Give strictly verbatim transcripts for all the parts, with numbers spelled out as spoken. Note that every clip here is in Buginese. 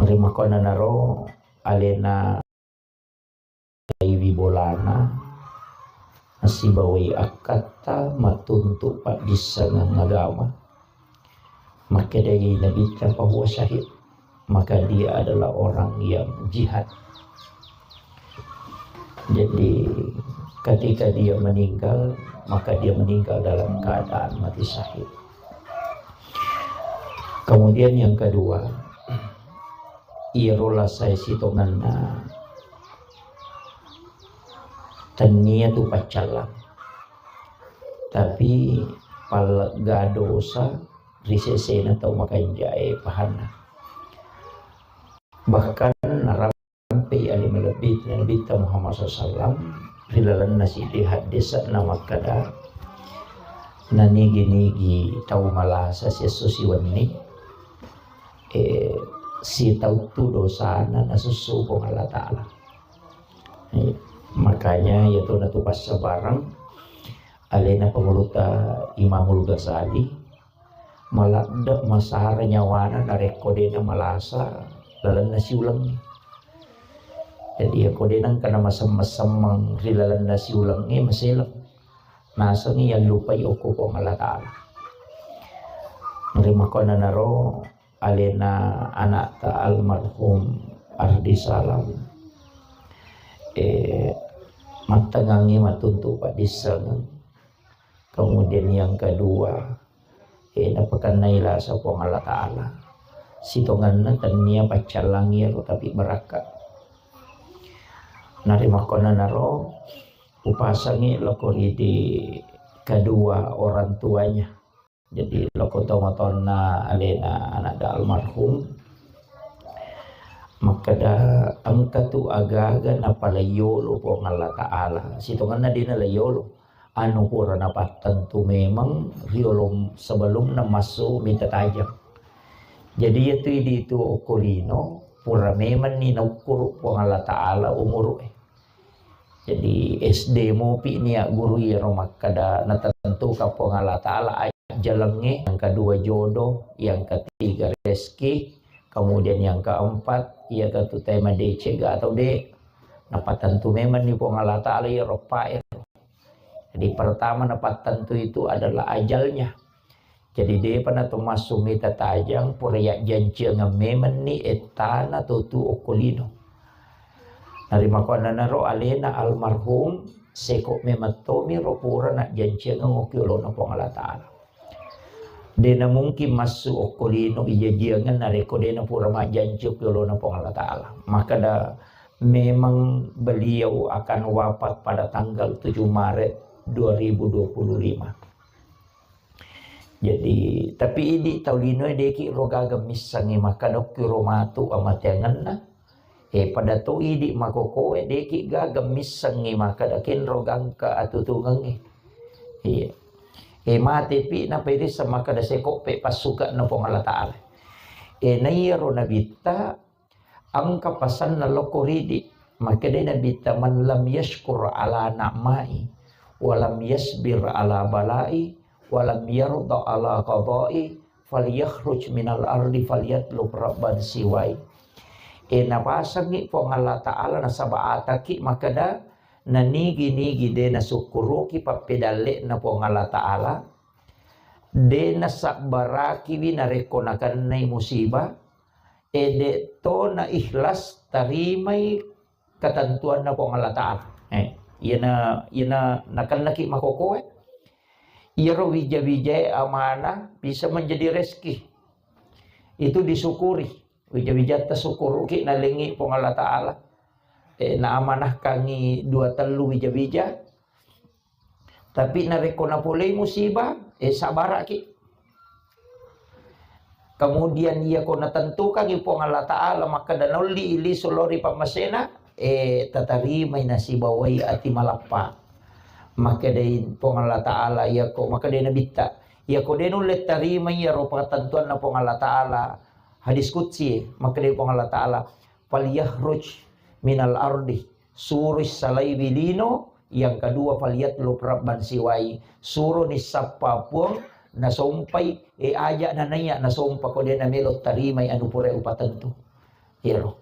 Rimakkuannanaro alena iwi bolana, nasibawai akkatta mattuntu paddissengeng agama. Makkedai Nabitta, "Fahuwa syahid." Maka dia adalah orang yang jihad. Jadi, ketika dia meninggal, maka dia meninggal dalam keadaan mati syahid. Kemudian yang kedua, iyaro lasae sitongenna tennia tu paccallang. Tapi pallegga dosa ri sesena tau makanjae pahanna. Bahkan narampei ale malebbi Nabitta Muhammad sallallahu alaihi wasallam ri lalenna siddi haddese'na makkeda, nanigi-nigi tau malasa siesso siwenni, eh, sitauttu dosana nasussu Puang Allah Ta'ala. Eh, makanya iyatu natu passabareng alena pangulutta Imamul Ghazali, maladde masara nyawana narekko de namalasa lalenna siulengnge. Jadi, iyako de nengka namasemmeng-semmeng ri lalenna siulengnge, maseleng. Nasengngi yallupai okko Puang Allah Ta'ala. Rimakkuannanaro alena anakta almarhum Ardi Salam, eh, mattengngangngi mattuntu paddissengeng. Kemudian yang kedua, eh, napakennai lasa Puang Allah Ta'ala. Sitongenna tennia paccallangi ero, tapi barakka. Narimakkuannanaro upasangi loko ridi kedua orang tuanya. Jadi, loko tomatoanna alena anakda almarhum, makkeda engka tu aga-aga napalaiyolo Puang Allah Ta'ala. Sitongenna de nalaiyolo. Anu pura napattentu memeng riolo sebelumna massu mita tajang. Jadi, iyatu idi tu okko lino, pura memenni naukkuru Puang Allah Ta'ala umuru'e. Jadi, S D mopi nia guru iyaro makkeda natentukan Puang Allah Ta'ala ajjalengnge, yang kedua jodoh, yang ketiga rezeki, kemudian yang keempat, iya katu tema decega atau de. Napatentu memenni Puang Allah Ta'ala iyaro paero. Jadi, pertama napattentu itu adalah ajalnya. Jadi, depa nato massu mita tajang, pura yajjanciangeng memenni ettana to tu okko lino. Narimakkuannanaro alena almarhum, seko memeng tomiro pura najjanciangeng okko yolona Puang Allah Ta'ala. De namungkin massu okko lino ijajiangeng narekko de napura majjanci okko yolona Puang Allah Ta'ala. Makkeda memang beliau akan wafat pada tanggal tujuh Maret dua ribu dua puluh lima. Jadi, tapi idi tau linoe deki ro gaga missengngi makkeda okki ro matu amateangenna. Eh, pada to idi makokoe deki gaga missengngi makkeda kenro gangka atutungengngi. Iya. Eh, mate pi napairisseng makkeda seko pe passuke'na Puang Allah Ta'ala. Eh, naiyaro nabitta engka pasanna lokko ridi. Makkedai Nabitta, "Man lam yashkur ala na'mai, wa lam yasbir ala balai, wa lam yarda ala qadai, falyakhruj minal ardi falyatlub rabban siwai." E, napasengngi Puang Allah Ta'ala nasaba ataki makkeda, nanigi-nigi de nasukkuruki pappedalle'na Puang Allah Ta'ala, de nasabbarakiwi narekko nakennai musibah, e, de to na ikhlas tarimai ketentuanna Puang Allah Ta'ala. Eh, iyana, iyana nakennaki makokoe. Iyaro wija-wijae amanah bisa menjadi rezeki. Itu disyukuri. Wija-wijatta syukuruki nalengi Puang Allah Ta'ala. Eh, naamanahkangi dua tellu wija-wija. Tapi narekko napolei musibah, eh, sabaraki. Kemudian iyako natentukangi Puang Allah Ta'ala makkeda naolli lisu lao ri pammasena, eh, tatarimai nasibawai ati malappa. Makkedai Puang Allah Ta'ala, iyako, makkedai Nabitta, iyako de nulle tarimai iyaro patentuanna Puang Allah Ta'ala, hadis qudsi, makkedai Puang Allah Ta'ala, "Falyakhruj minal ardi," suroi salaiwi lino, yang kedua, "Falyatlub rabban siwai," suroni sappa puang nasompai, e, aja nanaiya nasompa ko de namelo tarimai anu pura upatentu. Iyaro.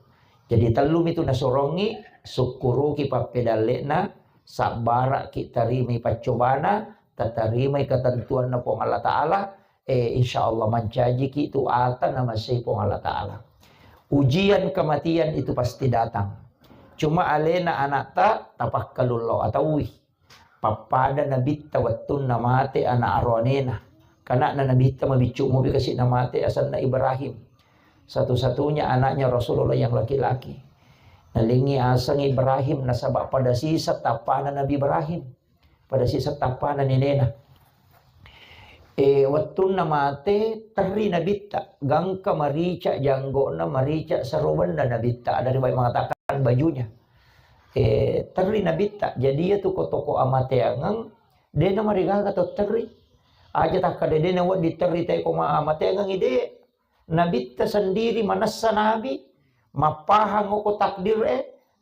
Jadi tellumi tu nasurongi, sukkuruki pappedalle'na, sabbara'ki tarimai paccobana, tatarimai ketentuanna Puang Allah Ta'ala, eh, insya Allah mancajiki tu ata namasei Puang Allah Ta'ala. Ujian kematian itu pasti datang. Cuma alena anakta tapakkalullo ataui. Pappada Nabitta wettunna mate ana aroanena. Kana'na Nabitta mabiccu mopi kasi namate, asenna Ibrahim. Satu-satunya anaknya Rasulullah yang laki-laki. Nalengngi aseng Ibrahim nasaba pada sisa tappana Nabi Ibrahim. Pada sisa tappana nenena. Eh, wettunna mate, terri Nabitta. Gangka marica janggona, marica serobenna Nabitta. Ada riwayat mengatakan bajunya. Eh, terri Nabitta. Jadi iya tu ko toko amateangeng, de namarigaga to terri. Aja takkada de nawedding terri te ko ma-, amateangeng ide. Nabitta sendiri manessa nabi, mappahang ko takdir e,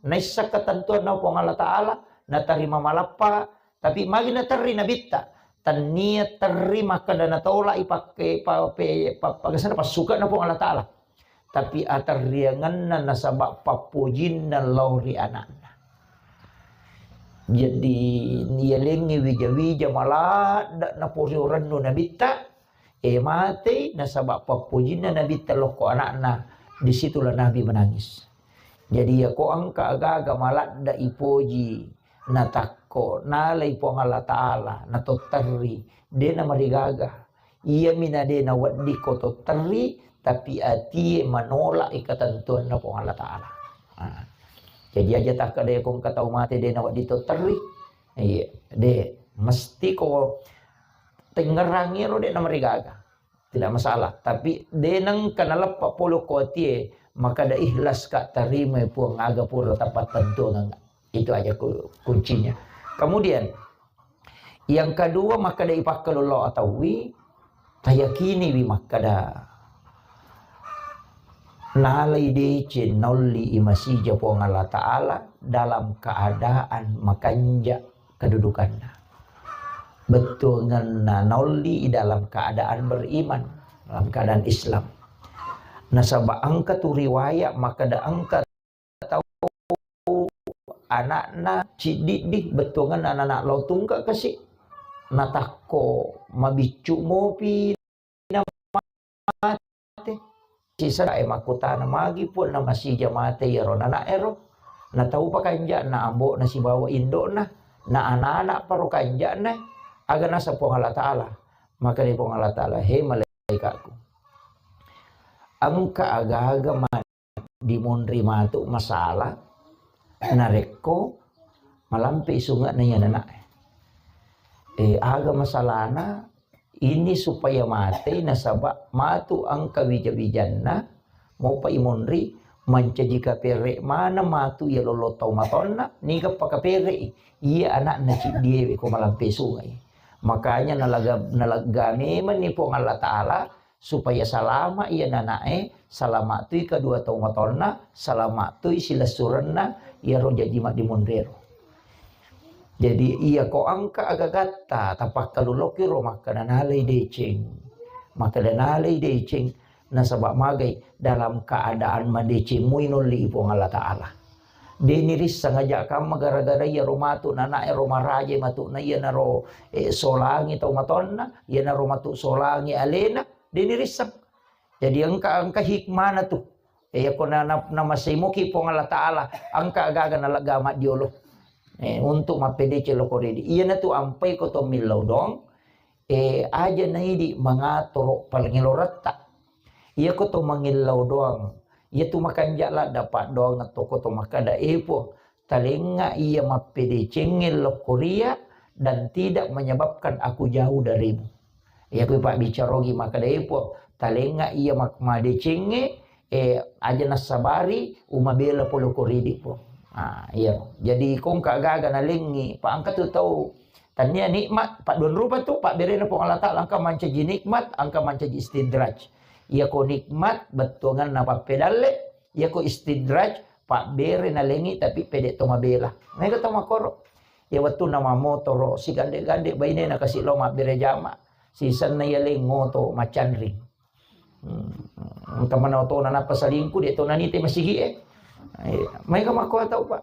naissa ketentuan na Puang Allah Ta'ala, natarima malappa, tapi magi naterri Nabitta, tannia terri makkada natolak i pakke, pa-, pe-, pa-, pa-, pagasana passuka na Puang Allah Ta'ala. Tapi aterriangenna nasaba pappojinna lao ri anakna. Jadi, yalengngi wija-wija maladda napori orennu Nabitta, eh, matei nasaba pappojinna Nabitta lokko anakna, disitulah Nabi menangis. Jadi, yako engka agaga maladda ipoji, natakko, nalai Puang Allah Ta'ala, natotterri, de namarigaga. Iyami na de nawedding ko to terri, tapi atie manolak i ketentuanna Puang Allah Ta'ala. Ah. Jadi aja takkada ko engka tau mate de nawedding to terri. Iya, de mesti ko tengngerangi ro de namarigaga. Tidak masalah, tapi de nengka naleppa polo ko atie makkada ikhlas ka tarima Puang aga pura tapattentuangeng. Itu aja ku-, kuncinya. Kemudian, yang kedua, makkeda ipakkalullo ataui, tayakiniwi makkeda nalai deceng naolli i masija Puang Allah Ta'ala dalam keadaan makanja kedudukanna. Bettuangenna naolli i dalam keadaan beriman, dalam keadaan Islam. Nasaba engka tu riwayat makkeda engka tau anakna ciddi-ddi, bettuangenna anak-anak lao tungke kasi, natakko mabiccu mopi na mate. Sisa e makkutana, magi Puang na masija mate iyaro anak ero? Natau pakanja'na ambo'na sibawa indo'na, na anak-anak paro kanja'na, aga nasa Puang Allah Ta'ala? Maka di Puang Allah Ta'ala, he malaikatku, engka aga-aga ma dimonri matu masalah narekko malampe sunge'na iya nana'e. Eh, aga masalahna ini supaya mate nasaba matu engka wija-wijanna mopa imonri mancaji kapere maneng matu iya lollo tau matonna niga pakapere'i iya anakna ciddiewe ko malampe sunge'i. Makanya nalaga, nalegga memenni Puang Allah Ta'ala supaya salama iya nana'e, salama tui kedua tau matonna, salama tui silessurenna iyaro jaji maddimonrero. Jadi iya ko engka agagatta tapakkaluloki ro makkeda nalai deceng, makkeda nalai deceng, nasaba magai dalam keadaan madeceng mui nolli Puang Allah Ta'ala. Deni risseng aja kamma gara-gara iyaro matu nana'e ro maraje matu na iyanaro, eh, solangi tau matonna, iyanaro matu solangi alena, deni risseng. Jadi engka, engka hikmana tu. Eh, yako na, na, namasei muki Puang Allah Ta'ala, engka gaga nalegga maddiolo. Eh, untuk mappedeceng loko ridi. Iyana tu ampai ko to millau doang, eh, aja naidi mangatoro palengeloretta. Iya ko to mangillau doang. Iya tu makanja ladda paddoang toko to makkeda, eh, Puang, talengnga iya mappedecengnge lokko ria dan tidak menyebabkan aku jauh darimu. Iya ku pabbicarogi makkeda, eh, Puang, talengnga iya mak-, madecengnge, eh, aja nassabari umabela polo ko ridi, Puang. Ah, iya. Jadi kongka gaga nalengngi, pa engka tu tau Tania nikmat, padduan rupa tu, pabberena Puang Allah Ta'ala, engka mancaji nikmat, engka mancaji istidraj. Iya ko nikmat, bettuanganna pappedalle, iya ko istidraj, pabbere nalengi, tapi pede to mabela. Mega to makoro. Iya wettunna mamotoro, sigande-gande bainena kasi lao mabbere jama, sisenna iya lengo to macanring. Hmm. Engka mana otona nappa selingkuh, de' to nanite masigi e. Iya. Maega makko tau, Pak.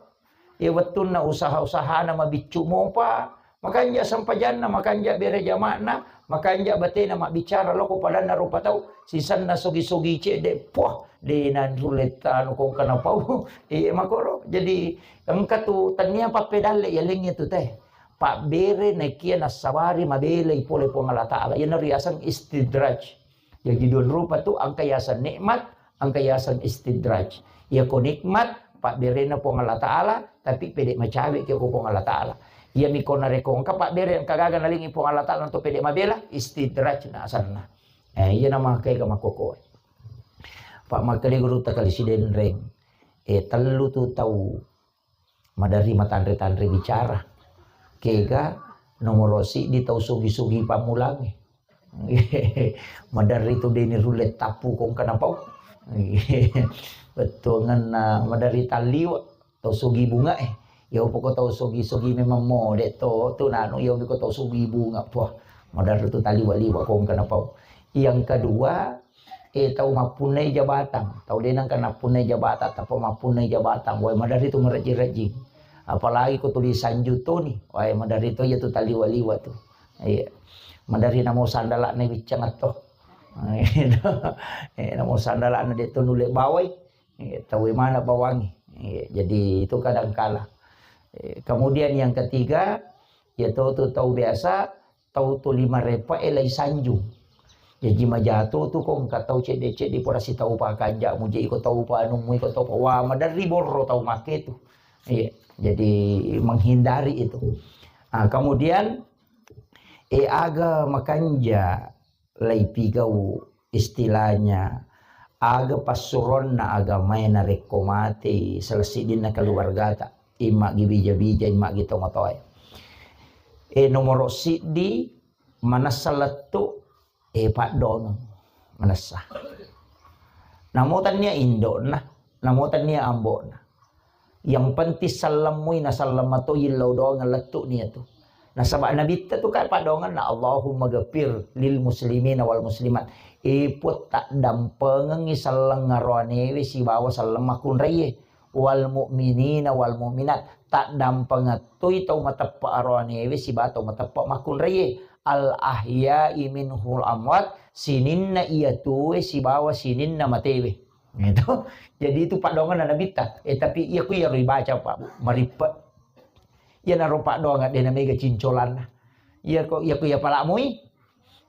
Iya, wettunna usaha-usahana mabiccu mopa, makanja sempajanna, makanja bere jama'na, makanja batena mabbicara loko padanna rupa tau, sisenna sogi-sogi cedde, puah, de' nanrulle tanu kongka napau. Iya, makoro. Jadi, engka tu tania pappedalle yalengnge tu teh. Pabbere naekia nassabari mabelai pole Puang Allah Ta'ala. Iyanaro riaseng istidraj. Jaji dua rupa tu, engka yaseng nikmat, engka yaseng istidraj. Iyako nikmat, pabberena Puang Allah Ta'ala, tapi pede macawe ki ko Puang Allah Ta'ala. Iyami ko narekko engka pabbere, engka gaga nalingi Puang Allah Ta'ala untuk pede mabela, istidraj na asanna. Eh, iya nama kega makkokkoe. Pak Makkale Guru Takali Sidenreng. Eh, tellu tu tau maderri matanre-tanre bicara. Kega nomoro siddi tau sugi-sugi pammulangnge. Maderri tu deni rulle tappu kongka napau. Bettuanganna maderri talliwa tau sugi bunga e. Ya upoko tau sugi-sugi memang mode to tu nanu ya upoko tau sugi bunga. Puah, maderri tu talliwa-liwa kongka napau. Yang kedua, eh, tau mappunnai jabatang, tau de nengka nappunnai jabatang, tappa mappunnai jabatang, wae maderri tu marejjing-rejjing. Apalagi ko tuli sanju toni, wae maderri to iya tu taliwa-liwa tu. Iya. Maderri namo sandala'na biccang atto. Eh, namo sandala'na de to nulle bawai. Eh, tau mana bawangi. Eh, jadi itu kadangkala. Eh, kemudian yang ketiga, ya tau tu tau biasa, tau tuli marepa e lai sanjung. Jaji majato tu ko engka tau cedde-cedde pura sitau pakanja muji iko tau panummu iko tau pa-, wah, maderri borro tau make tu. Iya, jadi menghindari itu. Ah, kemudian, eh, aga makanja lai pigau istilahnya aga passuronna agamae narekko matei salah siddinna keluargata, imma gi bija-bija, imma gi tomatoae. E, nomoro siddi, manessa lettu, e, paddongeng, manessa. Namo tannia indokna, namo tannia ambokna. Yang penting sellemmui naselleng matoi lao doangeng lettu nia tu. Nasaba nabitta tu kan paddongenna, Allahumma ghafir lil muslimina wal muslimat. E Puang, taddampengengngi selleng aroanewe sibawa selleng makkunraie. Wal mu'minina wal mu'minat. Taddampengettui tau mateppa aroanewe sibawa tau mateppa makkunraie. Al ahya'i minhul amwat, sininna iya tuwe sibawa sininna matewe. Gitu. Jadi itu paddongenna nabitta. Eh, tapi iya ku iyaro ibaca, Pak, Bu, marippe. Iyanaro paddongeng de namega cincolanna. Iya ko, iya ku iya palamui.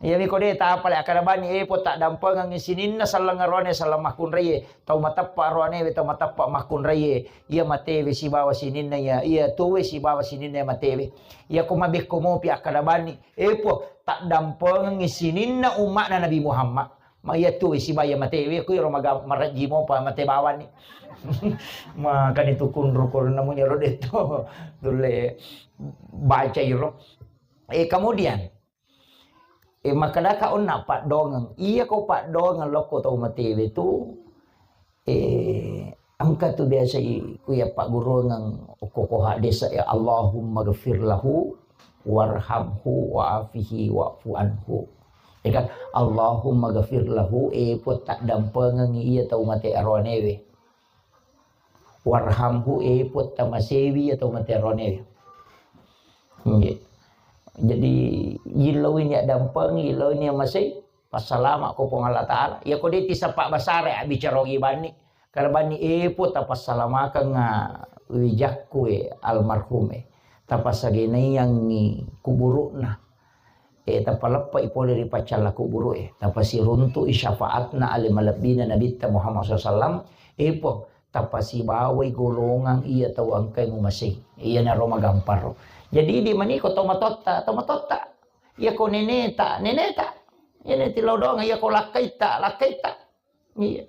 Iya mi ko de tapale akkada bani, eh, Puang, taddampengengngi sininna selleng aroane selleng makkunraie. Tau mateppa aroanewe, tau mateppa makkunraie. Iya matewe sibawa sininna iya, iya tuwe sibawa sininna iya matewe. Iya ko mabekko mopi akkada bani, eh, Puang, taddampengengngi sininna umma'na Nabi Muhammad. Ma iya tu siba iya matewe, ku iro maga-, marejji mopa mate bawanni. Makani tu kunru-kunru namunya ro detto. Tulle baca iro. Eh, kemudian, eh, makkedaka onna paddongeng. Iya ko paddongeng lokko tau matewe tu, eh, engka tu biasa i-, ku iya pagguruangeng okko ko hadis ya, Allahumma ghafir lahu warhamhu wa'afihi wa'fu anhu. Ya kan? Allahumma ghafir lahu, eh, Puang, taddampengengngi iya tau mate aroanewe. Warhamhu, eh, Puang, tamasewi iya tau mate aroanewe. Nggih. Jadi, yillau ini addampeng, yillau ini masei, passalama ko Puang Allah Ta'ala. Iya ko de tisappa basara, abbicara ogi banni. Kada bani, eh, Puang, tapassalamakeng, ah, wijakku, eh, almarhum, eh. Tapassagenaiangngi kuburu'na. Eh, tapaleppai pole ri paccalla kuburu, eh. Tapasiruntu'i syafaatna ale malebbina Nabitta Muhammad sallallahu alaihi wasallam. Eh, Puang, tapasibawai golongang iya tau engkai mumasei. Iyanaro magamparo. Jadi, idi maniko tomatotta, tomatotta. Iya ko neneta, neneta. Iya neti lodong, iya ko lakkaitta, lakkaitta. Iya.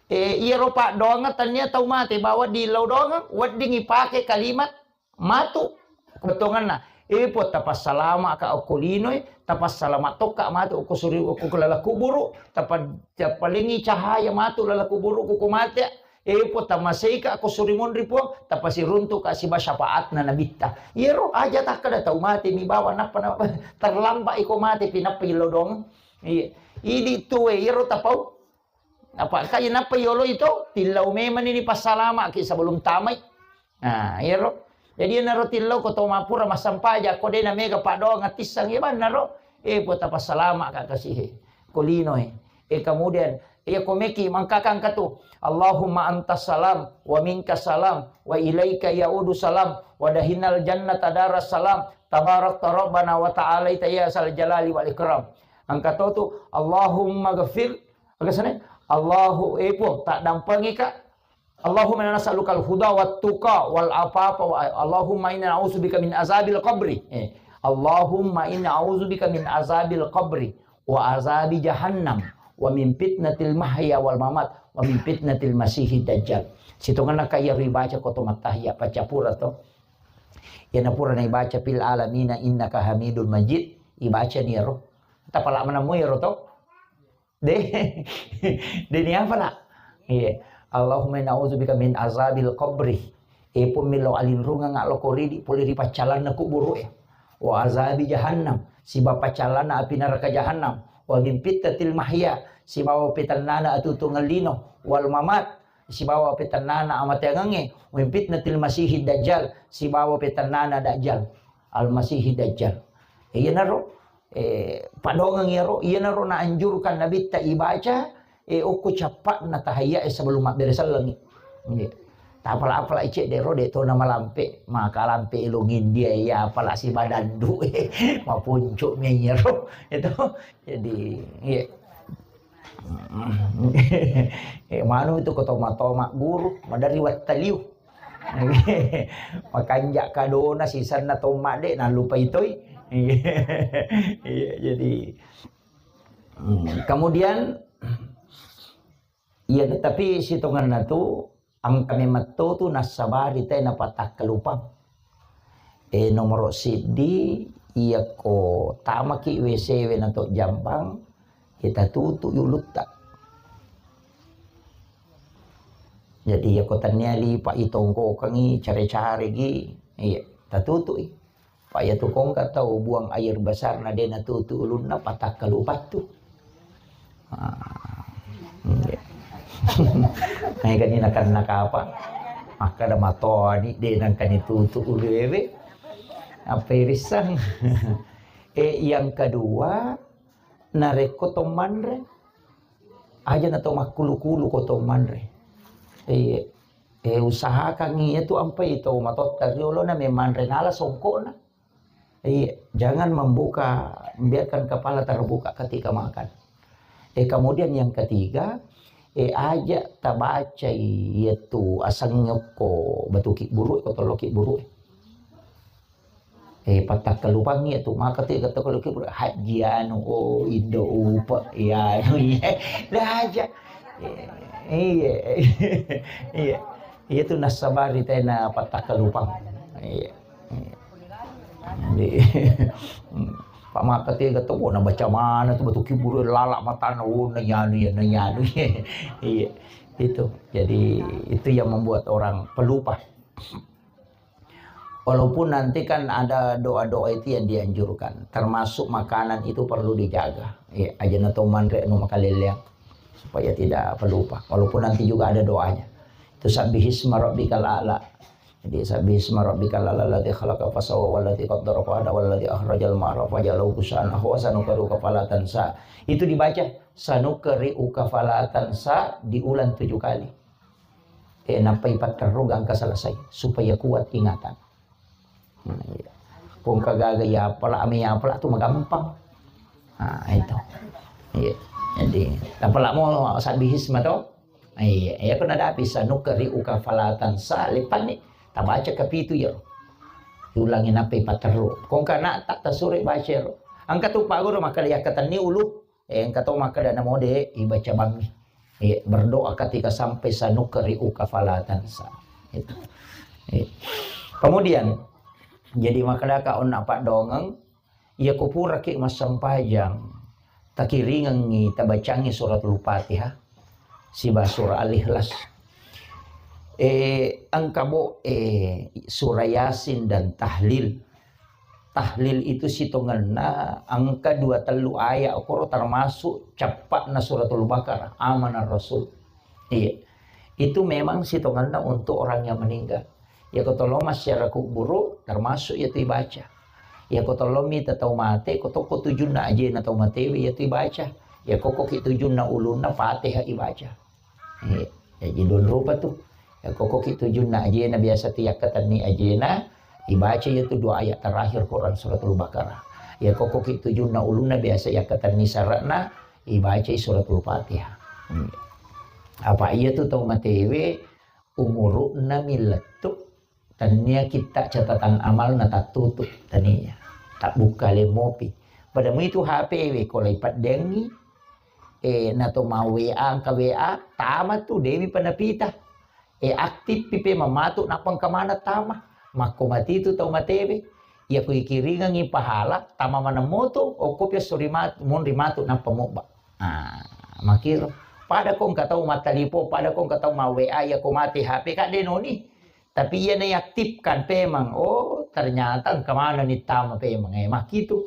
Eh, iyaro paddoangeng tania tau mate, bawa di laudongeng, wedding ipake kalimat matu. Bettuanganna, eh, Puang, tapassalama ka okko linoe, tapassalama tokka matu okko suri-, okko laleng kuburu, tapa-, tapalengi cahaya matu laleng kuburu ko mate. Eh, Puang, tamaseika okko suri monri, Puang, tapasiruntuka siba syafaatna nabitta. Iyaro aja takkeda tau mate mi bawa nappa, nappa terlambat iko mate pi nappa ilodong. Iya. Idi tuwe iyaro tapau. Apa kaya nappa yolo itu, tillau memang ini passalamaki sebelum tamai. Nah, iyaro. Jadi, iyanaro tillau ko to mappura massampaja, ko de na mega paddoang atissang, iya bannaro. Eh, puta passalama ka kasihe. Ko lino, eh. Eh, kemudian, iya ko meki mangkakang katu. Allahumma antas salam, wa minkas salam, wa ilaika yaudu salam, wa dahinal jannata daras salam, tabarakta rabbana wa ta'alaita ya sal jalali wal ikram. Angka to tu, Allahumma ghafir, aga sana, Allahu, eh, puang, tak dampangi ka, Allahumma inna nas'alukal huda wat tuqa wal afafa wa Allahumma inna na'udzubika min azabil qabri. Eh, Allahumma inna a'udzubika min azabil qabri wa azabi jahannam wa min fitnatil mahya wal mamat wa min fitnatil masihid dajjal. Sitongenna ka iya ribaca ko to mattahiya paccapura to. Iyana pura na ibaca fil alamina innaka hamidul majid, ibaca ni ero. Tapala manammu ero to. De, de ni apa nak? Iya. Allahumma inna a'udzubika min azabil qabri. E pun milo alinrungang lo koridi pole ri paccalanna kuburu e. Wa azabi jahannam. Siba paccalanna api neraka jahannam. Wa min fitnatil mahya. Sibawa petannana atutungan lino. Wal mamat. Sibawa petannana amateangange. Wa min fitnatil masihid dajjal. Sibawa petannana dajjal. Al masihid dajjal. Iya naro. Eh, padongeng iyaro, iyanaro naanjurkan Nabitta ibaca, eh, okko cappa'na tahiyya e sebelum mabbere sellengi. Nggih. Tapala-pala cedde ro de to namalampe, maka lampe ilung India ya apala sibadandu, eh, mapuncu mi iyaro. Itu. Jadi, iya. Eh, manu itu ketoma-toma guru, madari wattaliu. Makanja kadona sisanna tomma de nallupai toi. Iya, jadi, hmm, kemudian, iya, tapi sitonganna tu engka memang to tu nassabari te napatakkalupang. Eh, nomoro siddi, iya ko tamaki W C we na to jambang, kita tutu ulutta. Jadi, iya ko tania lipa itongkokang i, care-care gi, iya, tatutui. Pa iya tu kongka tau buang air besar na de natutu ulunna, patakkalupattu. Ah, iya. Nah, kan ini nakan nakapa? Makkada matoni de nangkani tutu ulu ewe. Apa irissang? Eh, yang kedua, narekko to manre, aja na to makkulu-kulu ko to manre. Eh, eh, usahakan iya tu ampai to matotta riolo na memanre nala songkokna. Iya, jangan membuka, biarkan kepala terbuka ketika makan. Eh, kemudian yang ketiga, eh, aja tabacai iya tu asengngokko batu kibburu ko tollo kibburu. Eh, pattakkalupangngi iya tu, maka tu iya tollo kibburu, haji anu, oh, indo upa, iya, anu, iya. Dah aja. Eh, iya. Iya. Iya tu nassabari tena pattakkalupang. Iya. Iya. Jadi, Pak maka tega to, na baca mana tu batu kibburu lala matana, oh, nanyanu ya, nanyanu ya. Iya. Itu. Jadi, itu yang membuat orang pelupa. Walaupun nanti kan ada doa-doa itu yang dianjurkan, termasuk makanan itu perlu dijaga. Ya, aja na to manre anu makaleleang supaya tidak pelupa. Walaupun nanti juga ada doanya. Itu sabbihisma rabbikal a'la. Jadi sabbihisma rabbikal a'la alladzi khalaqa fasawwa walladzi qaddara fahada walladzi akhrajal mar'a fajalahu gusaan ahwa sanuqri'uka fala tansa. Itu dibaca sanuqri'uka fala tansa diulang tujuh kali. Eh, nappai patterru gangka selesai supaya kuat ingatan. Nah, iya. Kong kagaga ya apala, ame ya apala tu magampang. Nah, itu. Iya. Jadi, apala mau sabbihisma to? Iya, ya kena ada bisa nuqri'uka fala tansa, lepan ni tabaca kapitu ya. Diulangi nappai patterru. Kong kana tak tasure baca ro. Angka tu Pak Guru maka dia ketenni ulu. Eh, engka to makkeda namo de ibaca bangngi. Eh, berdoa ketika sampai sanuqri'uka fala tansa. Itu. Eh. Kemudian, jadi makkedaka onna paddongeng, iya ko puraki massempajang, takiringengngi, tabacangngi suratul Fatihah, siba surah Al-Ikhlas. Eh, engka bo, eh, surah Yasin dan tahlil. Tahlil itu sitongenna engka dua tellu ayat okoro termasuk cappa'na suratul Baqarah, amanar Rasul. Iya. Itu memang sitongenna untuk orang yang meninggal. Ya ko tolong masyarakat kuburu termasuk ya tu ibaca. Ya ko tolong mita tau mate, ko toko tujunna ajena tau matewe ya tu ibaca. Ya koko ki tujunna ulunna Fatihah ibaca. Eh, jadi don rupa tu. Ya koko ki tujunna ajena biasa tu yakkatenni ajena, ibaca ya tu dua ayat terakhir Quran suratul Baqarah. Ya koko ki tujunna ulunna biasa yakkatenni sarana, ibaca suratul Fatihah. Hmm. Apa iya tu tau matewe umurukna millettu, tania kita catatan amal na tattutu, tania. Tak buka le mopi. Pada mu itu H P we ko lai paddengi, eh, na to mau W A, angka W A, tama tu, demi panapita. Eh, aktif pipe mamatu, napang kemana tama. Makko mati tu tau matewe. Ya kui kiringangi pahala, tama maneng moto, okko pia sori matu, monri matu, nappa mobba. Ah, makiro. Pada kong katau matalipo, pada kong katau ma W A, ya ko mati H P, kak denoni. Tapi iya naiaktifkan pemang. Oh, ternyata engka maneng ni tama pemang. Eh, makkitu.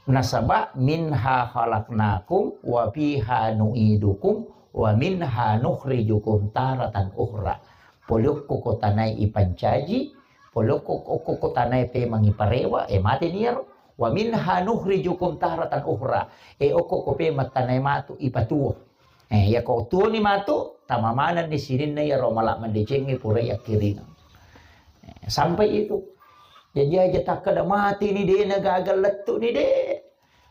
Nasaba minha khalaqnakum wa fiha nu'idukum wa minha nukhrijukum taratan ukhra. Pole okko ko tanai ipancaji, pole okko, okko ko tanai pemang iparewa, eh, mate ni iyaro. Wa minha nukhrijukum taratan ukhra. Eh, okko ko pemang tanai matu ipatuo. Eh, iya ko tuoni matu, tama manenni sininna iyaro mala mandecengnge pura yakkiringeng. Eh, sampai itu. Jadi aja takkeda mati ni de na gaga lettu ni de.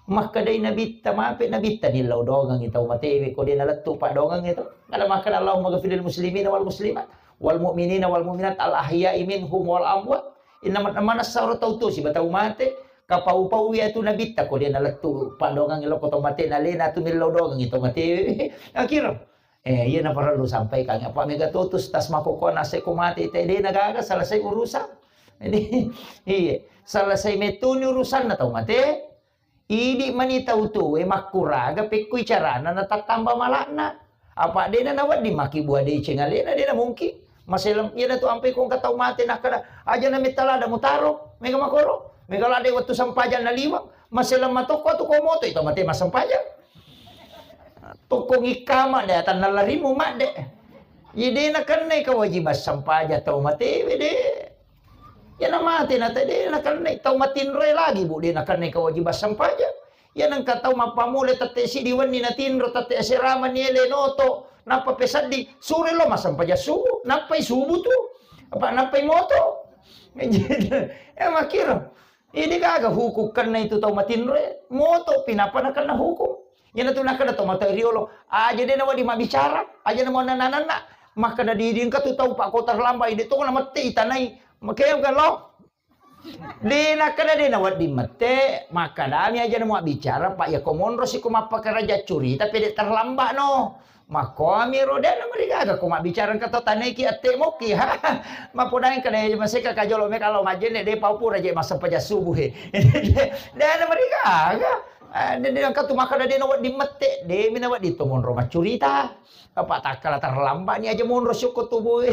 Makkedai nabitta, mape nabitta ni lao dongengi tau matewe ko de na lettu pa dongengi to. Kada makkeda Allahumma ghafiril muslimina wal muslimat wal mu'minina wal mu'minat al ahya'i minhum wal amwat. Inna man-, manessa ro tau tuo siba tau mate, kapau-pau iya tu nabitta ko de na lettu pa dongengi lo ko tau mate na lena tu millau dongengi tau mate. Akiro. Eh, iya na parellu sampaikan. Apa mega totus tas makoko nase ko mate te de na gaga selesai urusan. Jadi, iya, selesai metuni urusanna tau mate. Idi mani tau tuwe makkuraga pekkui carana na tattamba malakna. Apa dena na wedding maki bua deceng alena, dena mungkin. Maselem, iya na tu ampe kong katau mate nakkada, aja na metta lada mutaro, mega makoro, mega lada wettu sempajang na liwang, maselem matokko tu ko moto itu mate masempajang. Tokko ngikkama de atanna larimu madde. Iya de na kennai kewajiban sempajang tau matewe de. Iya na mate na te de na kennai tau matinroe lagi bu de na kennai kewajiban sempajang. Iya nengka tau mappamule tette sidi wenni na tinro tette asirama ni ele noto nappa pesaddi sure lo massempajang subuh nappai subuh tu apa nappai moto. Eh makiro. Idi gaga hukum kenna itu tau matinroe, moto pi nappa nakenna hukum. Iyana tu nakkeda tau matoa riolo, aja de nawedding mabbicara, aja namo nananna. Makkeda didi engka tu tau pak ko terlambat, de to namette itanai. Makanya bukan lo. De nakkeda de nawedding mette, makkedami aja namo mabbicara, pak ya ko monro siko mappakaraja curita pede terlambat no. Makkomi ro de namarigaga ko mabbicara engka to taneki atte moki ha. Mapodang kada maseka kajolo me kalau majene de pau pura je massempajang subuh he. De namarigaga. Ah, de, de engka tu makkeda de nawedding mette, de mi nawedding to monro maccurita. Apa takkala terlambat ni aja monro syukur tubuh.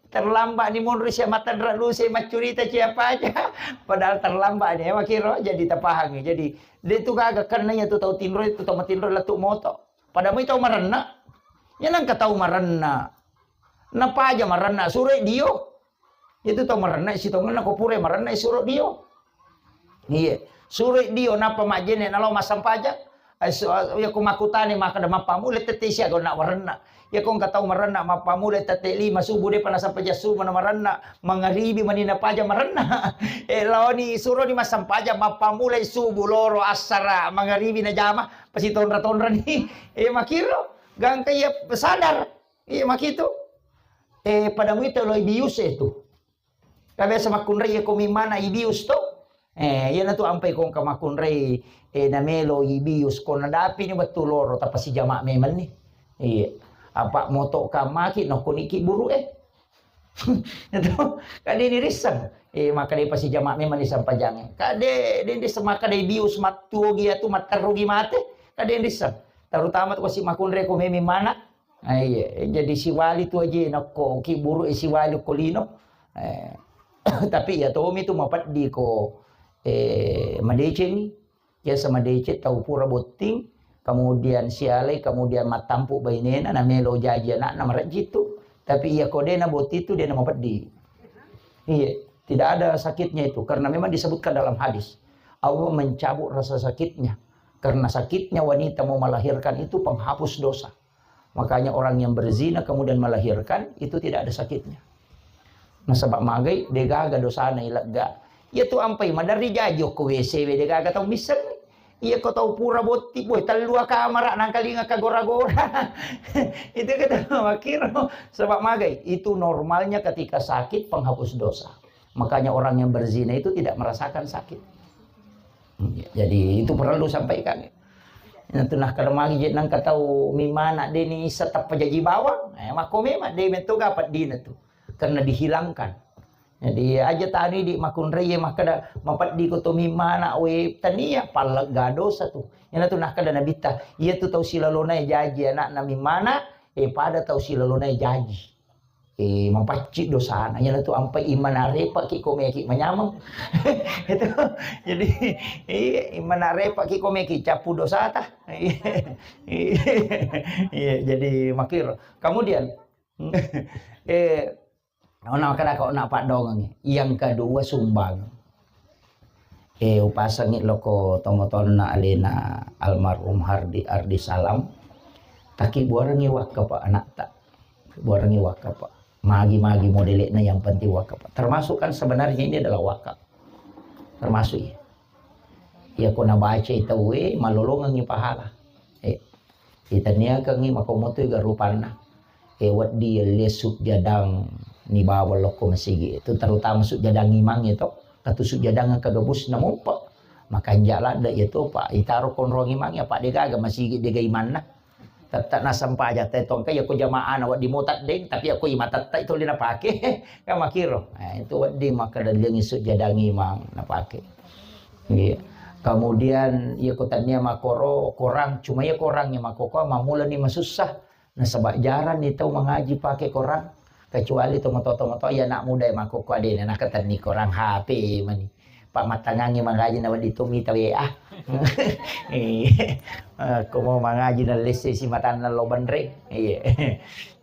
Terlambat ni monro sia matanra luse maccurita siapa aja. Padahal terlambat ni, makiro jadi tapahangi. Jadi de tu gaga kenna iya tu tau tinro itu tau matinro lettu moto. Pada mui tau marenna. Iya nengka tau marenna. Napaja marenna suro dio. Itu tau marenna sitongenna ko pura marenna suro dio. Iya. Suro dio nappa majene nalo massempajang. Iya ko makkutane makkeda mappamule tette siaga na warenna. Iya ko engka tau marenna mappamule tette lima subuh depa nassempajang subuh na marenna. Mangaribi mani napaja marenna. Eh laoni suroni massempajang mappamule subuh loro assara mangaribi najama. Pasi tonra-tonra ni. Eh makiro gangka iya sadar. Iya makitu. Eh pada muita lo ibius e tu. Ka biasa makkunrai ko mimana ibius to. Eh iya na tu ampai ko engka makkunrai eh namelo ibius ko nadapi ni wettu loro tapasi jama memang ni. Iya. Apa moto kamaki no kuniki buru eh. Itu, kade ni risseng. Eh, makkeda pasi jama memang ni sampajangnge. Kade, de risseng makkeda bius mattuo gi atu matteru gi mate. Kade risseng. Terutama tu wasi makkunrai ko memi mana. Ah, iya, jadi siwali tu aja nakko ki buru eh siwali ko lino. Eh, tapi iya tomi tu mapeddi ko eh, madecengi, biasa madeceng tau pura botting, kemudian sialai, kemudian mattampu bainena, namelo jaji anakna, marejji tu. Tapi iya ko dena botting tu, dena mapeddi. Iya, tidak ada sakitnya itu, karena memang disebutkan dalam hadis, Allah mencabut rasa sakitnya. Karena sakitnya wanita mau melahirkan itu penghapus dosa. Makanya orang yang berzina kemudian melahirkan, itu tidak ada sakitnya. Nasaba magai, degaga dosana ilegga. Iya tu ampai maderri jaji okko W C we, degaga tau misseng. Iya ko tau pura botti, boy, tellua kamara nangkalinga kagora-gora. Itu kata makkiro. Sebab magai, itu normalnya ketika sakit penghapus dosa. Makanya orang yang berzina itu tidak merasakan sakit. Jadi itu perlu sampaikan. Nah, tu nah kalau magi je nang katau mimana deni isa tappa jaji bawang. Eh, mako memang de metto ga peddina tu. Karena dihilangkan. Jadi aja tani di makunrai makkeda mapeddi ko to mimana we tania pallegga dosa tu. Ina tu nah kada nabitta. Iya tu tau silalona jaji anakna mimana, eh pada tau silalona jaji. Eh, mapacci dosana. Iyana tu ampai imana repa ki komeki manyameng. Itu. Jadi, iya, imana repa ki komeki capu dosata. Iya, iya, jadi makiro. Kemudian, eh, ona kada kau nak padongang. Yang kedua sumbang. Eh, upasangi loko tomotonna alena almarhum Hardi Ardi Salam. Taki buarangi wakka pa anakta. Buarangi wakka pa. Magi-magi modelekna yang penting wakka pa. Termasuk kan sebenarnya ini adalah wakka. Termasuk iya. Iya ko nabacai tauwe malolongangi pahala. Eh. Itaniakengngi makomotu ga rupanna. Eh, wedding yellie sujjadang ni bawang lokko masigi. Itu terutama sujjadang imang itu. Katu sujjadang engka gabus na mumpa. Makanja ladde iya topa. Itaro konrong imang ya, Pak, degaga masigi dega imanna. Tetta nasempajang te tongka ya ko jamaah na wedding mota deng, tapi ya ko imang tetta itu le napake. Kan makiro. Nah, itu wedding makkeda lengi sujjadang imang napake. Iya. Kemudian iya ko tania makoro korang, cuma iya korang ya makoko mamula ni masussa. Nasaba jarang ni tau mangaji pake korang, kecuali tomatoa-tomatoa iya anak muda yang makoko adena nakatenni korang H P mani. Pak matangangi mangaji na wedding to mita W A. Iya. Eh, ko mau mangaji na lesse si matanna lo benre. Iya.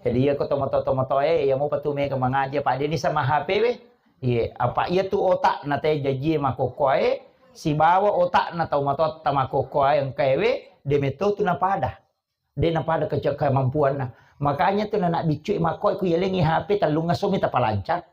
Jadi iya ko tomatoa-tomatoa eh iya mau patu mega mangaji apa adeni sama H P we. Iya, apa iya tu otak na te jaji makoko e sibawa otak na tau matotta makoko e engka ewe de metto tu napada. De napada kece-, kemampuanna. Makanya tu nana biccu e makko ku yalengi H P tellung aso mi tapalancar.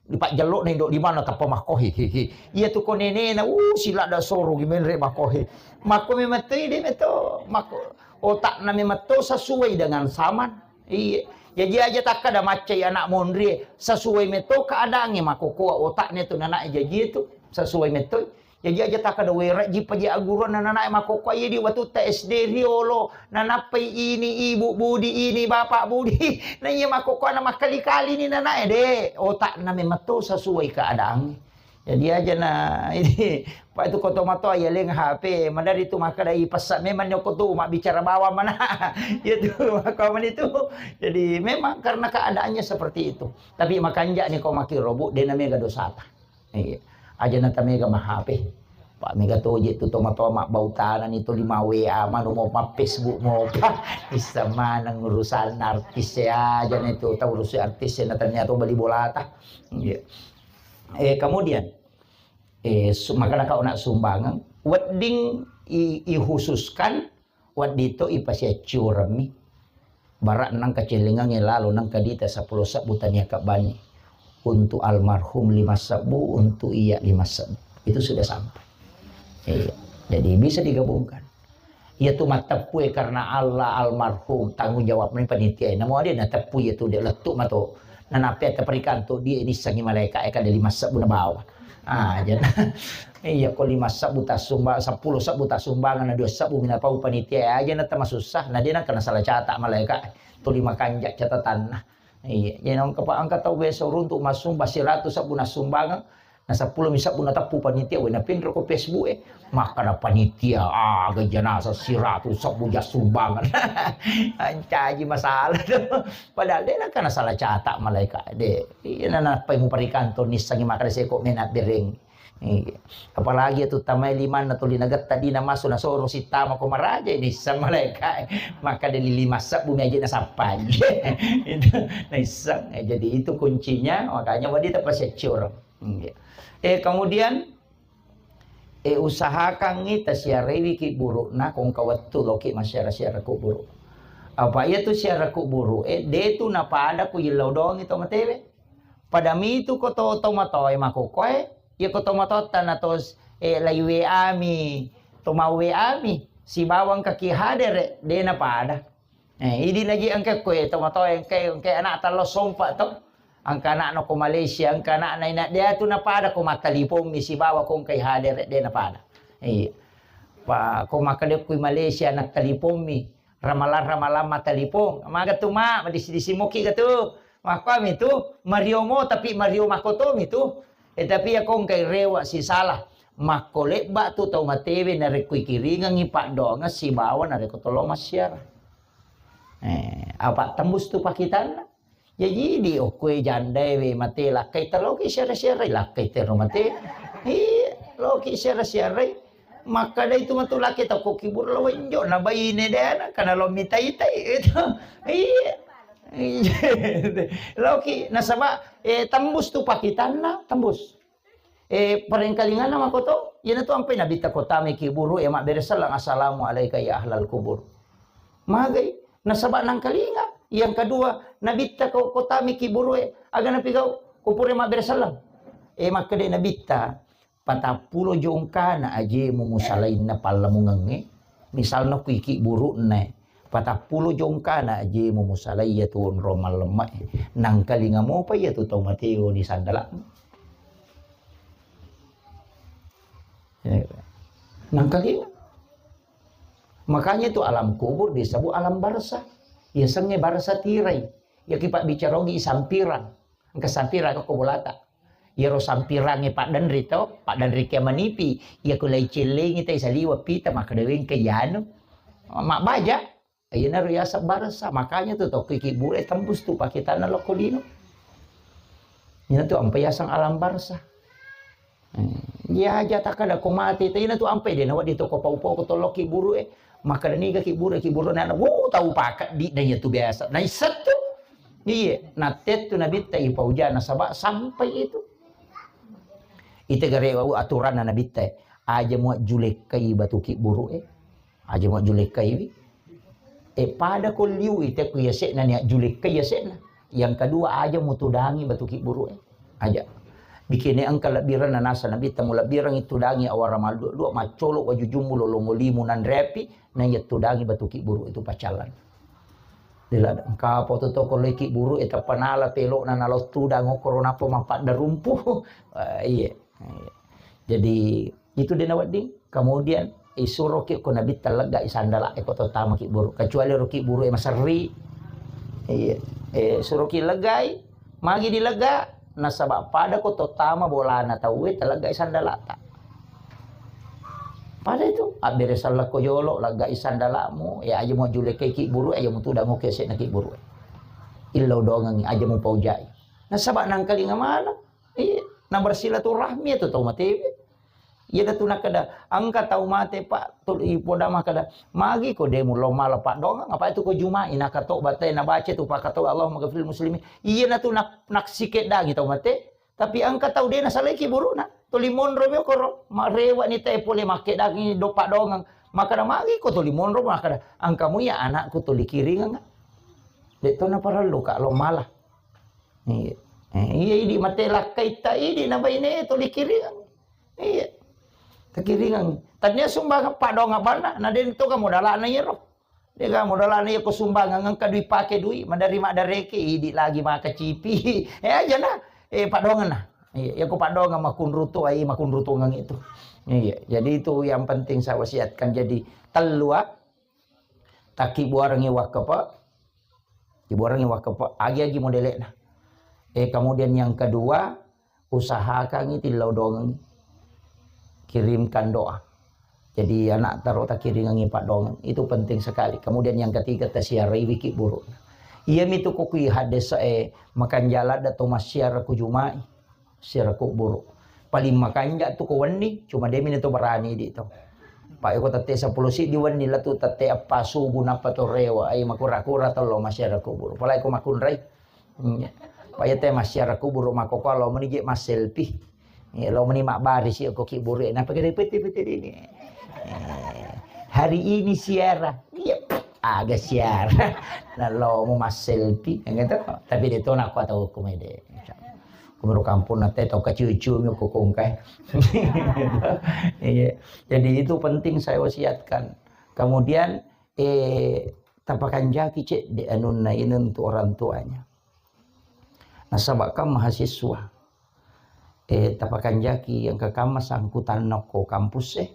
Di pajjello na indo di mana tappa makko, he, he, he. Iya tu ko nenena, uh, sila da soro gi menre makko, he. Makko memang tu de metto makko otak na memang to sesuai dengan zaman. Iya. Jaji aja takkada maccai anak monri sesuai metto keadaannya makko ko otaknya tu nana jaji itu sesuai metto. Jaji aja takkada wera jipa ji aguruan nanae makokko iya di watutta S D riolo nanappai ini ibu budi ini bapak budi na iya makokko ana makkali-kali ni nanae de otakna memang to sesuai keadaan. Jadi aja na ini Pak itu koto matoa ya leng H P madari tu makkada i pessa memang nyoko tu mak bicara bawang mana ya tu maka itu. Jadi memang karena keadaannya seperti itu. Tapi makanja ni ko maki robu de na mega dosata. Iya. Aja na tamega mahape. Pak mega toje tu toma-toma bautana ni tu lima W A manu mau ma Facebook mau apa. Bisa mana urusan artis ya aja na itu tahu urusan artis ya na ternyata bali bolata. Iya. Eh, kemudian eh su, makana kau nak sumbangan wedding i, i khususkan Wedding to ipasiaccioremmi. Bara nengka cellengengnge lalo nengka dita seppulo sebbu tania kebbanni. Untuk almarhum lima sebbu, untuk iya lima sebbu. Itu sudah sampai. Iya. Jadi bisa digabungkan. Iya tu matteppue karena Allah almarhum tanggung jawab ni panitia. Namo ada na teppu iya tu dia lettu mato. Nanape taperikanto dia ini sangi malaika e kada lima sebbu na bawa. Ah, jadi iya ko lima sebbu tasumba, seppulo sebbu tasumbangan na dua sebbu mina pau panitia aja na tamasussa na dia na kena salah catat malaika tu lima kanja catatanna. Iya, jadi nang kepa angka tau biasa uruntu masumba siratu sebbu na sumbangan na seppulo mi sebbu na teppu panitia we na pinro ko Facebook e. Makkada panitia, ah, gajanasa siratu sebbu ja sumbangan. Ancaji masalah tu. Padahal de na kena salah catat malaika de. Iya na nappai muparikanto nissangi makkada seko mena bereng. Iya. Apalagi itu tamai limanna tuli nagetta dina masu nasoro sittama ko maraja ini sama malaika. Maka dari lima sebbu meja na sappai. Itu naisseng. Eh, jadi itu kuncinya, makanya wadi tapasecci orang. Iya. Eh, kemudian, eh, usahakangngi tasiarewi ki burukna kongka wettu loki masyara-syara kuburu. Apa iya tu syara kuburu, eh, de tu napada ku yillau doang itu matewe. Pada mitu ko to, to matoe makokoe, iya ko to matotta na to, eh, lai W A mi, to mau W A mi, sibawang kaki hadere, de napada. Eh, idi lagi engke koe to matoe engke, engke anak tallo sompa to. Engka anakna ko Malaysia, engka anakna ina, de tu napada ko mattalipong mi sibawa ko engkai hadere, de napada. Iya. Pa ko makkeda kui Malaysia anak talipong mi, ramalang-ramalang mattalipong. Maga tu ma, madisi-disi moki ga tu. Makkuami tu, mario mo, tapi mario makoto mi tu. Eh, tapi ya ko engkai rewa sisala. Makko lebba tu tau matewe narekko ikiringengi paddoangeng sibawa narekko tollo massiara. Eh, apa tembus tu pakitanna? Jaji di okkoe jandae we mate lakkai taloki siara-siarai lakkai tero mate. Iya, loki siara-siarai. Makkadai tu matu laki tau ko kibur lo wenjo na baine dena kana lo mitai-tai itu. Iya. Iya. Loki nasaba, eh, tembus tu pakitanna, tembus. Eh, parengkalinganna makoto, iyanatu ampai nabitta ko tamai kiburu e mabbere selleng, "Assalamu alaika ya ahlal kubur." Magai, nasaba nangkalinga. Yang kedua, nabitta ko, ko tamai kiburu e, aga napigau, ko pura mabbere selleng. Eh, makkeda nabitta, patappulo jongkana ajemu musalainna pallamungengnge, misalna ku iki burukna, patappulo jongkana ajemu musalai iyatu onrong mallemme'e, nangkalinga mopa iyatu tau mateo ni sandala'mu. Ya. Nangkalinga. Makanya itu alam kubur disebut alam barzah. Yasengnge barzah tirai. Ya ki pabbicara ogi sampirang. Engka sampirang ko bolata. Iyaro sampirangnge paddenri to, paddenri ke manipi. Iya ko lai cellengi tai saliwa pita makkeda wengke yanu. Mabbaja. Iyanaro yaseng barzah. Makanya tu to ki kibure tembus tu pakitanna lokko lino. Ina tu ampa yaseng alam barzah. Hmm. Iya aja takkada ko mate, taina tu ampai de nawedding to ko pau-pau ko tollo kiburu e. Makkeda niga kiburu, kiburu na, wo tau pakeddi na iya tu biasa. Na issettu. Iye, na tettu nabitta ipauja nasaba sampai itu. Ite gare aturanna nabitta e. Aja mua julekkai batu kiburu e. Aja mua julekkai wi. E, pada ko liu ite ku yase'na nia julekkai yase'na. Yang kedua, aja mutudangi batu kiburu e. Aja. Bikini engka lebbiranna nasa nabitta mu lebbirang itu dangi awara maldu dua macolo wajujummu lolongo limu nanrepi na iya tudangi batu kiburu itu pacalan. Dila engka poto to ko leki buru e tappanala pelokna nalo tudang okoro napa mappadda rumpu. Eh, iya. Iya. Jadi itu de nawedding. Kemudian isuroki ko nabitta leggai sandala e ko to tamaki buru. Kecuali roki buru e maserri. Iya. Eh, suroki leggai, magi dilega nasaba pada ko to tama bolana tauwe taleggai sandalata. Pada itu abbere sallako jolo leggai sandalamu, ya aja mau julekeki buru, aja mau tudang oke sekna ki buru. Illau dongengi aja mau paujai. Nasaba nangkalinga mana? Iya, na bersilaturahmi itu tau matewe. Iya datu nakkeda, engka tau mate, Pak, tuli ipoda makkeda, magi ko de mullo mala paddoangeng, apa itu ko Juma'i, naka tobat e, nabaca tu pakatobat, Allahumma ghafiril muslimin. Iya natu nak-, naksikeddangi tau mate, tapi engka tau de nasalai kiburuna. Tuli monro mi okoro, marewa ni te pole makkeddangi do paddoangeng. Makkeda magi ko tuli monro, makkeda, engkamu iya anakku tuli kiringeng. De to naparellu ka lo mala. Iya. Eh, iya idi mate lakkai ta idi na baine tuli kiringeng. Iya. Takiringang. Tania sumbang padonga bana, na den to ka modalana iyaro. De ka modalana iya ko sumbangan engka dui pake dui, madari madareke idi lagi maka cipi. Eh aja na. Eh padongan na. Iya, iya ko padongan makunrutu ai makunrutungang itu. Iya, jadi itu yang penting saya wasiatkan. Jadi tellu ah, takki buarangi wakkepa, dibuarangi wakkepa, agi-agi modele'na. Eh, kemudian yang kedua, usahakan itu lau dongeng, kirimkan doa. Jadi anak taro takiringangi padongeng, itu penting sekali. Kemudian yang ketiga, tasiarai wiki buruk. Iya mitu ko kui hadis eh makan jalan da to massiara ku Jumai, siara kuburu. Paling makanja tu ko wenni, cuma demi ni to berani di to. Pak, iko tette sepuluh siddi wenni la tu tette eppa subuh nappa to rewa, ai makura-kura tello masyarakat kubur. Apalagi ko makunrai. Hmm. Pak, ya te masyarakat kubur mako ko lo meni je mas selfie. Ya, lo meni mak baris ya ko kibur ya. Napa kira pete-pete ini? Eh, hari ini siara. Iya, aga siara. Nah, lo mau mas selfie, gitu. Tapi dia tuh nak kuat tahu komedi. Kumuru kampung nate tau kaciu-ciu mi ko kongkai. Iya. Jadi itu penting saya wasiatkan. Kemudian, eh, tapakanjaki cedde anunna ini untuk orang tuanya. Nasaba kan mahasiswa. Eh, tapakanjaki yang kekamma sangkutan ko kampus eh.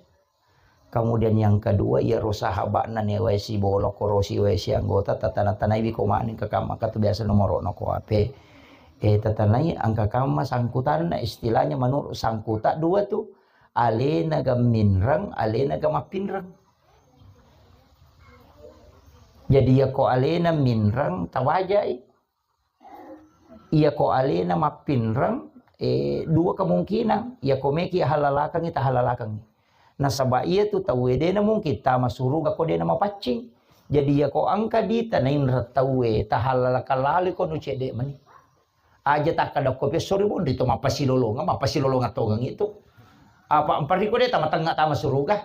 Kemudian yang kedua, iyaro sahaba'na newae sibolokko, ro siwae sianggota, tatana-tanaiwi ko mani engka kamma, engka tu biasa nomoro'na ko H P. Eh, tatanai engka kamma sangkutanna, istilahnya menurut sangkuta dua tu, alena ga minreng, alena ga mappinreng. Jadi, iya ko alena minreng, tawajai. Iya ko alena mappinreng, eh, dua kemungkinan. Iya ko meki halalakengngi, tahalalakengngi. Nasaba iya tu tauwe dena mungkin tama suruga ko dena mapaccing. Jadi iya ko engka dita nainreng tauwe, tahalalakeng lalo ko nu cedde meni. Aja takkada ko pesso ri bonri to mappasilolongeng, mappasilolongeng tongeng itu. Apa mpari ko de tama tengnga tama suruga.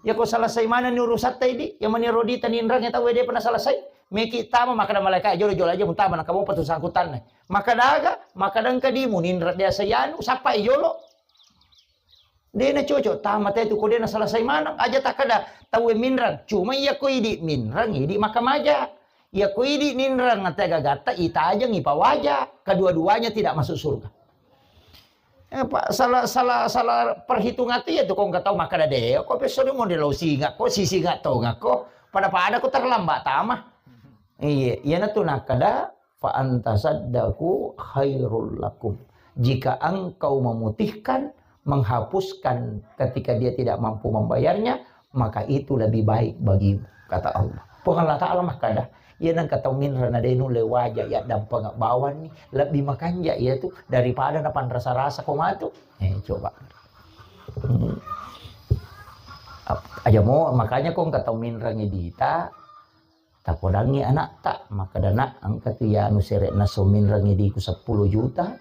Ya ko selesai manenni urusatta idi, ya meni rodita ninreng ya tauwe depa na selesai. Meki tama makkada malaika jolo-jolo aja mutama na kamopa tu sangkutanna. Makkada aga, makkada engka dimu ninreng biasa yanu, sappa i jolo. Dena cocok, tama te tu ko dena selesai maneng, aja takkada tauwe minreng. Cuma iya ko idi minreng, idi makkamaja. Iya ko idi ninreng tega gatta, itajeng, ipawaja. Kedua-duanya tidak masuk surga. Eh, Pak, salah, salah, salah perhitungan tu iya tu ko engka tau makkada de, ko pesso de mo de lo singa ko, si singa tonga ko, pada-pada ko terlambat tama. Iya, iyana tu nakkada, "Fa antasaddaku khairul lakum." Jika engkau memutihkan, menghapuskan ketika dia tidak mampu membayarnya, maka itu lebih baik bagimu, kata Allah. Puang Allah Ta'ala makkada, iya nengka tau minreng na de nulle waja ya dampeng bawanni, lebih makanja iya tu daripada na panrasa-rasa ko matu. Eh, coba. Hmm. Ap-, aja mo, makanya ko engka tau minreng dita, tapodangngi anakta, makkada, "Nak, engka tu iya anu sere'na so minreng idiku seppulo juta,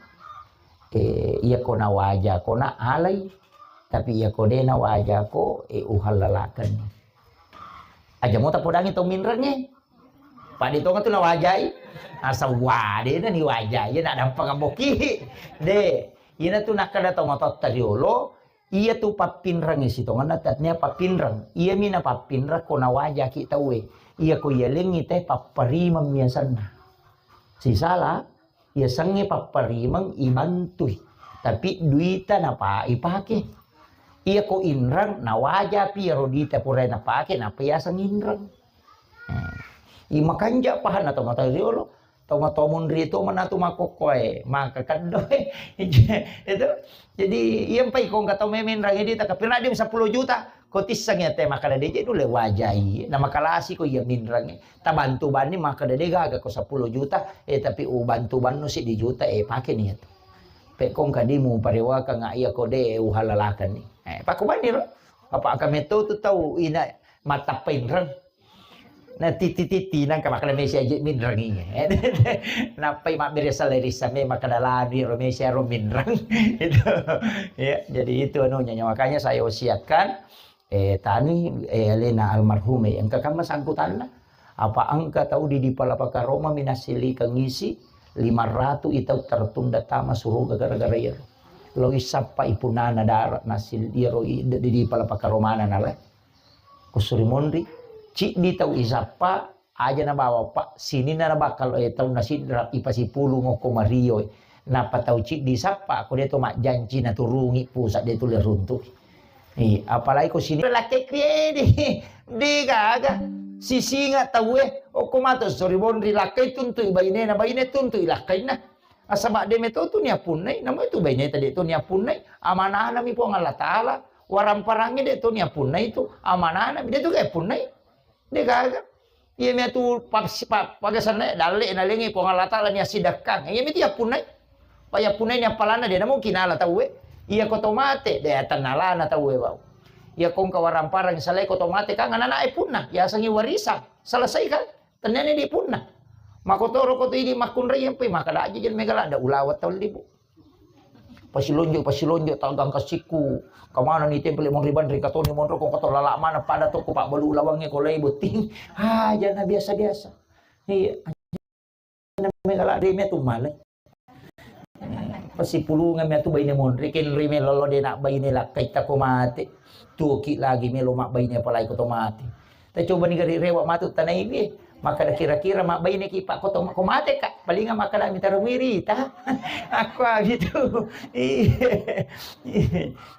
eh, iya ko nawaja ko nak alai, tapi iya ko de nawaja ko, eh, uhallalakenni." Aja mo tapodangngi tau minrengnge. Pade tonga tu nawajai, asa wade na niwajai, iya nak dampeng amboki. De, iyana tu nakkada tau matotta riolo, Iya tu pappinrengnge sitongenna, tatnia pappinreng. Iyami na pappinreng ko nawajaki tauwe. Iya ko iyalengngi te papparimeng miasenna. Sisala, iyasengnge papparimeng ibantui. Tapi duita napa ipake. Iya ko inreng, nawajapi iyaro duita pura napake, nappa yaseng inreng. Hmm. I makanja pahanna tomatoa riolo, tomatoa monri to manatu makkokkoe, maka keddoe. Itu. Jadi, iya mpai ko engka tau memenreng idi, tapi na dia sepuluh juta, ko tisseng ya te makkada de je nulle wajai, na makalasi ko iya minreng. Tabantu banni makkada de gaga ko sepuluh juta, eh, tapi ubantu bannu siddi juta, eh, pake ni itu. Pe ko engka dimu parewakang, iya ko de uhalalakan ni. Eh, pakko banni ro. Apa engka metto tu tau ina mattappa inreng. Na titi-titi nangka makkada mesi aje minrengi. Nappai mabbere sellerissa me makkada lani ro mesi aro minreng. Itu. Ya, jadi itu anunya. Makanya saya wasiatkan, eh, tani, eh, alena almarhum, eh, engka kamma sangkutanna. Apa engka tau di, di Palapa Karoma minasilikeng isi lima ratu itau tertunda tama suruga gara-gara iyaro. Lo isappa ipunana dara nasil iyaro i, di, di Palapa Karomana nala. Kusuri monri, ciddi tau isappa, aja nabawa, Pak, sininna nabakal, eh, taunna sidra ipasipulung okko Mario, eh. Napa tau ciddi sappa, ko de to majjanci naturungi pusat de tu le runtu. Eh, apalagi ko sini lakkai kriedi, de gaga. Sisinga tau, eh, okko mato sori bonri lakkai tuntui bainena, baine tuntui lakkainna. Asaba de meto tu niappunnai, namo itu baineta de to niappunnai, amanahna mi Puang Allah Taala, waramparangnge de to niappunnai tu, amanahna mi de tu ga punnai. De gaga. Iya mi tu pap-, pap-, pagasanna dalle nalengi Puang Allah Taala ni asidekkang. Iya mi tu yappunnai. Pa yappunnai ni appalanna de namo kinala tauwe. Iya ko to mate, de tennalana tau e bau. Iya ko engka waramparang salai ko to mate kan anak-anak e punna, yasengi warisan. Selesai kan? Tennani di punna. Makotoro ko tu idi makkunrai yang pui, maka da aja jen mega lada ulawa tau libu. Pasilonjo, pasilonjo, tagang kasikku. Kamana ni tempel mon riban ri katoni monro ko koto lala mana pada to ko pak balu lawange ko lai botting. Aja na biasa-biasa. Iya. Mega lada me tu malai. Pasipulungan me tu baine monri, kenri me lolo de nak baine lakkai ta ko mate. Tuki lagi melo mak baine apalagi ko to mate. Ta coba ni gari rewa matu tanai bi. Maka da kira-kira mak baine ki pak ko to ko mate kak. Palinga maka da mitaro miri ta. Aku gitu. Iya.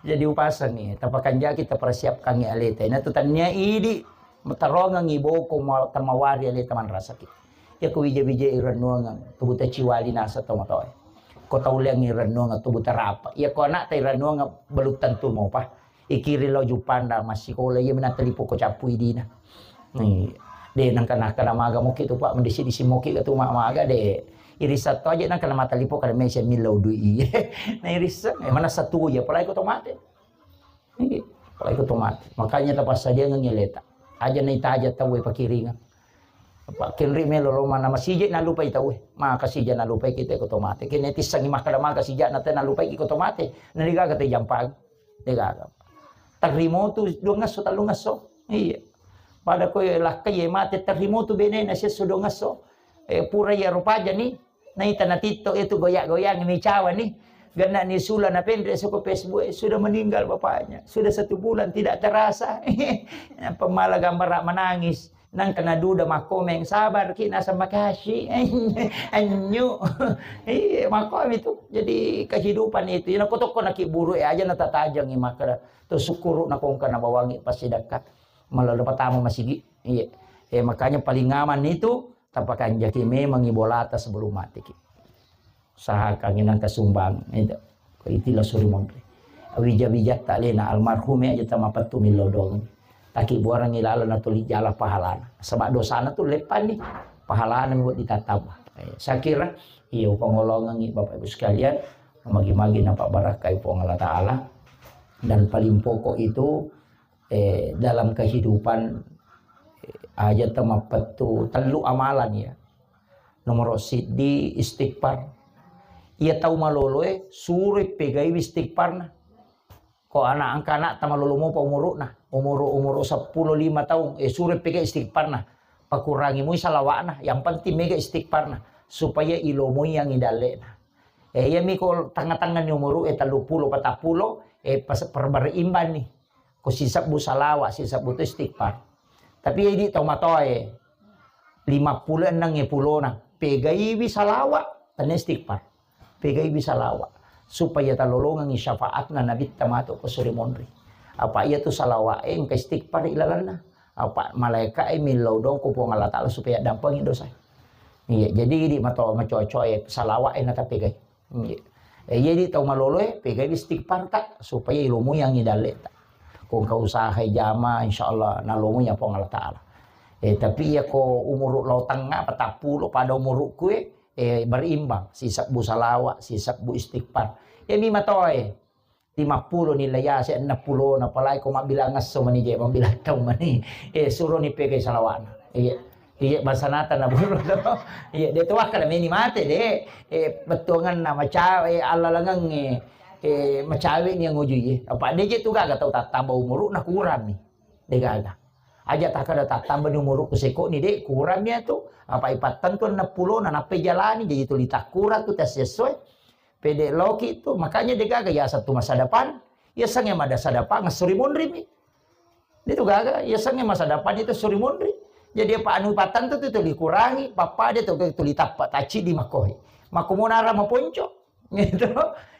Jadi upasang ni. Tapakanjaki ta persiapkan ni aleta. Ina tu tania idi. Matarongang iboko ma-, tamawari aleta manrasaki. Iya ko wija-wija irennuangeng, tubuta ciwali nasa tau matoe. Ko tau leang irennuangeng, tubuta rapa. Iya ko anak ta irennuangeng, belum tentu mopa. Ikiri lao jupanda massikola, iya mina telipo ko cappu idina. Ni, de nangka naka na maga moki tu pak, mendisi-disi moki ke tu ma-, maga de. Irisa to aja nangka na matalipo kada mese millau dui iye. Na irisa, eh, mana satu ya, apalagi ko to mate. Iya, apalagi ko to mate. Makanya tapassadiangeng aleta. Aja na itaja tau e pakiringang. Apa kenri melo lo mana masije nalupai tau e. Maka sija nalupai kita ko to mate. Kene tissangi makkada maka sija na te nalupai ko to mate. Na degaga te jampang. Degaga. Tarrimotu dua ngesso, tallu ngesso. Iya. Pada ko lakkai e mate tarrimotu bene na sesso dua ngesso. Eh, pura iya rupaja ni. Naita na TikTok itu goyang-goyang mi cawa ni. Gana ni sula na penre soko Facebook, eh, sudah meninggal bapaknya. Sudah satu bulan tidak terasa. Pemala gambar menangis. Nang kena duda makomeng, sabar ki nasa makasih. Anyu. Iya, makomi tu. Jadi kehidupan itu. Ina ko tokko na ki buru e aja na tatajangi makara. Tu syukuru na kongka na bawangi pasti dekat. Malah dapat tamu masigi. Iya. Eh, makanya paling aman itu tapakanjaki memang ibolata sebelum mati ki. Usahakan inang kasumbang itu. Ko itilah suri monri. Wija-wija ta lena almarhum aja tamapettu milodong. Taki buarangi lalo na tuli jala pahalana. Sebab dosana tu lepan ni. Pahalana mi buat ditatamba. Eh, saya kira iya upangolongangi Bapak Ibu sekalian. Magi-magi nampak barakai Puang Allah Ta'ala. Dan paling pokok itu eh, dalam kehidupan, eh, aja tamappettu tellu amalan ya. Nomoro siddi istighfar. Iya tau maloloe suroi pegaiwi istighfarna. Ko anak angka anak tamalolo mopa umuruna, umuru umuru seppulo lima taung, eh, suroi pegai istighfarna. Pakurangi mui salawakna, yang penting mega istighfarna supaya ilomoi yang idallena. Eh, iya mi ko tengah-tengah ni umuru e tellu pulo, patappulo, eh, pas perberimbang ni. Ko sisebbu salawat, sisebbu tu istighfar. Tapi idi tau matoa e lima pulo enneng e pulona, pegaiwi salawat, tenne istighfar. Pegaiwi salawat. Supaya talolongengi syafaatna Nabitta matu ko suri monri. Apa iya tu salawat e engka istighfar ilalanna. Apa malaika e millau dong ko Puang Allah Ta'ala supaya dampengi dosa. Iya, jadi idi matoa macoa-coa e salawat e natapegai. Iya. Eh, iya di tau malolo e, pegai istighfar ta, supaya ilomoi yang idalle ta. Ko engka usaha jama, insyaallah nalomoi ya Puang Allah Ta'ala. Eh, tapi iya ko umuru lao tengnga, patappulo pada umurukku e, eh, berimbang. Sisebbu salawat, sisebbu istighfar. Eh, mi matoa e. Lima pulo ni layase, enneng pulo na palai ko mabbilang esso mani je, mabbilang tau mani. Eh, suro ni pegai salawatna. Iya. Iya, basanata na buru to. Iya, de to wakkada meni mate de. Eh, bettuanganna macawe, eh, allalangengnge, eh, macawe ni nguju iye. Apa de je tu gaga tau tattamba umuru na kurang ni. De gaga. Aja takkada tattamba ni umuru ku seko ni de kurang ni tu. Apa ipattentu enneng pulo na nappai jalani jadi tuli takkurang tu tes sesuai. Pede loki tu, makanya de gaga yaseng tu masa depan, yasengnge mada masa depan, suri monri mi. De tu gaga, yasengnge masa depan itu suri monri. Jadi apa anu patang tu, tu tuli kurangi, papa de tu tuli tappa taci di makohi. Mako monara maponco. Gitu.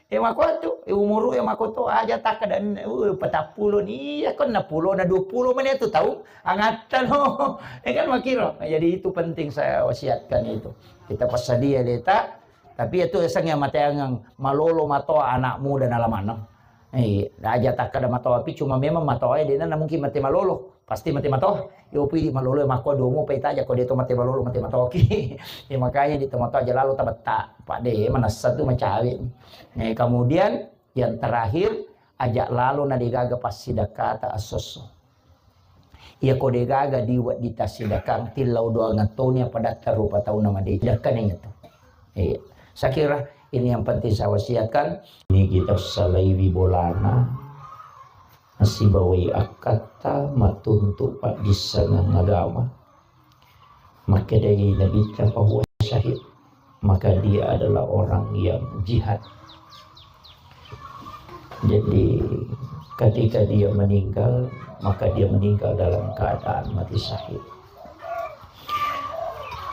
E mako tu, e umuru e mako tu aja tak dan uh, patappulo ni, iya kan enam puluh na dua puluh menit tu tahu, angatta no. Ya kan makiro. Jadi itu penting saya wasiatkan itu. Kita passadia leta, Tapi itu eseng yang mateangeng malolo matoa anak muda nala maneng. Eh, aja takkada matoa pi cuma memang matoa e dena mungkin mate malolo, pasti mate matoa. Yo pi di malolo mako domo pe taja ko de to mate malolo mate matoa ki. Ya makanya di to matoa aja lalo tabetta. Pak de manassa tu macawe. Eh, kemudian Yang terakhir, aja' lalo na degaga passidakkata esso-esso. Iyako degaga diwedding tassidakang, tillau doang toni apa datta rupa tauna madeceng. Dekkani itu. Iya. Saya kira ini yang penting saya wasiatkan. Ini kita salaiwi bolana, nasibawai akkatta, matuntu paddissengeng agama. Makkedai Nabitta, "Fahuwa syahid." Maka dia adalah orang yang jihad. Jadi, ketika dia meninggal, maka dia meninggal dalam keadaan mati syahid.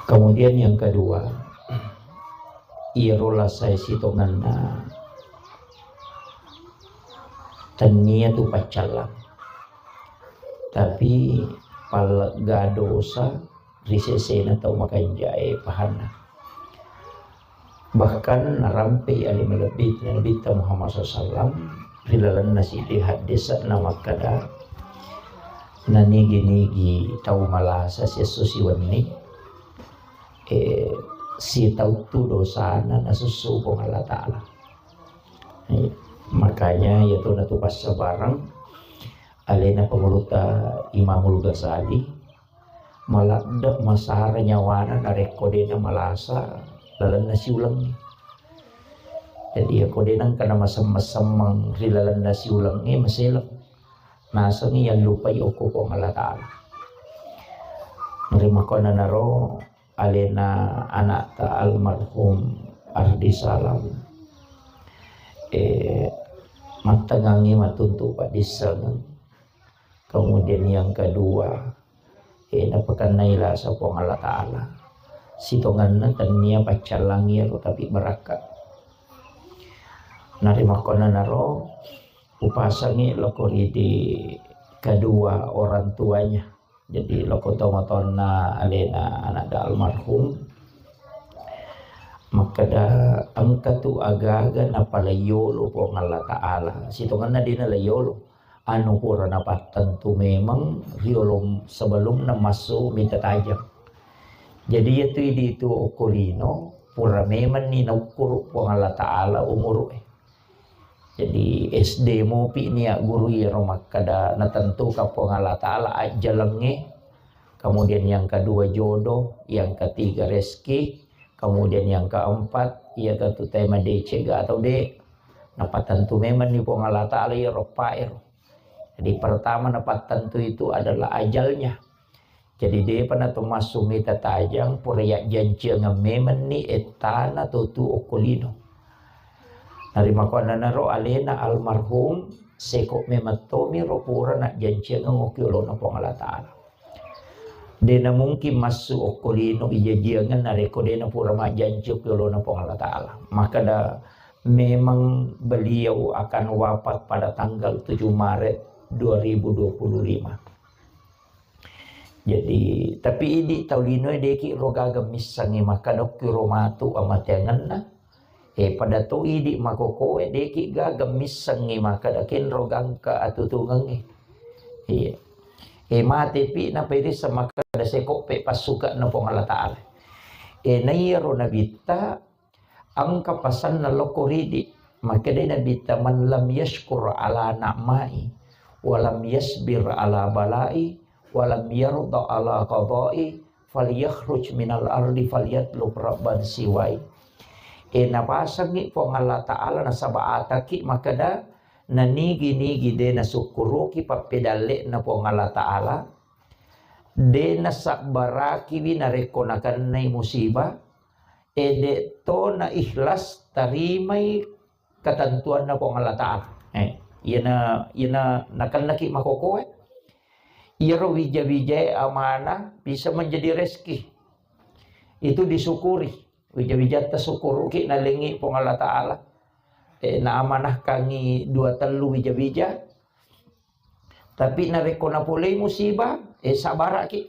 Kemudian yang kedua, iyaro lasai sitongenna tennia tu paccallang. Tapi pallegga dosa ri sesena tau makanjae pahanna. Bahkan narampei ale malebbi Nabitta Muhammad sallallahu alaihi wasallam ri lalenna siddi haddese'na makkeda, nanigi-nigi tau malasa siesso siwenni, eh, sitauttu dosana nasussu Puang Allah Ta'ala. Eh, makanya iyatu natu passabareng alena pangulutta Imamul Ghazali, maladde masara nyawana narekko de namalasa lalenna siulengnge. Jadi, iyako de nengka namasemmeng-semmeng ri lalenna siulengnge, maseleng. Nasengngi yallupai okko Puang Allah Ta'ala. Narimakkuannanaro alena anakta almarhum Ardi Salam, eh, mattengngangngi matuntu paddissengeng. Kemudian yang kedua, eh, napakennai lasa Puang Allah Ta'ala. Sitongenna tennia paccallangi ero, tapi barakka. Narimakkuannanaro upasengngi loko ridi kedua orang tuanya. Jadi, loko tomatoanna alena anakda almarhum, makkeda, engka tu agaga napalaiyolo Puang Allah Ta'ala. Sitongenna de nalaiyolo. Anu pura napattentu memeng riolo sebelumna massu mita tajeng. Jadi, iyatu idi tu okko lino, pura memenni naukkuru Puang Allah Ta'ala umuru'e. Jadi, S D mopi nia guru iyaro makkeda natentukan Puang Allah Ta'ala ajjalengnge. Kemudian yang kedua jodoh, yang ketiga rezeki, kemudian yang keempat, iya tentu tema decega atau de. Napatentu memenni Puang Allah Ta'ala iyaro paero. Jadi, pertama napattentu itu adalah ajalnya. Jadi, depa nato massu mita tajang, pura yajjanciangeng memenni ettana totu okko lino. Narimakkuannanaro alena almarhum, seko memeng tomiro pura najjanciangeng okko yolona Puang Allah Ta'ala. De namungkin massu okko lino ijajiangeng narekko de napura majjanci okko yolona Puang Allah Ta'ala. Makkeda memang beliau akan wafat pada tanggal tujuh Maret dua ribu dua puluh lima. Jadi, tapi idi tau linoe deki ro gaga missengngi makkeda okki ro matu amateangenna. Eh, pada to idi makokoe deki gaga missengngi makkeda kenro gangka atutungengnge. Iya. Eh, matepi napairisseng makkeda sekoppe passukanna Puang Allah Ta'ala. Eh, naiyaro nabitta engka pasanna lokko ridi. Makkedai Nabitta, "Man lam yashkur ala na'mai, wa lam yasbir ala balai, wa lam yarda ala qadai, falyakhruj minal ardi falyatlub rabban siwai." E, napasengngi Puang Allah Ta'ala nasaba ataki makkeda, nanigi-nigi de nasukkuruki pappedalle'na Puang Allah Ta'ala, de nasabbarakiwi narekko nakennai musibah, e, de to na ikhlas tarimai ketentuanna Puang Allah Ta'ala. Eh, iyana, iyana nakennaki makokoe. Iyaro wija-wijae amanah bisa menjadi rezeki. Itu disyukuri. Wija-wijatta syukuruki nalengi Puang Allah Ta'ala. Eh, naamanahkangi dua tellu wija-wija. Tapi narekko napolei musibah, eh, sabaraki.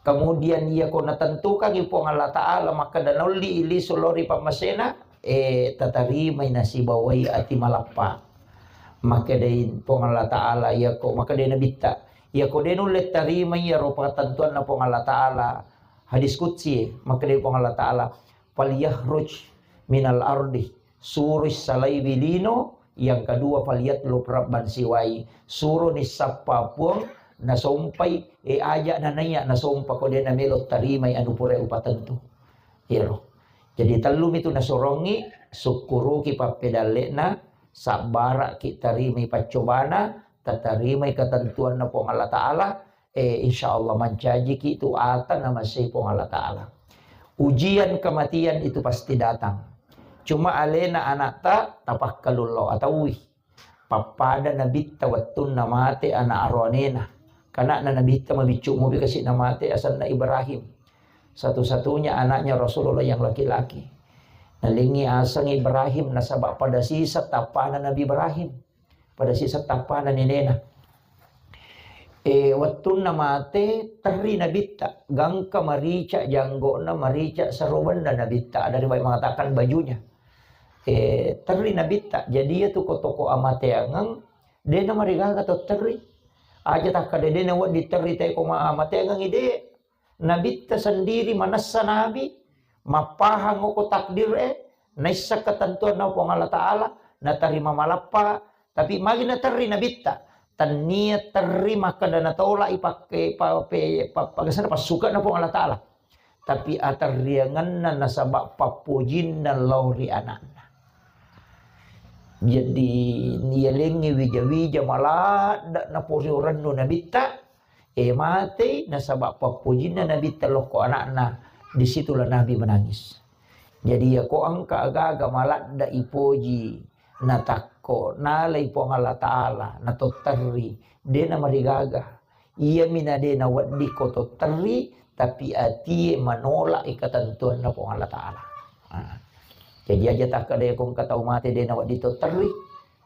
Kemudian iyako natentukangi Puang Allah Ta'ala makkeda naulli lisu lao ri pammasena, eh, tatarimai nasibawai ati malappa. Makkedai Puang Allah Ta'ala, iyako, makkedai Nabitta, iyako de nulle tarimai iyaro patentuanna Puang Allah Ta'ala, hadis qudsi, makkedai Puang Allah Ta'ala, "Falyakhruj minal ardi." suro salaiwi lino, yang kedua falyatlub rabban siwai, suro nissappa Puang, nasompai, e aja nanaiya nasompa ko de namelo tarimai anu pura upatentu. Iyaro. Jadi tellumi tu nasorongi, sukkuruki pappedalle'na, sabbaraki tarimai paccobana, tatarimai ketentuanna Puang Allah Ta'ala, eh, insya Allah mancajiki tu ata namasei Puang Allah Ta'ala. Ujian kematian itu pasti datang. Cuma alena anakta tapakkalullo ataui. Pappada nabitta wettunna mate anak aroanena. Kanakna nabitta mabiccu mopi kasi namate asenna Ibrahim. Satu-satunya anaknya Rasulullah yang laki-laki. Nalengi aseng Ibrahim nasaba pada sisa tappana Nabi Ibrahim. Pada sisa tappana nenena. E, wettunna mate, terri nabitta. Gangka marica janggona, marica serobenna nabitta. Ada riwayat mengatakan bajunya. E, terri nabitta. Jadi iya tu ko toko amateangeng, dena marigaga to terri. Aja takkada dena wedding terri te ko ma-, amateangeng ide. Nabitta sendiri manessa nabi, mappahang oko takdir e, naissa ketentuan na Puang Allah Ta'ala, natarima malappa, tapi magi naterri nabitta, tannia terri makkada natolak i pakke pa-, pe-, pa-, pagesana passuka na Puang Allah Ta'ala. Tapi aterriangenna nasaba pappojinna lao ri anakna. Jadi, yalengngi wija-wija maladda napori orennu nabitta, e, matei nasaba pappojinna nabitta lokko anakna, disitulah Nabi menangis. Jadi, yako engka agaga maladda ipoji, natakko, nalai Puang Allah Ta'ala, natotterri, dena marigaga. Iyami na de nawedding ko totterri, tapi atie manolak i ketentuanna Puang Allah Ta'ala. Ah. Jadi aja takkada ko engka tau mate de nawedding totterri.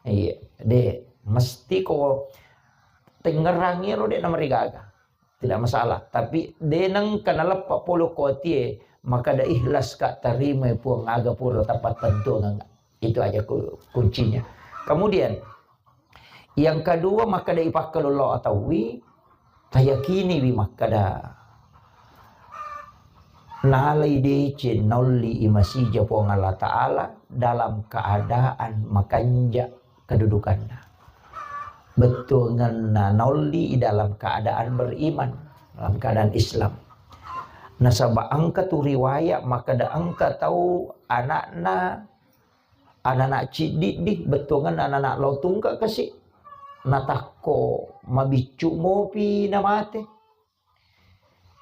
Iya, de mesti ko tengngerangi ro de namarigaga. Tidak masalah. Tapi de nengka naleppa polo ko atie, maka da ikhlas ka tarima Puang aga pura tapattentuangan. Itu aja ku-, kuncinya. Kemudian, yang kedua, makkada ipakkalullo ataui, tayakiniwi makkada nalai deceng naolli i masija Puang Allah Ta'ala dalam keadaan makanja kedudukanna. Bettuangenna naolli i dalam keadaan beriman, dalam keadaan Islam. Nasaba engka tu riwayat makkada engka tau anakna Anana ciddiddi, bettuangenna anana lao tungka kasi. Natakko mabiccu mopi namate.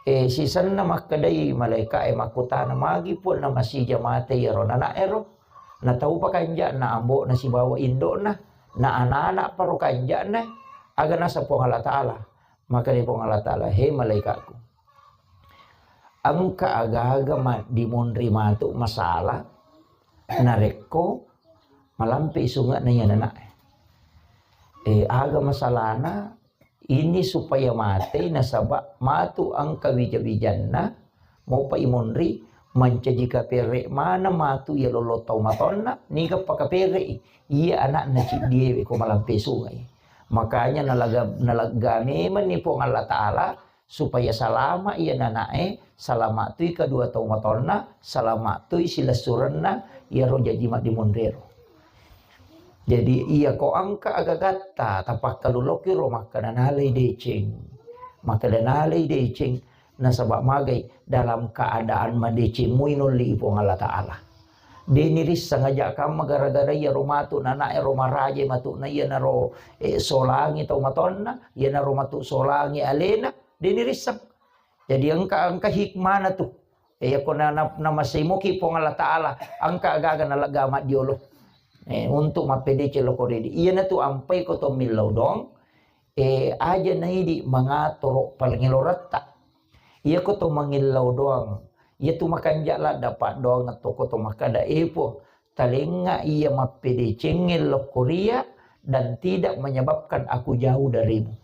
E, sisenna makkedai malaika e makkutana, "Magi Puang namasija mate iyaro nana ero?" Nataupa kanja'na ambo'na sibawa indo'na, na anana paro kanja'na, aga nasa Puang Allah Ta'ala. Makkedai Puang Allah Ta'ala, "He malaika'ku, engka aga-aga ma-, dimonri matu masalah narekko malampe sunge'na iya nana'e. E, aga masalahna ini supaya matei nasaba matu engka wija-wijanna mopa imonri mancaji kapere maneng matu iya lollo tau matonna, niga pakapere'i iya ana'na ciddiewe ko malampe sunge'i." Makanya nalaga-, nalegga memenni Puang Allah Ta'ala supaya salama iya nana'e, salama tui kedua tau matonna, salama tui silessurenna iyaro jaji maddimonrero. Jadi, iya ko engka agagatta, tapakkalulokiro makkeda nalai deceng. Makkeda nalai deceng, nasaba magai dalam keadaan madeceng mui nolli Puang Allah Ta'ala. Deni risseng aja kamma gara-gara iyaro matu nana'e ro maraje matu na iyanaro, eh, solangi tau matonna, iyanaro matu solangi alena, deni risseng. Jadi engka, engka hikmana tu. Eh, yako na, na, namasei moki Puang Allah Ta'ala, engka gaga nalegga maddiolo. Eh, untuk mappedeceng loko ridi. Iyana tu ampai ko to millau doang, eh, aja naidi mangatoro palengeloretta. Iya ko to mangillau doang. Iya tu makanja ladda paddoang to ko to makkada, eh, Puang, talenga iya mappedecengnge lokko ria dan tidak menyebabkan aku jauh darimu.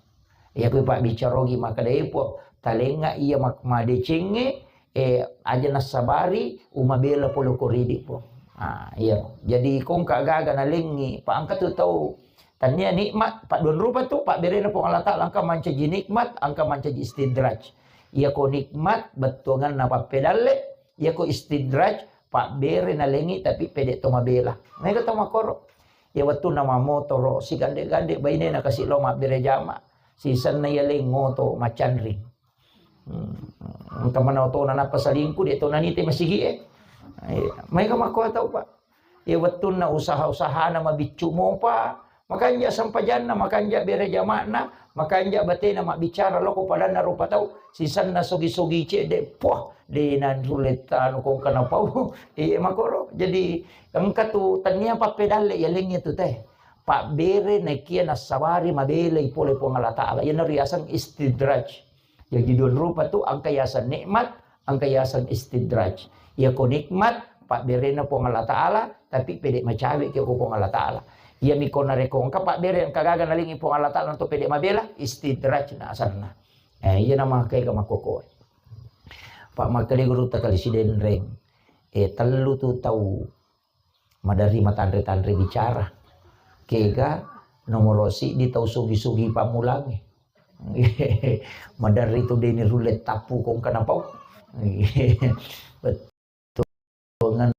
Iya ko pabbicarogi makkeda, eh, Puang, talenga iya mak-, madecengnge, eh, aja nassabari umabela pole ko ridi, Puang. Ah, iya. Jadi kongka gaga nalengi, pa engka tu tau tania nikmat, padduan rupa tu, pabberena Puang Allah Ta'ala engka mancaji nikmat, engka mancaji istidraj. Iya ko nikmat, bettuanganna pappedalle, iya ko istidraj, pabbere nalengi tapi pede to mabela. Mega to makoro. Ya wettunna mamotoro, sigande-gande bainena kasi lo mabbere jama, sisenna yaleng ngoto macanring. Hmm. Engka mana otona nappa salingku, de to nanite masigie. Iya. Mega makko tau, Pak. Ya wettunna usaha-usahana mabiccu mopa, makanja sempajanna, makanja bere jama'na, makanja batena mabbicara loko padanna rupa tau, sisenna sogi-sogi cedde, puah, de nanrulle tanu kongka napau. Iya makoro. Jadi engka tu tania pappedalle yalengnge tu teh. Pabbere nakia nassabari mabelai pole Puang Allah Ta'ala. Iyana riaseng istidraj. Jadi dua rupa tu, engka yaseng nikmat, engka yaseng istidraj. Iya ko nikmat, pabberena Puang Allah Ta'ala, tapi pede macawe ki ko Puang Allah Ta'ala. Iya miko nareko engka pabbere engka gaga nalingi Puang Allah Ta'ala untuk pede mabela, istidraj na asanna. Eh, iya nama kega makkoko. Pak Makale Guru Takali Sidenreng. Eh, tellu tu tau maderri matanre-tanre bicara. Kega nomoro siddi tau sugi-sugi pammulangnge. Maderri tu deni rulle tappu kongka napau. Bettuanna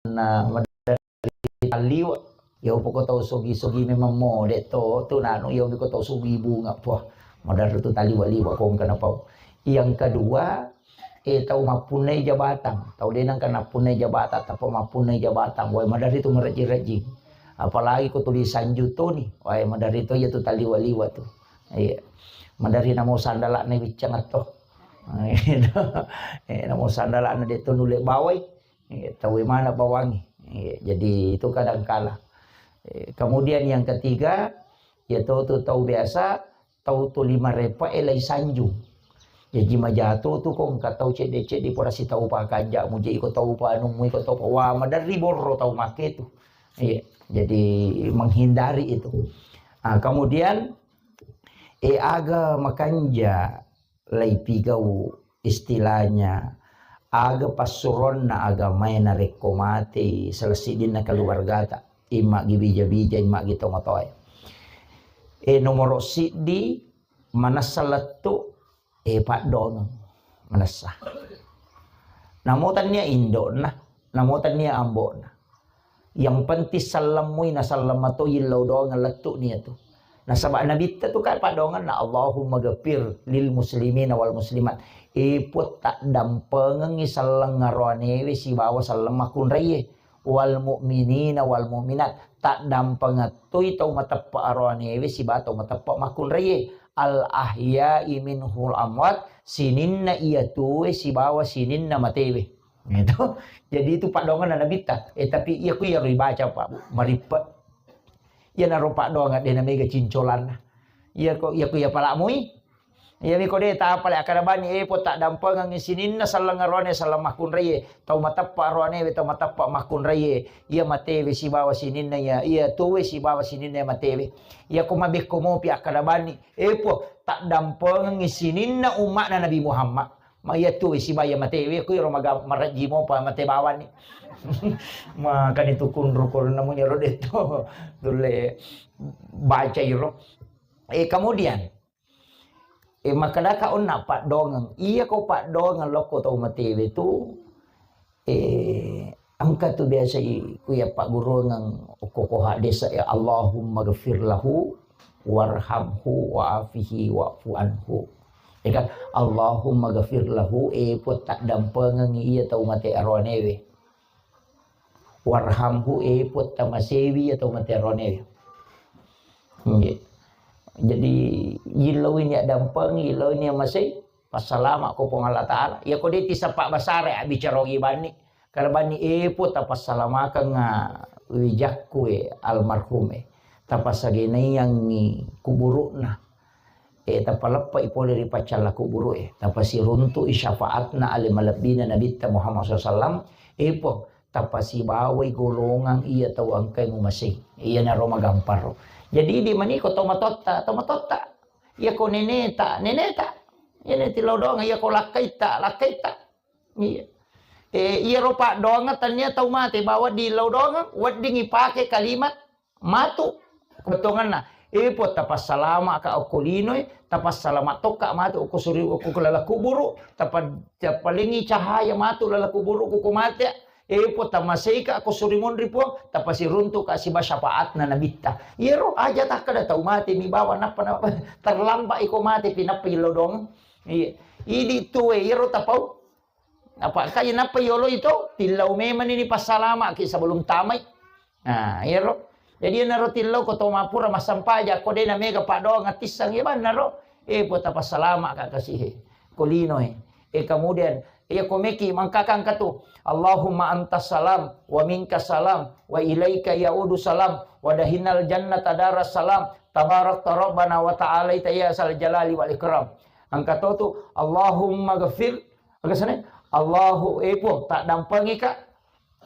maderri talliwa. Ya upoko tau sugi-sugi memang mode to, tu nanu ya upoko tau sugi bunga. Puah, maderri tu talliwa-liwa kongka napau. Yang kedua, eh, tau mappunnai jabatang, tau de nengka nappunnai jabatang, tappa mappunnai jabatang, wae maderri tu marejji-rejjing. Apalagi ko tuli sanju toni, wae maderri to iya tu taliwa-liwa tu. Iya. Maderri namo sandala'na wiccang atto. Eh, namo sandala'na de to nulle bawai. Iya, tau mana bawangi. Iya, jadi itu kadang kala. Eh, kemudian yang ketiga, ya to tu tau biasa tau tuli marepa e lai sanjung. Jaji majato tu ko engka tau cedde-cedde pura sitau pakanja mu je iko tau panu mu iko tau pa-, wah, maderri borro tau make tu. Iya, jadi menghindari itu. Ah, kemudian, eh, aga makanja lai pigau istilahnya aga passuronna agamae narekko matei salah siddinna keluargata, imma gi bija-bija, imma gi tomatoae. Eh, nomoro siddi, manessa lettu, eh, paddoangeng. Manessa. Namo tannia indokna, namo tannia ambokna. Yang penting sallemmu na sallem mato illau doang lettu nia tu. Nasaba nabitta tu kan paddoangenna, Allahumma ghafir lil muslimina wal muslimat. Eh, Puang, taddampengengi selleng aroanewe sibawa selleng makkunraie. Wal mu'minina wal mu'minat, taddampengettui tau mateppe aroanewe sibawa tau mateppe makkunraie. Al ahya'i minhul amwat, sininna iya tuwe sibawa sininna matewe. Gitu. Jadi itu paddoangenna nabitta. Eh, tapi iya ku iyaro ibaca, Pak, Bu, marippe. Iyanaro paddoangeng de namega cincolanna. Iya ko, iya ku iya palamui. Iyami ko de tapale akkada bani, eh, Puang, taddampengengi sininna selleng aroane selleng makkunraie, tau mateppa aroanewe tau mateppa makkunraie, iya matewe sibawa sininna iya, iya tuwe sibawa sininna iya matewe. Iya ko mabekko mopi akkada bani, eh, Puang, taddampengengi sininna umma'na Nabi Muhammad. Ma iya tuwe sibawa iya matewe, ku iro maga-, marejji mopa mate bawani. Makani tu kunru ko namunya ro detto. Tulle baca iro. Eh, kemudian, eh, makkedaka onna paddoangeng. Iya ko paddoangeng lokko tau matewe tu, eh, engka tu biasa i-, ku iya pagguruangeng okko ko hadis, ya, Allahumma ghafir lahu warhamhu wa'afihi wa'fu anhu. Ya kan? Allahumma ghafir lahu, eh, Puang, taddampengengi iya tau mate aroanewe. Warhamhu, eh, Puang, tamasewi iya tau mate aroanewe. Nggih. Jadi, yillau ini addampeng, yillau ini masei, passalama ko Puang Allah Ta'ala. Iya ko de tisappa basara, abbicara ogi banni. Kada banni, eh, Puang, tapassalamakeng, ah, wijakku, eh, almarhum, eh. Tapassagenaiangngi kuburu'na. Eh, tapaleppai pole ri paccalla kuburu'e, tapasiruntu'i syafaatna ale malebbina Nabitta Muhammad sallallahu alaihi wasallam, eh, Puang, tapasibawai golongang iya tau engkae mumasei. Iyanaro magamparo. Jadi, idi maniko tomatoatta, tomatoatta. Iya ko neneta, neneta. Iya neti lao doang, iya ko lakkaitta, lakkaitta. Iya. Eh, iyaro paddoangeng tania tau mate, bawa di lao doang, wedding ipake kalimat matu. Bettuanganna, eh, Puang, tapassalama'ka okko linoe, tapassalama tokka matu okko suri-, okko laleng kuburu, tapa-, tapalengi cahaya matu laleng kuburu ko mate. Eh, Puang, tamaseika ko suri monri, Puang, tapasiruntuka siba syafaatna nabitta. Iyaro aja takkada tau mate mi bawang nappa, nappa terlambat iko mate pi nappa illodong. Iya. Idi tuwe iyaro tapau. Apa kai nappa yolo itu tillau memang ini passalama ki sebelum tamai. Nah, iyaro. Jadi enaro tillau ko to mapura massampaja ko de na mega paddoang atissang iya bannaro. Eh, Puang, tapassalama ka kasihe. Ko lino e. Eh, kemudian iya ko meki mangkakang katu. Allahumma antas salam wa minkas salam wa ilaika yaudu salam wa dahinal jannata daras salam tabarakta rabbana wa ta'alaita ya sal jalali wal ikram. Angka to tu, Allahumma ghafir, aga sana? Allahu, eh, Puang, tak dampengi ka.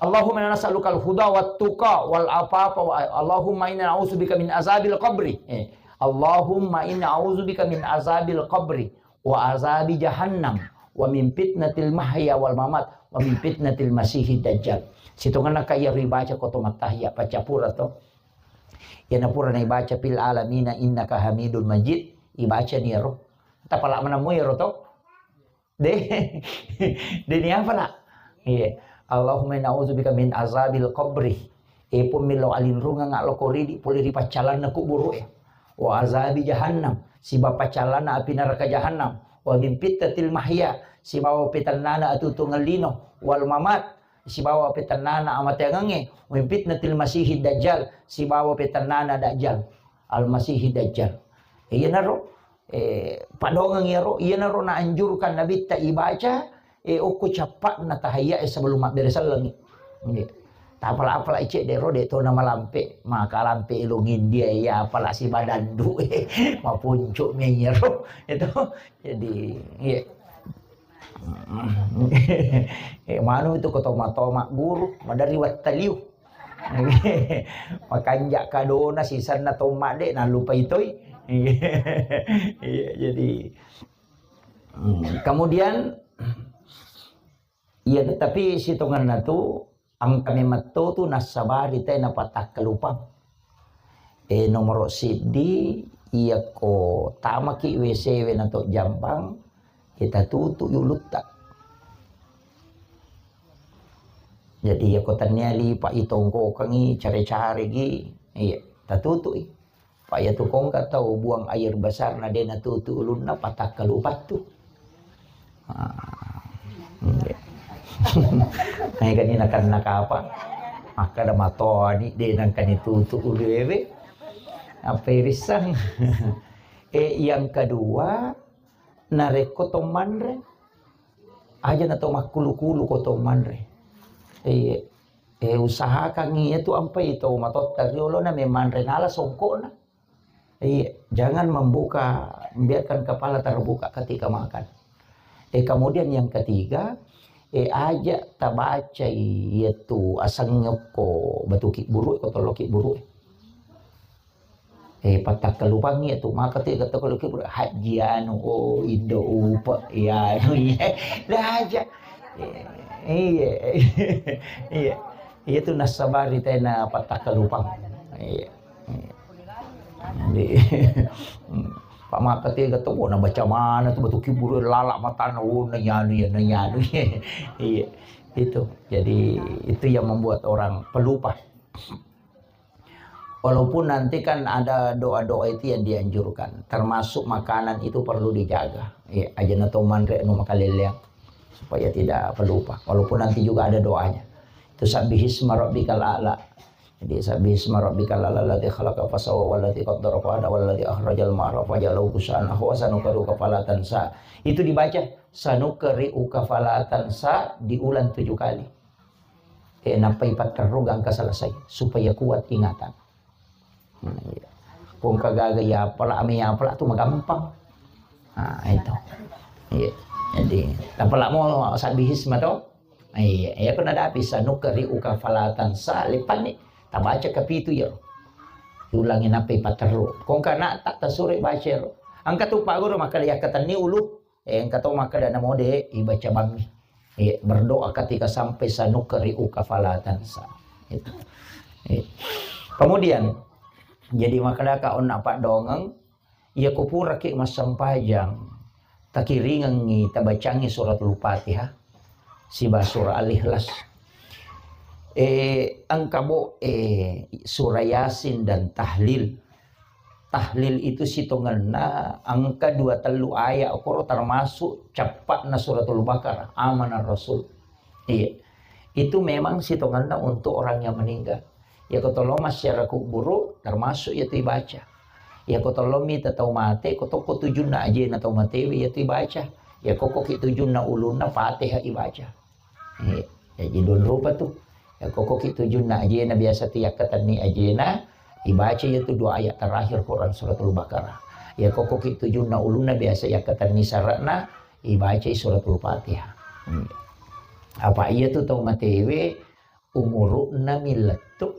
Allahumma inna nas'aluka al-huda wa tuqa wal afafa wa Allahumma inna na'udzubika min azabil qabri. Eh, Allahumma inna a'udzubika min azabil qabri wa azabi jahannam wa min fitnatil mahya wal mamat wa min fitnatil masihid dajjal. Sitongenna ka iya ribaca ko to mattahiya paccapura to. Iyana pura naibaca fil alamina innaka hamidun majid, ibaca ni ero. Tapala manammu ero to. De, de ni apa la? Iya. Allahumma inna a'udzubika min azabil qabri. E pun milo alinrungang lo koridi pole ri paccalanna kuburu e. Wa azabi jahannam, siba paccalanna api neraka jahannam. Wa min fitnatil mahya, sibawa petannana atutu ngelino. Wal mamat, sibawa petennana amateangengnge, wa min fitnatil masihid dajjal, sibawa petennana dajjal, al masihid dajjal. Iyanaro, eh, padongeng iyaro, iyanaro naanjurkan nabitta ibaca, eh, okko cappa'na tahayya e sebelum mabbere sellengi. Nggih. Tapala-pala cedde ro de to namalampe, maka lampe elong India ya apala sibadandu, mapuncu mi iyaro. Itu jadi, iya. Eh, manu itu ko toma-toma guru, madari wattaliu. Makanja kadona sisanna toma de nalupai toi. Iya, jadi, hmm, kemudian, iya, tapi sitonganna tu Engka memetto tu nassabari te napatakkalupang. E, nomoro siddi, iyakko tamaki W C we nato jambang, e, tatutu i ulutta. Jadi iyakko tennia lipa itongkokangi, care-caregi, iya, tatutu i. Pa iyatu kongka tau buang air besar na de natutu ulunna, patakkalu pattu. Ah, iya. Naikani nakanna kapa? Makkada matoni de nangkani tutu uluewe. Apa irissang? Eh, yang kedua, narekko to manre, aja na to makkulu-kulu ko to manre. Iya. Eh, usahakan iyatu ampai to matotta riolo na memanre nala songkokna. Iya, jangan membuka, biarkan kepala terbuka ketika makan. Eh, kemudian yang ketiga, eh, aja tabacai iyatu asengnge okko batu kibburu, ko tollo kibburu. Eh, patakkalupangngi tu, maka tu kata kalau kibur, Haji anu, oh, Indo Upa, iya, anu, iya. Dah aja. Eh, iya. Iya. Iya tu nassabari tena patakkalupang. Iya. Iya. Jadi, Pak maka tu kata, oh, na baca mana tu batu kibur, lalak matana, oh, nanyanu ya, nanyanu ya. Iya. Itu. Jadi, itu yang membuat orang pelupa. Walaupun nanti kan ada doa-doa itu yang dianjurkan, termasuk makanan itu perlu dijaga. Ya, aja na to manre anu makaleleang supaya tidak pelupa. Walaupun nanti juga ada doanya. Itu sabbihisma rabbikal a'la. Jadi sabbihisma rabbikal a'la alladzi khalaqa fasawwa walladzi qaddara fahada walladzi akhrajal mar'a faja'alahu ghusaan ahwa sanuqri'uka fala tansa. Itu dibaca sanuqri'uka fala tansa diulang tujuh kali. Eh, nappai patterru gangka selesai supaya kuat ingatan. Nah, iya. Kong kagaga ya pala, ame ya pala tu magampang. Nah, itu. Iya. Jadi, tapala mo sabbihisma to. Iya, ya kena dapi sanuqri'uka fala tansa, lepanni tabaca kapitu ya. Ulangi nappai patterru. Kong kana tak tasure baca ro. Angka tu Pak Guru maka ya katenni ulu. Eh, engka to makkeda namo de ibaca bangngi. Eh, berdoa ketika sampai sanuqri'uka fala tansa. Itu. Eh. Kemudian, jadi makkedaka onna paddongeng, iya ko puraki massempajang, takiringengngi, tabacangngi suratul Fatihah, siba surah Al-Ikhlas. Eh, engka bo, eh, surah Yasin dan tahlil. Tahlil itu sitongenna engka dua tellu ayat koro termasuk cappa'na suratul Baqarah, Amanar Rasul. Iya. Itu memang sitongenna untuk orang yang meninggal. Ya, ko tollo masyarakat kuburu termasuk ya tu ibaca. Ya, ko tollo mita tau mate, ko tokko tujunna ajena tau matewe ya tu ibaca. Ya, ko koki tujunna ulunna Fatihah ibaca. Eh, jaji dua rupa tu. Ya, ko koki tujunna ajena biasa tu yakkatenni ajena, ibaca ya tu dua ayat terakhir Quran suratul Baqarah. Ya, ko koki tujunna ulunna biasa yakkatenni sara'na, ibaca suratul Fatihah. Hmm. Apa iya tu tau matewe, umuru'na mi lettu,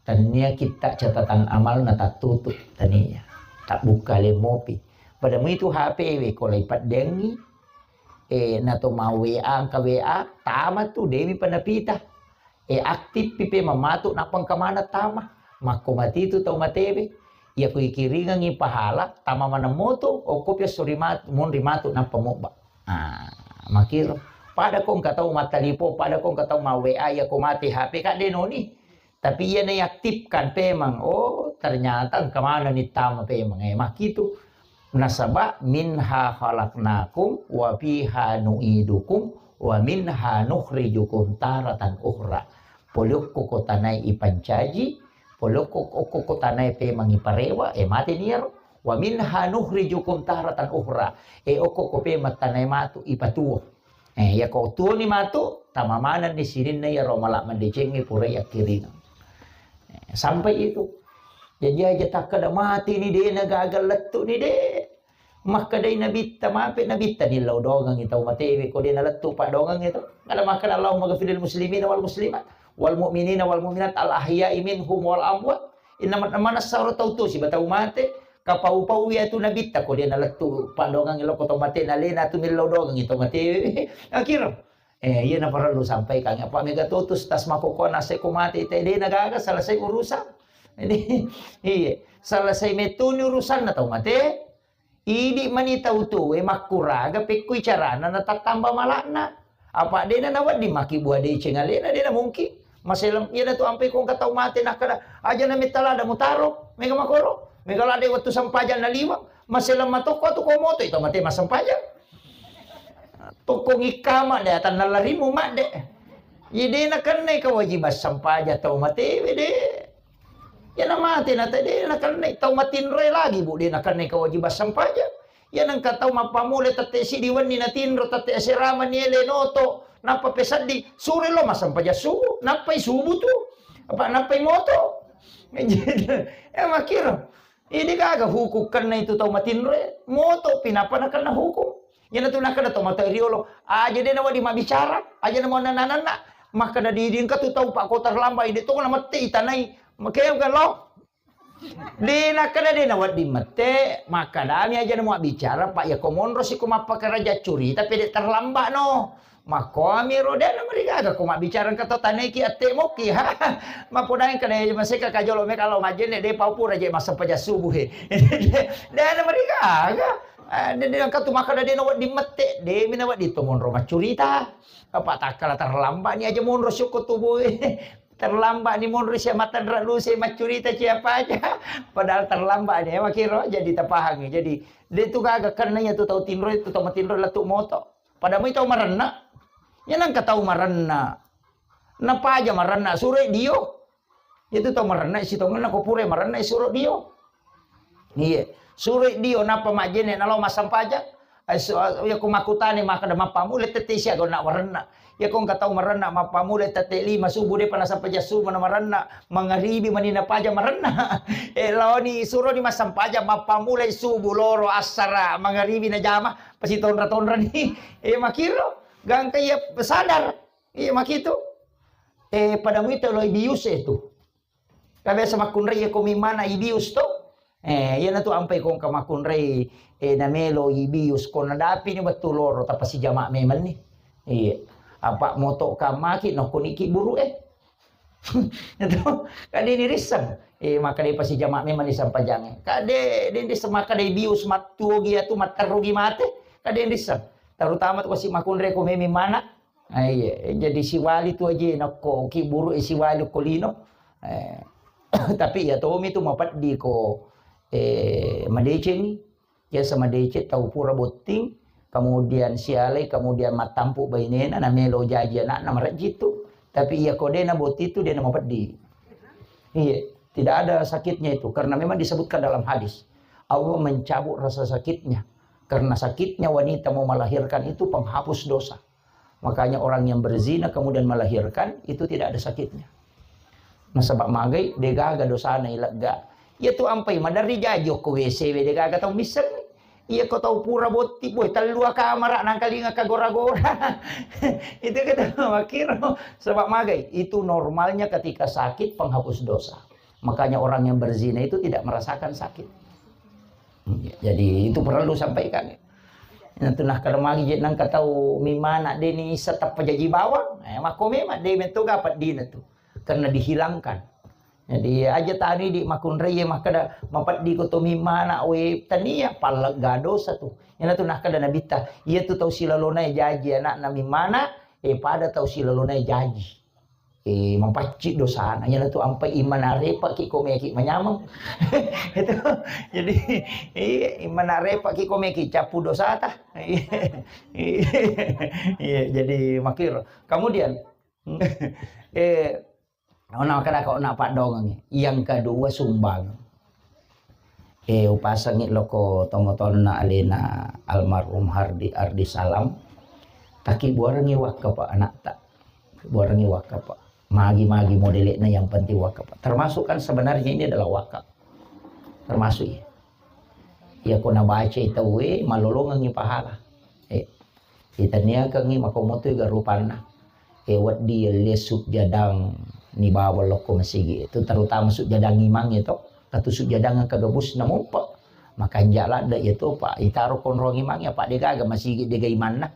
tania kitta catatan amalna tattutu, tania. Tabbukka le mopi. Pada mu itu H P we ko lai paddengi, eh, nato mau W A, angka W A, tama tu, demi panapita. Eh, aktif pipe mamatu, nappa engka mana tama. Makko mati tu tau matewe. Iya ku ikiringengi pahala, tama maneng moto, okko pi esso ri mat-, monri matu, nappa mobba. Ah, makiro. Pada ko engka tau mattalipo, pada ko engka tau ma W A, iya ko mati H P, ka de noni. Tapi iya naiaktifkan pemang, oh, ternyata engka maneng ni tama pemang. Eh, makkitu. Nasaba minha khalaqnakum wa fiha nu'idukum wa minha nukhrijukum taratan ukhra. Pole okko ko tanae ipancaji, pole okko, okko ko tanae pemang iparewa, eh, mate ni iyaro. Wa minha nukhrijukum taratan ukhra. Eh, okko ko pemang tanae matu ipatuo. Eh, iya ko tuoni matu, tama manenni sininna iyaro mala mandecengnge pura yakkiringeng. Eh, sampai itu. Jaji aja takkeda mati ni de, na gaga lettu ni de. Makkedai nabitta, mape nabitta ni lao dongengi tau matewe ko de na lettu padongengi to. Kada makkeda Allahumma ghafiril muslimina wal muslimat wal mu'minina wal mu'minat al ahya'i minhum wal amwat. Inna man-, manessa ro tau tuo siba tau mate, kapau-pau iya tu nabitta ko de na lettu padongengi lo ko tau mate na lena tu millau dongengi tau matewe. Akhirnya Eh, iya na parellu sampaikan. Apa mega totus tas makoko nase ko mate te de na gaga selesai urusan. Jadi, iya, selesai metuni urusan na tau mate. Idi mani tau tuwe makkuraga pekkui carana na tattamba malakna. Apa de na nawedding maki bua deceng alena de na mungkin. Maselem iya na tu ampe ko engka tau mate nakkeda aja na metta lada mutaro. Mega makoro. Mega lada wettu sempajang na liwang. Maselem matokko tu ko moto itu mate masempajang. Tokko ngikkama de atanna larimu madde. Iya de nakennai kewajiban sempajang tau matewe de. Iya na mate na te de nakennai tau matinroe lagi bu de nakennai kewajiban sempajang. Iya nengka tau mappamule tette sidi wenni natinro tette asirama ni ele noto nappa peseddi sure lo massempajang subuh nappai subuh tu apa nappai moto. Eh makiro. Idi gaga hukum kenna itu tau matinroe, moto pi nappa nakenna hukum. Iyana tu nakkeda tau matoa riolo, aja de nawedding mabbicara, aja na mau nananna. Makkeda di engka tu tau pakko terlambat, idi toko namette itanai. Makanya bukan lo. De nakkeda de nawedding mette, makkedami aja na mau bicara, Pak, ya ko monro si ko mappakaraja curita pede terlambat no. Makkomi ro de na marigaga ko mabbicara engka to tanaiki atte moki ha. Mapodang kada maseka kajolo me kalau majene de pau pura je massempajang subuh he. De na marigaga. Ah, de, de engka tu makkeda de na wedding mette, de mi na wedding to monro maccurita. Apa takkala terlambat ni aja monro syukur tubuh. Terlambat ni monro sia matanra luse maccurita siapa aja. Padahal terlambat ni, eh, makiro jadi tapahangi. Jadi de tu gaga kenna iya tu tau tinro itu tau matinro lettu moto. Pada moi tau marenna. Iya nengka tau marenna. Napaja marenna suro dio. Itu tau marenna sitongenna ko pura marenna suro dio. Iya. Suro dio nappa majene nalo massempajang. Ai su-, iya ko makutane makkeda mappamule tette sia gonna marenna. Iya ko engka tau marenna mappamule tette lima subuh depa nassempajang subuh na marenna. Mangaribi mani napaja marenna. Eh, laoni suroni massempajang mappamulai subuh loro assara mangaribi najama. Pasitonra-tonrani. Eh, makiro gangka iya sadar. Iya makitu. Eh, pada muita lo ibius e tu. Ka biasa makkunrai iya ko mimana ibius to. Eh, iya na tu ampai ko engka makkunrai, eh, namelo ibius ko nadapi ni wettu loro tapasijama memang ni. Iya. Apa moto kamaki nokko niki buru eh. Itu kade ni risseng. Eh, maka de pasijama memang ni sampajang. Kade de risseng maka de bius mattuo gi atu matteru gi mate. Kade ni risseng. Terutama tu kasi makkunrai ko memi mana. Eh, iya, jadi siwali tu aja nakko ki buru e siwali ko lino. Eh, tapi iya tomi tu mapeddi ko, eh, madecengi. Biasa madeceng tau pura botting, kemudian sialai, kemudian mattampu bainena, namelo jaji anakna marejji tu. Tapi iya ko dena botting tu dena mapeddi. Iya, tidak ada sakitnya itu karena memang disebutkan dalam hadis. Allah mencabut rasa sakitnya. Karena sakitnya wanita mau melahirkan itu penghapus dosa. Makanya orang yang berzina kemudian melahirkan itu tidak ada sakitnya. Nasaba magai degaga dosana ilegga. Iya tu ampai maderri jaji okko W C we degaga tau misseng. Iya ko tau pura botti, boy, tellua kamara nangkalinga kagora-gora. Itu kita makiro. Sebab magai, itu normalnya ketika sakit penghapus dosa. Makanya orang yang berzina itu tidak merasakan sakit. Jadi itu perlu sampaikan. Nah, tu nah kada magi je nang katau mimana deni setapa jaji bawang. Eh, mako memang de metto gapat dina tu. Karena dihilangkan. Jadi aja tani di makunrai makkada mapeddi ko to mimana we tania pallegga dosa tu. Ina tu nah kada nabitta, iya tu tau silalona jaji anakna mimana, eh pada tau silalona jaji. Eh, mapacci dosana. Iyana tu ampai imana repa ki komeki manyameng. Itu. Jadi, iya, imana repa ki komeki capu dosata. Iya, iya, jadi makiro. Kemudian, eh, ona kada kau nak padongengi. Yang kedua sumbang. Eh, upasengngi loko tomotonna alena almarhum Hardi Ardi Salam. Taki buarengngi wakka pa anakta. Buarengngi wakka pa. Magi-magi modele'na yang penting wakka pa. Termasuk kan sebenarnya ini adalah wakka. Termasuk ya. Ya ko nabacai tauwe malolongengngi pahala. Eh, itaniakengngi makomoto ga rupanna. Eh, wedding yelle sujjadang ni bawang lokko masigi. Itu terutama sujjadang imang itu. Katu sujjadang kagabus namumpa. Makanja ladde ya to, Pak. Itaro konrong imang ya, Pak, degaga masigi dega imanna.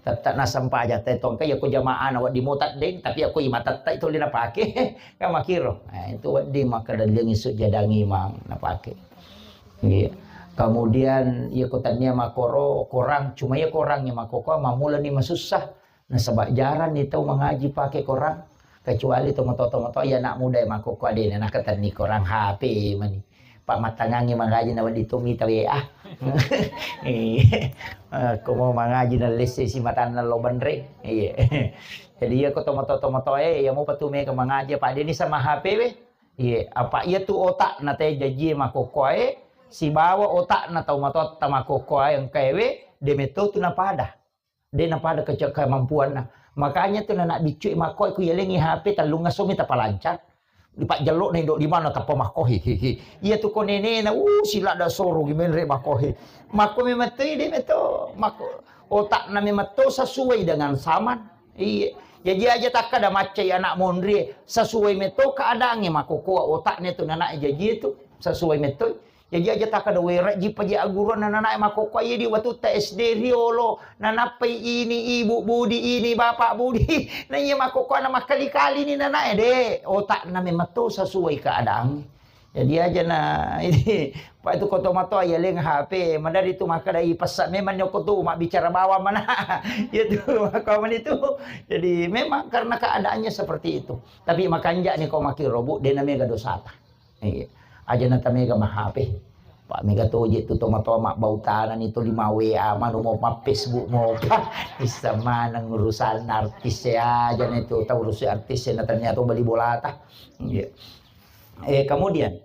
Tetta nasempajang te tongka ya ko jamaah na wedding mota deng, tapi ya ko imang tetta itu le napake. Kan makiro. Nah, itu wedding maka daleng sujjadang imang napake. Iya. Kemudian ya ko tania makoro korang, cuma ya korang ya makoko mamula ni masussa. Nasaba jarang ni tau mangaji pake korang, kecuali tomatoa-tomatoa ya anak muda yang makoko adena nakatenni korang H P mani. Pak mattangangi mangaji na wedding to mita W A. Iya. Eh, ko mau mangaji na lesse si matanna lo benre. Iya. Jadi ya ko tomatoa-tomatoa eh ya mau patu mega mangaji apa adeni sama H P we. Iya, apa iya tu otak na te jaji makoko eh sibawa otak na tau matotta makoko eh engka ewe de metto tu napada. De napada kece-, kemampuanna. Makanya tu nana biccu makko ku yalengi H P tellung asomi tapalancar. Di pajjello na indo di mana tappa makko hi, hi, hi. Iya tu ko nenena, uh, sila da soro gi menre makko hi. Makko memang tu ide meto, makko otak na memang tu sesuai dengan zaman. Iya. Jadi aja takkada maccai anak monri sesuai meto keadaannya makko ko otaknya tu nana jaji tu sesuai meto. Jaji aja takkada wera jipa ji aguruan nanae makokko iya di watutta S D riolo nanappai ini ibu budi ini bapak budi na iya makokko na makkali-kali ni nanae de otak na memang tu sesuai keadaan. Jadi aja na ini pak itu koto matoa ya leng H P madari tu makkada i pessa memang nyoko tu mak bicara bawang mana ya tu kau itu. Jadi memang karena keadaannya seperti itu. Tapi makanja ni kau maki robu de na mega dosata. Iya. Aja na tamega ma H P. Pak mega toje tu toma-toma bautana ni tu lima W A manu mau ma Facebook mau pa. Bisa maneng urusan artis ya aja na itu tahu urusan artis ya na ternyata bali bolata. Iya. Eh, kemudian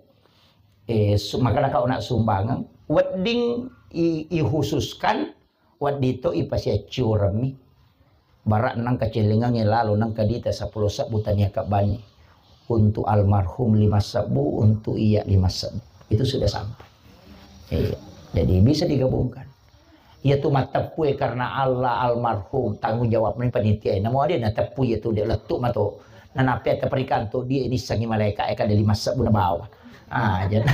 eh su- maka kau nak sumbangan wedding i, i khususkan Wedding to ipasiaccioremmi. Bara nengka celengangnge lalo nengka dita seppulo sebbu tania kabbanni. Untuk almarhum lima sebbu, untuk iya lima sebbu. Itu sudah sampai. Iya. Jadi bisa digabungkan. Iya tu matteppue karena Allah almarhum tanggung jawab ni panitia. Namo ada na teppu iya tu dia lettu mato. Nanape teperikan tu dia ini sangi malaikat eka ada lima sebbu na bawa. Ah, jadi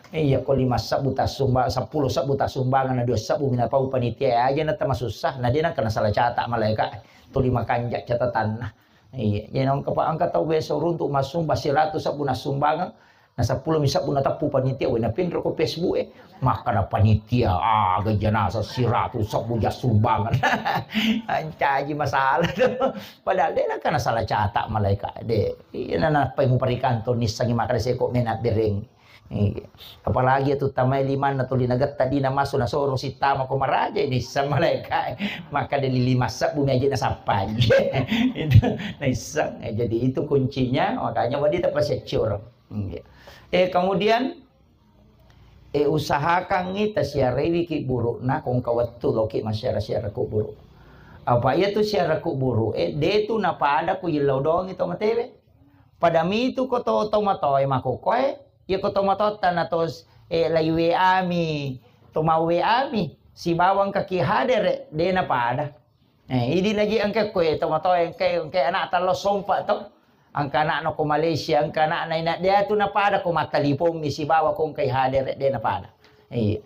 iya ko lima sebbu tasumba, seppulo sebbu tasumbangan na dua sebbu mina pau panitia aja na tamasussa na dia na kena salah catat malaika tu lima kanja catatanna. Iya, jadi nang kepa angka tau biasa runtuk masumba seratus sebbu nasumbangan Na seppulo mi sebbu nateppu panitia, wena pinro ko Facebook e. Makkada panitia, ah, gajanasa siratu sebbu ja sumbangan. Ancaji masalah tu. Padahal de nakana salah catat malaika de. Iya na nappai muparikanto nissangi makkada seko mena bereng. Iya. Apalagi tu tamai limanna tuli nagetta dina masu nasoro sittama ko maraja ini sama malaika. Makkada lima sebbu mi aja nasappai. Itu naisseng. Eh, jadi itu kuncinya, makanya wadi tapaseccioreng. Iya. Eh, kemudian, eh, usahakangngi tasiaraiwi ki burukna kongka wettu loki massiara-siara kuburu. Apa iya tu siara kuburu, eh, de tu napada ku yillau doangi to matewe. Pada mitu ko to, to matoe makokoe, iya ko to matotta na to, eh, lai W A mi, to mau W A mi, sibawang kaki hadere, de napada. Eh, idi naji engka koe to matoa engka, engka anak tallo sompa to. Engka anak no ko Malaysia, engka anak na ina dia tu napada ko mattalipong mi sibawa ko engkai hadere de napada. Iya.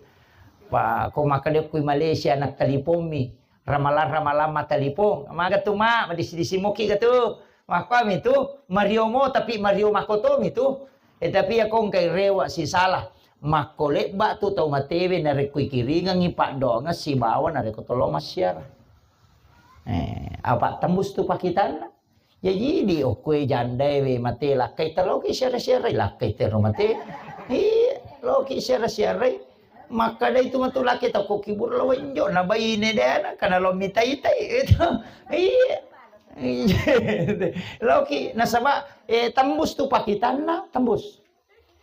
Pa ko makkada kui Malaysia anak talipong mi. Ramalang-ramalang mattalipong. Maga tu ma, madisi-disi moki ga tu. Makkuami tu, mario mo tapi mario makoto mi tu. Eh, tapi ya ko engkai rewa sisala. Makko lebba tu tau matewe narekko ikiringengi paddoangeng sibawa narekko tollo massiara. Eh, apa tembus tu pakitanna? Jaji di okkoe jandae we mate lakkai teloki siara-siarai, lakkai tero mate. Iya, loki siara-siarai. Makkada itu matu laki toko kibur lo wenjo na baine dena kana lo mitai-tai itu. Iya. Iya. Loki nasaba, eh, tembus tu pakitanna, tembus.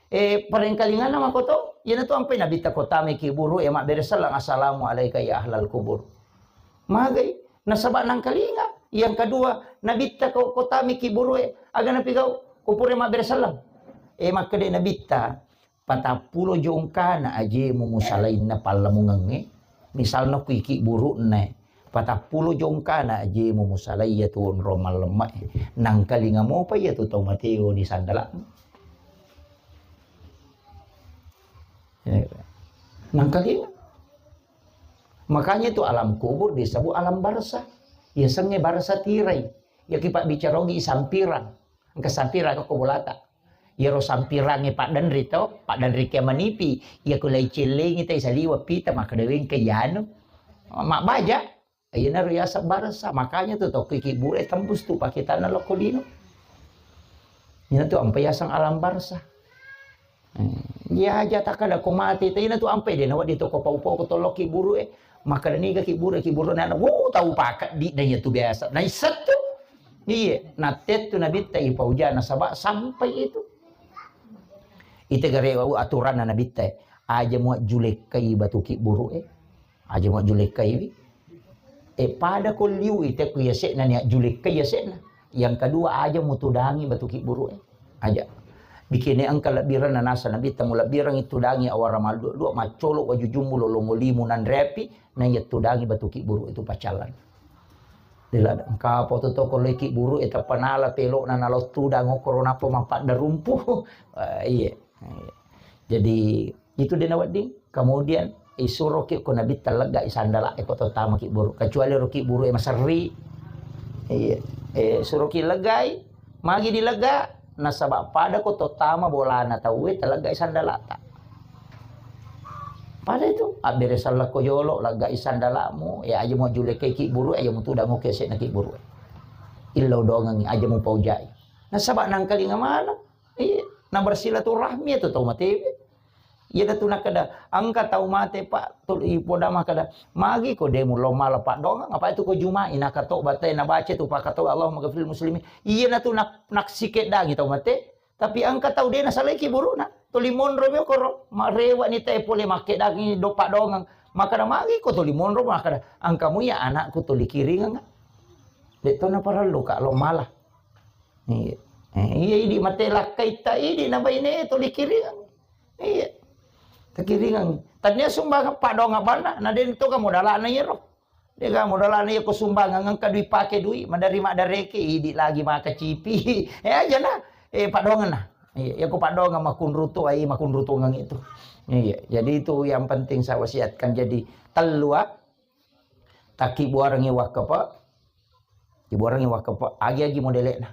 Eh, parengkalinganna makoto, iyanatu ampai nabitta ko tamai kiburu e mabbere selleng, "Assalamu alaika ya ahlal kubur." Magai, nasaba nangkalinga. Yang kedua, nabitta ko, ko tamai kiburu e, aga napigau, ko pura mabbere selleng. Eh, makkeda nabitta, patappulo jongkana ajemu musalainna pallamungengnge, misalna ku iki burukna, patappulo jongkana ajemu musalai iyatu onrong mallemme'e, nangkalinga mopa iyatu tau mateo ni sandala'mu. Ya, nangkalinga. Makanya itu alam kubur disebut alam barzah. Yasengnge barzah tirai. Yaki pabbicara ogi sampirang. Engka sampirang ko bolata. Iyaro sampirangnge paddenri to, paddenri kia manipi. Iya ko lai cellengi tai saliwa pita makkeda wengka iyanu. Mabbaja. Iyanaro yaseng barzah. Makanya tu tokki kiburu e tembus tu pakitanna lokko lino. Ina tu ampai yaseng alam barzah. Eh, iya aja takkada ko mate, tena tu ampai de nawedding to ko pau-pau ko tolloki buru e. Makkeda niga ki buru, ki buru nana, "Wo, tau pakeddi na iya tu biasa." Naisseng tu. Iya, natettu nabitta ipauja nasaba sampai itu. Ite gare aturanna nabitta e. Aja mua julekkai batu ki buru e. Aja mua julekkai wi. Eh, pada ko liu ite ku yase'na ni ajjulekkai yase'na. Yang kedua, aja mutudangi batu ki buru e. Aja. Bikene engka lebbiranna nasa nabitta mulebbirangi tudangi awara mallua-lua, maccolo wajujummu lolongo limu nanreapi, na iya tudangi batu ki buru itu pacalan. Dila engka apa tu toko leki buru e tappa nala pelokna nalo tudang okoro nappa mappadda rumpu. Eh, iya. Iya. Jadi, itu de nawedding. Kemudian, isuroki ko nabitta leggai sandala e ko to tamaki buru. Kecuali roki buru e maserri. Iya. Eh, suroki leggai, magi dilega, nasaba pada ko to tama bolana tau e taleggai sandalata. Pada itu, abbere sellekko jolo, leggai sandalamu, ya aja mu julekki buru, aja mu tudang oke sekna ki buru. Illau dongengi, aja mu paujai. Nasaba nangkalinga mana? Iya, na bersilaturahmi itu tau mate. Iya datu nakada, engka tau mate, Pak, tul ipoda makada, magi ko demu lo mala paddoangeng, apa itu ko Juma'i nakato batai nabaca tu pakato Allahumma ghafiril muslimin. Iya natu nak naksike dangi tau mate, tapi engka tau de nasalai ki buruna. Tuli monro mi okoro, marewa ni te pole makke dangi do paddoangeng. Makada magi ko tuli monro makada, engka mu iya anakku tuli kiringeng. De to na parellu ka lo mala. Iya. Eh, iya idi mate lakkai ta idi na baine tuli kiringeng. Iya. Takiringang. Tania sumbangan paddoangeng banna, na den to kamu dalana iyaro. De kamu dalana iya ko sumbangan engka dui pake dui, madari madareke idi lagi maka cipi. Eh aja na. Eh paddoangeng na. Iya, iya ko paddoangeng makunrutu ai makunrutu ngang itu. Iya, jadi itu yang penting saya wasiatkan. Jadi tellua, takki buarangi wakkepa, Ibuarangi wakkepa, agi-agi modele'na.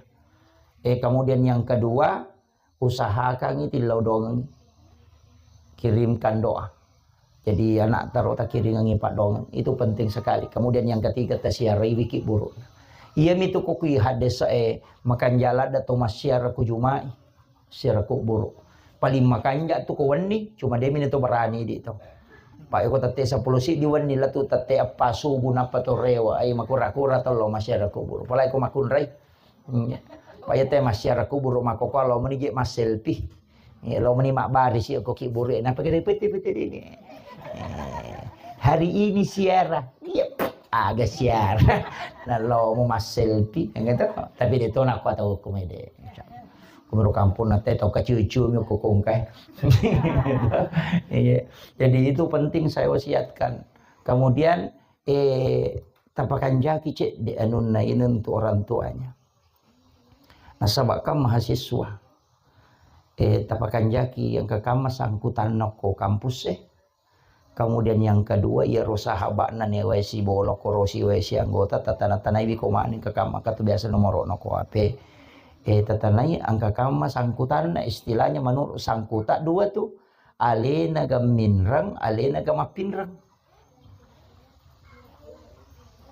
Eh, kemudian yang kedua, usahakangngi tillau dongengngi, kirimkan doa. Jadi anak taro takiringengngi paddoangeng, itu penting sekali. Kemudian yang ketiga, tasiarai wiki buruk. Iya mitu ko kui hadis e, makan jalan da to massiara ku jumai, siara kuburu. Paling makanja tu ko wenni, cuma demi to berani di to. Pak ko tette sepuluh si di wenni latu tette apa subuh napa to rewa, ai makura-kura to lo massiara kuburu. Apalagi ko makunrai. Iya. Pak ya te massiara kuburu makoko lo meni je mas selfie. Iya, lo meni mabbari si ko kiburu, napa kira pete-pete ini. Eh, hari ini siara. Iya, aga siara. Nah, lo mau mas selfie, yang gitu. Tapi dia tuh aku atau aku mede. Kuburu kampung nanti tau kaciu-ciu mi ko kongkai. Iya. Jadi itu penting saya wasiatkan. Kemudian, eh, tapakanjaki cek di anunna ini untuk orang tuanya. Nasaba kan mahasiswa. Eh, tapakanjaki yang kekamma sangkutanna ko kampus e. Kemudian yang kedua, iyaro sahabatna newae si bolo, korosi wae si anggota, tatana-tanaiwi ko mani engka kamma, katu biasa nomoro no ko H P. Eh, tatanai engka kamma sangkutanna, istilahnya menurut sangkuta dua tu, alena ga minreng, alena ga mappinreng.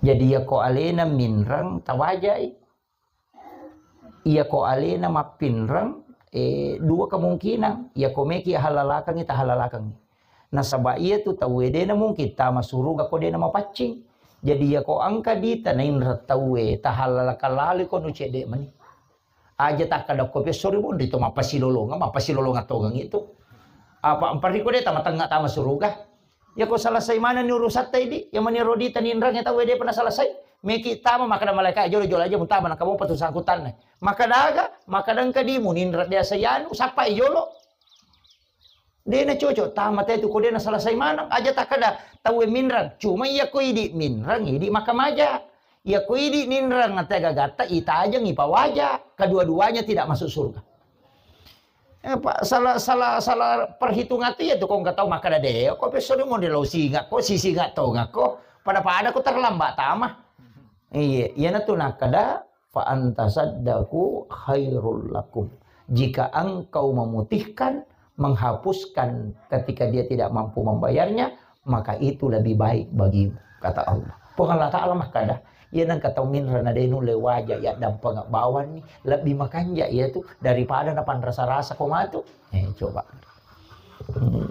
Jadi ya ko alena minreng, tawajai. Iya ko alena mappinreng, eh, dua kemungkinan. Iya ko meki halalakengngi, tahalalakengngi. Nasaba iya tu tauwe dena mungkin tama suruga ko dena mapaccing. Jadi iya ko engka dita nainreng tauwe, tahalalakang lali ko nu cedde mani. Aja takkada ko pessori bonri to mappasilolonga, mappasilolonga tongeng itu. Apa empat riko de tama tengnga tama suruga. Yako selesai manenni urusatta idi, ya mani rodita ninrang ya tau de pernah selesai. Meki tama makkada malaikat jolo-jolo aja mutama na kamu patu sangkutanna. Makkada aga, makkada engka di muninra biasa yanu, sapa jolo. Dena cocok tama te tu ko dena selesai maneng aja takkada tau minrang. Cuma iya ko idi minrang, idi makamaja. Iya ko idi ninrang ate gagatta itajeng ipawaja. Kedua-duanya tidak masuk surga. Eh, Pak, salah, salah, salah perhitungan tu ya tu kong katau makkada de, ko peso de mo de lo singa ko, si singa tonga ko, pada-pada ko terlambat tama. Iya, iya na tu nakkada fa antasaddaqu khairul lakum. Jika engkau memutihkan, menghapuskan ketika dia tidak mampu membayarnya, maka itu lebih baik bagimu, kata Allah. Puang Allah Ta'ala makkada, iya nang katau minra na de nulle waja ya dampeng bawanni, lebih makanja iya tu daripada na panrasa-rasa ko matu. Eh, coba. Hmm.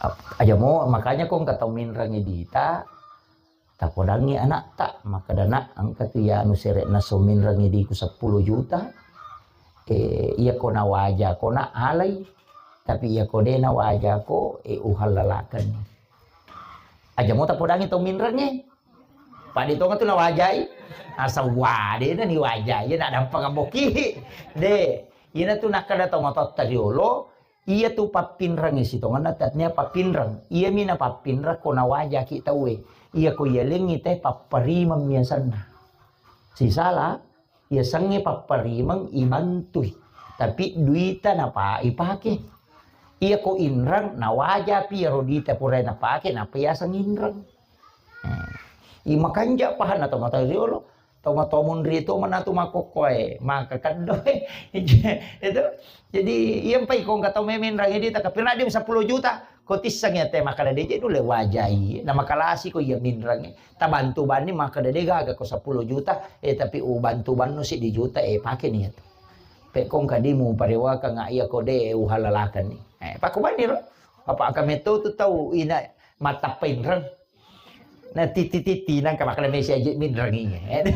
Ap-, aja mo, makanya ko engka tau minrengi dita, tapodangngi anakta, makkada, "Nak, engka tu ya anu sere'na so minrengi diku seppulo juta, eh, iya ko nawaja ko nak alai, tapi iya ko de nawaja ko, eh, uhallalakeng." Aja mo tapodangngi tau minrengi. Padi tonga tu nawajai, asal wade na ni wajai, iya nak dampeng amboki. De, ina tu nakkada tau matotta riolo, iya tu pappinrengi sitongenna tatnia pappinreng. Iya mi na pappinreng ko nawajaki tauwe. Iya ko iya lengi te papparimeng miasanna. Sisala, iya sengnge papparimeng ibantui. Tapi duita napa ipake. Iya ko inreng, nawajapi iyaro duita purai napake, napa yaseng inreng. Hmm. I makanja pahanna tau matoa riolo, tau matoa munri to manatu makkokkoe, maka keddoe. Itu. Jadi, iya mpai ko engka tau memenrang idi takapiradi seppulo juta, ko tisseng ya te makkada deje dule wajai, na makalasi ko iya minrang. Tabantu banni makkada de gaga ko seppulo juta, eh, tapi ubantu bannu siddi juta, eh, pake ni tu. Pe ko engka dimu parewaka nga iya ko de uhalalakan ni. Eh, pako banni ro. Apa aka meto tu tau ina matappa inrang. Na titi-titi nangka makkada mesi aje minrang iya.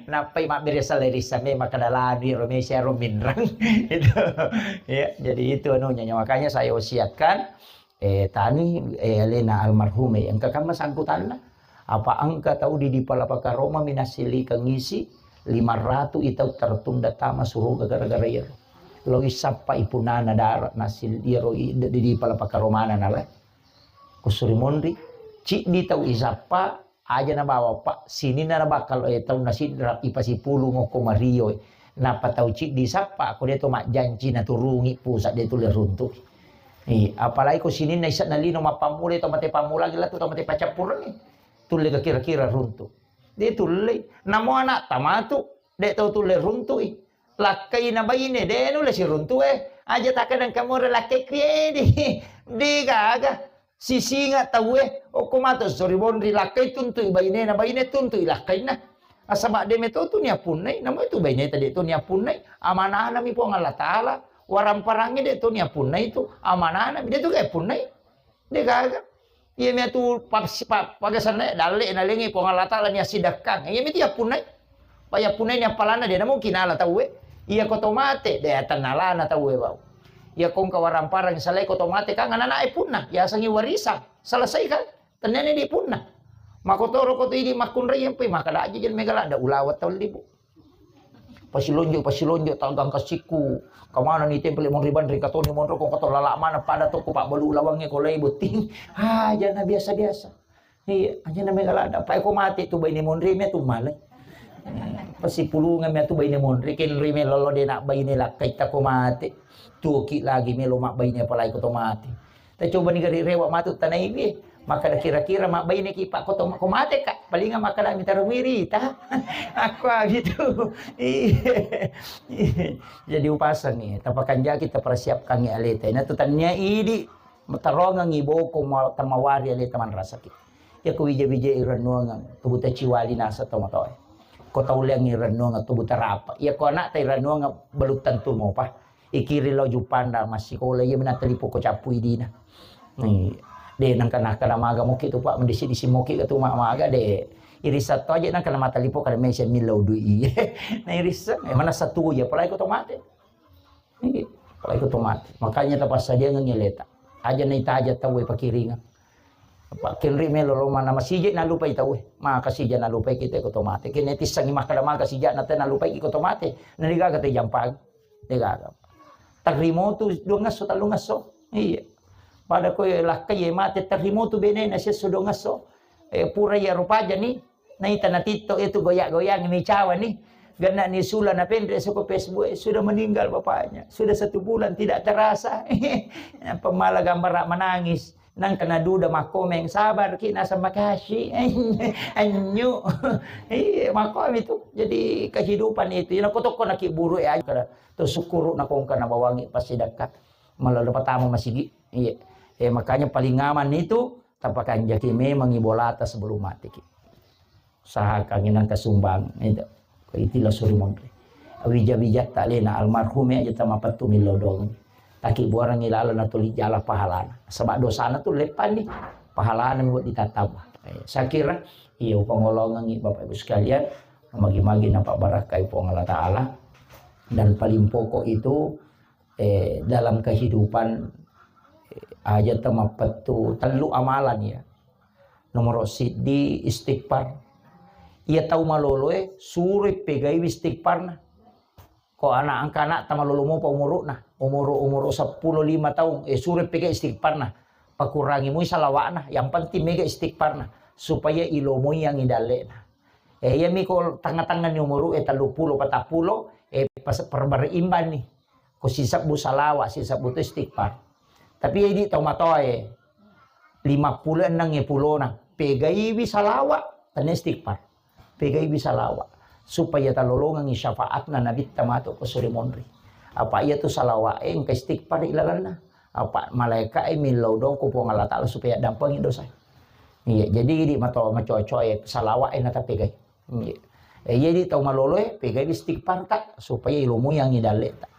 Nappai mabbere selleri same makkada lanu ro mesi ro minrang. Itu. Ya, jadi itu anunya. Makanya saya wasiatkan, eh, tani, eh, alena almarhum, eh, engka kamma sangkutanna. Apa engka tau di, di palapaka Roma minasilikeng isi lima ratu itau tertunda tama suruga gara-gara iyaro. Lo isappa ipunana dara nasil iyaro i-, di, di palapaka Romana nala. Kusuri monri, ciddi tau isappa, aja nabawa, Pak, sininna nabakal, eh, taunna sidra, ipasipulung okko Mario, eh. Napa tau ciddi sappa, ko de to majjanci naturungi pusat de tulle runtu. Iya, apalagi ko sininna isakna lino mappammula to mate pammula gila tu to mate pacappureng, eh. Tulle ga kira-kira runtu. De tulle. Namo anak tamatu, de tau tulle runtui. lakkai na baine, de nulle siruntu e. Aja takadang kamore lakkai kuedi. De gaga. Sisinga tauwe, okko matu sori monri lakkai tuntui bainena, baine tuntui lakkainna. Nasaba de meto tu niappunnai, namo itu baineta de to niappunnai. Amanahna mi Puang Allah Taala, waramparangnge de to niappunnai tu, amanahna mi de tu ga punnai. De gaga. Iya mi atu pa-, pa-, pagasanna dalle nalengi Puang Allah Taala ni asidakkang. Iya mi tu yappunnai. Pa yappunnai ni appalanna de namo kinala tauwe. Iya ko to mate, de tennalana tauwe bau. Iya kongka waramparang salai ko to mate kan anak-anak e punna, yasengi warisan. Selesai kan? Tennani di punna. Makotoro ko tu idi makkunrai empe maka daji jen mega ladda ulawa tau libu. Pasilonjo, pasilonjo, tagang kasikku. Kamana ni tempel monri banri katoni monro ko kato lala mana pada toko Pak Balu lawangnge ko lai botting. Aja na biasa-biasa. Iya, aja na mega ladda. Pai ko mate tu baine monri me tu malai. Pasipulungan me tu baine monri, kenri me lolo de nak baine lakkai ta ko mate. Tuoki lagi melo mak baine apalagi ko to mate. Ta coba ni gari rewa matu tanai bi. Maka da kira-kira mak baine ki pak ko to ko mate kak. Palinga maka da mitaro wirita. Aku gitu. Iya. Jadi upasang ni. Tapakanjaki tapersiapkan ni aleta. Ina tu tania idi. Matarongengngi boko ma-, tamawari ale tamanrasaki. Iya ko wija-wija irennuangeng tubuta ciwali nasa tomatoe. Ko tauleang irennuangeng tubuta rapa. Iya ko anakta irennuangeng belum tentu mopa. Ikiri lau jupanda massikola iya mena telipo ko cappu idina. Ni, de nangka naka namaga moki tu pak mendisi-disi moki ke tu ma-, maga de. Irisa to aja nangka nama telipo kada mese millau dui. Na irisa, eh, mana satu ya apalagi ko to mate. Iya, apalagi ko to mate. Makanya tapassadiangengngi aleta. Aja naitaja tauwe pakiringang. Apa kenri melo lo mana masije nalupai tauwe. Maka sija nalupai kita ko to mate. Kene tissangi makkada maka sija nate nalupai ko to mate. Nani gaga te jampang. De gaga. Tarrimo tu dua ngesso, tallu ngesso. Iya. Pada ko lakkai mate tarrimo tu benena sesso dua ngesso. Eh, pura iya rupaja ni. Naita na TikTok itu goyang-goyang mi cawa ni. Genna ni sula na penre soko Facebook, eh, sudah meninggal bapaknya. Sudah satu bulan tidak terasa. Pemala gambar menangis. Nang kena duda makomeng, sabar ki nasa makasih. Anyu. Iya, makomi tu. Jadi kehidupan itu. Ina kotoko naki buru ya. Kada tu syukuru na kongka na bawangi pasti dekat. Malah dapat tamu masigi. Iya. Eh, makanya paling aman itu tapakanjaki memang ibolata sebelum mati ki. Usahakan inang kasumbang itu. Ko itilah suri monri. Wija-wija ta lena almarhum ya aja tamapettu millau dong. Taki buarangi lala na tuli jala pahalana. Sebab dosana tu lepan ni. Pahalana mi buat ditatamba. Eh, saya kira iya upangolongangi Bapak Ibu sekalian. Magi-magi nampak barakai Puang Allah Ta'ala. Dan paling pokok itu eh, dalam kehidupan, eh, aja temappettu tellu amalan ya. Nomor siddi istighfar. Iya tau maloloe suroi pegaiwi istighfarna. Ko anak angka anak tamalolo mopa umuruna, umuru umuru seppulo lima taung, eh, suroi pegai istighfarna. Pakurangi mui salawakna, yang penting mega istighfarna supaya ilomoi yang idallena. Eh, iya mi ko tengah-tengah ni umuru eh tellu pulo patappulo eh pas perberimbang ni. Ko sisebbu salawat, sisebbu tu istighfar. Tapi idi tau matoae lima pulo enneng e pulona, pegaiwi salawat, tenne istighfar. Pegaiwi salawat. Supaya talolongengi syafaatna Nabitta matu ko suri monri. Apa iya tu salawat e engka istighfar ilalanna. Apa malaika e millau dong ko Puang Allah Ta'ala supaya dampengi dosa. Iya, jadi idi mato macoa-coa e salawat e natapegai. Iya. Eh, iya di tau malolo e, pegai istighfar ta, supaya ilomoi yang idalle ta.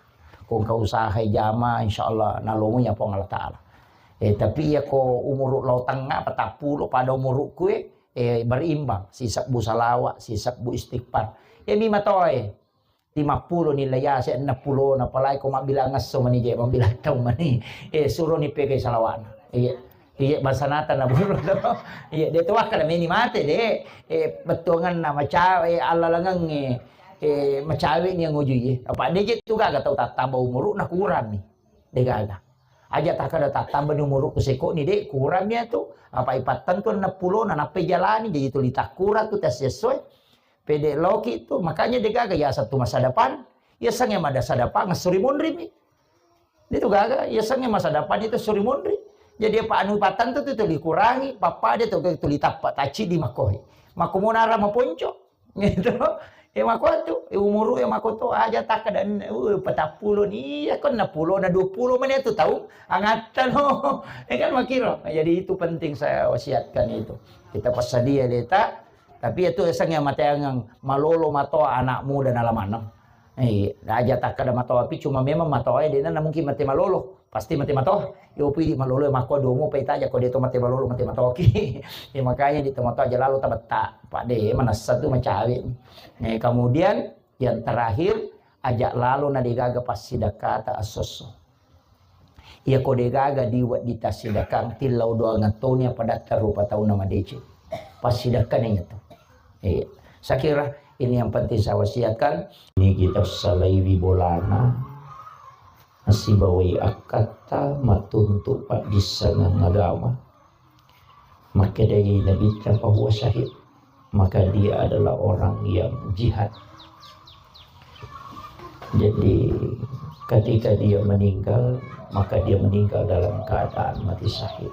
Ko engka usaha jama, insyaallah nalomoi ya Puang Allah Ta'ala. Eh, tapi iya ko umuru lao tengnga, patappulo pada umurukku e, eh, berimbang, sisebbu salawat, sisebbu istighfar. Iya mi matoa e, lima pulo nilai ase, enam pulo na palai ko mabbilang esso mani je, mabbilang tau mani. Eh, suro ni pegai salawatna. Iya. Iya, basanata na buru to. Iya, de to wakkada meni mate de. Eh, bettuanganna macawe, eh, allalangengnge, eh, macawe ni angujui, eh. Apa de je tu gaga tau tattamba umuru na kurang ni. De gaga. Aja takkada tattamba ni umuru ku seko ni de kurang ni tu. Apa ipattentu enam pulo na nappai jalani jadi tuli takkura tu tes sesuai. Pede loki tu, makanya de gaga ya satu masa depan. Ya sange mada masa depan ngesuri munri mi. Itu gaga, ya sange masa depan itu suri munri. Jadi apa anu patang tu, tu, tu dikurangi, papa dia tu, tu ditappa taci di makohi. Mako monara maponco. Gitu. Eh, makotu, eh, umuru e makoto aja takkeda, uh, patappulo ni, iya, ko enam pulo na dua pulo mani tu tau, angatta no. Eh, kan makiro. Jadi itu penting saya wasiatkan itu. Kita passadia deta, tapi itu esang yang mateangang malolo matoa anak muda na lamanna. Eh, aja takkeda matoa, tapi cuma memang matoa e dena na mungkin mate malolo. Pasti mate matoa. Yo pui di malolo makko domo pa itaja ko de to mate malolo mate matoki. Ya makanya di to matoa aja lalo tabetta. Pak de manessa tu macawe. Eh, kemudian yang terakhir, aja lalo na degaga passidakkata assosso. Iya ko degaga diwa di tassidakang tillau doang toni apa datta rupa tau na madeceng. Passidakkana itu. Iya. Saya kira ini yang penting saya wasiatkan. Ini kita salaiwi bolana. Nasibawai akkatta matuntu paddissengeng agama. Makkedai Nabitta, "Fahuwa syahid." Maka dia adalah orang yang jihad. Jadi, ketika dia meninggal, maka dia meninggal dalam keadaan mati syahid.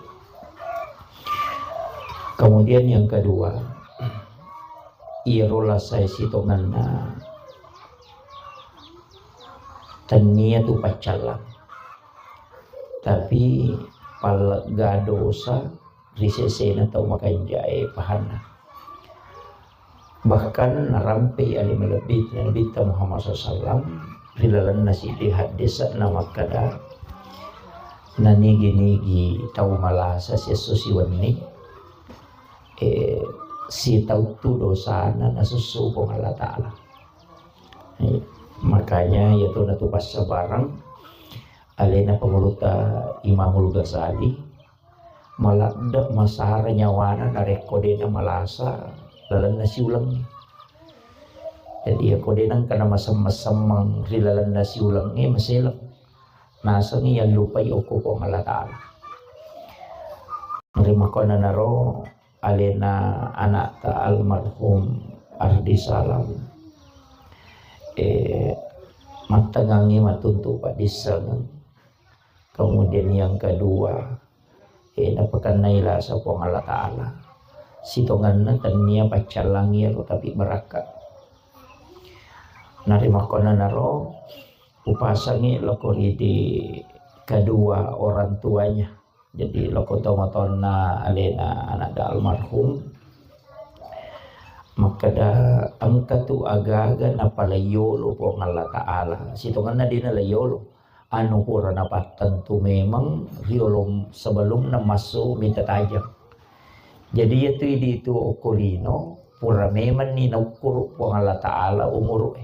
Kemudian yang kedua, iyaro lasai sitongenna tennia tu paccallang. Tapi pallegga dosa ri sesena tau makanjae pahanna. Bahkan narampei ale malebbi Nabitta Muhammad sallallahu alaihi wasallam ri lalenna siddi haddese'na makkeda, nanigi-nigi tau malasa siesso siwenni, eh, sitauttu dosana nasussu Puang Allah Ta'ala. Eh, makanya iyatu natu passabareng alena pangulutta Imamul Ghazali, maladde masara nyawana narekko dena malasa lalenna siuleng. Jadi iyako dena engka namasemmeng-semmeng ri lalenna siulengnge maseleng. Nasengngi yallupai okko Puang Allah Ta'ala. Rimakkuannanaro alena anakta almarhum Ardi Salam, eh, mattengngangngi matuntu paddissengeng. Kemudian yang kedua, eh, napakennai lasa Puang Allah Ta'ala. Sitongenna tennia paccallangi ero tapi barakka. Narimakkuannanaro upasangi loko ridi kedua orang tuanya. Jadi loko tomatoanna alena anakda almarhum makkeda engka tu agaga napalaiyolo Puang Allah Ta'ala. Sitongenna dena laiyolo. Anu pura napattentu memang riolo sebelumna massu mita tajang. Jadi iyatu idi tu okko lino pura memanni naukkuru Puang Allah Ta'ala umuru e.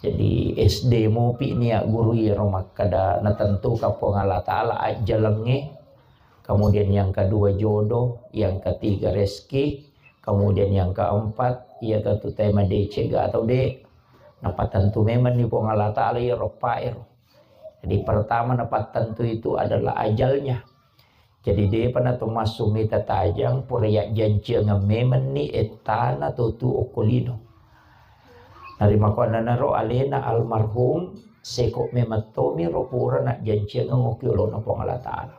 Jadi S D mopi nia guru iyaro makkeda natentuka Puang Allah Ta'ala ajjalengnge. Kemudian yang kedua jodoh, yang ketiga rezeki, kemudian yang keempat iya katu tema decega atau de. Napatentu memanni Puang Allah Ta'ala iyaro paero. Jadi pertama napattentu itu adalah ajalnya. Jadi depa nato massu mita tajang pura yajjanciangeng memanni ettana totu okko lino. Narimakkuannanaro alena almarhum seko memang tomiro pura najjanciangeng okko yolona Puang Allah Ta'ala.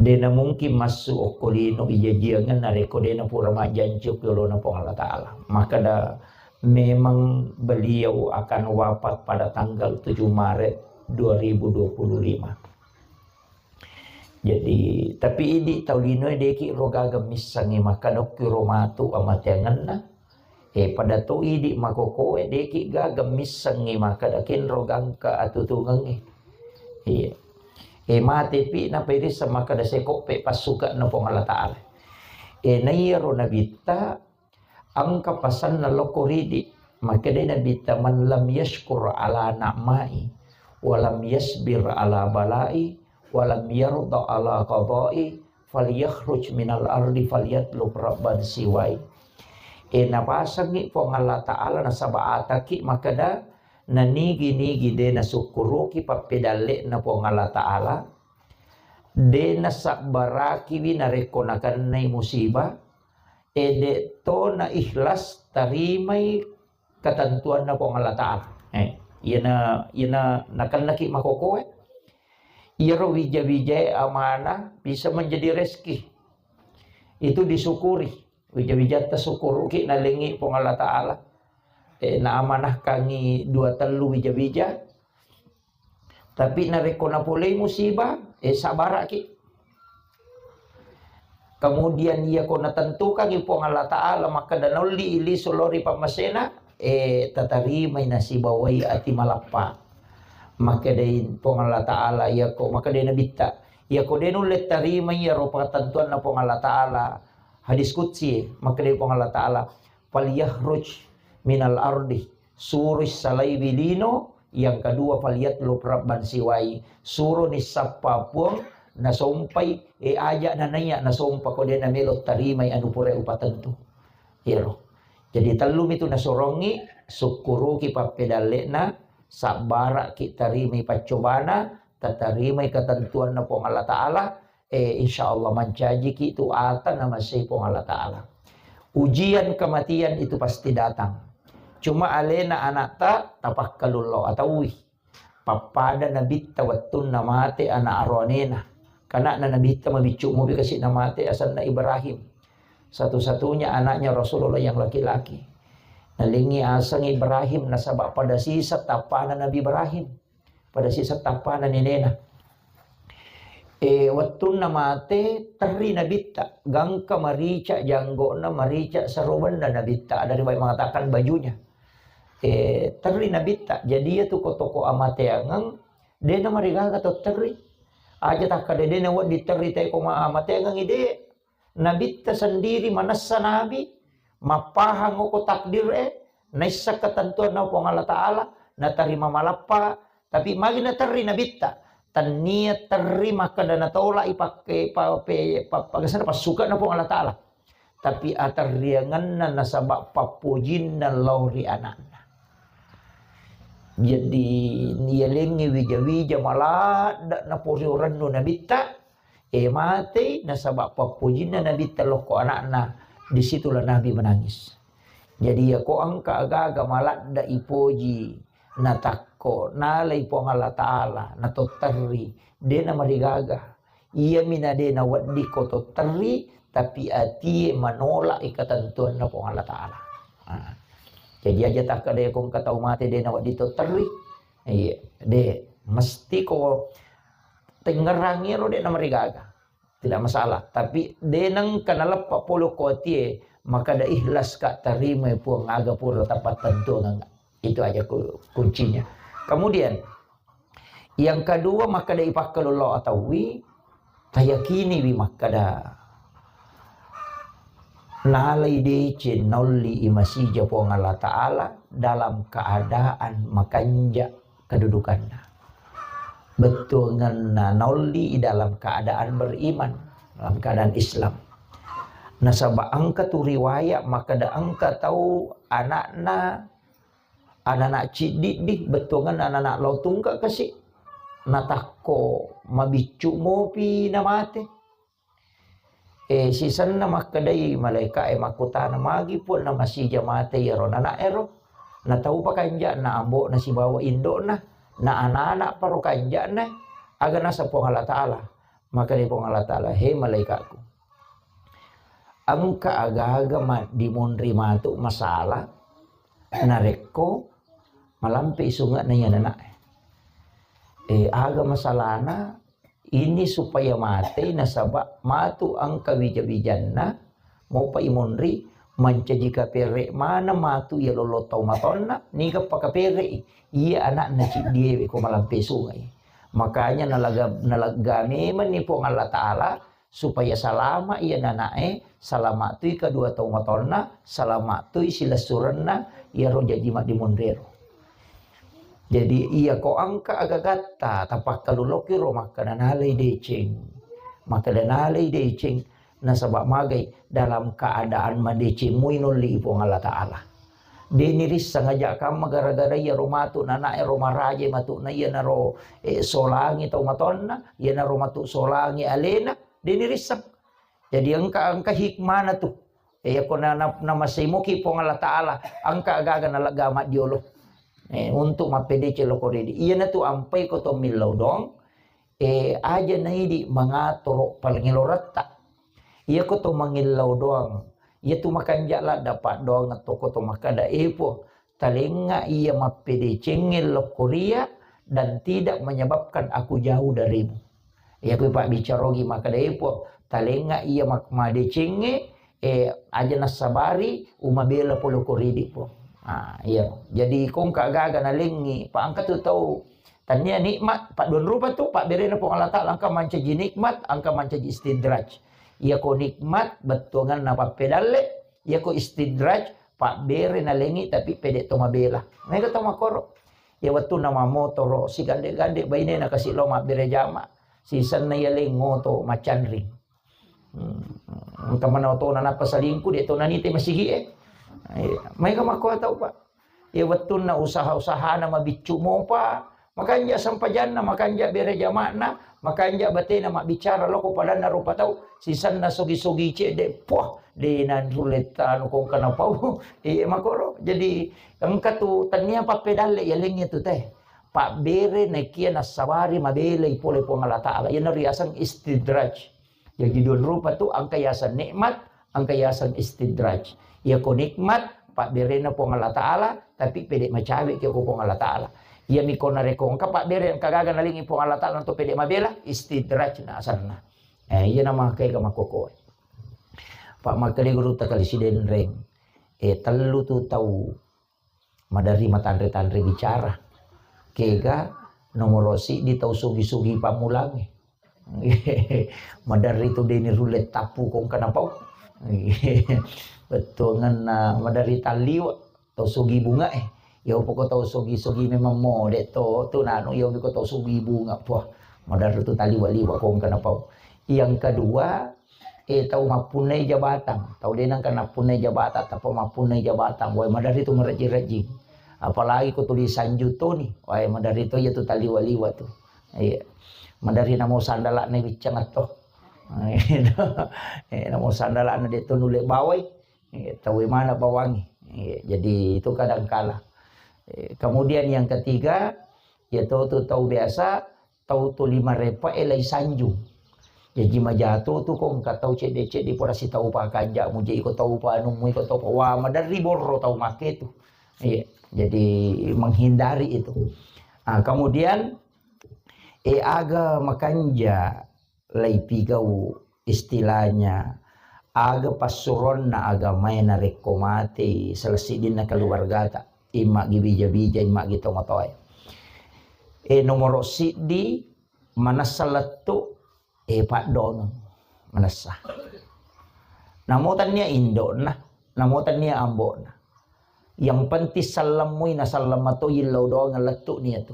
Dena mungkin massu okko lino ijajiangeng narekko dena pura majjanci okko yolona Puang Allah Ta'ala. Makkeda memang beliau akan wafat pada tanggal tujuh Maret dua ribu dua puluh lima. Jadi, tapi idi tau linoe deki ro gaga missengngi makkeda okki ro matu amateangenna. Eh, pada to idi makokoe deki gaga missengngi makkeda kenro gangka atutungengngi. Iya. Eh, matepi napairisseng makkeda sekoppe passukanna Puang Allah Ta'ala. Eh, naiyaro nabitta engka pasanna lokko ridi. Makkedai Nabitta, "Man lam yashkur ala na'mai, wa lam yasbir ala balai, wa lam yarda ala qadai, falyakhruj minal ardi falyatlub rabban siwai." E, napasengngi Puang Allah Ta'ala nasaba ataki makkeda, nanigi-nigi de nasukkuruki pappedalle'na Puang Allah Ta'ala, de nasabbarakiwi narekko nakennai musibah, e, de to na ikhlas tarimai ketentuanna Puang Allah Ta'ala. Eh, iyana, iyana nakennaki makokoe. Iyaro wija-wijae amanah bisa menjadi rezeki. Itu disyukuri. Wija-wijatta syukuruki nalengi Puang Allah Ta'ala. eh, naamanahkangngi dua tellu wija-wija. Tapi narekko napolei musibah, eh, sabaraki. Kemudian iyako natentukangngi Puang Allah Ta'ala makkeda naolli lisu lao ri pammasena, eh, tatarimai nasibawai ati malappa. Makkedai Puang Allah Ta'ala, iyako, makkedai Nabitta, iyako de nulle tarimai iyaro patentuanna Puang Allah Ta'ala, hadis qudsi, makkedai Puang Allah Ta'ala, "Falyakhruj minal ardi," suro salaiwi lino, yang kedua, "Falyatlub rabban siwai," suroni sappa puang nasompai, eh, aja nanaiya nasompa ko de namelo tarimai anu pura upatentu. Iyaro. Jadi tellumi tu nasorongi, sukkuruki pappedalle'na, sabbaraki tarimai paccobana, tatarimai ketentuanna Puang Allah Ta'ala, eh, insya Allah mancajiki tu ata namasei Puang Allah Ta'ala. Ujian kematian itu pasti datang. Cuma alena anakta tapakkalullo ataui. Pappada Nabitta wettunna mate anak aroanena. Kanakna Nabitta mabiccu mopi kasi namate asenna Ibrahim. Satu-satunya anaknya Rasulullah yang laki-laki. Nalingi aseng Ibrahim nasaba pada sisa tappana Nabi Ibrahim. Pada sisa tappana nenena. Eh, wettunna mate, terri Nabitta. Gangka marica janggo'na, marica sarobenna Nabitta. Ada riwayat mengatakan bajunya. Eh, terri Nabitta. Jadi iya tu ko toko amateangeng, de namarigaga to terri. Aja takkada de nawedding terri te ko ma-, amateangeng ide. Nabitta sendiri manessa nabi, mappahang oko takdir e, naisseng ketentuanna Puang Allah Ta'ala, natarima malappa, tapi magi naterri Nabitta, tennia terri makkeda natolak i pakke, pa-, pe-, pa-, pagasana passuka na Puang Allah Ta'ala. Tapi aterriangenna nasaba pappojinna lao ri anakna. Jadi, nialengngi wija-wija maladda naporiurennu Nabitta, eh, matei nasaba pappojinna Nabitta lokko anakna, disitulah Nabi menangis. Jadi, yako engka agaga maladda ipoji, natakko, nalai Puang Allah Ta'ala, natotterri, de namarigaga. Iyami na de nawedding ko totterri, tapi atie manolak i ketentuanna Puang Allah Ta'ala. Nah, jadi aja takkada ko engka tau mate de nawedding totterri. Iya, de mesti ko tengngerangi ro de namarigaga. Tidak masalah. Tapi de nengka naleppa polo ko atie, maka da ikhlas ka tarima Puang aga pura tapattentuang. Itu aja ku-, kuncinya. Kemudian, yang kedua, makkeda ipakkalullo ataui, tayakiniwi makkeda nalai deceng naolli i masija Puang Allah Ta'ala dalam keadaan makanja kedudukanna. Bettuangenna naolli i dalam keadaan beriman, dalam keadaan Islam. Nasaba engka tu riwayat makkeda engka tau anakna anana ciddiddi, bettuangenna anana lao tungke kasi, natakko mabiccu mopi namate. Eh, sisenna makkedai malaika e makkutana, magi Puang namasija mate iyaro anana ero? Nataupa kanja'na ambo'na sibawa indo'na, na anana paro kanja'na, aga nasa Puang Allah Ta'ala? Makkedai Puang Allah Ta'ala, he malaikatku, engka agaga ma-, dimonri matu masalah narekko malampe i sunge'na iya nanae. Eh, aga masalahna ini supaya matei nasaba matu engka wija-wijanna, mopa i monri mancaji kapere maneng matu iya lollo tau matonna, niga pakapere i iya anakna ciddiewe ko malampe sunge'i. Makanya nalaga-, nalegga memenni Puang Allah Ta'ala supaya salama iya nanae, salama tui kedua tau matonna, salama tui silessurenna iyaro jaji maddimonrero. Jadi, iya ko engka agagatta tapakkaluloki ro makkeda nalai deceng. Makkeda nalai deceng, nasaba magai dalam keadaan madeceng mui nolli Puang Allah Ta'ala. De nirisseng aja kamma gara-gara iyaro matu nanae ro maraje matu na iyanaro, eh, solangi tau matonna, iyanaro matu solangi alena, de nirisseng. Jadi engka, engka hikmana tu. Eh, yako na, na, namasei moki Puang Allah Ta'ala, engka agaga nalegga maddiolo. Eh, untuk mappedeceng loko ridi. Iyana tu ampai ko to millau doang, eh, aja naidi mangatoro palengeloretta. Iya ko to mangillau doang. Iya tu makanja ladda paddoang to ko to makkada, eh, Puang, talengnga iya mappedecengnge lokkoria dan tidak menyebabkan aku jauh darimu. Iya, kui pabbicarogi makkeda, "E Puang, talengnga iya mak-, madecengnge, eh, aja nassabari umabela pole ko ridi, Puang." Ah, iya. Jadi kongka gaga nalengngi, pa engka tu tau tania nikmat, paddua rupa tu, pabberena Puang Allah Taala, engka mancaji nikmat, engka mancaji istidraj. Iya ko nikmat, bettuanganna pappedalle, iya ko istidraj, pabbere nalengngi tapi pede to mabela. Mega to makoro. Iya wettunna mamotoro, sigande-gande bainena kasi lao mabbere jama. Sisenna iya leng ngoto macanring. Hmm. Engka mana otona nappa salingku, de to nanite masigi e. Iya. Maega makko tau, Pak. Iya wettunna usaha-usahana mabiccu mopa, makanja sempajanna, makanja bere jamana, makanja batena mabbicara loko padanna rupa tau, sisenna sogi-sogi cedde, puah, de nanrulle tanu kongka napau. Iya makoro. Jadi engka tu tania pappedalle iya lengnge tu teh. Pabbere nakia nassabari mabelai pole Puang Allah Taala. Iyana riaseng istidraj. Jaji dua rupa tu, engka yaseng nikmat, engka yaseng istidraj. Iya ko nikmat, pabberena Puang Allah Taala, tapi pede macawe ki ko Puang Allah Taala. Iya mi ko narekko engka pabbere, engka gaga nalengngi Puang Allah Taala untuk pede mabela, istidraj na asanna. Eh, iya nama kega makkoko. Pak makkeda guru takali sidenreng. Eh, tellu tu tau maderri matanre-tanre bicara. Kega nomoro siddi tau sugi-sugi pammulangnge. Maderri tu deni rulle tappu kongka napau. Bettuanganna maderri talliwa tau sugi bunga e. Ya poko tau sugi-sugi memang mode to tu nanu ya ko tau sugi bunga, puah, maderri tu talliwa-liwa kongka napau. Yang kedua, eh, tau mappunnai jabatang, tau de nengka nappunnai jabatang, tappa mappunnai jabatang, wae maderri tu marejjing-rejjing. Apalagi ko tuli sanju toni, wae maderri to iya tu taliwa-liwa tu. Iya. Maderri namo sandala'na wiccang atto. Eh, namo sandala'na de to nulle bawai. Eh, tau mana bawangi. Eh, jadi itu kadang kala. Eh, kemudian yang ketiga, ya tau tu tau biasa, tau tuli marepa e lai sanjung. Jaji majato tu ko engka tau cedde-cedde pura sitau pakanja mu je iko tau pa anu mu iko tau pa, wah, maderri borro tau make tu. Iya, jadi menghindari itu. Ah, kemudian, eh, aga makanja lai pigau istilahnya aga passuronna agamae narekko matei salah siddinna keluargata, imma gi bija-bija, imma gi tomatoae. Eh, nomoro siddi, manessa lettu, eh, paddoangeng. Manessa. Namo tannia indokna, namo tannia ambokna. Yang penting sellemmui naselleng matoi lao doangeng lettu nia tu.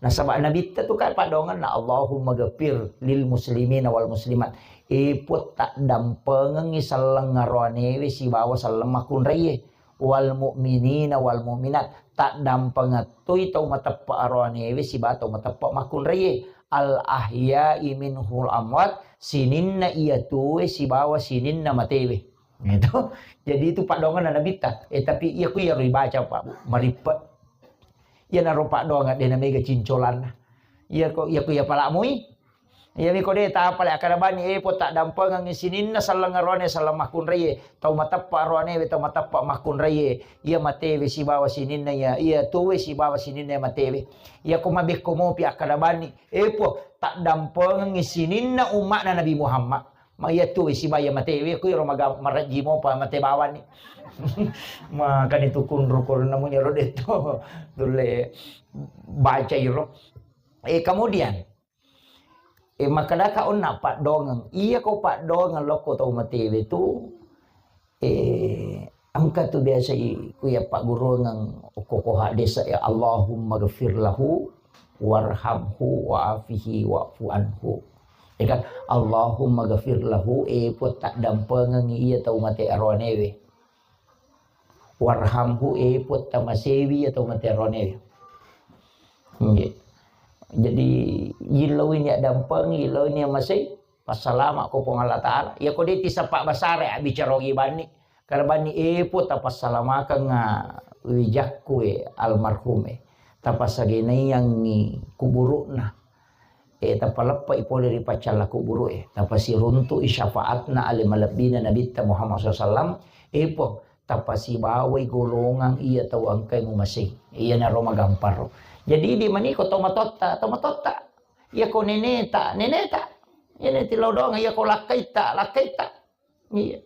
Nasaba nabitta tu kan paddoangenna, "Allahumma ghafir lil muslimina wal muslimat." Eh, Puang, taddampengengngi selleng aroanewe sibawa selleng makkunraie. Wal mu'minina wal mu'minat, taddampengettoi tau mateppa aroanewe sibawa tau mateppa makkunraie. Al ahya'i minhul amwat, sininna iya tuwe sibawa sininna matewe. Itu. Jadi itu paddoangenna nabitta. Eh, tapi iya ku iyaro ibaca, Pak, Bu, marippe. Iyanaro paddoangeng de namega cincolanna. Iya ko, iya ku iya pala mui. Iya mi ko de tapale akkada bani, eh, Puang, taddampengengngi sininna selleng aroane selleng makkunraie, tau mateppa aroanewe tau mateppa makkunraie, iya matewe sibawa sininna iya, iya tuwe sibawa sininna iya matewe. Iya ko mabekko mopi akkada bani, eh, Puang, taddampengengngi sininna umma'na Nabi Muhammad. Ma iya tuwe sibawa iya matewe, ku iro maga-, marejji mopa mate bawani. Makani tu kunru ko namunya ro detto. Tulle baca iro. Eh, kemudian, eh, makkedaka onna paddoangeng. Iya ko paddoangeng lokko tau matewe tu, eh, engka tu biasa i-, ku iya pagguruangeng okko ko hadis, ya, "Allahumma ghafir lahu warhamhu wa'afihi wa'fu anhu." Ya kan? "Allahumma ghafir lahu," eh, Puang, taddampengengngi iya tau mate aroanewe. "Warhamhu," eh, Puang, tamasewi iya tau mate aroanewe. Nggih. Jadi, yillau ini addampeng, yillau ini amasei, passalama ko Puang Allah Taala. Iya ko de tisappa basara, abbicara ogi banni. Karena banni, eh, Puang, tapassalamakeng, ah, wijakku, eh, almarhum, eh. Tapassagenaiangngi kuburu'na. Eh, tapaleppe'i pole ri paccalla kuburu'e, tapasiruntu'i syafaatna ale malebbina Nabitta Muhammad sallallahu alaihi wasallam. Eh, Puang, tapasibawai golongang iya tau engkai mumasei. Iyanaro magamparo. Jadi idi maniko tomatotta, tomatotta. Iya ko neneta, neneta. Iya ne tillau doang, iya ko lakkaitta, lakkaitta. Iya.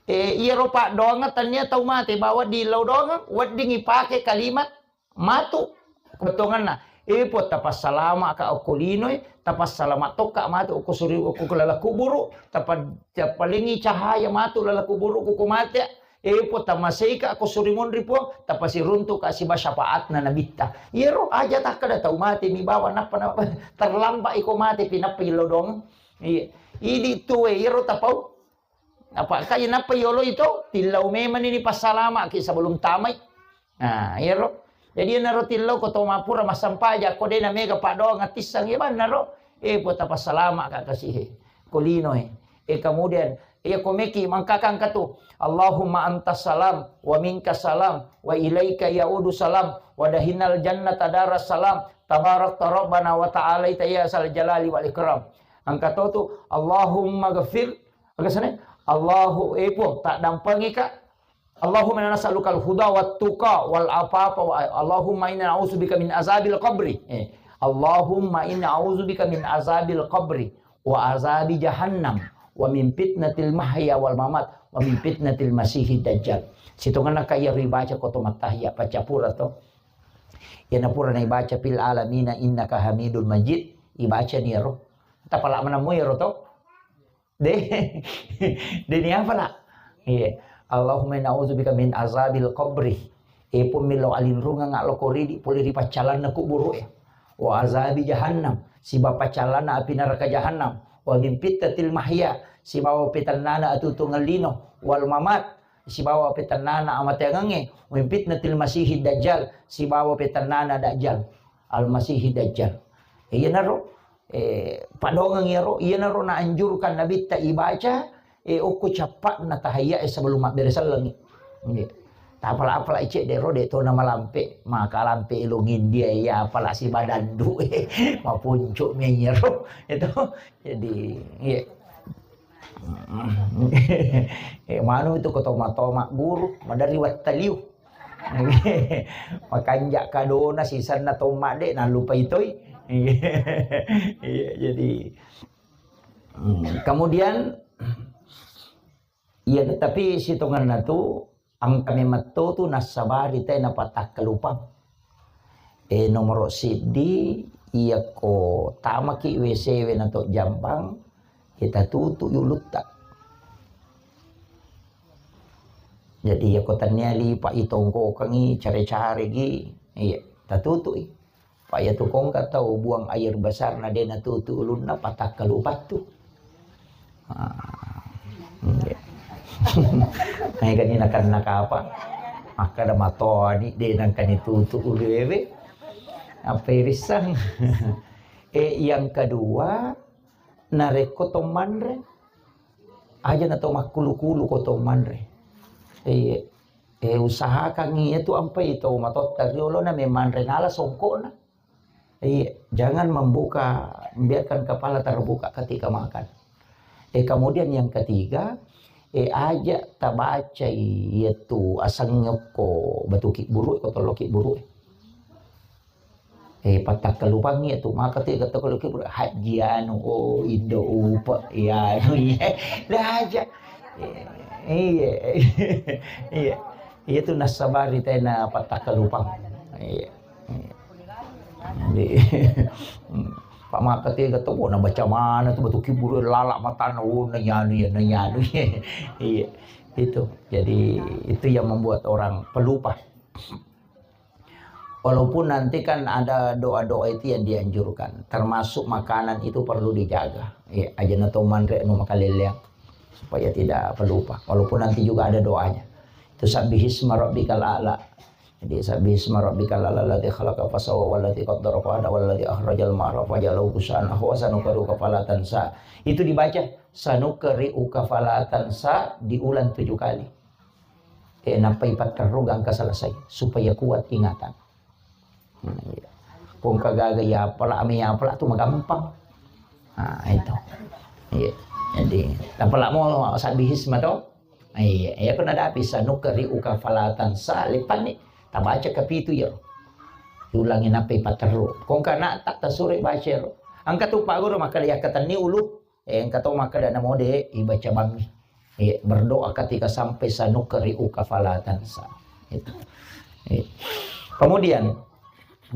Eh, iyaro paddoangeng tania tau mate bawa dillau doang, wedding ipake kalimat matu. Bettuanganna, eh, Puang, tapassalama ka okko linoe, tapassalama tokka matu okko suri, okko laleng kuburu, tapa-, tapalengi cahaya matu laleng kuburu ko mate. Eh, Puang, tamaseika ko suri monri, Puang, tapasiruntuka siba syafaatna nabitta. Iyaro aja takkeda tau mate mi bawa nappa, nappa terlambat iko mate pinappa illau doang. Iya. Idi tuwe iyaro tapau. Apa ka inappa yolo itu, tillau memang ini passalamaki sebelum tamai. Nah, iyaro. Jadi enaro tillau ko to mapura massampaja, ko dena mega paddoang atissang, iya bannaro. Eh, Puang, tapassalama ka kasihe. Ko linoe. Eh, kemudian, iya ko meki mangkakang katu. Allahumma antas salam, wa minkas salam, wa ilaika yaudu salam, wa dahinal jannata daras salam, tabarakta rabbana wa ta'alaita ya sal jalali wal ikram. Angka to tu, Allahumma ghafir, Aga sana, Allahu, eh, Puang, taddampengika. Allahumma inna nas'alukal huda wat tuqa wal afafa wa, Allahumma inna na'udzubika min azabil qabri. Eh, Allahumma inna a'udzubika min azabil qabri wa azabi jahannam wa min fitnatil mahya wal mamat wa min fitnatil masihid dajjal. Sitongenna ka iya ribaca ko to mattahiya, baca pura to. Iyana pura naibaca fil alamina innaka hamidun majid, ibaca ni ero. Tapala manammu ero to. De, de ni apa nak? Iya. Allahumma inna a'udzubika min azabil qabri. E pun milo alinrungang lo koridi pole ri paccalanna kuburu e. Wa azabi jahannam. Siba paccalanna api neraka jahannam. Wa min fitnatil mahya. Sibawa petannana atutungan lino. Wal mamat. Sibawa petannana amateangengnge. Wa min fitnatil masihid dajjal. Sibawa petannana dajjal. Al masihid dajjal. Iyanaro. Eh, padongeng iyaro, iyanaro naanjurkan Nabitta ibaca, eh, okko cappa'na tahiyya e sebelum mabbere sellengngi. Nggih. Tapala-pala cedde ro de to namalampe, maka lampe elong India ya, apala sibadandu, eh, mapuncu mi iyaro. Itu, jadi, iya. Eh, manu itu ko toma-toma guru, madari wattaliu. Makanja kadona sisanna tomma de nalupai toi. Iya, jadi, hmm, kemudian, iya, tapi sitonganna tu engka memetto tu nassabari te napatakkalupang. Eh, nomoro siddi, iya ko tamaki W C we nato jambang, kita tutu ulutta. Jadi, iya ko tania lipa itongkokangi, care-care gi, iya, tatutui. Pa iya tu kongka tau buang air besar na de natutu ulunna, patakkalu pattu. Ah, iya. Naikani nakan nakapa? Makkada matoni de nangkani tutu ulu ewe. Apa irissang? Eh, yang kedua, narekko to manre, aja na to makkulu-kulu ko to manre. Eh, eh, usahakan iya tu ampai to matotta riolo na memanre nala songkokna. Iya, jangan membuka, biarkan kepala terbuka ketika makan. Eh, kemudian yang ketiga, eh, aja tabacai iya tu aseng nyokko batu ki buru ko tollo ki buru. Eh, patakkalupangngi tu, maka tu kata kalau ki buru, haji anu, oh, indo upa, iya, anu, iya. Dah aja. Eh, iya. Iya. Iya tu nassabari tena patakkalupang. Iya. Iya. Jadi, Pak maka tiga tu, oh, na baca mana tu batu kiburu, lalak matana, oh, nanyanu ya, nanyanu ya. Iya. Itu. Jadi, itu yang membuat orang pelupa. Walaupun nanti kan ada doa-doa itu yang dianjurkan, termasuk makanan itu perlu dijaga. Ya, aja na to manre anu makaleleang, supaya tidak pelupa. Walaupun nanti juga ada doanya. Itu sabbihisma rabbikal a'la. Jadi, sabbihisma rabbikal a'la alladzi khalaqa fasawwa walladzi qaddara fahada walladzi akhrajal mar'a fajalahu ghusaan ahwa sanuqri'uka fala tansa. Itu dibaca sanuqri'uka fala tansa diulang tujuh kali. Eh, nappa ipatterru gangka selesai supaya kuat ingatan. Hmm, iya. Kongka gaga ya apala, ame ya apala tu magampang. Nah, itu. Iya. Jadi, apala mo sabbihisma to? Iya, iya, ko nadapi sanukri'uka fala tansa, leppanni, tabaca kapitu iyaro. Ulangi nappai paterru. Kongka na tak tasuro baca iyaro. Engka tu paguru makkeda yakkatenni ulu, eh, engka to makkeda namo de ibaca bangngi. Eh, berdoa ketika sampai sanukri'uka fala tansa. Itu. Eh. Kemudian,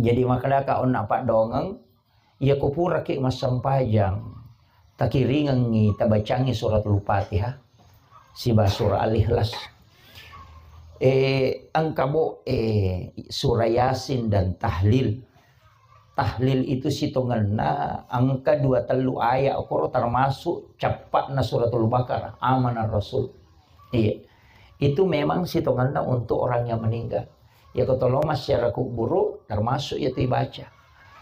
jadi makkedaka onna paddongeng, Iyako puraki massempajang, takiringengngi, tabacangngi suratul Fatihah, siba surah Al-Ikhlas. Eh, engka bo, eh, surah Yasin dan tahlil. Tahlil itu sitongenna engka dua tellu ayat, koro termasuk cappa'na suratul Baqarah, Amanar Rasul. Iya. Itu memang sitongenna untuk orang yang meninggal. Iyako tollo massiara kuburu, termasuk iyatu ibaca.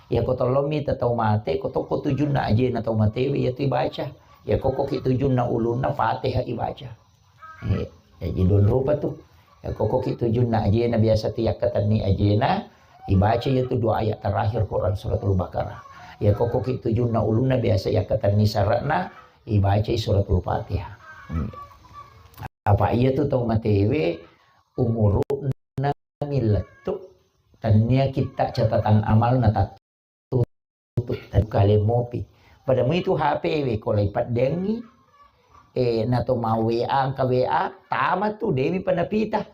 Iyako tollo mita tau mate, ko tokko tujunna ajena tau matewe, iyatu ibaca. Iyako koki tujunna ulunna, Fatihah ibaca. Eh, jadi don rupa tu. Iyako koki tujunna ajena biasa tu yakkatenni ajena, ibaca iyatu dua ayat terakhir Quran suratul Baqarah. Iyako koki tujunna ulunna biasa yakkatenni sara'na, ibacai suratul Fatihah. Hmm. Apa iyatu tau matewe, umuru'na milettu, tennia kitta catatan amalna tattutu, tadi kale mopi. Pada muitu H P we ko lai paddengi, eh, nato mau W A, engka W A, tama tu, demi panapita.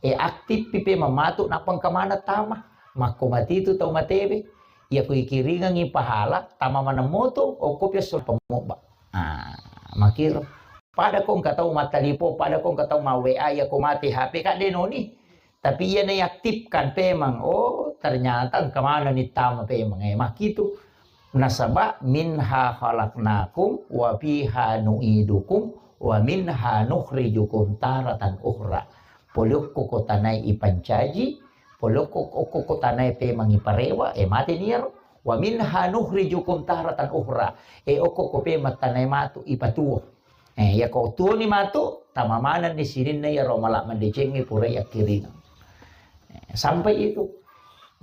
Eh, aktif pi pe mamatu, nappa engka mana tama. Makko mati tu tau matewe. Iya ko ikiringengi pahala, tama maneng moto, okko pi esso pemobba. Ah, makiro. Pada ko engka tau mattalipo, pada ko engka tau ma W A, iya ko mate H P ka de noni. Tapi iya naiaktifkan pemang, oh, ternyata engka maneng ni tama pemang. Eh, makkitu. Nasaba minha khalaqnakum wa fiha nu'idukum wa minha nukhrijukum taratan ukhra. Pole okko ko tanae ipancaji, pole okko, okko ko tanae pemang iparewa, eh, mate ni iyaro. Wa minha nukhrijukum taratan ukhra. Eh, okko ko pemang tanae matu ipatuo. Eh, iya ko tuoni matu, tama manenni sininna iyaro mala mandecengnge pura yakkiringeng. Eh, sampai itu.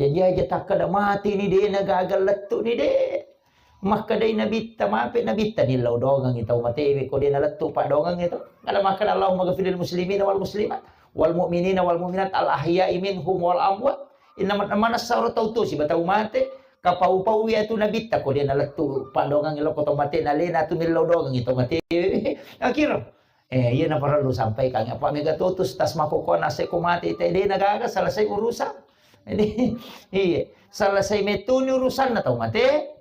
Jadi aja takkeda mati ni de, na gaga lettu ni de. Makkedai nabitta, mape nabitta nillau dongengi tau matewe ko de nalettu paddongengi to. Kada makkeda Allahumma ghafiril muslimina wal muslimat wal mu'minina wal mu'minat al ahya'i minhum wal amwat. Inna man-, manessa ro tau to siba tau mate, kapau-pau iya tu nabitta ko de nalettu paddongengi lo ko tau mate, nalena tu nillau dongengi tau matewe. Akiro. Eh, iya na parellu sampaikan. Apa mega totus tas makoko nase ko mate te de na gaga selesai urusan. Jadi, iya, selesai metuni urusanna tau mate.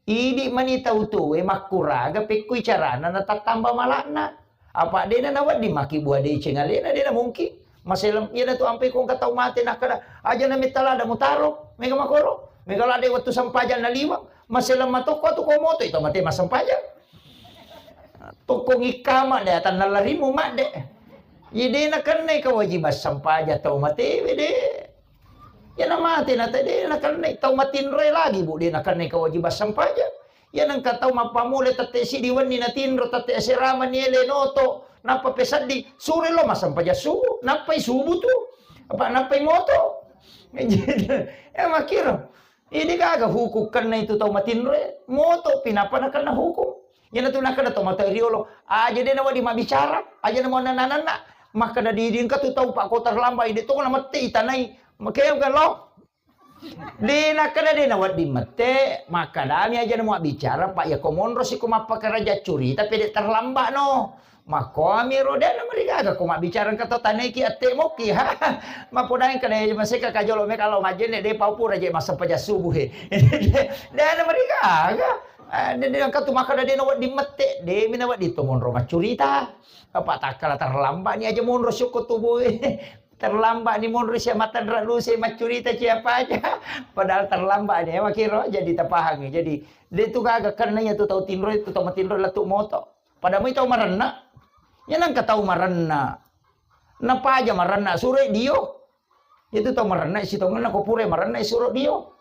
Idi mani tau tuwe makkuraga pekkui carana natattamba malakna. Apa dena nawedding maki bua deceng alena, dena mungkin. Maselem, iyana tu ampe ko engka tau mate nakkeda, aja na metta lada mutaro, mega makoro, mega lada wettu sempajang naliweng, maselem matokko tu ko moto itu mate massempajang. Tokko ngikkama de atanna larimu madde. Ye dena kennai kewajiban sempajang tau matewe de. Iyana mate na tede nakennai tau matinroe lagi, Bu, de nakennai kewajiban sempajang. Iyana engka tau mappammula tette siddi wenni natinro, tette asirama ni ele noto, nappa peseddi, suro lo massempajang subuh, nappai subuh tu. Apa nappai moto. Eh, makkiro. Idi gaga hukum kennai tu tau matinroe, moto pi nappa nakenna hukum. Iyana tu nakkeda to mate riolo, aja de nawedding mabbicara, aja na muanna nananna. Makkeda didi engka tu tau pakko terlambat, ide to na mette itanai. Makea kan lo. De nakkeda de nawedding mette, makkedami aja na muabbicara, Pak, ya ko monro siko mappakaraja curita pede terlambat no. Makkoami ro de na marigaga ko mabbicara engka to taneki atte moki. Mapodang kada maseka kajolo me kalau majene de pau pura je massempajang subuh he. De na marigaga. Eh, de, de, engka tu makkeda de nawedding mette, de mi nawedding to monro maccurita. Apa takkala terlambat ni aja monro syukur tubuh. Terlambat ni monro sia matanra luse maccurita siapa aja. Padahal terlambat ni, makiro jadi tapahangi. Jadi, de tu gaga kenna iya tu tau tinro, tu tau matinro lettu moto. Pada mui tau marenna. Ya nangka tau marenna. Napaja marenna suro dio. Itu tau marenna sitongenna ko pura marenna suro dio.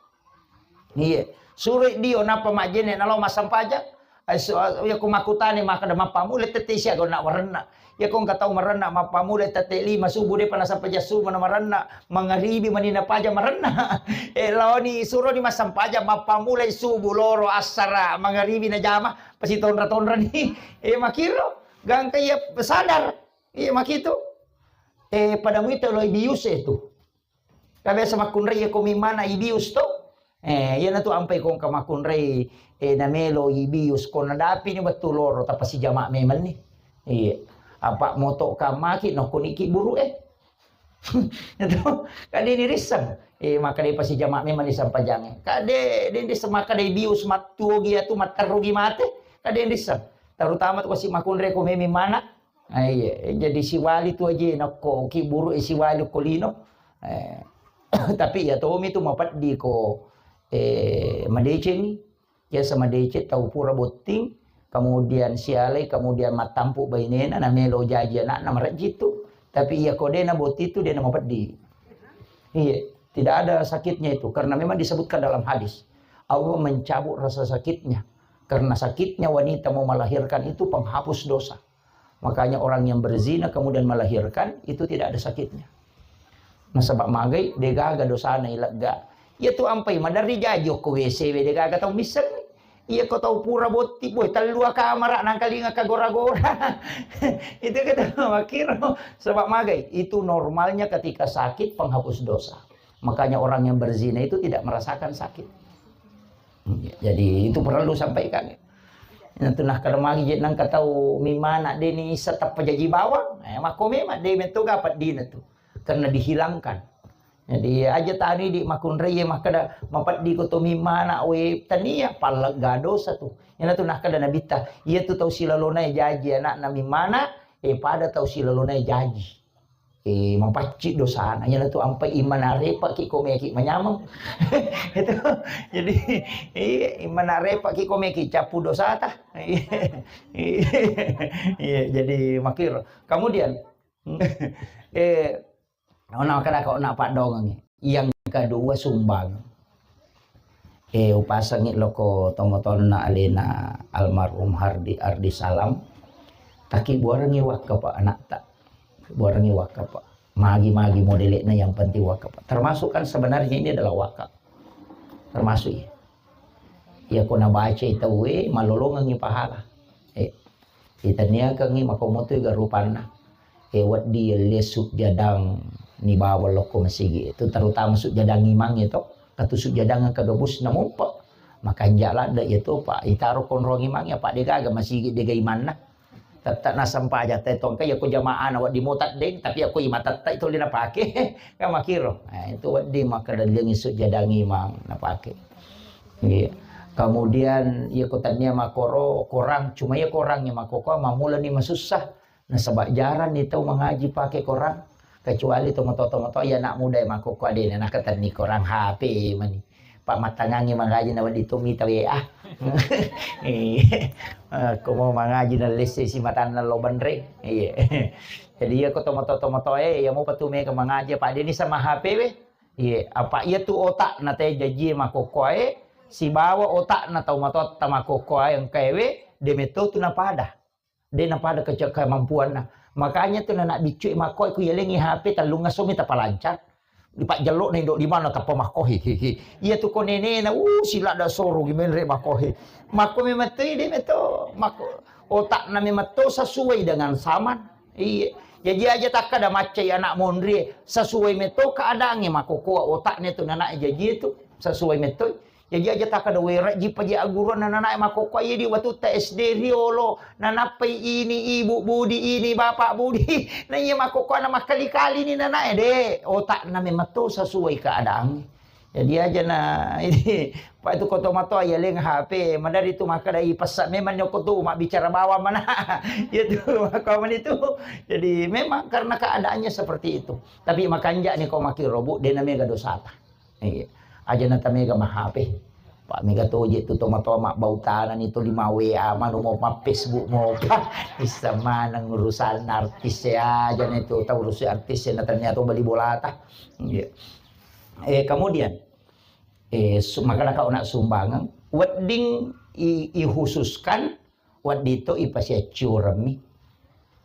Iya. Suro dio nappa majjenne nalo massempajang. Ai su-, ya ko makkutane makkeda mappammula tette siaga na marenna. Ya ko engka tau marenna mappammula tette lima subuh depa nasampajang subuh na marenna. Mangaribi mani napaja marenna. Eh, laoni suroni massempajang mappammula subuh loro assara mangaribi najama. Pasitonra-tonrani. Eh, makiro. Gangka iya sadar. Iya, makitu. Eh, pada muita lo ibius itu. Ka biasa makkunrai ko mimmana ibius to. Eh, iyana tu ampai ko engka makkunrai, eh, namelo ibius ko nadapi ni wettu loro tapasijama memang ni. Iya. Apa moto kamaki nokko niki buru eh. Itu kan ini risang. Eh, maka dipasijama memang ni sampajang. Kade, de risang maka de bius mattuo gi atu matteru gi mate. Kade risang. Terutama tu kasi makkunrai ko memi mana. Ah, iya, jadi siwali tu aja nakko ki buru e siwali ko lino. Eh, tapi ya tomi tu mapeddi ko, eh, madecengi. Biasa madeceng tau pura botting, kemudian sialai, kemudian mattampu bainena, namelo jaji anakna marejji tu. Tapi iya ko dena botting tu dena mapeddi. Iya, tidak ada sakitnya itu karena memang disebutkan dalam hadis. Allah mencabut rasa sakitnya. Karena sakitnya wanita mau melahirkan itu penghapus dosa. Makanya orang yang berzina kemudian melahirkan itu tidak ada sakitnya. Nasaba magai degaga dosana ilegga. Iya tu ampai maderri jaji okko W C we degaga tau misseng. Iya ko tau pura botti boy tellua kamara nangkalinga kagora-gora. Itu kata makiro sebab magai itu normalnya ketika sakit penghapus dosa. Makanya orang yang berzina itu tidak merasakan sakit. Jadi itu perlu sampaikan. Nah, tu nah kada magi je nang katau mimana deni isa tappa jaji bawang. Eh, mako memang de metto gapat dina tu. Karena dihilangkan. Jadi aja tani di makunrai makkada mapeddi ko to mimana we tania pallegga dosa tu. Ina tu nah kada nabitta, iya tu tau silalona jaji anakna mimana, eh pada tau silalona jaji. Eh, mapacci dosana. Iyana tu ampai imana repa ki ko meki manyameng. Itu. Jadi, iya, imana repa ki ko meki capu dosata. Iya, iya, jadi makir. Kemudian, eh, ona kada ko na padongengi. Yang kedua sumbang. Eh, upasengi loko tomotonna alena almarhum Hardi Ardi Salam. Taki buarengi wakka pa anakta. Buarengi wakka pa. Magi-magi modelekna yang penting wakka pa. Termasuk kan sebenarnya ini adalah wakka. Termasuk ya. Ya ko nabaca tauwe malolongengi pahala. Eh, itaniakengi makomotoi garupanna. Eh, wedding yelle sujjadang ni bawang lokko masigi. Itu terutama sujjadang imang itu. Katu sujjadang kagabus namumpa. Makanja ladde ya tu pak. Itaro konrong imang ya pak degaga masigi dega imanna. Tetta nasempaja te tongka ya ko jamaah na wedding mota deng tapi ya ko imang tetta itu lina pake. Kan makiro. Nah, itu wedding maka daleng sujjadang imang na pake. Iya. Kemudian iya ko tania makoro korang cuma ya korang ya makoko mamula ni masussa. Nasaba jarang ni tau mangaji pake korang, kecuali tomatoa-tomatoa ya anak muda yang makoko adena nakatenni korang H P mani. Pak mattangangi mangaji na wedding to mita W A. Iya. Ko mau mangaji na lesse si matanna lo benre. Iya. Jadi iya ko tomatoa-tomatoa e ya mau patu mega mangaji apa adeni sama H P we. Iya, apa iya tu otak na te jaji makoko e sibawa otak na tau matotta makoko e engka ewe de metto tu napada. De napada kece-, kemampuanna. Makanya tu nanak biccu makko ku yalengi H P tellung asomi tapalancar. Di pajjello na indo di mana tappa makko hi, hi, hi. Iya tu ko nenena, uh, sila da soro gi menre makko hi. Makko memang tu de meto makko otak na memang tu sesuai dengan zaman. Iya. Jadi aja takka da maccai anak monri sesuai meto keadaannya makko ko otaknya tu nanak jaji tu sesuai meto. Jaji aja takkada wera jipa ji agguruanna nanae makkokkoe di watutta S D riolo, nanappai ini ibu budi ini bapak budi, na iya makkokkoana makkali-kali ni nanae de, otakna memang to sesuai keadaannya. Jadi aja na ini, Pak itu koto matoa ya leng H P, madari tu makkada ipessa memang nyoko tu mabbicara bawang mana. Ya tu, maka itu. Jadi memang karena keadaannya seperti itu. Tapi makanja ni ko makkiro bu, de na mega dosata. Iya. Aja na tamega ma H P. Pak mega toje tu tomatoa mabbautana ni to lima W A manu mo ma Facebook mo pa. Issa maneng urusan artis ya aja na itu tau urusi artis ya na tania to bali bolata. Iya. Eh, kemudian eh su-, maka naka ona sumbangan wedding i, i khususkan Wedding to ipasiaccioremmi.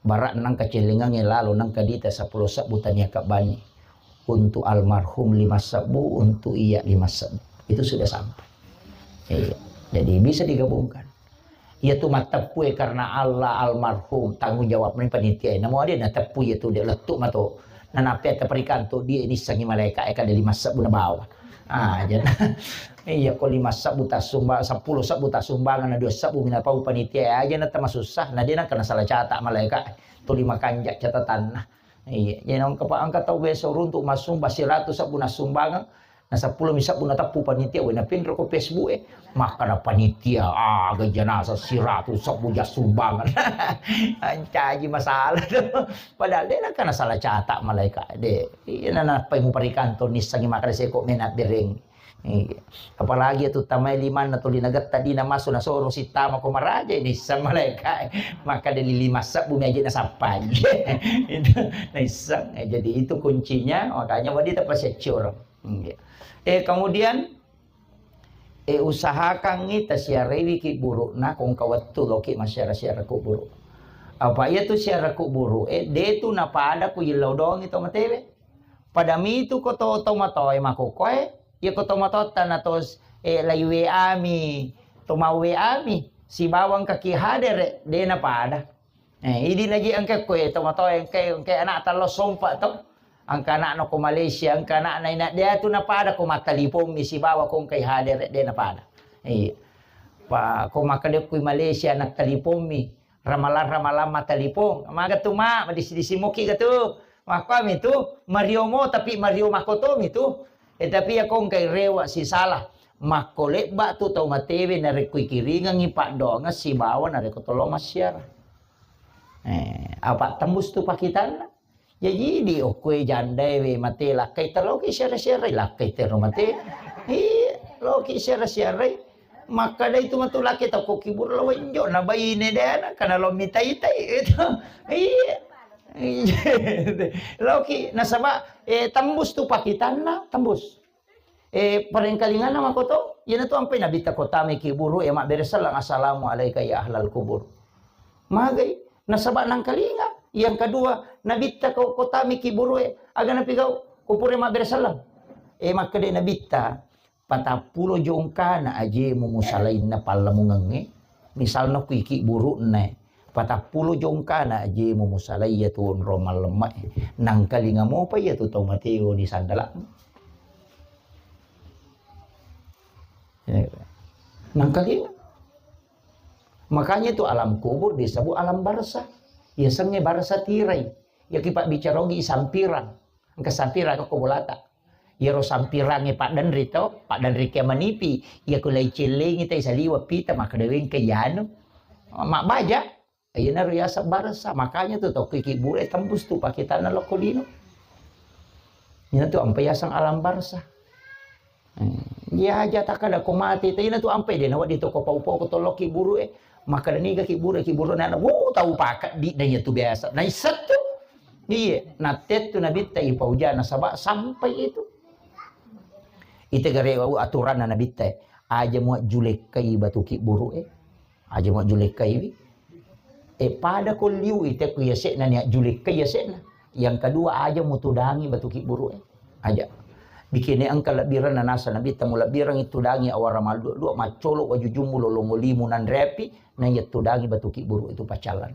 Bara nengka celengangnge lalo nengka dita seppulo sebbu tania kebbani. Untuk almarhum lima sebbu, untuk iya lima sebbu. Itu sudah sampai. Iya. Jadi bisa digabungkan. Iya tu matteppue karena Allah almarhum, tanggung jawab ni panitia. Namo ade nateppu iya tu de lettu mato. Nanape taperikanto dia nissengi malaika e kada lima sebbu na bawa. Ah, aja. Iya ko lima sebbu tasumba, seppulo sebbu tasumbangan na dua sebbu mina pau panitia aja na tamasussa. Na dia na kena salah catat malaika. Tu lima kanja catatanna. Iya, jadi engka pa engka tau biasa uruntu masumba siratu sebbu nasumbangan. Na seppulo mi sebbu nateppu panitia, wena pinro ko Facebook e. Makkada panitia, ah, gajanasa siratu sebbu ja sumbangan. Ancaji masalah tu. Padahal de na kena salah catat malaika de. Iya na nappai muparikanto nissengi makkada seko mena bereng. Iya. Apalagi tu tamai limanna tuli nagetta dina masu nasoro sittama ko maraja ini sama malaika. Makkada lima sebbu mi aja nasappai. Itu naisseng. Eh, jadi itu kuncinya, makanya wadi tapaseccioreng. Iya. Eh, kemudian, eh, usahakangngi tasiarewi ki burukna ko engka wettu loki massiara-siara kuburu. Apa iya tu siara kuburu, eh, de tu napada ku yillau doangi to matewe. Pada mitu ko to, to matoe makokoe, iya ko to matotta na to, eh, lai W A mi, to mau W A mi, sibawang kaki hadere, de napada. Eh, idi naji engka koe to matoe engka, engka anak tallo sompa to. Engka anak no ko Malaysia, engka anak na ina dia tu napada ko matalipong mi sibawa ko engkai hadere de napada. Iya. Pa ko makkada kui Malaysia anak talipong mi, ramalang-ramalang matalipong. Maga tu ma, madisi-disi moki ga tu. Makkuami tu, mario mo tapi mario makoto mi tu. Eh, tapi ya ko engkai rewa sisala. Makko lebba tu tau matewe narekko ikiringengi paddoangeng sibawa narekko tollo massiara. Eh, apa tembus tu pakitanna? Jaji di okkoe jandae we mate lakkai taloki siara-siarai lakkai tero mate. Iya, loki siara-siarai. Makkada itu matu laki tau ko kibur lo wenjo na baine dena kana lo mitai-tai itu. Iya. Iya. Loki nasaba, eh, tembus tu pakitanna, tembus. Eh, parengkalinganna makoto, iyanatu ampai nabitta ko tamai kiburu e mabbere selleng, "Assalamu alaika ya ahlal kubur." Magai, nasaba nangkalinga. Yang kedua, nabitta ko, ko tamai kiburu e, aga napigau, ko pura mabbere selleng. Eh, makkeda nabitta, patappulo jongkana ajemu musalainna pallamungengnge. Misalna ku iki burukna, patappulo jongkana ajemu musalai iyatu onrong mallemme'e. Nangkalinga mopa iyatu tau mateo ni sandala'mu. Ya. Nangkalinga. Makanya itu alam kubur disebut alam barzah. Yasengnge barzah tirai. Yaki pabbicara ogi sampirang. Engka sampirang ko bolata. Iyaro sampirangnge paddenri to, paddenri ke manipi. Iya ko lai cellengi tai saliwa pita makkeda wengka yanu. Mabbaja. Iyanaro yaseng barzah. Makanya tu tau ki kibure tembus tu pakitanna lokko lino. Ina tu ampa yaseng alam barzah. Eh, iya aja takkada ko mate, tapi ina tu ampai de nawedding to ko pau-pau ko tollo kiburu e. Makkeda niga kiburu, kiburu nana, "Wuh, tau pakeddi na iya tu biasa." Naisseng tu. Iya, natte tu nabitta ipauja nasaba sampai itu. Ite gare aturanna nabitta e. Aja mua julekkai batu kiburu e. Aja mua julekkai wi. E, pada ko liu ite ku yase'na nia julekkai yase'na. Yang kedua, aja mutudangi batu kiburu e. Aja. Bikini engka lebbiranna nasa nabitta mu lebbirang itu dangi awara mallu dua maccolo wajujummu lolongo limu nanrepi na iya tudangi batu kiburu itu pacalan.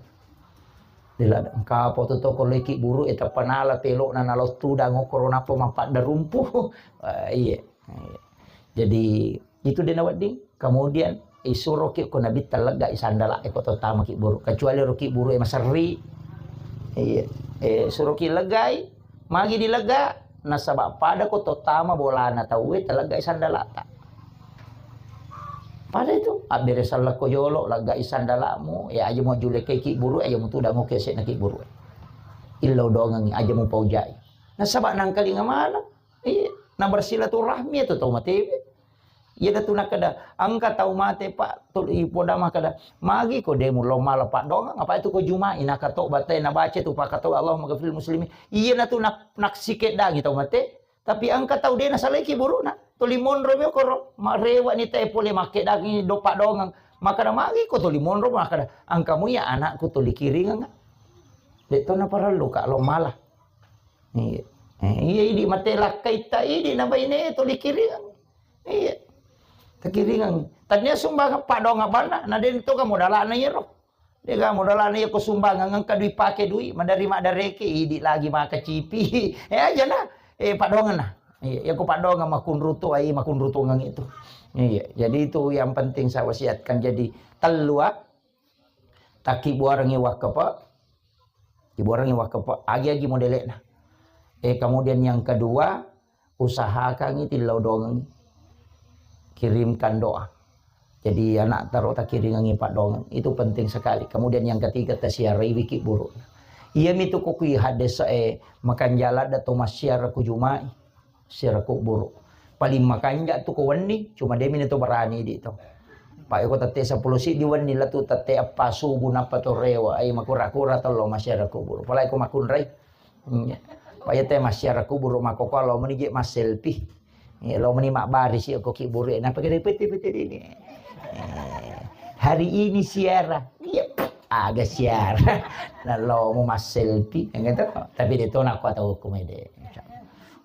Dila engka poto to ko leki buru e tappanala pelokna nalo tudang okoro napa mappadda rumpu. Eh, iya. Iya. Jadi, itu dena wedding. Kemudian, isuroki ko nabitta leggai sandala e ko to tamaki buru. Kecuali roki buru e maserri. Iya. Eh, suroki leggai, magi dilega, nasaba pada ko to tama bolana tauwe taleggai sandalata. Pada itu, abbere sallako jolo, leggai sandalamu, ya aja mau julekeki buru, aja mau tudang oke sekna ki buru. Illau dongengi, aja mau paujai. Nasaba nangkalinga mana? Iya, na bersilaturahmi itu tau matewe. Iya datu nakada, engka tau mate, Pak, tu ipoda makada, magi ko demu lo mala paddoangeng, apa itu ko Jumai, nakato batai nabaca tu pakato Allahumma ghafiril muslimin. Iya natu nak, naksike dangi tau mate, tapi engka tau de nasalai ki buruna. Tuli monro mi okoro, marewa ni te pole make dangi do paddoangeng. Makada magi ko tuli monro makada, engka mu iya anakku tuli kiringeng. De to naparellu ka lo mala. Iya. Eh, iya idi mate lakkai ta idi na baine tuli kiringeng. Iya. Takiringang. Tania sumbang padonga bana, na den to kamu dalana yero. Dega modalana iya ko sumbangan, engka dui pake dui, madari maddareke, idi lagi maka cipi. Eh, aja na. Eh, padongan na. Iya, iya ko padongan makunrutu, ai makunrutu ngang itu. Iya, jadi itu yang penting saya wasiatkan. Jadi tellu, ah, takkibuarangi wakkepa, kibuarangi wakkepa, agi-agi modelekna. Eh, kemudian yang kedua, usahakangi tillau dongengi. Kirimkan doa. Jadi anak taro takiringangi paddongeng. Itu penting sekali. Kemudian yang ketiga, tasiarai wiki buruk. Iya mitu ko kui hadis, eh, makan jalan atau masyarakat jumai. Sira kuburu. Paling makanja tu ko wenni, cuma demi ni to berani di to. Pak iko tette sepuluh si di wenni la tu tette apa subuh napa to rewa, ai makura-kura to lo masyarakat kuburu. Pala iko makunrai. Iya. Pak iya te masyarakat kuburu mako ko lo meni je mas selfie. Iya, lo meni mak baris iko ki buru, napa kira pete-pete ini. Eh, hari ini siara. Iya, aga siara. Nah, lo mau mas selfie, yang gitu. Tapi dia tuh nak kuat tahu komedi.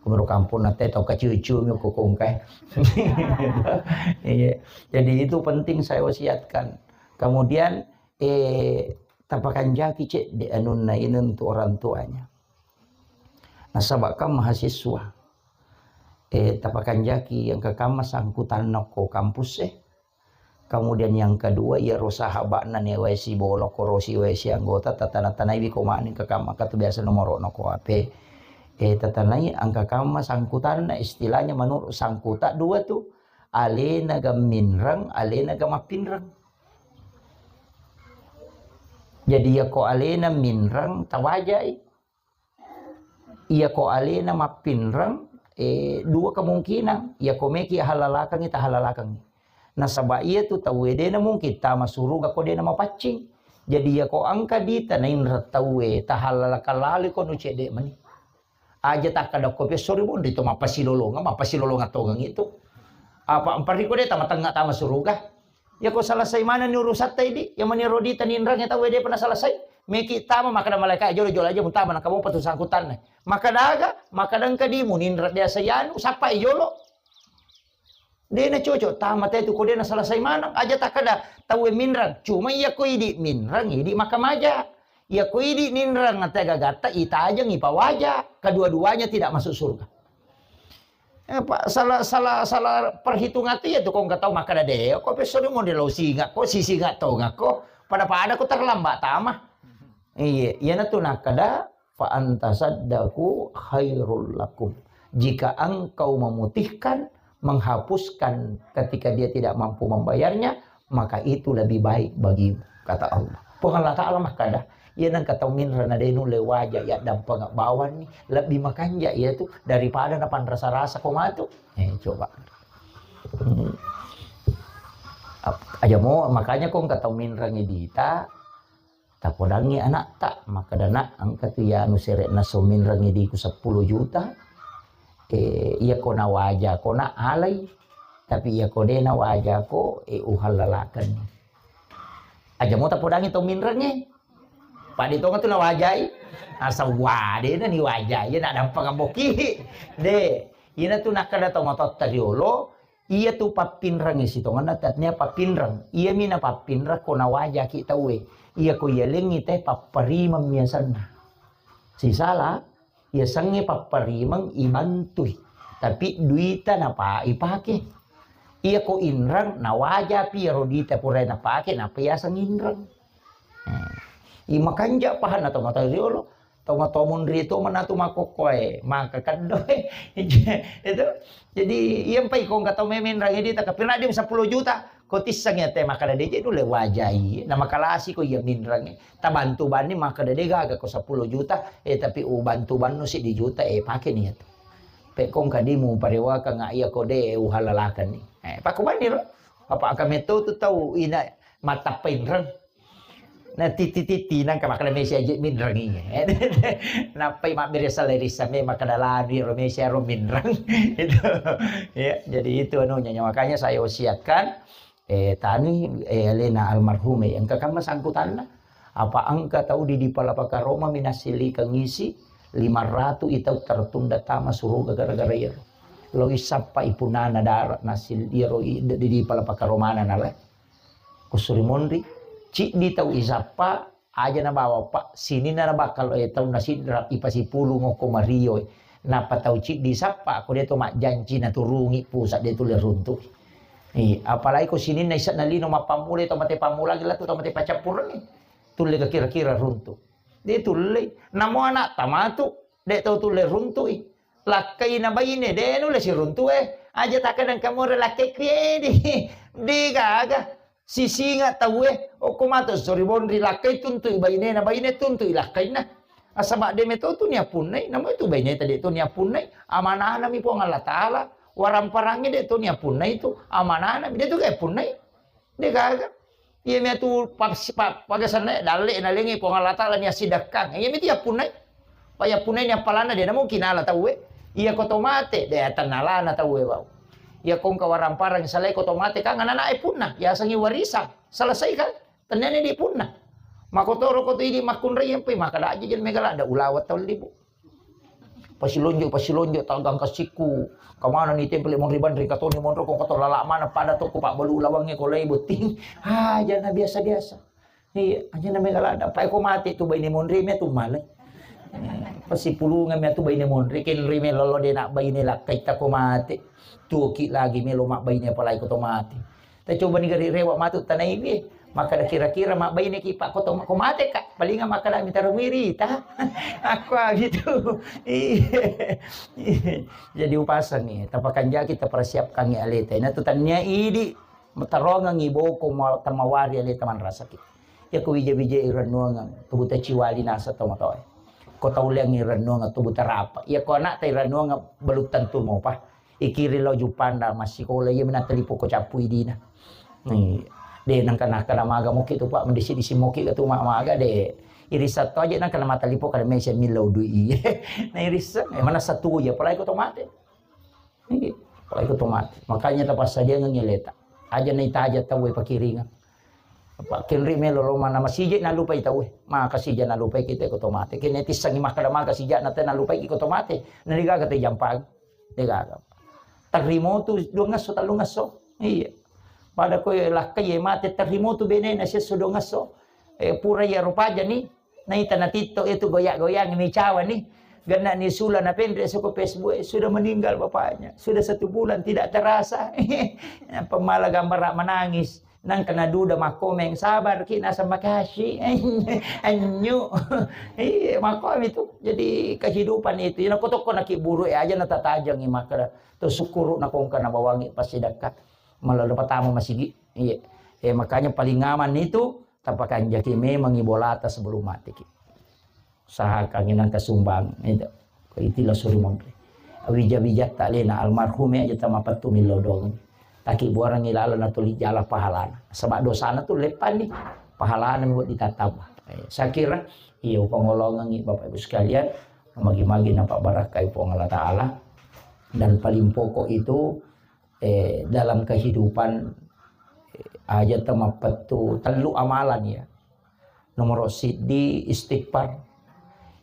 Kumuru kampung nate tau kaciu-ciu mi ko kongkai. Iya. Jadi itu penting saya wasiatkan. Kemudian, eh, tapakanjaki cek de anunna ini untuk orang tuanya. Nasaba kan mahasiswa. Eh, tapakanjaki yang kakama sangkutanna ko kampus eh. Kemudian yang kedua, iyaro sahaba'na newae sibolokko, ro siwae sianggota, tatana-tanaiwi ko mani engka kamma, engka tu biasa nomoro'na ko H P. Eh, tatanai engka kamma sangkutanna, istilahnya menurut sangkuta dua tu, alena ga minreng, alena ga mappinreng. Jadi, iya ko alena minreng, tawajai. Iya ko alena mappinreng, eh, dua kemungkinan. Iya ko meki halalakengngi, tahalalakengngi. Nasaba iya tu tauwe dena mungkin tama suruga ko dena mapaccing. Jadi iya ko engka dita nainreng tauwe, tahalalakeng lalo ko nu cedde mani. Aja takkadakko pessori bonri to mappasilolongang, mappasilolongang tongeng itu. Apa empariko de tama tengnga tama suruga. Yako selesai manenni urusatta idi, iya mani rodita ninrangnge tauwe depa naselesai. Meki tama makkeda malaika jolo-jolo aja mutama nakamopa tu sangkutanna. Makkeda aga, makkeda engka dimu ninreng biasa yanu, sappai jolo. Dena cocok tama te tu ko dena selesai maneng. Aja takkeda tauwe minreng. Cuma iya ko idi minreng, idi makkamaja. Iya ko idi ninreng tega gatta itajeng ipawaja. Kedua-duanya tidak masuk surga. Eh, pa-, salah, salah, salah perhitungan tu iya tu ko engka tau makkeda de, ko pesso de mo de lo singa ko, si singa tonga ko, pada-pada ko terlambat tama. Iya, iyana tu nakkeda fa antasaddaqu khairul lakum. Jika engkau memutihkan, menghapuskan ketika dia tidak mampu membayarnya, maka itu lebih baik bagimu, kata Allah. Puang Allah Ta'ala makkeda, iya nengka tau minreng na de nulle waja ya dampeng bawanni, lebbi makanja iya tu daripada na panrasa-rasa ko matu. Eh, coba. Hmm. Ap-, aja mo, makanya ko engka tau minreng dita, tapodangngi anakta, makkeda, "Nak, engka tu iya anu sere'na so minreng diku seppulo juta." Eh, iya ko nawaja ko nak alai, tapi iya ko de nawaja ko, eh, uhallalakeng. Aja mo tapodangngi tau minrengnge. Padi tonga tu nawajai. Asa wade na ni wajai, iya nak dampeng amboki. De, iyana tu nakkeda tau matotta riolo, iya tu pappinrengnge sitongenna tatnia pappinreng. Iya mi na pappinreng ko nawajaki tauwe. Iya ko iya lengngi te papparimeng miasenna. Sisala, Yasengnge papparimeng ibantui, tapi duita napa ipake. Iya ko inreng, nawajapi iyaro duita pura napake, napa yaseng inreng. Hmm. Imakanja pahanna tomatoa riolo, tomatoa munri to manatu makkokkoe, maka keddoe. Itu. Jadi, iya mpai ko engka tau memenreng duita, kapiradi seppulo juta, Ko tisseng iya te makkeda de je nulle wajai, na makalasi ko iya minreng e. Tabantu banni makkeda de gaga ko seppulo juta, eh, tapi ubantu banno siddi juta, eh, pake ni iya tu. Pe ko engka dimu parewakeng iya ko de uhalalaken ni. Eh, pako banni ro. Apa engka metto tu tau ina mattappa inreng. Na titi-titi nangka makkeda mesi aje minreng iya. Nappai mabbere sellerissa me makkeda lanu ro mesi aro minreng. Itu. Ya, jadi itu anunya. Makanya saya wasiatkan Eh, tani, eh, alena almarhum, eh, engka kamma sangkutanna. Apa engka tau di, di Palapaka Roma minassilika ngisi lima ratu i tau tertunda tama suruga gara-gara iyaro. Lo isappa ipunana dara nasil iyaro i-, di, di pala pakaromana nala. Kusuri monri, ciddi tau isappa, aja nabawa pa, sininna nabakal, eh, taunna sidra, ipasipulung okko mario, eh. Nappa tau ciddi isappa, ko de to majjanci naturungi pusat de tulle runtu. Iya, apalagi ko sininna isakna lino mappammula to mate pammula, gila tu to mate pacappureng, eh. Tulle ga kira-kira runtu. De tulle. Namo anak tamatu, de tau tulle runtui. Lakkaina baine, de nulle siruntu, eh. Aja takadang kamore lakkai kriedi. De gaga. Sisinga tauwe, okko matu sori bonri lakkai tuntui bainena, baine tuntui lakkainna. Asaba de meto tu niappunnai, namo itu baineta de to niappunnai. Amanahna mi Puang Allah Taala, waramparangnge de to niappunnai tu, amanahna mi de tu ga punnai. De gaga. Iya mi atu pa-, pa-, pagasanna dalle nalengi Puang Allah Taala ni asidakkang. Iya mi tu yappunnai. Pa yappunnai ni appalanna de na mungkin ala tauwe. Iya ko to mate, de tannalana tauwe bau. Iya kongka waramparang salai ko to mate kan anak-anak e punna, yasangi warisan. Selesai kan? Tennani di punna. Makotoro ko tu idi makkunrai yang pui, maka da aja jen mega lada ulawat tau libu. Pasilonjo, pasilonjo, tagang kasikku. Kamana ni tempel monri banri katoni monro ko kato lala mana pada toko pak balu lawangnge ko lai botting. Aja na biasa-biasa. Iya, aja na mega lada. Pai ko mate tu baine monri me tu male. Eh, pasipulungan me tu baine monri, kenri me lolo de nak baine lakkai ta ko mate. Tuoki lagi melo mak baine apalagi ko to mate. Tacoba ni gari rewa matu tanai bi. Makkada kira-kira mabbaineki, Pak, ko to-, ko mateka, palinga makkada mitaro wirita. Akko agitu. Iya. Jadi upasangi, tapakanjaki, tapersiapkangi aleta. Inatu tania idi, tarongangi boko ma-, tamawari aleta manrasaki. Iya ko wija-wija irennuangang, tubuta ciwali nasa tomatoe. Ko tauliang irennuangang, tubuta rapa. Iya ko anakta irennuangang, belum tentu mopa. Ikiri lao Jupanda massikola, iya mena talipo ko cappu idina. Ni, de nangka nakkada maga moki tu, Pak, mendisi-disi moki tu ma-, maga de. Irisa to aja nangka na matalipo kada mese millau dui. Na irisa, eh, mana satu ya, apalagi ko to mate. Iya, apalagi ko to mate. Makanya tapassadiangan aleta. Aja na itaja tau e pakiringan. Apa kenri melo lo mana masije nalupai tau e. Maka sija nalupai kita ko to mate. Kene tissangi makkada maga sija na te nalupai ko to mate. Na digaga te jampang. Degaga. Terrimo tu duangesso, tellungesso. Iya. Pada koe lakkai e mate terrimo tu benena siesso duangesso. Eh, pura iya rupaja ni. Naita na TikTok itu goyang-goyang mi cawa ni. Gana ni sula na penre soko Facebook, eh, sudah meninggal bapaknya. Sudah satu bulan tidak terasa. Pemala gambar menangis. Nangka naduda makkomeng, "Sabar ki, nasa makasi." Anyu. Iya, makkomi tu. Jadi kehidupan itu. Ina kotoko naki buru e aja na tatajangi makkada. Tu syukuru na kongka na bawangi pasti dekat. Malah dapat tamu masigi. Iya. Eh, makanya paling aman itu tapakanjaki memang ibolata sebelum mati ki. Usahakan nangka sumbang, itu. Itilah suri monri. Wija-wijatta alena almarhum e aja tamapettu millau dong. Taki buarangi lalo na tuli jala pahalana. Sebab dosana tu leppani. Pahalana mi ditatamba. Eh, saya kira, iya, upangolongangi Bapak Ibu sekalian, magi-magi napabarakai Puang Allah Ta'ala. Dan paling pokok itu, eh, dalam kehidupan, eh, aja tamapettu tellu amalan ya. Nomoro siddi istighfar.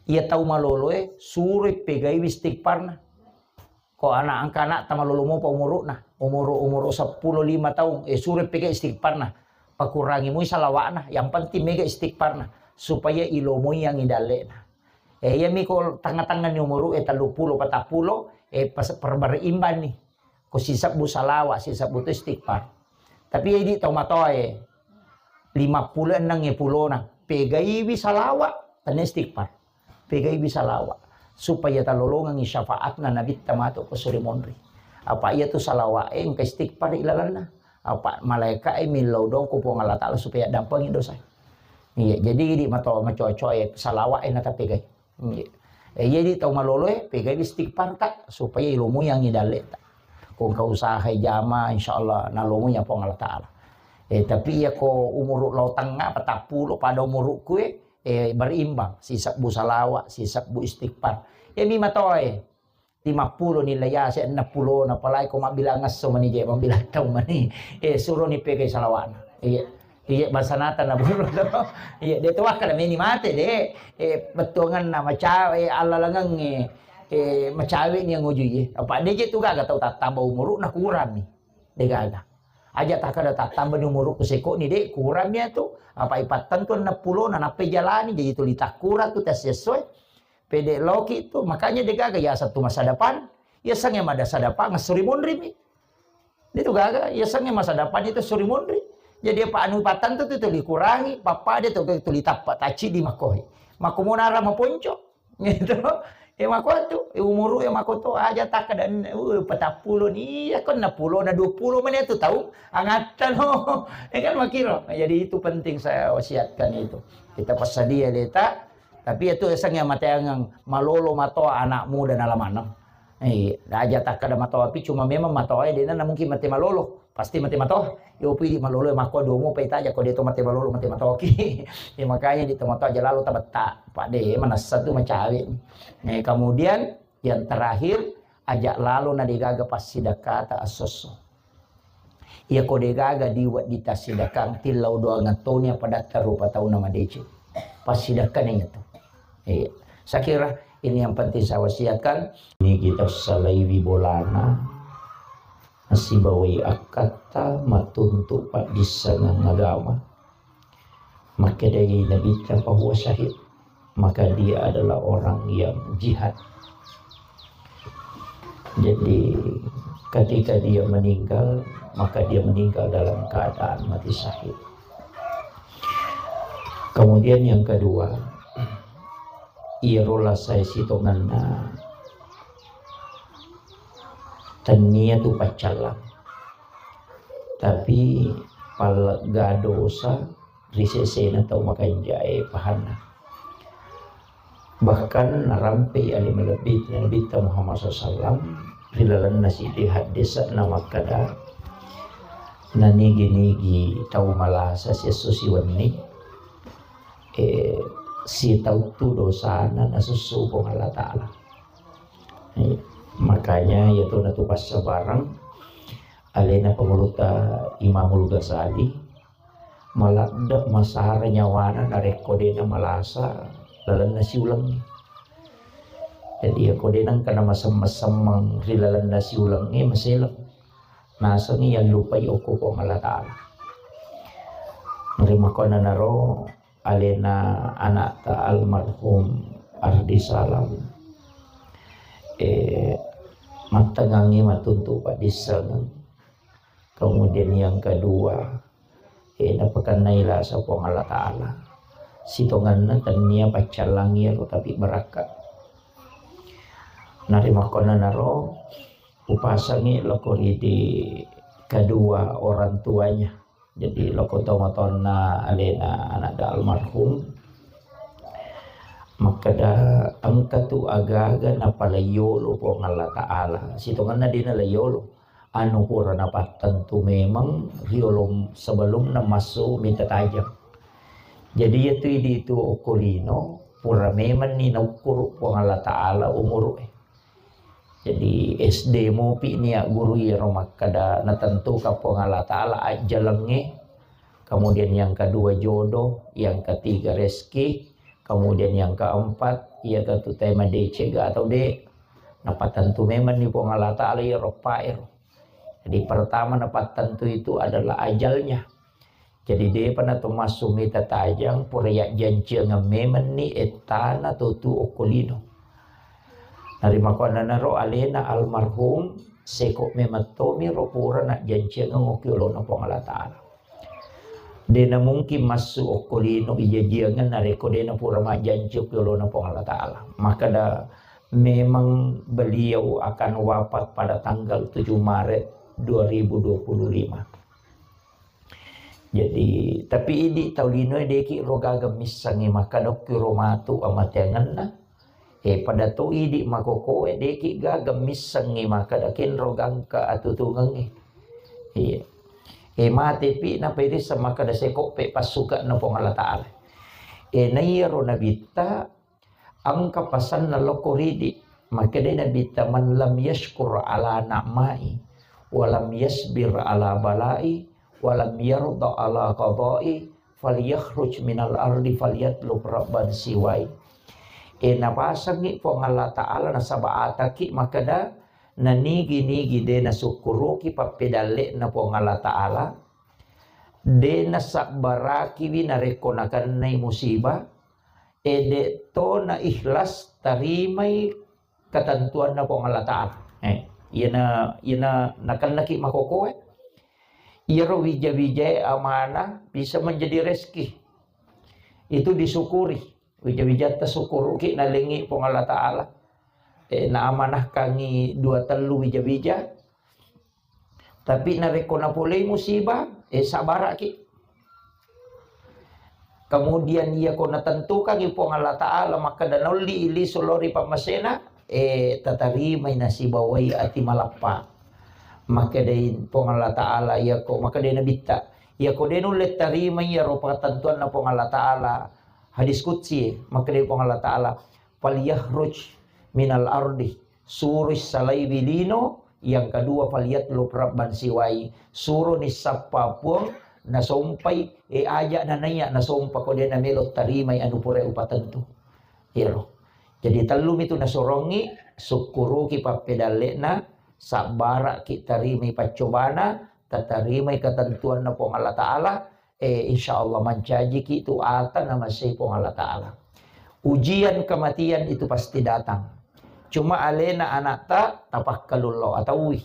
Iya tau maloloe suroi pegaiwi istighfarna. Ko anak angka anak tamalolo mopa umuru'na, umuru, umuru seppulo lima taung, eh, suroi pegai istighfarna. Pakurangi mui salawa'na, yang penting mega istighfarna supaya ilomoi yang idalle'na. Eh, iya mi ko tangnga-tangnga ni umuru e tellu pulo, patappulo, eh, pas perberimban ni. Ko sisebbu salawa, sisebbu tu istighfar. Tapi idi tau matoae, lima pulo enneng e pulona, pegaiwi salawa, tenne istighfar. Pegaiwi salawa. Supaya talolongengi syafaatna Nabitta matu ko suri monri. Apa iya tu salawa e engka istighfar ilalanna. Apa malaika e millau dong ko Puang Allah Ta'ala supaya dampengi dosa. Iya, jadi idi matoa macoa-coa e salawa e natapegai. Iya. Eh, iya di tau malolo e, pegai istighfar ta, supaya ilomoi yang idalle ta. Ko engka usaha jama, insyaallah nalomoi Puang Allah Ta'ala. Eh, tapi iya ko umuru lao tengnga, patappulo pada umuruku e, eh, berimbang. Sisebbu salawa, sisebbu istighfar. Iya mi matoa e. Lima pulo nilai ase, enam pulo na palai ko mabbilang esso mani je, mabbilang tau mani. Eh, suro ni pegai salawa'na. Iya. Iya, basanata na buru to. Iya, de to wakkada meni mate, de. Eh, bettuanganna macawe, eh, allalangengnge. Eh, macawe ni yang ujui. Apa de je tu gaga tau tattamba umuru na kurang ni. De gaga. Aja takkada tattamba ni umuru ku seko ni de kurang ni tu. Apa ipattentu enam puluh na nappe jalani jadi tuli takkura tu tes sesuai. Pede loki tu makanya de gaga ya satu masa depan. Ya sange mada sadapang suri munri mi. Itu gaga, yasengnge masa depan itu suri munri. Jadi apa anu patang tu, tu tuli kurangi, papa dia tu tuli tappa taci di makohi. Mako monara maponco. Gitu. Eh, mako tu, eh, umuru ya mako tu aja tak ada, uh, patappulo ni, iya kan enam puluh na dua puluh menit tu tahu, angatta no. Eh, kan makiro. Jadi itu penting saya wasiatkan itu. Kita passadia leta, tapi itu eseng yang mateangang malolo matoa anak muda na lamaneng. Eh, aja takkada matoa pi, cuma memang matoa e dena na mungkin mate malolo, pasti mate matoa. Yo pi di malolo makko domo pe taja ko de to mate malolo mate matoa ki. Ya makanya di to matoa aja lalo tabetta. Pak de manassa tu macawe. Eh, kemudian yang terakhir aja lalo na degaga passidakkata assosso. Iyako degaga diweddita sidakang tillau doangan toni apa datta rupa tauna madeceng. Passidakkani tu. Iya. Saya kira ini yang penting saya wasiatkan. Ini kita salaiwi bolana nasibawai akkatta matuntu paddissengeng agama. Makkedai Nabitta, "Fahuwa syahid," maka dia adalah orang yang jihad. Jadi ketika dia meninggal, maka dia meninggal dalam keadaan mati syahid. Kemudian yang kedua, iyaro lasai sitongenna tennia tu paccallang. Tapi pallegga dosa ri sesena tau makanjae pahanna. Bahkan narampei ale malebbi Nabitta Muhammad sallallahu alaihi wasallam ri lalenna siddi haddese'na makkeda, nanigi-nigi tau malasa siesso siwenni, eh, sitauttu dosana nasussu Puang Allah Ta'ala. Eh, makanya iyatu natu passabareng alena pangulutta Imamul Ghazali, maladde masara nyawana narekko dena malasa lalenna siulengnge. Jadi iyako dena engka namasemmeng-semmeng ri lalenna siulengnge, maseleng. Nasengngi yallupai okko Puang Allah Ta'ala. Narimakkuannanaro alena anakta almarhum Ardi Salam, eh, mattengngangngi matuntu paddissengeng. Kemudian yang kedua, eh, napakennai lasa Puang Allah Ta'ala. Sitongenna tennia paccallangi ero tapi barakka. Narimakkuannanaro upasangi loko ridi kedua orang tuanya. Jadi loko tomatoanna alena anakta almarhum makkeda engka tu aga-aga napalaiyolo Puang Allah Ta'ala. Sitongenna dena laiyolo. Anu pura napattentu memang riolo sebelumna massu mita tajang. Jadi iyatu idi tu okko lino pura memanni naukkuru Puang Allah Ta'ala umuru'e. Jadi S D mopi nia guru iyaro makkeda natentuka Puang Allah Ta'ala ajjalengnge. Kemudian yang kedua jodoh, yang ketiga rezeki, kemudian yang keempat iya gatu tema decega atau de. Napatentu memang ni Puang Allah Ta'ala iyaro paero. Jadi pertama napatentu itu adalah ajalnya. Jadi depa nato massu mita tajang pura yajjanciangeng memenni ettana to tu okko lino. Narimakkuannanaro alena almarhum seko memeng tomiro pura najjanciangeng okki olona Puang Allah Ta'ala. Dena mungkin massu okko lino ijajiangeng narekko dena pura majjanci okki olona Puang Allah Ta'ala. Makkeda memang beliau akan wafat pada tanggal tujuh Maret dua ribu dua puluh lima. Jadi, tapi idi tau linoe deki ro gaga missengngi makkeda okki ro matu amateangenna. Eh, pada to idi makokoe deki gaga missengngi makkeda kenro gangka atutungengngi. Iya. Eh, mate pi napairisseng makkeda seko pe passuka na Puang Allah Ta'ala. Eh, naiyaro nabitta engka pasanna lokko ridi. Makkedai Nabitta, "Man lam yashkur ala na'mai, wa lam yasbir ala balai, wa lam yarda ala qadai, falyakhruj minal ardi falyatlub rabban siwai." E, napasengngi Puang Allah Ta'ala nasaba ataki makkeda, nanigi-nigi de nasukkuruki pappedalle'na Puang Allah Ta'ala, de nasabbarakiwi narekko nakennai musibah, e, de to na ikhlas tarimai ketentuanna Puang Allah Ta'ala. Eh, iyana, iyana nakennaki makokoe, iyaro wija-wijae amanah bisa menjadi rezeki. Itu disyukuri. Wija-wijatta sukkuruki nalengngi Puang Allah Ta'ala. Eh, naamanahkangngi dua tellu wija-wija. Tapi narekko napolei musibah, eh, sabaraki. Kemudian iyako natentukangngi Puang Allah Ta'ala makkeda naolli lisu lao ri pammasena, eh, tatarimai nasibawai ati malappa. Makkedai Puang Allah Ta'ala, iyako, makkedai Nabitta, iyako de nulle tarimai iyaro patentuanna Puang Allah Ta'ala, hadis qudsi, makkedai Puang Allah Ta'ala, "Falyakhruj minal ardi," suroi salaiwi lino, yang kedua, "Falyatlub rabban siwai," suroni sappa Puang, nasompai, e, aja nanaiya nasompa ko de namelo tarimai anu pura upatentu. Iyaro. Jadi tellu mitu nasurongi, sukkuruki pappedalle'na, sabbaraki tarimai paccobana, tatarimai ketentuanna Puang Allah Ta'ala, eh, insya Allah mancajiki tu ata namasei Puang Allah Ta'ala. Ujian kematian itu pasti datang. Cuma alena anakta tapakkalullo ataui.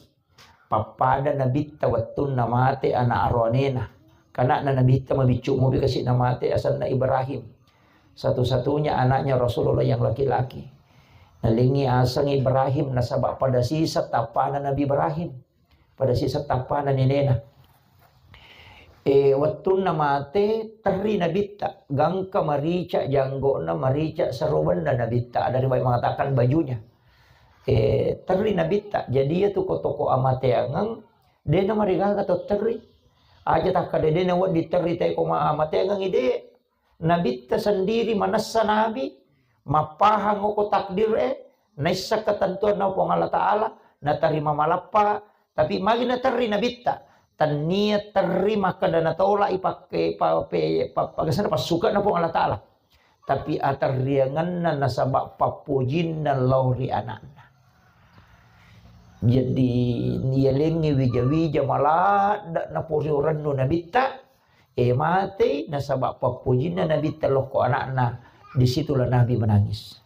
Pappada Nabitta wettunna mate anak aroanena. Kanakna Nabitta mabiccu mopi kasi namate asenna Ibrahim. Satu-satunya anaknya Rasulullah yang laki-laki. Nalengngi aseng Ibrahim nasaba pada sisa tappana Nabi Ibrahim. Pada sisa tappana nenena. E, wettunna mate, terri Nabitta. Gangka marica janggo'na, marica serobenna Nabitta. Ada riwayat mengatakan bajunya. E, terri Nabitta. Jadi iya tu ko toko amateangeng, dena marigaga to terri. Aja takkada dena wedding terri tai ko ma-, amateangeng ide. Nabitta sendiri manessa nabi, mappahang oko takdir e, naisseng ketentuanna Puang Allah Ta'ala, natarima malappa, tapi magi naterri Nabitta, tannia terri makkeda natolak i pakke, pa-, pe-, pa-, pagasana passuka na Puang Allah Ta'ala. Tapi aterriangenna nasaba pappojinna lao ri anakna. Jadi, nialengngi wija-wija maladda napori orennu Nabitta, e, matei nasaba pappojinna Nabitta lokko anakna, disitulah Nabi menangis.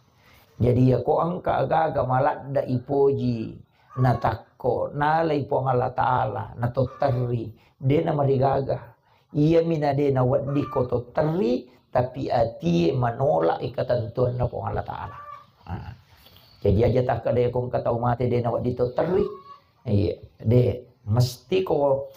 Jadi, yako engka agaga maladda ipoji, natakko, nalai Puang Allah Ta'ala, natotterri, de namarigaga. Iyami na de nawedding ko totterri, tapi atie manolak i ketentuanna Puang Allah Ta'ala. Nah, jadi aja takkeda ko engka tau mate de nawedding totterri. Iya, de, mesti ko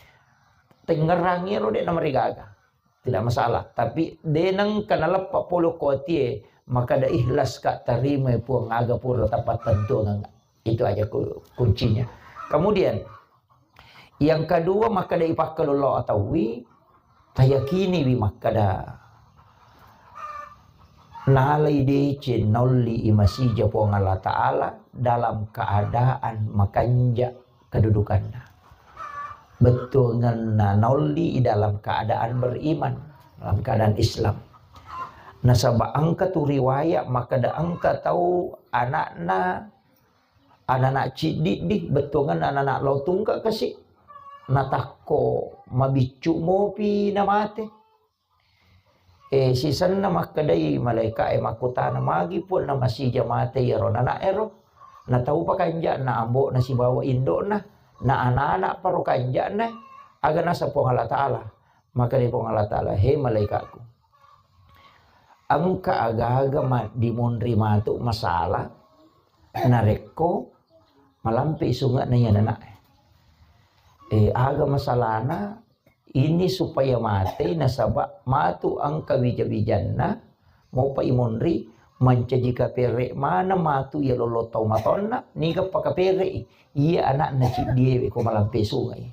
tengngerangi ro de namarigaga. Tidak masalah. Tapi de nengka naleppa polo ko atie, maka da ikhlas ka tarimai Puang aga pura tapattentuangeng. Itu aja ku-, kuncinya. Kemudian, yang kedua, makkeda ipakkalullo ataui, tayakiniwi makkeda nalai deceng naolli i masija Puang Allah Ta'ala dalam keadaan makanja kedudukanna. Bettuangenna naolli i dalam keadaan beriman, dalam keadaan Islam. Nasaba engka tu riwayat makkeda engka tau anakna, anana ciddiddi, bettuangenna anana lao tungka kasi, natakko mabiccu mopi namate. E, sisenna makkedai malaika e makkutana, magi Puang namasija mate iyaro nana ero? Nataupa kanja'na ambo'na sibawa indo'na, na anana paro kanja'na, aga naseng Puang Allah Ta'ala? Makkedai Puang Allah Ta'ala, he malaikatku, engka aga-aga maddimonri matu masalah narekko malampe sunge'na iya nana e. E, aga masalahna? Ini supaya matei nasaba matu engka wija-wijanna, mopa imonri, mancaji kapere maneng matu iya lollo tau matonna, niga pakapere'i iya anakna ciddiewe ko malampe sungai.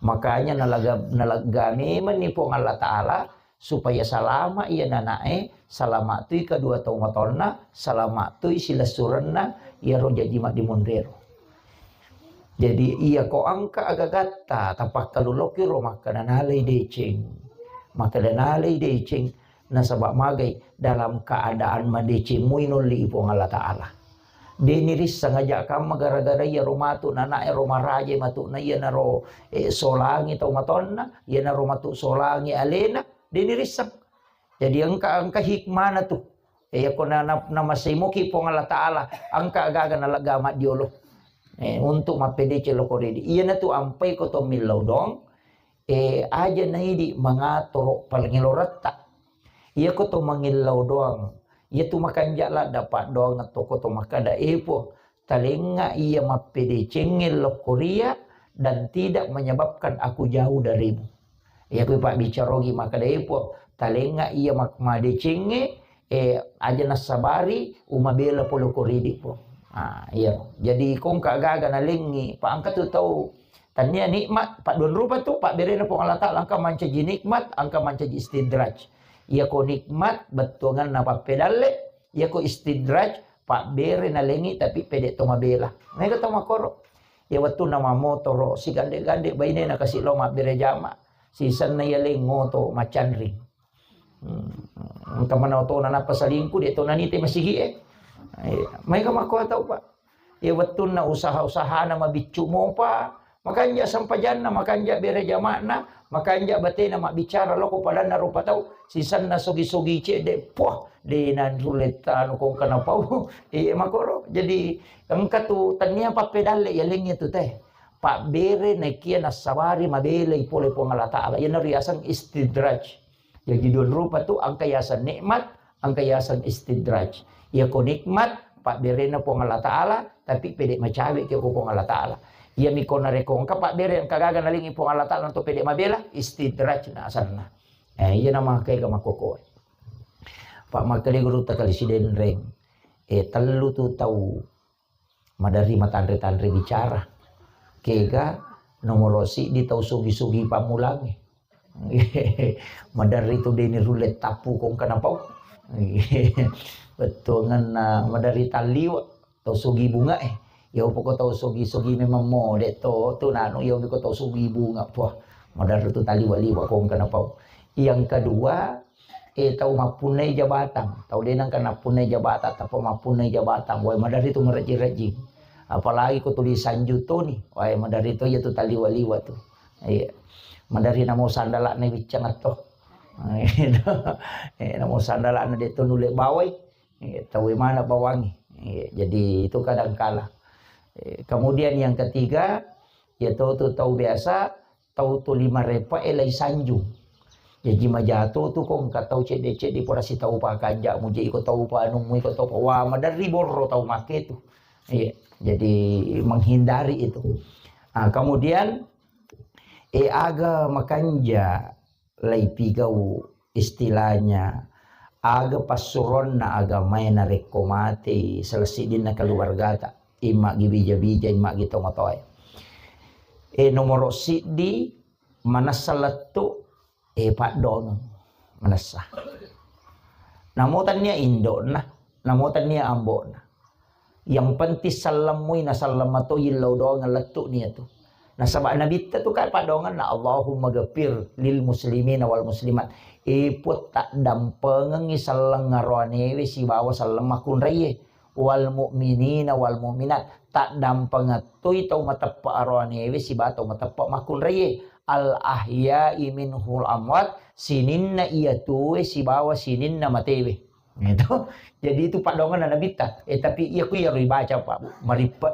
Makanya nalaga-, nalegga memenni Puang Allah Ta'ala supaya salama iya nanae, salama tui kedua tau matonna, salama tui silessurenna iyaro jaji maddimonrero. Jadi, iya ko engka agagatta, tapakkaluloki ro makkeda nalai deceng. Makkeda nalai deceng, Nasaba magai dalam keadaan madeceng mui nolli Puang Allah Ta'ala. Deni risseng aja kamma gara-gara iya ro matu nana ero maraje matu na iya naro eh, solangi tau matonna, iya naro matu solangi alena, deni risseng. Jadi engka engka hikmana tu. Eh, iya ko na, na, namasai moki Puang Allah Ta'ala, engka gaga nalegga maddiolo. Eh, untuk mappedeceng loko ridi. Iya natu ampai ko to millau dong, eh, aja naidi mangatoro palengeloretta. Iya ko to mangillau doang. Iya tu makanja ladda paddoang to ko to makada epo. Talenga iya mappedecengnge lokkoria dan tidak menyebabkan aku jauh darimu. Iya ku pabbicarogi makada epo. Talenga iya mak-, madecengnge, eh, aja nassabari umabela pole ko ridi po. Ah, iya. Jadi kongka gaga nalengi, pa engka tu tau Tania nikmat, padduan rupa tu, pabberena Puang Allah Ta'ala, engka mancaji nikmat, engka mancaji istidraj. Iya ko nikmat, bettuanganna pappedalle, iya ko istidraj, pabbere nalengi tapi pede to mabela. Mega to makoro. Iya wettunna mamotoro, sigande-gande bainena kasi lo mabbere jama, sisenna iya lengo to macanring. Hmm. Engka mana otona nappa salingku, de to nanite masigi e. Iya. Maega makko tau, Pak. Iya wettunna usaha-usahana mabiccu mopa, makanja sempajanna, makanja bere jama'na, makanja batena mabbicara loko padanna rupa tau, sisenna sogi-sogi cedde, puah, de nanrulle tanu kongka napau. Iya makoro. Jadi engka tu tania pappedalle yalengnge tu teh. Pabbere nakia nassabari mabelai pole Puang Allah Ta'ala. Iyana riaseng istidraj. Jaji dua rupa tu, engka yaseng nikmat, engka yaseng istidraj. Iya ko nikmat, pabberena Puang Allah Ta'ala, tapi pede macawe ke ko Puang Allah Ta'ala. Iya miko nareko engka pabbere engka gaga nalingi Puang Allah Ta'ala untuk pede mabela, istidraj na asanna. Eh, iya nama kega makoko. Pak Makale guru takali sidenreng. Eh, tellu tu tau Maderri matanre-tanre bicara. Kega nomoro siddi tau sugi-sugi pammulangnge. Maderri tu deni rulle tappu kongka napau. Bettuanganna maderri talliwa tau sugi bunga e. Iya poko tau sugi-sugi memang mode to tu nanu iya ko tau sugi bunga. Puah, maderri tu talliwa-liwa kongka napau. Yang kedua, Eh, tau mappunnai jabatang, tau de nengka nappunnai jabatang, tappa mappunnai jabatang, wae maderri tu marejjing-rejjing. Apalagi ko tuli sanju toni, wae maderri to iya tu taliwa-liwa tu. Iya. Maderri namo sandala'na wiccang atto. Eh, namo sandala'na de to nulle bawai. Iya, tau mana bawangi. Iya, jadi itu kadang kala. Eh, kemudian yang ketiga, ya tau tu tau biasa, tau tuli marepa e lai sanjung. Jaji majato tu ko engka tau cedde-cedde pura sitau pakanja mu je iko tau panu mu iko tau pa-, wah, maderri borro tau make tu. Iya, jadi menghindari itu. Nah, kemudian, eh, aga makanja lai pigau istilahnya aga passuronna agamae narekko matei salah siddinna keluargata, immagi bija-bija, immagi tomatoae. Eh, nomoro siddi, manessa lettu, eh, paddongeng, manessa. Namo tania indokna, namo tania ambokna. Yang penting sallamui na sallam matoi lao doang lettu nia tu. Nasaba nabitta tu ka paddongenna, Allahumma ghafir lil muslimina wal muslimat. Eh, Puang, taddampengengi sallang aroanewe sibawa sallang makkunraie. Wal mu'minina wal mu'minat, taddampengettoi tau mateppa aroanewe sibawa tau mateppa makkunraie, al ahya'i minhul amwat, sininna iya tuwe sibawa sininna matewe. Itu. Jadi itu paddongenna nabitta. Eh, tapi iya ku iyaro ibaca, Pak, Bu, marippe.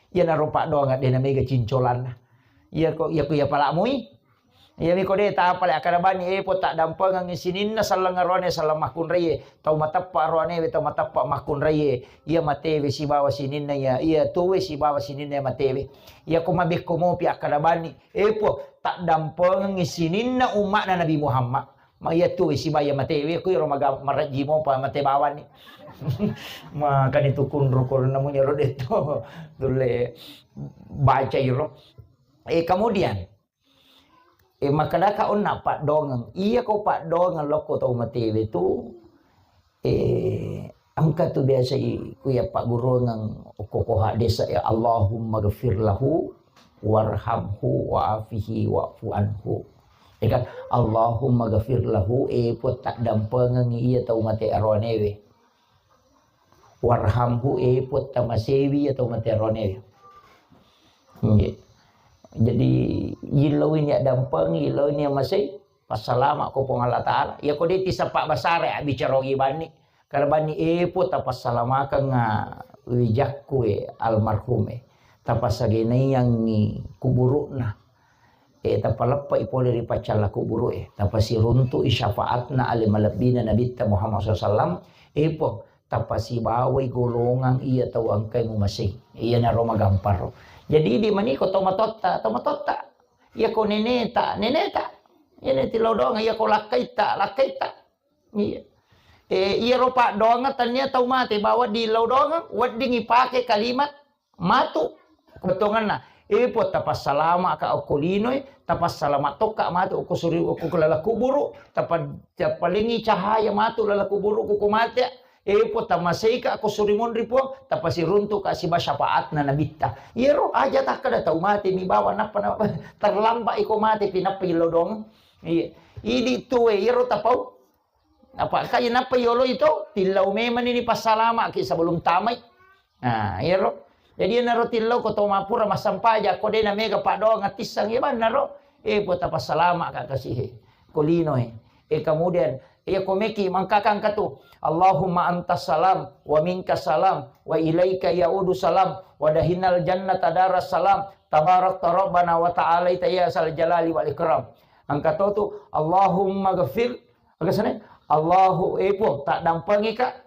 Iyanaro paddongeng de namega cincolanna. Iya ko, iya ku iya palamui. Iyami ko de tapale akkada bani, eh, Puang, taddampengengngi sininna sallang aroane sallang makkunraie, tau mateppa aroanewe, tau mateppa makkunraie, iya matewe sibawa sininna iya, iya tuwe sibawa sininna iya matewe. Iya ko mabekko mopi akkada bani, eh, Puang, taddampengengngi sininna umma'na Nabi Muhammad. Ma iya tuwe sibawa iya matewe, ku iro maga-, marejji mopa mate bawani. Makani tu kunru ko namunya ro detto. Tulle baca iro. Eh, kemudian, Eh, makkedaka onna paddongeng. Iya ko paddongeng lokko tau matewe tu, eh, engka tu biasa i-, kuya pagguruangeng okko ko hadis, ya Allahumma ghafir lahu warhamhu wa'afihi wa'fu anhu. Ya kan? Allahumma ghafir lahu, e Puang, taddampengengi iya tau mate aroanewe. Warhamhu, e Puang, tamasewi iya tau mate aroanewe. Nggih. Jadi, yillau ini addampengi, yillau ini amasei, passalama ko Puang Allah Ta'ala. Ya ko de tisappa basara, ya, bicara ogi banni. Karabanni, e Puang, tapassalamakengnga wijakku, e, almarhum, e. Tapassagenaiangngi kuburu'na. E, tapaleppe'i pole ri paccalla kuburu'e. Tapasiruntu'i syafaatna ale malebbina Nabitta Muhammad sallallahu alaihi wasallam. E Puang, tapasibawai golongang iya tau engkae mumasei. Iyanaro magamparo. Jadi, idi maniko tomatoatta, tomatoatta. Iya ko neneta, neneta. Iya ne tillau doang, iya ko lakkaitta, lakkaitta. Iya. E, iyaro paddoangeng tania tau mate, bawa dillau doangeng, wedding ipake kalimat matu. Kebetulanna, e Puang, tapassalama ka okko linoe, tapassalama tokka matu okko suri, okko lala kuburu, tapa-, tapalengi cahaya matu lala kuburu ko mate. E Puang, tamaseika ko suri monri Puang, tapasiruntuka siba syafaatna Nabitta. Iyaro aja takkada tau mate mi bawa nappa, nappa terlambat iko mate pi nappa illau doangeng. Iya. Idi tue iyaro tapau. Apa engka je nappa yolo ito, tillau memang ini passalamaki sebelum tamai. Nah, iyaro. Jadi, iyanaro tillau ko to mappura massampaja, ko de namega paddoang attisseng, iya bannaro. E Puang, tapassalamaka kasihe. Ko linoe. E, kemudian, iya ko meki mangkaka engka tu. Allahumma antas salam, wa minkas salam, wa ilaika yaudu salam, wa dahinal jannata daras salam, tabarakta rabbana wa ta'alaita ya sal jalali wal ikram. Engka to tu, Allahumma ghafir, Aga sana, Allahu, e Puang, taddampengika.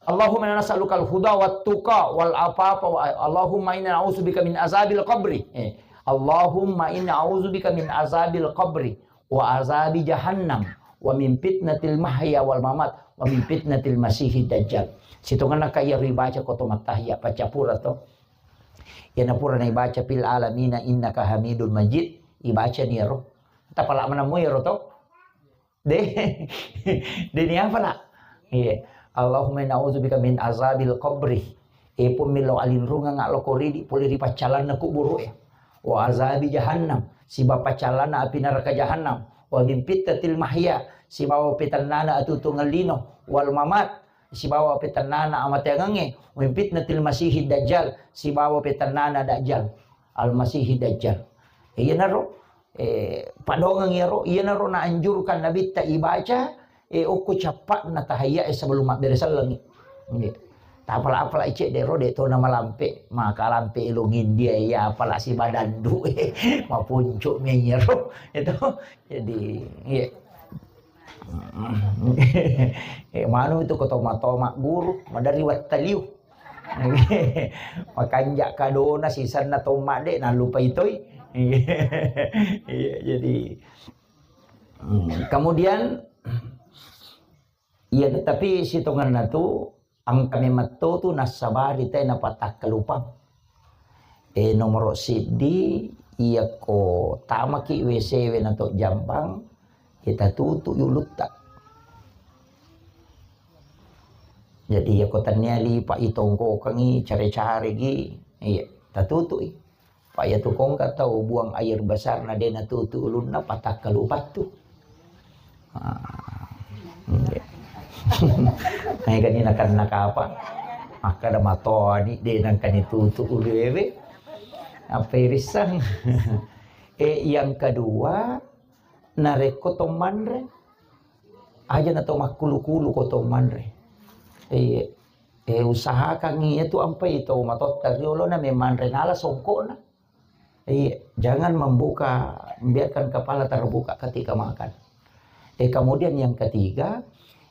Allahumma inna nas'alukal huda wat tuqa wal afafa wa, Allahumma inna na'udzubika min azabil qabri. Eh, Allahumma inna a'udzubika min azabil qabri wa azabi jahannam wa min fitnatil mahya wal mamat wa min fitnatil masihid dajjal. Sitongenna ka iyaro ibaca ko to mattahiya paccapura to. Iyana pura na ibaca fil alamina innaka hamidun majid, ibaca ni iyaro. Tapala manammu iyaro to. De, de ni apa la? Iya. Allahumma inna a'udzubika min azabil qabri. E Puang, millau alinrungeng aloko ridi pole ri paccalanna kuburu e. Wa azabi jahannam, siba paccalanna api neraka jahannam. Wa min fitnatil mahya, sibawa petennana atuo-tuongeng lino. Wal mamat, sibawa petennana amateangengnge. Wa min fitnatil masihid dajjal, sibawa petennana dajjal. Al masihid dajjal. Iyanaro eh, padongeng iyaro, iyanaro naanjurkan Nabitta ibaca, eh, okko cappa'na tahiyya e sebelum mabbere sellengngi. Nggih. Tapala-pala cedde ro de to namalampe, maka lampe elong India iya apala sibadandu, eh, mapuncu mi iyaro. Itu. Jadi, iya. Eh, manu itu ko toma-toma guru, madari wattaliu. Makanja kadona sisenna tomma de nallupai toi. Iya, jadi, hmm, kemudian, iya, tapi sitongenna tu engka memang to tu nassabari te napatakkalupang. Eh, nomoro siddi, iyakko tamaki W C we nato jambang, eh, tatutu ulutta. Jadi, iyako tennia lipa itongkokengi, care-caregi, iya, tatutui. Pa iyatu kongka tau buang air besar na de natutu ulunna, patakkalupattu. Ah, iya. Maegani nakenna kapa? Makkada matoni de nangkani tutu uluewe. Apa irissang? Eh, yang kedua, narekko to manre, aja na to makkulu-kulu ko to manre. Eh, eh, usahakan iyatu ampai to matotta riolona memanre nala songkokna. Iya, jangan membuka, biarkan kepala terbuka ketika makan. Eh, kemudian yang ketiga,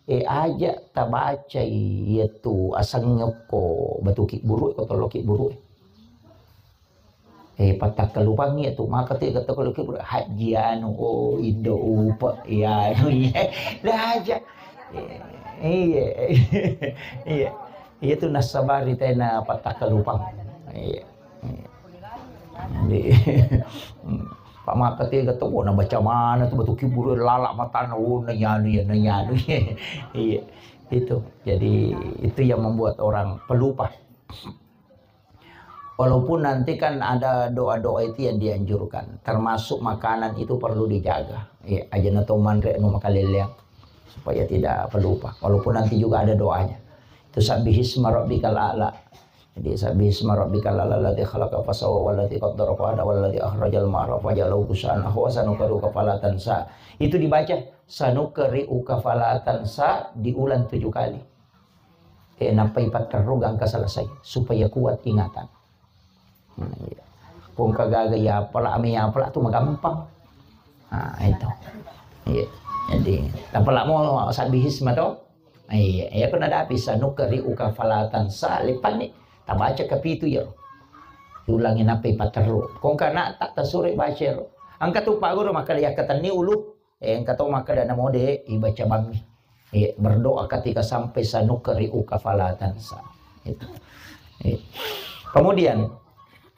eh, aja tabacai iyatu asengngokko batu kiburu, ko tollo kiburu. Eh, patakkalupangngi iyatu, maka tu kata kalau kiburu, Haji anu, oh, Indo upa, iya, anu, iya. Dah aja. Eh, iya. Iya. Iya tu nassabari tena patakkalupang. Iya. Iya. Jadi, Pak Maka tega to, na baca mana tu batu kiburu, lala matana, oh, nanyanu ya, nanyanu ya. Iya, itu. Jadi, itu yang membuat orang pelupa. Walaupun nanti kan ada doa-doa itu yang dianjurkan, termasuk makanan itu perlu dijaga. Iya, aja na to manre anu makaleleang supaya tidak pelupa. Walaupun nanti juga ada doanya. Itu sabbihisma rabbikal a'la. Jadi sabbihisma rabbikal a'la alladzi khalaqa fasawwa walladzi qaddara fahada walladzi akhrajal mar'a faja'alahu ghusaan ahwa sanuqri'uka fala tansa. Itu dibaca sanuqri'uka fala tansa diulang tujuh kali. Eh, nappai patterru gangka selesai supaya kuat ingatan. Nah, iya. Kong kagaga ya pala ame ya pala tu magampang. Nah, itu. Iya. Jadi, tapala mo sabbihisma to. Iya, ya kena dapi sanuqri'uka fala tansa lipanni tabaca kapitu ya. Ulangi nappai patterru. Kong kana tak tasure baca ro. Angka tu paguru maka ya katenni ulu. Eh, engka to makkeda namo de ibaca bangngi. Eh, berdoa ketika sampai sanuqri'uka fala tansa. Itu. Eh. Kemudian,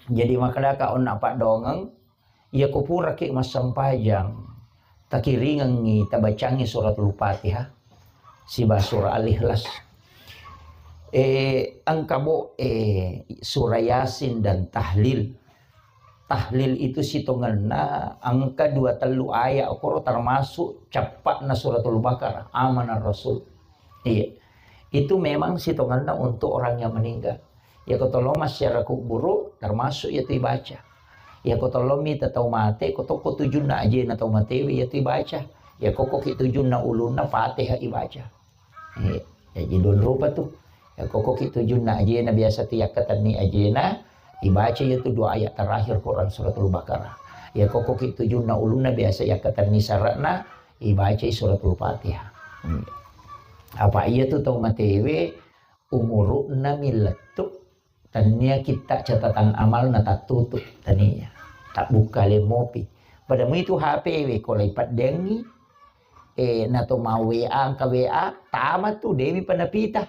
jadi makkedaka onna paddongeng, iya ko puraki massempajang, takiringengngi, tabacangngi suratul Fatihah, siba surah Al-Ikhlas. Eh, engka bo, eh, surah Yasin dan tahlil. Tahlil itu sitongenna engka dua tellu ayat koro termasuk ceppa'na suratul Baqarah, Amanar Rasul. Iya. Itu memang sitongenna untuk orang yang meninggal. Ya ko tolong masyarakat kuburu termasuk ya tu ibaca. Ya ko tolong mita tau mate, ko tokko tujunna ajena tau matewe ya tu ibaca. Ya kokko ki tujunna ulunna Fatihah ibaca. Eh, jadi dua rupa tu. Ya, kokko ki tujunna ajena biasa tu yakkatenni ajena, ibaca iya tu dua ayat terakhir Quran suratul Baqarah. Ya, kokko ki tujunna ulunna biasa yakkatenni sara'na, ibaca suratul Fatihah. Hmm. Apa iya tu tau matewe, umuru'na mi lettu, Tania kitta catatan amalna tattutu, tania. Tabbukka le mopi. Pada mu itu H P we ko lai paddengi, eh, nato mau W A, angka W A, tama tu, demi panapita.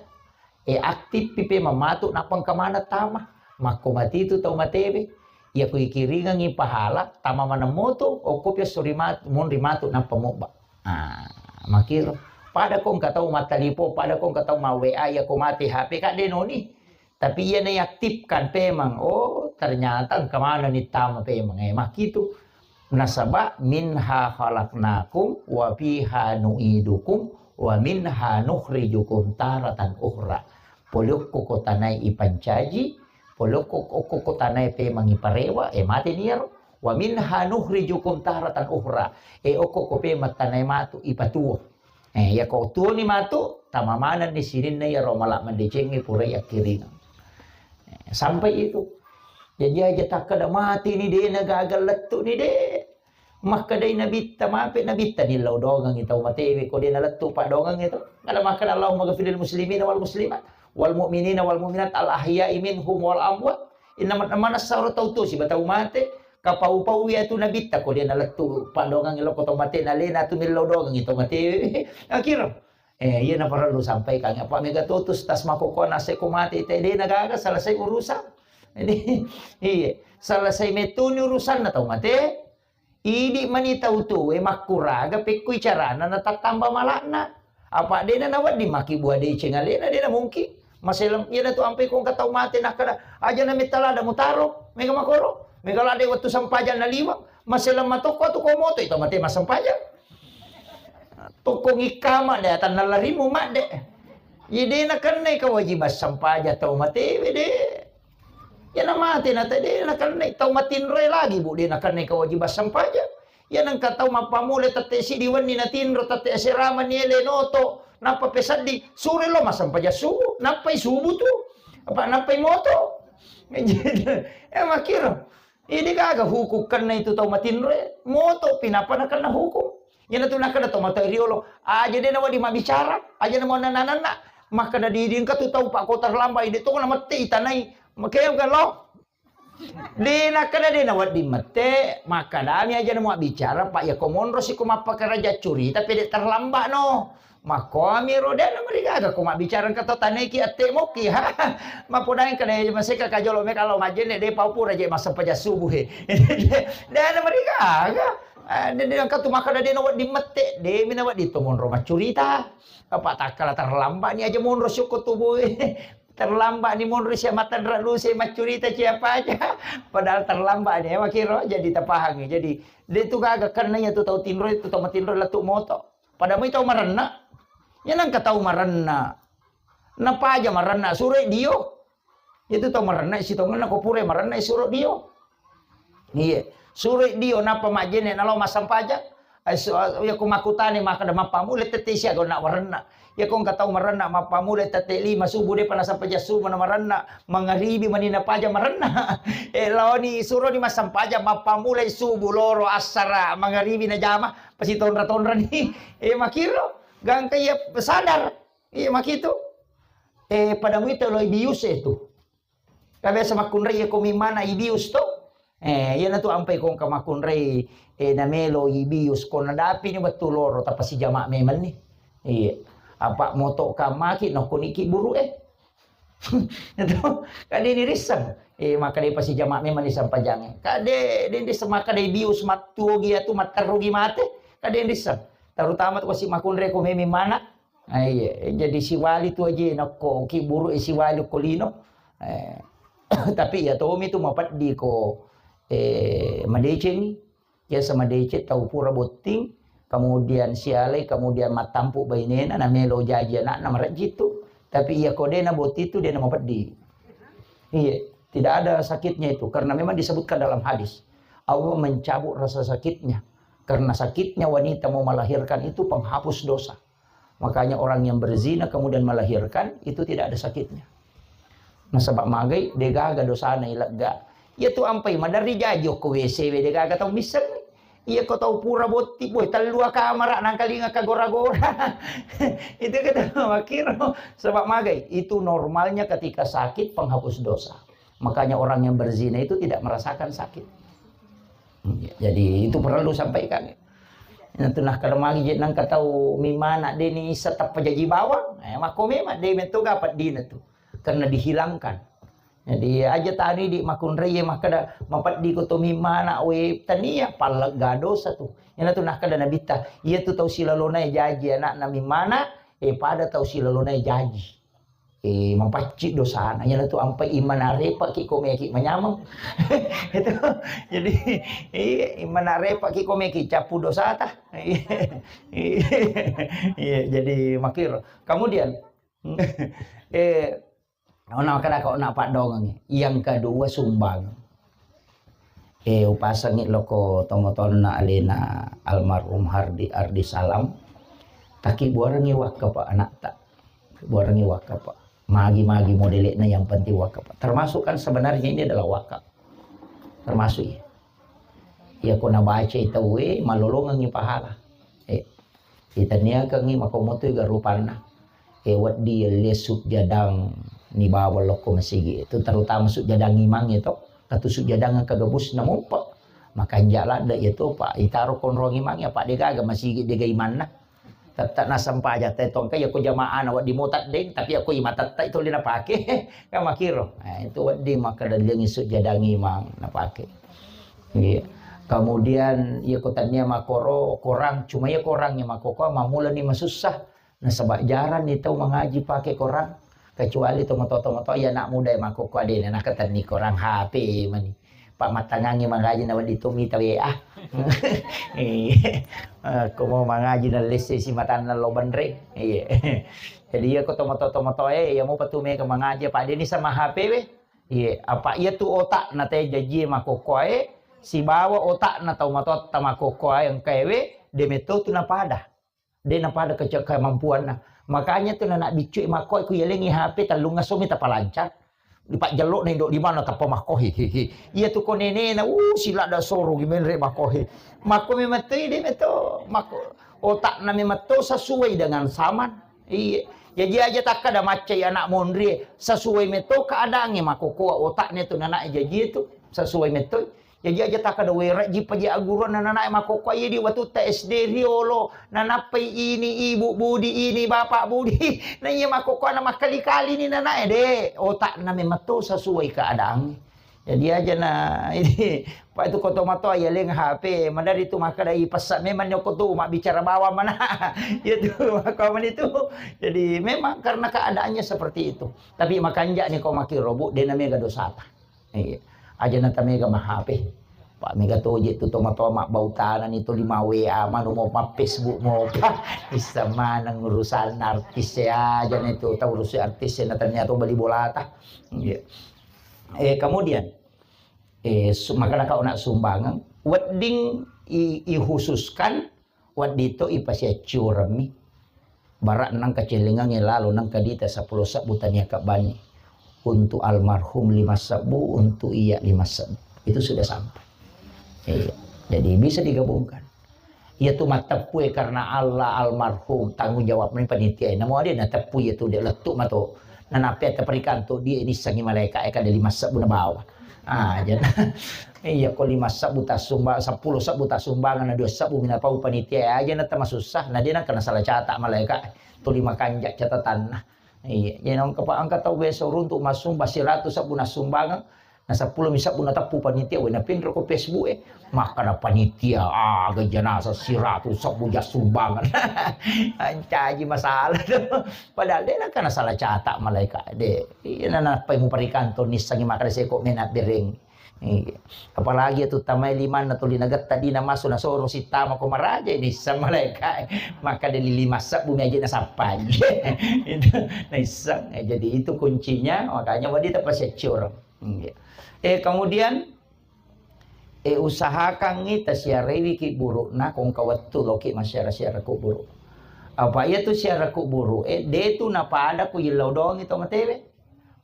Eh, aktif pipe mamatu, nappa engka mana tama. Makko mati tu tau matewe. Iya ku ikiringengi pahala, tama maneng moto, okko pia sori mat-, monri matu, nappa mobba. Ah, makiro. Pada ko engka tau mattalipo, pada ko engka tau mau W A, iya ko mati H P, kak denoni. Tapi iya naiaktifkan pemeng, oh, ternyata engka manenni tama pemeng. Eh, makkitu. Nasaba minha khalaqnakum wa fiha nu'idukum wa minha nukhrijukum taratan ukhra. Pole okko ko tanae ipancaji, pole okko, okko ko tanae pemeng iparewa, eh, mate niyaro. Wa minha nukhrijukum taratan ukhra. Eh, okko ko pemeng tanae matu ipatuo. Eh, iya ko tuoni matu, tama manenni sininna iyaro mala mandecengnge pura yakkiringeng. Eh, sampai itu. Jadi aja takkeda mati ni de na gaga lettu ni de. Makkedai nabitta, mape nabitta ni lao dongengi tau matewe ko de na lettu paddongengi to. Ada makkeda Allahumma ghafiril muslimina wal muslimat wal mu'minina wal mu'minat al ahya'i minhum wal amwat. Inna man-, manessa ro tau tuo siba tau mate, kapau-pau iya tu nabitta ko de na lettu paddongengi lo ko tau mate na lena tu millau dongengi tau mate. Akhir. Eh, iya na parellu sampaikan. Apa mega totus tas makoko nase ko mate te de na gaga selesai urusan. Jadi, iya, selesai metuni urusanna tau mate. Idi mani tau tuwe makkuraga pekkui carana natattamba malakna. Apa dena nawedding maki bua deceng alena, dena mungkin. Maselem, iyana tu ampe ko engka tau mate nakkeda, aja na metta lada mutaro, mega makoro, mega lada wettu sempajang na liweng, maselem matokko tu ko moto itu mate massempajang. Tokko ngikkama de atanna larimu madde. Ye de nakennai kewajiban sempajang tau matewe de. Iyana mate na tede nakennai tau matinroe lagi, Bu, de nakennai kewajiban sempajang. Iyana engka tau mappamule tette sidi wenni natinro, tette asera mani ele noto, nappa peseddi, sure lo massempajang subuh, nappai subuh tu. Apa nappai moto. Eh, makkiro. Idi gaga hukum kenna itu tau matinroe, moto pi nappa nakenna hukum. Iyana tu nakkeda tau matoa riolo, aja de nawedding mabbicara, aja na mau nananna. Makkeda di, di engka tu tau pakko terlambat, ide to na mette itanai. Makanya bukan lo. De nakkeda de nawedding mette, makkedami aja na mau bicara, Pak, ya ko monro siko mappakaraja curita pede terlambat no. Makkoami ro de na marigaga ko mabbicara engka to taneki atte moki. Mapodai kada maseka kajolo me kalau majene de pau pura je massempajang subuh he. De na marigaga. Ah, de, de, engka tu makkeda de nawedding mette, de mi nawedding to monro maccurita. Apa takkala terlambat ni aja monro syukur tubuh. Terlambat ni monro sia matanra lusi maccurita cia paja. Padahal terlambat ni, makiro jadi tapahangi. Jadi, de tu gaga kenna iya tu tau tinro itu tau matinro lettu moto. Pada moi tau marenna. Iya nangka tau marenna. Napaja marenna suro dio. Itu tau marenna sitongenna ko pura marenna suro dio. Iya. Suro dio nappa majjenne nalo massempajang. Ai so, iya ko makkutane makkeda mappammula tette sia gonna warenna. Iya ko engka tau marenna mappammula tette lima subuh depa nassempajang subuh na marenna, mangaribi mani napaja marenna. Eh, laoni suroni massempajang mappammulai subuh loro assara mangaribi najama, pasi tonra-tonra ni. Eh, makiro, gangka iya sadar. Iya, makitu. Eh, pada muita lo ibius itu. Ka biasa makkunrai iya ko mimmana ibius to. Eh, iya natu ampai ko engka makkunrai, eh, namelo ibius ko nadapi ni wettu loro tapasi jama memang ni. Iya. Apa moto kamaki no koniki buru eh. Itu kade ni risseng. Eh, maka de pasi jama memang ni sampajange. Kade de risseng maka de bius mattuo gi atu matteru gi mate. Kade ni risseng. Terutama tu kasi makkunrai ko memi mana. Ah, iya, jadi siwali tu aja nakko ki buru eh, siwali ko lino. Eh, tapi iya tomi tu mapeddi ko, eh, madecengi. Biasa madeceng tau pura botting, kemudian sialai, kemudian mattampu bainena, namelo jaji anakna marejji tu. Tapi iya ko dena botting tu dena mapeddi. Iya, tidak ada sakitnya itu karena memang disebutkan dalam hadis. Allah mencabut rasa sakitnya. Karena sakitnya wanita mau melahirkan itu penghapus dosa. Makanya orang yang berzina kemudian melahirkan itu tidak ada sakitnya. Nasaba magai degaga dosana ilegga. Iya tu ampai maderri jaji okko W C we degaga tau misseng. Iya ko tau pura botti boy tellua kamara nangkalinga ka gora-gora. Itu kita makiro sebab magai itu normalnya ketika sakit penghapus dosa. Makanya orang yang berzina itu tidak merasakan sakit. Jadi itu perlu sampaikan. Nah, tu nah kada magi je nang katau mimana deni setapa jaji bawang. Eh, mako memang de metto gapat dina tu. Karena dihilangkan. Jadi aja tani di makunrai makkada mapeddi ko to mimana we tania pallegga dosa tu. Ina tu nah kada nabitta. Iya tu tau silalona jaji anakna mimana, eh pada tau silalona jaji. Eh, mapacci dosana. Iyana tu ampai imana repaki ko meki manyameng. Itu. Jadi, iya, imana repaki ko meki cappu dosata. Iya. Iya, jadi makiro. Kemudian, eh, ona kada ko na paddongengi. Yang kedua sumbang. Eh, upasengi loko tomotonna alena almarhum Hardi Ardi Salam. Taki buarengi wakka pa anakta. Buarengi wakka pa. Magi-magi modelekna yang penting wakka pa. Termasuk kan sebenarnya ini adalah wakka. Termasuk ya. Ya ko nabacai tauwe malolongengi pahala. Eh, itaniakengi makomoto ga rupanna. Eh, wedding yelle sujjadang ni bawang lokko masigi. Itu terutama sujjadang imang itu. Katu sujjadang engka gabus namumpa. Makanja ladde ya to, Pak. Itaro konrong imang ya, Pak, degaga masigi dega imanna. Tetta nasempajang te tongka ya ko jamaah na wedding mota deng, tapi ya ko imang tetta itu lina pake. Kan makiro. Nah, itu wedding maka daleng sujjadang imang na pake. Iya. Kemudian ya ko tania makoro korang, cuma ya korang ya makoko mamula ni masussa. Nasaba jarang ni tau mangaji pake korang. Kecuali tomatoa-tomatoa ya anak muda ya makoko adena nakatenni korang H P mani. Pak matangangi mangaji na wedding to mita W A. Iya. Ko mau mangaji na lesse si matanna lo benre. Iya. Jadi ya ko tomatoa-tomatoa eh ya mau patu mega mangaji apa adeni sama H P we. Iya, apa iya tu otak na te jaji makoko e sibawa otak na tau matotta makoko e engka we de metto tu napada. De napada kece-, kemampuanna. Makanya tu nana biccu makko ku yalengi H P tellung asomi tapalancar. Di pajjello na indo di mana tappa makko hi hi hi. Iya tu ko nenena uh sila da soro gi menre makko hi. Makko memang tu de metto makko otak na memang tu sesuai dengan zaman. Iya. Jaji aja takkada maccai anak monri sesuai metto keadaannya makko ko otak ne tu nana jaji tu sesuai metto. Jaji aja takkada wera jipa ji aguruan nanae makokkoe di watutta S D riolo nanappai ini ibu budi ini bapak budi na iya makokkoana makkali-kali ni nanae de otakna memang to sesuai keadaannya. Jadi aja na ini, Pak, itu ko tomatoa ya leng H P, madari tu makkeda ipessa memang nyoko tu mabbicara bawang mana. Ya tu, maka mana itu. Jadi memang karena keadaannya seperti itu. Tapi makanja ni ko maki robu, de na mega dosata. Iya. Aja na tamega ma H P. Pak, mega toje tu tomatoa mabbautana ni tu lima W A manu mo ma Facebook mo pa. Issa maneng urusan artis ya aja na itu tau urusi artis ya na ternyata bali bolata. Iya. Eh, kemudian, eh, su-, maka naka ona sumbangan, wedding i-, ikhususkan, wedding to ipasiaccioremmi. Bara nang kacellengangnge lalo nang kadita seppulo sebbu tania kabbani. Untuk almarhum lima sebbu, untuk iya lima sebbu. Itu sudah sampai. Iya. Jadi bisa digabungkan. Iya tu matteppue karena Allah almarhum, tanggung jawab ni panitia. Namo ade nateppu iya tu de lettu mato. Nanape taperikanto dia ini sangi malaika e kada lima sebbu na bawa. Ah, aja. Iya ko lima sebbu tasumba-, seppulo sebbu tasumbangan na dua sebbu mina pau panitia aja na tamasussa. Na dia na kena salah catat malaika. Tu lima kanja catatanna. Iya, jadi nang kepa angka tau biasa uruntu masumba seratus sebbu nasumbangan. Na seppulo mi sebbu nateppu panitia, wena pinro ko Facebook e. Makkada panitia, ah, gajanasa siratu sebbu ja sumbangan. Ancaji masalah tu. Padahal de na kana salah catat malaika de. Iya na napai muparikanto nissangi makkada seko mena bereng. Iya. Apalagi tu tamai limanna tuli nagetta dina masu nasoro sittama ko maraja ini sama malaika. Makkada lima sebbu mi aja nasappai. Itu naissang. Eh, jadi itu kuncinya, makanya wadi tapasiaccureng. Iya. Eh, kemudian, eh, usahakangngi tasiarewi kiburu'na ko engka wettu loki massiara-siara kuburu. Apa iya tu siara kuburu, eh, de tu napada ku yillau doangi to matewe.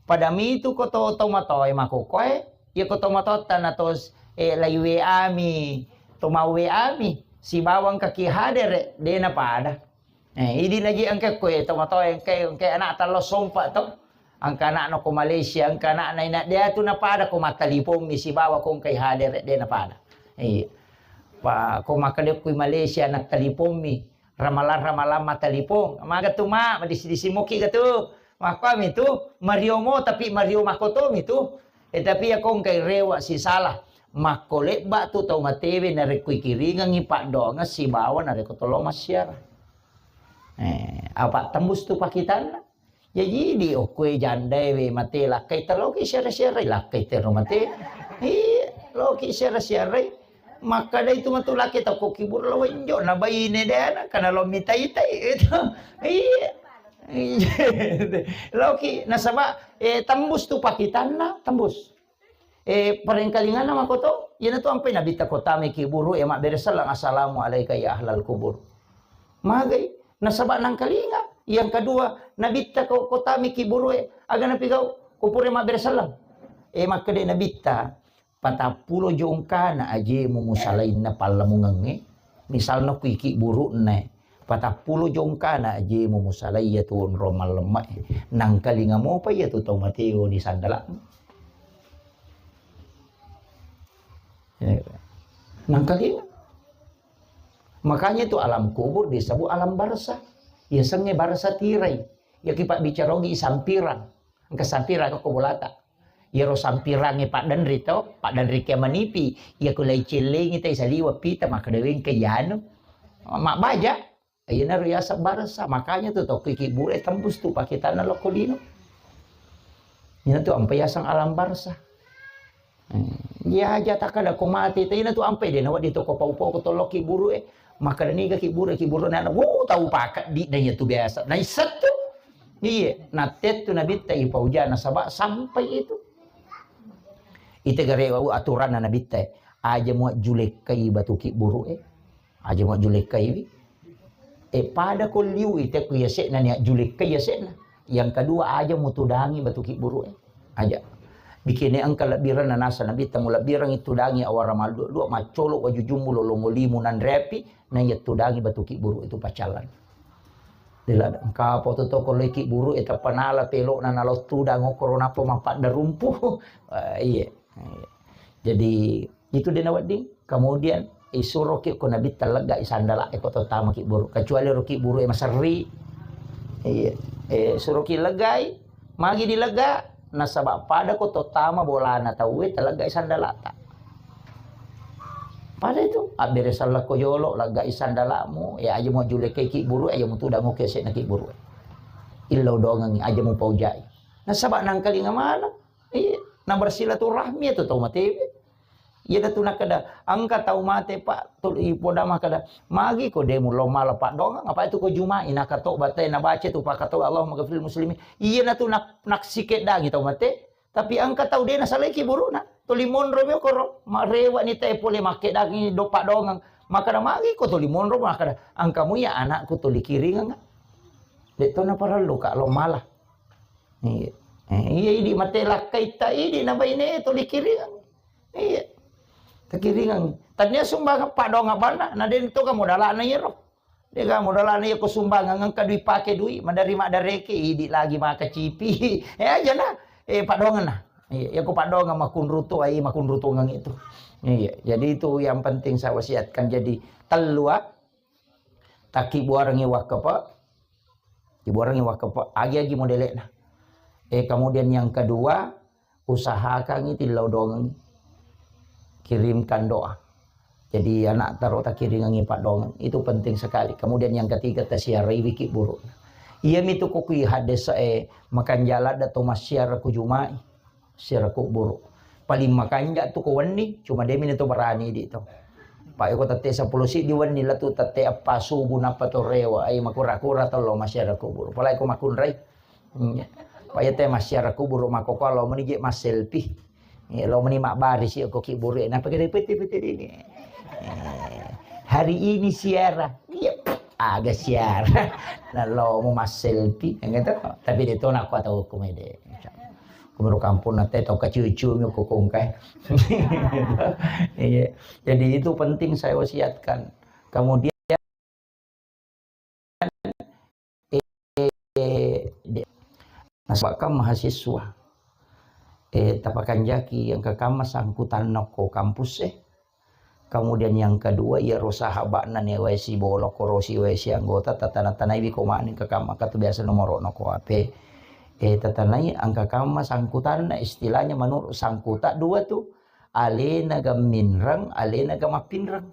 Pada mitu ko to, to matoe makokoe, iya ko to matotta na to, eh, lai W A mi, to mau W A mi, sibawang kaki hadere, de napada. Eh, idi naji engka koe tomatoa engka, engka anak tallo sompa to. Engka anak no ko Malaysia, engka anak na ina dia tu napada ko mattalipong mi sibawa ko engkai hadere de napada. Iya. Pa ko makkeda kui Malaysia anak talipong mi. Ramalang-ramalang mattalipong. Maga tu ma, madisi-disi moki ga tu. Makkuami tu, mario mo tapi mario makoto mi tu. Eh, tapi iya ko engkai rewa sisala. Makko lebba tu tau matewe narekko ikiringengi paddoangeng sibawa narekko tollo massiara. Eh, apa tembus tu pakitanna? Jaji di okkoe jandae we mate lakkai te loki siara-siarai lakkai te ro mate. Iya, loki siara-siarai. Makkada itu matu lakkai tau ko kibur lo wenjo na baine dena kana lo mitai-tai itu. Iya. Iya. Loki nasaba, eh, tembus tu pakitanna, tembus. Eh, parengkalinganna makoto, iyanatu ampai nabitta ko tamai kiburu e mabbere selleng, "Assalamu alaika ya ahlal kubur." Magai, nasaba nangkalinga. Yang kedua, nabitta ko, ko tamai kiburu e, aga napigau, ko pura mabbere selleng. Eh, makkeda nabitta, patappulo jongkana ajemu musalainna pallamungengnge. Misalna ku iki buru'na e, patappulo jongkana ajemu musalai iyatu onrong mallemma e. Nangkalinga mopa iyatu tau mateo ni sandala'mu. Ya. Nangkalinga. Makanya itu alam kubur disebut alam barzah. Yasengnge barzah tirai. Yaki pabbicara ogi sampirang. Engka sampirang ko bolata. Iyaro sampirangnge paddenri to, paddenri ke manipi. Iya ko lai cellengi tai saliwa pita makkeda wengka yanu. Mabbaja. Iyanaro yaseng barzah. Makanya tu tau ki kibure tembus tu pakitanna lokko lino. Ina tu ampa yaseng alam barzah. Eh, iya aja takkada ko mate, tapi ina tu ampai de nawedding to ko pau-pau ko tollo kiburu e. Makkeda niga kiburu, kiburu na, "Wo, tau pakeddi na iya tu biasa." Na isseng tu. Iya, na tettu nabitta ipauja nasaba sampai itu. Ite gare wau aturanna nabitta e. Aja mua julekkai batu kiburu e. Aja mua julekkai wi. E, pada ko liu ite ku yase'na nia julekkai yase'na. Yang kedua, aja mutudangi batu kiburu e. Aja. Bikene engka lebbiranna nasa nabitta mu lebbirang itu dangi awara mallu dua maccolo wajujummu lolongo limu nanrepi na iya tudangi batu kiburu itu pacalan. Dila engka poto to ko leki buru e tappanala pelokna nalo tudang okoro napa mappadda rumpu. Eh, iya. Iya. Jadi, itu de nawedding. Kemudian, isuroki ko nabitta leggai sandala e ko to tamaki buru. Kecuali roki buru e maserri. Iya. Eh, suroki leggai, magi dilega, Nasaba pada ko to tama bolana tauwe, taleggai sandalata. Pada itu, abbere sallako jolo, leggai sandalamu, ya aja mo juleke ki buru, aja mo tudang oke se na ki buru. Illau dongengi, aja mo paujai. Nasaba nangkalinga mana? Iya, na bersilaturahmi itu tau matewe. Iya datu nakada, engka tau mate, Pak, tul ipoda makada, magi ko demu lo mala padongang, apa itu ko jumai, nakatoba te, nabaca tu pakatoba, Allahumma ghafiril muslimin. Iya natu nak-, naksikeddangi tau mate, tapi engka tau de nasalai ki buruna. Tuli monro mi okoro, marewa ni te pole makkeddangi do padongang. Makada magi ko tuli monro, makada, engkamu iya anakku tuli kiringang. De to naparellu ka lo mala. Iya. Eh, iya, idi mate lakkai ta idi na baine tuli kiringang. Iya. Takiringang. Tania sumbangan padongang bana, na den to ka modalana iyaro. De ka modalana iya ko sumbangan engka dui pake dui, madari madareke, idi lagi maka cipi. Eh, aja na. Eh, padongang na. Iya, iya ko padongang makunrutu, ai makunrutu ngang itu. Iya, jadi itu yang penting saya wasiatkan. Jadi tellu, ah, takkibuarangi wakkepe, kibuarangi wakkepe, agi-agi modele'na. Eh, kemudian yang kedua, usahakangi tillau dongengi. Kirimkan doa. Jadi anak taro takiringangi paddongeng. Itu penting sekali. Kemudian yang ketiga, tasiarai wiki buruk. Iya mitu ko kui hadis, eh, makan jalan atau masyarakat jumai. Sira kuburu. Paling makanja tu ko wenni, cuma de mini to berani di to. Pak, iko tette sepuluh siddi wenni la tu tette eppa subuh nappa to rewa, ai makura-kura to lo masyarakat kuburu. Pala iko makunrai. Iya. Pak, iya te masyarakat kuburu mako ko lo meni je mas selfie. Iya, lo meni mak baris iko ki buru, napa kira pete-pete ini. Eh, hari ini siara. Iya, aga siara. Nah, lo mau mas selfie, gitu. Tapi de to nak kuat aku mede. Gubernur kampung nanti tau kaciu-ciu mi ko kongkai. Iya. Jadi itu penting saya wasiatkan. Kemudian, eh, de-, nasaba kan mahasiswa, eh, tapakanjaki yang kekamma sangkutan ko kampus, eh. Kemudian yang kedua, iyaro sahaba'na newae sibolokoro siwae sianggota, tatana-tanaiwi ko mani engka kamma, engka tu biasa nomoro'na ko H P. Eh, tatanai engka kamma sangkutanna, istilahnya menurut sangkuta dua tu, alena ga minreng, alena ga mappinreng.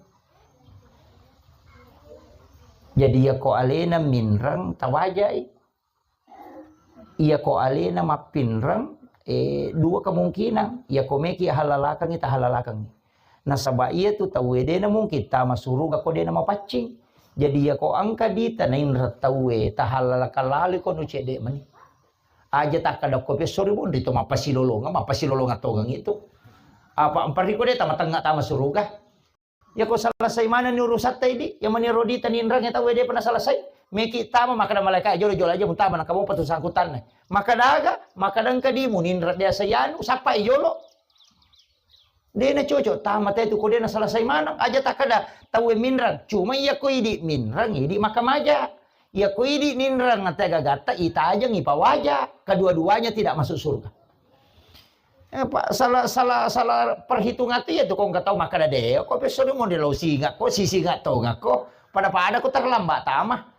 Jadi, iya ko alena minreng, tawajai. Iya ko alena mappinreng, eh, dua kemungkinan. Iya ko meki halalakangi, tahalalakangi. Nasaba iya tu tauwe dena mungkin tama suruga ko dena mapaccing. Jadi iya ko engka dita nainreng tauwe, tahalalakang lalo ko nu cedde mani. Aja takkada ko pesso ri bonri to mappasilolongang, mappasilolongang tongeng itu. Apa mpari ko de tama tengnga tama suruga. Yako selesai manenni urusatta idi, iya mani rodita ninrangnge tauwe depa naselesai, meki tama makkeda malaika, "Jolo-jolo aja mutama, nakamopa tu sangkutanna." Makkeda aga, makkeda engka dimu ninreng biasa yanu, sappai jolo. De nacocok tama te tu ko de naselesai maneng, aja takkeda tauwe minreng. Cuma iya ko idi minreng, idi makkamaja. Iya ko idi ninreng te gagatta, itajeng, ipawaja. Kedua-duanya tidak masuk surga. Eh, pa-, salah, salah, salah perhitungan tu iya tu, ko engka tau makkeda de, ko pesso de mo de lo singa ko, si singa tonga ko, pada-pada ko terlambat tama.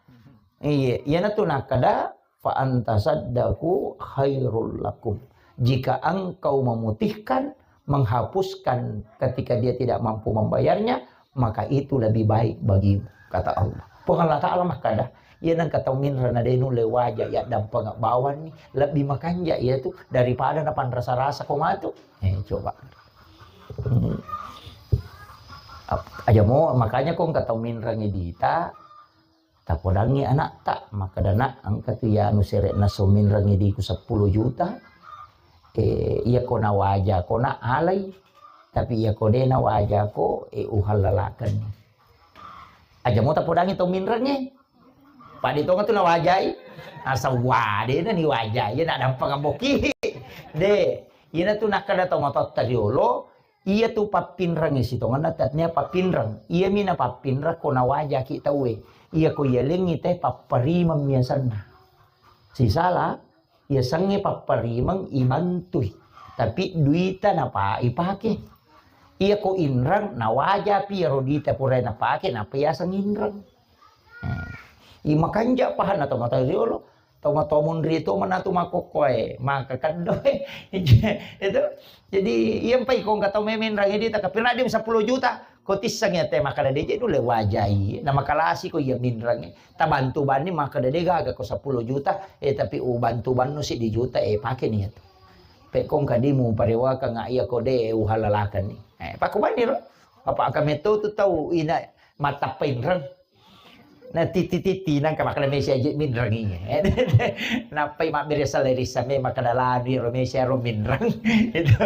Iya, iyana tu nakkeda, "Fa anta saddaku khairul lakum." Jika engkau memutihkan, menghapuskan ketika dia tidak mampu membayarnya, maka itu lebih baik bagimu, kata Allah. Puang Allah Ta'ala makkeda, iya nengka tau minreng na de nulle waja ya dampeng bawanni, lebih makanja iya tu daripada na panrasa-rasa ko matu. Eh, coba. Hmm. Ap-, aja mo, makanya ko engka tau minreng dita, tapodangngi anakta, makkeda, "Nak, engka tu iya anu sere'na so minreng idiku seppulo juta, eh, iya ko nawaja ko nak alai, tapi iya ko de nawaja ko, eh, uhalalakenni." Aja mo tapodangngi tau minrengnge. Padi tonga tu nawajai, asa wade na ni wajai, iya nak dampeng amboki. De, iyana tu nakkeda tau matotta riolo, iya tu pappinrengnge sitongenna tatnia pappinreng. Iya mi na pappinreng ko nawajaki tauwe. Iya ko iyalengngi te papparimeng miasenna. Sisala, iya sengnge papparimeng ibantui. Tapi duita napa ipake. Iya ko inreng, nawajapi iyaro duita pura napake, napa yaseng inreng. Hmm. I makanja pahanna to mata riolo. Tau matomun ri to manatu makokkoe, maka keddo. Itu. Jadi, iya mpai ko engka tau memenrang di ta, kapirna di sepuluh juta, ko tisseng ya te makkeda de je nulle wajai. Na makalasi ko iya minrang. Tabantu banni makkeda de gaga ko sepuluh juta, eh, tapi ubantu bannu siddi juta, eh, pake niat. Pe ko engka di mu parewaka nga iya ko de uhalalakan ni. Eh, pako banni ro. Apa engka metto tu tau ina matappa inrang. Na titi-titi nangka makkeda mesi aje minrangi. Nappai mabbere salai rissa me makkeda lanu ro mesi ro minrang. Itu.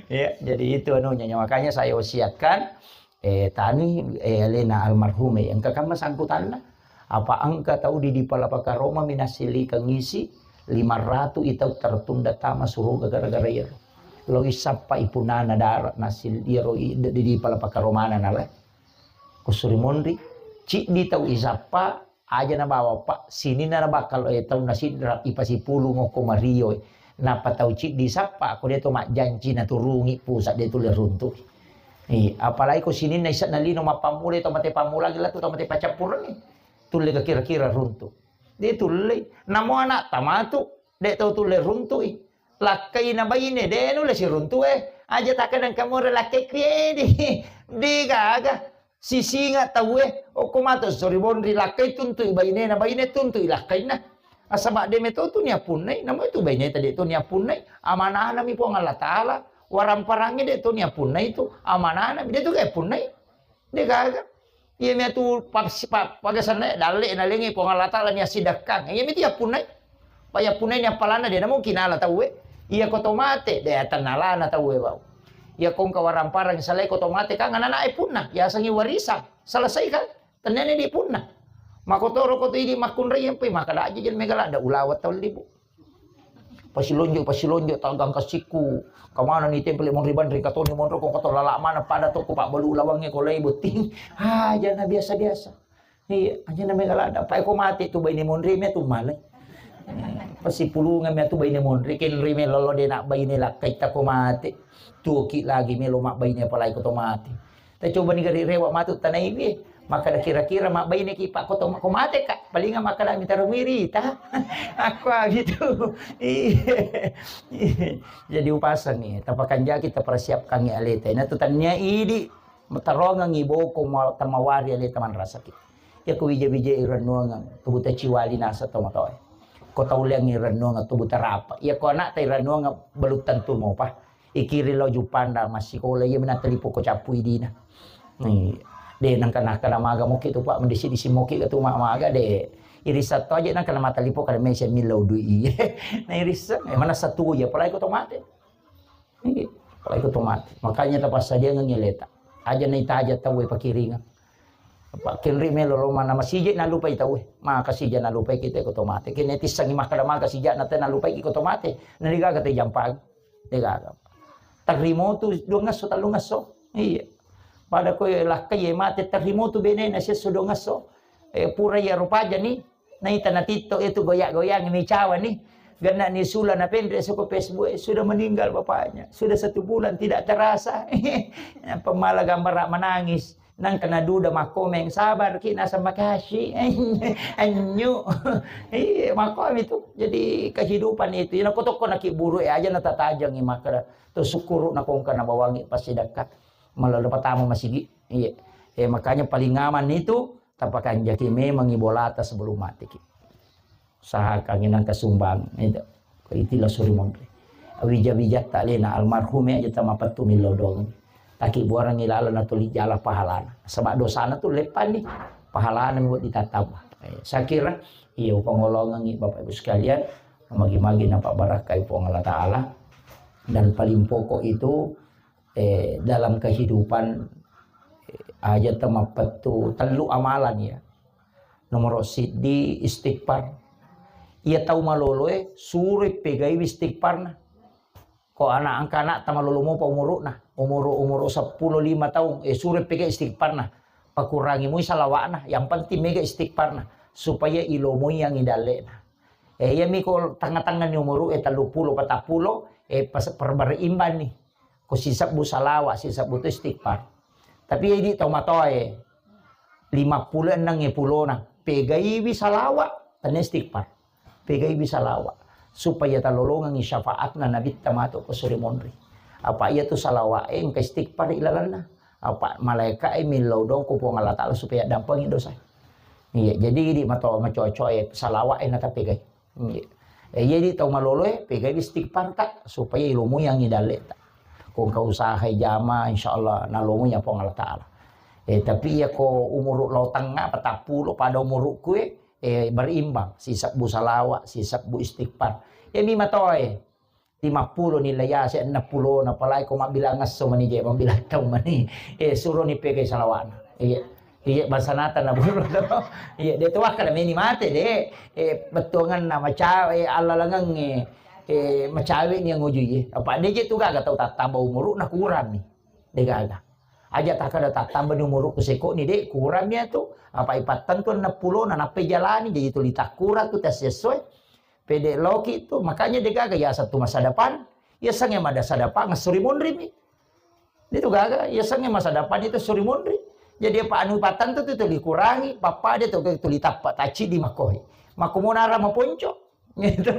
Ya, jadi itu anunya. Makanya saya wasiatkan, eh, tani, eh, alena almarhum, eh, engka kamma sangkutanna. Apa engka tau di, di pala pakaroma minasilikan ngisi lima ratus itau tertunda tama suruga gara-gara iyaro. Lo isappa ipunana dara nasil iyaro i-, di, di pala pakaromana nala. Kusuri monri, ciddi tau isappa, aja nabawa, Pak, sininna nabakal, eh, taunna sidra, ipasipulung okko Mario, eh. Napa tau ciddi sappa, ko de to majjanci naturungi pusat de tulle runtu. Eh, apalagi ko sininna ise'na lino mappammula to mate pammula latu to mate pacappureng, eh. Tulle ke kira-kira runtu. De tulle. Namo anak tamatu, de tau tulle runtui. Lakkai na baine, de nulle siruntu, eh. Aja takadang kamore lakkai kriedi. De gaga. Sisinga tauwe, okko matu sori bonri lakkai tuntui bainena, baine tuntui lakkainna. Asaba de meto tu niappunnai, namo itu baineta de to niappunnai, amanahna mi Puang Allah Taala, waramparangnge de to niappunnai tu, amanahna mi de to ga punnai. De gaga. Iya mi atu pa-, pa-, pagasanna dalle nalengi Puang Allah Taala ni asidakkang. Iya mi tiappunnai. Payappunaini appalanna de namo kinala tauwe. Iya ko to mate, de atannalana tauwe bau. Iya ko engka waramparang salai ko to mate kan anak-anak e punna, yasengi warisan. Selesai kan? Tennene di punna. Makotoro ko to idi makkunrai empe maka daji jen mega ladda ulawa tau libu. Pasilonjo, pasilonjo, tagang kasikku. Kamana ni tempel monri banri katoni monro ko koto lala mana pada to ko pabbalu lawangnge ko lai botting. Ah, jana biasa-biasa. Iya, aja na mega ladda. Pai ko mate tu baine monri me tu malai. Eh, pasipulungan me tu baine monri, kenri me lolo de nak baine lakkai ta ko mate. Tuoki lagi melo mak baine apalagi ko to mate. Ta coba ni gari rewa matu tanai bi. Maka da kira-kira mak baine ki pak ko to ko mate ka. Palinga maka da mitaro wirita. Aku gitu. Iya. Jadi upasang ni. Tapakanjaki tapersiapkan ni aleta. Ina tu tania idi. Matarongengngi boko ma-, tamawari ale tamanrasaki. Iya ko wija-wija irennuangeng, tubuta ciwali nasa tomatoe. Ko tauleang irennuangeng, tubuta rapa. Iya ko anakta irennuangeng, belum tentu mopa. Ikiri lao Jupanda massikola, iya minang talipo ko cappu idina. Ni, de nangka nangka namaga moki tu pak, mendisi-disi moki ke tu ma-, maga de. Irisa to aja nangka namata lipo kada mesi millau dui iye. Na irisa, eh, mana satu ya, apalagi ko to mate. Iya, apalagi ko to mate. Makanya tapassadiangeng aleta. Aja naitaja tau e pakiringeng. Apa kenri melo lo mana masije nalupai tau e. Maka sija nalupai kita ko to mate. Kene tissangi makkada maka sija na te nalupai ko to mate. Na degaga te jampang. Degaga. Tarrimotu dua ngesso, tallu ngesso. Iya. Pada ko lakkai e mate tarrimotu bene na sesso dua ngesso. Eh, pura iya rupaja ni. Naita natitto itu goyang-goyang mi cawa ni. Gana ni sula na penre soko Facebook, eh, sudah meninggal bapaknya. Sudah satu bulan tidak terasa. Pemala gambar menangis. Nang kena duda makomeng, sabar ki nasa makasih. Anyu. Iya, makom itu. Jadi kehidupan itu. Ina ko tokko naki buru e aja na tatajangi makada. To syukuru na kongka na bawangi pasti dekat. Malah dapat tamu masigi. Iya. Eh, makanya paling aman itu Tapakanjaki memangngi bolata sebelum mateki. Usahakangngi nangka sumbang, itu. Itilah suri monri. Wija-wijatta alena almarhum e aja tamapettu millau dong. Taki buarangngi laleng natuli jala pahalana. Sebab dosana tu leppanni. Pahalana mi ditatamba. Eh, saya kira, iya upangolongengngi Bapak Ibu sekalian, magi-magi napabarakai Puang Allah Ta'ala. Dan paling pokok itu, eh, dalam kehidupan, eh, aja temappettu tellu amalan ya. Nomor siddi istighfar. Iya tau maloloe, suro pegaiwi istighfarna. Ko anak engka anak tamalolo mopa umuruna, umur, umur seppulo lima taung, eh, suro pegai istighfarna. Pakurangi mui salawatna, yang penting mega istighfarna. Supaya ilomoi yang idallena. Eh, iya mi ko tengah-tengah ni umur, eh, tellu pulo, patappulo, eh, pas, perberimbang ni. Ko sisebbu salawa, sisebbu tu istighfar. Tapi idi tau matoae, lima pulo enneng e pulona, pegaiwi salawa, tenne istighfar. pegaiwi salawa supaya talolongengngi syafaatna Nabitta matu ko suri monri. Apa iyatu salawa e engka istighfar ilalenna. Apa malaika e millau dong ko Puang Allah Ta'ala supaya dampengi dosa. Iya, jadi idi matoa macoa-coa e salawa e natapegai. Iya. E, iya di tau malolo e, pegai istighfar ta, supaya ilumuyangi dalle ta. Ko engka usaha jama, insya Allah nalomuya Puang Allah Ta'ala. E, tapi iya ko umuru lao tengnga, patappulo pada umurukku e, e, berimbang. Sisebbu salawa, sisebbu istighfar. Iya mi matoa e. Lima pulo nilai ase, enam pulo na palai ko mabbilang esso mani je, mabbilang tau mani. E, suro ni pegai salawana. Iya. Iya, bangsa nata na buru to. Iya, de to wakkada meni mate de. E, bettuanganna macawe, e, allalengengnge, e, macawe ni nguju ye. Apa de je tu gaga tau tattamba umuru na kurang ni. De gaga. Aja takkada tattamba ni umuru ku seko ni de kurang ya tu. Apa ipattentu enam pulo na nappai jalani jadi tuli takkura tu tes sesuai. Pede loki tu, makanya de gaga yaseng tu masa depan. Yasengnge mada masa depan, suri monri mi. Itu gaga, yasengnge masa depan itu suri monri. Jadi apa anu patang tu, tu, tu dikurangi, papa de tu, tu ditappa taci di makoi. Mako monara maponco. Gitu.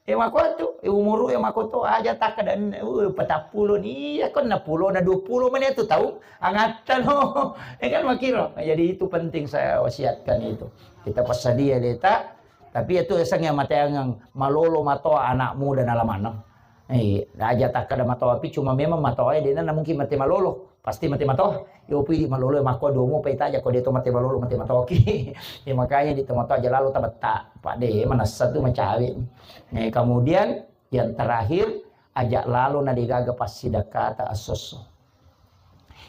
E mako tu, e umuru e mako tu aja takkada, uh, patappulo ni, iya ko enam pulo na dua pulo menit tu tahu, angatta no. E kan makiro. Jadi itu penting saya wasiatkan itu. Kita passadia leta, tapi itu yasengnge mateangeng malolo matoa anak muda nalamaneng. Eh, aja takkada matoa pi, cuma memang matoa e dena na mungkin mate malolo, pasti mate matoa. Yo pi di malolo e makko domo pe taja ko de to mate malolo, mate matoa ki. Ya, makanya di to matoa aja lalo tabetta. Pak de manassa tu macawe. Eh, kemudian yang terakhir, aja lalo na degaga passidakkata assosso.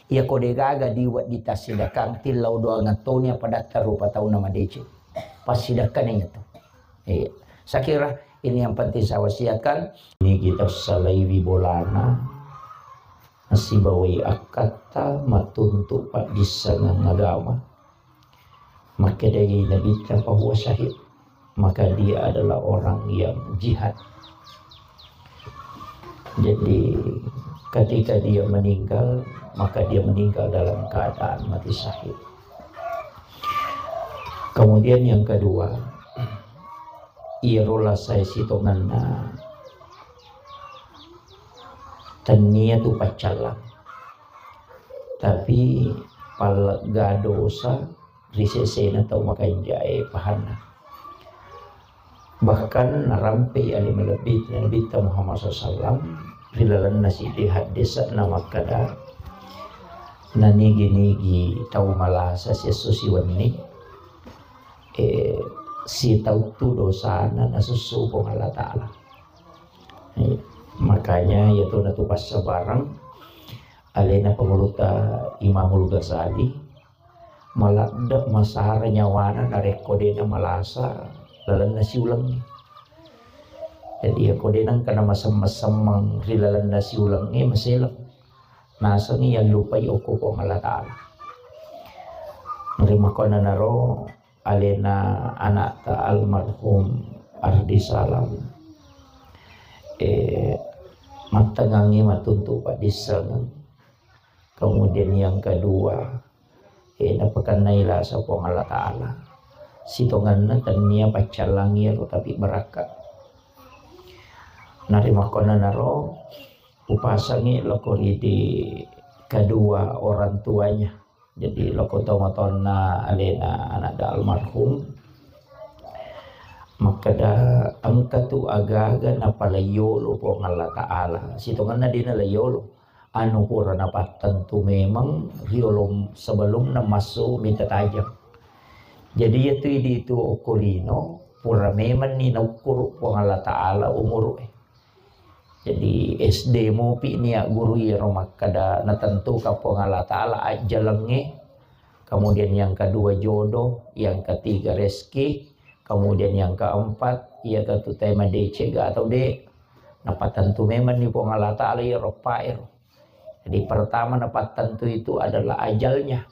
Iya ko degaga diwedding tassidakang, tillau doangeng toni apa datta rupa tauna madeceng. Passidakkana iya tu. Iya. Saya kira ini yang penting saya wasiatkan. Ini kita salaiwi bolana, nasibawai akkatta, matuntu paddissengeng agama. Makkedai Nabitta, "Fahuwa syahid." Maka dia adalah orang yang jihad. Jadi, ketika dia meninggal, maka dia meninggal dalam keadaan mati syahid. Kemudian yang kedua, iyaro lasai sitongenna tennia tu paccallang. Tapi pallegga dosa ri sesena tau makanjae pahanna. Bahkan narampei ale malebbi Nabitta Muhammad sallallahu alaihi wasallam ri lalenna siddi haddese'na makkeda, nanigi-nigi tau malasa siesso siwenni, eh, sitauttu dosana nasussu Puang Allah Ta'ala. Eh, makanya iyatu natu passabareng alena pangulutta Imamul Ghazali, maladde masara nyawana narekko dena malasa lalenna siulengnge. Jadi, iyako dena engka namasemmeng-semmeng ri lalenna siulengnge, maseleng. Nasengngi yallupai okko Puang Allah Ta'ala. Rimakkuannanaro alena anakta almarhum Ardi Salam, eh, mattengngangngi matuntu paddissengeng. Kemudian yang kedua, eh, napakennai lasa Puang Allah Ta'ala. Sitongenna tennia paccallangi ero, tapi barakka. Narimakkuannanaro, upasangi loko ridi kedua orang tuanya. Jadi, loko tomatoanna alena anakda almarhum, makkeda, engka tu agaga napalaiyolo Puang Allah Ta'ala. Sitongenna dena laiyolo. Anu pura napattentu memeng riolo sebelumna massu mita tajeng. Jadi, iyatu idi tu okko lino, pura memenni naukkuru Puang Allah Ta'ala umuru e. Jadi, S D mupi nia guru iyaro makkeda natentuka Puang Allah Ta'ala ajjalengnge, kemudian yang kedua jodoh, yang ketiga rezeki, kemudian yang keempat, iya katu tema decega atau de, napatentu memenni Puang Allah Ta'ala iyaro paero. Jadi, pertama napattentu itu adalah ajalnya.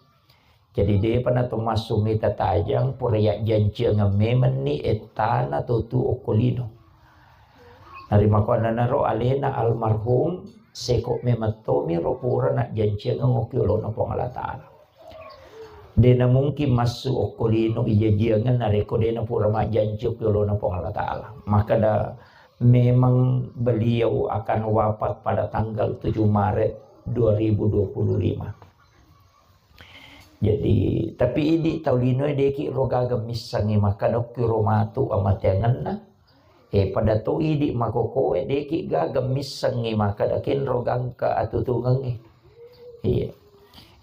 Jadi, depa nato massu mita tajang, pura yajjanciangeng memenni ettana totu okko lino. Narimakkuannanaro alena almarhum, seko memeng tomiro pura najjanciangeng okko yolona Puang Allah Ta'ala. De' namungkin massu okko lino ijajiangenna narekko de' napura majjanci okko yolona Puang Allah Ta'ala. Makkeda memang beliau akan wafat pada tanggal tujuh Maret dua ribu dua puluh lima. Jadi, tapi idi tau linoe de'ki ro gaga missengngi makkeda okki ro matu amateangenna. Eh, pada to idi makokoe de'ki gaga missengngi makkeda kenro gangka atutungengnge. Iya.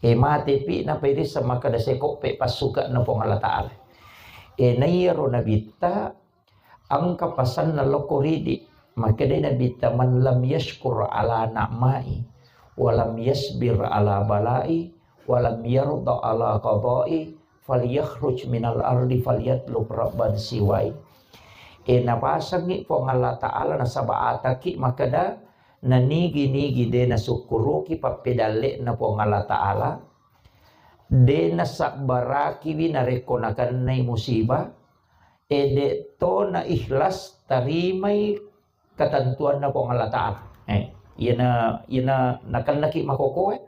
Eh, matepi napairisseng makkeda sekoppe passukanna Puang Allah Ta'ala. Eh, naiyaro nabitta engka pasanna lokko ridi. Makkedai nabitta, "Man lam yashkur ala na'mai, wa lam yasbir ala balai, wa lam yarda ala qadai, falyakhruj minal ardi falyatlub rabban siwai." E, napasengngi Puang Allah Ta'ala nasaba ataki makkeda, nanigi-nigi de' nasukkuruki pappedalle'na Puang Allah Ta'ala, de' nasabbarakiwi narekko nakennai musibah, e, de' to na ikhlas tarimai ketentuanna Puang Allah Ta'ala. Eh, iyana, iyana nakennaki makokoe.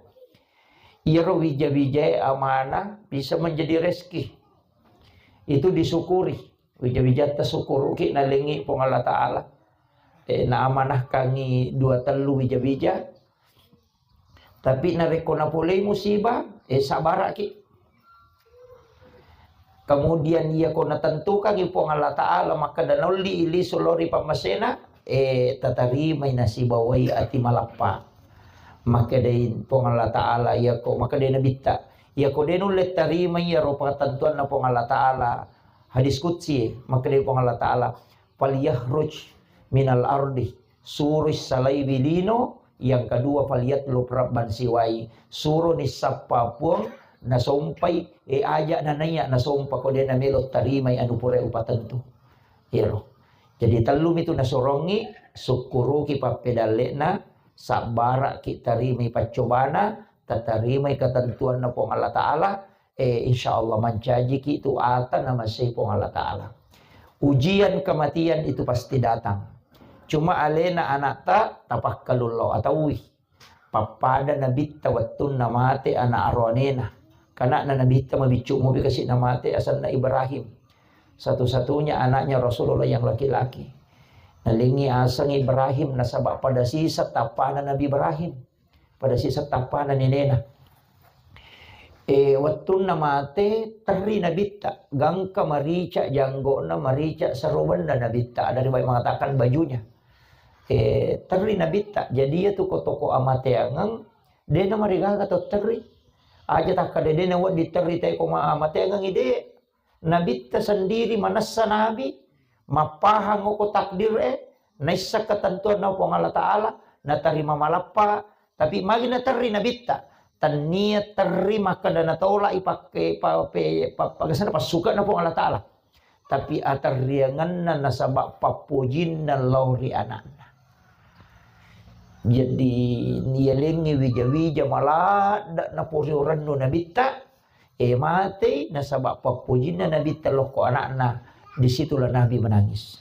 Iyaro wija-wijae amanah bisa menjadi rezeki. Itu disyukuri. Wija-wijatta sukkuruki nalengngi Puang Allah Ta'ala. Eh, naamanahkangngi dua tellu wija-wija. Tapi narekko napolei musibah, eh, sabaraki. Kemudian iyako natentukangngi Puang Allah Ta'ala makkeda naolli lisu lao ri pammasena, eh, tatarimai nasibawai ati malappa. Makkedai Puang Allah Ta'ala, iyako, makkedai Nabitta, iyako de' nulle tarimai iyaro patentuanna Puang Allah Ta'ala, hadis qudsi, makkedai Puang Allah Ta'ala, "Falyakhruj minal ardi," suroi salaiwi lino, yang kedua, "Falyatlub rabban siwai," suroni sappa puang nasompai, e, aja nanaiya nasompa ko de' namelo tarimai anu pura upatentu. Iyaro. Jadi tellumi tu nasurongi, sukkuruki pappedalle'na, sabbaraki tarimai paccobana, tatarimai ketentuanna Puang Allah Ta'ala, eh, insya Allah mancajiki tu ata namasei Puang Allah Ta'ala. Ujian kematian itu pasti datang. Cuma alena anakta tapakkalullo ataui. Pappada nabitta wettunna mate anak aroanena. Kanakna nabitta mabiccu mopi kasi namate asenna Ibrahim. Satu-satunya anaknya Rasulullah yang laki-laki. Nalengngi aseng Ibrahim nasaba pada sisa tappana Nabi Ibrahim. Pada sisa tappana nenena. E, wettunna mate, terri nabitta. Gangka marica janggo'na, marica serobenna nabitta. Ada riwayat mengatakan bajunya. E, terri nabitta. Jadi iya tu ko toko amateangeng, de' namarigaga to terri. Aja takkada de' nawedding terri te ko ma-, amateangeng ide. Nabitta sendiri manessa nabi, mappahang okko takdir e, naisseng ketentuanna Puang Allah Ta'ala, natarima malappa, tapi magi naterri nabitta, tennia terri makkeda natolak i pakke, pa-, pe-, pa-, pagasana passukanna Puang Allah Ta'ala. Tapi aterriangenna nasaba pappojinna lao ri anakna. Jadi, nialengngi wija-wija maladda naporiurennu nabitta, e, matei nasaba pappojinna nabitta lokko anakna, disitulah Nabi menangis.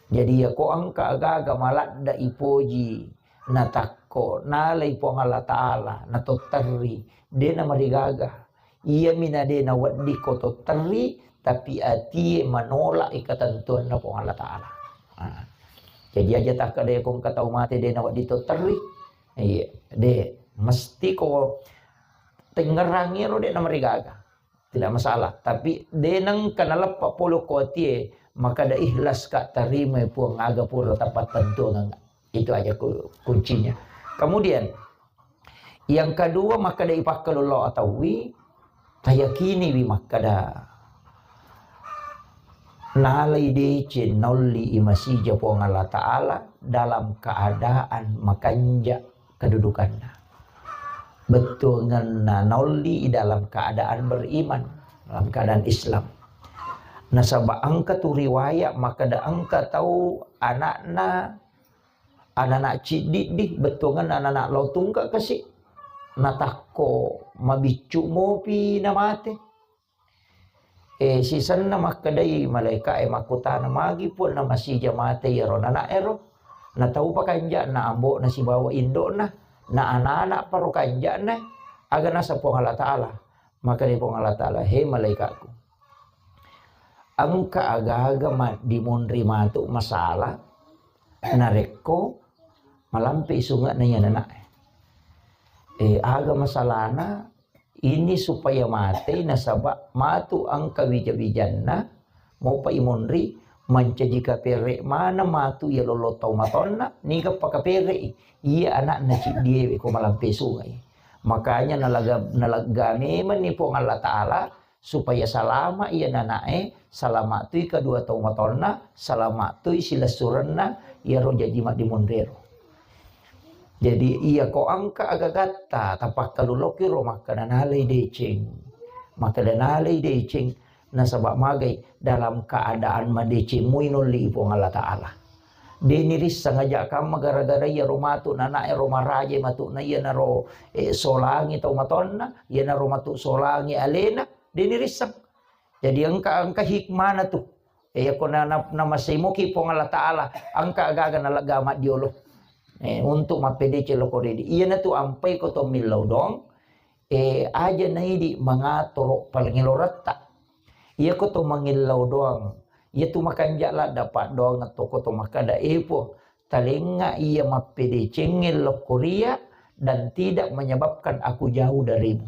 Jadi, yako engka agaga maladda ipoji, natakko, nalai Puang Allah Ta'ala, natotterri, de' namarigaga. Iyami na de' nawedding ko totterri, tapi atie manolak i ketentuanna Puang Allah Ta'ala. Nah, jadi aja takkada ko engka tau mate de' nawedding totterri. Iya, de'. Mesti ko tengngerangi ro de' namarigaga. Tidak masalah. Tapi de' nengka naleppa polo ko atie, makkada ikhlas ka tarima Puang aga pura tapattentuang. Itu aja ku-, kuncinya. Kemudian, yang kedua, makkada ipakkalullo ataui, tayakiniwi makkada nalai deceng naolli i masija Puang Allah Ta'ala dalam keadaan makanja kedudukanna. Bettuangenna naolli i dalam keadaan beriman, dalam keadaan Islam. Nasaba engka tu riwayat makkada engka tau anakna, anana ciddiddi, bettuangenna anana lao tungka kasi, natakko mabiccu mopi namate. E, sisenna makkedai malaika e makkutana, "Magi Puang namasija mate iyaro nana ero? Nataupa kanja'na ambo'na sibawa indo'na, na anana paro kanja'na, aga naseng Puang Allah Ta'ala?" Maka dé Puang Allah Ta'ala, "Hé malaikatku, engka aga-aga maddimonri matu masalah narekko malampe sunge'na iya nana'é. Eh, aga masalahna ini supaya matei nasaba matu engka wija-wijanna mopa imonri mancaji kapere maneng matu iya lollo tau matonna niga pakapere'i iya ana'na ciddiéwé ko malampe sunge'i." Makanya nalaga, nalegga memenni Puang Allah Ta'ala supaya salama iya nana'é, salama tui kedua tau matonna, salama tui silessurenna iyaro jaji maddimonrero. Jadi iya ko engka agagatta tapakkaluloki ro makkeda nalai deceng. Makkeda nalai deceng nasaba magai dalam keadaan madeceng mui nolli Puang Allah Ta'ala. Dé nirisseng aja kamma gara-gara iyaro matu nana'é ro maraje matu na iyanaro eh, solangi tau matonna, iyanaro matu solangi alena, dé nirisseng. Jadi engka, engka hikmana tu. Eh, yakko na, na, namasei moki Puang Allah Ta'ala, engka gaga nalegga maddiolo. Eh, untuk mappedeceng loko ridi. Iyana tu ampai ko to millau doang, eh, aja naidi mangatoro palengeloretta. Iya ko to mangillau doang. Iya tu makanja ladda paddoang to ko to makkada, eh, Puang, talengnga iya mappedecengngé lokkoria dan tidak menyebabkan aku jauh darimu.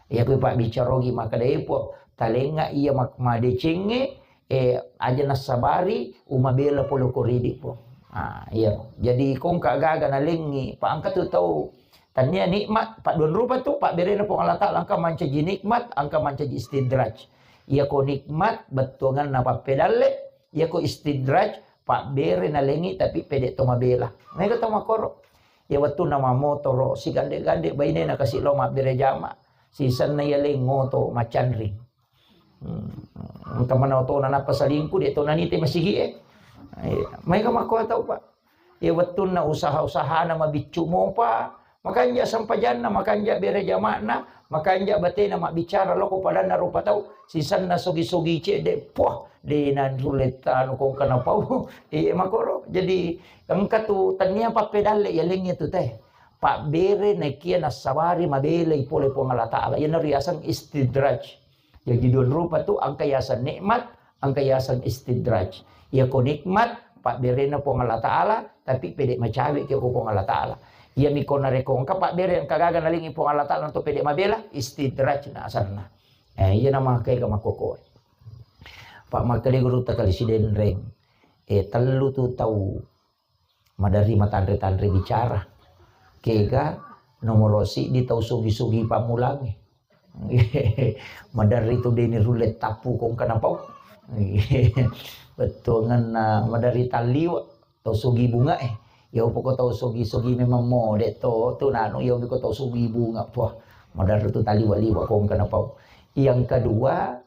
Iya ko pabbicara ogi makkada, eh, Puang, talengnga iya mak-, madecengngé, eh, aja nassabari umabela pole ko ridi, Puang. Ah, iya. Jadi kongka gaga nalengngi, pa engka tu tau tania nikmat, padduan rupa tu, pabberena Puang Allah Ta'ala, engka mancaji nikmat, engka mancaji istidraj. Iya ko nikmat, bettuanganna pappedalle, iya ko istidraj, pabbere nalengngi tapi pede to mabela. Mega to makoro. Iya wettunna mamotoro, sigande-gande bainena kasi lao mabbere jama. Sisenna iya leng ngoto macanring. Hmm. Engka mana otona nappa salingku, de to nanite masigi e. Iya. Maega makko tau, Pak. Iya wettunna usaha-usahana mabiccu mopa, makanja sempajanna, makanja bere jama'na, makanja batena mabbicara loko padanna rupa tau, sisenna sogi-sogi cedde, puah, de nanrulle tanu kongka napau. Iya makoro. Jadi engka tu tania pappedalle iya lengnge tu teh. Pabbere nakia nassabari mabelai pole Puang Allah Ta'ala. Iyana riaseng istidraj. Jaji dua rupa tu, engka yaseng nikmat, engka yaseng istidraj. Iya ko nikmat, pabberena Puang Allah Ta'ala, tapi pede macawe ki ko Puang Allah Ta'ala. Iya mi ko narekko engka pabbere engka gaga nalengi Puang Allah Ta'ala untuk pede mabela, istidraj na asanna. Eh, iya nama kega makkokoe. Pak makkeda guru takali sidenreng. Eh, tellu tu tau maderri matanre-tanre bicara. Kega nomoro siddi tau sugi-sugi pammulangnge. Maderri tu deni rulle tappu kongka napau. Bettuanganna maderri talliwa tau sugi bunga e. Ya upoko tau sugi-sugi memang mode to tu nanu ya upoko tau sugi bunga. Puah, maderri tu talliwa-liwa kongka napau. Yang kedua,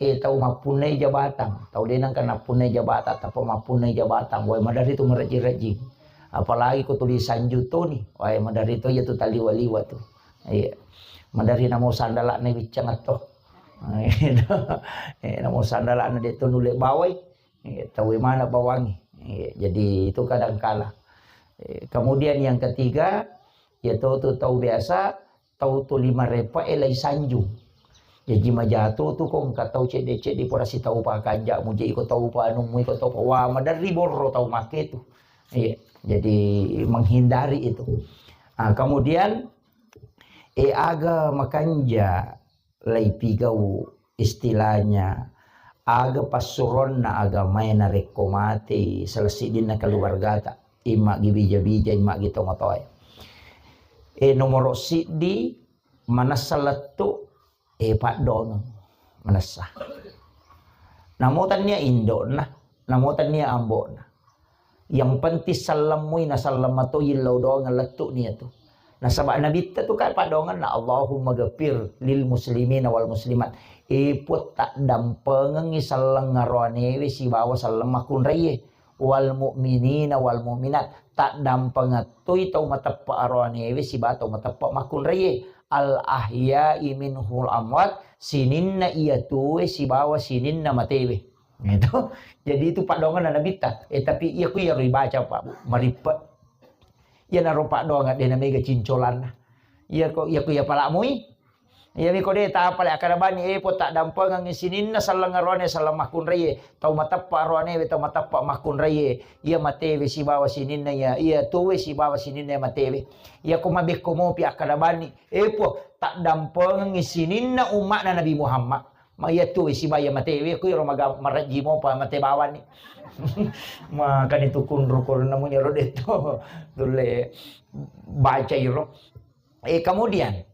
eh, tau mappunnai jabatang, tau de nengka nappunnai jabatang, tappa mappunnai jabatang, wae maderri tu marejji-rejji. Apalagi ko tuli sanju toni, wae maderri to iya tu taliwa-liwa tu. Iya. Maderri namo sandala'na wiccang atto. Eh, namo sandala'na de to nulle bawai. Iya, tau mana bawangi. Iya, jadi itu kadang kala. Eh, kemudian yang ketiga, ya tau tu tau biasa, tau tuli marepa e lai sanjung. Jaji majato tu ko engka tau cedde-cedde pura sitau pa kanja mu je iko tau pa anu mu iko tau pa wa maderri borro tau make tu. Iya, jadi menghindari itu. Ah, kemudian, eh, aga makanja lai pigau istilahnya aga passuronna agamae narekko matei salah siddinna keluargata, imma gi bija-bija, imma gi tomatoae. Eh, nomoro siddi, manessa lettu, eh, paddoangeng manessa. Namo tania indo'na, namo tania ambo'na. Yang penting sellemmui naselleng matoi lao doang lettu nia tu. Nasaba nabitta tu kan paddoangenna, Allahumma ghafir lil muslimina wal muslimat. Eh, Puang, taddampengengi selleng aroanewe sibawa selleng makkunraie. Wal mu'minina wal mu'minat, taddampengettoi tau mateppe aroanewe sibawa tau mateppe makkunraie, al ahya'i minhul amwat, sininna iya tuwe sibawa sininna matewe. Itu. Jadi itu paddoangenna nabitta. Eh, tapi iya ku iyaro ibaca, Pak, Bu, marippe. Iyanaro paddoangeng de namega cincolanna. Iya ko, iya ku iya pala mui. Iyami ko de' tapale' akkeda bani, e, po taddampengengngi sininna selleng aroane selleng makkunraie, tau mateppa aroanewe, tau mateppa makkunraie, iya matewe sibawa sininna iya, iya tuwe sibawa sininna iya matewe. Iya ko mabekko mopi akkeda bani, e, po taddampengengngi sininna umma'na Nabi Muhammad. Ma iya tuwe sibawa iya matewe, ko iro maga-, marejji mopa mate bawani. Makani tu kunru ko namunya ro detto. Tulle baca iro. E, kemudian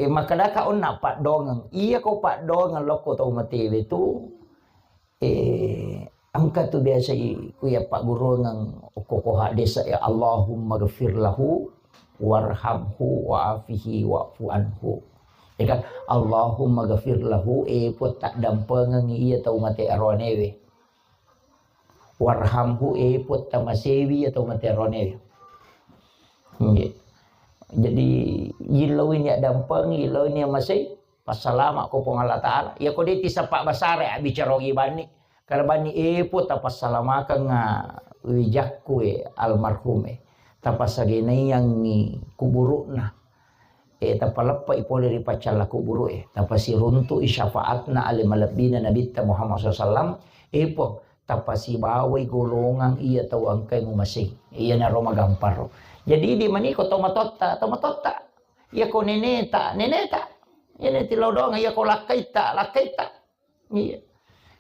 E, makkedaka onna paddoangeng. Iya ko paddoangeng lokko tau matewe tu, e, engka tu biasa i, ku iya pagguruangeng okko ko hadis, ya, "Allahumma ghafir lahu warhamhu wa'afihi wa'fu anhu." Ya kan? "Allahumma ghafir lahu," e, Puang, taddampengengi iya tau mate aroanewe. "Warhamhu," e, Puang, tamasewi iya tau mate aroanewe. Nggih. Jadi, yillauini addampeng, yillauini amasei, passalama ko Puang Allah Ta'ala. Iya ko de' tisappa basara, abbicara ogi banni. Karena banni, e, Puang, tapassalamakeng, a, wijakku, e, almarhum, e. Tapassagenaiangngi kuburu'na. E, tapaleppe'i pole ri paccalla kuburu'e. Tapasiruntu'i syafaatna ale malebbina Nabitta Muhammad sallallahu alaihi wasallam. E, Puang, tapasibawai golongang iya tau engkae mumasei. Iyanaro magamparo. Jadi, idi maniko to matotta, to matotta. Iya ko neneta, neneta. Iya ne tillau doang, iya ko lakkaitta, lakkaitta. Iya.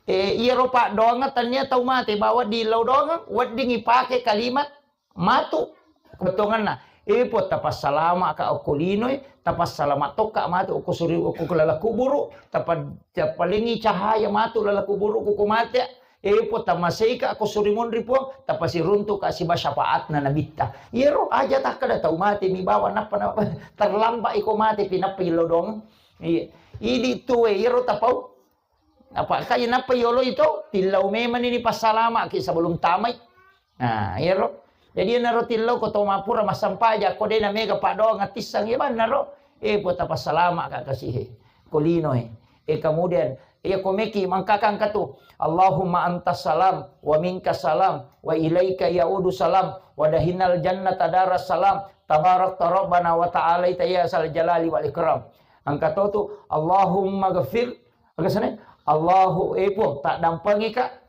E, iyaro paddoangeng tania tau mate, bawa dillau doang, wedding ipake kalimat matu. Kebetulanna, e, Puang, tapassalama ka okko linoe, tapassalama tokka matu okko suri, okko laleng kuburu, tapa-, tapalengi cahaya matu laleng kuburu ko mate. E, Puang, tamaseika ko suri monri, Puang, tapasiruntuka siba syafaatna Nabitta. Iyaro aja takkeda tau mate mi bawa nappa, nappa terlambat iko mate pi nappa illau doang. Iya. Idi tuwe iyaro tapau. Apa kai nappa yolo itu tillau memang ini passalamaki sebelum tamai. Nah, iyaro. Jadi, iyanaro tillau ko to mappura massampaja, ko de' na mega paddoang attissang, iya bannaro. E, Puang, tapassalama ka kasihe. Ko linoe. E, kemudian, iya ko meki mangkakang katu. "Allahumma antas salam, wa minkas salam, wa ilaika ya'udu salam, wa dahinal jannata daras salam, tabarakta rabbana wa ta'alaita ya sal jalali wal ikram." Angka to tu, "Allahumma ghafir," aga sana, "Allahu," e, Puang, taddampengika.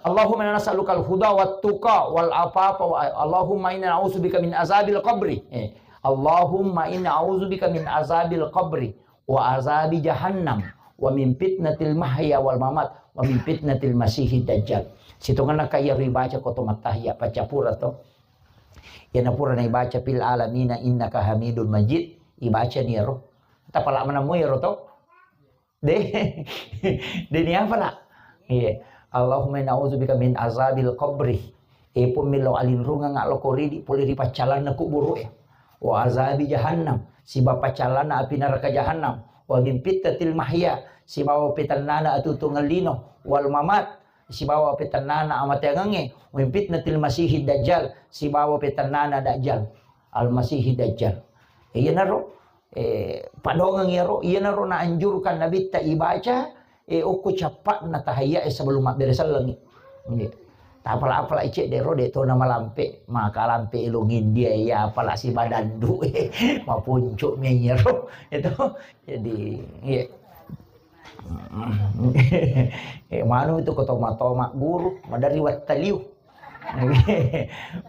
"Allahumma inna nas'alukal huda wat tuqa wal afafa wa," "Allahumma inna na'udzubika min azabil qabri." E, "Allahumma inna a'udzubika min azabil qabri wa azabi jahannam wa min fitnatil mahya wal mamat wa min fitnatil masihid dajjal." Sitongenna ka iya ribaca ko to mattahiya, paccapura to. Iyana pura naibaca fil alamina innaka hamidun majid, ibaca niro. Tapala manammu iyaro to. De, de ni apa nak? Iya. "Allahumma inna a'udzubika min azabil qabri." E Puang, millau alinrungeng lokko ridi pole ri paccalanna kuburu e. "Wa azabi jahannam," sibawa paccalanna api neraka jahannam. "Wa min fitnatil mahya," sibawa petennana atuo-tuongeng lino. "Wal mamat," sibawa petennana amateangengnge. "Wa min fitnatil masihid dajjal," sibawa petennana dajjal. Al-Masihid Dajjal. Iyanaro, eh, padongeng iyaro, iyanaro naanjurkan Nabitta ibaca, eh, okko cappa'na tahiyya e sebelum mabbere sellengngi. Nggih. Tapala-pala cedde ro de to namalampe, maka lampe elong India ya, apala sibadandu, eh, mapuncu mi iyaro. Itu, jadi, nggih. Eh, manu itu ko toma-toma guru, madari wattaliu.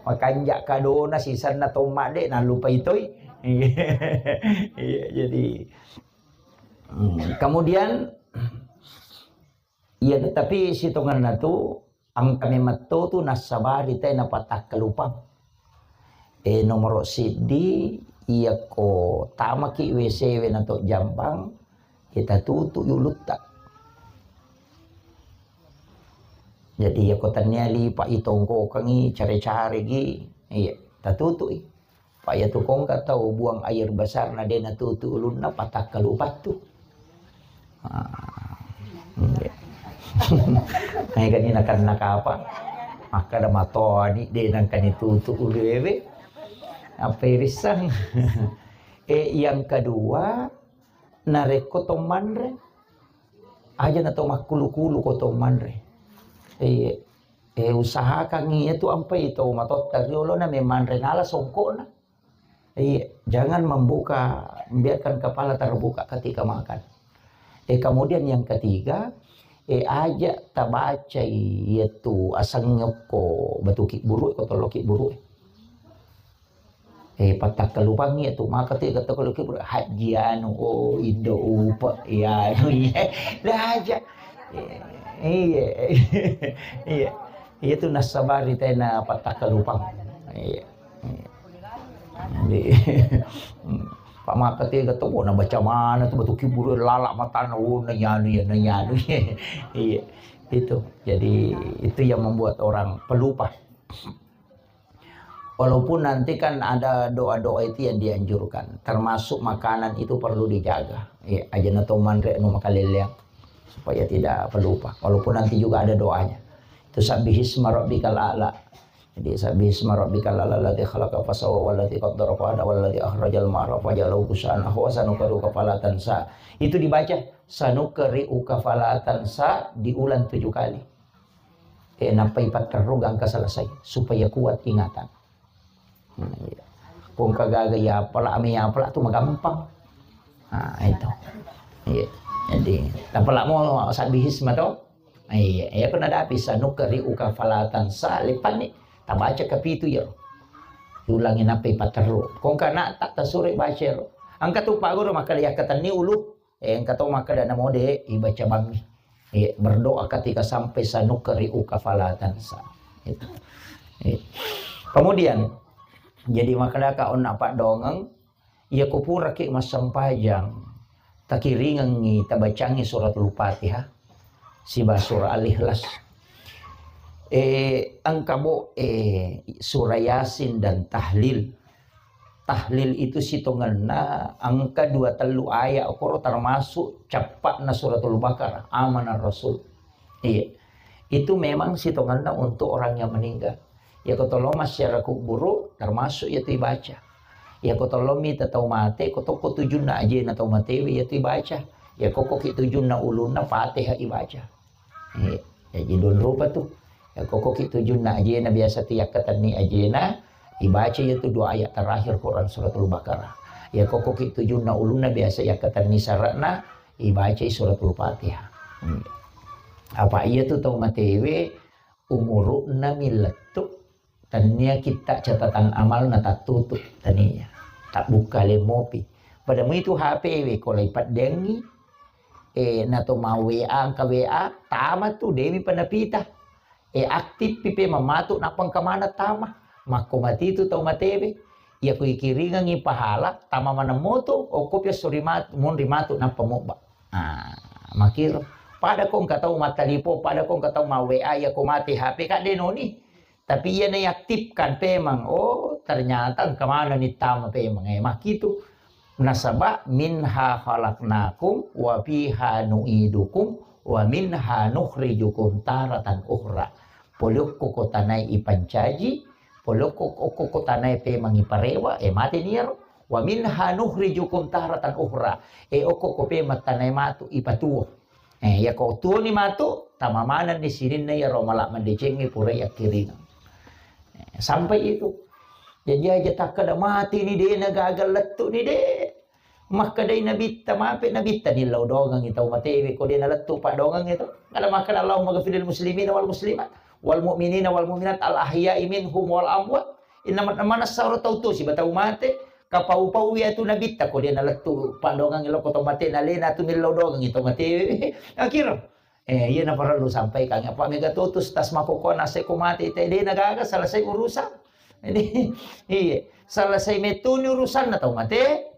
Makanja kadona sisenna tomma de nallupai toi. Iya, jadi, hmm, kemudian, iya, tapi sitongenna tu engka memetto tu nassabari te napatakkalupang. Eh, nomoro siddi, iyako tamaki W C we nato jambang, kita tutu ulutta. Jadi, iyako tennia lipa itongkokengi, care-care gi, iya, tatutui. Pa iya tu kongka tau buang air besar na de natutu ulunna, patakkalupattu. Ah, iya. Naikani nakan nakapa? Makkada matoni de nangkani tutu ulu ewe. Apa irissang? Eh, yang kedua, narekko to manre, aja na to makkulu-kulu ko to manre. Eh, eh, usahakan iya tu ampai to matotta riolo na memanre nala songkokna. Iya, jangan membuka Biarkan kepala terbuka ketika makan. Eh, kemudian yang ketiga, eh, aja tabacai yaitu asengngokko batu kibburu, ko tollo kibburu. Eh, pattakkalupangngi tu, maka tu kata kalau kibburu, haji anu, oh, indo upa, ya, anu, iya. Dah aja. Eh, iya. Iya. Iya tu nasabari tena pattakkalupang. Iya. Iya. Jadi, Pak Maka tiga tu, oh, na baca mana tu batu kibburu, lalak matana, oh, nanyanu ya, nanyanu ya. Iya, itu. Jadi, itu yang membuat orang pelupa. Walaupun nanti kan ada doa-doa itu yang dianjurkan, termasuk makanan itu perlu dijaga. Iya, aja na to manre nu makaleleang supaya tidak pelupa. Walaupun nanti juga ada doanya. Itu sabbihisma rabbikal a'la. Jadi, "Sabbihisma rabbikal a'la alladzi khalaqa fasawwa walladzi qaddara fahada walladzi akhrajal mar'a faja'alahu ghusaan ahwa sanuqri'uka fala tansa." Itu dibaca, "Sanuqri'uka fala tansa," diulang tujuh kali. Eh, nappai patterru gangka selesai, supaya kuat ingatan. Hmm, iya. Kong kagaga ya pala, ame ya pala tu magampang. Nah, itu. Iya. Jadi, tapala mo sabbihisma to? Iya, iya, pernah ada bisa nuqri'uka fala tansa, lepanni tabaca kapitu ya. Ulangi nappai patterru. Kong kana tak tasure baca ro. Engka tu paguru maka yakkatenni ulu. Eh, engka to makkeda namo de ibaca bangngi. Eh, berdoa ketika sampai sanuqri'uka fala tansa. Itu. Eh. Kemudian, jadi makkedaka onna paddongeng, iya ko puraki massempajang, takiringengngi, tabacangngi suratul Fatihah, siba surah Al-Ikhlas. Eh, engka bo, eh, surah Yasin dan tahlil. Tahlil itu sitongenna engka dua tellu ayat koro termasuk cappa'na suratul Baqarah, Amanar Rasul. Iya. Itu memang sitongenna untuk orang yang meninggal. Ya ko tollo massiara kuburu termasuk ya tu ibaca. Ya ko tollo mita tau mate, ko tokko tujunna ajena tau matewe ya tu ibaca. Ya kokko ki tujunna ulunna Fatihah ibaca. Eh, jaji don rupa tu. Ya, kokko ki tujunna ajena biasa tu yakkatenni ajena, ibaca ya tu dua ayat terakhir Quran suratul Baqarah. Ya, kokko ki tujunna ulunna biasa yakkatenni sara'na, ibaca suratul Fatihah. Hmm. Apa iya tu tau matewe, umuru'na millettu, Tennia kitta catatan amalna tattutu, tania. Tabbukka le mopi. Pada muitu H P we ko lai paddengi, eh, nato mau W A, engka W A, tama tu, demi penapita. Eh, aktif pi pe mamatu, nappa engka mana tama. Makko mati tu tau matewe. Iya ku ikiringengi pahala, tama maneng moto, okko pi esso ri matu, munri matu, nappa mobba. Ah, makiro. Pada ko engka tau mattalipo, pada ko engka tau mau W A, iya ko mate H P, ka de noni. Tapi iya naiaktifkan pemeng, oh, ternyata engka manenni tama pemeng, eh, makkitu. Nasaba minha khalaqnakum wa fiha nu'idukum wa minha nukhrijukum taratan ukhra. Pole okko ko tanae ipancaji, pole okko, okko ko tanae pemeng iparewa, eh, mate ni iyaro. Wa minha nukhrijukum taratan ukhra. Eh, okko ko pemeng tanae matu ipatuo. Eh, iya ko tuoni matu, tama manenni sininna iyaro mala madecengnge pura yakkiringeng. Eh, sampai itu. Jadi aja takkeda mati ni de na gaga lettu ni de. Makkedai nabitta, mape nabitta ni lao dongengi tau matewe ko de na lettu paddongengi to. Kada makkeda Allahumma ghafiril muslimina wal muslimat wal mu'minina wal mu'minat al ahya'i minhum wal amwat. Inna man-, manessa ro tau tuo siba tau mate, kapau-pau iya tu nabitta ko de na lettu paddongengi lao ko tau mate na lena tu millau dongengi tau mate. Akhir. Eh, iya na parellu sampaikan. Apa mega tutus tas makoko nase ko mate te de na gaga selesai urusan. Jadi, iya, selesai metuni urusanna tau mate.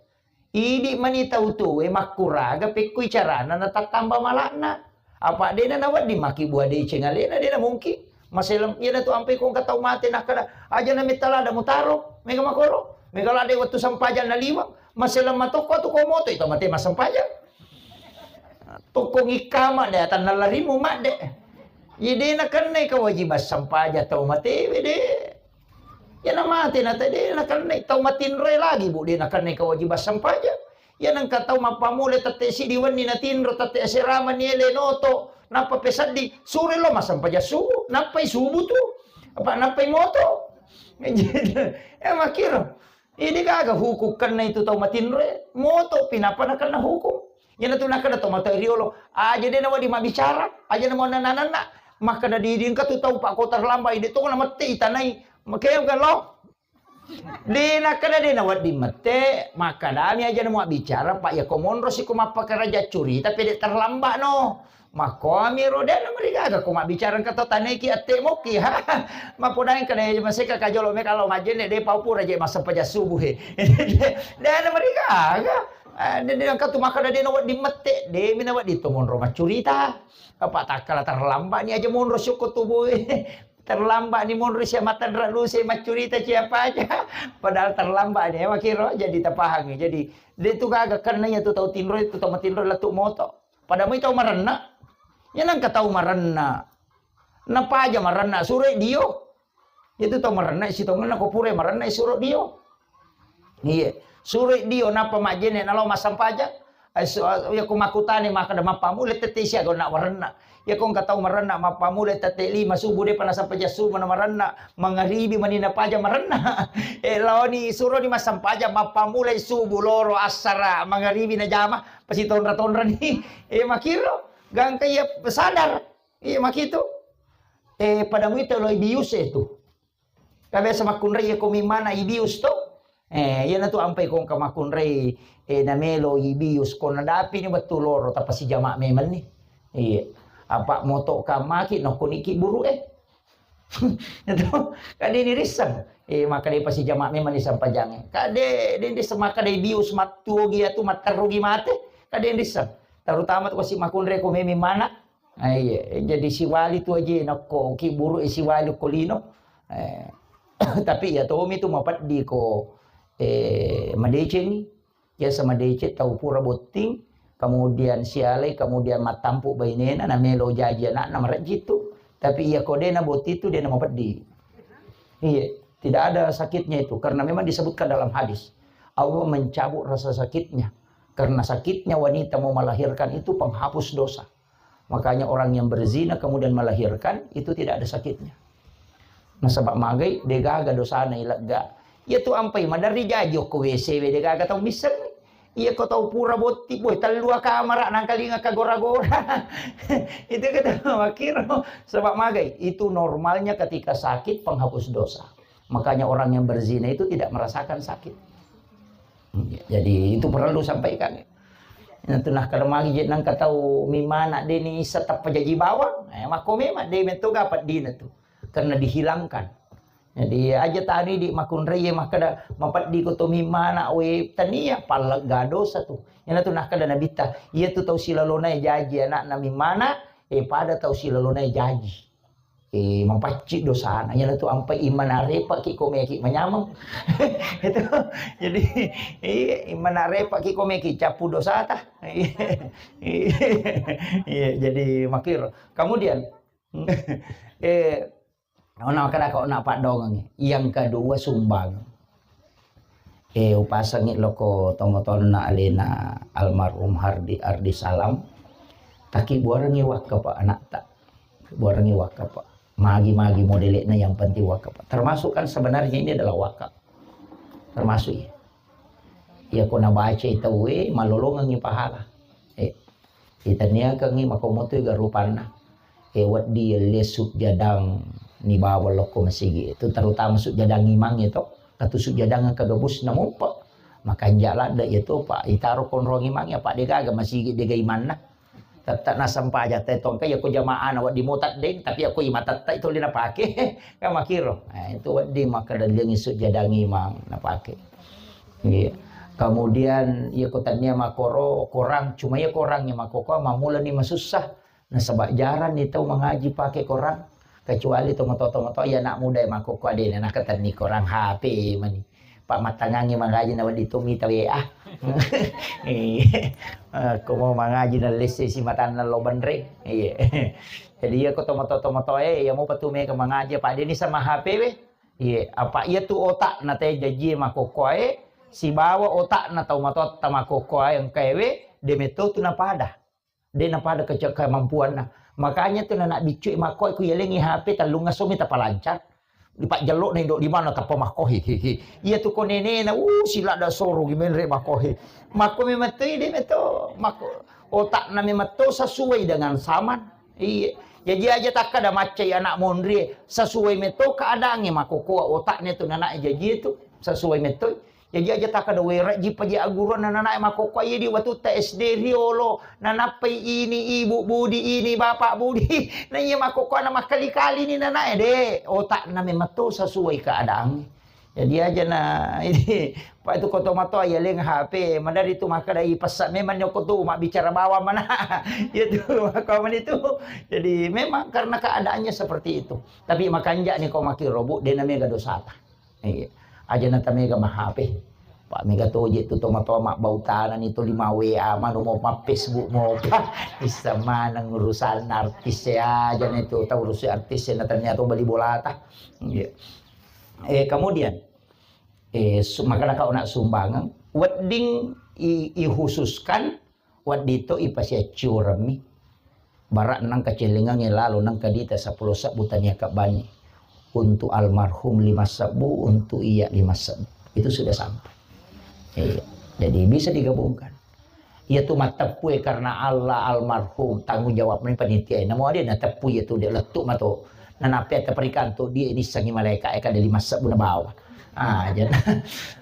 Idi mani tau tuwe makkuraga pekkui carana natattamba malakna. Apa dena nawedding maki bua deceng alena, dena mungkin. Maselem, iyana tu ampe ko engka tau mate nakkeda, aja na metta lada mutaro, mega makoro, mega lada wettu sempajang naliweng, maselem matokko tu ko moto itu mate massempajang. Tokko ngikkama de atanna larimu madde. Ye de nakennai kewajiban sempajang tau matewe de. Iyana mate na tede nakennai tau matinroe lagi, Bu, de nakennai kewajiban sempajang. Iyana engka tau mappamule tette siddi wenni natinro, tette asirama ni ele noto, nappa peseddi, sure lo massempajang subuh, nappai subuh tu. Apa nappai moto. Eh, makkiro. Idi gaga hukum kenna itu tau matinroe, moto pinapa nakenna hukum. Iyana tu nakkeda tau mate riolo, aja de nawedding mabbicara, aja namo nananna. Makkeda didi engka tu tau pak ko terlambat, ide to na mette itanai. Makanya kan lo. De nakkeda de nawedding mette, makkedami aja namo bicara, pak ya ko monro siko mappakaraja curita pede terlambat no. Makkomi ro de namarigaga ko mabbicara engka to taneki atte moki. Mapodai kada maseka kajolo me kalau majenne de pau pura je massempajang subuh he. De namarigaga. Eh, de, de, engka tu makkeda de nawedding mette, de mi nawedding to monro maccurita. Apa takkala terlambat ni aja monro syukur tubuh. Terlambat ni monro sia matanra lusi maccurita siapa aja. Padahal terlambat ni, eh, makiro jadi tapahangi. Jadi, de tu gaga kenna iya tu tau tinro itu tau matinro lettu moto. Pada mui tau marenna. Ya nangka tau marenna. Napaja marenna suro dio. Itu tau marenna sitongenna ko pura marenna suro dio. Iya. Suro dio napa majene nalo massempajang. Ai su-, ya ko makutane makkeda mappamula tette siaga na warenna. Ya ko engka tau marenna mappamula tette lima subuh de pana sempajang subuh na marenna. Mangaribi mani napaja marenna. Eh, laoni suro ni massempajang mappamula subuh loro assara mangaribi na jama pasti tonra-tonra ni. Eh, makiro gangka iya sadar. Iya makitu. Eh, pada muita lo ibius itu. Ka biasa makkunrai ko mimana ibius to. Eh, iyana tu ampai ko engka makkunrai, eh, namelo ibius ko nadapi ni wettu loro tapasi jama memang ni. Iya. Apa moto kamaki nokko niki buru eh. Itu kade ni risseng. Eh, maka de pasi jama memang ni sampajange. Kade de risseng maka de bius mattuogi atu matterugi mate. Kade ni risseng. Terutama tu pasi makkunrai ko memi mana. Ah, iya, jadi siwali tu aja nakko ki buru e siwali ko lino. Eh, tapi ya tomi tu mapeddi ko, eh, madecengi. Biasa madeceng tau pura botting, kemudian sialai, kemudian mattampu bainena, namelo jaji anakna marejji tu. Tapi iya ko dena botting tu dena mapeddi. Iya, tidak ada sakitnya itu karena memang disebutkan dalam hadis. Allah mencabut rasa sakitnya. Karena sakitnya wanita mau melahirkan itu penghapus dosa. Makanya orang yang berzina kemudian melahirkan itu tidak ada sakitnya. Nasaba magai degaga dosana ilegga. Iya tu ampai maderri jaji okko W C we degaga tau misseng. Iya ko tau pura botti boy tellua kamara nangkalinga kagora-gora. Itu kata makiro sebab magai itu normalnya ketika sakit penghapus dosa. Makanya orang yang berzina itu tidak merasakan sakit. Jadi itu perlu sampaikan. Nah, tu nah kada magi je nang katau mimana deni isa tappa jaji bawang. Eh, mako memang de metto gapat dina tu. Karena dihilangkan. Jadi aja tani di makunrai makkada mapeddi ko to mimana we tania pallegga dosa tu. Ina tu nah kada nabitta. Iya tu tau silalona jaji anakna mimana, eh pada tau silalona jaji. Eh, mapacci dosana. Iyana tu ampai imana repa ki ko meki manyameng. Itu. Jadi, iya, imana repa ki ko meki cappu dosata. Iya. Iya, jadi makir. Kemudian, eh, ona kada ko na paddongengi. Yang kedua sumbang. Eh, upasengi loko tomotonna alena almarhum Hardi Ardi Salam. Taki buarengi wakka pa anakta. Buarengi wakka pa. Magi-magi modelekna yang penting wakka pa. Termasuk kan sebenarnya ini adalah wakka. Termasuk ya. Ya ko nabaca tauwe malolongengi pahala. Eh. Itaniakengngi makomotu ga rupanna. E, wedding yelle sujjadang ni bawang lokko masigi. Itu terutama sujjadang imang itu. Katu sujjadang engka gabus na mumpa. Makanja ladde ya tu, Pak. Itaro konrong imang ya, Pak, degaga masigi dega imanna. Tetta nasempajang te tongka ya ko jamaah na wedding mota deng, tapi ya ko imang tetta itu le napake. Kan makiro. Nah, itu wedding maka dalengi sujjadang imang napake. Iya. Kemudian ya ko tania makoro korang, cuma ya korang ya makoko mamula ni masussa. Nasaba jarang ni tau mangaji pake korang. Kecuali tomato-tomato ya anak muda ya makoko adena nakatenni korang H P mani. Pak matangangi mangaji na wedding to mita W A. Iya. Eh, ko mau mangaji na lesse si matanna lo benre. Iya. Jadi ya ko tomato-tomato e ya mau patu meka mangaji apa adeni sama H P we. Iye, apa iya tu otakna te jajie makkokkoe, sibawa otakna tau matoatta makkokkoe engkaewe, de metto tu napada. De napada kece-, kemampuanna. Makanya tu nanak biccu makkoe ku yalengi H P tellung esso mi tapalancar. dipajjello'na indo' lima na tappa makkohi. Iya tu ko nenena, uh, siladda soro gi menre' makkohi. Makko memang toi de' meto, makko otakna memang to sesuai dengan zaman. Iya. Jaji aja takkada maccai anak monri, sesuai meto keadaannya makko koa otaknya tu nana jaji itu sesuai meto. Jaji aja takkada wera jipa je aguruan nana makko koa iya di watutta S D riolo, nanappai ini ibu budi ini bapak budi. Na iya makko koa na makkali-kali ni nana de', otakna memang to sesuai keadaannya. Jadi aja na ini, Pak, itu koto mato ya leng H P, madari tu makkada ipessa memang nyoko tu mabbicara bawang mana. Ya tu maka itu. Jadi memang karena keadaannya seperti itu. Tapi makanja ni ko maki robu de' na mega dosata. Iya. Aja na ta mega ma H P. Pak, mega toje tu tomatoma bautana ni tu lima W A manu mau ma Facebook mau apa. Bisa maneng urusan artis ya aja na itu tahu urusan artis ya na ternyata bali bolata. Iya. Eh, kemudian, eh, su-, maka naka ona sumbangan, wedding i-, ikhususkan, wedding to ipasiaccuremmi. Bara nang kacellengangnge lalo nang kadita seppulo sebbu tania kabbani. Untuk almarhum lima sebbu, untuk iya lima sebbu. Itu sudah sampai. Iya. Jadi bisa digabungkan. Iya tu matteppue karena Allah almarhum tanggung jawab ni panitia. Namo dia nateppu iya tu dia lettu mato. Nanape taperikanto dia nissengi malaika eka ada lima sebbu na bawa. Ah, aja.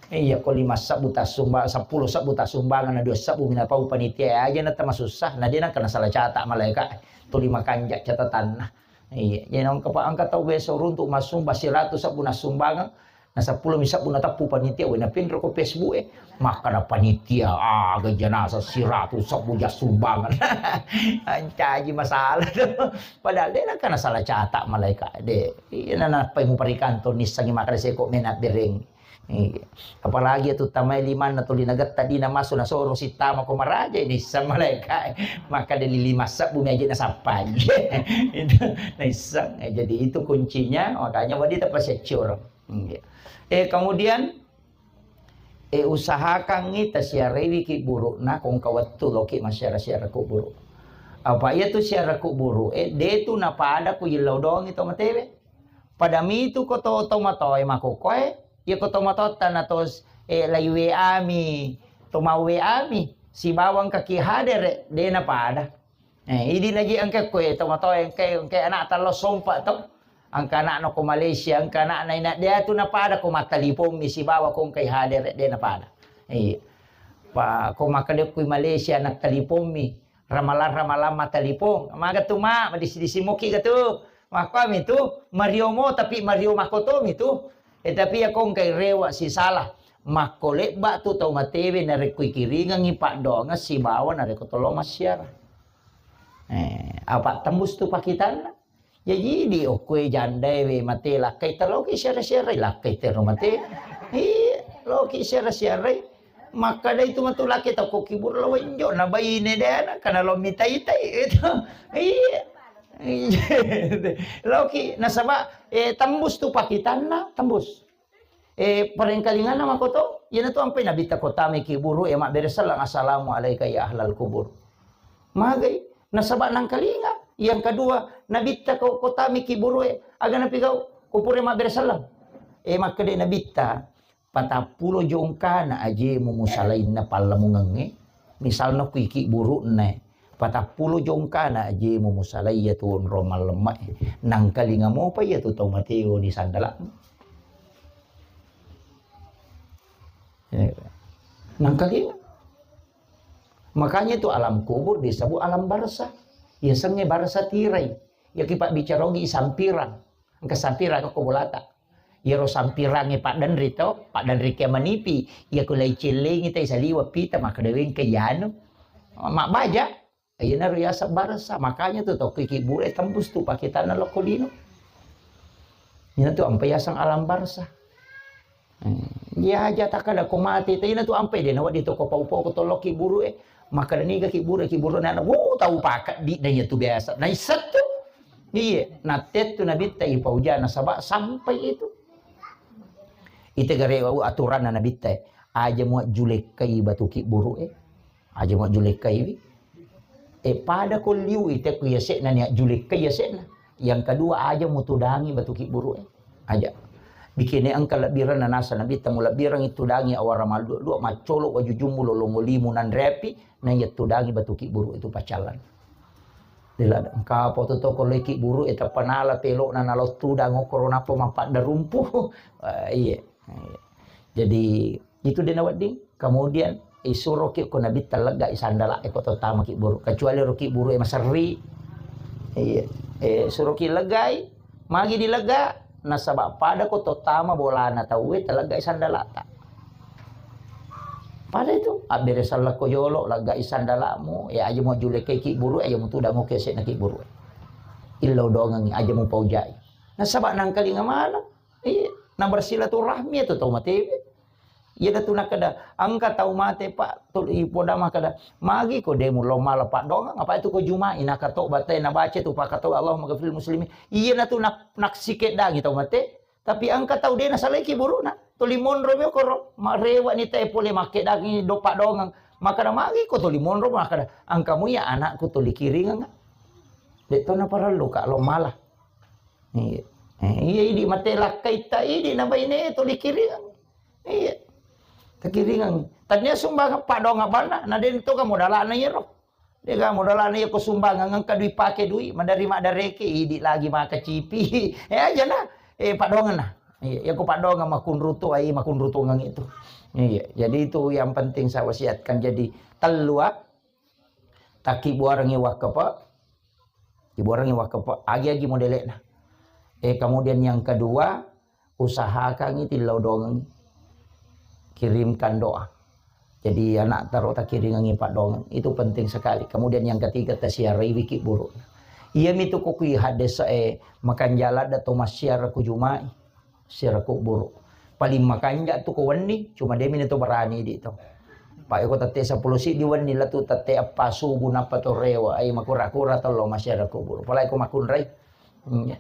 Iya ko lima sebbu tasumba, seppulo sebbu tasumbangan na dua sebbu mina pau panitia aja na tamasussa. Na dia nang kena salah catat malaika. Tu lima kanja catatanna. Iya, jadi nang kepa angka tau beso runtuk masumba siratu sebbu na sumbangan. Na seppulo mi sebbu nateppu panitia, wena pinro ko Facebook e. Maka na panitia, ah, gajanasa siratu sebbu ja sumbangan. Ancaji masalah tu. Padahal de' na kena salah catat malaika de'. Iya na nappai muparikanto nissengi maka seko mena bereng. Iya. Apalagi tu tamai limanna tuli nagetta dina masu nasoro sittama ko maraja ini sa malaika. Maka de' lima sebbu mi aja nasappai. Itu naisseng. Eh, jadi itu kuncinya, makanya wadi tapasiaccur. Iya. Eh, kemudian, eh, usahakangngi tasiarewi ki buru na kongka wettu loki masiara-siara kuburu. Apa iya tu siara kuburu, eh, de' tu napada ku yillau doangi to matewe. Pada mitu ko to, to matoe makokoe, iya ko to matotta na to, eh, lai W A mi, to mau W A mi, sibawang kaki hadere, de' napada. Eh, idi naji engka koe to matoe engka, engka anak tallo sompa to. Engka anak no ko Malaysia, engka anak na ina dia tu napada ko mattalipong mi sibawa ko engkai hadere de' napada. Iya. Pa ko makkeda ko Malaysia na talipong mi, ramalang-ramalang mattalipong. Maga tu ma, madisi-disi moki ga tu. Makko mi tu, mario mo tapi mario makoto mi tu. Eh, tapi ya ko engkai rewa sisala. Makko lebba tu tau matewe narekko ikiringengi paddoangeng sibawa narekko tollo massiara. Eh, apa tembus tu pakitanna? Jaji di okkoe jandae we mate lakkai te loki siara-siarai, lakkai te ro mate. Iya, loki siara-siarai. Makkada itu matu lakkai tau ko kibur lo wenjo na baine dena kana lo mitai-tai itu. Iya. Iya. Loki nasaba, eh, tembus tu pakitanna, tembus. Eh, parengkalinganna makoto, iyanatu ampai nabitta ko tamai kiburu e mabbere selleng, "Assalamu alaika ya ahlal kubur." Magai, nasaba nangkalinga. Yang kedua, nabitta ko, ko tamai kiburu e, aga napigau, ko pura mabbere selleng. Eh, makkeda nabitta, patappulo jongkana ajemu musalainna pallamungengnge, misalna ku iki burukna, patappulo jongkana ajemu musalai iyatu onrong mallemma e, nangkalinga mopa iyatu tau mateo ni sandala'mu. Ya, nangkalinga. Makanya itu alam kubur disebut alam barzah. Iya sengnge barzah tirai. Iya ki pabbicara ogi sampirang. Engka sampirang ko bolata. Iyaro sampirangnge paddenri to, paddenri ke manipi. Iya ko lai cellengi tai saliwa pita makkeda wengka iyanu. Mabbaja. Iyanaro yaseng barzah. Makanya tu tokki kibure tembus tu pakitanna lokko lino. Iyanatu ampai yaseng alam barzah. Eh, iya aja takkada ko mate, ta ina tu ampai de nawedding to ko pau-pau ko tollo kiburu e. Makkeda niga kiburu, kiburu nana, "Wuh, tau pakeddi na iya tu biasa." Naisseng tu. Iya, natte tu nabitta ipaujana saba sampai itu. Ite gare aturanna nabitta e. Aja mua julekkai batu kiburu e. Aja mua julekkai wi. E pada ko liu ite ku yasekna nia julekkai yasekna. Yang kedua aja mutudangi batu kiburu e. Aja. Bikene engka lebbirenna nasa Nabitta, mulebbireng ittudangi awara malluwa-luwa, maccolo wajujummu lolongo limu nanrepi, na iya tudangi batu kibburu itu pacalan. Dela engka apa tu toko leki buru e tappa nala pelokna nalo tudang okoro nappa mappadda rumpu. Eh, iya. Iya. Jadi itu dena wedding. Kemudian isuroki ko Nabitta leggai sandala e ko to tamaki buru. Kecuali roki buru e maserri. Iya. Eh, suroki leggai, magi dilega, nasaba pada ko to tama bolana tauwe taleggai sandalata. Pada itu, abbere sallako yolo, leggai sandalamu, ya aja mu julekeki buru, aja mu tudang oke sekna ki buru. Illau dongengi, aja mu paujai. Nasaba nangkalinga mana? Iya, na bersilaturahmi itu tau matewe. Iya datu nakada, engka tau mate, Pak, tu ipoda makada, magi ko demu lo mala Pak dongeng, apa itu ko Jumai, nakato batai, nabaca tu Pak kato Allahumma ghafiril muslimin. Iya natu nak, naksikeddangi tau mate, tapi engka tau de nasalaiki buruna. Tuli monro mi okoro, marewa ni te pole makkeddangi do Pak dongeng. Makada magi ko tuli monro, makada engkamu ya anakku tuli kiringeng. De to naparellu ka lo mala. Iya. Eh, iya idi mate lakkai ta idi na baine tuli kiringeng. Iya. Takiringang. Tania sumbangan padonga banna, na den to ka modalana iyaro. De ka modalana iya ko sumbangan engka dui pake dui, madari madareke idi lagi maka cipi. Eh aja na. Eh padongan na. Iya, iya ko padongan makunrutu ai makunrutu ngang itu. Iya, jadi itu yang penting saya wasiatkan jadi tellu ah. Takkibuarengi wakkepa. Kibuarengi wakkepa agi-agi modelekna. Eh, kemudian yang kedua, usahakangi tillau dongengi. Kirimkan doa. Jadi anak taro takiringangi padongeng. Itu penting sekali. Kemudian yang ketiga, tasiaraiwi ki buru. Iya mitu ko kui hadesa e makanjala da to massiara ku Jumai. Siara kuburu. Paling makanja tu ko wenni, cuma demi ni to berani di to. Pak eko tette sepuluh si di wenni la tu tette appa subuh napa to rewa, ai makura-kura tello massiara kuburu. Pala eko makunrai. Hmm.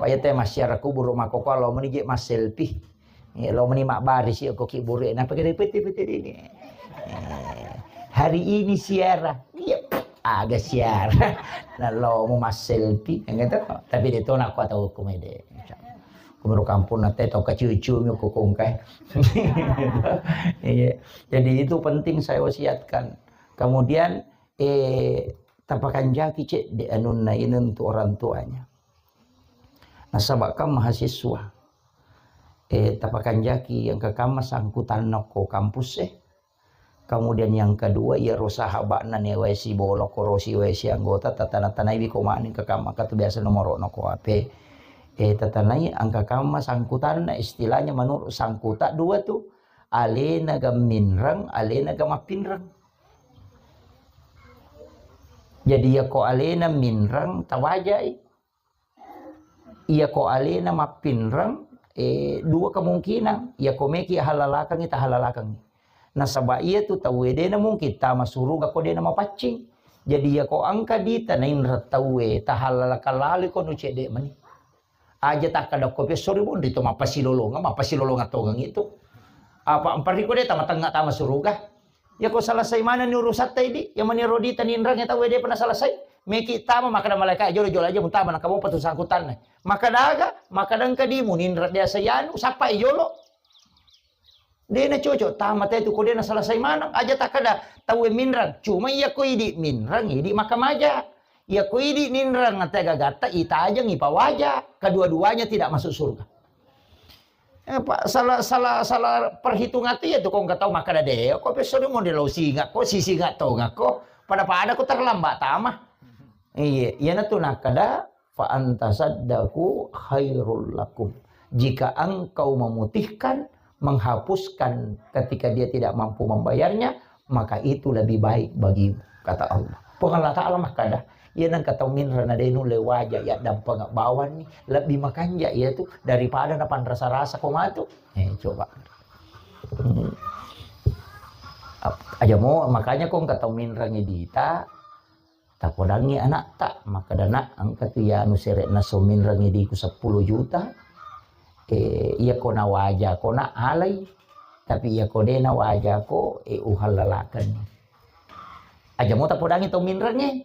Pak ya te massiara kuburu makoko lo meni je masselfie. Ya, lo meni mabari si eko kiburu, eh, napa kira pete-pete ini. Eh, hari ini siara. Iya, aga siara. Nah, lo mau masselfie, yang gitu. Tapi dia tuh nak kuat tahu komedi. Kumuru kampung na te tau kaciu-ciu mi ko kongkai. Iya. Jadi itu penting saya wasiatkan. Kemudian, eh, tapakanjaki cedde anunna ini untuk orang tuanya. Nasaba kan mahasiswa. Eh, tapakanjaki yang kekamma sangkutanna ko kampus e. Kemudian yang kedua, iyaro sahaba'na newae sibolo korosi wae si anggota, tatana-tanaiwi ko mani engka kamma, engka tu biasa nomoro'na ko H P. Eh, tatanai engka kamma sangkutanna, istilahnya menurut sangkuta dua tu, alena ga minreng, alena ga mappinreng. Jadi iya ko alena minreng tawajai. Iya ko alena mappinreng, eh, dua kemungkinan. Iya ko meki halalakangi, tahalalakangi. Nasaba iya tu tauwe dena mungkin tama suruga ko dena mapaccing. Jadi iya ko engka dita nainreng tauwe, tahalalakang lalo ko nu cedde mani. Aja takkada ko pessori monri to mappasilolongeng, mappasilolongeng tongeng itu. Apa empariko de tama tengnga tama suruga. Yako selesai manenni urusatta idi, iya mani rodita ninrangnge tauwe depa naselesai. Meki tama makkada malaika jolo-jolo aja mutama nakamopa tu sangkutanna. Makkada aga, makkada engka dimu ninreng biasa yanu, sappai jolo. Dena cocok, tama te tu ko dena selesai maneng. Aja takkada tauwe minreng. Cuma iya ko idi minreng, idi makkamaja. Iya ko idi ninreng tega gatta, itajeng, ipawaja. Kedua-duanya tidak masuk surga. Eh, pa-, salah, salah, salah perhitungan tu iya tu ko engka tau makkada de, ko pesso de mo de lo singa ko, si singa tonga ko, pada-pada ko terlambat tama. Iya, iyana tu nakkada, "Fa anta saddaku khairul lakum." Jika engkau memutihkan, menghapuskan ketika dia tidak mampu membayarnya, maka itu lebih baik bagimu, kata Allah. Puang Allah Ta'ala makkada, iya nengka tau minreng na de nulle waja ya dampeng bawanni, lebih makanja iya tu daripada na panrasa-rasa ko matu. Eh, coba. Hmm. Ap-, aja mo, makanya ko engka tau minreng dita, tapodangngi anakta, makkada, "Nak, engka tu iya anu sere'na so minreng idiku seppulo juta, eh, iya ko nawaja ko nak alai, tapi iya ko de nawaja ko, eh, uhalalakan." Aja mo tapodangngi tau minrengnge.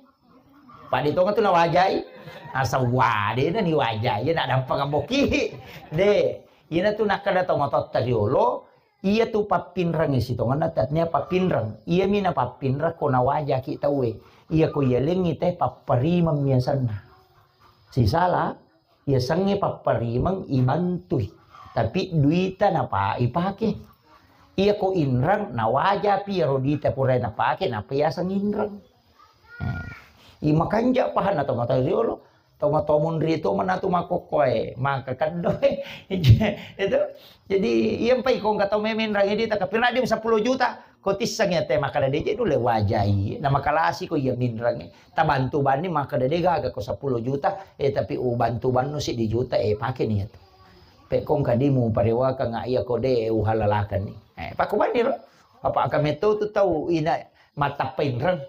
Pade tonga tu nawajai, asa wade na niwajai, iya nak dampeng amboki. De, Iyanatu nakkeda tomatoatta riolo, iyatu pappinrengnge sitongenna, tatnia pappinreng. Iyami napappinreng ko nawajaki tauwe. Iya ko iyalengngi te papparimeng miasenna. Sisala, iyasengnge papparimeng ibantui. Tapi duita napa ipake. Iya ko inreng nawajapi iyaro duita pura napake, napa iyaseng inreng. Hmm. I makanja pahanna tomatoa riolo. Tomatoa monri to manatu makkokkoe, maka keddo. Itu. Jadi, iya mpai ko engka tau memenrang duita, tapi naddi seppulo juta, ko tisseng iya te makkeda de je nulle wajai, na makalasi ko iya minrang. Tabantu banni makkeda de gaga ko seppulo juta, eh, tapi ubantu bannu siddi juta, eh, pake ni iya tu. Pe ko engka di muparewakeng iya ko de uhalalakan ni. Eh, pakko banni ro. Apa engka metto tu tau ina mattappa inreng.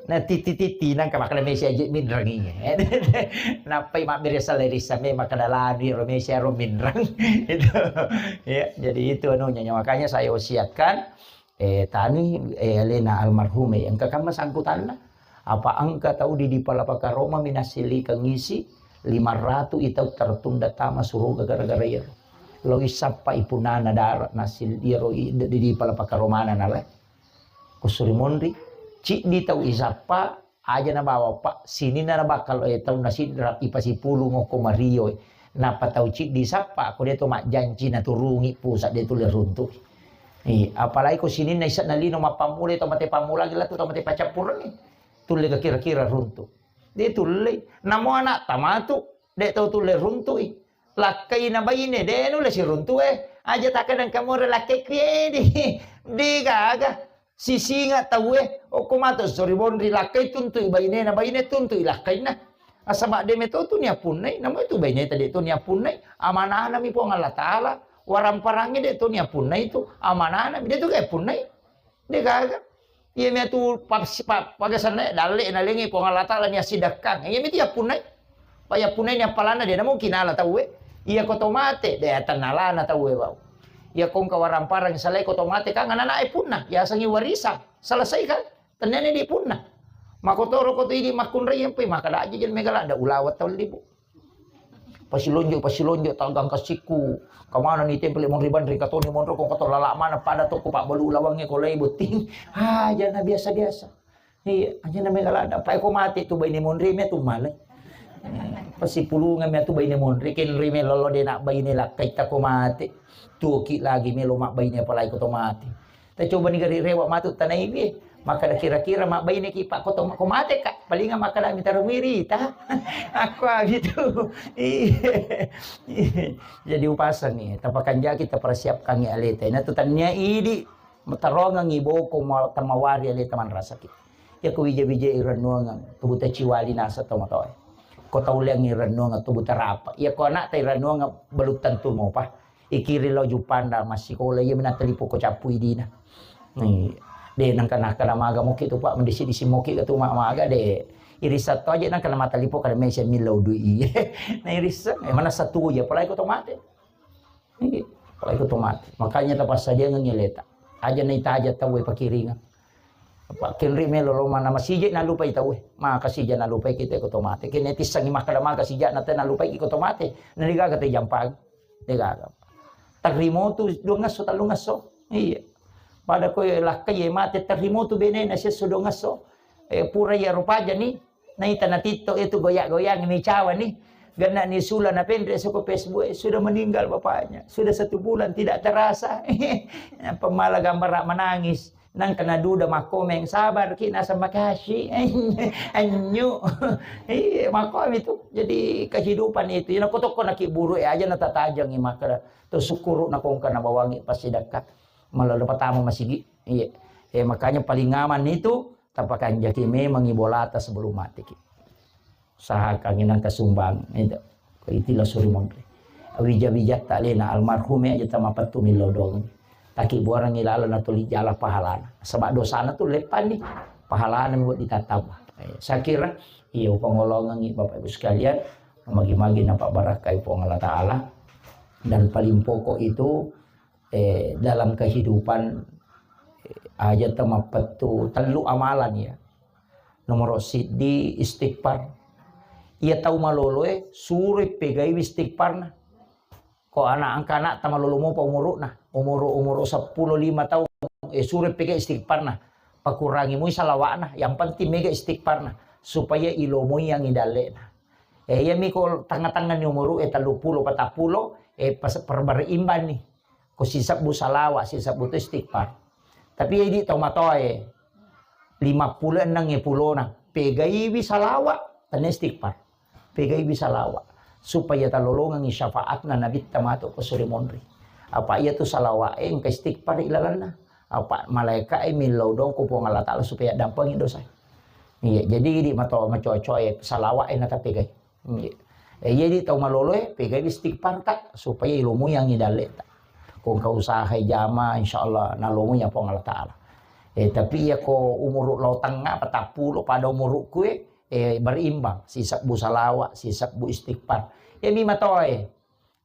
Na titi-titi nangka makkeda mesi aje minreng iya. Nappai mabbere salai rissa me makkeda lanu ro mesi aro minreng. Itu. Ya, jadi itu anunya. Makanya saya wasiatkan, eh, tani, eh, alena almarhum, eh, engka kamma sangkutanna. Apa engka tau di, di Palapaka Roma minasilikeng isi lima ratu itau tertunda tama suruga gara-gara iyaro. Lo isappa ipunana dara nasil iyaro i-, di, di Palapaka Romana nalai. Ko suri monri, ciddi tau isappa, aja nabawa, Pak, sininna nabakkal, eh, taunna sidra, ipasipulung okko Mario, eh. Napa tau ciddi sappa, ko de to majjanci naturungi pusat de tulle runtu. Eh, apalagi ko sininna ise'na lino mappammula to mate pammula gila tu to mate pacappureng, eh. Tulle ke kira-kira runtu. De tulle. Namo anak tamatu, de tau tulle runtui. Lakkai na baine, de nulle siruntu, eh. Aja takadang kamore lakkai kuedi. De gaga. Sisinga tauwe, okko matu sori bonri lakkai tuntui bainena, baine tuntui lakkainna. Nasaba de meto tu niappunnai, namo itu baineta de to niappunnai, amanahna mi Puang Allah Taala, waramparangnge de to niappunnai tu, amanahna mi de tu ga punnai. De gaga. Iya mi tu pa-, pa-, pagasanna dalle nalengi Puang Allah Taala ni asidekkang. Iya mi tu yappunnai. Pa yappunnai ni appalanna de namo kinala tauwe. Iya ko to mate, de atannalana tauwe bau. Iya ko engka waramparang salai ko to mate kan anak-anak e punna, yasengi warisan. Selesai kan? Tennene di punna. Makotoro ko tu idi makkunrai yang pui maka daji jel mega lada ulawa tau libu. Pasilonjo, pasilonjo, tagang kasikku. Kamana ni tempel monri banri katoni monro ko kotor lala mana pada toko pak balu lawangnge ko lai botting. Aja na biasa-biasa. Iya, aja na mega lada. Pai ko mate tu baine monri me tu malai. Pasipulungan me tu baine monri, kenri me lolo de nak baine lakkai ta ko mate. Tuki lagi melo mak baine apalagi ko to mate. Tacobani gari rewa matu tanaiwi. Makkeda kira-kira mabbaineki pak ko to-, ko mate kak. Palinga makkeda mitaro mirita. Aku abitu. Iya. Jadi upaseng ni, tapakanjaki tapersiapkan ni aleta. Ina tu tania idi, tarongang iboko ma-, tamawari aleta manrasaki. Iya ko wija-wija irennuangeng, kebuta ciwali nasa tomatoe. Ko tauleang irennuangeng, kebuta rapa. Iya ko anak ta irennuangeng, belum tentu mopa. Ikiri lao Juppanda massikola, iya mi nattalipo ko cappu idina. Iya. De nangka nakkeda maga moki tu pak, mendisi-disi moki ke tu ma-, maga de. Irisseng to aja nangka na mattalipo kada mesi millau dui iye. Na irisseng, eh, mana satu ya, apalagi ko to mate. Iya, apalagi ko to mate. Makanya tapassadiangengi aleta. Aja na itaja tau e pakiringan. Apa kenri melo lo mana masije nalupai tau e. Maka sija nalupai kita ko to mate. Kene tissangi makkeda maga sija na te nalupai ko to mate. Na digaga te jampang. Degaga. Tarrimotu dua ngesso, tellu ngesso. Iya. Pada ko lakkai mate tarrimotu benena siesso dua ngesso. Eh, pura iya rupaja ni. Naita na TikTok itu goyang-goyang mi cawa ni. Gana ni sula na penre soko Facebook, eh, sudah meninggal bapaknya. Sudah satu bulan tidak terasa. Pemala gambar menangis. Nang kena duda makkomeng, sabar ki, nasa makasi. Anyu. Iya, makkomi tu. Jadi kehidupan itu. Ina ko tokko naki buru e aja na tatajangi makkeda. Tu syukuru na kongka na bawangi pasti dekat. Malah pertama masigi. Iya. Eh, makanya paling aman itu tapakanjaki memang ibolata sebelum mati ki. Usahakan nangka sumbang, itu. Ko itilah suri monri. Wija-wijatta alena almarhum e aja tamapettu millau dong. Taki buarangi laleng natuli jala pahalana. Sebab dosana tu leppanni. Pahalana mi ditatamba. Eh, saya kira, iya upangolongengi Bapak Ibu sekalian, magi-magi napabarakai Puang Allah Ta'ala. Dan paling pokok itu, eh, dalam kehidupan, eh, aja tamapettu tellu amalan ya. Nomoro siddi istighfar. Iya tau maloloe suroi pegaiwi istighfarna. ko ana' engka ana' tamalolo mopa umuruna, umuru, umuru seppulo lima taung, eh, suro pega istighfarna, pakurangi mui salawa'na, yang penting mega istighfarna, supaya ilomoiangi dalle'na. Eh, iyami ko tengnga-tengnga ni umuru, eh, telluppulo, patappulo, eh, pas-, perberimbang ni. Ko sisebbu salawa, sisebbu tu istighfar. Tapi idi tau matoae, lima pulo enneng e pulona, pegaiwi salawa, tennia istighfar. Pegaiwi salawa. Supaya talolongengi syafaatna Nabitta matu ko suri monri. Apa iya tu salawa e engka istighfar ilalenna. Apa malaika e millau dong ko Puang Allah Ta'ala supaya dampengi dosa. Iya, jadi idi matoa macoa-coa e salawa e natapegai. Iya. Eh, iya di tau malolo e, pegai istighfar ta, supaya ilomoiangi dalle'ta. Ko engka usaha e jama, insyaallah nalomoiang Puang Allah Ta'ala. Eh, tapi iya ko umuru lao tengnga, patappulo pada umurukku e, eh, berimbang, sisebbu salawa, sisebbu istighfar. Iya mi matoa e,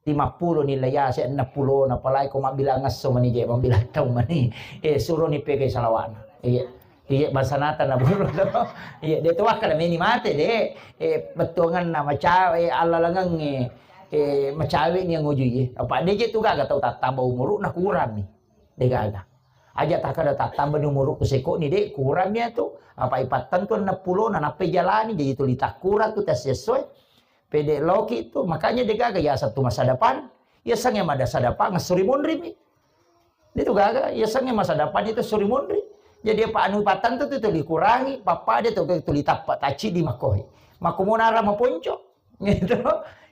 lima pulo ni lai ase, enneng pulo na palai ko mabbilang esso mani je, mabbilang tau mani. Eh, suro ni pegai salawa'na. Iya. Iya, bangsa nata na buru to. Iya, de' tu wakkada meni mate, de'. Eh, bettuanganna macawe, allalengengnge, eh, macawe ni angujui, eh. Apa de' je tu gaga tau tattamba umuru na kurang mi. De' gaga. Aja takkada tattamba ni umuru ku seko ni, de', kurang mi tu. Apa ipattentu enneng pulo na nappai jalani, jadi tuli takkurang tu tassesso e. Pede' loki tu, makanya de' gaga yaseng tu masa depan. Yasengnge masa depan, ngesso ri monri mi. De' tu gaga, yasengnge masa depan itu suri monri. Jadi apa anu patang tu, tu tuli kurangi, pappada tu tuli tappa tacci di makohi. Mako monara maponco. Gitu.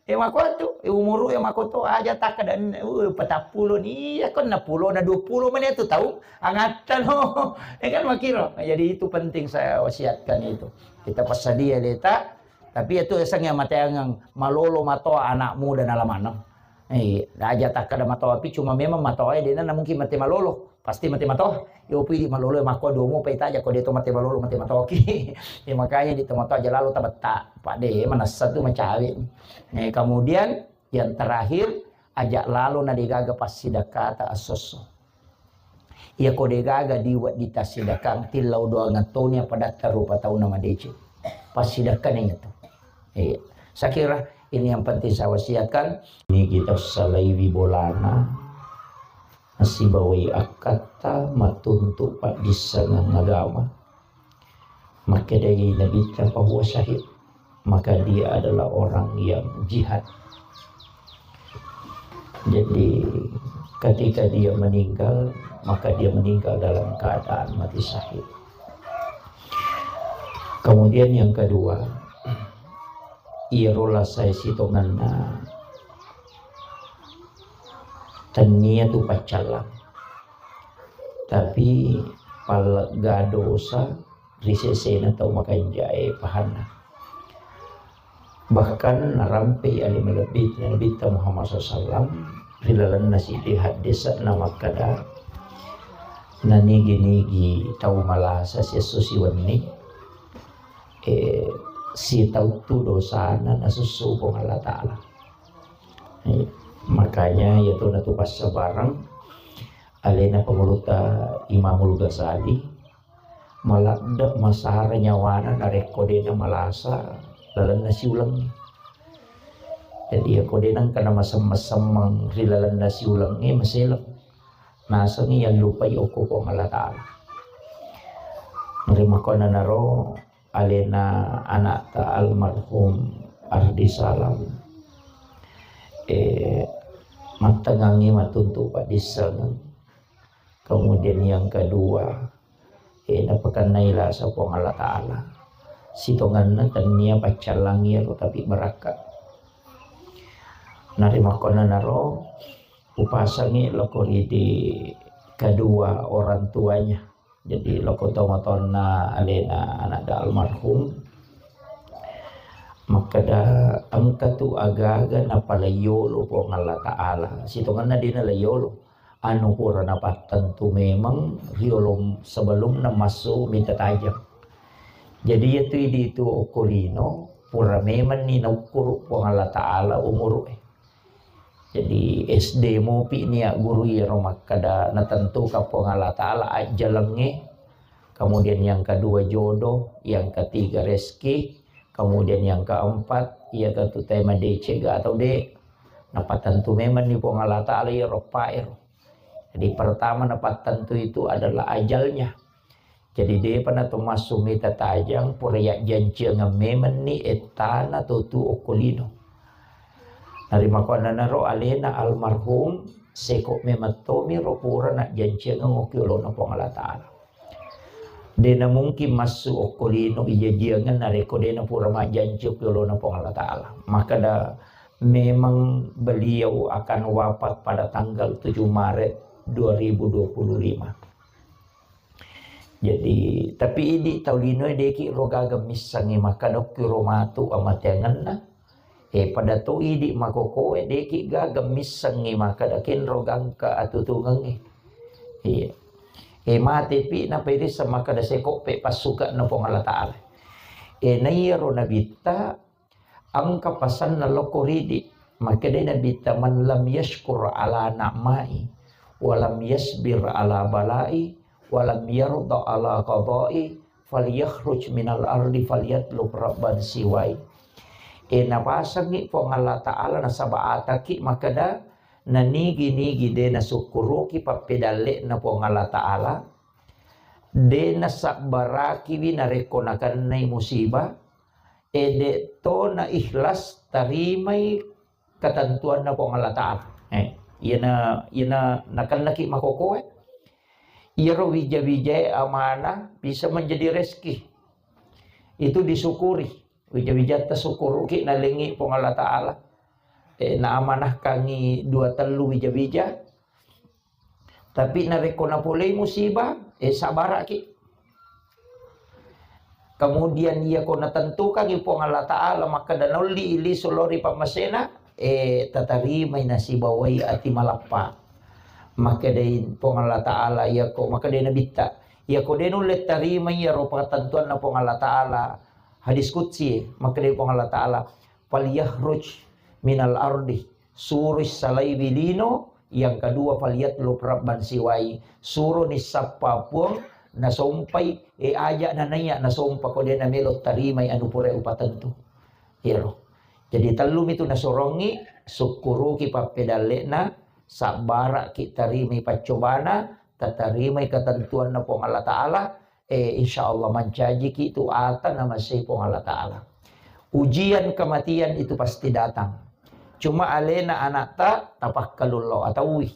E mako tu, e umuru e mako to aja takkada, uh, patappulo ni, iya ko enneng pulo na dua pulo mani tu tau, angatta no. E kan makiro. Jadi itu penting saya wasiatkan itu. Kita passadia leta, tapi itu yasengnge mateangeng malolo matoa anak muda nala maneng. Eh, aja takkada matoapi, cuma memang matoa e de'na na mungkin mate malolo, pasti mate matoa. Yo pidi malolo e makko domo pa itaja ko de' to mate malolo, mate matoaki. Ya makanya di to matoa aja lalo tabetta, pa de' manessa tu macawe. Eh, kemudian yang terakhir, aja lalo na de' gaga passidakkata assosso. Iya ko de' gaga di wedding tassidakang, tillau doangeng toni apa datta rupa tauna madeceng. Passidakkani tu. Iya. Saya kira ini yang penting saya wasiatkan. Ini kita salaiwi bolana, nasibawai akkatta, matuntu paddissengeng agama. Makkedai Nabitta, "Fahuwa syahid," maka dia adalah orang yang jihad. Jadi, ketika dia meninggal, maka dia meninggal dalam keadaan mati syahid. Kemudian yang kedua, iyaro lasa e sitongenna tennia tu paccallang. Tapi pallegga dosa ri sesena tau makanja e pahanna. Bahkan narampei ale malebbi Nabitta Muhammad sallallahu alaihi wasallam ri lalenna siddi haddese'na makkeda, nanigi-nigi tau malasa siesso siwenni, eh, sitauttu dosana nasussu Puang Allah Ta'ala. Eh, makanya iyatu natu passabareng alena pangulutta Imamul Ghazali, maladde masara nyawana narekko de'na malasa lalenna siulengnge. Jadi, iyako de'na engka namasemmeng-semmeng ri lalenna siulengnge, maseleng. Nasengngi yallupai okko Puang Allah Ta'ala. Narimakkuannanaro alena anakta almarhum Ardi Salam, eh, mattengngangngi matuntu paddissengeng. Kemudian yang kedua, eh, napakennai lasa Puang Allah Ta'ala. Sitongenna tennia paccallangi ero, tapi barakka. Narimakkuannanaro upasengngi loko ri di kedua orang tuanya. Jadi, loko tomatoanna alena anakda almarhum, makkeda, engka tu agaga napalaiyolo Puang Allah Ta'ala. Sitongenna de'na laiyolo. Anu pura napattentu memang riolo sebelumna massu mita tajeng. Jadi, iyatu idi tu okko lino, pura memang ni naukkuru Puang Allah Ta'ala umuru e. Jadi, S D mopi nia guru iyaro makkeda natentuka Puang Allah Ta'ala ajjalengnge, kemudian yang kedua jodoh, yang ketiga rezeki, kemudian yang keempat, iya tentu tema decega atau de, Napattentu memang ni Puang Allah Ta'ala iyaro eppa ero. Jadi pertama napattentu itu adalah ajalnya. Jadi depa na to massu mita tajang, pura yajjanciangeng memang ni ettana to tu okko lino. Narimakkuannanaro alena almarhum Seko memang tomiro pura najjanciangeng okko yolona Puang Allah Ta'ala. De na mungkin massu okko lino ijajiangeng narekko de na pura majjanci okko yolona Puang Allah Ta'ala. Makkeda memang beliau akan wafat pada tanggal tujuh Maret dua ribu dua puluh lima. Jadi, tapi idi tau linoe deki ro gaga missengngi makkeda okki ro matu amateangenna. Eh, pada to idi makokoe deki gaga missengngi makkeda kenro gangka atutungengngi. Iya. Eh, mate pi napairisseng makkeda sekoppe passuka'na Puang Allah Ta'ala. Eh, naiyaro nabitta engka pasanna lokko ridi. Makkedai Nabitta, "Man lam yashkur ala na'mai, wa lam yasbir ala balai, wa lam yarda ala qadai, falyakhruj minal ardi falyatlub rabban siwai." E, napasengngi Puang Allah Ta'ala nasaba ataki makkeda, nanigi-nigi de nasukkuruki pappedalle'na Puang Allah Ta'ala, de nasabbarakiwi narekko nakennai musibah, e, de to na ikhlas tarimai ketentuanna Puang Allah Ta'ala. Eh, iyana, iyana nakennaki makokoe. Iyaro wija-wijae amanah bisa menjadi rezeki. Itu disyukuri. Wija-wijatta sukkuruki nalengi Puang Allah Ta'ala. Eh, naamanahkangi dua tellu wija-wija. Tapi narekko napolei musibah, eh, sabaraki. Kemudian iyako natentukangi Puang Allah Ta'ala makkeda naolli lisu lao ri pammasena, eh, tatarimai nasibawai ati malappa. Makkedai Puang Allah Ta'ala, iyako, makkedai Nabitta, iyako de nulle tarimai iyaro patentuanna Puang Allah Ta'ala, hadis qudsi, makkedai Puang Allah Ta'ala, "Falyakhruj minal ardi," suroi salaiwi lino, yang kedua, "Falyatlub rabban siwai," suroni sappa puang nasompai, e, aja nanaiya nasompa ko de namelo tarimai anu pura upatentu. Iyaro. Jadi tellumi tu nasurongi, sukkuruki pappedalle'na, sabbaraki tarimai paccobana, tatarimai ketentuanna Puang Allah Ta'ala, eh, insya Allah mancajiki tu ata namasei Puang Allah Ta'ala. Ujian kematian itu pasti datang. Cuma alena anakta tapakkalullo ataui.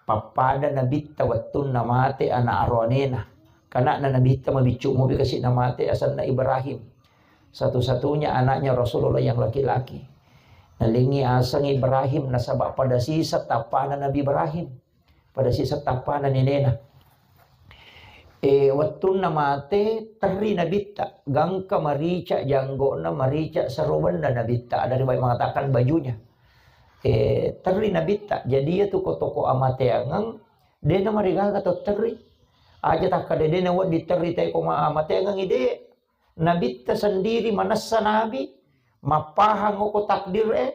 Pappada Nabitta wettunna mate anak aroanena. Kanakna Nabitta mabiccu mopi kasi namate asenna Ibrahim. Satu-satunya anaknya Rasulullah yang laki-laki. Nalengi aseng Ibrahim nasaba pada sisa tappana Nabi Ibrahim. Pada sisa tappana nenena. E, wettunna mate, terri Nabitta, gangka marica janggona, marica serobenna Nabitta. Ada riwayat mengatakan bajunya. E, terri Nabitta. Jadi iya tu ko toko amateangeng, de namarigaga to terri. Aja takkada de nawedding terri te ko ma-, amateangeng ide. Nabitta sendiri manessa nabi, mappahang oko takdir e,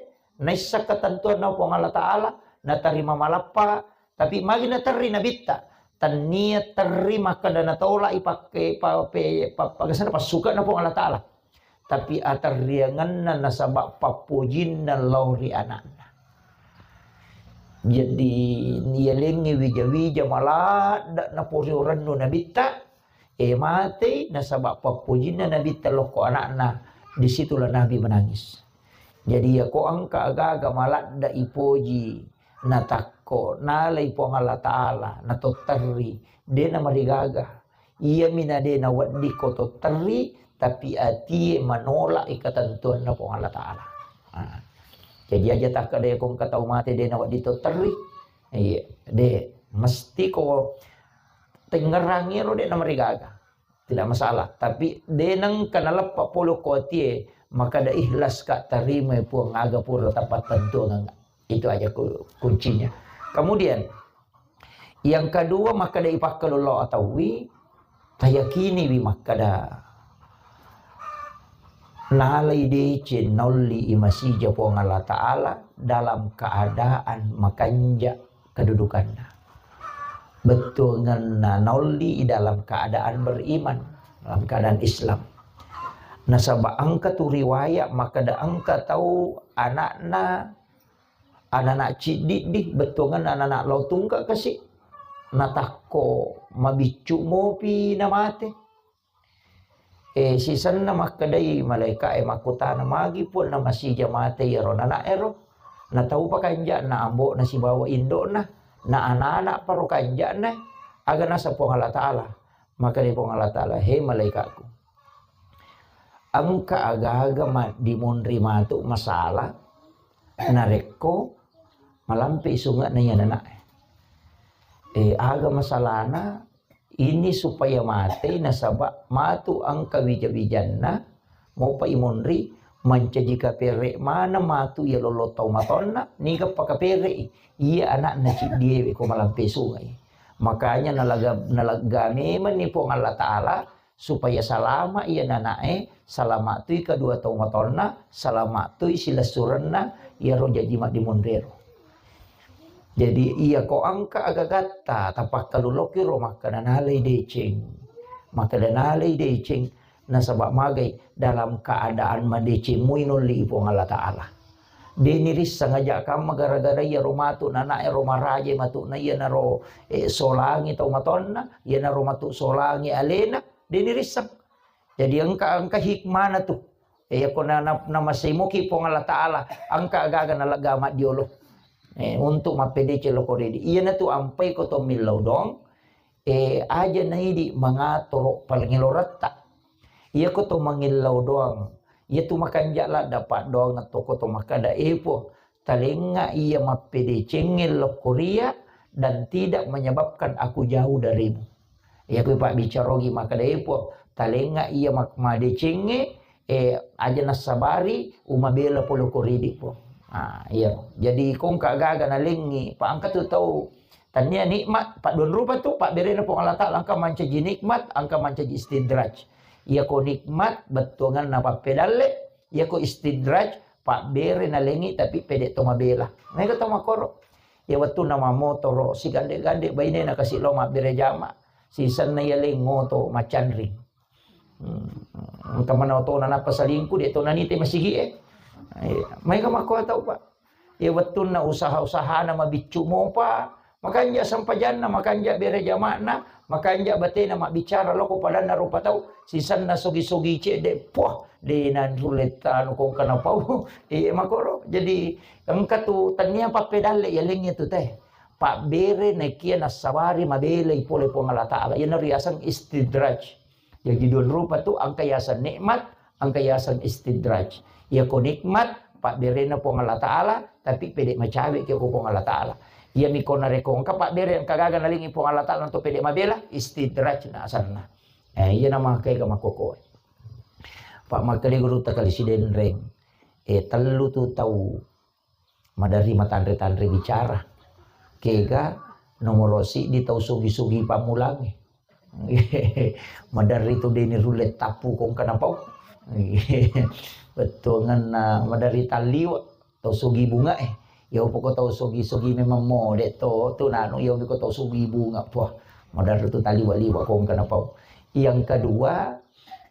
naisseng ketentuanna Puang Allah Ta'ala, natarima malappa, tapi magi naterri Nabitta, tannia terri makkeda natolak i pakke, pa, pe, pa, pa, passuka'na Puang Allah Ta'ala. Tapi aterriangenna nasaba pappojinna lao ri anakna. Jadi, nialengngi wija-wija maladda naporiurennu Nabitta, E, matei nasaba pappojinna Nabitta lokko anakna, disitulah Nabi menangis. Jadi, yako engka agaga maladda ipoji, natakko, nalai Puang Allah Ta'ala, natotterri, de namarigaga. Iyami na de nawedding ko totterri, tapi atie manolak i ketentuanna Puang Allah Ta'ala. Nah, jadi aja takkeda ko engka tau mate de nawedding totterri. Iya, de, mesti ko tengngerangi ro de namarigaga. Tidak masalah. Tapi de nengka naleppa polo ko atie, makkeda ikhlas ka tarimai Puang aga pura tapattentuang. Itu aja ku-, kuncinya. Kemudian, yang kedua, makkeda ipakkalullo ataui, tayakiniwi makkeda nalai deceng naolli i masija Puang Allah Ta'ala dalam keadaan makanja kedudukanna. Bettuangenna naolli i dalam keadaan beriman, dalam keadaan Islam. Nasaba engka tu riwayat makkeda engka tau anakna anana ciddiddi, bettuanganna anana lao tungka kasi, natakko mabiccu mopi namate. E, sisenna makkedai malaika e, makkutana, "Magi Puang namasija mate iyaro nana ero? Nataupa kanja'na ambo'na sibawa indo'na, na anana paro kanja'na?" Aga nasa Puang Allah Ta'ala? Makkedai Puang Allah Ta'ala, "He malaikakku, engka aga-aga maddimonri matu masalah narekko malampe sunge'na iya nana e. E, aga masalahna?" Ini supaya mate nasaba matu engka wija-wijanna, mopa imonri, mancaji kapere maneng matu iya lollo tau matonna, niga pakapere'i iya anakna ciddiewe ko malampe sungai. Makanya nalaga, nalegga memang ni Puang Allah Ta'ala supaya salama iya nanae, salama tui kedua tau matonna, salama tui silessurenna iyaro jaji maddimonrero. Jadi, iya ko engka agagatta, tapakkaluloki ro makkeda nalai deceng. Makkeda nalai deceng, nasaba magai dalam keadaan madeceng mui nolli Puang Allah Ta'ala. Deni risseng aja kamma gara-gara iya ro matu nana ero maraje matu na iya naro, eh, solangi tau matonna, iya naro matu solangi alena, deni risseng. Jadi engka, engka hikmana tu. Iya ko na, na, namasemuki Puang Allah Ta'ala, engka agaga nalegga maddiolo. Eh, untuk mappedeceng loko ridi. Iyana tu ampai ko to millau doang, eh, aja naidi mangatoro palengeloretta. Iya ko to mangillau doang. Iya tu makanja ladda paddoang to ko to makkeda, "Eh, Puang, talengnga iya mappedecengnge lokko ria dan tidak menyebabkan aku jauh darimu." Iya ko pabbicarogi makkeda, "Eh, Puang, talengnga iya mak-, madecengnge, eh, aja nassabari umabela pole ko ridi, Puang." Ah, iya. Jadi kongka gaga nalengngi, pa engka tu tau tania nikmat, paddua rupa tu, pabberena Puang Allah Ta'ala, engka mancaji nikmat, engka mancaji istidraj. Iya ko nikmat, bettuanganna pappedalle, iya ko istidraj, pabbere nalengi tapi pede to mabela. Mega to makoro. Iya wettunna mamotoro, sigande-gande bainena kasi lao mabbere jama. Sisenna iya lengo to macanring. Hmm. Engka mana otona nappa salingku, de to nanite masigi e. Iya. Mega makko tau, Pak. Iya wettunna usaha-usahana mabiccu mopa, makanja sempajanna, makanja bere jama'na, makanja batena mabbicara loko padanna rupa tau, sisenna sogi-sogi cedde, puah, de nanrulle tanu kongka napau. Iya makoro. Jadi engka tu tania pappedalle yalengnge tu teh. Pabbere nakia nassabari mabelai pole Puang Allah Ta'ala. Iyana riaseng istidraj. Jaji dua rupa tu, engka yaseng nikmat, engka yaseng istidraj. Iya ko nikmat, pabberena Puang Allah Ta'ala, tapi pede macawe ki ko Puang Allah Ta'ala. Iya mi ko narekko engka pabbere, engka gaga nalengi Puang Allah Ta'ala untuk pede mabela, istidraj na asanna. Eh, iya nama kega makkokoe. Pak makkeda guru takali sidenreng. Eh, tellu tu tau maderri matanre-tanre bicara. Kega nomoro siddi tau sugi-sugi pammulangnge. Maderri tu deni rulle tappu kongka napau. Bettuanganna maderri talliwa tau sugi bunga e. Ya poko tau sugi-sugi memang mode to tu nanu ya ko tau sugi bunga. Puah, maderri tu talliwa-liwa kongka napau. Yang kedua,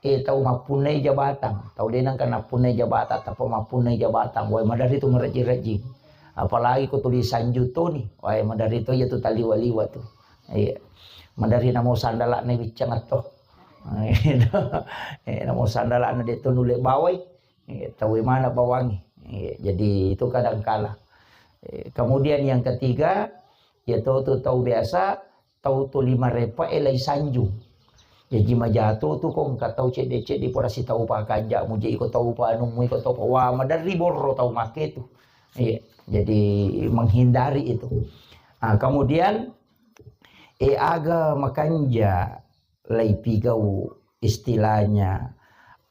eh, tau mappunnai jabatang, tau de nengka nappunnai jabatang, tappa mappunnai jabatang, wae maderri tu marejjing-rejjing. Apalagi ko tuli sanju toni, wae maderri to iya tu taliwa-liwa tu. Iya. Maderri namo sandala'na wiccang atto. Eh, namo sandala'na de to nulle bawai. Eh, tau mana bawangi. Eh, jadi itu kadang kala. Eh, kemudian yang ketiga, ya tau tu tau biasa, tau tuli marepa e lai sanjung. Jaji majato tu ko engka tau cedde-cedde pura sitau pakanja mu je iko tau panu mu iko tau pa-, wah, maderri borro tau make tu. Iya, jadi menghindari itu. Ah, kemudian, eh, aga makanja lai pigau istilahnya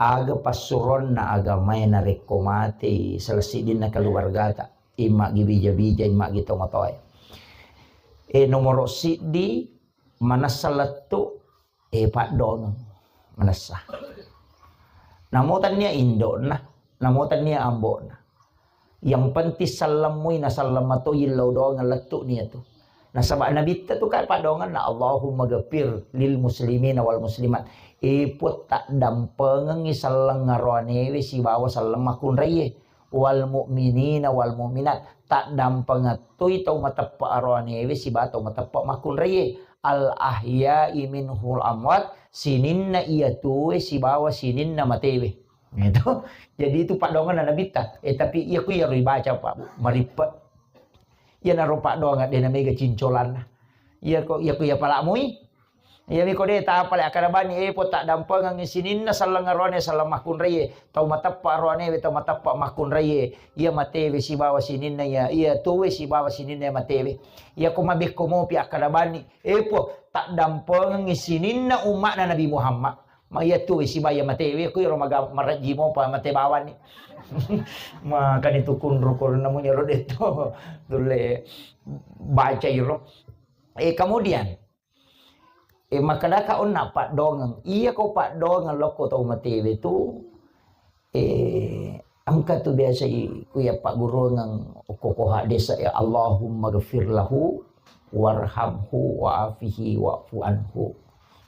aga passuronna agamae narekko matei salah siddinna keluargata, imma gi bija-bija, imma gi tomatoae. Eh, nomoro siddi, manessa lettu, eh, paddongeng, manessa. Namo tania indo'na, namo tania ambo'na. Yang penting sellemmui naselleng matoi lao doang lettu nia tu. Nasaba nabitta tu kan paddongenna, Allahumma ghafir lil muslimina wal muslimat. Eh, Puang, taddampengengi selleng aroanewe sibawa selleng makkunraie. wal mu'minina wal mu'minat, taddampengettui tau mateppe' aroanewe sibawa tau mateppe' makkunraie, al ahya'i minhul amwat, sininna iya tuwe sibawa sininna matewe. Itu. Jadi itu paddoangenna Nabitta. Eh, tapi iya ku iyaro ibaca, Pak, Bu, marippe'. Iyanaro paddoangeng de' namega cincolanna. Iya ko, iya ku iya pala' mui. Iyami ko de' tapale' akkeda bani, eh, po taddampengengngi sininna selleng aroane selleng makkunraie, tau mateppe' aroanewe, tau mateppe' makkunraie, iya matewe sibawa sininna iya, iya tuwe sibawa sininna iya matewe. Iya ko mabekko mopi akkeda bani, eh, po taddampengengngi sininna umma'na Nabi Muhammad. Ma iya tuwe sibawa iya matewe, ku iro maga-, marejji mopa mate bawanni. Makani tu kunru-kunru namu iyaro de' to tulle baca iro. Eh, kemudian, eh, makkedaka onna paddoangeng. Iya ko paddoangeng lokko tau matewe tu, eh, engka tu biasa i-, ku iya pagguruangeng okko ko hadis, ya, Allahumma ghafir lahu warhamhu wa'afihi wa'fu anhu.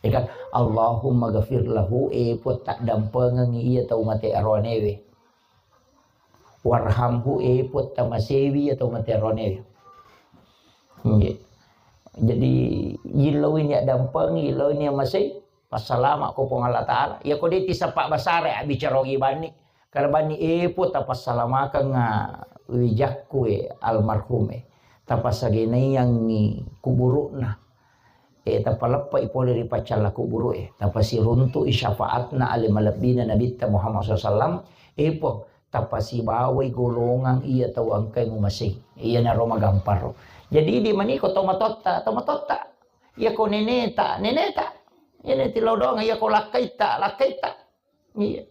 Ya kan? Allahumma ghafir lahu, eh, Puang taddampengengngi iya tau mate aroanewe. Warhamhu, eh, Puang tamasewi iya tau mate aroanewe. Nggih. Jadi, yillau ini addampengi, yillau ini amasei, passalama ko Puang Allah Ta'ala. Iya ko de' tisappa basara abbicara ogi banni. Kada banni, eh, Puang tapassalamakeng, ah, wijakku, eh, almarhum, eh. Tapassagenaiangngi kuburu'na. Eh, tapaleppe'i pole ri paccalla kuburu'e. Tapasiruntu'i syafaatna ale malebbina Nabitta Muhammad sallallahu alaihi wasallam. Eh, Puang, tapasibawai golongang iya tau engkae mumasei. Iyanaro magamparo. Jadi, idi maniko tau matotta, tau matotta. Iya ko neneta, neneta. Iya ne tillau doang, iya ko lakkaitta, lakkaitta. Iya.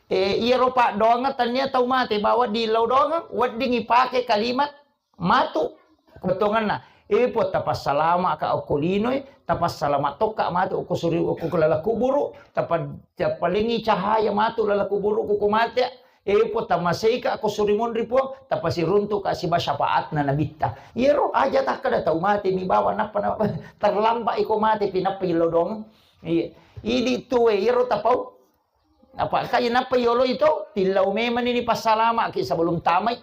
Eh, iyaro paddoangeng tania tau mate bawa dillau doang, wedding ipake kalimat matu. Bettuangenna, eh, Puang, tapassalama'ka okko linoe, tapassalama' tokka matu okko suri-, okko laleng kuburu, tapa-, tapalengi cahaya matu laleng kuburu ko mate. Eh, Puang, tamaseika ko suri monri, Puang, tapasiruntuka siba syafaatna Nabitta. Iyaro aja takkeda tau mate mi bawa nappa, nappa terlambat iko mate pi nappa illau doang. Iya. Idi tuwe iyaro tapau. Apa kaya nappa yolo itu, tillau memang ini passalama'ki sebelum tamai.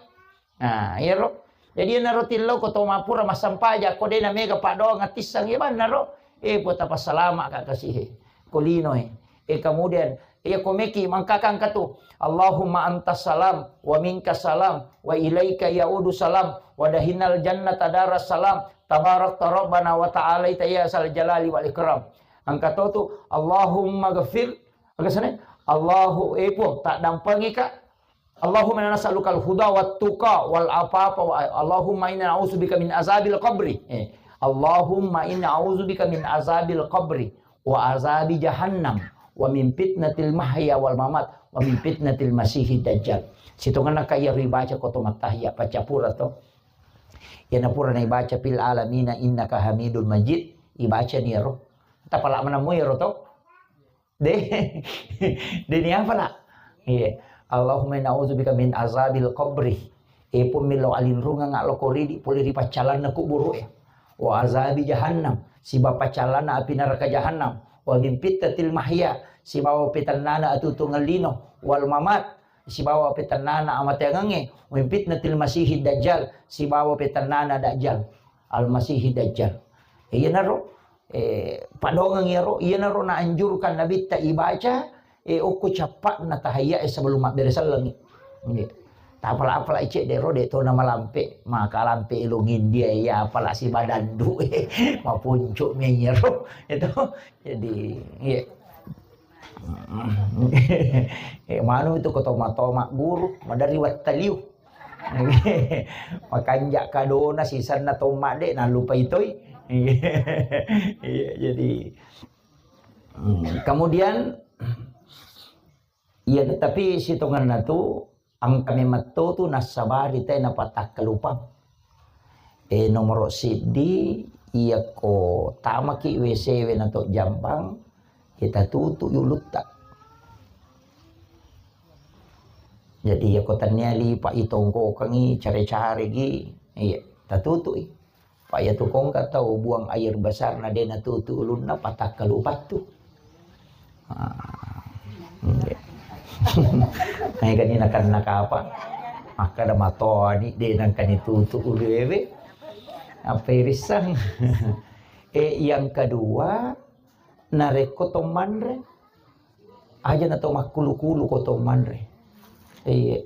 Nah, iyaro. Jadi, iyanaro tillau ko to mappura massampaja, ko de' namega paddoangeng tisseng, iya bannaro. Eh, Puang, tapassalama'ka kasihe. Ko linoe. Eh, kemudian, iya ko meki mangkakang katu. Allahumma antas salam, wa minkas salam, wa ilaika ya'udu salam, wa dahinal jannata daras salam, tabarakta rabbana wa ta'alaita ya sal jalali wal ikram. Angka to tu, Allahumma ghafir, aga sana, Allahu, eh, Puang, taddampengika, Allahumma inna nas'alukal huda wat tuqa wal afafa wa, Allahumma inna na'udzubika min azabil qabri. Eh, Allahumma inna a'udzubika min azabil qabri wa azabi jahannam wa min fitnatil mahya wal mamat wa min fitnatil masihid dajjal. Sitongenna ka iya ribaca ko to mattahiya paccapura to. Iyana pura naibaca fil alamina innaka hamidun majid, ibaca ni ero. Tapala manammu ero to. De, de ni apa nak? Iya. Allahumma inna a'udzubika min azabil qabri. E pun millau alinrungeng lo koridi pole ri paccalanna kuburu e. Wa azabi jahannam. Siba paccalanna api neraka jahannam. Wa min fitnatil mahya. Sibawa petennana atutungan lino. Wal mamat. Sibawa petennana amateangengnge. Wa min fitnatil masihid dajjal. Sibawa petennana dajjal. Al masihid dajjal. Iyanaro. Eh, padongeng iyaro, iyanaro naanjurkan Nabitta ibaca, eh, okko cappa'na tahiyya e sebelum mabbere sellengngi. Nggih. Tapala-pala cedde ro, de to namalampe, maka lampe ilung India, iya apala sibadandu, mapuncu mi iyaro. Itu. Jadi, nggih. Eh, manu itu ko toma-toma guru, madari wattaliu. Makanja kadona sisenna tomma de nallupai toi. Iya, jadi, hmm, kemudian, iya, tapi sitongenna tu engka memang to tu nassabari te napatakkalupang. Eh, nomoro siddi, iyakko tamaki W C we na to jambang, kita tutu ulutta. Jadi, iyako tennia lipa itongkokengi, care-caregi, iya, tatutu'i. Pa iya tu kongka tau buang air besar na de natutu ulunna, patakkalu pattu. Ah, iya. Naikani nakan nakapa. Makkeda matoni de nangkani tutu uluewe. Apa irissang? Eh, yang kedua, narekko to manre, aja na to makkulu-kulu ko to manre. Eh,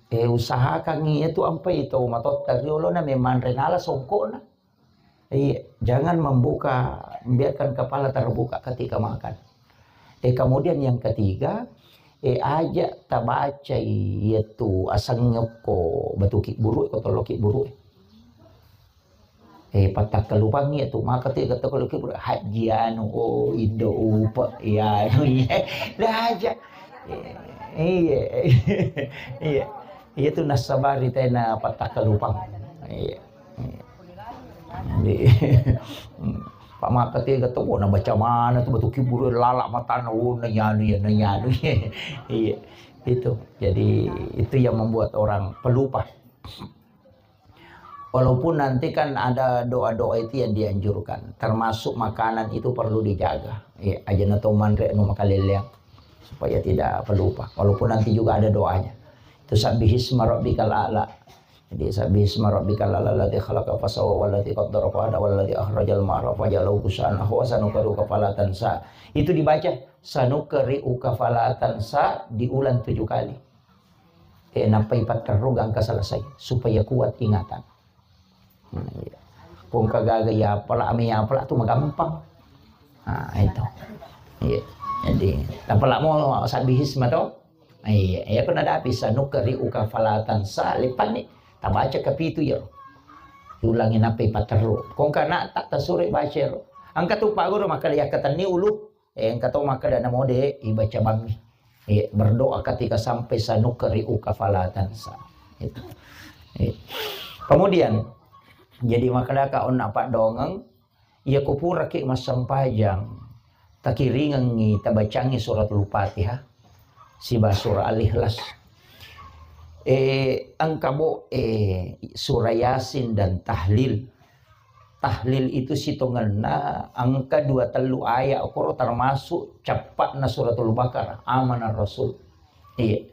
eh, usahakan iya tu ampai to matotta riolo na memanre nala songkokna. Iya, jangan membuka, biarkan kepala terbuka ketika makan. Eh, kemudian yang ketiga, eh, aja tabacai yaitu aseng nyokko batu kibburu ko tollo kibburu. Eh, pattakkalupangngi yaitu maka tu kata kalau kibburu haji anu, oh, indo upa, ya anu, iya. Dah aja. Eh, iya. Iya. Iya tu nasabari tena pattakkalupang. Iya. Iya. Jadi, Pak maka tega tu, oh, na baca mana tu batu kibburu lala matana, oh, nanyanu ya, nanyanu ya. Iya, itu. Jadi, itu yang membuat orang pelupa. Walaupun nanti kan ada doa-doa itu yang dianjurkan, termasuk makanan itu perlu dijaga. Iya, aja na to manre anu makaleleang supaya tidak pelupa. Walaupun nanti juga ada doanya. Itu sabbihisma rabbikal a'la. Jadi, "Sabbihisma rabbikal a'la alladzi khalaqa fasawwa walladzi qaddara fahada walladzi akhrajal mar'a faja'alahu ghusaan ahwa sanuqri'uka fala tansa." Itu dibaca, "Sanuqri'uka fala tansa" diulang tujuh kali. Eh, nappai patterru gangka selesai, supaya kuat ingatan. Nah, iya. Kong kagaga ya apala, ame ya apala tu magampang. Nah, itu. Iya. Jadi, apala mo sabbihisma to? Iya, iya, ko nadapi sanuqri'uka fala tansa, lepanni tabaca kapitu ya. Ulangi nappai patterru. Kong kana tak tasure baca ro. Engka tu Pak Guru makkeda yakkatenni ulu, eh, engka to makkeda namo de ibaca bangngi. Eh, berdoa ketika sampai sanuqri'uka fala tansa. Itu. Eh. Kemudian, jadi makkedaka onna paddongeng, Iyako puraki massempajang, takiringengngi, tabacangngi suratul Fatihah, siba surah Al-Ikhlas. Eh, engka bo, eh, surah Yasin dan tahlil. Tahlil itu sitongenna engka dua tellu ayat, okoro termasuk cappa'na suratul Baqarah, Amanar Rasul. Iya.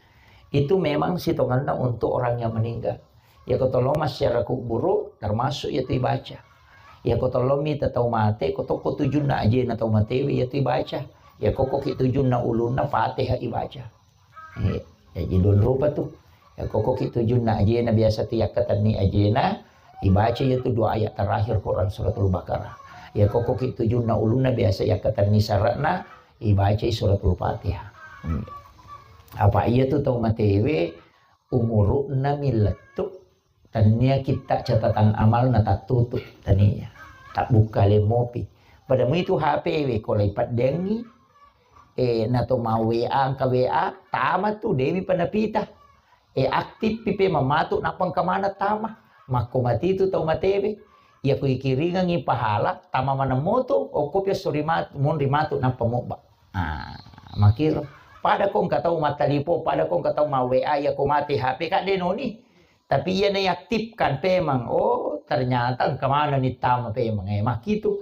Itu memang sitongenna untuk orang yang meninggal. Iyako tollo massiara kuburu, termasuk iyatu ibaca. Iyako tollo mita tau mate, ko tokko tujunna ajena tau matewe, iyatu ibaca. Iyako koki tujunna ulunna, Fatihah ibaca. Eh, jadi don rupa tu. Iyako koki tujunna ajena, biasa tu yakkatenni ajena, ibaca iyatu dua ayat terakhir Quran Suratul Baqarah. Iyako koki tujunna ulunna, biasa yakkatenni sara'na, ibacai Suratul Fatihah. Hmm. Apa iyatu tau matewe, umuru'na mi lettu, tennia kitta catatan amalna tattutu, tania. Tabbukka le mopi. Pada muitu H P we ko lai paddengi, eh, nato mau W A, engka W A, tama tu, demi panapita. Eh, aktif pi pe mamatu, nappa engka mana tama. Makko matitu tau matewe. Iyako ikiringengi pahala, tama maneng moto, okko pi esso ri mat-, monri matu, nappa mobba. Ah, makiro. Pada ko engka tau mattalipo, pada ko engka tau ma W A, iyako mate H P, ka de noni. Tapi iya naiaktifkan pemang, oh, ternyata engka manenni tama pemang. Eh, makkitu.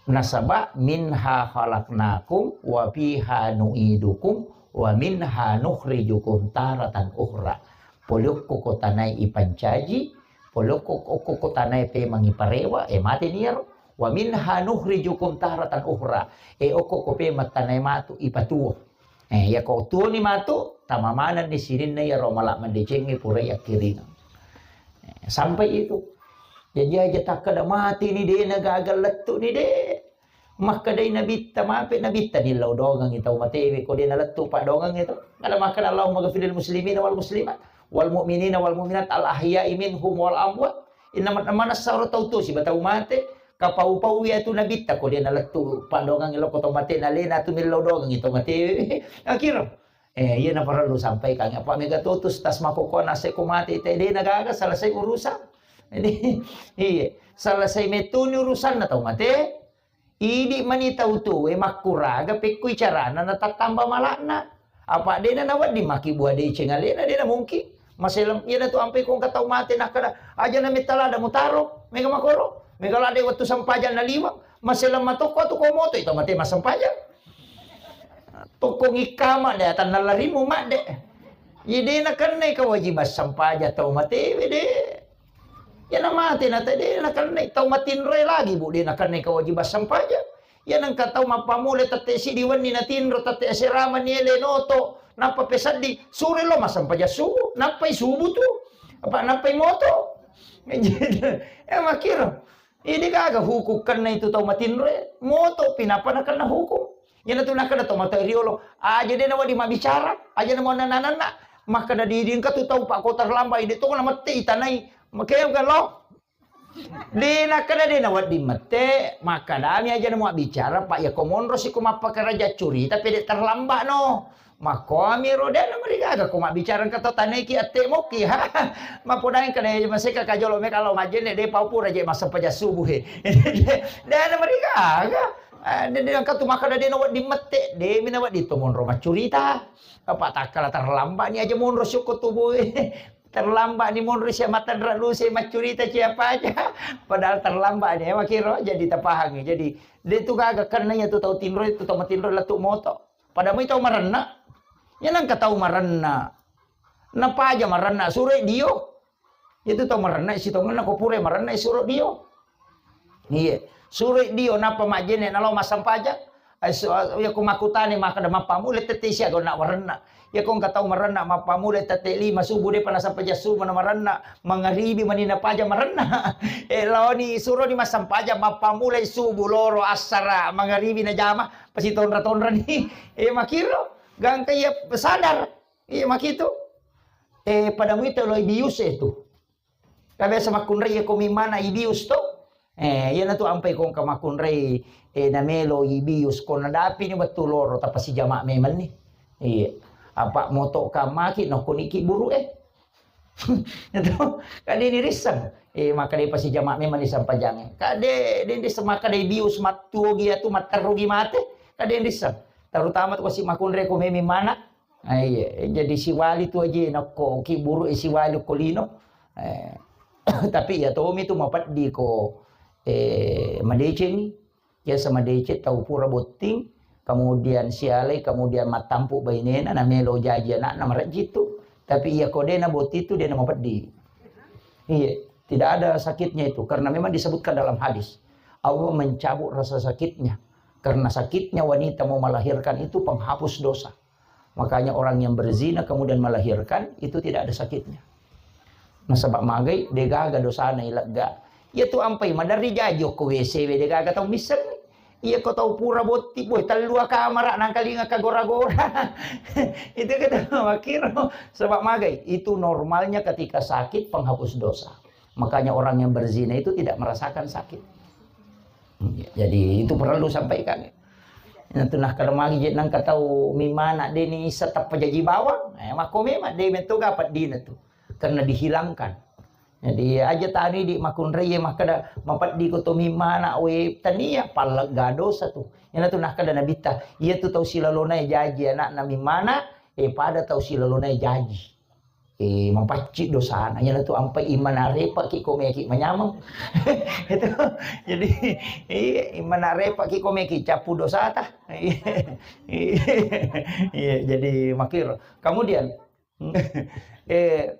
Nasaba minha khalaqnakum wa fiha nu'idukum wa minha nukhrijukum taratan ukhra. Pole okko ko tanae ipancaji, pole okko, okko ko tanae pemang iparewa, eh, mate niyaro. Wa minha nukhrijukum taratan ukhra. Eh, okko ko pemang tanae matu ipatuo. Eh, iyako tuoni matu, tama manenni sininna iyaro mala maddecengnge pura yakkiringeng. Eh, sampai itu. Jadi aja takkeda mati ni de, na gaga lettu ni de. Makkedai nabitta, mape nabitta, nillau dongengi tau matewe ko de nalettu paddongengi to. Kada makkeda Allahumma ghafiril muslimina wal muslimat wal mu'minina wal mu'minat al ahya'i minhum wal amwat. Inna man-, manessaro tau tuo siba tau mate, kapau-pau iyatu nabitta ko de nalettu paddongengi lokko tau mate, nalena tu millau dongengi tau mate. Akiro. Eh, iya naparellu sampaikan. Apa mega tutus tas makoko nase ko mate te de nagaga selesai urusan. Jadi, iya, selesai metuni urusanna tau mate. Idi mani tau tuwe makkuraga pekkui carana natattamba malakna. Apa dena nawedding maki bua deceng alena, dena mungkin. Maselem, iyana tu ampe ko engka tau mate nakkeda, aja na metta lada mutaro, mega makoro, mega lada wettu sempajang naliweng, maselem matokko tu ko moto itu mate massempajang. Tokko ngikkama de atanna larimu madde. Iya, de' nakennai kewajiban sempajang tau matewe, de'. Iya, namate na te, de' nakennai tau matinroe lagi, Bu, de' nakennai kewajiban sempajang. Iya, nengka tau mappamula tette' siddi wenni natinro, tette' asera mani ele noto, nappa peseddi, suro lo massempajang subuh, nappai subuh tu, apa nappai moto. Eh, makkiro. Iya, de' gaga hukum kenna itu tau matinroe, moto pi nappa nakenna hukum. Iyanatu nakkeda to matoa riolo, aja de' nawedding mabbicara, aja namo nananna. Makkeda di, di engka tu tau, Pak, ko terlambat, de' to namette itanai. Makanya kan lo. De' nakkeda de' nawedding mette, makkedami aja namo mabbicara, Pak, ya ko monro siko mappakaraja curita, pede terlambat no. Makkoami ro de' namarigaga ko mabbicara engka to tanaiki atte moki. Mapodang kada maseka kajolo me kalau majenne de' pau pura je massempajang subuh he. De' namarigaga. Eh, de', de', engka tu makkeda de' nawedding mette, de' mi nawedding to monro maccurita. Apa takkala terlambat ni aja monro syukur tubuh. Terlambat ni monro sia matanra lusi maccurita siapa aja. Padahal terlambat ni, eh, makiro jadi tapahangi. Jadi, de' tu gaga kenna iya tu tau tinro, itu tau matinro lettu moto. Pada mui tau marenna. Iya nengka tau marenna. Napaja marenna, suroi dio. Itu tau marenna, sitongenna ko pura marenna, suro dio. Iya. Suroi dio, nappa majjenne nalo massempajang. Ai, su-, iya ko makkutane makkeda mappamula tette' siaga na warenna. Iya ko engka tau marenna mappamula tette' lima subuh, de'pa nassempajang subuh na marenna. Mangaribi mani napaja marenna. Eh, laoni suroni massempajang mappamulai subuh loro assara mangaribi najama. Pasitonra-tonra ni. Eh, makiro. Gangka iya sadar. Iya, makitu. Eh, pada muita lo ibius e tu. Ka biasa makkunrai iya ko mimana ibius to. Eh, iyanatu ampai ko engka makkunrai, eh, namelo ibius ko nadapi ni wettu loro tapasijama memang ni. Iya. Apa moto kamaki no kuniki buru eh. Itu kade ni risseng. Eh, maka de' pasijama memang ni sampajange. Kade de' risseng maka de' ibius mattuo gi atu matteru gi mate. Kade ni risseng. Terutama tu ko si makkunrai ko memi mana. Ah, iya, jadi siwali tu aja nakko ki buru e siwali ko lino. Eh, tapi iya tomi tu mapeddi ko, eh, madecengi. Biasa madeceng tau pura botting, kemudian sialai, kemudian mattampu bainena, namelo jaji anakna marejji tu. Tapi iya ko de' nabotting tu de' namapeddi. Iya, tidak ada sakitnya itu karena memang disebutkan dalam hadis. Allah mencabut rasa sakitnya. Karena sakitnya wanita mau melahirkan itu penghapus dosa. Makanya orang yang berzina kemudian melahirkan itu tidak ada sakitnya. Nasaba magai de' gaga dosana ilegga. Iya tu ampai maderri jaji okko W C we de' gaga tau misseng. Iya ko tau pura botti, boh, tellua kamara nangkalinga kagora-gora. Itu kata makiro. Sebab magai itu normalnya ketika sakit penghapus dosa. Makanya orang yang berzina itu tidak merasakan sakit. Jadi itu perlu sampaikan. Nah, tu nah, kalau magi je nang katau mimana de' ni issa tappa jaji bawang. Eh, makko memang de' metto ga peddina tu. Karena dihilangkan. Jadi aja tani di makunrai makkeda mapeddi ko to mimana we tania pallegga dosa tu. Ina tu nah kada nabitta. Iya tu tau silalona jaji anakna mimana, eh, pada tau silalona jaji. Eh, mapacci dosana. Iyanatu ampai imana repaki ko meki manyameng. Itu. Jadi, iya, imana repaki ko meki cappu dosata. Iya, iya, jadi makiro. Kemudian, eh,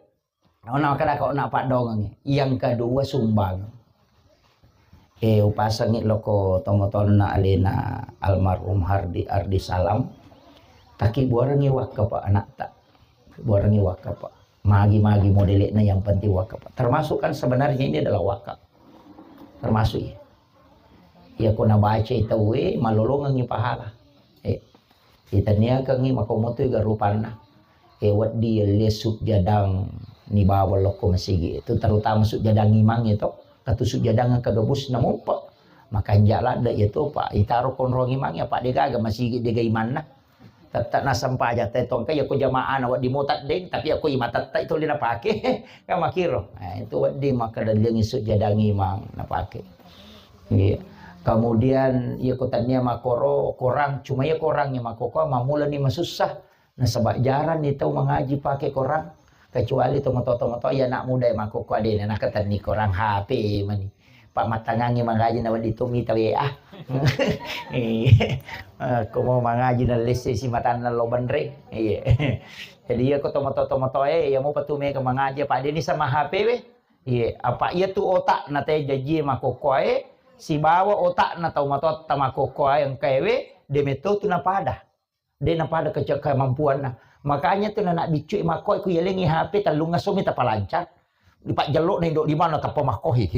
ona kada ko na paddongengi. Yang kedua sumbang. Eh, upasengi loko tomotonna alena almarhum Hardi Ardi Salam. Taki buarengi wakka pa anakta. Buarengi wakka pa. Magi-magi modelekna yang penting wakka pa. Termasuk kan sebenarnya ini adalah wakka. Termasuk iya. Iya ko nabacai tauwe malolongengi pahala. Eh. Itaniakengngi makomotu ga rupanna. Eh, wedding yellie sujjadang ni bawang lokko masigi. Itu terutama sujjadang imang itu. Katu sujjadang engka gabusna mumpa. Makanja ladde iya topa. Itaro konrong imang iya, apa de gaga masigi de ga imanna. Tette nasempajang te tongka iya ko jamaah na wedding mota deng, tapi iya ko imang tette itu le napake. Kan makiro. Nah, itu wedding makkeda lengi sujjadang imang napake. Iya. Kemudian iya ko tania makoro korang, cuma iya korang iya makoko mamula ni masussa. Nasaba jarang ni tau mangaji pake korang. Kecuali tomato-tomato iya anak muda iya makoko adena nakatenni korang H P mani. Pak matangangi mangaji na wedding to mita W A. Iya. Eh, ko mau mangaji na lesse si matanna lo benre. Iya. Jadi iya ko tomato-tomato e, iya mau patu mega mangaji apa deni sama H P we. Iya, apa iya tu otak na te jaji makokkoe, sibawa otak na tau matotta makokkoe engkae we, de metto tu napada. De napada kece-, kemampuanna. Makanya tu nana biccu e makkoe ku yalengi H P tellung asomi tapalancar. Di pajjello na indo di mana tappa makkoe.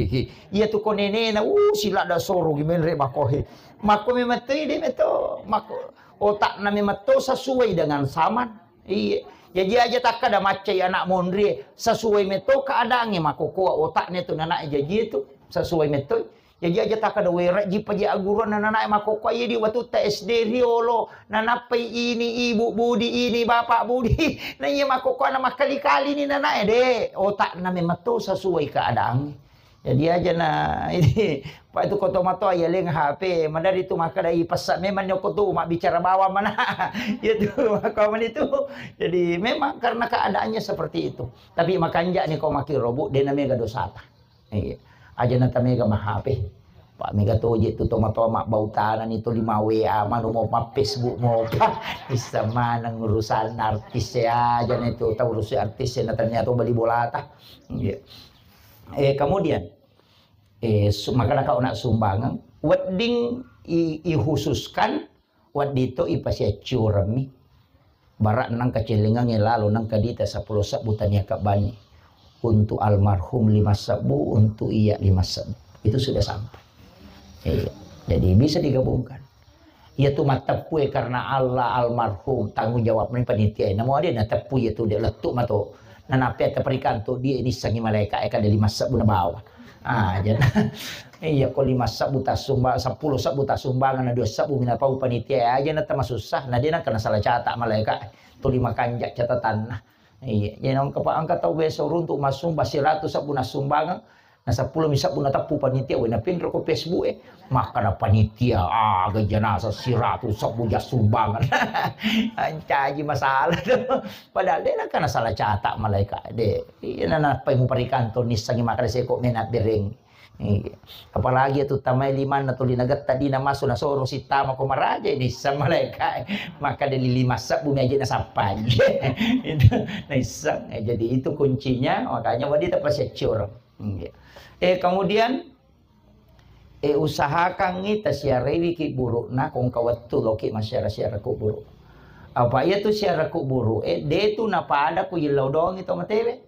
Iya tu ko nenena, uh, sila da soro gimenre makkoe. Makko memang tu de metto, makko otak na memang tu sesuai dengan zaman. Iya. Jaji aja takkada maccai anak monri, sesuai metto keadaannya makokkoa otaknya tu nana jaji itu sesuai metto. Jaji aja takkada wera jipa ji aguruan nana makokkoa iya di watutta S D riolo, nanappai ini ibu budi ini bapak budi, na iya makokkoa na makkali-kali ni nana de, otak na memang tu sesuai keadaannya. Jadi aja na ini, Pak itu koto matoa ya leng H P, madari tu makkada i pessa memang nyoko tu mak bicara bawang mana. Ya tu, kawan itu. Jadi memang karena keadaannya seperti itu. Tapi makanja ni ko maki robu de na mega dosata. Iya. Aja na ta mega ma H P. Pak mega toje tu tomat-tomat bautana ni tu lima W A manu mau ma Facebook mau apa. Bisa maneng urusan artis ya aja na itu tahu urusan artis ya na ternyata bali bolata. Iya. Eh, kemudian, eh, su-, maka naka ona sumbangan, wedding i-, ikhususkan, wedding to ipasiaccuremmi. Bara nang kacellengangnge lalo nang kadita seppulo sebbu tania kabbani. Untuk almarhum lima sebbu, untuk iya lima sebbu. Itu sudah sampai. Iya. Jadi bisa digabungkan. Iya tu matteppue karena Allah almarhum, tanggung jawab ni panitia. Namo ada na teppu iya tu dia lettu mato. Nanape ta perikanto dia ini sangi malaika e kada lima sebbu na bawa. Ah, jadi iya ko lima sebbu tasumba, seppulo sebbu tasumbangan na dua sebbu mina pau panitia aja na tama susah. Na dia na kena salah catat malaika. Tu lima kanja catatanna. Iya, jadi engka pa engka tau biasa uruntu masumba siratu sebbu na sumbangan. Na seppulo mi sebbu na teppu panitia, we na pinro ko Facebook e. Makkada panitia, ah, gajanasa siratu sebbu ja sumbangan. Ancaji masalah tu. Padahal de na kana salah catat malaika de. Iya na napai mu parikanto nissangi makkada seko mena bereng. Iya. Apalagi tu tamai limanna tuli nagetta dina masu nasoro sittama ko maraja ini sama malaika. Makkada lima sebbu mi aja nasappai. Itu naisseng. Eh, jadi itu kuncinya, makanya wadi tapasiaccureng. Iya. Eh, kemudian, eh, usahakangngi tasiarewi ki burukna kongka wettu loki massiara-siara kuburu. Apa iya tu siara kuburu, eh, de tu napada ku yellau doangi to matewe.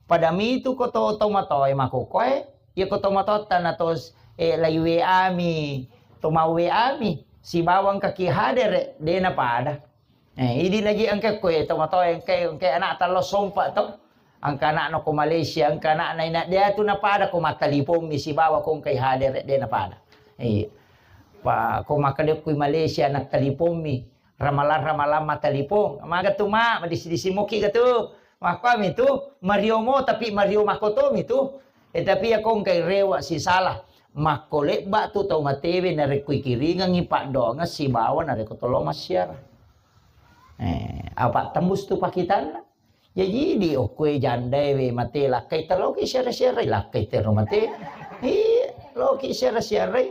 Pada mitu ko to, to matoe makokoe, iya ko to matotta na to, eh, lai W A mi, to mau W A mi, sibawang kaki hadere, de napada. Eh, idi naji engka koe to matoe engka, engka anak tallo sompa to. Engka anak no ko Malaysia, engka anak na ina dia tu napada ko mattalipong mi sibawa ko engkai hadere de napada. Iya. Pa ko makkada kui Malaysia na talipong mi. Ramalang-ramalang mattalipong. Maga tu ma, madisi-disi moki ga tu. Makko mi tu, mario mo tapi mario makoto mi tu. Eh, tapi ya ko engkai rewa sisala. Makko lebba tu tau matewe narekko ikiringengi paddoangeng sibawa narekko tolo massiara. Eh, apa tembus tu pakitanna? Jaji di okkoe jandae we mate lakkai taloki siara-siarai lakkai tero mate. Iya, loki siara-siarai.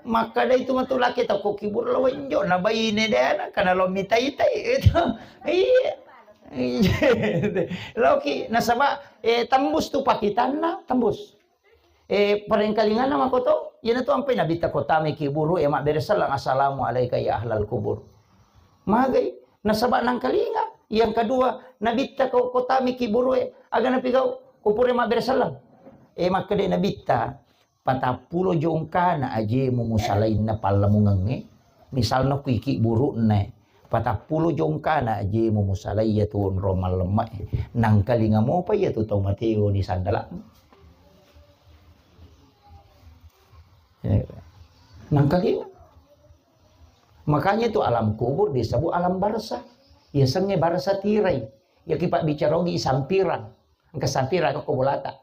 Makkada itu matu lakkai toko kibur lo wenjo na baine dena kana lo mitai-tai itu. Iya. Iya. Loki nasaba eh tembus tu pakitanna, tembus. Eh, parengkalinganna makoto, iyanatu ampai nabitta ko tamai kiburu e mabbere selleng, "Assalamu alaika ya ahlal kubur." Magai, nasaba nangkalinga. Yang kedua, nabitta ko, ko tamai kiburu e, aga napigau, ko pura mabbere selleng. Eh, makkeda nabitta, patappulo jongkana ajemu musalainna pallamungengnge, misalna ku iki burukna e, patappulo jongkana ajemu musalai iyatu onrong mallemma e, nangkalinga mopa iyatu tau mateo ni sandala'mu. Nangkalinga. Makanya itu alam kubur disebut alam barzah. Yasengnge barzah tirai. Yaki pabbicara ogi sampirang. Engka sampirang ko bolata.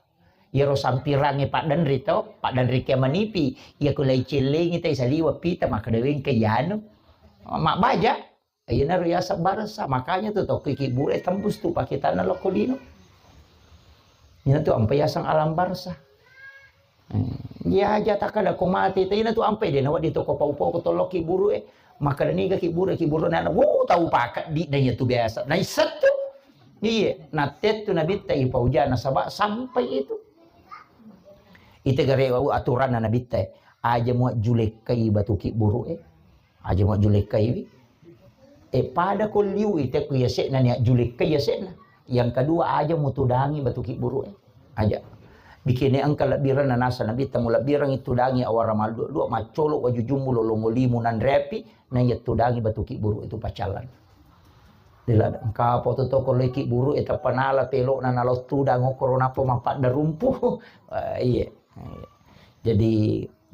Iyaro sampirangnge paddenri to, paddenri ke manipi. Iya kulai cellengi tai saliwa pita makkeda wengke yanu. Mabbaja. Iyanaro yaseng barzah, makanya tu tokki kibure tembus tu pakitanna lokko lino. Iyana tu ampa yaseng alam barzah. Hmm. Iya aja takkada ko mate, taina tu ampe de nawa di toko pau-pau ko tollo kiburu e. Makkada niga kiburu, kiburu nana, wo tau pakeddi na iya tu biasa. Na issettu. Iya, na tettu nabitta ipauja nasaba sampai itu. Ite gare aturanna nabitta e. Aja mua julekkai batu kiburu e. Aja mua julekkai wi. E pada ko liu ite ku yase'na nia julekkai yase'na. Yang kedua aja mutudangi batu kiburu e. Aja. Bikene engka lebbirenna nasa nabitta mu lebbireng itu dangi awara mallu dua maccolo wajujummu lolongo limu nanrepi na iya tudangi batu kiburu itu pacalan. Dila engka poto toko leki buru e tappa nala pelokna nalo tudang okoro nappa mappadda rumpu. Eh, iya. Iya. Jadi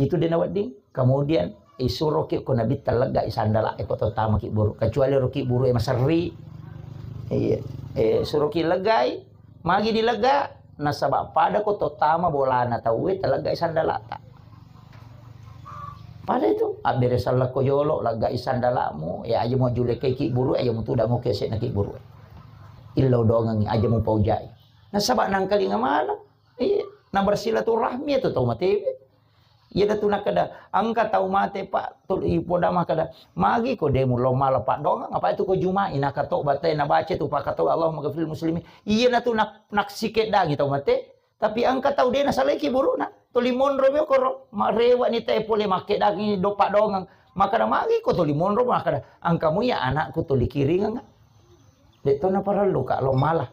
itu dena wedding. Kemudian isuroki ko nabitta leggai sandala e ko to tamaki buru. Kecuali roki buru e maserri. Iya. Eh, suroki leggai, magi dilega nasaba pada ko to tama bolana tauwe taleggai sandalata. Pada itu abbere sallako jolo leggai sandalamu, ya aja mau julekeki buru, aja mau tudang oke sekna ki buru. Illau dongengi aja mau paujai. Nasaba nangkalinga mana? Iya, na bersilaturahmi itu tau matewe. Iya datu nakada, engka tau mate, Pak, tuli poda makada, magi ko demu lo mala padongang, apa itu ko Jumai, naka to batai na baca tu pakatau Allahumma ghafiril muslimin. Iya natu nak, naksikeddangi tau mate, tapi engka tau de nasalai ki buruna. Tuli monro mi okoro, marewa ni te pole makkeddangi do padongang. Makada magi ko tuli monro makada, engkamu ya anakku tuli kiringang. De to na parellu ka lo mala.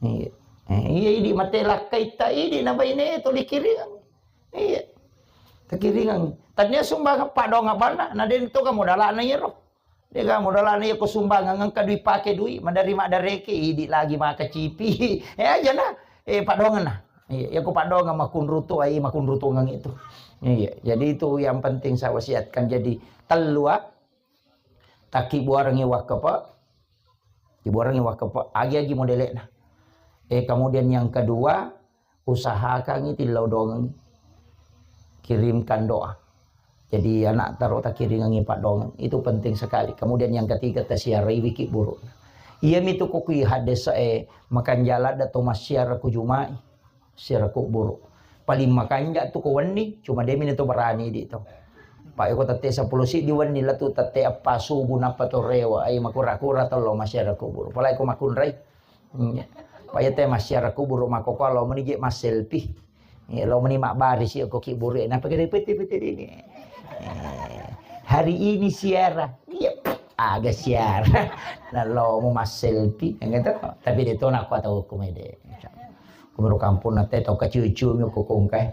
Iya. Eh, iya idi mate lakkai ta idi na baine tuli kiringang. Iya. Takiringang. Tania sumbangan padongang banna, na den to ka modalana iyaro. De ka modalana iya ko sumbangan engka dui pake dui, madari madareke idi lagi maka cipi. Eh aja na. Eh padongang na. Iya, iya ko padongang makunrutu ai makunrutungang itu. Iya, jadi itu yang penting saya wasiatkan. Jadi tellu ah, takkibuarengi wakkepa, kibuarengi wakkepa, agi-agi modelekna. Eh kemudian yang kedua, usahakangi tillau dongengi. Kirimkan doa. Jadi anak taro takiringangi padongeng. Itu penting sekali. Kemudian yang ketiga, tasiarai wiki buruk. Iya mitu ko kui hadis eh makan jalan da to massiara ku Jumai. Siara kuburu. Paling makanja tu ko wenni, cuma demi ni to berani di to. Pak eko tette sepuluh siddi wenni latu tette eppa subuh nappa to rewa, ai makura-kura tello massiara kuburu. Palai ko makunrai. Iya. Pak iya te massiara kuburu mako ko lo meni je masselfie. Iya, lo meni mabbari si ko kiburu, eh, napa kira pete-pete ini. Eh, hari ini siara. Iya, aga siara. Nah, lo mau masselfie, gitu. Tapi dia tuh nak kuat tahu komedi. Kumuru kampung nate tau kaciu-ciu mi ko kongkai.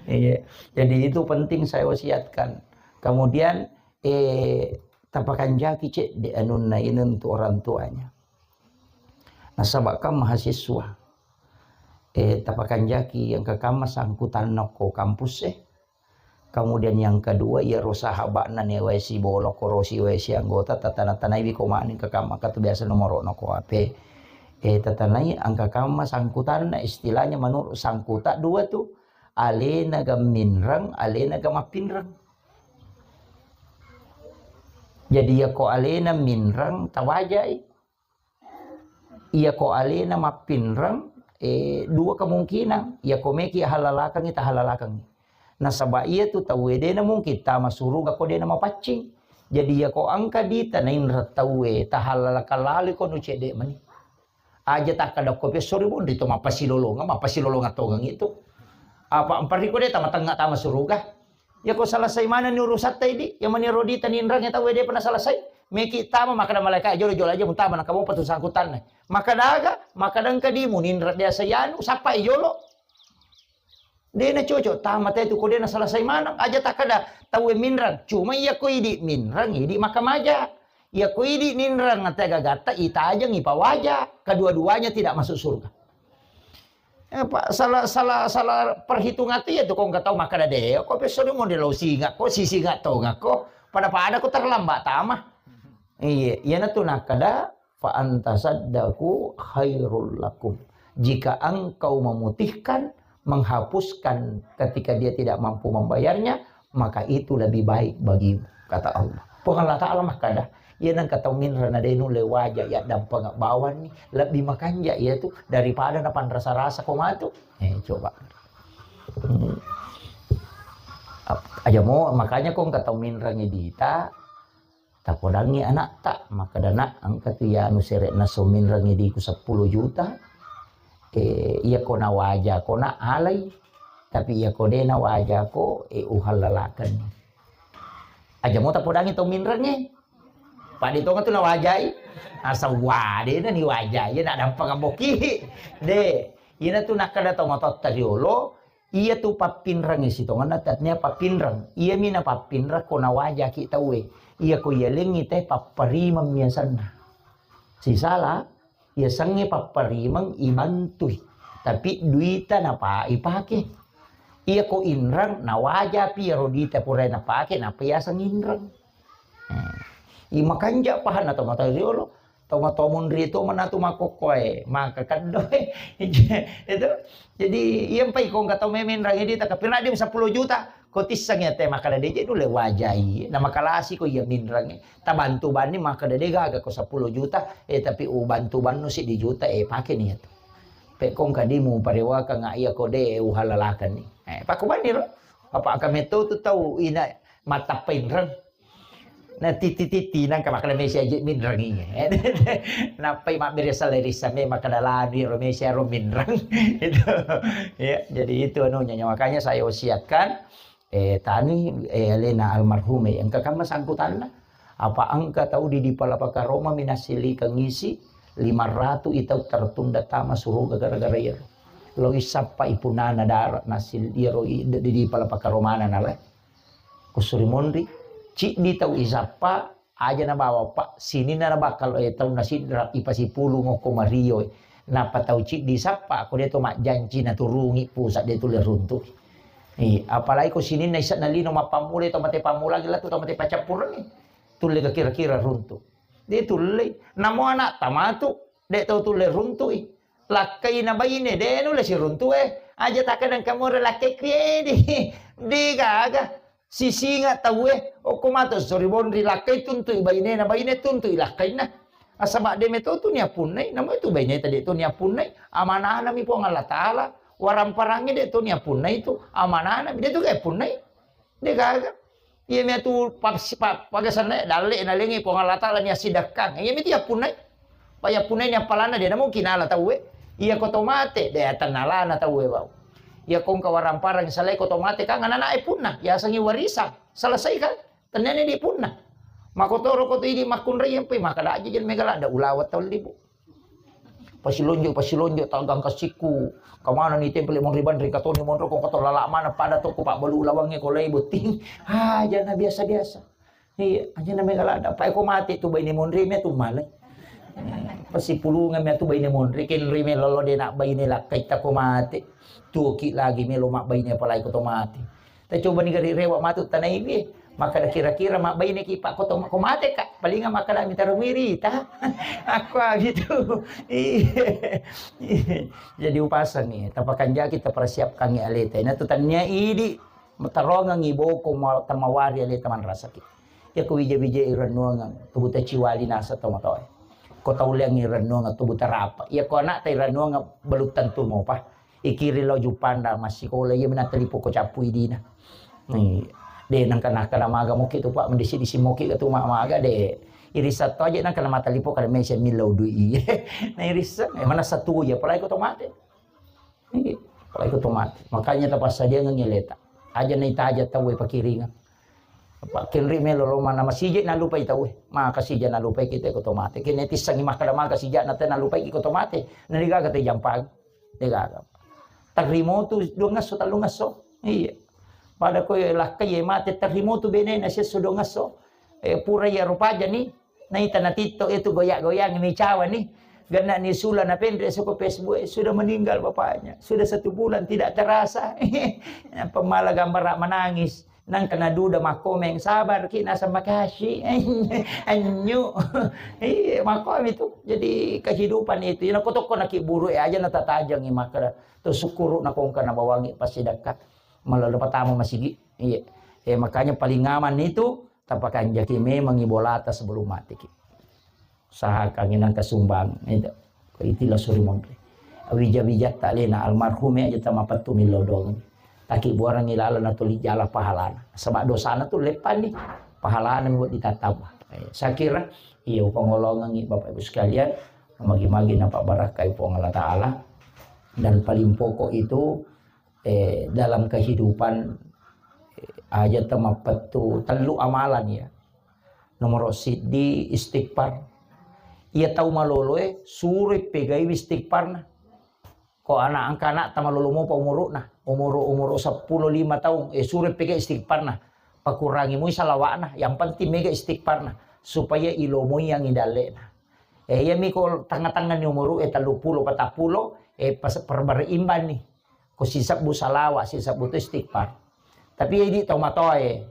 Iya. Jadi itu penting saya wasiatkan. Kemudian eh tapakanjaki cek de anunna ini untuk orang tuanya. Nasaba kan mahasiswa. Eh tapakanjaki yang kekamma sangkutan ko kampus eh. Kemudian yang kedua, iyaro sahaba'na ne wae sibolokko, rosi wae si anggota, tatana-tanaiwi ko mani engka kamma, engka tu biasa nomoro'na ko H P. Eh, tatanai engka kamma sangkutanna, istilahnya menurut sangkuta dua tu, alena ga minreng, alena ga mappinreng. Jadi, iya ko alena minreng, tawajai. Iya ko alena mappinreng, eh, dua kemungkinan. Iya ko meki halalakengi, tahalalakengi. Nasaba iya tu tauwe dena mungkin tama suruga ko dena mapaccing. Jadi iya ko engka dita nainreng tauwe, tahalalakeng lalo ko nu cedde mani. Aja takkada ko pessori bonri to mappasilolonga, mappasilolonga tongeng itu. Apa mpari ko de tama tengnga tama suruga. Iya ko selesai manenni urusatta idi, iya mani rodita ninreng tauwe depa na selesai. Meki tama makkada malaika jolo-jolo aja mutama na kamu patu sangkutanna. Makkada aga, makkada engka dimu ninreng biasa yanu, sappai jolo. Dena cocok, tama te tu ko dena selesai maneng, aja takkada tauwe minreng. Cuma iya ko idi minreng, idi makkamaja. Iya ko idi ninreng, tega gatta, itajeng, ipawaja. Kedua-duanya tidak masuk surga. Eh, Pak, salah, salah, salah perhitungan tu iya tu ko engka tau makkada de, ko pesso de mo de lo singa ko, si singa tonga ko, pada-pada ko terlambat tama. Iya, iya na tu nakkada, fa antasaddaqu khairul lakum. Jika engkau memutihkan, menghapuskan ketika dia tidak mampu membayarnya, maka itu lebih baik bagimu, kata Allah. Puang Allah Ta'ala makkada, iya nang kata minra na denu lewaja ya dampeng bawanni, lebih makanja iya tu daripada na panrasa-rasa ko matu. Eh, coba. Hmm. Ap-, aja mo, makanya ko engka tau minreng idita, tapodangngi anakta, makkeda, "Nak, engka tu iya anu sere'na so minreng idiku seppulo juta, eh, iya ko nawaja ko nak alai, tapi iya ko de nawaja ko, eh, uhallalakeng." Aja mo tapodangngi tau minrengnge. Pada tonga tu nawajai. Asa wade na ni wajai, na dampa ngaboki. De, ina tu nakkeda tau matotta riolo, iya tu pappinrengnge sitongenna tatnia pappinreng. Iya mi na pappinreng ko nawajaki tauwe. Iya ko iya lengi te papparimeng miasanna. Sisala, iya sengnge papparimeng ibantui. Tapi duita napa ipake. Iya ko inreng, nawajapi iyaro duita pura napake, napa yaseng inreng. Hmm. I makanja pahanna tomatoa riolo, tomatoa munri to manatu makkokkoe, maka keddoe. Itu. Jadi, iya mpai ko engka tau memenrang idi takapirna di seppulo juta, ko tisseng ya te makkeda deje dule wajai, na makalasi ko iya minrang. Tabantu banni makkeda de gaga ko seppulo juta, eh, tapi ubantu bannu siddi juta, eh, pake ni tu. Pe ko engka di muparewakeng iya ko de uhalalakan ni. Eh, pakko banni ro. Apa engka metto tu tau ina mattappa inreng. Na titi-titi nangka makkeda mesi aje minreng iya. Nappai mabbere salai rissa me makkeda lanu ro mesi aro minreng. Itu. Ya, jadi itu anunya. Makanya saya wasiatkan, eh, tani, eh, alena almarhum, eh, engka kamma sangkutanna. Apa engka tau di, di Palapa Karoma minasilikeng isi lima ratu i tau tertunda tama suruga gara-gara iyaro. Lo isappa ipunana dara nasil iyaro i, di, di Palapa Karomana nala. Kusuri monri, ciddi tau isappa, aja nabawa, Pak, sininna nabakal, eh, taunna sidra, ipasipulung okko Mario, eh. Napa tau ciddi sappa, ko de to majjanci naturungi pusat de tulle runtu. Eh, apalagi ko sininna isakna lino mappammula to mate pammula gila tu to mate pacappureng, eh. Tulle ga kira-kira runtu. De tulle. Namo anak tamatu, de tau tulle runtu, eh. Lakkaina baine, de nulle siruntu, eh. Aja takadang kamore lakkai kuedi. De gaga. Sisinga tauwe, okko matu sori bonri lakkai tuntui bainena, baine tuntui lakkainna. Asaba de meto tu niappunnai, namo itu baineta de to niappunnai. Amanahna mi Puang Allah Taala, waramparangnya de to niappunnai tu, amanahna mi de tu ga punnai. De gaga. Iya mi tu pagasanna dalle na lengi Puang Allah Taala ni asidakkang. Iya mi tu yappunnai. Payappunnai ni appalanna de namo kinala tauwe. Iya ko to mate, de tennalana tauwe bau. Iya ko engka waramparang salai ko to mate kan anak-anak e punna, yasengi warisan. Selesai kan? Tennani di punna. Makotoro ko to idi makkunrai empai maka daji jen mega ladda ulawa tau libu. Pasilonjo, pasilonjo tagang kasikku. Kamana ni tempel mon riban ri katoni monro ko kotor lala mana pada toko pak balu ulawange ko lai botting. Aja na biasa-biasa. Iya, aja na mega ladda. Pai ko mate tu baine monri me tu malai. Pasipulungan me tu baine monri, kenri me lolo de nak baine lakkai ta ko mate. Tuoki lagi melo mak baine apalagi ko to mate. Ta coba ni gari rewa matu tanai wi. Maka da kira-kira mak baine ki pak ko to ko mate kak. Palinga maka da mitaro miri ta. Aku gitu. Iya. Jadi upasang ni. Tapakanjaki ta persiapkan ni aleta. Ina tu tania idi. Matarongengngi boko ma-, tamawari aleta manrasaki. Iya ko wija-wija irennuangeng tubuta ciwali nasa tomatoe. Ko tauleang irennuangeng tubuta rapa. Iya ko anakta irennuangeng belum tentu mopa. Ikiri lao jupanda massikola iya mena telipo ko cappu idina. Ni de nangka naka namaga moki tu pak mendisi-disi moki ke tu ma-, maga de irisa to aja nangka nama telipo kada mese millau dui. Na irisa eh, mana satu ya apalagi ko to mate. Iya, apalagi ko to mate. Makanya tapassadiangeng aleta. Aja naita aja tau e pakiringan. Apa kenri melo lo mana masije nalupai tau e. Maka sija nalupai kita ko to mate. Kene tissangi makkada maka sija nate nalupai ko to mate. Na degaga te jampang. Degaga. Tarrimotu dua ngesso, tallu ngesso. Iya. Pada ko lakkai mate tarrimotu benena sesso dua ngesso. Eh, pura iya rupaja ni. Naita natitto itu goyang-goyang mi cawa ni. Genna ni sula na penre soko Facebook, eh, sudah meninggal bapaknya. Sudah satu bulan tidak terasa. Pemala gambar menangis. Nang kena duda makomeng, sabar ki nasa makasi. Anyu. Iya, makomi tu. Jadi kehidupan itu. Ina kotoko naki buru e aja na tatajangi makada. Tu syukuru na kongka na bawangi pasti dekat. Malah lupa tamu masigi. Iya. Eh, makanya paling aman itu tapakanjaki memang ibolata sebelum mateki. Usahakan inang kasumbang itu. Itilah suri monri. Wija-wija tak lena almarhum ya jeta mapettu milodong. Takibbuarengngi laleng natuli jala pahalana. Sebab dosana tu leppani, pahalana mi wedding tattamba. Eh, saya kira iya upangolongengngi Bapak Ibu sekalian, magi-magi napabarakai Puang Allah Ta'ala. Dan paling pokok itu, eh, dalam kehidupan, eh, aja temappettu tellu amalan ya. Nomoro siddi istighfar. Iya tau maloloe suroi pegaiwi istighfarna. Ko ana-, engka anakta malolo mopa umuru'na, umuru, umuru seppulo lima taung, eh, suroi pega istighfarna. Pakurangi mui salawa'na, yang penting mega istighfarna, supaya ilomoiangngi dalle'na. Eh, iyami ko tengnga-tengnga ni umuru'e telluppulo, patappulo, eh, pas-, perbereimbanni. Ko sisebbu salawa, sisebbu tu istighfar. Tapi idi tau matoae,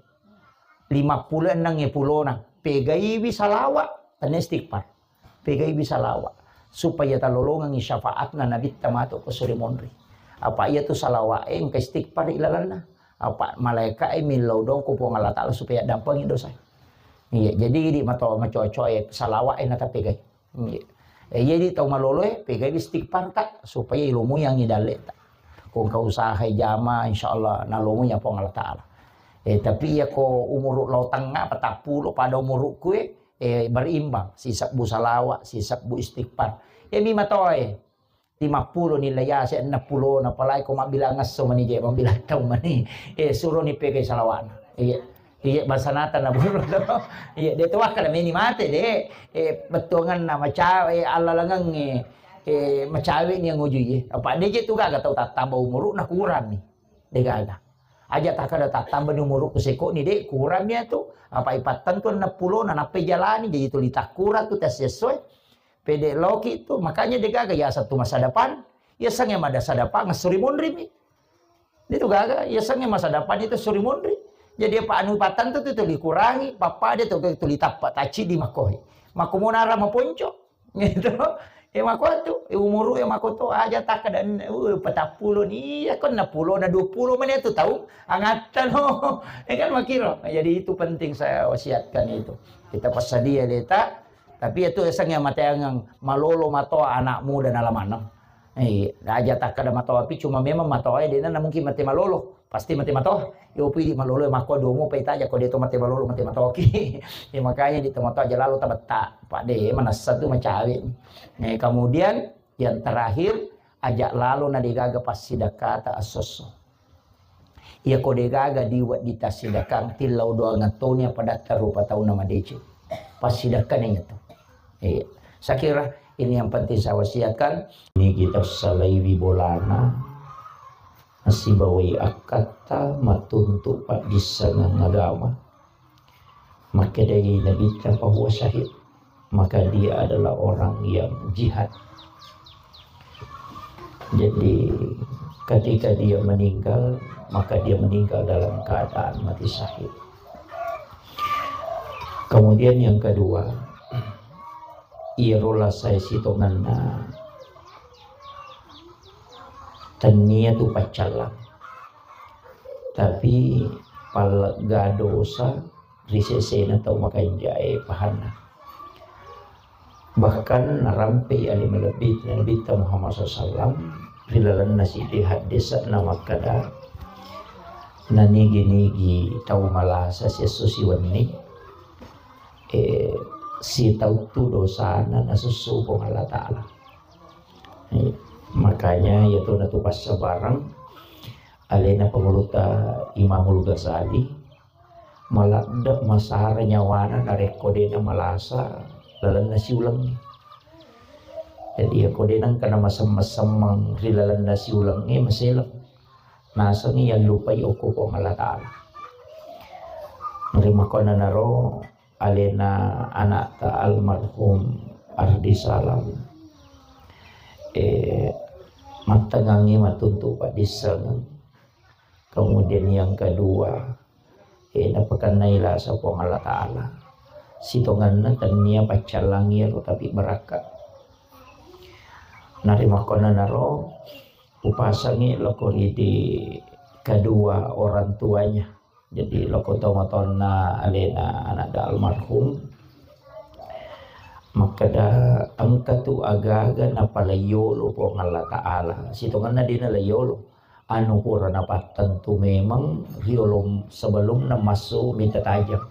lima pulo enneng e pulona, pegaiwi salawa, tennia istighfar. Pegaiwi salawa. Supaya talolongengngi syafaatna Nabitta matu ko suri monri. Apa iya tu salawa e engka istighfar ilalenna. Apa malaika e millau dong ko Puang Allah Ta'ala supaya dampengi dosa. Iya, jadi idi mato macoa-coa e salawa e natapegai. Iya. Eh, jadi tau malolo e, pegaiwi istighfar ta, supaya ilomoiangngi dalle'ta. Ko engka usaha jama, insyaallah nalomoiang Puang Allah Ta'ala. Eh, tapi iya ko umuru lao tengnga, patappulo pada umuruku e, eh, berimbang, sisebbu salawa, sisebbu istighfar. Iyami matoae, lima pulo nilai ase, enam pulo, apalagi ko mabbilang esso mani je, mabbilang tau mani. Eh, suroni pegai salawa'na. Iya. Iya, basanata na buru to. Iya, de to wakkada meni mate, de. Eh, bettuanganna macawe, eh, allalengengnge, eh, macawe ni ngujui, eh. Apa de je tu gaga tau tattamba umuru na kurang ni. De gaga. Aja takkada tattamba ni umuru ku seko ni, de, kurang ya tu. Apa ipattentu enam pulo na nappai jalani, jadi tuli takkurang tu tes sesuai. Pede loki tu, makanya de gaga ya satu masa depan, ya sange mada sadapangan suri monri mi. Itu gaga, ya sange masa depan itu suri monri. Jadi apa anu patang tu, tu tuli kurangi, papa de tu tuli tappa taci di makohi. Mako monara maponco. Gitu. Eh, mako tu, eh, umuru ya mako tu aja takkada, uh, patappulo ni, ya kan enam pulo na dua pulo menit tu tahu, angatta no. Eh, kan makiro. Jadi itu penting saya wasiatkan itu. Kita passadia leta, tapi itu sange mateangang malolo matoa anak muda na lamaneng. Eh, aja takkada matoapi, cuma memang matoae dena na mungkin mate malolo, pasti mate matoa. Yo pidi malolo mako domo pa itaja ko de to mate malolo, mate matoaki. Ya makanya di to matoa aja lalo tabetta. Pak de manessa tu macawe. Eh, kemudian yang terakhir, aja lalo na degaga passidakkata assosso. Iya ko degaga diwedding tassidakang, tillau doangeng toni apa datta rupa tauna madeceng. Passidakkana iya tu. Iya. Saya kira ini yang penting saya wasiatkan. Ini kita salaiwi bolana, nasibawai akkatta, matuntu paddissengeng agama. Makkedai Nabitta, "Fahuwa syahid." Maka dia adalah orang yang jihad. Jadi, ketika dia meninggal, maka dia meninggal dalam keadaan mati syahid. Kemudian yang kedua, iyaro lasai sitongenna tennia tu paccallang. Tapi pallegga dosa ri sesena tau makanjae pahanna. Bahkan narampei ale malebbi Nabitta Muhammad sallallahu alaihi wasallam ri lalenna siddi haddese'na makkeda, nanigi-nigi tau malasa siesso siwenni, eh, sitauttu dosana nasussu Puang Allah Ta'ala. Eh, makanya iyatu natu passabareng alena pangulutta Imamul Ghazali, maladde masara nyawana narekko de'na malasa lalenna siulengnge. Jadi, iyako de'na engka namasemmeng-semmeng ri lalenna siulengnge, maseleng. Nasengngi yallupai okko Puang Allah Ta'ala. Narimakkuannanaro alena anakta almarhum Ardi Salam, eh, mattengngangngi matuntu paddissengeng. Kemudian yang kedua, eh, napakennai lasa Puang Allah Ta'ala. Sitongenna tennia paccallangi ero, tapi barakka. Narimakkuannanaro upasangi loko ridi kedua orang tuanya. Jadi loko tomatoanna alena anakda almarhum makkeda, engka tu aga-aga napalaiyolo Puang Allah Ta'ala. Sitongenna de'na laiyolo. anu pura napattentu memang riolo sebelumna massu mita tajang.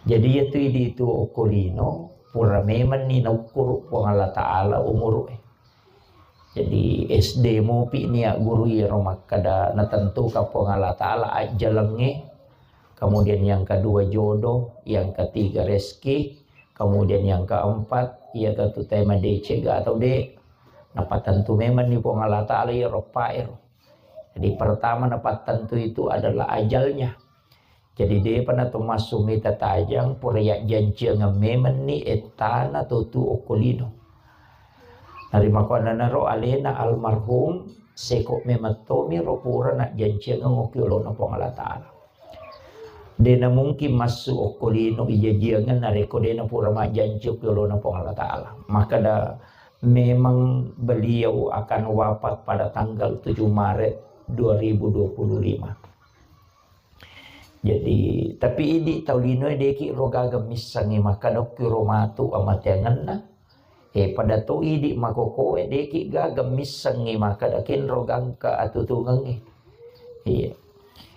Jadi iyatu idi tu okko lino pura memanni naukkuru Puang Allah Ta'ala umuru'e. Jadi S D mupi nia guru iyaro makkeda natentukan Puang Allah Ta'ala ajjalengnge, kemudian yang kedua jodoh, yang ketiga rezeki, kemudian yang keempat iya tentu tema decega atau de. Napatentu memang ni Puang Allah Ta'ala iyaro paero. Jadi pertama napatentu itu adalah ajalnya. Jadi depa nato massu mita tajang pura yajjanciangeng memanni ettana totu okko lino. Narimakkuannanaro alena almarhum seko memang tomiro pura najjanciangeng okko yolona Puang Allah Ta'ala. Dena mungkin massu okko lino ijajiangeng narekko dena pura majjanci okko yolona Puang Allah Ta'ala. Makkeda memang beliau akan wafat pada tanggal tujuh Maret dua ribu dua puluh lima. Jadi, tapi idi tau linoe deki ro gaga missengngi makkeda okki ro matu amateangenna. Eh, pada to idi makokoe deki gaga missengngi makkeda kenro gangka atutungengngi. Iya.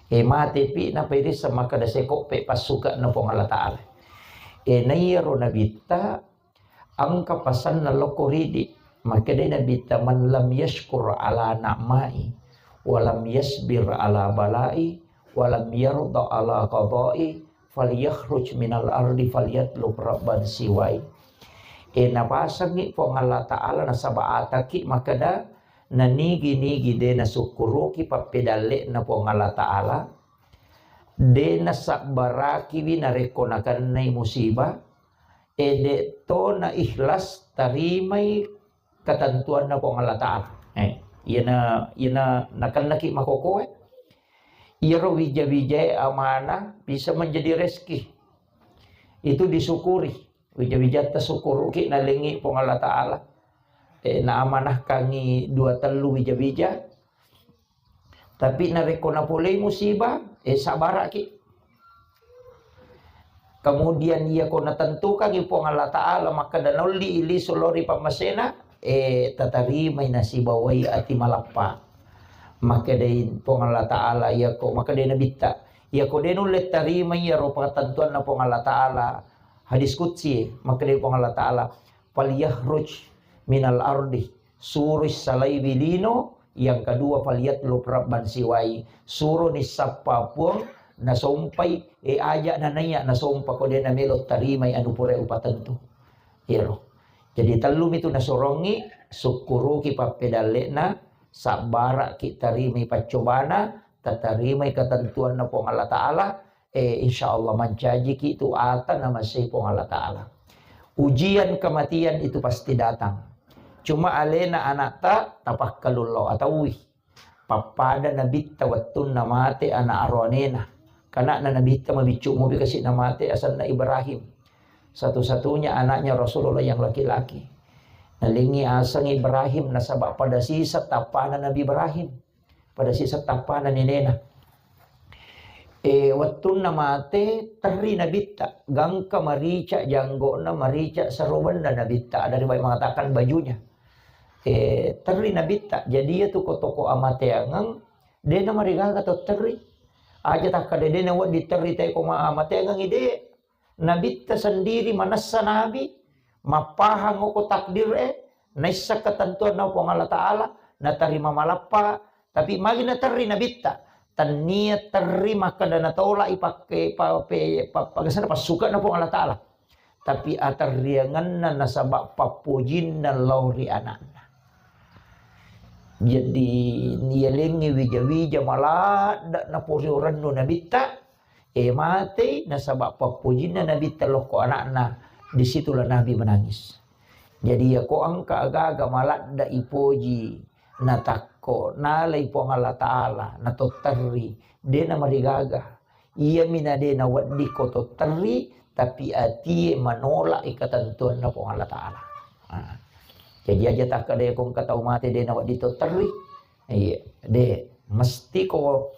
Eh, mate pi napairisseng makkeda sekoppe passukanna Puang Allah Ta'ala. Eh, naiyaro nabitta engka pasanna lokko ridi. Makkedai Nabitta, "Man lam yashkur ala na'mai, wa lam yasbir ala balai, wa lam yarda ala qadai, falyakhruj minal ardi falyatlub rabban siwai." E, napasengngi Puang Allah Ta'ala nasaba ataki makkeda, nanigi-nigi de nasukkuruki pappedalle'na Puang Allah Ta'ala, de nasabbarakiwi narekko nakennai musibah, e, de to na ikhlas tarimai ketentuanna Puang Allah Ta'ala. Eh, iyana, iyana nakennaki makokoe. Iyaro wija-wijae amanah bisa menjadi rezeki. Itu disyukuri. Wija-wijatta syukuruki nalengi Puang Allah Ta'ala. Eh, naamanahkangi dua tellu wija-wija. Tapi narekko napolei musibah, eh, sabaraki. Kemudian iyako natentukangi Puang Allah Ta'ala makkeda naulli lisu lao ri pammasena, eh, tatarimai nasibawai ati malappa. Makkedai Puang Allah Ta'ala, iyako, makkedai Nabitta, iyako de nulle tarimai iyaro patentuanna Puang Allah Ta'ala, hadis qudsi, makkedai Puang Allah Ta'ala, "Falyakhruj minal ardi," suroi salaiwi lino, yang kedua, "Falyatlub rabban siwai," suroni sappa puang nasompai, e, aja nanaiya nasompa ko de namelo tarimai anu pura upatentu. Iyaro. Jadi tellumi tu nasorongi, sukkuruki pappedalle'na, sabbaraki tarimai paccobana, tatarimai ketentuanna Puang Allah Ta'ala, eh, insya Allah mancajiki tu ata namasei Puang Allah Ta'ala. Ujian kematian itu pasti datang. Cuma alena anakta tapakkalullo atauwi. Pappada nabitta wettunna mate anak aroanena. Kanakna nabitta mabiccu mopi kasi namate asenna Ibrahim. Satu-satunya anaknya Rasulullah yang laki-laki. Nalengi aseng Ibrahim nasaba pada sisa tappana Nabi Ibrahim. Pada sisa tappana nenena. E, wettunna mate, terri nabitta. Gangka marica janggona, marica serobenna nabitta. Ada riwayat mengatakan bajunya. E, terri nabitta. Jadi iya tu ko toko amateangeng, dena marigaga to terri. Aja takkada dena wedding terri teko ma amateangeng ide. Nabitta sendiri manessa nabi, mappahang oko takdir e, naisseng ketentuanna Puang Allah Ta'ala, natarima malappa, tapi magi naterri nabitta, tennia terri makkeda natolak i pakke, pa, pe, pa, pa, passukanna Puang Allah Ta'ala. Tapi aterriangenna nasaba pappojinna lao ri anakna. Jadi, nialengngi wija-wija maladda napori orennu nabitta, e, matei nasaba pappojinna nabitta lokko anakna, disitulah Nabi menangis. Jadi, yako engka agaga maladda ipoji, natakko, nalai Puang Allah Ta'ala, natotterri, de namarigaga. Iyami na de nawedding ko totterri, tapi atie manolak i ketentuanna Puang Allah Ta'ala. Nah, jadi aja takkada ko engka tau mate de nawedding totterri. Iya, de mesti ko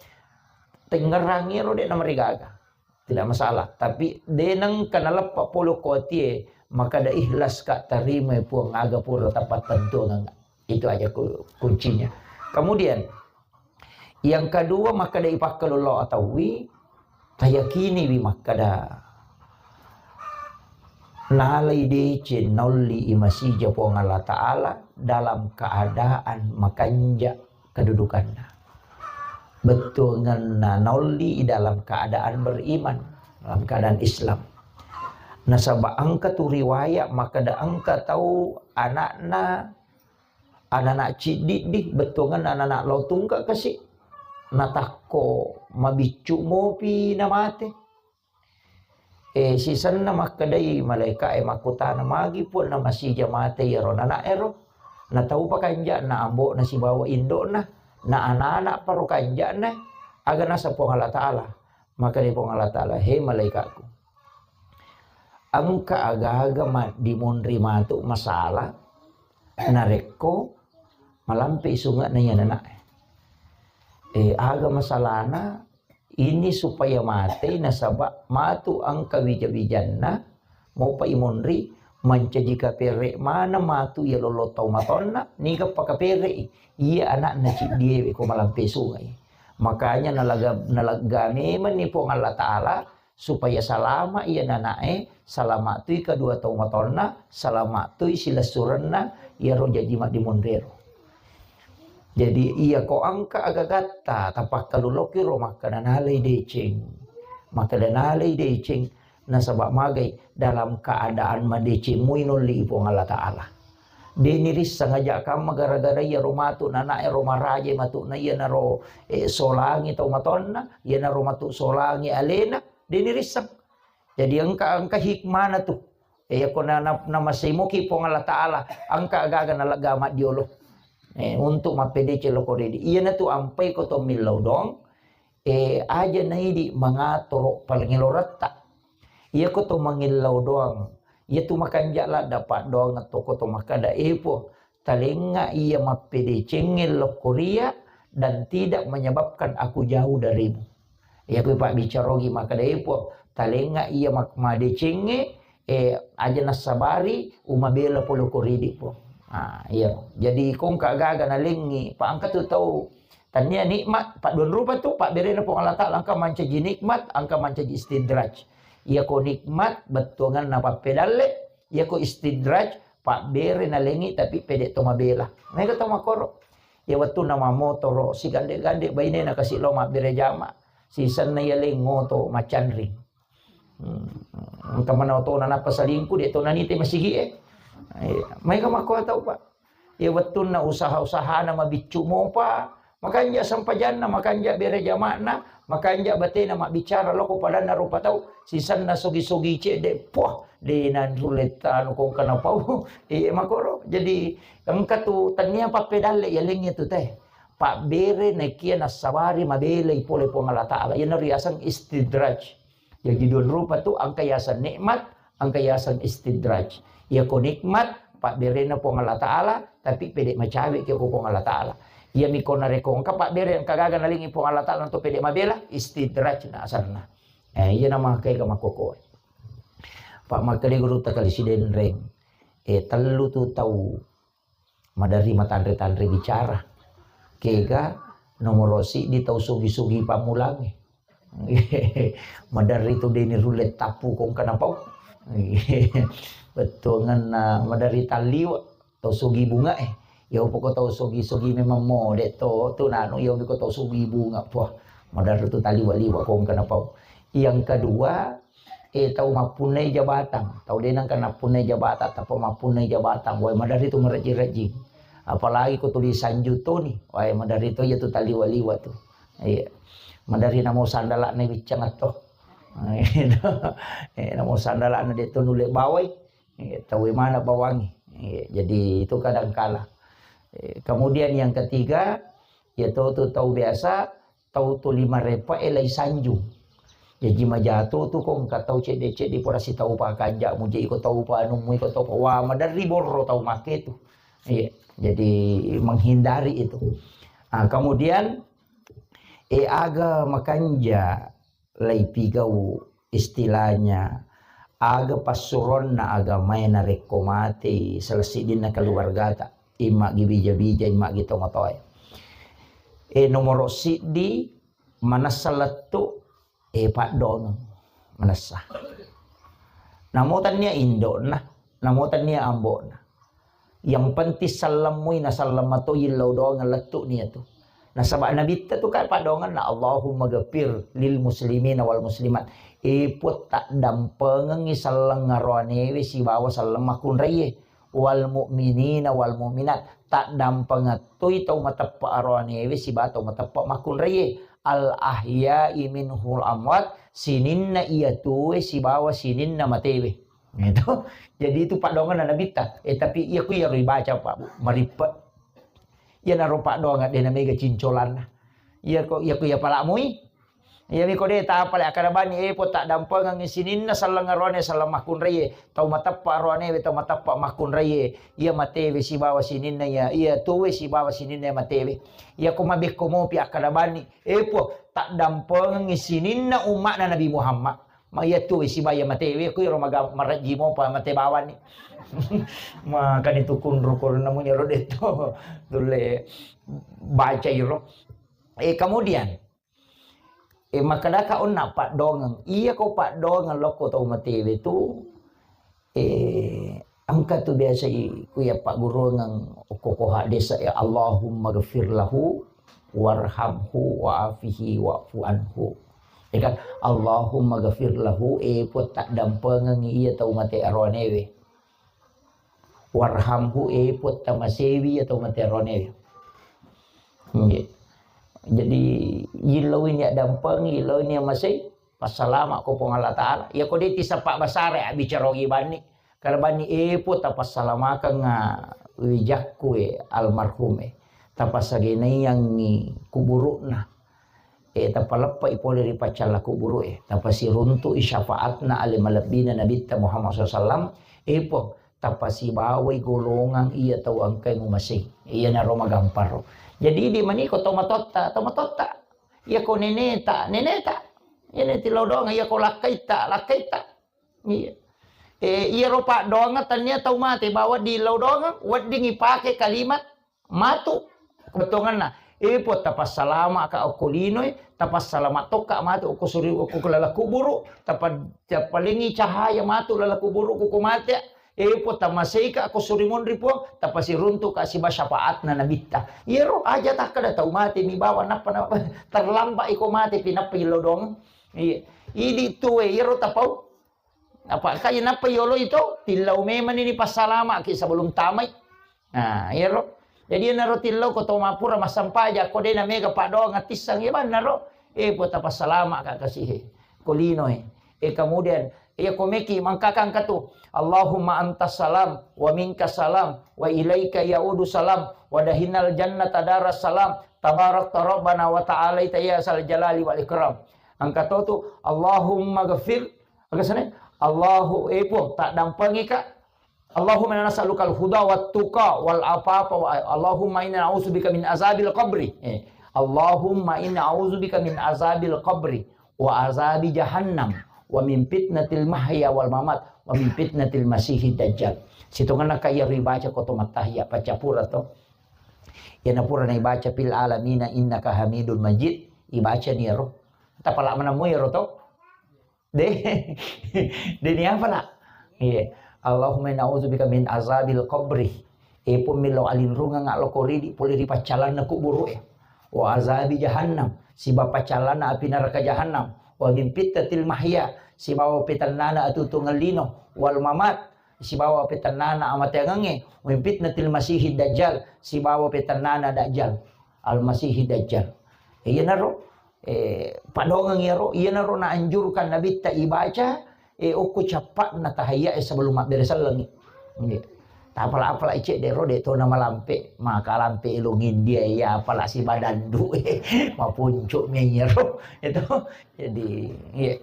tengngerangi ro de namarigaga. Tidak masalah. Tapi de nengka naleppa polo ko atie, maka da ikhlas ka tarima Puang aga pura tapattentuangan. Itu aja ku-, kuncinya. Kemudian, Yang kedua, makkeda ipakkalullo atauwi, tayakiniwi makkeda nalai deceng naolli i masija Puang Allah Ta'ala dalam keadaan makanja kedudukanna. Bettuangenna naolli i dalam keadaan beriman, dalam keadaan Islam. Nasaba engka tu riwayat makkeda engka tau anakna, anana ciddiddi, bettuangenna anana lao tungke kasi, natakko mabiccu mopi namate. E, sisenna makkedai malaika e makkutana, "Magi Puang namasija mate iyaro nana ero? Nataupa kanja'na ambo'na sibawa indo'na, na anana paro kanja'na, aga naseng Puang Allah Ta'ala?" Makkedai Puang Allah Ta'ala, "He malaika'ku, engka aga-aga maddimonri matu masalah narekko malampe sunge'na iya nana e. E, aga masalahna ini supaya mate nasaba matu engka wija-wijanna mopa imonri mancaji kapere maneng matu iya lollo tau matonna niga pakapere i iya anakna ciddie ko malampe sungai." Makanya nalaga, nalegga memang ni Puang Allah Ta'ala supaya salama iya nana e, salama tui kedua tau matonna, salama tui silessurenna iyaro jaji maddimonrero. Jadi iya ko engka agagatta tapakkaluloki ro makkeda nalai deceng. Makkeda nalai deceng nasaba magai dalam keadaan madeceng mui nolli Puang Allah Ta'ala. Deni risseng aja kamma gara-gara iya ro matu nana e ro maraje matu na iya naro e, solangi tau matonna, iya naro matu solangi alena, deni risseng. Jadi engka, engka hikmana tu. E, yako na, na, namasemoki Puang Allah Ta'ala, engka agaga nalegga maddiolo. E, untuk mappedeceng loko ridi. Iyana tu ampai ko to millau doang, e, aja naidi mangatoro palengeloretta. Iyako to mangillau doang, iya tu makanja ladda paddoang toko to makkeda, "E Puang, talenga iya mappedecengnge lokko ria dan tidak menyebabkan aku jauh darimu." Iya ku pabbicarogi makkeda, "E Puang, talenga iya mak-, madecengnge, e, aja nassabari umabela pole ko ridi, Puang." Ah, iya. Jadi kongka gaga nalengi, pa engka tu tau tania nikmat, pa dua rupa tu, pabberena Puang Allah Ta'ala, engka mancaji nikmat, engka mancaji istidraj. Iya ko nikmat, bettuanganna pappedalle, iya ko istidraj, pabbere nalengi tapi pede to mabela. Mega to makoro. Iya wettunna mamotoro, sigande-gande bainena kasi lao mabbere jama, sisenna iya lengo to macanring. Hmm. Engka mana otona nappa salingku, de to nanite masigi e. Iya. Maega makko tau, Pak. Iya wettunna usaha-usahana mabiccu mopa, makanja sampajanna, makanja bere jama'na, makanja batena mabbicara loko padanna rupa tau, sisenna sogi-sogi cedde, puah, de nanrulle tanu kongka napau. Iya makoro. Jadi engka tu tania pappedalle iya lengnge tu teh. Pabbere nakia nassabari mabelai pole Puang Allah Ta'ala. Iyanaro riaseng istidraj. Jaji dua rupa tu, engka yaseng nikmat, engka yaseng istidraj. Iya ko nikmat, pabberena Puang Allah Ta'ala, tapi pede macawe ki ko Puang Allah Ta'ala. Iya miko narekko engka pabbere engka gaga nalengi Puang Allah Ta'ala untuk pede mabela, istidraj na asanna. Eh, iya nama kega makkokkoe. Pak makkeda guru takali sidenreng. Eh, tellu tu tau maderri matanre-tanre bicara. Kega nomoro siddi tau sugi-sugi pammulangnge. Maderri tu deni rulle tappu kongka napau. Bettuanganna maderri talliwa tau sugi bunga e. Ya upoko tau sugi-sugi memang mode to tu nanu ya upoko tau sugi bunga. Puah, maderri tu talliwa-liwa kongka napau. Yang kedua, eh, tau mappunnai jabatang, tau de nengka nappunnai jabatang, tappa mappunnai jabatang, wae maderri tu marejjing-rejjing. Apalagi ko tuli sanju toni, wae maderri to iya tu taliwa-liwa tu. Iya. Maderri namo sandala'na wiccang atto. Eh, namo sandala'na de to nulle bawai. Iya, tau mana bawangi. Iya, jadi itu kadang kala. Eh, kemudian yang ketiga, ya to tu tau biasa tau tuli marepa e lai sanjung. Jaji majato tu ko engka tau cedde-cedde pura sitau pa kanja mu je iko tau pa anu mu iko tau pa. Wah, maderri borro tau make tu. Iya, jadi menghindari itu. Ah, kemudian, eh, aga makanja lai pigau istilahnya aga passuronna agamae narekko matei salah siddinna keluargata. Imma gi bija-bija, imma gi tomatoe. E, nomoro siddi, manessa lettu, e, paddoangeng, manessa. Namo tannia indokna, namo tannia ambokna. Yang penting sallamui na sallam mato yillau doangeng lettu nia tu. Nasaba Nabitta tu kan paddoangenna, "Allahumma ghafir lil muslimina wal muslimat." E, Puang, taddampengengi sallang aroanewe sibawa sallang makkunraie. "Wal mu'minina wal mu'minat." Taddampengettui tau mateppe aroanewe sibawa tau mateppe makkunraie. "Al ahya'i minhul amwat." Sininna iya tuwe sibawa sininna matewe. Itu. Jadi itu paddoangenna Nabitta. E, tapi iya ku iyaro ibaca, Pak, Bu, marippe. Iyanaro paddoangeng de namega cincolanna. Iya ko, iya ko iya palamui. Iya mi ko de tapale akkada bani, e, Puang, taddampengengi sininna sallang aroane sallang makkunraie, tau mateppe aroanewe, tau mateppe makkunraie, iya matewe sibawa sininna iya, iya tuwe sibawa sininna iya matewe. Iya ko mabekko mopi akkada bani, e, Puang, taddampengengi sininna umma'na Nabi Muhammad. Ma iya tuwe sibawa iya matewe, ku iro maga-, marajji mopa mate bawani. Makani tu kunru kurna muni ro detto. Tulle baca iro. E, kemudian, e, makkedaka onna paddoangeng. Iya ko paddoangeng lokko tau matewe tu, e, engka tu biasa i, ku iya pagguruangeng okko ko hadis, ya, "Allahumma ghafir lahu warhamhu wa'afihi wa'fu anhu." Ya kan? "Allahumma ghafir lahu," e, Puang, taddampengengi iya tau mate aroanewe. "Warhamhu," e, Puang, tamasewi iya tau mate aroanewe. Nggih. Jadi, yillau ini addampengi, yillau ini amasei, passalama ko Puang Allah Ta'ala. Iya ko de tisappa basara, abbicara ogi banni. Kada banni, e, Puang, tapassalamakeng, a, wijakku, e, almarhum, e. Tapasagaiyangngi kuburu'na. E, tapaleppe'i pole ri paccalla kuburu'e. Tapasiruntu'i syafaatna ale malebbina Nabitta Muhammad sallallahu alaihi wasallam. E, Puang, tapasibawai golongang iya tau engkae mumasei. Iyanaro magamparo. Jadi, idi maniko to matotta, to matotta. Iya ko neneta, neneta. Iya ne tillau doang, iya ko lakkaitta, lakkaitta. Iya. E, iyaro paddoangeng tania tau mate, bawa dillau doang, wedding ipake kalimat matu. Bettuangenna, e, Puang, tapassalama ka okko linoe, tapassalama tokka matu okko suri, okko laleng kuburu, tapa-, tapalengi cahaya matu laleng kuburu ko mate. E, Puang, tamaseika ko suri monri, Puang, tapasiruntuka siba syafaatna Nabitta. Iyaro aja takkeda tau mate mi bawa nappa, nappa terlambat iko mate pi nappa illau doang. Iya. Idi tuwe iyaro tapau. Apa kaya nappa yolo itu, tillau memang ini passalamaki sebelum tamai. Nah, iyaro. Jadi, iyanaro tillau ko to mappura massampaja, ko de namega paddoang attissang, iya bannaro. E, Puang, tapassalama ka kasihe. Ko linoe. E, kemudian, iya ko meki mangkakang katu. "Allahumma antas salam, wa minkas salam, wa ilaika ya'udu salam, wa dahinal jannata daras salam, tabarakta rabbana wa ta'alaita ya sal jalali wal ikram." Angka to tu, "Allahumma ghafir," aga sana, Allahu, e, Puang, taddampengika. "Allahumma inna nas'alukal huda wat tuqa wal afafa wa, Allahumma inna na'udzubika min azabil qabri." Eh, "Allahumma inna a'udzubika min azabil qabri wa azabi jahannam wa min fitnatil mahya wal mamat wa min fitnatil masihid dajjal." Sitongenna ka iya ribaca ko to mattahiya, baca pura to. Iyana pura naibaca fil alamina innaka hamidun majid, ibaca ni ero. Tapala manammu ero to. De, de ni apa nak? Iya. "Allahumma inna a'udzubika min azabil qabri." E Puang, millau alinrungeng lokko ridi pole ri paccalanna kuburu'e. "Wa azabi jahannam," sibawa paccalanna api neraka jahannam. "Wa min fitnatil mahya," sibawa petennana atuo-tuongeng lino. "Wal mamat," sibawa petennana amateangengnge. "Wa min fitnatil masihid dajjal," sibawa petennana dajjal. Al-Masihid Dajjal. Iyanaro, eh, paddoangeng iyaro, iyanaro naanjurkan Nabitta ibaca, eh, okko cappa'na tahiyya e sebelum mabbere sellengngi. Nggih. Tapala-pala cedde ro de to namalampe, maka lampe elong India iya apala sibadandu, eh, mapuncu mi iyaro. Itu. Jadi, nggih.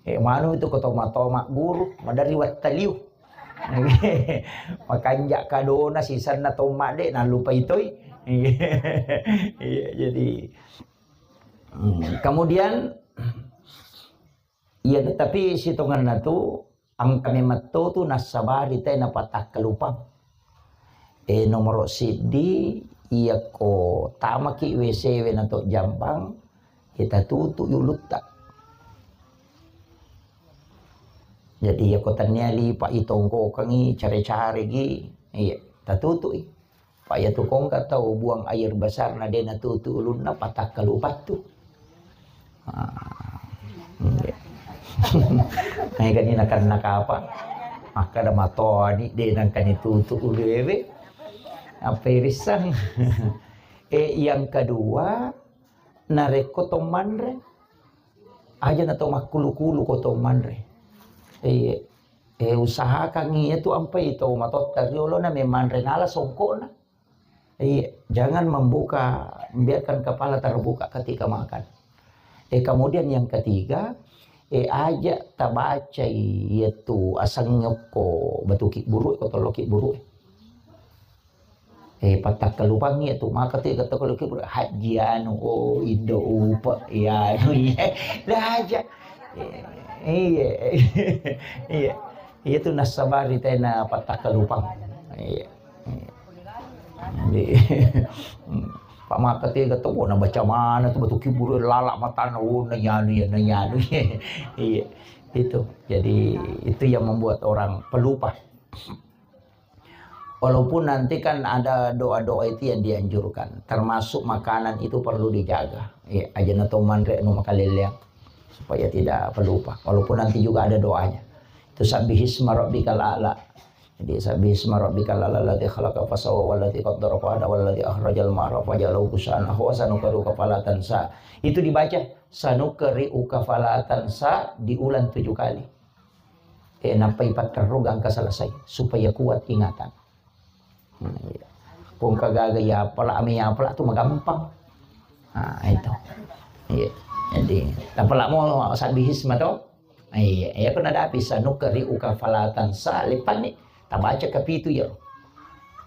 Eh, manu itu ko toma-toma guru, madari wattaliu. Makanja kadona sisenna tomma de, nalupai toi. Iya, jadi, hmm, kemudian, iya, tapi sitongenna tu, engka memetto tu nassabari te napatakkalupang. Eh, nomoro siddi, iyako tamaki WC we na to jambang, kita tutu ulutta. Jadi iyako tania lipa itongkokangi, care-care gi, iya, tatutui. Pak, iya tu kongka tau buang air besar na de natutu ulunna, patakkalupattu. Ah, iya. Hai kani nakan nakapa? Makkada matoni de nangkani tutu uluewe. Apa irissang? Eh, yang kedua, narekko to manre, aja na to makkulu-kulu ko to manre. Iya. Eh, usahakan iya tu ampai to matotta riolo na memanre nala songkokna. Iya, jangan membuka, biarkan kepala terbuka ketika makan. Eh, kemudian yang ketiga, eh, aja tabacai iya tu aseng nyokko batu kibburu ko tollo kibburu. Eh, patakkalupangngi tu, maka tu kata kalau kibur, Haji anu, oh, Indo Upa, iya, anu, iya. Dah aja. Eh, iya. Iya. Iya tu nasabari tena patakkalupang. Iya. Iya. Jadi, Pak maka tu kata, oh, na baca mana tu batu kibur, lalak matana, oh, nanyanu ya, nanyanu. Iya. Itu. Jadi, itu yang membuat orang pelupa. Walaupun nanti kan ada doa-doa itu yang dianjurkan, termasuk makanan itu perlu dijaga. Ya, aja na to manre anu makaleleang supaya tidak pelupa. Walaupun nanti juga ada doanya. Itu sabbihisma rabbikal a'la. Jadi sabbihisma rabbikal a'la alladzi khalaqa fasawwa walladzi qaddara fahada walladzi akhrajal mar'a fajalahu gusaan ahwa sanuqri'uka fala tansa. Itu dibaca sanuqri'uka fala tansa diulang tujuh kali. Eh, nappai patterru gangka selesai supaya kuat ingatan. Hmm, iya. Kongka gaga ya pala, ame ya pala tu magampang. Nah, itu. Iya. Jadi, tapala mo sabbihisma to. Iya, iya, kena dapi sanuqri'uka fala tansa, lepanni tabaca kapitu ya.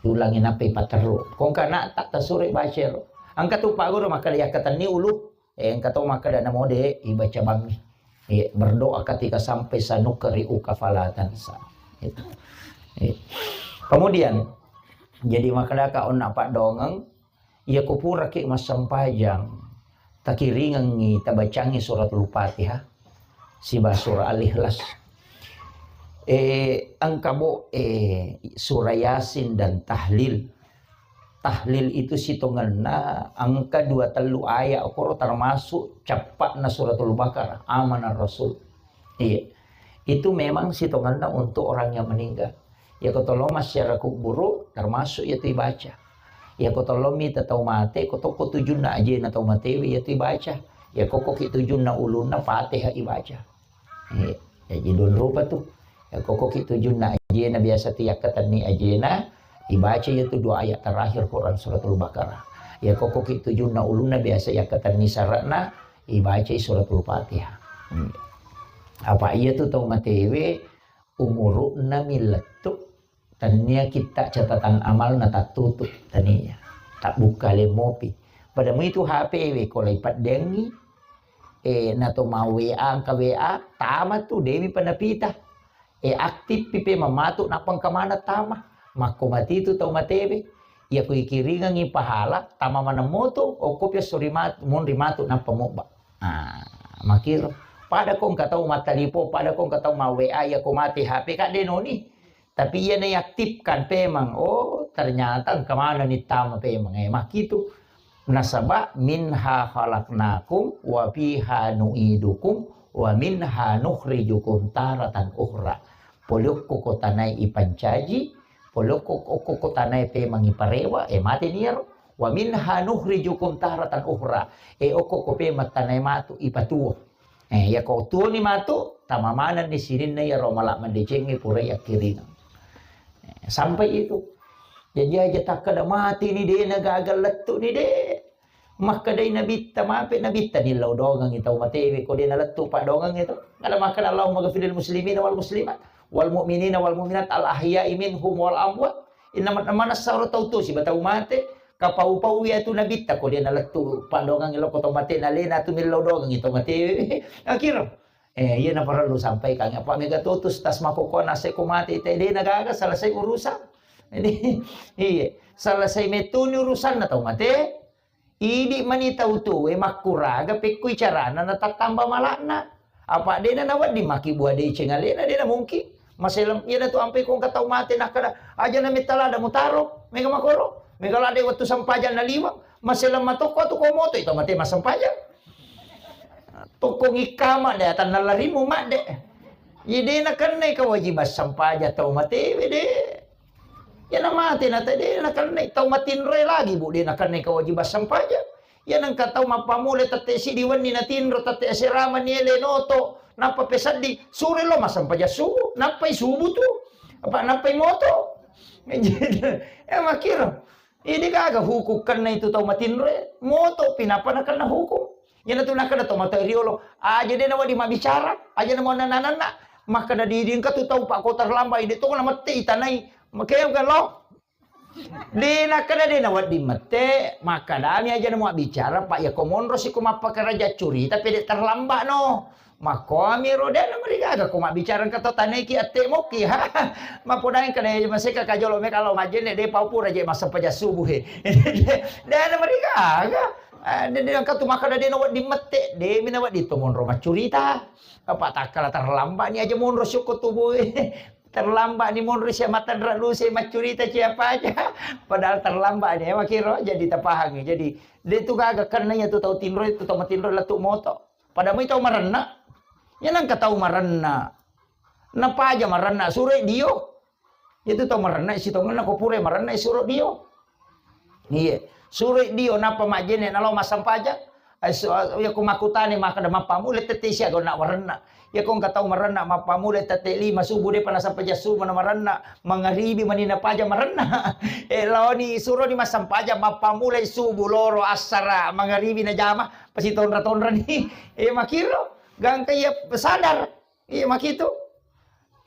Ulangi nappai patterru. Kongka na tak tasure baca ro. Engka tu paguru maka ya katenni ulu. Eh, engka to makkeda namo de ibaca bangngi. Eh, berdoa ketika sampai sanuqri'uka fala tansa. Itu. Eh. Kemudian, jadi makkedaka onna paddongeng, iya ko puraki massempajang, takiringengngi, tabacangngi suratul Fatihah, siba surah Al-Ikhlas. Eh, engka bo, eh, surah Yasin dan tahlil. Tahlil itu sitongenna engka dua tellu ayat okoro termasuk cappa'na suratul Baqarah, Amanar Rasul. Iya. Itu memang sitongenna untuk orang yang meninggal. Ya ko tollo massiara kuburu termasuk ya tu ibaca. Ya ko tollo mita tau mate, ko tokko tujunna ajena tau matewe ya tu ibaca. Ya ko koki tujunna ulunna Fatihah ibaca. Eh, jaji dua rupa tu. Ya, ko koki tujunna ajena biasa tu yakkatenni ajena, ibaca ya tu dua ayat terakhir Quran suratul Baqarah. Ya, ko koki tujunna ulunna biasa yakkatenni sara'na, ibaca suratul Fatihah. Hmm. Apa iya tu tau matewe, umuru'na mi lettu, Tania kitta catatan amalna tattutu, tania. Tabbukka le mopi. Pada muitu H P we ko lai paddengi, eh, nato mau W A, engka W A, tama tu, demi panapita. Eh, aktif pipe mamatu, nappa engka mana tama. Makko mati tu tau matewe. Iya ku ikiringengi pahala, tama maneng moto, okko pia sori mat-, munri matu, nappa mobba. Ah, makiro. Pada ko engka tau mattalipo, pada ko engka tau mau W A, iya ko mati H P, kak denoni. Tapi iya naiaktifkan pemeng, oh, ternyata engka manenni tama pemeng. Eh, makkitu. Nasaba minha khalaqnakum wa fiha nu'idukum wa minha nukhrijukum taratan ukhra. Pole okko ko tanae ipancaji, pole okko, okko ko tanae pemeng iparewa, eh, mate niyaro. Wa minha nukhrijukum taratan ukhra. Eh, okko ko pemeng tanae matu ipatuo. Eh, iya ko tuoni matu, tama manenni sininna iyaro mala mandecengnge pura yakkiringeng. Eh, sampai itu. Jadi aja takkeda mati ni de na gaga lettu ni de. Makkedai nabitta, mape nabitta ni lau dongengi tau matewe ko de na lettu pa dongengi to. Ada makkeda Allahumma ghafiril muslimina wal muslimat wal mu'minina wal mu'minat al ahya'i minhum wal amwat. Inna man-, manessa ro tau tuo siba tau mate, kapau-pau iya tu nabitta ko de na lettu pa dongengi lo ko tau mate na lena tu millau dongengi tau mate. Akhir. Eh, iya na parellu sampaikan. Apa mega tutus tas makoko nase ko mate te de na gaga selesai urusan. Jadi, iya. Selesai mettuni urusanna tau mate, idi mani tau tuwe makkuraga pekkui carana natattamba mala'na. Apa dena nawedding maki bua deceng alena, dena mungkin. Maselem, iyana tu ampe kongka tau mate nakkada, aja na metta lada mutaro, mega makoro, mega lada wettu sempajang naliweng, maselem matokko tu ko moto itu mate masempajang. Tokko ngikkama de atanna larimu madde. Ye de nakennai kewajiban sempajang tau matewe de. Iyana mate na tede nakennai tau matinroe lagi, Bu, de nakennai kewajiban sempajang. Iyana engka tau mappamule tette sidi wenni natinro, tette asera mani ele noto, nappa peseddi, sure lo massempajang subuh, nappai subuh tu. Apa nappai moto. Eh, makiro. Idi gaga hukum kenna itu tau matinroe, moto pi nappa nakenna hukum. Iyana tu nakkeda tau matoa riolo, aja de nawedding mabbicara, aja na mau nananna. Makkeda di, di engka tu tau pakko terlambat, ide to na mette itanai. Makanya kan lo. De nakkeda de nawedding mette, makkedami aja na mau bicara, Pak, ya ko monro si ko mappakaraja curita pede terlambat no. Makkomi ro de na marigaga ko mabbicara engka to taneki atte moki. Mapodai kada maseka kajolo me kalau majene de pau pura je massempajang subuh he. De na marigaga. Ah, de, de, engka tu makkeda de nawedding mette, de mi nawedding to monro maccurita. Apa takkala terlambat ni aja monro syukur tubuh. Terlambat ni monro sia matanra luse maccurita siapa aja. Padahal terlambat ni, makiro jadi tapahangi. Jadi de tu gaga kenna iya tu tau tinro itu tau matinro lettu moto. Pada moi tau marenna. Iya nengka tau marenna. Napaja marenna suro dio. Itu tau marenna sitongenna ko pura marenna suro dio. Iya. Suro dio nappa majene nalo massempajang. Ai so, iya ko makkutane makkeda mappamule tette siaga na warenna. Iya ko engka tau marenna mappamule tette lima subuh depa nassempajang subuh na marenna. Mangaribi mani napaja marenna. Eh, laoni suro ni massempajang mappamule subuh loro assara mangaribi na jama. Pasi tonra-tonra ni. Eh, makiro. Gangka iya sadar. Iya, makitu.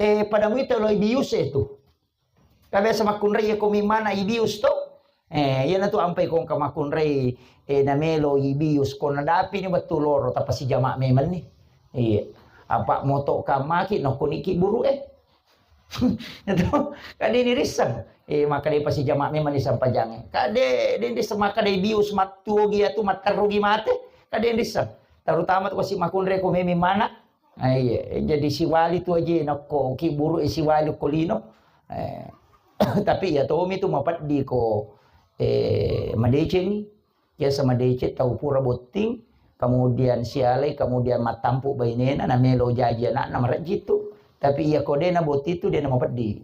Eh, pada muita lo ibius itu. Ka biasa makkunrai iya ko mimana ibius to. Eh, iya natu ampai kongka makkunrai, eh, namelo ibius ko nadapi ni wettu loro tapasi jama memang ni. Iya. Apa moto kamaki no kuniki buru eh. Itu kan ini risang. Eh, maka dia pasi jama memang ni sampajang. Kade, dia risang maka dia bius mattuo gia tu matterugi mate. Kade risang. Terutama tu kasi makkunrai ko memi mana. Ah, iya, jadi siwali tu aja nakko ki buru e siwali ko lino. Eh, tapi iya tomi tu mapeddi ko, eh, madecengi. Biasa madeceng tau pura botting, kemudian sialai, kemudian mattampu bainena, namelo jaji anakna marejji tu. Tapi iya ko dena botting tu dena mapeddi.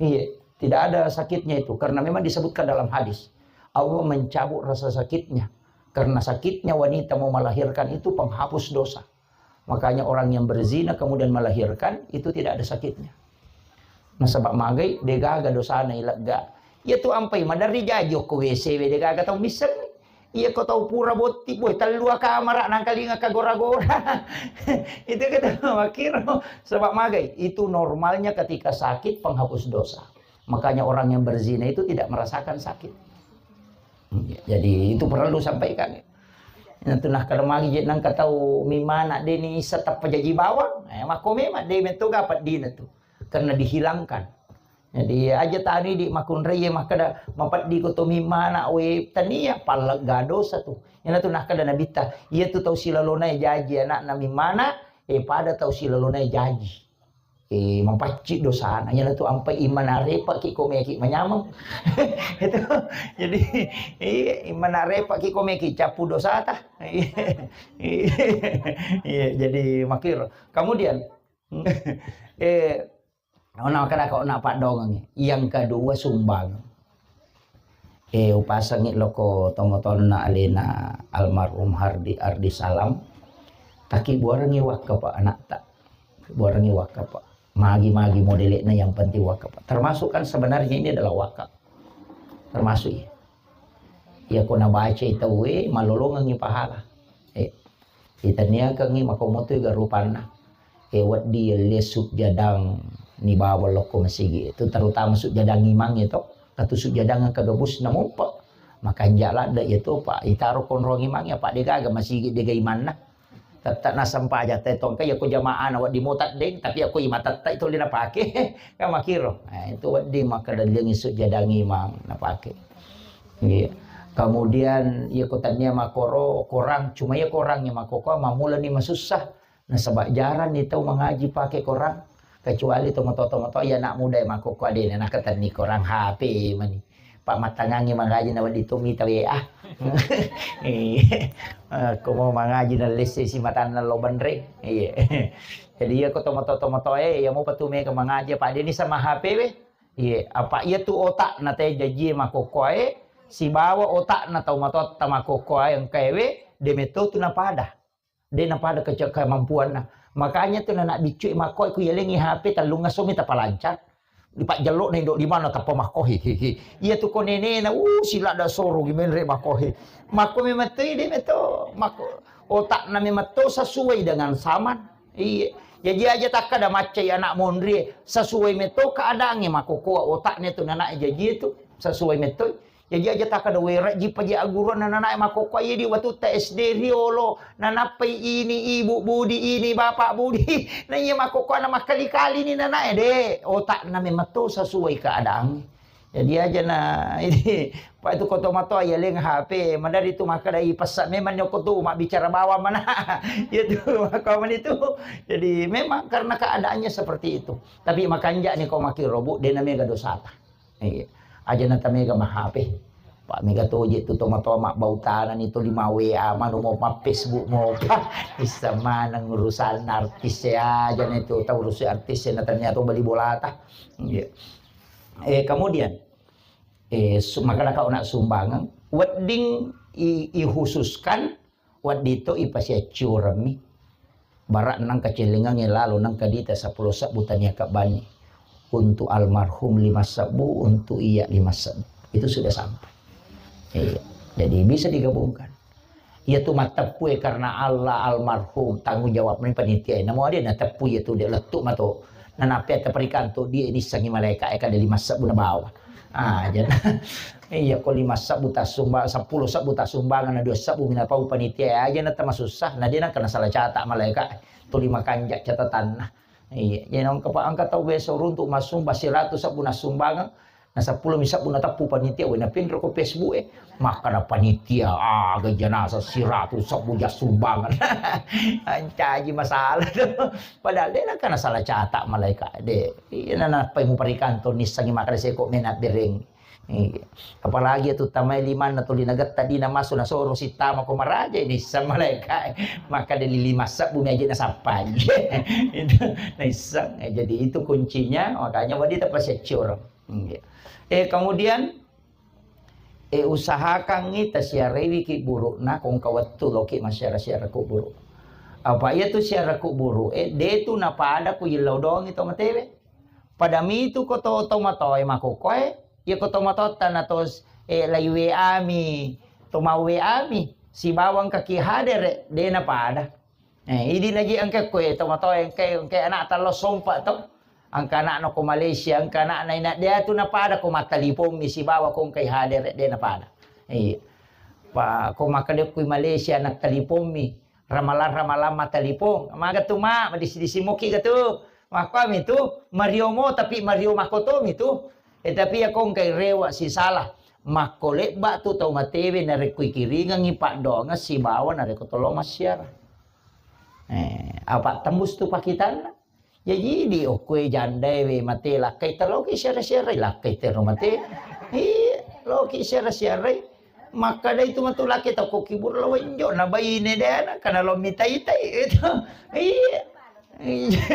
Iya, tidak ada sakitnya itu karena memang disebutkan dalam hadis. Allah mencabut rasa sakitnya. Karena sakitnya wanita mau melahirkan itu penghapus dosa. Makanya orang yang berzina kemudian melahirkan itu tidak ada sakitnya. Nasaba magai degaga dosana ilegga. Iya tu ampai maderri jaji okko W C we degaga tau misseng. Iya ko tau pura botti boy tellua kamara nangkalinga kagora-gora. Itu kita makiro sebab magai itu normalnya ketika sakit penghapus dosa. Makanya orang yang berzina itu tidak merasakan sakit. Jadi itu perlu sampaikan. Nah, tu nah kalau magi je nang katau mimana deni setapa jaji bawang. Eh, mako memang de metto gapa dina tu. Karena dihilangkan. Jadi aja tani di makunrai makkada mapeddi ko to mimana we tania pallegga dosa tu. Ina tu nah kada nabitta. Iya tu tau silalona jaji anakna mimana, eh pada tau silalona jaji. Eh, mapacci dosana. Iyana tu ampai imana repaki ko meki manyameng. Itu. Jadi, iya, imana repaki ko meki capu dosata. Iya, iya, jadi makir. Kemudian, eh, ona kada ko na padongang. Yang kedua sumbang. Eh, upasengi loko tomotonna alena almarhum Hardi Ardi Salam. Taki buarengi wakka pa anakta. Buarengi wakka pa. Magi-magi modelekna yang penting wakka pa. Termasuk kan sebenarnya ini adalah wakka. Termasuk ya. Ya ko nabaca itu we malolongangi pahala. Eh, itaniakangi makomoto ga rupanna. Eh, wedding lesu jadang ni bawang lokko masigi. Itu terutama sujadang imang itu. Katu sujadang kagabus namumpa. Makanja ladde ya tu pa itaro konrong imang ya pa degaga masigi dega imanna. Tette' nasempaja te tongke, ya ko jamaah na wedding mota deng, tapi ya ko imam tette' itu le napake. Kan makiro. Nah, itu wedding makkeda liang isu jadang imam napake. Iya. Kemudian ya ko tania makoro korang, cuma ya korang ya makoko mamula ni masussa. Nasaba jarang ni tau mangaji pake korang. Kecuali tomatoa-tomatoa ya anak muda ya makoko adena nakatenni korang H P mani. Pak matangangi mangaji na wedding to mita W A. Iya. Ko mau mangaji na lesse si matanna lo benre. Iya. Jadi iya ko tomatoa-tomatoa e ya mau patu mega mangaji apa adeni sama H P we. Iya, apa iya tu otak na te jaji makoko e sibawa otak na tau matotta makoko e engka ewe de metto tu napada. De' napada kece-, kemampuanna. Makanya tu nana biccu makko ku yalengi H P tellung asomi tapalancar. Di pajjello na indo di mana tappa makko hi, hi, hi. Iya tu ko nenena, uh, sila da soro gi menre makko hi. Makko memang tu ide meto, makko otak na memang tu sesuai dengan zaman. Iya. Jadi aja takkada maccai anak monri, sesuai meto keadaannya makko ko otaknya tu nana jaji tu sesuai meto. Jaji aja takkada wera jipa ji agguruan nanae makkokkoe di watutta S D riolo, nanappai ini ibu budi, ini bapak budi. Na iya makkokkoe na makkali-kali ni nanae de, otak na memang to sesuai keadaan. Jadi aja na ini, Pak itu koto matoa ya leng H P, madari tu makkada ipessa memang nyoko tu mabbicara bawang mana. Ya tu, maka itu. Jadi memang karena keadaannya seperti itu. Tapi makanja ni ko makirobu, de na mega dosata. Iya. Aja na tamega ma H P. Pak mega toje tu tomatoa mabbautana ni tu lima W A manu mo ma Facebook mo pa. Issa maneng urusan artis ya aja na itu tau urusi artis ya na ternyata bali bolata. Iya. Eh, kemudian eh su- maka nak nak sumbangan wedding i, ikhususkan Wedding to ipasiaccioremmi. Bara nengka cellengengnge lalo nengka dita seppulo sebbu tania kebbani. Untuk almarhum lima sebbu, untuk iya lima sebbu. Itu sudah sampai. Iya. Jadi bisa digabungkan. Iya tu matteppue karena Allah almarhum tanggung jawab ni panitia. Namo ada na teppu iya tu dia letuk mato. Nanape taperikanto dia ini sangi malaikat eka ada lima sebbu na bawa. Ah, aja na. Iya, ko lima sebbu tasumba-, seppulo sebbu tasumbangan, na dua sebbu mina pau panitia, aja na tamasussa, na dia na kena salah catat malaika, tuli makanja catatanna. Iya, jadi nang kepa angka tau biasa runtuk masumba seratus sebbu nasumbangan, na seppulo mi sebbu nateppu panitia, wena pinro ko Facebook eh, maka na panitia, ah, gajanasa seratus sebbu jasumbangan. Ancaji masalah tu. Padahal de na kena salah catat malaika de. Iya, na napai muparikanto nissangi maka de seko mena bereng. Iya. Apalagi itu tamai limanna tuli nagetta dina masu nasoro sittama ko maraja ini sama malaika. Maka dari lima sebbu mi aja nasappai. Itu naisseng. Eh, jadi itu kuncinya, makanya wadi tapasiaccioreng. Iya. Eh, kemudian eh, usahakangngi tasiarewi ki burukna kongka wettu loki masiara-siara kuburu. Apa iya tu siara kuburu eh, de tu napada ku yillau doangi to matewe. Pada mitu ko to, to matoe makokoe, iya ko to matotta na to, eh, lai W A mi, to mau W A mi, sibawang kaki hadere, de na pada. Eh, idi naji engke koe to matoe engke, engke anak tallo sompa to. Engka anak no ko Malaysia, engka anak na ina de tu na pada ko matalipong mi sibawa ko engkai hadere, de na pada. Iya. Pa ko makkeda kui Malaysia na talipong mi, Ramalang-ramalang mattelipong. Maga tu, Mak, madisi-disi moki ga tu. Makkuami tu, Mario mo, tapi Mario makkotomi tu. Eh, tapi iya ko engkai rewa sisala. Makko lebba tu tau matewe narekko ikiringengngi paddoangeng sibawa narekko tolo massiara. Eh, apa tembus tu pakitanna? Jaji di okkoe jandae we mate lakkai te loki siara-siarai, lakkai te ro mate. Iya, loki siara-siarai. Makkada itu matu laki tau ko kibur lo wenjo na baine de na kana lo mitai-tai itu. Iya. Iya.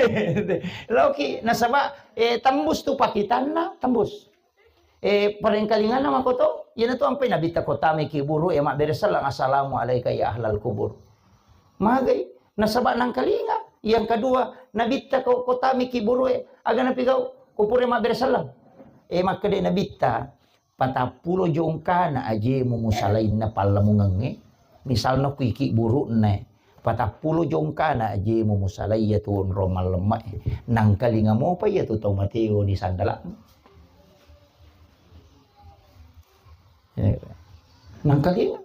Loki nasaba eh, tembus tu pakitanna, tembus. Eh, parengkalinganna makoto, iyanatu ampai nabitta ko tamai kiburu e mabbere selleng, "Assalamu alaika ya ahlal kubur." Magai, nasaba nangkalinga. Yang kedua, nabitta ko, ko tamai kiburu e, aga napigau, ko pura mabbere selleng. Eh, makkeda nabitta, patappulo jongkana ajemu musalainna pallamungengnge, misalna ku iki burukna e, patappulo jongkana ajemu musalai iyatu onrong mallemma e, nangkalinga mopa iyatu tau mateo ni sandala. Ya. Nangkalinga.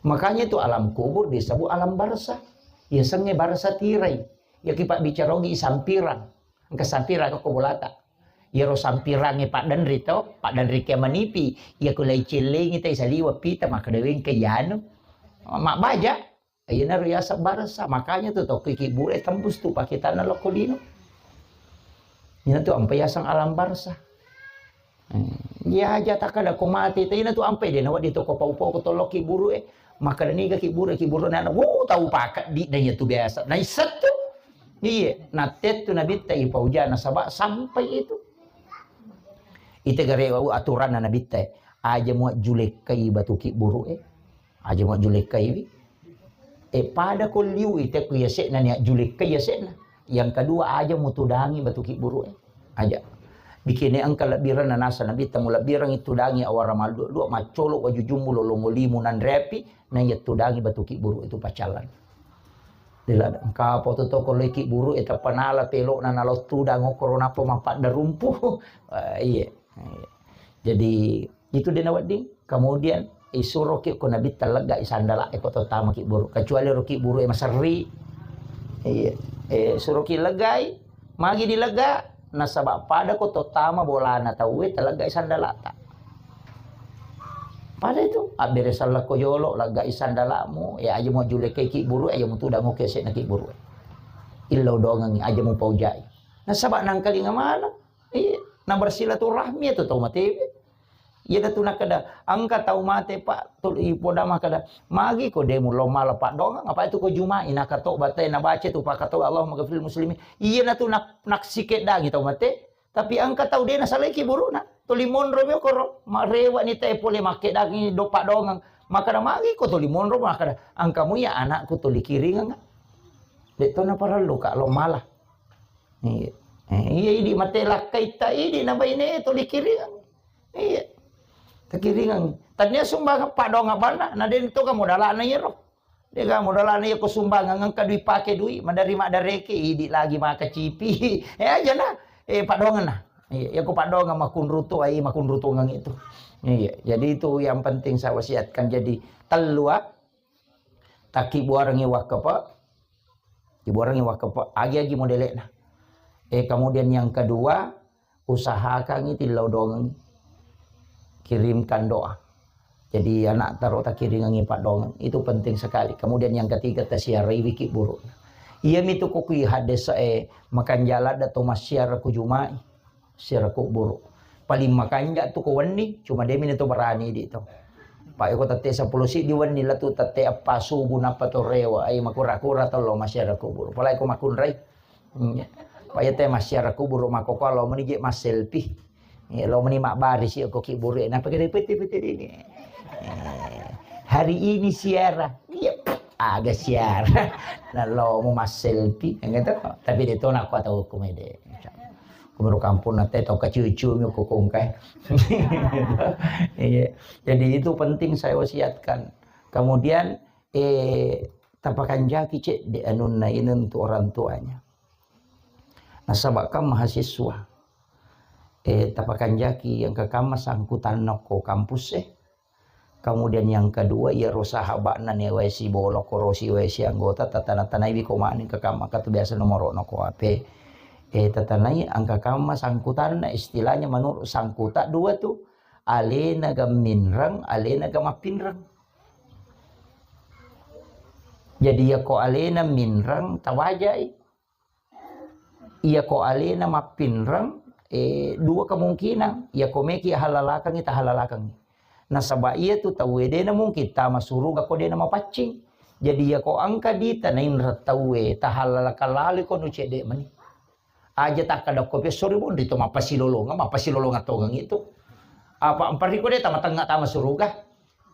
Makanya itu alam kubur disebut alam barzah. Iya sengnge barzah tirai. Iya ki pabbicara ogi sampirang. Engka sampirang ko bolata. Iyaro sampirangnge paddenri to, paddenri ke manipi. Iya ko lai cellengi tai saliwa pita makkeda wengke yanu. Mabbaja. Iyanaro yaseng barzah. Makanya tu tokki kibure tembus tu pakitanna lokko lino. Ina tu ampe yaseng alam barzah. Eh, iya aja takkada ko mate, ta ina tu ampe de nawedding to ko pau-pau ko tolloki buru e. Makkeda niga kibure, kiburu nana, wo tau pakeddi na iya tu biasa. Na issettu. Iye, na tettu nabitta ipauja nasaba sampai itu. Ite gare wau aturanna nabitta e. Aja mua julekkai batu kiburu e. Aja mua julekkai wi. E pada ko liu ite ku yasekna nia julekkai yasekna. Yang kedua aja mutudangi batu kiburu e. Aja. Bikine engka lebbiranna nasa nabitta mu lebbirangi tudangi awara mallu dua maccolo wajujummu lolongo limu nanrepi na iya tudangi batu kiburu itu pacalan. Dila engka apa tu toko leki buru e tappa nala pelokna nalo tudang okkoro napa mapadda rumpu. Eh, iye. Iye. Jadi itu dena wedding. Kemudian isuroki ko nabitta leggai sandala e ko to tamaki buru. Kecuali roki buru e maserri. Iya. Eh, suroki leggai, magi dilega nasaba pada ko to tama bolana tauwe taleggai sandalata. Pada itu abbere sallako jolo leggai sandalamu, ya aja mu julekeki buru, aja mu tudang oke sekna ki buru. Illau dongangi aja mu paujai. Nasaba nangkalinga mana? Iya, na bersilaturahmi itu tau matewe. Iya datu nakada, engka tau mate, Pak, tul ipoda makada, magi ko demu lo mala padongang, apa itu ko jumai nakatobat e nabaca tu pakatobat Allahumma ghafiril muslimin. Iya natu nak naksike dangi tau mate, tapi engka tau de nasalai ki buruna. Tuli monro mi okoro, marewa ni te pole make dangi do padongang. Makada magi ko tuli monro makada, engka mu iya anakku tuli kiringang. De to na parellu ka lo mala. Iya. Eh, iya idi mate lakkai ta idi na baine tuli kiringang. Iya. Takiringang. Tania sumbangan padongang bana, na den to kamu dalana iyaro. De kamu dalana iya ko sumbangan engka dui pake dui, madari madareke idi lagi maka cipi. Eh aja na. Eh padongang na. Iya, iya ko padongang makunrutu ai makunrutu ngang itu. Iya, jadi itu yang penting saya wasiatkan. Jadi tellua takki buarangi wakkepa, Dibuarengngi wakkepa, agi-agi modele'na. Eh, kemudian yang kedua, usahakangngi tillau dongengngi. Kirimkan doa. Jadi anak taro takiringengngi paddongeng. Itu penting sekali. Kemudian yang ketiga, tasiaraiwi ki buru. Iya mitu ko kui hadis e makanjala da to massiara ku jumai. Siara kuburu. Paling makanja tu ko wenni, cuma de mini to berani di to. Pak ko tette sepuluh siddi wenni la tu tette eppa subuh nappa to rewa, ai makura-kura to lo massiara kuburu. Pala ko makunrai. Iya. Pak iya te massiara kuburu mako ko lo meni je masselfie. Iya, lo meni mabari si ko kiburu, napa kede pete-pete ini. Eh, hari ini siara. Iya. Aga siara. Na lo mu masselfie, gitu. Tapi de to nakko tau kumede. Kumuru kampung na te tau kaciu-ciu mi ko kongkai. Iya. Jadi itu penting saya wasiatkan. Kemudian, eh, tapakanjaki cek de anunna ini untuk orang tuanya. Nasaba kan mahasiswa. Eh, tapakanjaki yang kekamma sangkutanna ko kampus e. Kemudian yang kedua, iyaro sahaba'na newae sibolokko, ro siwae sianggota, tatana-tanaiwi ko mani engka kamma, engka tu biasa nomoro'na ko H P. Eh, tatanai engka kamma sangkutanna, istilahnya menurut sangkuta dua tu, alena ga minreng, alena ga mappinreng. Jadi, iya ko alena minreng, tawajai. Iya ko alena mappinreng, eh, dua kemungkinan. Iya ko meki halalakangngi, tahalalakangngi. Nasaba iya tu tauwe dena mungkin tama suruga ko dena mapaccing. Jadi iya ko engka dita nainreng tauwe, tahalalakang lalo ko nu cedde mani. Aja takkada ko pessori bonri to mappasilolongang, mappasilolongang tongang itu. Apa ampariko de tama tengnga tama suruga.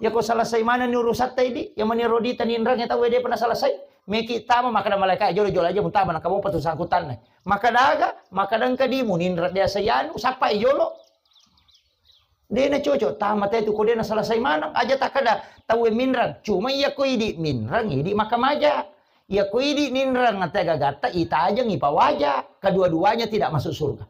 Yako selesai manenni urusatta idi, ya mani rodita ninrangnge tau de pernah selesai. Meki tama makkada malaika jolo-jolo aja mutama nakamopa tu sangkutanna. Makkada aga, makkada engka dimu ninreng biasa yanu, sappa jolo. Dena cocok tama te tu ko dena selesai maneng, aja takkada tau minreng. Cuma iya ko idi minreng, idi makkamaja. Iya ko idi ninreng ate gagatta itajeng ipawaja, kedua-duanya tidak masuk surga.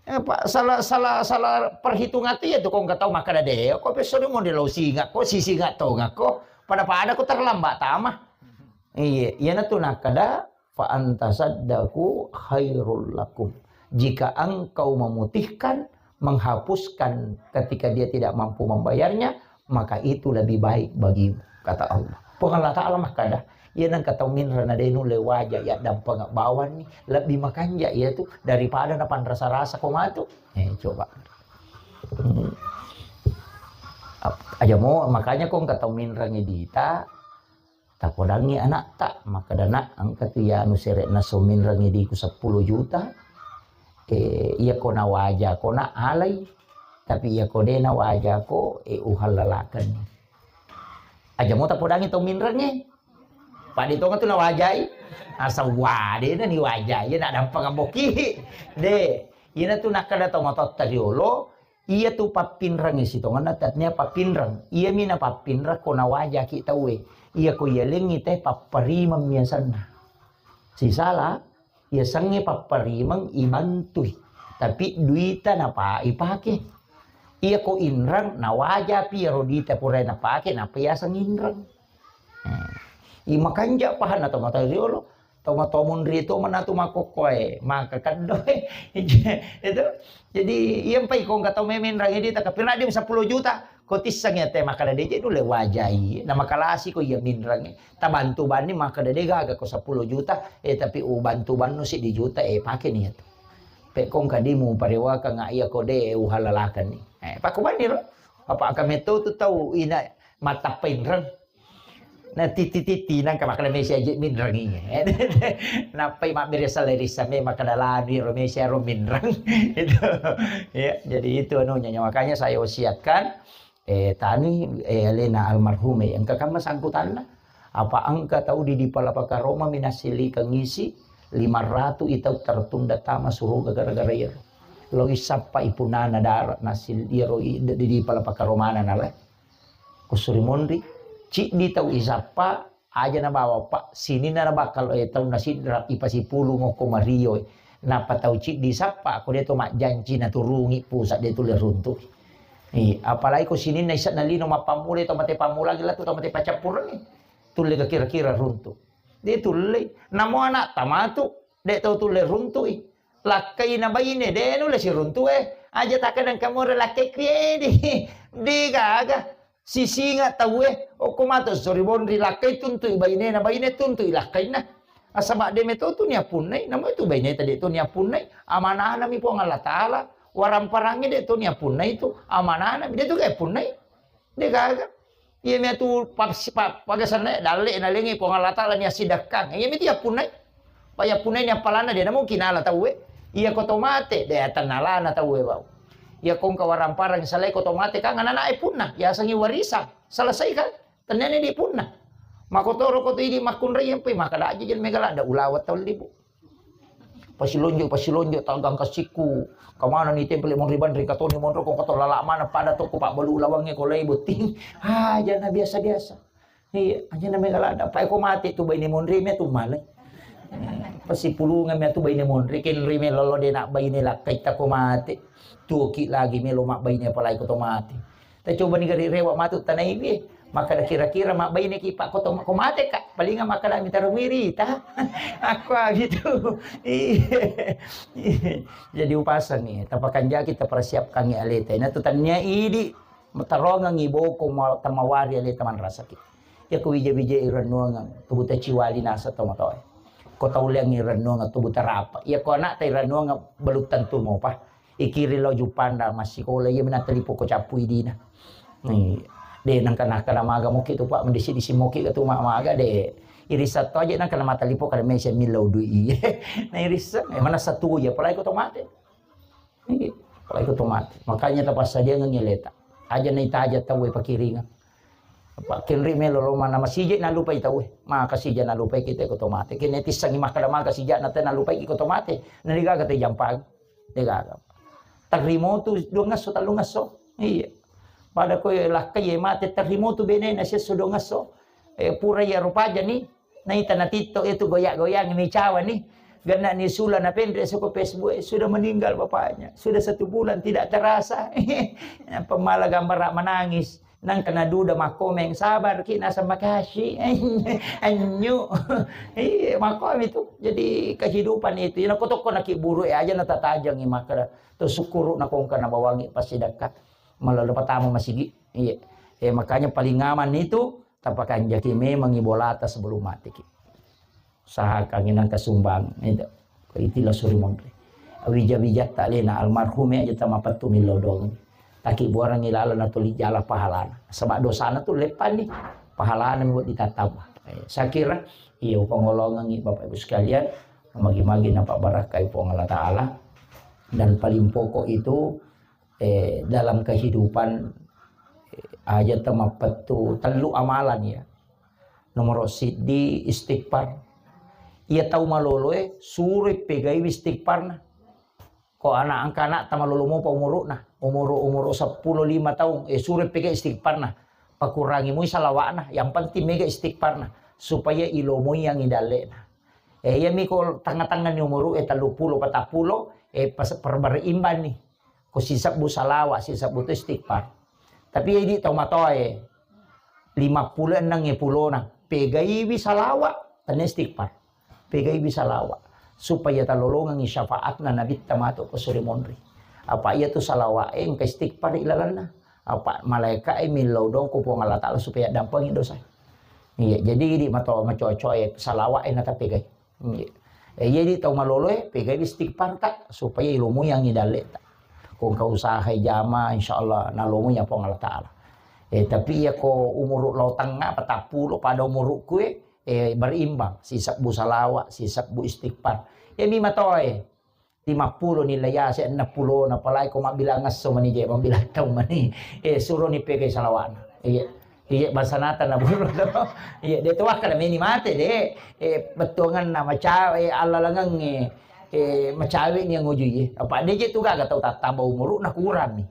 Eh, pa-, salah, salah, salah perhitungan tu iya tu, ko engka tau makkeda de, ko pesso de mo de lo singa, ko si singa tonga ko, pada-pada ko terlambat tama. Iya, iyana tu nakkeda, "Fa antasaddaqu khairul lakum." Jika engkau memutihkan, menghapuskan ketika dia tidak mampu membayarnya, maka itu lebih baik bagimu, kata Allah. Puang Allah Ta'ala makkeda, iya nengka tau minreng na de nulle waja ya dampeng bawanni, lebih makanja iya tu daripada na panrasa-rasa ko matu. Eh, coba. Hmm. Ap-, aja mo, makanya ko engka tau minreng dita, tapodangngi anakta, makkeda, "Nak, engka tu iya anu sere'na so minreng diku seppulo juta, eh, iya ko nawaja ko nak alai, tapi iya ko de nawaja ko, eh, uhallalakenni." Aja mo tapodangngi tau minrengnge. Pade tonga tu nawajai. Asa wade na ni wajai, iya nak dampeng amboki. De, iyana tu nakkeda tau matotta riolo, iya tu pappinrengnge sitongenna, tatnia pappinreng. Iya mi na pappinreng ko nawajaki tauwe. Iya ko iya lengngi te papparimeng miasanna. Sisala, Yasengnge papparimeng ibantui, tapi duita napa ipake. Iya ko inreng, nawajapi iyaro duita pura napake, nappa yaseng inreng. Hmm. I makanja pahanna tomatoa riolo, tomatoa munri to manatu makkokkoe, maka keddoe. Itu. Jadi, iya mpai ko engka tau memenreng duita, tapi naddim seppulo juta, ko tisseng iya te makkeda de je nulle wajai, na makalasi ko iya minreng. Tabantu banni makkeda de gaga ko seppulo juta, eh, tapi ubantu banno siddi juta, eh, pake ni iyatu. Pekko engka dimu parewakeng iya ko de uhalalakenni. Eh, pakko banni ro. Apa engka metto tu tau ina mattappa inreng. Na titi-titi nangka makkeda mesi aje minreng iya. Nappai mabbere salai rissa me makkeda lanu ro mesi ro minreng. Itu. Ya, jadi itu anunya. Makanya saya wasiatkan Eh, tani, eh, alena almarhum, eh, engka kamma sangkutanna. Apa engka tau di, di Palapa Karoma mi nassilikeng isi, lima ratu i tau tertunda tama suruga gara-gara iyaro. Lo isappa ipunana dara nassil-, iyaro i, di, di Palapa Karomana nala. Kusuri monri, ciddi tau isappa, Aja nabawa, Pak, sininna nabakkalo, eh, taunna sidra, ipasipulung okko Mario, eh. Nappa tau ciddi sappa, ko de to majjanci naturungi pusat, de tulle runtu. Iya, apalagi ko sininna ise'na lino mappammula, to mate pammula, gila tu to mate paccappurengngi. Tulle ga kira-kira runtu. De tulle. Namo anak tamatu, de tau tulle runtui. Lakkaina baine, de nulle siruntu, eh. Aja takkedang kamura lakkai kriedi. De gaga. Sisinga tauwe, okko matu sori bonri lakkai tuntui bainena, baine tuntui lakkainna. Nasaba de meto tu niappunnai, namo itu baineta de to niappunnai. Amanahna mi Puang Allah Taala, waramparangnge de to niappunnai tu, amanahna mi de tu ga punnai. De gaga. Iya mi atu pa-, pa-, pagasanna dalle nalengi Puang Allah Taala niassidekkang. Iya mi tu yappunnai. Payappunaini appalanna de namungkin nala tauwe. Iya ko to mate, de tennalana tauwe bau. Iya ko engka waramparang salai ko to mate kan anak-anak e punna, yasengi warisan. Selesai kan? Tennani di punna. Makotoro ko tu idi makkunrai empe, maka da aja jen mega ladda ulawa tau libu. Pasilonjo, pasilonjo, tagang kasikku. Kamana ni tempel monri banri katoni monro ko kato lala mana pada toko pak balu ulawange ko lai botting. Aja na biasa-biasa. Iya, aja na mega ladda. Pai ko mate tu baine monri me tu malai. Eh, pasipulungan me tu baine monri, kenri me lolo de nak baine lakkai ta ko mate. Tuoki lagi melo mak baine apalagi ko to mate. Ta coba ni gari rewa matu tanai bi. Maka da kira-kira mak baine ki pak ko to ko mate kak. Palinga maka da mitaro wirita. Aku gitu. Iya. Jadi upasang ni. Tapakanjaki tapersiapkan ni aleta. Ina tu tania idi. Matarongengngi boko ma-, tamawari ale tamanrasaki. Iya ko wija-wija irennuangeng, tubu taciwali nasa tomatoe. Ko tauleang irennuangeng, tubu tarapa. Iya ko anak ta irennuangeng, belum tentu mopa. Ikiri lo jupanda massikola, iya mena talipo ko cappu idina. Ni, de nangka nangka maga moki tu pak, mendisi-disi moki ke tu ma-, maga de. Irisa to aja nangka na matalipo kada mese millau dui. Na irisa, eh, mana satu ya, apalagi ko to mate. Iya, apalagi ko to mate. Makanya tapassadiangengngi aleta. Aja na itaja tauwe pakiringan. Apa kenri melo lo mana masije nalupai tauwe. Maka sija nalupai kita ko to mate. Kene tissangi makkada maka sija na te nalupai ko to mate. Na degaga te jampang. Degaga. Tarrimo tu dua ngesso, tallu ngesso. Iya. Pada ko lakkai ye mate tarrimo tu benena sesso dua ngesso. Eh, pura iya rupaja ni. Naita natitto itu goyang-goyang mi cawa ni. Genna'ni sula napenre soko Facebook, eh, sudah meninggal bapaknya. Sudah satu bulan tidak terasa. Pemala gambar menangis. Nang kena duda makkomeng, sabar ki, nasa makasih. Anyu. Iya, makkomi tu. Jadi kehidupan itu. Ina kotoko naki buru, eh, aja natatajangi maka tu syukuru nakongka nabawangi pasti dekat. Malah pertama masigi. Iya. Eh, makanya paling aman itu tapakanjaki memang ibolata sebelum mati ki. Usahakan inang kasumbang itu. Itilah suri monri. Wija-wija tak lena almarhum ya jeta mapettu millau dong. Taki buarang ilala na tuli jala pahalana. Sebab dosana tu lepan ni. Pahalana membuat ditatamba. Eh, saya kira iya pengolongan ni Bapak Ibu sekalian. Magi-magi nampak barakai Puang Allah Ta'ala. Dan paling pokok itu eh, dalam kehidupan, eh, aja temappettu tellu amalan ya. Nomor siddi istighfar. Iya tau maloloe suro pegaiwi istighfarna. Ko anak angka anak tamalolo mopa umuruna, umuru umuru seppulo lima taung, eh, suro pegai istighfarna. Pakurangi mui salawa'na, yang penting mega istighfarna supaya ilomoi yang idallena. Eh, iya mi ko tengah-tengah ni umuru eh tellu pulo patappulo eh pas perberimban ni. Ko sisebbu salawa, sisebbu tu istighfar. Tapi idi tau matoae lima pulo enneng e pulona, pegaiwi salawa, tenne istighfar. Pegaiwi salawa. Supaya talolongengi syafaatna Nabitta matu ko suri monri. Apa iya tu salawa e engka istighfar ilalanna. Apa malaika e millau dong ko Puang Allah Ta'ala supaya dampengi dosa. Iya, jadi idi matoa macocoe salawa e natapegai. Iya. Eh, iya di tau malolo e, pegai istighfar ta, supaya ilomoi yang idalle ta. Ko engka usaha jama, insyaallah nalomoi ya Puang Allah Ta'ala. Eh, tapi iya ko umuru lao tengnga, patappulo pada umurukku e, eh, berimbang. Sisebbu salawa, sisebbu istighfar. Iya mi matoa e. Lima pulo ni layase, enam pulo na palai ko mabbilang esso mani je, mabbilang tau mani. Eh, suro ni pegai salawa'na. Iya. Iya, bahasa nata na burung to. Iya, de to wakkada meni mate de. Eh, bettuanganna macawe, eh, allalangengnge, eh, macawe ni yang ujui. Apa de je tu gaga tau tattamba umuru na kurang ni.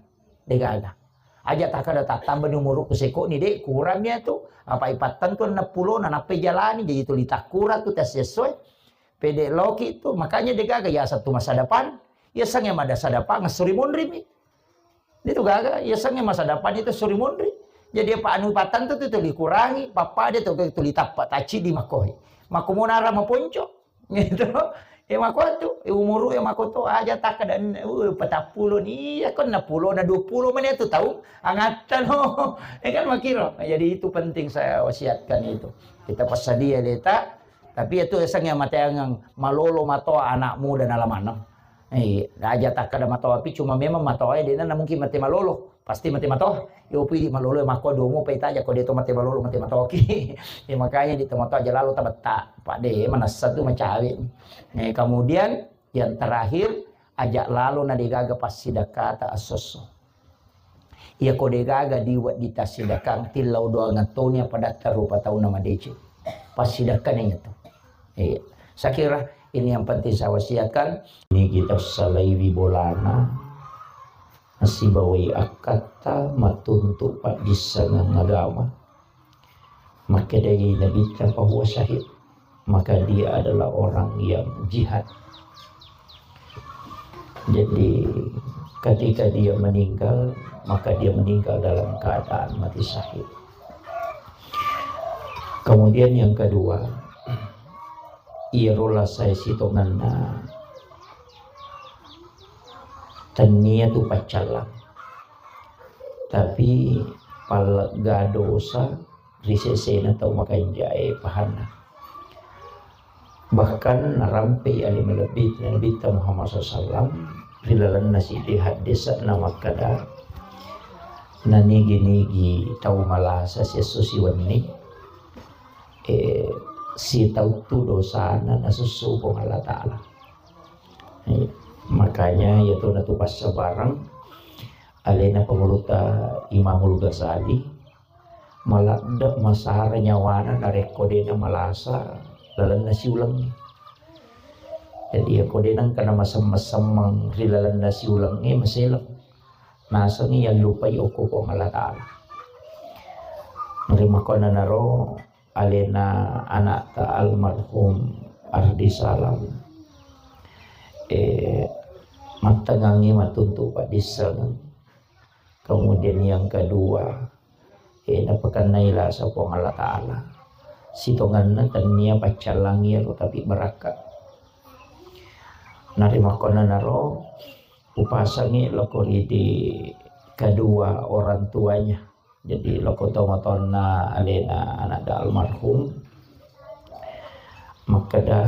De gaga. Aja takkada tattamba ni umuru ku seko ni de kurang ni tu. Apa ipattan tu enam pulo na nappe jalani jadi tuli takkura tu tes sesuai. Pede loki tu, makanya de gaga ya satu masa depan. Ya sange mada masa depan suri munri mi. Itu gaga, ya sange masa depan itu suri munri. Jadi apa anu patang tu, tu, tu dikurangi, papa dia tu, tu ditappa taci di makoi. Mako monara maponco. Gitu. Eh, mako tu, eh, umuru ya mako tu aja tak ada, uh, patappulo ni, ya kan enam pulo na dua pulo menit tu tahu, angatan lo. Ya kan makiro. Jadi itu penting saya wasiatkan itu. Kita passadia leta, tapi itu esang yang mateangang malolo matoa anak muda na lamanna. Eh, aja takkada matoa pi, cuma memang matoa e dena na mungkin mate malolo, pasti mate matoa. Yo pidi malolo mako domo pa itaja ko deto mate malolo, mate matoki. Ya, makanya di tematoa aja lalo tabetta, Pak de manassa tu macawe. Eh, kemudian yang terakhir, aja lalo na degaga passidakata assosso. Iya ko degaga diwa ditassidakang tillau doang toni apa datta rupa tauna madeceng. Passidakkana iya tu. Iya. Saya kira ini yang penting saya wasiatkan. Ini kita salaiwi bolana, nasibawai akkatta, matuntu paddissengeng agama. Makkedai Nabitta, "Fahuwa syahid." Maka dia adalah orang yang jihad. Jadi, ketika dia meninggal, maka dia meninggal dalam keadaan mati syahid. Kemudian yang kedua, iyaro lasai sitongenna tennia tu paccallang. Tapi pallegga dosa ri sesena tau makanjae pahanna. Bahkan narampei ale malebbi Nabitta Muhammad sallallahu alaihi wasallam ri lalenna siddi haddese'na makkeda, nanigi-nigi tau malasa siesso siwenni, eh, sitauttu dosana nasussu Puang Allah Ta'ala. Eh, makanya iyatu natu passabareng alena pangulutta Imamul Ghazali, maladde masara nyawana narekko de namalasa lalenna siulengnge. Jadi, iyako de nengka namasemmeng-semmeng ri lalenna siulengnge, maseleng. Nasengngi yallupai okko Puang Allah Ta'ala. Rimakkuannanaro alena anakta almarhum Ardi Salam, eh, mattengangngi mattuntu paddissengeng. Kemudian yang kedua, eh, napakennai lasa Puang Allah Ta'ala. Sitongenna tennia paccallangi ro, tapi barakka. Narimakkonanaro upasangi lokko ridi kedua orang tuanya. Jadi lokko tomatoanna alena anakda almarhum, makkeda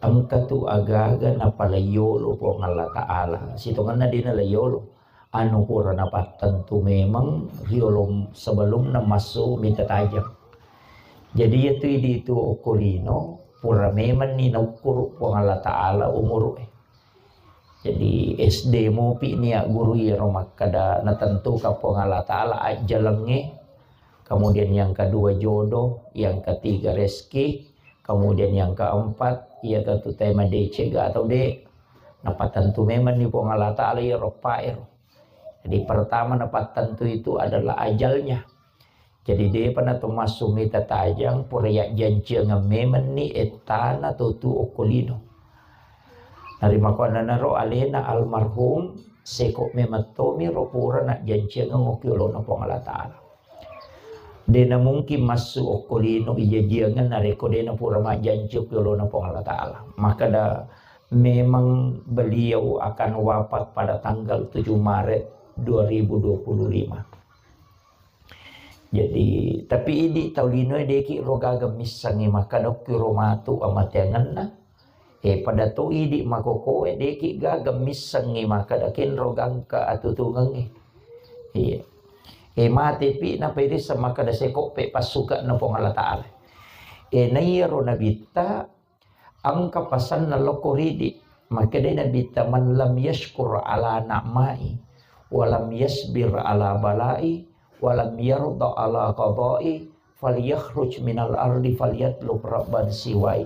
engka tu agaga napalaiyolo Puang Allah Ta'ala. Sitongenna dina laiyolo. Anu pura napattentu memang riolo sebelumna massu mita tajang. Jadi iyatu idi tu okko lino pura memang ni naukkuru Puang Allah Ta'ala umuru e. Jadi S D mopi nia guru iyaro makkeda natentuka Puang Allah Ta'ala ajjalengnge. Kemudian yang kedua jodoh, yang ketiga rezeki, kemudian yang keempat iya tentu tema decega atau de. Napattentu memang ni Puang Allah Ta'ala iyaro paero. Jadi pertama napattentu itu adalah ajalnya. Jadi depa nato massu mita tajang pura yajjanciangeng memang ni ettana to tu okko lino. Narimakkuannanaro alena almarhum seko memang tomiro pura najjanciangeng okko yolona Puang Allah Ta'ala. De namungkin massu okko lino ijajiangeng narekko de napura majjanci okko yolona Puang Allah Ta'ala. Makkeda memang beliau akan wafat pada tanggal tujuh Maret dua ribu dua puluh lima. Jadi, tapi idi tau linoe deki ro gaga missengngi makkeda okki ro matu amateangenna. Eh, pada to idi makokoe deki gaga missengngi makkeda kenro gangka atutungengngi. Iya. Eh, mate pi napairisseng makkeda sekoppe passuka'na Puang Allah Ta'ala. Eh, naiyaro nabitta engka pasanna lokko ridi. Makkedai Nabitta, "Man lam yashkur ala na'mai, wa lam yasbir ala balai, wa lam yarda ala qadai, falyakhruj minal ardi falyatlub rabban siwai."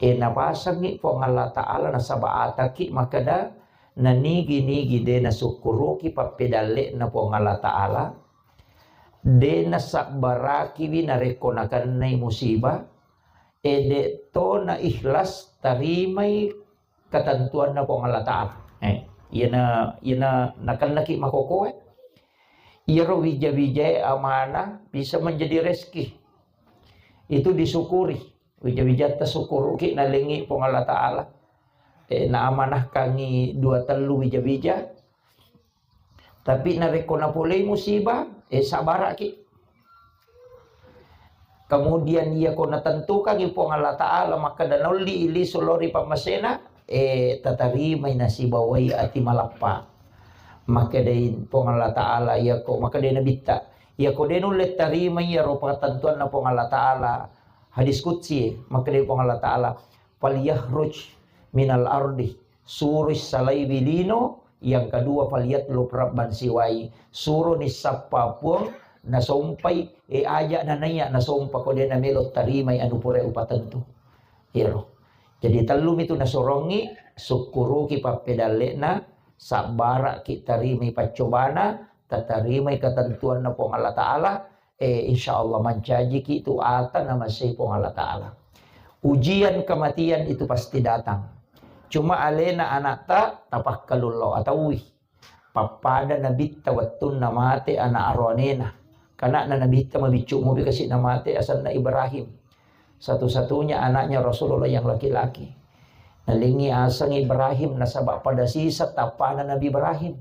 E, napasangngi Puang Allah Ta'ala nasaba ataki makkeda, nanigi-nigi de nasukkuruki pappedalle'na Puang Allah Ta'ala, de nasabbarakiwi narekko nakennai musibah, e, de to na ikhlas tarimai ketentuanna Puang Allah Ta'ala. Eh, iyana, iyana nakennaki makokoe. Iyaro wija-wijae amanah bisa menjadi rezeki. Itu disyukuri. Wija-wijatta syukuruki nalengi Puang Allah Ta'ala. Eh, naamanahkangi dua tellu wija-wija. Tapi narekko napolei musibah, eh, sabaraki. Kemudian iyako natentukangi Puang Allah Ta'ala makkeda naulli lisu lao ri pammasena, eh, tatarimai nasibawai ati malappa. Makkedai Puang Allah Ta'ala, iyako, makkedai Nabitta, iyako de nulle tarimai iyaro patentuanna Puang Allah Ta'ala, hadis qudsi, makkedai Puang Allah Ta'ala, "Falyakhruj minal ardi," suroi salaiwi lino, yang kedua, "Falyatlub rabban siwai," suroni sappa puang nasompai, e, aja nanaiya nasompa ko de namelo tarimai anu pura upatentu. Iyaro. Jadi tellumi tu nasorongi, sukkuruki pappedalle'na, sabbaraki tarimai paccobana, tatarimai ketentuanna Puang Allah Ta'ala, eh, insya Allah mancajiki tu ata namasei Puang Allah Ta'ala. Ujian kematian itu pasti datang. Cuma alena anakta tapakkalullo atauwi. Pappada nabitta wettunna mate anak aroanena. Kanakna nabitta mabiccu mopi kasi namate asenna Ibrahim. Satu-satunya anaknya Rasulullah yang laki-laki. Nalengi aseng Ibrahim nasaba pada sisa tappana Nabi Ibrahim.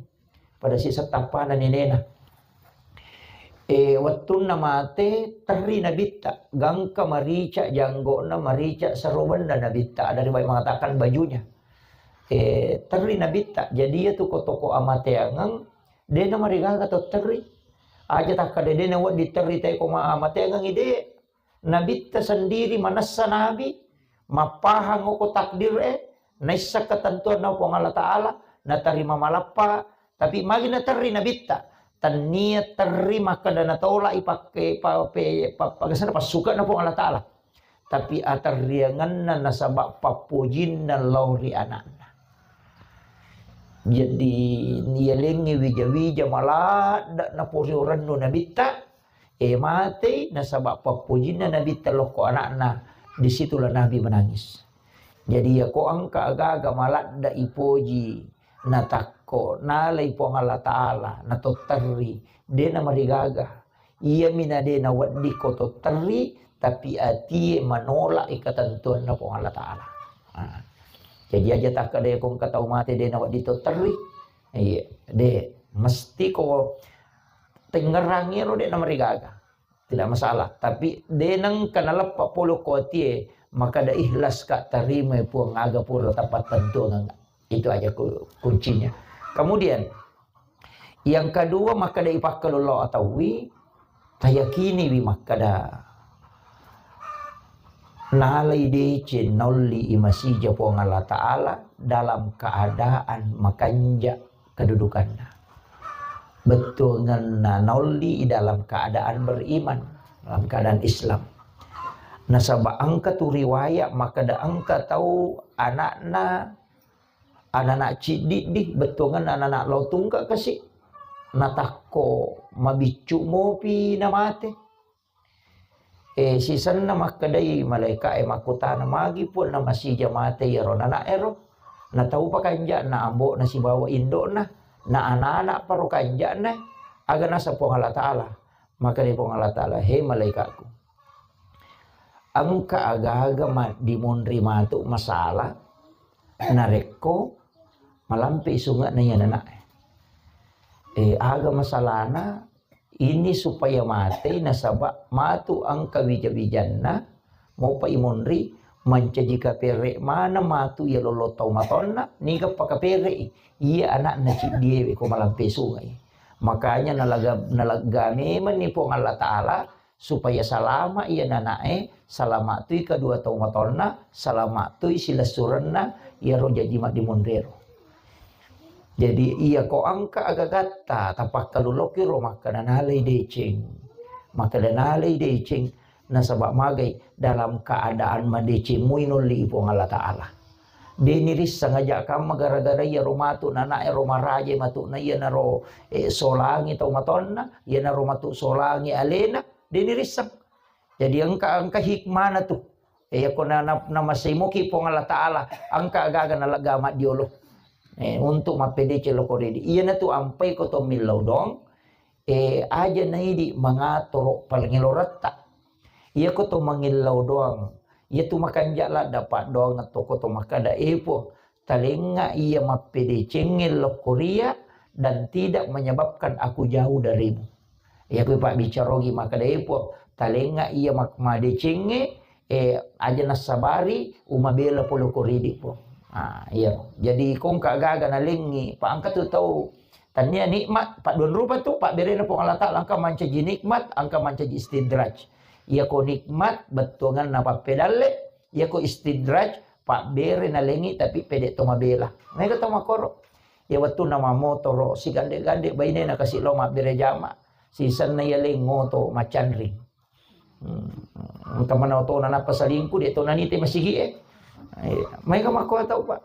Pada sisa tappana nenena. E, wettunna mate, terri nabitta, gangka marica janggona, marica serobenna nabitta. Ada riwayat mengatakan bajunya. E, terri nabitta. Jadi iya tu ko toko amateangeng, de namarigaga to terri. Aja takkada de nawedding terri te ko ma-, amateangeng ide. Nabitta sendiri manessa nabi, mappahang okko takdir e, naisseng ketentuanna Puang Allah Ta'ala, natarima malappa, tapi magi naterri nabitta, tennia terri makkeda natolak i pakke, pa-, pe-, pa-, pa-, passuka'na Puang Allah Ta'ala. Tapi aterriangenna nasaba pappojinna lao ri anakna. Jadi, nialengngi wija-wija maladda napori orannu nabitta, E, matei nasaba pappojinna Nabitta lokko anakna, disitulah Nabi menangis. Jadi, iyako engka agaga maladda ipoji, natakko nalai Puang Allah Ta'ala, natotterri, de namarigaga. Iyami na de nawedding ko totterri, tapi atie manolak i ketentuanna Puang Allah Ta'ala. Nah, jadi aja takkeda ko engka tau mate de nawedding totterri. Iya, de mesti ko tengngerangi ro de namarigaga. Tidak masalah. Tapi de nengka naleppa polo ko atie, maka de ikhlas ka terima Puang aga pura tapattentuang. Itu aja ku-, kuncinya. Kemudian, yang kedua, makkeda ipakkalullo atauwi, tayakiniwi makkeda nalai deceng naolli i masija Puang Allah Ta'ala dalam keadaan makanja kedudukanna. Bettuangenna naolli i dalam keadaan beriman, dalam keadaan Islam. Nasaba engka tu riwayat makkeda engka tau anakna, anana ciddiddi, bettuangenna anana lao tungka kasi, natakko mabiccu mopi namate. E, sisenna makkedai malaika e, makkutana, magi Puang namasija mate iyaro nana ero? Nataupa kanja'na ambo'na sibawa indo'na, na anana paro kanja'na, aga nasa Puang Allah Ta'ala? Makkeda Puang Allah Ta'ala, he malaikatku, engka agaga maddimonri matu masalah narekko malampe sunge'na iya nana e. E, aga masalahna? Ini supaya mate nasaba matu engka wija-wijanna, mopa imonri, mancaji kapere maneng matu iya lollo tau matonna, niga pakapere'i iya anakna ciddiewe ko malampe sungai. Makanya nalaga-, nalegga memenni Puang Allah Ta'ala supaya salama iya nanae, salama tui kedua tau matonna, salama tui silessurenna iyaro jaji maddimonrero. Jadi, iya ko engka agagatta, tapakkaluloki ro makkeda nalai deceng. Makkeda nalai deceng, nasaba magai dalam keadaan madeceng mui nolli Puang Allah Ta'ala. Deni risseng aja kamma gara-gara iya ro matu nana ero maraja matu na iya naro, eh, solangi tau matonna, iya naro matu solangi alena, deni risseng. Jadi engka, engka hikmana tu. Iya ko na, na, namasei moki Puang Allah Ta'ala, engka agaga nalegga maddiolo. Eh, untuk mappedeceng loko ridi. Iyana tu ampai ko to millau doang, eh, aja naidi mangatoro palengeloretta. Iya ko to mangillau doang, iya tu makanja ladda paddoang to ko to makkeda, eh, Puang, talengnga iya mappedecengnge lokko ria dan tidak menyebabkan aku jauh darimu. Iya ku pabbicarogi makkeda, eh, Puang, talengnga iya mak-, madecengnge, eh, aja nassabari umabela pole ko ridi, Puang. Ah, iya. Jadi kongka gaga nalengngi, pa engka tu tau tania nikmat, padduan rupa tu, pabberena Puang Allah Ta'ala, engka mancaji nikmat, engka mancaji istidraj. Iya ko nikmat, bettuanganna pappedalle, iya ko istidraj, pabbere nalengngi tapi pede to mabela. Mega to makoro. Iya wettunna mamotoro, sigande-gande bainena kasi lao mabbere jama, sisenna iya lengngo to macanring. Hmm. Engka mana otona nappa salingku, de to nanite masigi e. Iya, maega makko tau, Pak.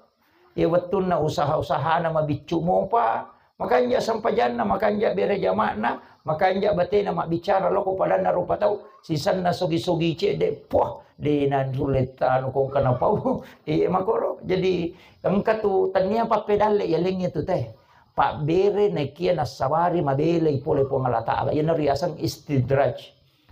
Iya wettunna usaha-usahana mabiccu mopa, makanja sempajanna, makanja bere jama'na, makanja batena mabbicara loko padanna rupa tau, sisenna sogi-sogi cedde, puah, de nanrulle tanu kongka napau. Iya makoro. Jadi engka tu tania pappedalle iya lengnge tu te. Pabbere naekia nassabari mabelai pole Puang Allah Ta'ala. Iyanaro riaseng istidraj.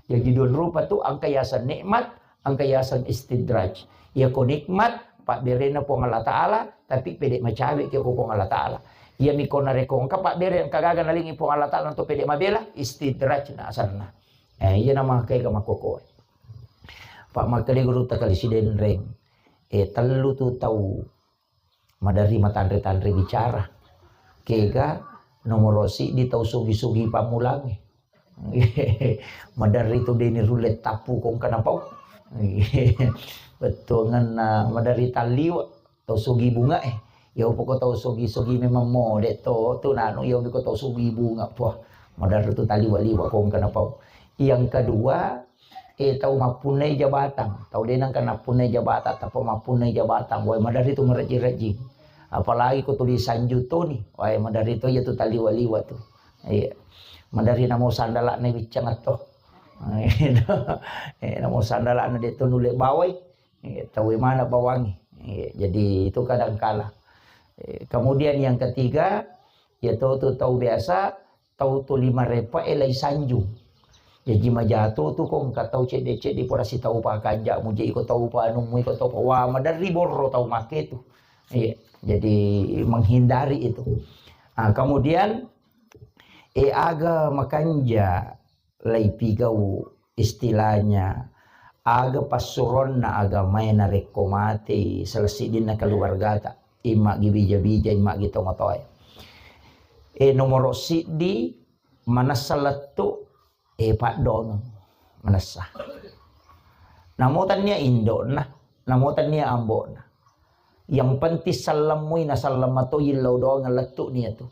Jaji dua rupa tu, engka yaseng nikmat, engka yaseng istidraj. Iya ko nikmat, pabberena Puang Allah Ta'ala, tapi pede macawe ki ko Puang Allah Ta'ala. Iya mi ko narekko engka pabbere engka gaga nalengi Puang Allah Ta'ala untuk pede mabela, istidraj na asanna. Eh, iya nama kega makkokkoe. Pak makkeda guru takali sidenreng. Eh, tellu tu tau maderri matanre-tanre bicara. Kega nomoro siddi tau sugi-sugi pammulangnge. Maderri tu deni rulle tappu kongka napau. Bettuanganna maderri talliwa tau sugi bunga e. Ya upoko tau sugi-sugi memang mode to tu nanu ya upoko tau sugi bunga. Puah, maderri tu talliwa-liwa kongka napau. Yang kedua, eh, tau mappunnai jabatang, tau de nengka nappunnai jabatang, tappa mappunnai jabatang, wae maderri tu marejjing-rejjing. Apalagi ko tuli sanju toni, wae maderri to iya tu taliwa-liwa tu. Iya. Maderri namo sandala'na wiccang atto. Eh, namo sandala'na de to nulle bawai. Eh, tau mana bawangi. Iya, jadi itu kadangkala. Eh, kemudian yang ketiga, ya tau tu tau biasa, tau tu lima repa e lai sanjung. Jaji majato tu ko engka tau cedde-cedde pura sitau pa kanja mu je iko tau pa anu mu iko tau pa wa maderri borro tau make tu. Iya, jadi menghindari itu. Ah, kemudian eh aga makanja lai pigau istilahnya aga passuronna agamae narekko matei salah siddinna keluargata, immagi bija-bija, immagi tomatoae. E nomoro siddi manessa lettu e paddongeng manessa. Namo tannia indokna, namo tannia ambokna. Yang penting sallamui na sallam matoi illau doang lettu nia tu.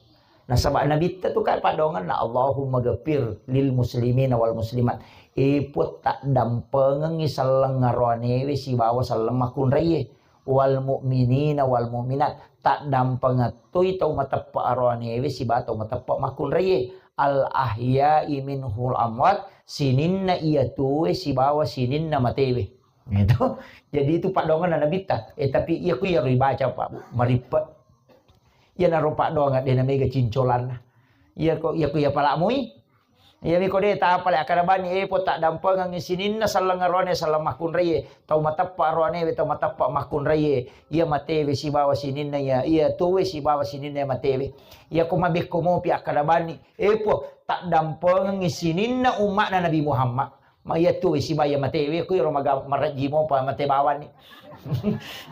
Nasaba nabitta tu kan padonganna Allahumma ghafir lil muslimina wal muslimat. E puang taddampengengi sallang aroanewe sibawa sallang makkunraie. Wal mu'minina wal mu'minat. Taddampengettui tau mateppa aroanewe sibawa tau mateppa makkunraie. Al ahya'i minhul amwat. Sininna iya tuwe sibawa sininna matewe. Itu. Jadi itu padonganna nabitta. Eh tapi iya ku iya ribaca Pak Bu. Marippe. Iyanaro paddoangeng de namega cincolanna. Iyako iyako iya palamui. Iyami ko de tapale akkada bani e po taddampengengngi sininna sallang aroane sallang makkunraie. Tau mateppa aroanewe tau mateppa makkunraie. Iya matewe sibawa sininna iya iya tuwe sibawa sininna iya matewe. Iyako mabekko mopi akkada bani e po taddampengengngi sininna umma'na Nabi Muhammad. Ma iya tuwe sibawa iya matewe ku iro maga marajji mopa mate bawanni.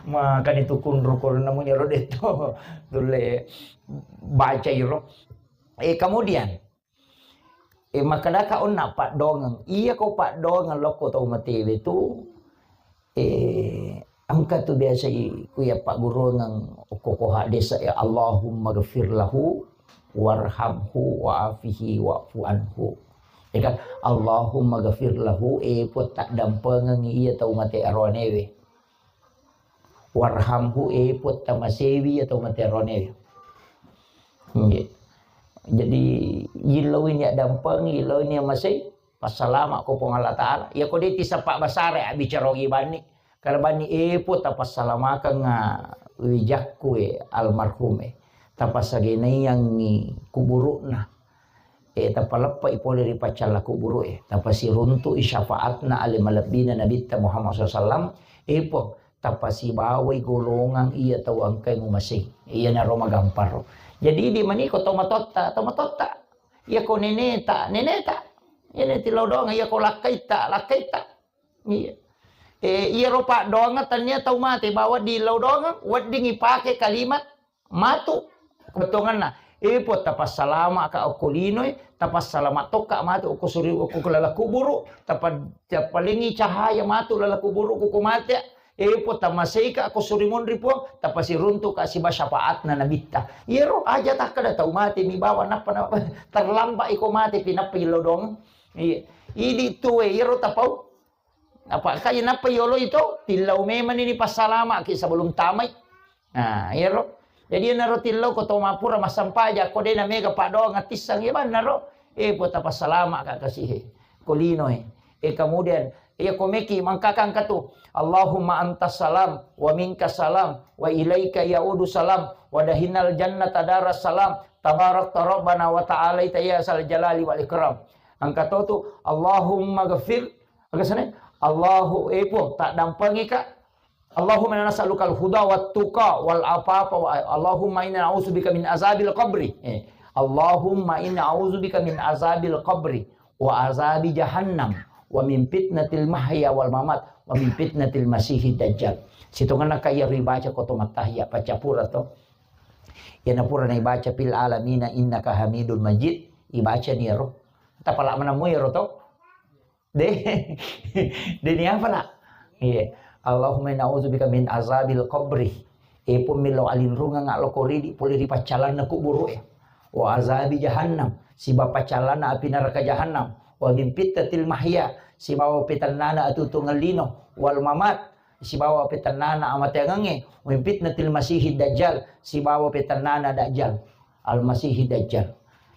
Makani tu kunru ko namu nyero detto tulle baca iro. Eh kemudian eh makkedaka onna paddongeng. Iya ko paddongeng lokko tau matewe tu eh engka tu biasa i ku iya pagguruangeng okko ko hadis ya Allahumma ghafir lahu warhamhu wa'afihi wa'fu anhu. Ya kan? Allahumma ghafir lahu e po taddampengengngi iya tau mate aroanewe. Warhamhu e po tamasewi iya tau mate aroanewe. Nggih. Jadi yillau ini dampeng, yillau ini masei, passalama ko Puang Allah Taala. Ya ko de tisappa basara abbicara ogi banni. Kala banni e po tapassalamakeng wijakku e almarhum e. Tapasagenaiangngi kuburu'na. E tapaleppai pole ri paccalla kuburu'e. Tapasiruntu'i syafaatna ale malebbina Nabitta Muhammad sallallahu alaihi wasallam. E po tapasibawai golongang iya tau engkae mumasei. Iyanaro magamparo. Jadi idi maniko tomatotta, tomatotta. Iya ko neneta, neneta. Iya neti lodong, iya ko lakkaitta, lakkaitta. Iya. Eh, iyaro paddoangeng tania tau mate bawa di lodongeng wedding ipake kalimat matu. Kebetulanna, eh, po tapassalama ka okko linoe, tapassalama tokka matu okko suri okko laleng kuburu, tapa tapalengi cahaya matu laleng kuburu ko mate. Eh, po tamaseika ko suri monri Puang, tapasiruntuka siba syafaatna nabitta. Iyaro aja takkada tau mate mi bawa nappa, nappa terlambat iko mate pinappa ilodong. Iya. Idi tuwe iyaro tapau. Apa kaya nappa yolo itu tillau memang ini passalamaki sebelum tamai. Nah, iyaro. Jadi naro tillau ko to mapura massampaja ko dena mega padoang atissang iya bannaro. Eh, po tapassalama ka kasihe. Ko linoe. Eh, kemudian iya ko meki mangkakang katu. Allahumma antas salam wa minkas salam wa ilaika yaudu salam wa dahinal jannata daras salam tabarakta rabbana wa ta'alaita ya sal jalali wal ikram. Angka to tu Allahumma ghafir Aga sana, Allahu, eh, Puang, taddampengika. Allahumma inna nas'alukal huda wat tuqa wal afafa wa Allahumma inna na'udzubika min azabil qabri. Eh, Allahumma inna a'udzubika min azabil qabri wa azabi jahannam wa min fitnatil mahya wal mamat wa min fitnatil masihid dajjal. Sitongenna kaya ribaca ko to mattahiya paccapura to. Yana pura naibaca fil alamina innaka hamidun majid, ibaca ni ero. Tapala manammu ero to. De, de ni apa la? Iya. Allahumma inna a'udzubika min azabil qabri. E pun millau alinrungeng lo koridi pole ri paccalanna kuburu e. Wa azabi jahannam, siba paccalanna api neraka jahannam. Wa min fitnatil mahya, sibawa petennana atutungan lino. Wal mamat, sibawa petennana amateangengnge. Wa min fitnatil masihid dajjal, sibawa petennana dajjal. Al masihid dajjal.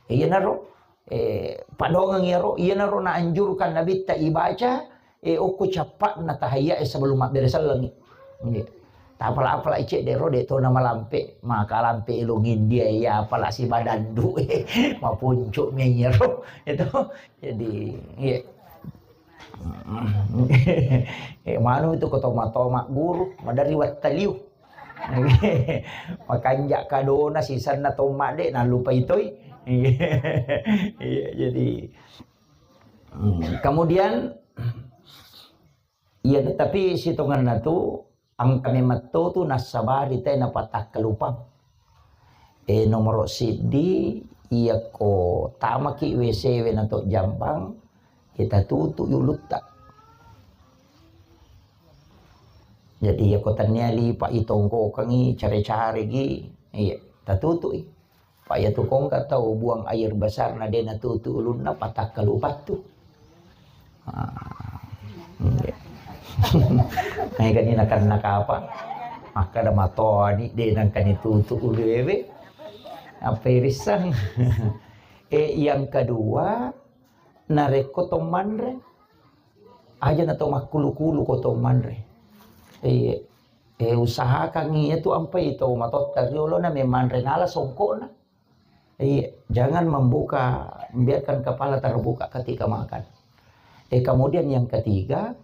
Iyanaro eh, padongeng iyaro, iyanaro naanjurkan nabitta ibaca, eh, okko cappa'na tahayya e sebelum mabbere sellengi. Nggih. Tapala-pala cedde ro de to na malampe, maka lampe elong India ya pala si badandu mapuncu mi iyaro itu. Jadi iya. Eh, manu itu ko toma-toma guru madari wattaliu. Makanja kadona sisanna toma de nalupai toi. Iya, jadi, hmm, kemudian Iya, tapi sitongenna tu engka memetto tu nassabari te napatakkalupang. Eh, nomoro siddi, iyakko tamaki W C we nato jambang, kita tutu ulutta. Jadi iyakko tania lipa itongkokangi, care-care gi, iya, tatutu i. Pa iya tu kongka tau buang air besar na de natutu ulunna patakkalupattu. Ah, iya. Naikani nakan nakapa? Makkada matoni de nangkani tutu uluewe. Apa irissang? Eh, yang kedua, narekko to manre, aja na to makkulu-kulu ko to manre. Iya. Eh, usahakan iya tu ampai to matotta riolo na memanre nala songkokna. Iya, jangan membuka, biarkan kepala terbuka ketika makan. Eh, kemudian yang ketiga,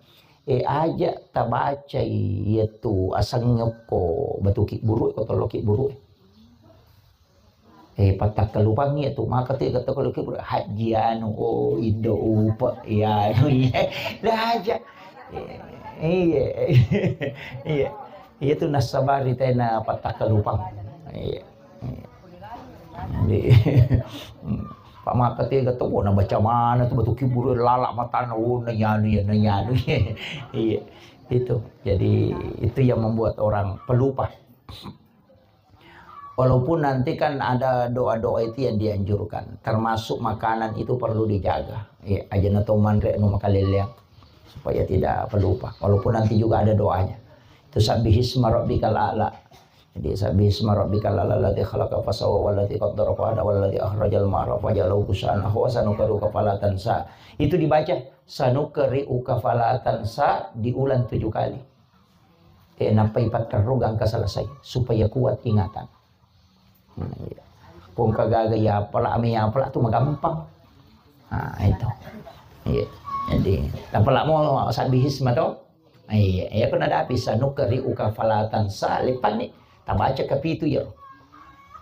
eh, aja tabacai iya tu aseng nyokko batu ki buru ko tolo ki buru. Eh, patakkalupangngi tu, maka tu kata kalau kibur, haji anu, oh, indo upa, ya, anu, iya. Dah aja. Eh, iya. Iya. Iya tu nassabari tena patakkalupang. Iya. Iya. Jadi, Pak maka tu kata, oh, na baca mana tu batu kibur lalak matana, oh, na yanu ya, na yanu. Iya. Itu. Jadi, itu yang membuat orang pelupa. Walaupun nanti kan ada doa-doa itu yang dianjurkan, termasuk makanan itu perlu dijaga. Ya, aja na to manre anu makaleleang supaya tidak pelupa. Walaupun nanti juga ada doanya. Itu sabbihisma rabbikal a'la. Jadi sabbihisma rabbikal a'la alladzi khalaqa fasawwa walladzi qaddara fahada walladzi akhrajal mar'a faja'alahu ghusaan ahwa sanuqri'uka fala tansa. Itu dibaca sanuqri'uka fala tansa diulang tujuh kali. Eh, nappai patterru gangka selesai supaya kuat ingatan. Nah, iya. Kongka gaga ya pala, ame ya pala tu magampang. Nah, itu. Iya. Jadi, apala mau sabbihisma to? Iya, ya kena ada bisa nuqri'uka fala tansa, lepan ni tabaca kapitu ya.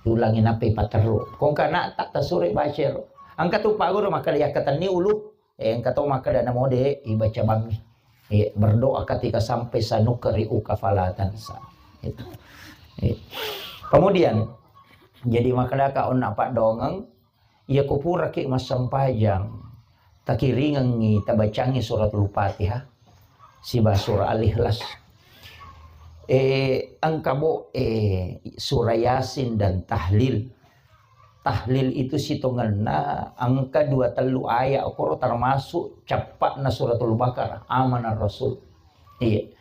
Ulangi nappai patterru. Kongka na tak tasure baca ro. Engka tu Pak Guru maka ya ketenni ulu. Eh, engka to makkeda namo de ibaca bangngi. Eh, berdoa ketika sampai sanuqri'uka fala tansa. Itu. Eh. Kemudian, jadi makkedaka onna paddongeng, iya ko puraki massempajang, takiringengngi, tabacangngi suratul Fatihah, siba surah Al-Ikhlas. Eh, engka bo, eh, surah Yasin dan tahlil. Tahlil itu sitongenna engka dua tellu ayat okoro termasuk cappa'na suratul Baqarah, Amanar Rasul. Iya.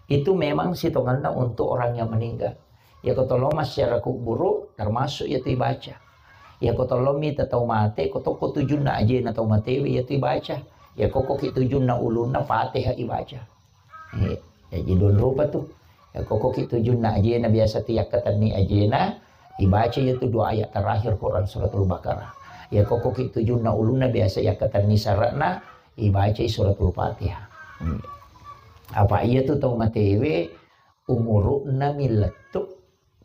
Itu memang sitongenna untuk orang yang meninggal. Ya ko tollo massiara kuburu termasuk ya tu ibaca. Ya ko tollo mita tau mate, ko tokko tujunna ajena tau matewe ya tu ibaca. Ya kokko ki tujunna ulunna Fatihah ibaca. Eh, jaji dua rupa tu. Ya, kokko ki tujunna ajena biasa tu yakkatenni ajena, ibaca ya tu dua ayat terakhir Quran suratul Baqarah. Ya, kokko ki tujunna ulunna biasa yakkatenni sara'na, ibaca suratul Fatihah. Hmm. Apa iya tu tau matewe umuru'na milettu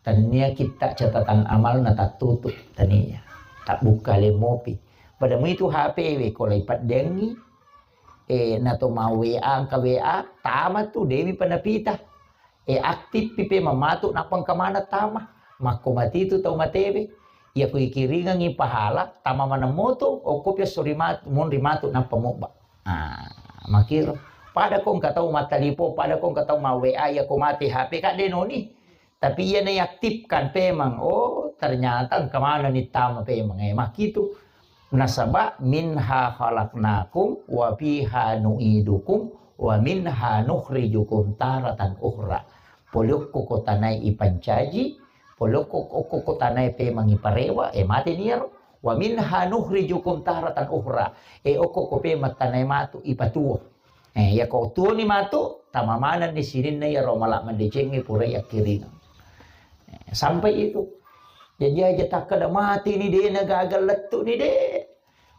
Tania kitta catatan amalna tattutu, tania. Tabbukka le mopi. Pada mu itu H P we ko lai paddengi, eh, nato mau W A, engka W A, tama tu, demi panapita. Eh, aktif pi pe mamatu, nappa engka mana tama. Makko mati tu tau matewe. Iya ko ikiringengi pahala, tama maneng moto, okko pi assori matu, monri matu, nappa mobba. Ah, makiro. Pada ko engka tau mattalipo, pada ko engka tau ma W A, iya ko mate H P, kak de noni. Tapi iya naiaktifkan pemang, oh, ternyata engka maneng ni tama pemang. Eh, makkitu. Nasaba minha khalaqnakum wa fiha nu'idukum wa minha nukhrijukum taratan ukhra. Pole okko ko tanae ipancaji, pole okko, okko ko tanae pemang iparewa, eh, mate niyaro. Wa minha nukhrijukum taratan ukhra. Eh, okko ko pemang tanae matu ipatuo. Eh, iya ko tuoni matu, tamamanenni sininna iyaro mala madecengnge pura yakkiringeng. Eh, sampai itu. Jadi aja takkeda mati ni de na gaga lettu ni de.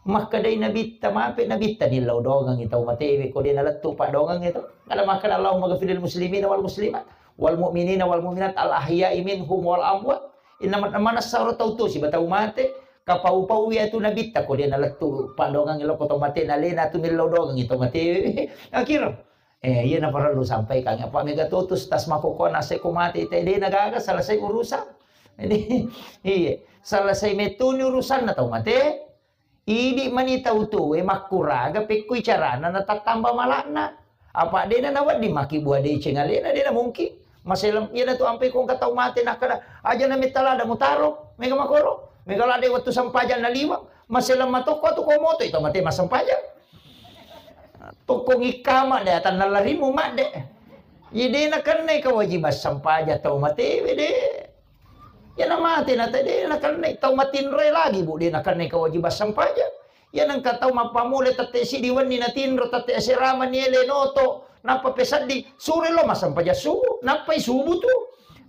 Makkedai nabitta, mape nabitta nillau dongengi tau matewe ko de nalettu padongengi to. Kada makkeda Allahumma ghafiril muslimina wal muslimat wal mu'minina wal mu'minat al ahya'i minhum wal amwat. Inna man-, manessaro tau to siba tau mate, kapau-pau iya tu nabitta ko de nalettu padongengi lo ko tau mate nalena tu millau dongengi tau mate. Akiro. Eh, iya na parellu sampaikan. Apa mega tutus tas makoko nase ko mate te de na gaga selesai urusan. Jadi, iya, selesai metuni urusan na tau mate. Idi mani tau tuwe makkuraga pekkui carana na tattamba malakna. Apa dena nawedding maki bua deceng alena dena mungkin. Maselem iyana tu ampe kongka tau mate nakkeda aja na metta lada mutaro mega makoro mega lada wettu sempajang na liwang maselem matokko tu ko moto itu mate masempajang. Tokko ngikkama de atanna larimu madde. Iya de nakennai kewajiban sempajang tau matewe de. Iya na mate na te de nakennai tau matinroe lagi bu de nakennai kewajiban sempajang. Iya nengka tau mappamule tette sidi wenni natinro tette asirama ni ele noto nappa pesaddi sure lo massempajang subuh nappai subuh tu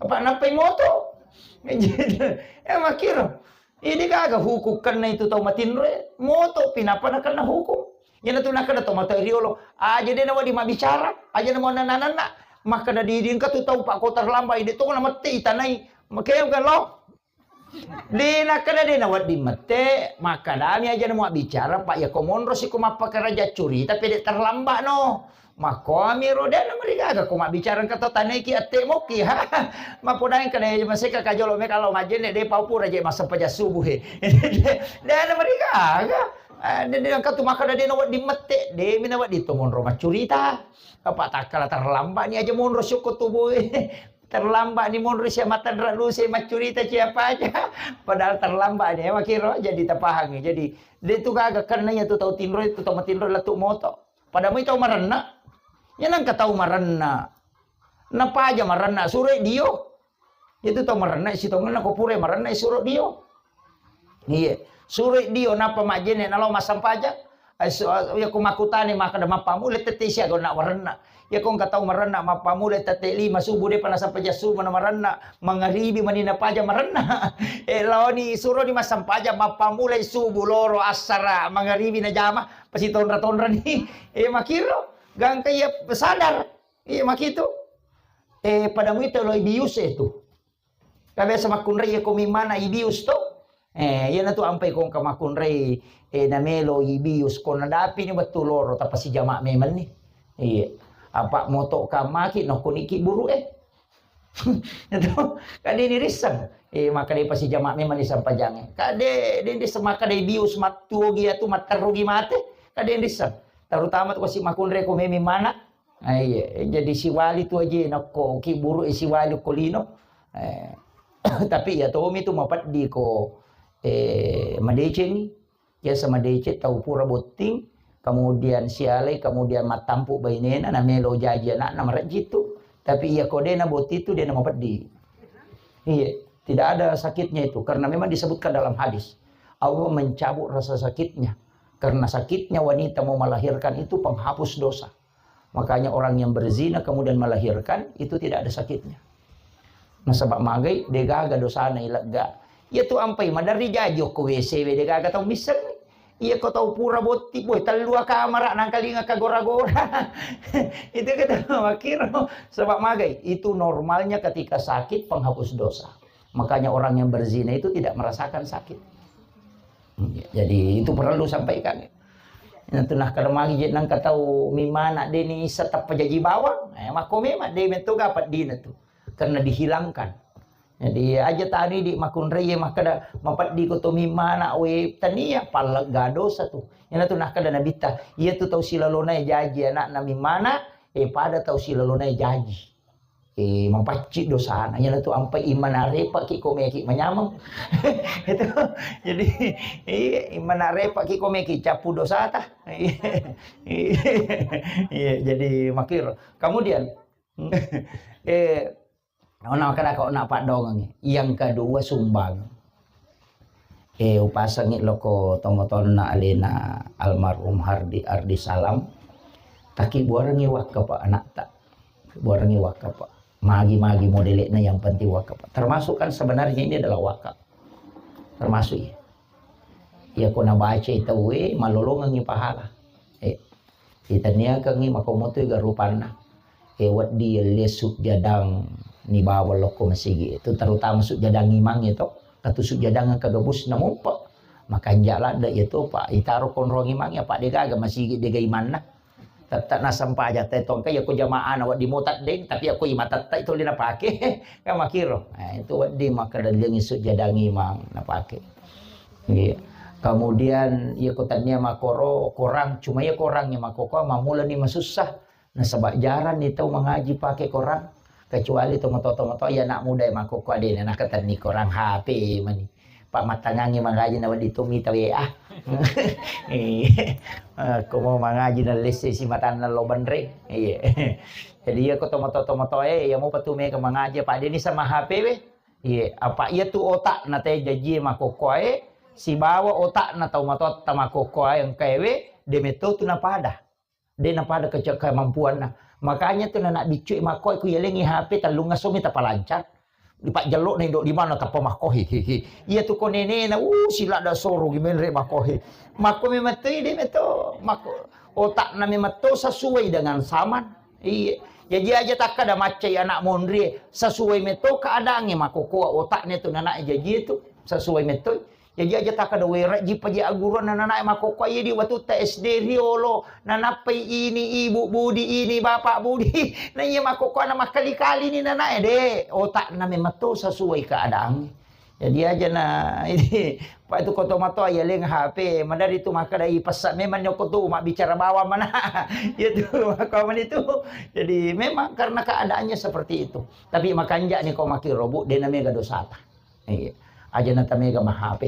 apa nappai moto. Eh makiro. Idi gaga hukum kenna itu tau matinroe, moto pi nappa nakenna hukum. Iyana tu nakenna tau matoa riolo, aja de nawedding mabbicara, aja namo nananna. Makkeda di engka tu tau pakko terlambat, de tong namette itanai. Makanya bukan lo. De nakkeda de nawedding mette, makkadami aja namo bicara, Pak ya ko monro siko mappakaraja curita pede terlambat no. Makkomi ro de namarigaga ko mabbicara engka to taneki atte moki. Mapodang kada maseka kajolo me kalau majene de pau pura je massempajang subuh he. De namarigaga. Ah, de, de engka tu makkeda de nawedding mette, de mi nawedding to monro maccurita. Apa takkala terlambat ni aja monro syukur tubuh. Terlambat ni monro sia matanra luse maccurita siapa aja. Padahal terlambat ni, eh, makiro jadi tapahangi. Jadi de tu gaga kenna iya tu tau tinro itu tau matinro lettu moto. Pada mui tau marenna. Iya nengka tau marenna. Napaja marenna suro dio. Itu tau marenna sitongenna ko pura marenna suro dio. Iya. Suro dio nappa majene nalo massempajang. Ai su-, iya ko makkutane makkeda mappamule tette siaga na warenna. Iya ko engka tau marenna mappamule tette lima subuh depa nassempajang subuh na marenna. Mangaribi mani napaja marenna. Eh, laoni suroni massempajang mappamule subuh loro assara mangaribi najama. Pasitonra-tonrani, eh, makiro, gangka iya sadar, iya makitu. Eh, pada muita lo ibius e tu. Ka biasa makkunrai iya ko mimmana ibius to. Eh, iyana tu ampai kongka makkunrai, eh, namelo ibius ko nadapi ni wettu loro tapasijama memang ni. Iya. Apa moto kamaki nokko niki buru eh. Itu, kan ini risseng. Eh, maka dai pasijama memang ni sampajange. Kade, de risseng maka dai bius mattuo gia tu matteru gi mate. Kade risseng. Terutama tu kasi makunre ko memi mana. Ah, iya, jadi siwali tu aja nokko ki buru eh, siwali ko lino. Eh, tapi iya tomi tu mapeddi ko, eh, madecengi. Biasa madeceng tau pura botting, kemudian sialai, kemudian mattampu bainena, namelo jaji anakna marejji tu. Tapi iya ko dena botting tu dena mapeddi. Iya, tidak ada sakitnya itu karena memang disebutkan dalam hadis. Allah mencabut rasa sakitnya. Karena sakitnya wanita mau melahirkan itu penghapus dosa. Makanya orang yang berzina kemudian melahirkan itu tidak ada sakitnya. Nasaba magai de gaga dosana ilegga. Iya tu ampai maderri jaji okko W C we de gaga tau misseng. Iya ko tau pura botti boy tellua kamara nangkalinga kagora-gora. Itu kita makiro sebab magai itu normalnya ketika sakit penghapus dosa. Makanya orang yang berzina itu tidak merasakan sakit. Jadi itu perlu sampaikan. Nah, tu nah kada magi je nang katau mimana deni isa tappa jaji bawang. Eh, mako memang de metto ga paddina tu. Karena dihilangkan. Jadi aja tani di makunrai makkada mapeddi ko to mimana we tania pallegga dosa tu. Ina tu nah kada nabitta. Iya tu tau silalona jaji anakna mimana, eh pada tau silalona jaji. Eh, mapacci dosana. Iyana tu ampai imana repa ki ko meki manyameng. Itu. Jadi, iya, imana repa ki ko meki capu dosata. Iya, iya, jadi makir. Kemudian, eh, ona kada ko na padongengi. Yang kedua sumbang. Eh, upasengi loko tomotonna alena almarhum Hardi Ardi Salam. Taki buarengi wakka pa anakta. Buarengngi wakaf, Pak. Magi-magi modele'na, yang penting wakaf, Pak. Termasuk kan sebenarnya ini adalah wakaf. Termasuk ya. Ya ko nabacai tauwe, malolongengngi pahala. Eh, itaniakengngi makomoto ga rupanna. Eh, wedding yelle sujjadang ni bawang lokko masigi. Itu terutama sujjadang imang itu. Katu sujjadang kagabus namumpa. Makanja ladde ya to, Pak. Itaro konrong imang ya, Pak, degaga masigi dega imanna. Tette nasempaja te tongka, ya ko jamaah na wedding mota deng, tapi ya ko imang tette itu le napake. Kan makiro. Nah, itu wedding makkeda lengi sujjadang imang napake. Iya. Kemudian ya ko tania makoro korang, cuma ya korang ya makoko mamula ni masussa. Nasaba jarang ni tau mangaji pake korang. Kecuali to moto-moto ya anak muda ya makoko adena nakatenni korang H P mani. Pak, mattangangngi mangaji na wedding to mita W A. Iya. Eh, ko mau mangaji na lesse si matanna lo benreng. Iya. Jadi iya ko tomato-tomato e, iya mau patu mega mangaji apa deni sama H P we. Iya, apa iya tu otak na te jaji makokkoe sibawa otak na tau matotta makokkoe engkae we, de metto tu napada. De napada kece-, kemampuanna. Makanya tu nana biccu makkoe ku yelengi H P tellung asomi tapalancar. Di pajjello na indo di mana tappa makkohi. Iya tu ko nenena, uh, sila da soro gi menre makkohi. Makko memang tu ide meto, makko otak na memang to sesuai dengan zaman. Iya. Jaji aja takkada maccai anak monri sesuai meto keadaannya makko ko otaknya tu nana jaji tu sesuai meto. Jaji aja takkada wera jipa ji aguruan nana makko ko iya di watu ta S D riolo. Nanappai ini ibu budi, ini bapak budi. Na iya makkokkoana makkali-kali ni nanae, de. Otakna memang to sesuai keadaan. Jadi aja na ini, Pak, itu koto matoa ya leng H P, madari tu makkada ipessa memang nyoko tu mabbicara bawang mana. Ya tu, kawan itu. Jadi memang karena keadaannya seperti itu. Tapi makanja ni ko maki robu, de na mega dosata. Iya. Aja na tamega ma H P.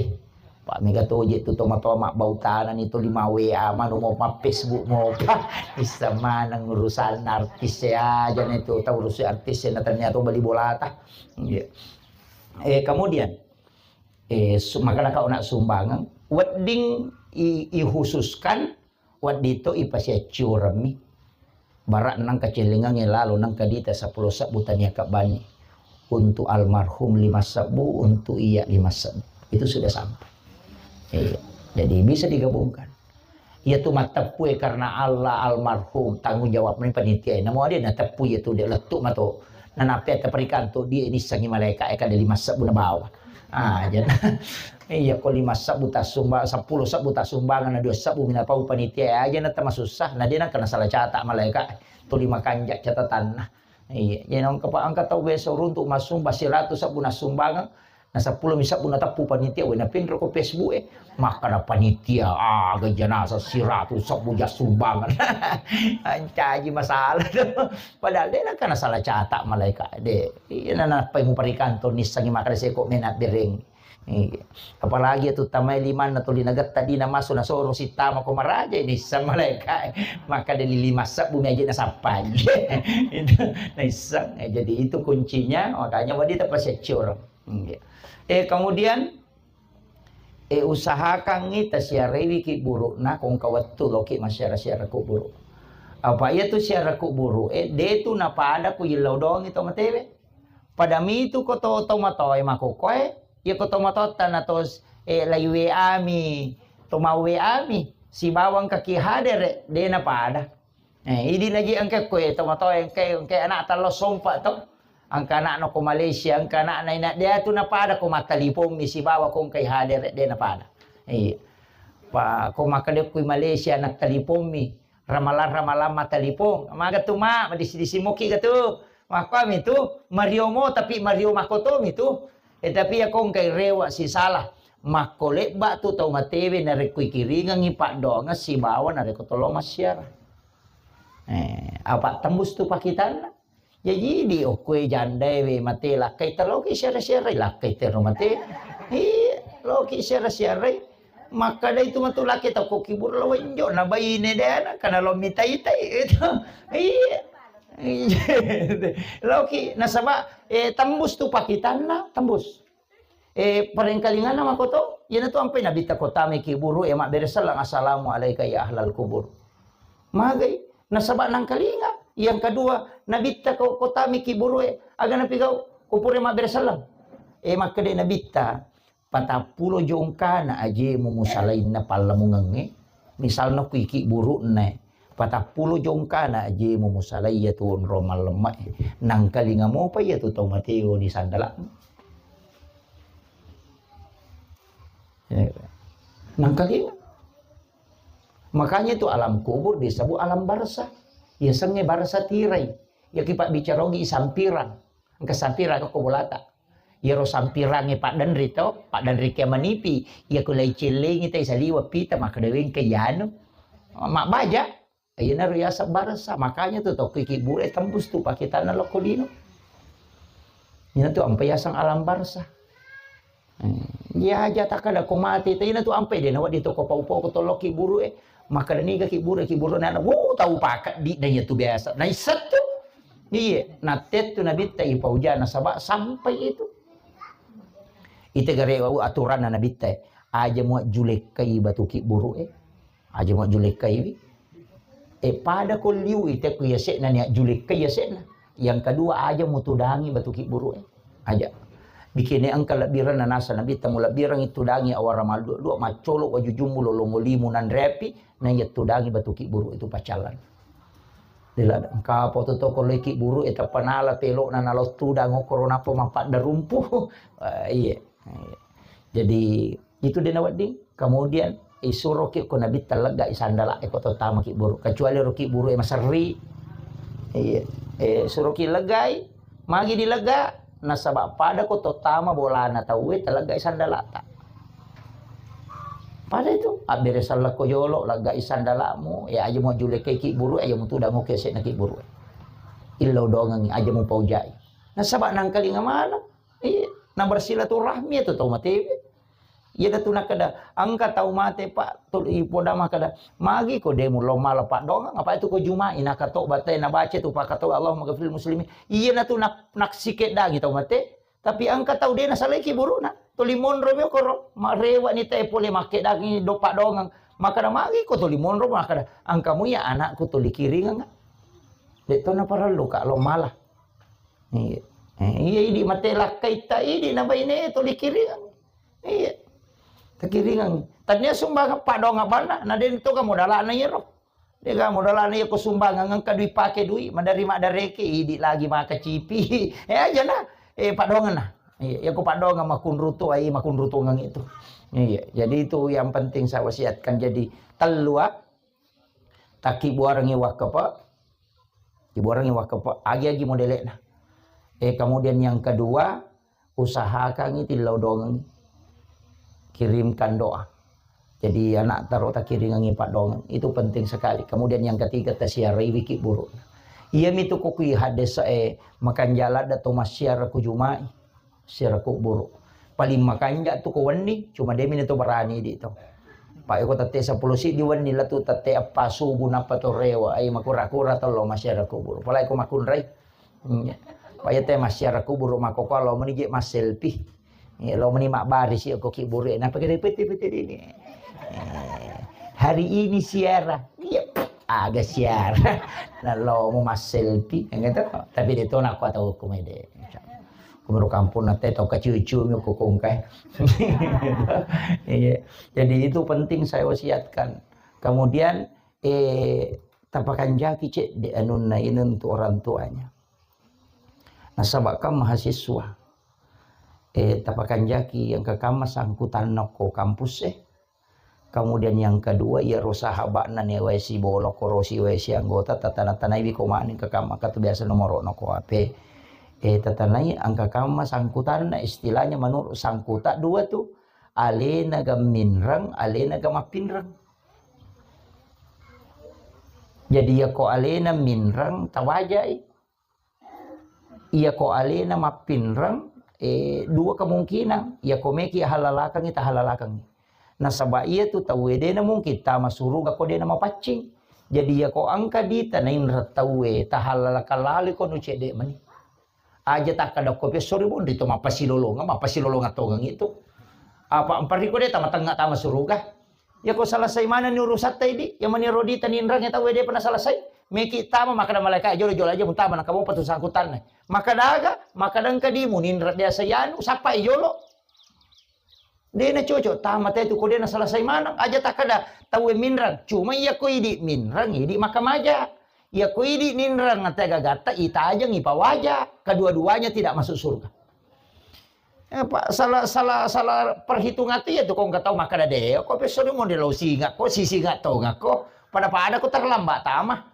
Pak, mega toje tu tomatoa mabbautana ni tu lima W A manu mau ma Facebook mau apa. Bisa maneng urusan artis ya aja na itu tau urusi artis ya na ternyata bali bolata. Iya. Eh, kemudian, eh, su-, maka nak sumbangan, wedding i-, ikhususkan Wedding to ipasiaccioremmi. Bara nengka cellengengnge lalo nengka dita seppulo sebbu tania kebbani. Untuk almarhum lima sebbu, untuk iya lima sebbu. Itu sudah sampai. Iya. Jadi bisa digabungkan. Iya tu matteppue karena Allah almarhum, tanggung jawab ni panitia. Namo ada na teppu iya tu dia lettu mato. Nanape teperikan tu dia ini sangi malaikat eka ada lima sebbu na bawa. Ah, aja. Iya, ko lima sebbu tasumba-, seppulo sebbu tasumbangan, na dua sebbu mina pau panitia, aja na tamasussa, na dia na kena salah catat malaika. Tuli makanja catatanna. Iya, jadi nang kepa angka tau biasa runtuk masumba seratus sebbu nasumbangan, na seppulo mi sebbu nateppu panitia, wena pinro ko Facebook e. Maka na panitia, ah, gajanasa seratus sebbu jasumbangan. Ancaji masalah tu. Padahal dia na kena salah catat malaika. De, iya na napai muparikanto nissangi maka seko mena bereng. Iya. Apalagi itu tamai limanna tuli nagetta dina masu nasoro sittama ko maraja ini sama malaika. Maka dari lima sebbu mi aja nasappai. Itu naisseng. Eh, jadi itu kuncinya, makanya wadi tapasiacci orang. Iya. Eh, kemudian, eh, usahakangngi tasiarewi ki burukna kongka wettu loki masyara-syara kuburu. Apa iya tu syara kuburu, eh, de tu napada ku yillau doang itu matewe. Pada mitu ko to, to matoe makokoe, iya ko to matotta na to, eh, lai W A mi, to mau W A mi, sibawang kaki hadere, de napada. Eh, idi naji engke koe to matoe engke, engke anak tallo sompa to. Engka anak no ko Malaysia, engka anak na ina dia tu napada ko mattalipong mi sibawa ko engkai hadere, de napada. Iya. Pa ko makkedekku Malaysia anak talipong mi. Ramalang-ramalang mattalipong. Maga tu, Mak, madisi-disi moki ga tu. Makkuami tu, Mario mo, tapi Mario makoto mi tu. Eh, tapi ya kongkai rewa sisala. Makko lebba tu tau matewe narekko ikiringengi paddoangeng sibawa narekko tolo massiara. Eh, apa tembus tu pakitanna? Jaji di okkoe jandae we mate lakkai te loki siara-siarai, lakkai te ro mate. Iya, loki siara-siarai. Makkada itu matu laki tau ko kibur lo wenjo na baine dena kana lo mitai-tai itu. Iya. Iya. Loki nasaba, eh, tembus tu pakitanna, tembus. Eh, parengkalinganna makoto, iyana tu ampai nabitta kota mai kiburu, eh, mabbere sallang, "Assalamu alaika ya ahlal kubur." Magai, nasaba nangkalinga, Yang kedua, nabitta ko, ko tamiki burue, aga napigau, ko pura mabbere selleng. Eh, makkeda nabitta, patappulo jongkana ajemu musalainna pallamungengnge. Misalna ku iki burukna, patappulo jongkana ajemu musalai iya tu onrong mallemma, nangkalinga mopa iya tu tau mateo ni sandala. Ya. Nangkalinga. Makanya itu alam kubur disebut alam barzah. Yasengnge barzah tirai. Ya ki pabbicara ogi sampirang. Engka sampirang ko bolata. Iyaro sampirangnge paddenri to, paddenri ke manipi. Iya ko lai cellengi tai saliwa pita makkeda wengke yanu. Mabbaja. Iyanaro yaseng barzah. Makanya tu tokki kibure tembus tu pakitanna lokko lino. Ina tu ampe yaseng alam barzah. Hmm. Iya aja takkada ko mate, tena tu ampe de nawedding to ko pau-pau ko tollo kiburu e. Makkeda niga kiburu, kiburu nana, wo tau pakeddi na iya tu biasa. Na issettu. Iya, na tettu nabitta ipauja nasaba sampai itu. Ite gare aturanna nabitta e. Aja mua julekkai batu kiburu e. Aja mua julekkai wi. E, pada ko liu ite ku yase'na nia julekkai yase'na. Yang kedua, aja mutudangi batu kiburu e. Aja. Bikene engka lebbiranna nasa nabitta mu lebbirang itu dangi awara malu dua maccolo wajujummu lolongo limu nanrepi na iya tudangi batu kiburu itu pacalan. Dila engka poto to ko leki buru e tappanala telokna nalo tudang okoro napa mappadda rumpu. Eh, iya. Iya. Jadi itu de nawedding. Kemudian isuroki ko nabitta leggai sandala e ko to tamaki buru. Kecuali roki buru e maserri. Iya. Eh, suroki leggai, magi dilega nasaba pada ko to tama bolana tau e taleggai sandalata. Pada itu abbere sellekko jolo leggai sandalamu, ya aja mau julekeki buru, aja mau tudang oke sekna ki buru. Illau dongengi aja mau paujai. Nasaba nangkalinga mana? Iya, na bersilaturahmi itu tau matewe. Iya datu nakkeda, engka tau mate, Pak, tuli ipoda makkeda, magi ko demu lo mala paddoangeng, apa itu ko Juma'i, nakato batai nabaca tu pakatau Allahumma ghafiril muslimin. Iya natu nak, naksikeddangi tau mate, tapi engka tau de nasalai kiburuna. Tuli monro mi okoro, marewa ni te pole makkeddangi do paddoangeng. Makkeda magi ko tuli monro makkeda, engka mu iya anakku tuli kiringeng. De to naparellu ka lo mala. Iya. Eh, iya idi mate lakkai ta idi na baine tuli kiringeng. Iya. Takiringang. Tania sumbangan paddoangeng banna, na den to kamu dalana iyaro. De kamu dalana iya ko sumbangan engka dui pake dui, madari madareke idi lagi maka cipi. Eh aja na. Eh paddoangeng na. Iya, iya ko paddoangeng makunrutu ai makunrutungeng itu. Iya, jadi itu yang penting saya wasiatkan jadi tellu ah. Takkibuarengi wakkepe. Kibuarengi wakkepe. Agi-agi modele'na. Eh, kemudian yang kedua, usahakangi tillau dongengi. Kirimkan doa. Jadi anak taro takiringangi paddoangeng. Itu penting sekali. Kemudian yang ketiga, tasiaraiwi kiburu. Iya mitu ko kui hadis eh makanjala da to massiara ku Juma'i. Siara kuburu. Paling makanja tu ko wenni, cuma demi ni to berani di to. Pak iko tette sepuluh siddi wenni latu tette eppa subuh nappa to rewa, ai makura-kura tello massiara kuburu. Pala iko makunrai. Iya. Pak iya te massiara kuburu makoko lo meni je masselfie. Iya, lo meni mabbarisi ko kiburu, napa kede pete-pete dini. Eh, hari ini siara. Iya, aga siara. Nah, lo mau masselfie, gitu. Tapi dia tuh nak kuat tahu komedi. Kumuru kampung nate tau kacucu mi ko kongkai. Iya. Jadi itu penting saya wasiatkan. Kemudian eh tapakanjaki cek de anunna ini untuk orang tuanya. Nasaba kan mahasiswa. Eh tapakanjaki yang kekamma sangkutan ko kampus eh. Kemudian yang kedua, iyaro sahaba'na newae sibolokoro siwae sianggota, tatana-tanaiwi ko mani engka kamma, engka tu biasa nomoro'na ko H P. Eh, tatanai engka kamma sangkutanna, istilahnya menurut sangkuta dua tu, alena ga minreng, alena ga mappinreng. Jadi, iya ko alena minreng, tawajai. Iya ko alena mappinreng, eh, dua kemungkinan. Iya ko meki halalakengngi, tahalalakengngi. Nasaba iya tu tauwe dena mungkin tama suruga ko dena mapaccing. Jadi iya ko engka dita nainreng tauwe, tahalalakang lalo ko nu cedde mani. Aja takkada ko pia sori bonri to mappasilolongeng, mappasilolongeng tongeng itu. Apa mpari ko de tama tengnga tama suruga. Iya ko selesai manenni urusatta idi, iya mani rodita ninreng tauwe depa na selesai. Meki tama makkeda malaika jolo-jolo aja mutama nangka mopa tu sangkutanna. Makkeda aga, makkeda engka di muninra biasa yanu, sappai jolo. Dena cocok tama te tu ko dena selesai maneng. Aja takkeda tauwe minreng. Cuma iya ko idi minreng, idi makkamaja. Iya ko idi ninreng te gagatta itajeng ipawaja. Kedua-duanya tidak masuk surga. Eh, Pak, salah, salah, salah perhitungan tu iya tu ko engka tau makkeda de, ko pesso de mo de lo singa ko, si singa tonga ko, pada-pada ko terlambat tama.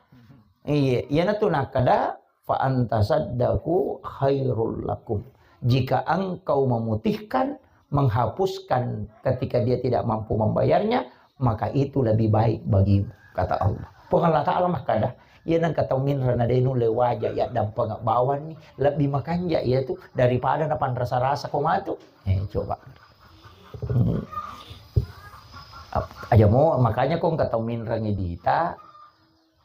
Iya, iyana tu nakkeda fa antasaddaqu khairul lakum. Jika engkau memutihkan, menghapuskan ketika dia tidak mampu membayarnya, maka itu lebih baik bagimu, kata Allah. Puang Allah Ta'ala makkeda, iya nengka tau minreng na de nulle waja ya dampeng bawanni, lebih makanja iya tu daripada na panrasa-rasa ko matu. Eh, coba. Hmm. Ap-, aja mo, makanya ko engka tau minreng dita,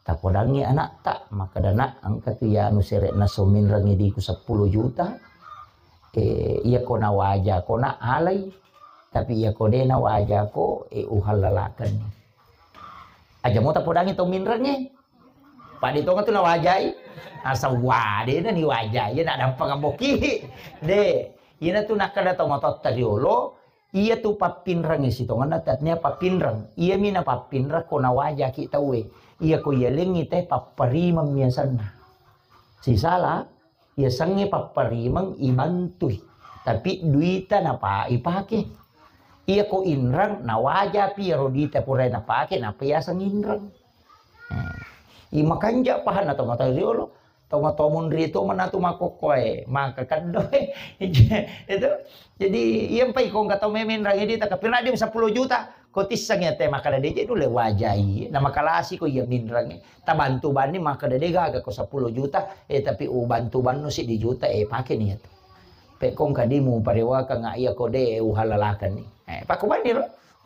tapodangngi anakta, makkeda, "Nak, engka tu iya anu sere'na so minreng idiku seppulo juta, eh, iya ko nawaja ko nak alai, tapi iya ko de nawaja ko, eh, uhalalakenni." Aja mo tapodangngi tau minrengnge. Pade tonga tu nawajai. Asa wade na ni wajai, iya nak dampeng amboki. De, iyana tu nakkeda tau matotta riolo, iya tu pappinrengnge sitongenna tatnia pappinreng. Iya mi na pappinreng ko nawajaki tauwe. Iya ko iya lengngi te papparimeng miasanna. Sisala, iya sengnge papparimeng ibantui. Tapi duita napa ipake. Iya ko inreng, nawajapi iyaro duita purai napake, napa yaseng inreng. Hmm. Imakanja pahanna tomatoa riolo. Tomatoa munri to manatu makkokkoe, maka keddoe. Itu. Jadi, iya mpai ko engka tau memenreng idi takapirna di seppulo juta. Ko tisseng ya te makkeda de je nulle wajai. Na makalasi ko iya minreng. Tabantu banni makkeda de gaga ko seppulo juta, eh, tapi ubantu bannu siddi juta, eh, pake ni ya tu. Pe ko engka dimu parewakeng iya ko de uhalalakenni. Eh, pakko banni ro.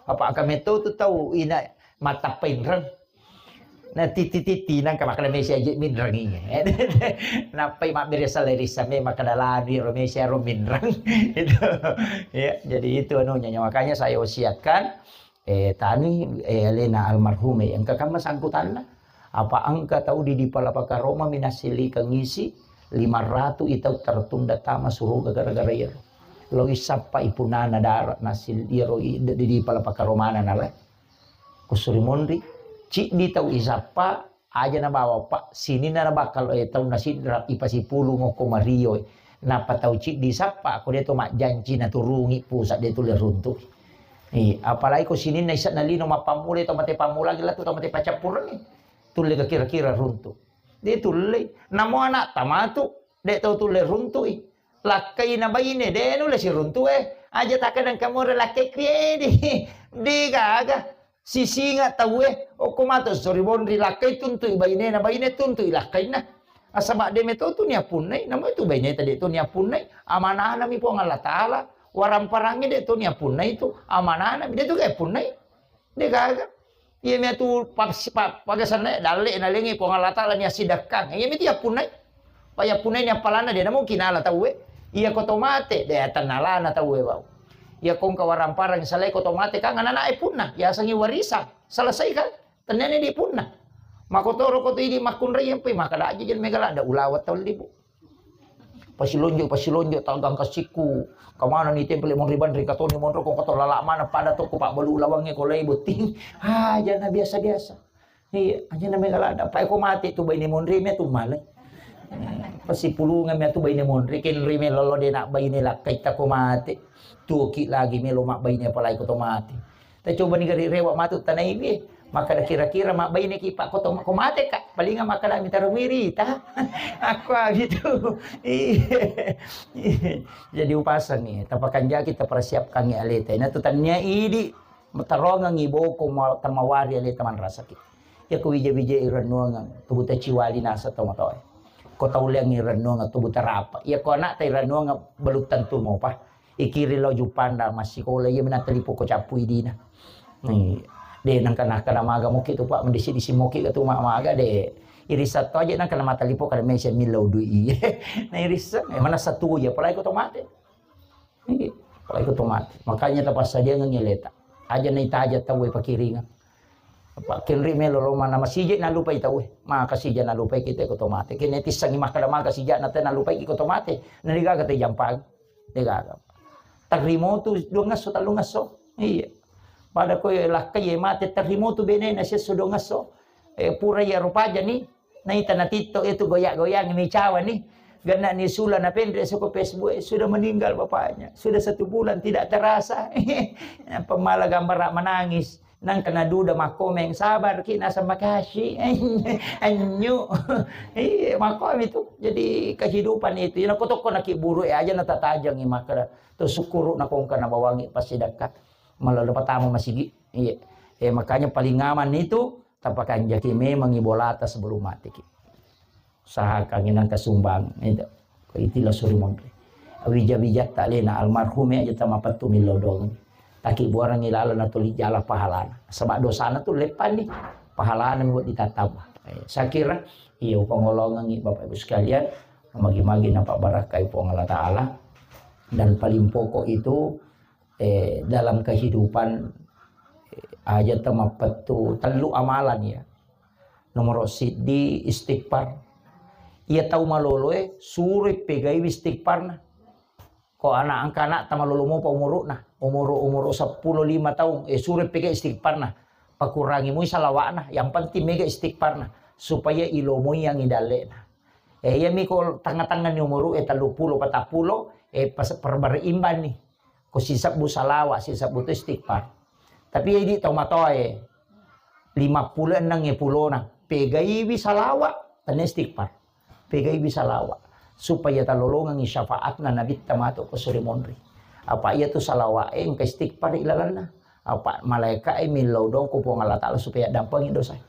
Apa aka metto tu tau ina mattappa inreng. Na titi-titi nangka makkeda mesi aje minrengi. Nappai mabbere salai rissa me makkeda lani ro mesi aro minreng. Itu. Ya, jadi itu anunya. Makanya saya wasiatkan, eh, tani, eh, alena almarhum, eh, engka kamma sangkutanna. Apa engka tau di, di Palapa Karoma minasilikeng isi lima ratu itau tertunda tama suruga gara-gara iyaro. Lo isappa ipunana dara nasil iyaro i, di, di Palapa Karomana nala. Kusuri monri, ciddi tau isappa, aja nabawa, Pak, sininna nabakal, eh, tau nasidra, ipasipulung okko Mario, eh. Nappa tau ciddi isappa, ko de to majjanci naturungi pusat de tulle runtu. Eh, apalagi ko sininna isakna lino mappammula to mate pammula, gila tu to mate pacappureng, eh. Tulle ke kira-kira runtu. De tulle. Namo anak tamatu, de tau tulle runtui. Lakkaina baine, de nulle siruntu, eh. Aja takkeda engka more lakkai kuedi. De gaga. Sisinga tauwe, okko matu sori bonri lakkai tuntui bainena, baine tuntui lakkainna. Asaba de meto tu niappunnai, namo itu baineta de to niappunnai. Amanahna mi Puang Allah Ta'ala. Waramparangnge de to niappunnai tu. Amanahna mi de tu ga punnai. De gaga. Iya mi atu pa-, pa-, pagasanna dalle nalengi Puang Allah Ta'ala ni assidekkang. Iya mi tu yappunnai. Pa yappunnai ni appalanna de namo kinala tauwe. Iya ko to mate, de tennalana tauwe bau. Iya ko engka waramparang salai ko to mate kan anak-anak e punna, yasengi warisan. Selesai kan? Tennani di punna. Makotoro ko tu idi makkunrai yang pai maka daji jen mega lada ulawa tau libu. Pasilonjo, pasilonjo, tagang kasikku. Kamana ni tempel monri banri katoni monro ko kato lala mana pada toko pak balu lawangnge ko lai botting. Aja na biasa-biasa. Iya, aja na mega lada. Pai ko mate tu baine monri me tu malai. Eh, pasipulungan me tu baine monri kenri me lolo de nak baine lakkai ta ko mate. Tuoki lagi melo mak baine apalagi ko to mate. Tacobani gari rewa matu tanaiwi. Makkeda kira-kira mabbaineki, Pak, ko to-, ko mateka? Palinga makkeda mitaro wirita. Aku gitu. Iya. Jadi upaseng nih, tapakanjaki, tapersiapkan nih aleta. Nah, tu tania idi, tarongang iboko ma-, tamawari aleta manrasaki. Ya ko wija-wija irennuangan, tubuta ciwali nasa tomatoe. Ko tauleang irennuangan, tubuta rapa. Ya ko anak ta irennuangan, belum tentu mau, Pak. Ikiri lao Jupanda massikola, iya mena talipo ko cappu idina. Ni, de nangka nangka na maga moki tu, Pak, mendisi-disi moki ka tu ma-, maga de. Irisa to aja nangka na matalipo kada mese millau dui. Na irisa, eh, mana satu ya, apalagi ko to mate. Iya, apalagi ko to mate. Makanya tapassadiangan aleta. Aja na itaja tau e pakiringan. Apa kenri melo lo mana masije nalupai tau, eh. Maka sija nalupai kita ko to mate. Kene tissangi makkeda maka sija na te nalupai ko to mate. Na degaga te jampang. Degaga. Terrimo tu dua ngesso, tellu ngesso. Iya. Pada ko lakkai ye mate terrimo tu bene na sesso dua ngesso. Eh, pura ya rupaja ni. Naita natitto itu goyang-goyang mi cawa ni. Gana ni sula na penre soko Facebook, eh, sudah meninggal bapaknya. Sudah satu bulan tidak terasa. Pemala gambar menangis. Nang kena duda makkomeng, sabar ki nasa makasih. Anyu. Iya, makkomi tu. Jadi kehidupan itu. Ina kotoko naki buru e aja na tatajangi makara. Tu syukuru na kongka na bawangi pasti dekat. Malah lupa tamu masigi. Iya. Eh, makanya paling aman itu tapakanjaki memang ibolata sebelum mati ki. Usahakan inang kasumbang itu. Itilah suri monri. Wija-wijatta lena almarhum ya jeta mapettu millau dong. Taki buarangi lalo na tuli jala pahalana. Sebab dosana tu leppani pahalana mi ditatamba. Eh, saya kira iya pengolongan Bapak Ibu sekalian, magi-magi nampak barakai Puang Allah Ta'ala. Dan paling pokok itu eh, dalam kehidupan, eh, aja temappettu tellu amalan ya. Nomor siddi istighfar. Iya tau maloloe suroi pegaiwi istighfarna. Ko anak angka anak tamalolo mopa umuruna, umuru umuru seppulo lima taung, eh, suroi pegai istighfarna. Pakurangi mui salawakna, yang penting mega istighfarna supaya ilomoi yang idallena. Eh, iya mi ko tengah-tengah ni umuru eh tellu pulo patappulo eh pas perbar imban ni. Ko sisebbu salawat, sisebbu tu istighfar. Tapi idi tau matoae lima pulo enneng e pulona, pegaiwi salawat, tenne istighfar. Pegaiwi salawat. Supaya talolongengi syafaatna Nabitta matu ko suri monri. Apa iya tu salawat e engka istighfar ilalanna. Apa malaika e millau dong ko Puang Allah Ta'ala supaya dampengi dosa.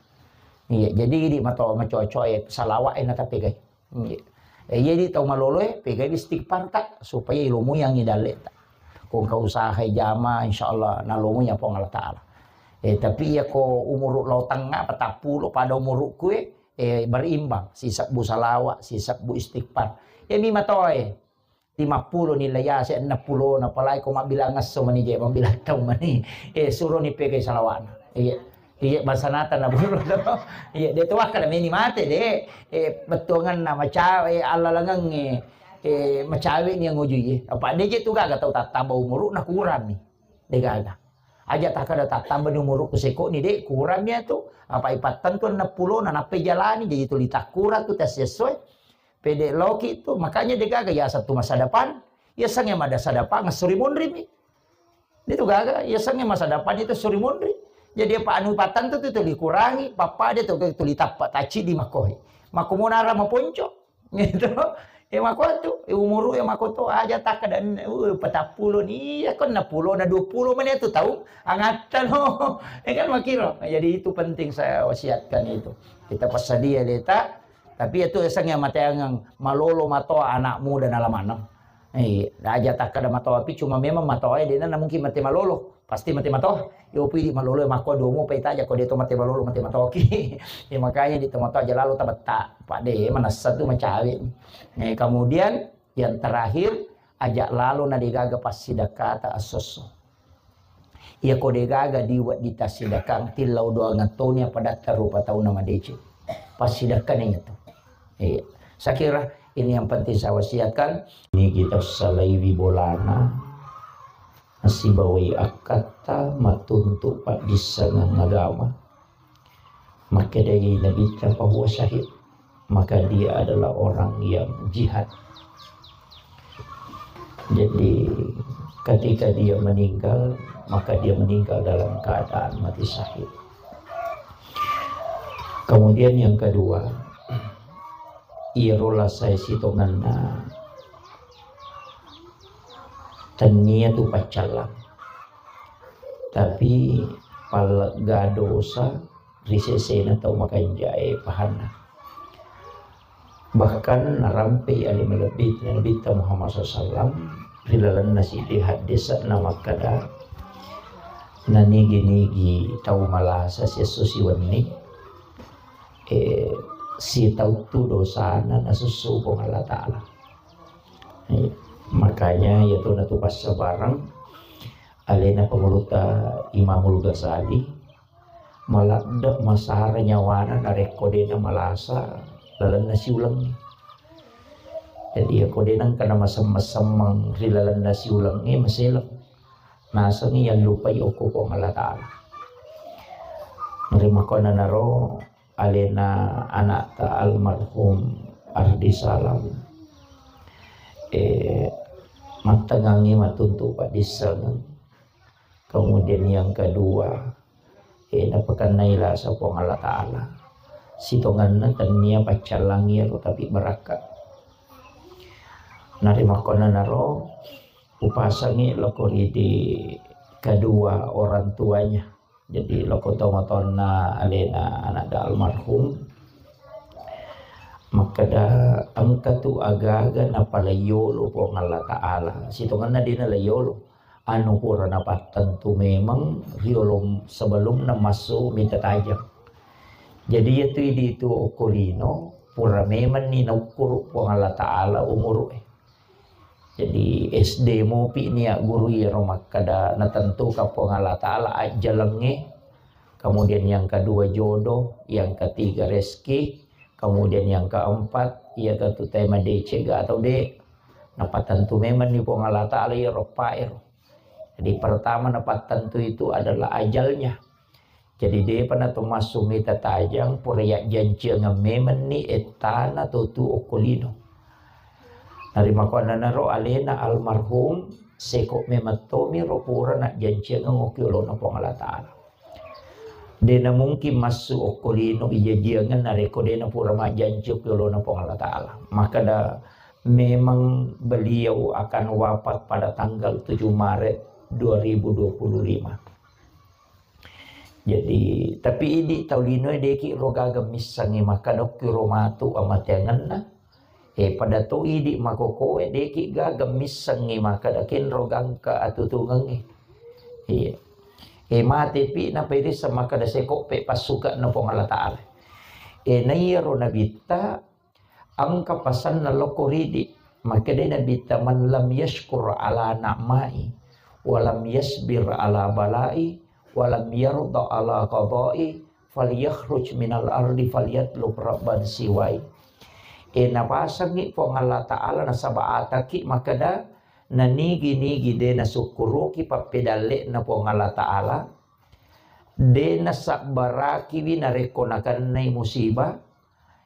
Iya, jadi idi matoa macocoe salawat e natapegai. Iya. Eh, iya di tau malolo e, pegai istighfar ta, supaya ilomoi yang idalle ta. Ko engka usaha jama, insyaallah nalomoi ya Puang Allah Ta'ala. Eh, tapi iya ko umuru lao tengah, patappulo pada umurukku e, eh, berimbang. Sisebbu salawat, sisebbu istighfar. Iya mi matoa e. Lima pulo nilai ase, enam pulo na palai ko mabbilang esso mani je, mabbilang tau mani. Eh, suro ni pegai salawatna. Iya. Iya, bangsa nata na buru to. Iya, de to wakkada meni mate de. Eh, bettuanganna macawe, eh, allalangengnge, eh, macawe ni ngoju ye. Apa de je tu gaga tau tattamba umuru na kurang mi. De gaga. Aja takkada tattamba ni umuru ku seko ni de kurang mi tu. Apa ipattentu enam pulo na nappai jalani jadi tuli takkura tu tes sesuai. Pede loki tu, makanya de gaga ya satu masa depan. Ya sange mada masa depan ngesuri munri mi. Itu gaga, ya sange masa depan itu suri munri. Jadi apa anu patang tu, tu, tu dikurangi, papa dia tu, tu ditappa taci di makohi. Mako monara maponco. Gitu. Eh, mako tu, eh, umuru ya mako tu aja tak ada, uh, patappulo ni, ya kan enam pulo na dua pulo mana itu tahu, angatta lo. Ya kan makiro. Jadi itu penting saya wasiatkan itu. Kita passadia leta, tapi itu esang yang mateangang malolo matoa anak muda na lamanna. Eh, aja takkada matoa, tapi cuma memang matoa, eh, dena na mungkin mate malolo, pasti mate matoa. Yo pidi malolo, eh, mako domo pa itaja ko de to mate malolo, mate matoki. Ya, makanya di to matoa aja lalo tabetta, Pak de, manassa tu macawe. Eh, kemudian yang terakhir, aja lalo na degaga passidakkata assosso. Iya ko degaga diwedding tassidakang, tillau doang toni apa datta rupa tauna madeceng. Passidakkani tu. Iya. Saya kira ini yang penting saya wasiatkan. Ini kita salaiwi bolana, nasibawai akkatta, matuntu paddissengeng agama. Makkedai Nabitta, "Fahuwa syahid." Maka dia adalah orang yang jihad. Jadi, ketika dia meninggal, maka dia meninggal dalam keadaan mati syahid. Kemudian yang kedua, iyarola saya sitongenna tennia tu paccallang. Tapi pallegga dosa ri sesena tau makanjae pahanna. Bahkan narampei ale malebbi Nabitta Muhammad sallallahu alaihi wasallam ri lalenna siddi haddese'na makkada, nanigi-nigi tau malasa siesso siwenni, eh, sitauttu dosana nasussu Puang Allah Ta'ala. Eh, makanya iyatu natu passabareng alena pangulutta Imamul Ghazali, maladde masara nyawana narekko de namalasa lalenna siulengnge. Jadi, iyako de nengka namasemmeng-semmeng ri lalenna siulengnge, maseleng. Nasengngi yallupai okko Puang Allah Ta'ala. Narimakkuannanaro alena anakta almarhum Ardi Salam, eh, mattengngangngi matuntu paddissengeng. Kemudian yang kedua, eh, napakennai lasa Puang Allah Ta'ala. Sitongenna tennia paccallangi ero, tapi barakka. Narimakkuannanaro upasangi loko ridi kedua orang tuanya. Jadi, loko tomatoanna alena anakta almarhum, makkeda engka tu agaga napalaiyolo Puang Allah Ta'ala. Sitongenna de nalaiyolo. Anu pura napattentu memang riolo sebelumna massu mita tajang. Jadi, iyatu idi tu okko lino, pura memanni naukkuru Puang Allah Ta'ala umuru'e. Jadi, S D mopi nia guru iyaro makkeda natentuka Puang Allah Ta'ala ajjalengnge, kemudian yang kedua jodoh, yang ketiga rezeki, kemudian yang keempat, iya katu tema decega atau de. Napatentu memang ni Puang Allah Ta'ala iyaro paero. Jadi, pertama napattentu itu adalah ajalnya. Jadi, depa nato massu mita tajang, pura yajjanciangeng memenni ettana to tu okko lino. Narimakkuannanaro alena almarhum, seko memeng tomiro pura najjanciangeng okko yolona Puang Allah Ta'ala. De namungkin massu okko lino ijajiangeng narekko de napura majjanci okko yolona Puang Allah Ta'ala. Makkeda memang beliau akan wafat pada tanggal tujuh Maret dua ribu dua puluh lima. Jadi, tapi idi tau linoe deki ro gaga missengngi makkeda okki ro matu amateangenna. Eh, pada to idi makokoe deki gaga missengngi makkeda kenro gangka atutungengngi. Iya. Eh, mate pi napairisseng makkeda sekoppe passuke'na Puang Allah Ta'ala. Eh, naiyaro nabitta engka pasanna lokko ridi. Makkedai Nabitta, "Man lam yashkur ala na'mai, wa lam yasbir ala balai, wa lam yarda ala qadai, falyakhruj minal ardi falyatlub rabban siwai." E, napasengngi Puang Allah Ta'ala nasaba ataki makkeda, nanigi-nigi de nasukkuruki pappedalle'na Puang Allah Ta'ala, de nasabbarakiwi narekko nakennai musibah,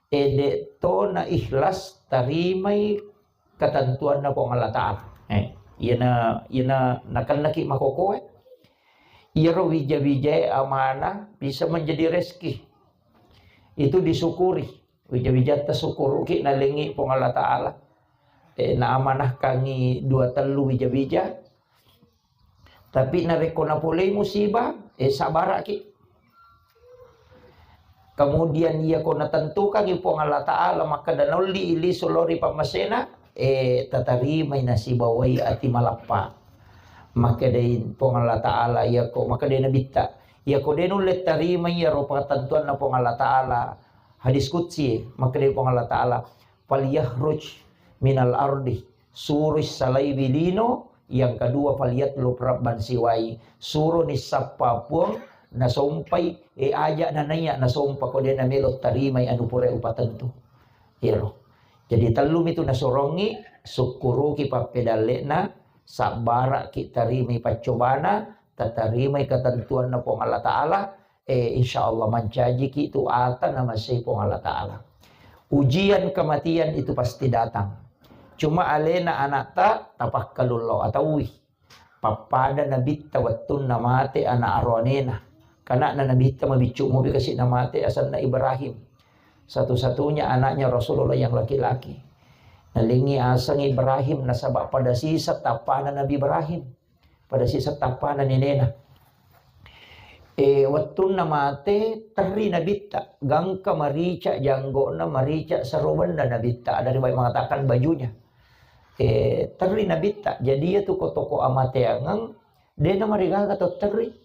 e, de to na ikhlas tarimai ketentuanna Puang Allah Ta'ala. Eh, iyana, iyana nakennaki makokoe. Iyaro wija-wijae amanah bisa menjadi rezeki. Itu disyukuri. Wija-wijatta syukuruki nalengi Puang Allah Ta'ala. Eh, naamanahkangi dua tellu wija-wija. Tapi narekko napolei musibah, eh, sabaraki. Kemudian iyako natentukangi Puang Allah Ta'ala makkeda naulli lisu lao ri pammasena, eh, tatarimai nasibawai ati malappa. Makkedai Puang Allah Ta'ala, iyako, makkedai Nabitta, iyako de nulle tarimai iyaro patentuanna Puang Allah Ta'ala, hadis qudsi, makkedai Puang Allah Ta'ala, "Falyakhruj minal ardi," suroi salaiwi lino, yang kedua, "Falyatlub rabban siwai," suroni sappa puang nasompai, e, aja nanaiya nasompa ko de namelo tarimai anu pura upatentu. Iyaro. Jadi tellumi tu nasorongi, sukkuruki pappedalle'na, sabbaraki tarimai paccobana, tatarimai ketentuanna Puang Allah Ta'ala, eh, insya Allah mancajiki tu ata namasei Puang Allah Ta'ala. Ujian kematian itu pasti datang. Cuma alena anakta tapakkalullo atauwi. Pappada Nabitta wettunna mate anak aroanena. Kanakna Nabitta mabiccu mopi kasi namate asenna Ibrahim. Satu-satunya anaknya Rasulullah yang laki-laki. Nalingi aseng Ibrahim nasaba pada sisa tappana Nabi Ibrahim. Pada sisa tappana nenena. E, wettunna mate, terri Nabitta, gangka marica janggona, marica sarobenna Nabitta, ada riwayat mengatakan bajunya. E, terri Nabitta, jadi iya tu ko toko amateangeng, dena marigaga to terri.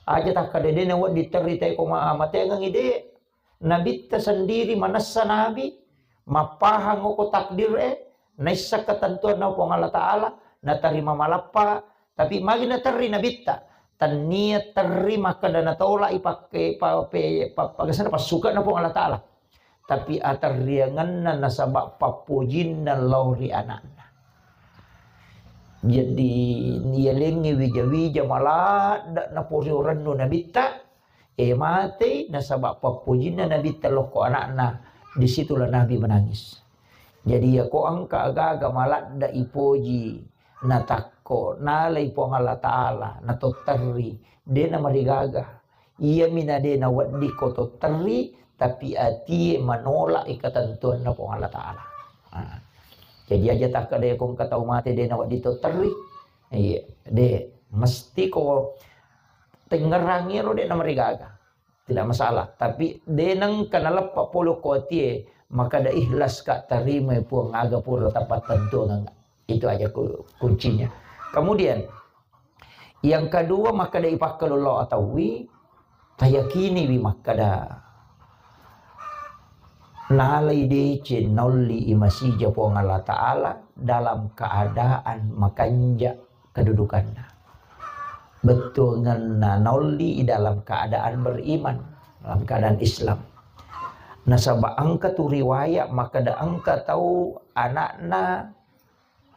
Aja takkada dena wedding terri te ko ma-, amateangeng ide. Nabitta sendiri manessa nabi, mappahang oko takdir e, naisseng ketentuanna Puang Allah Ta'ala, natarima malappa, tapi magi naterri Nabitta, Tennia terri makkeda natolak i pakke pa-, pe-, pa-, pagasana passuka na Puang Allah Ta'ala. Tapi aterriangenna nasaba pappojinna lao ri anakna. Jadi, yalengngi wija-wija maladda naporiurennu nabitta, e, matei nasaba pappojinna nabitta lokko anakna, disitulah Nabi menangis. Jadi, yako engka agaga maladda ipoji, natakko, nalai Puang Allah Ta'ala, natotterri, de namarigaga. Iyami na de nawedding ko totterri, tapi atie manolak i ketentuanna Puang Allah Ta'ala. Nah, jadi aja takkeda ko engka tau mate de nawedding totterri. Iya, de, mesti ko tengngerangi ro de namarigaga. Tidak masalah. Tapi de nengka naleppa polo ko atie, makkeda ikhlas ka, terima Puang aga pura tapattentuangengnga. Itu aja ku-, kuncinya. Kemudian, yang kedua, makkeda ipakkalullo atawi, tayakiniwi makkeda nalai deceng naolli i masija Puang Allah Ta'ala dalam keadaan makanja kedudukanna. Bettuangenna naolli i dalam keadaan beriman, dalam keadaan Islam. Nasaba engka tu riwayat makkeda engka tau anakna,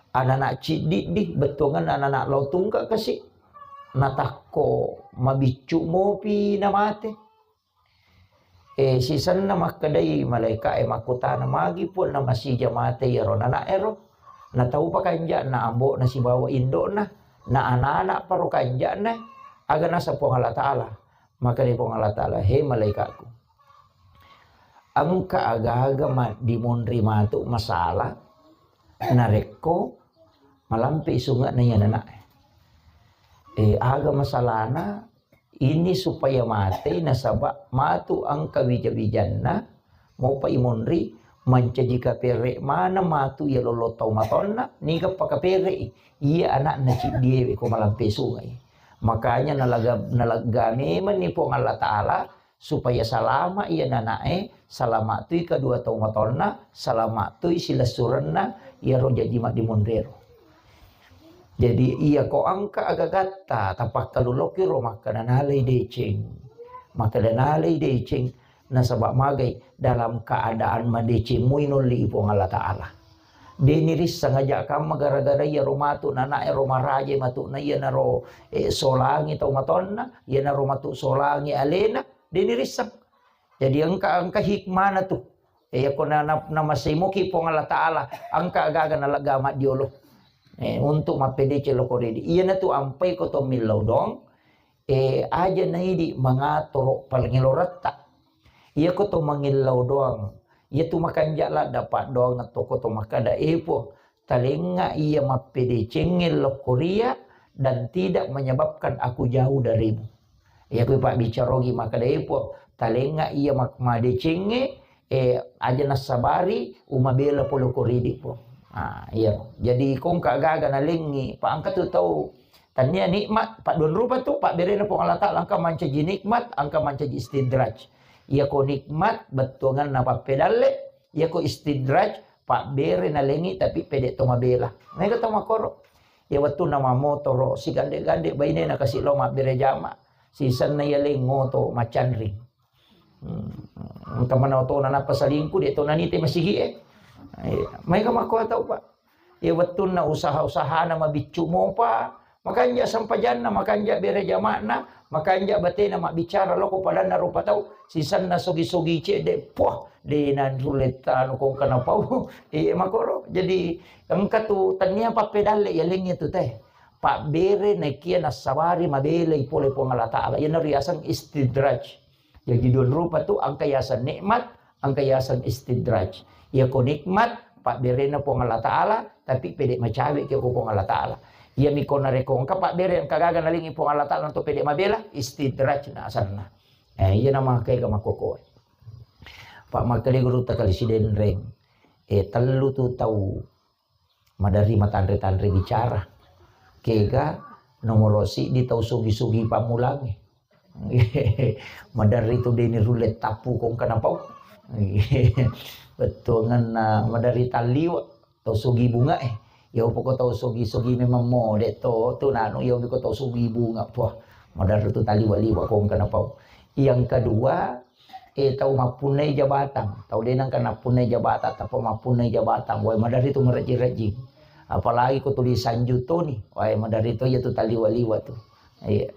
anana ciddiddi, bettuangenna anana lao tungka kasi, natakko mabiccu mopi namate. E, sisenna makkedai malaika e makkutana, magi Puang namasija mate iyaro nana ero? Nataupa kanja'na ambo'na sibawa indo'na, na anana paro kanja'na, aga naseng Puang Allah Ta'ala? Makkedai Puang Allah Ta'ala, he malaikakku, engka aga-aga ma-, dimonri matu masalah narekko malampe sunge'na iya nana e. E, aga masalahna? Ini supaya mate nasaba matu engka wija-wijanna, mopa imonri, mancaji kapere maneng matu iya lollo tau matonna, niga pakapere i, iya anakna ciddie we ko malampe sungai. Makanya nalaga-, nalegga memang ni Puang Allah Ta'ala supaya salama iya nana e, salama tui kedua tau matonna, salama tui silessurenna iyaro jaji maddimonrero. Jadi, iya ko engka agagatta, tapakkaluloki ro makkeda nalai deceng. Makkeda nalai deceng, nasaba magai dalam keadaan madeceng mui nolli i Puang Allah Ta'ala. De nirisseng aja kamma gara-gara iya ro matu nana e ro maraje matu na iya naro, eh, solangi tau matonna, iya naro matu solangi alena, de nirisseng. Jadi engka, engka hikmana tu. E, yako na, na, namasei moki Puang Allah Ta'ala, engka agaga nalegga maddiolo. E, untuk mappedeceng loko ridi. Iyana tu ampai ko to millau doang, e, aja naidi mangatoro palengeloretta. Iya ko to mangillau doang. Iya tu makanja ladda paddoang to ko to makkeda, e Puang, talengnga iya mappedecengnge lokko ria dan tidak menyebabkan aku jauh darimu. Iya ku pabbicarogi makkeda, e Puang, talengnga iya mak-, madecengnge, e, aja nassabari umabela pole ko ridi, Puang. Ah, iya. Jadi kongka gaga nalengngi, pa engka tu tau tania nikmat, paddua rupa tu pabberena Puang Allah Ta'ala, engka mancaji nikmat, engka mancaji istidraj. Iya ko nikmat, bettuanganna pappedalle, Iyako istidraj, pabbere nalengi tapi pede to mabela. Mega to makoro. Iya wettunna mamotoro, sigande-gande bainena kasi lao mabbere jama. Sisenna iya lengo to macanring. Hmm. Engka mana otona nappa salingku, de to nanite masigi e. Iya. Mega makko tau, Pak. Iya wettunna usaha-usahana mabiccu mopa, makanja sempajanna, makanja bere jama'na, makanja batena mabbicara loko padanna rupa tau, sisenna sogi-sogi cedde, puah, de nanrulle tanu kongka napau. Iya makoro. Jadi engka tu tania pappedalle yalengnge tu teh. Pabbere nakia nassabari mabelai pole Puang Allah Ta'ala. Iyanaro riaseng istidraj. Jaji dua rupa tu, engka yaseng nikmat, engka yaseng istidraj. Iyako nikmat, pabberena Puang Allah Ta'ala, tapi pede macawe ki ko Puang Allah Ta'ala. Iyami ko narekko engka pabbere, engka gaga nalengi Puang Allah Ta'ala, untuk pede mabela, istidraj na asanna. Eh, iya nama kega makkokkoe. Pak makkeda guru takali sidenreng. Eh, tellu tu tau Maderri matanre-tanre bicara. Kega nomoro siddi tau sugi-sugi pammulangnge. Maderri tu deni rulle tappu kongka napau. Bettuanganna maderri talliwa tau sugi bunga e. Iya upoko tau sugi-sugi memang mode to, tu nanu iya upoko tau sugi bunga. Puah, Maderri tu taliwa-liwa ko engka napau. Yang kedua, eh, tau mappunnai jabatang. Tau de nengka nappunnai jabatang, tappa mappunnai jabatang. Wai, maderri tu marejjing-rejjing. Apalagi ko tuli sanju toni. Wai, maderri to iya tu taliwa-liwa tu. Iya.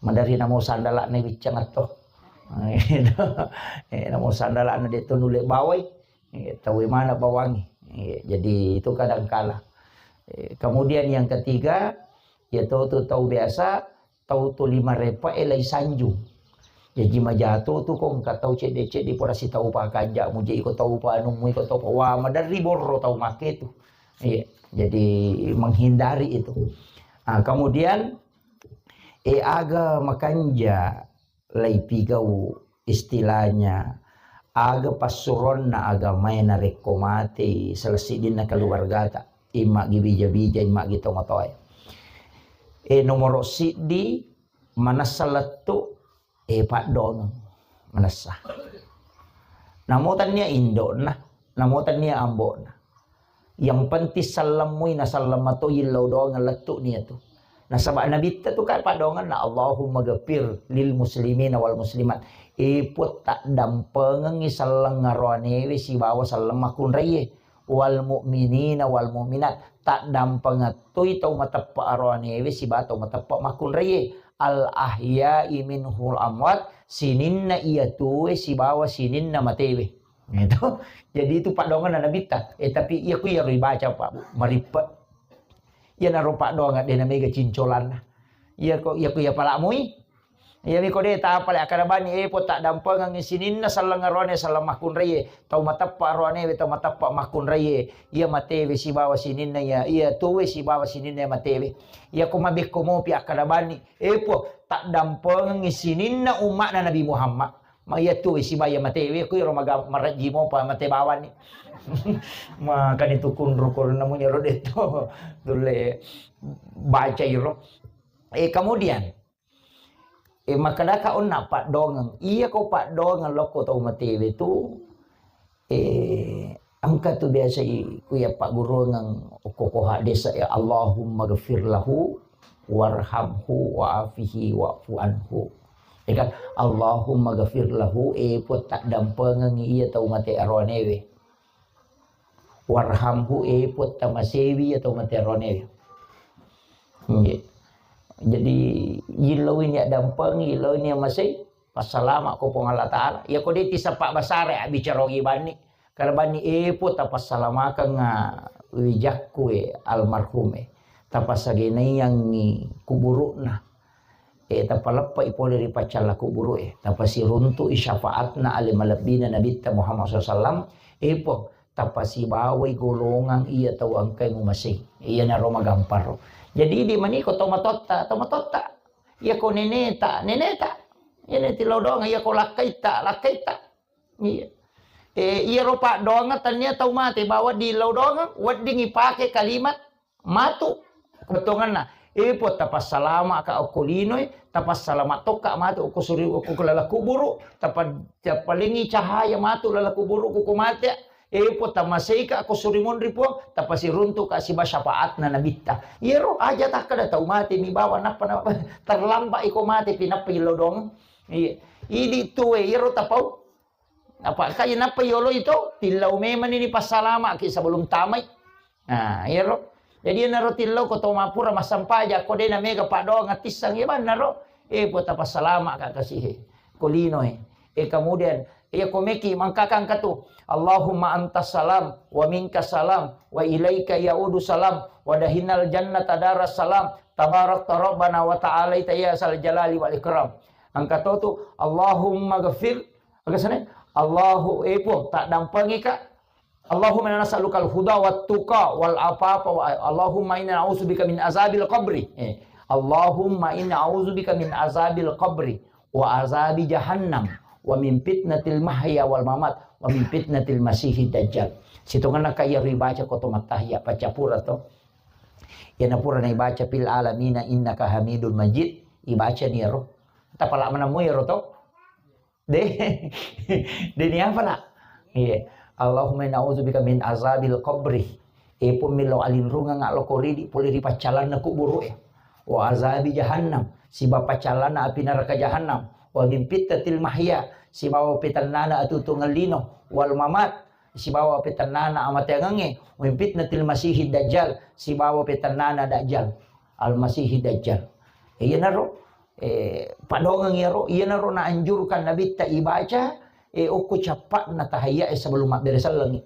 Maderri namo sandala'na wiccang atto. Eh, namo sandala'na de to nulle bawai. Eh, tau mana bawangi. Eh, jadi itu kadangkala. Eh, kemudian yang ketiga, ya tau tu tau biasa, tau tuli marepa e lai sanju. Jaji majato tu ko engka tau cedde-cedde pura sitau pakanja mu je iko tau panu mu iko tau pa-, wah, maderri borro tau make tu. Iya, jadi menghindari itu. Ah, kemudian, eh, aga makanja lai pigau istilahnya aga passuronna agamae narekko matei salah siddinna keluargata, immagi bija-bija, immagi tomatoae. Eh, nomoro siddi, manessa lettu, eh, paddongeng. Manessa. Namo tannia indokna, namo tannia ambokna. Yang penting sallemmu na sallem mato illau doang lettu nia tu. Nasaba nabitta tu kan paddongenna, Allahumma ghafir lil muslimina wal muslimat. Eh, Puang, taddampengengi selleng aroanewe sibawa selleng makkunraie. Wal mu'minina wal mu'minat, taddampengettoi tau mateppa aroanewe sibawa tau mateppa makkunraie. Al ahya'i minhul amwat, sininna iya tuwe sibawa sininna matewe. Gitu. Jadi itu paddongenna nabitta. Eh, tapi iya ku iyaro ibaca, Pak, Bu, marippe. Iyanaro paddongeng de namega cincolanna. Iya ko, iya ku iya palamui. Iya mi ko de tapale akkada bani, eh, Puang, taddampengengi sininna selleng aroane selleng makkunraie, tau mateppa aroanewe, tau mateppa makkunraie, iya matewe sibawa sininna iya, iya tuwe sibawa sininna iya matewe. Iya ko mabekko mopi akkada bani, eh, Puang, taddampengengi sininna umma'na Nabi Muhammad. Ma iya tuwe sibawa iya matewe, ku iro maga-, marejji mopa mate bawani. Makani tu kunru ko namunya ro detto. Tulle baca iro. Eh, kemudian, eh, makkedaka onna paddongeng. Iya ko paddongeng lokko tau matewe tu, eh, engka tu biasa i-, ku iya pagguruangeng okko ko hadis, ya, Allahumma ghafir lahu warhamhu wa'afihi wa'fu anhu. Ya kan? Allahumma ghafir lahu, eh, Puang, taddampengengi iya tau mate aroanewe. Warhamhu, eh, Puang, tamasewi iya tau mate aroanewe. Nggih. Jadi, yillau ini dampeng, yillau ini masei, passalama ko Puang Allah Ta'ala. Iya ko de tisappa basara, abbicara ogi banni. Kada banni, eh, Puang, tapassalamakeng, ah, wijakku, eh, almarhum, eh. Tapassagenaiangngi kuburu'na. Eh, tapaleppai pole ri paccalla kuburu'e, tapasiruntu'i syafaatna ale malebbina Nabitta Muhammad sallallahu alaihi wasallam, eh, Puang, tapasibawai golongang iya tau engkae mumasei. Iyanaro magamparo. Jadi, idi maniko tomatotta, tomatotta. Iya ko neneta, neneta. Iya neti lodong, iya ko lakkaitta, lakkaitta. Iya. Eh, iyaro paddoangeng tania tau mate, bawa di lodong, wedding ipake kalimat matu. Bettuanganna, eh, Puang, tapassalama'ka okko linoe, tapassalama' tokka matu okko suri-, okko laleng kuburu, tapa-, tapalengi cahaya matu laleng kuburu ko mate, eh, Puang, tamaseika okko suri monri, Puang, tapasiruntuka siba syafaatna nabitta. Iyaro aja takkeda tau mate mi bawa nappa na-, terlambat iko mate pi nappa ilodong. Iya. Idi tuwe iyaro tapau. Apa kai nappa yolo itu, tillau memang ini passalama'ki sebelum tamai. Nah, iyaro. Jadi, enaro tillau ko to mapura massampaja, ko de na mega paddoang attissang, iya bannaro. Eh, Puang, tapassalama'ka kasihe. Ko linoe. Eh, kemudian, iya ko meki mangkakang katu. Allahumma antas salam, wa minkas salam, wa ilaika ya'udu salam, wa dahinal jannata daras salam, tabarakta rabbana wa ta'alaita ya sal jalali wal ikram. Angka to tu, Allahumma ghafir, aga sana? Allahu, eh, Puang, taddampengika. Allahumma inna nas'aluka al-huda wa tuqa wal afafa wa, Allahumma inna na'udzubika min azabil qabri. Eh, Allahumma inna a'udzubika min azabil qabri wa azabi jahannam wa min fitnatil mahya wal mamat wa min fitnatil masihid dajjal. Sitongenna kaya ribaca ko to mattahiya paccapura to. Yana pura na ibaca fil alamina innaka hamidun majid, ibaca ni ero. Tapala manammu ero to. De, de ni apa la? Iya. Allahumma inna a'udzubika min azabil qabri. E Puang, millau alinrungeng lo ko ridi pole ri paccalanna kuburu e. wa azabi jahannam, sibawa pacalana api neraka jahannam, wa min fitnatil mahya, sibawa petennana atuo-tuongeng lino, wal mamat, sibawa petennana amateangengnge, wa min fitnatil masihid dajjal, sibawa petennana dajjal, al masihid dajjal. Iyanaro, eh, padongeng iyaro, iyanaro naanjurkan Nabitta ibaca, eh, okko cappa'na tahiyya e sebelum mabbere sellengngi.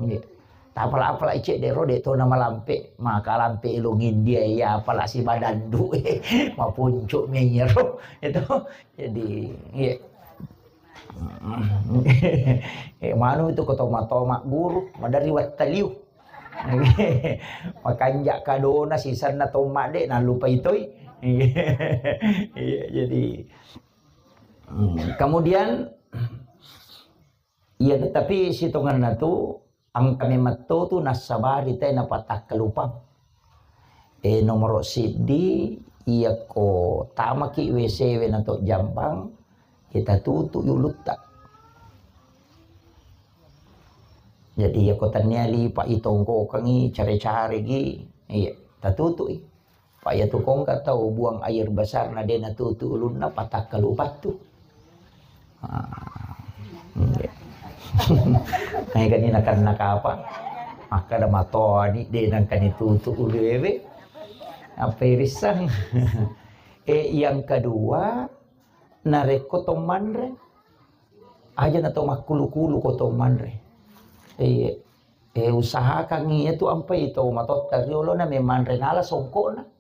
Nggih. Tapala-pala cedde ro de to namalampe, maka lampe elong India ya apala sibadandu, eh, mapuncu mi iyaro. Itu. Jadi, iya. Eh, manu itu ko toma-toma guru, madari wattaliu. Makanja kadona sisanna tomma de nalupai toi. Iya, jadi, hmm, kemudian, iya, tapi sitongenna tu engka memetto tu nassabari te napatakkalupang. Eh, nomoro siddi, iyakko tamaki W C we nato jambang, kita tutu ulutta. Jadi, iyakko tennia lipa itongkokengi, care-caregi, iya, tatutui. Pa iyatu kongka tau buang air besar na de natutu ulunna, patakkalupattu. Ah, iya. Naikani nakanna kapa? Makkada matoni de nangkani tutu uluewe. Apa irissang? Eh, yang kedua, narekko to manre, aja na to makkulu-kulu ko to manre. Iya. Eh, usahakan iyatu ampai to matotta riolo na memanre nala songkokna.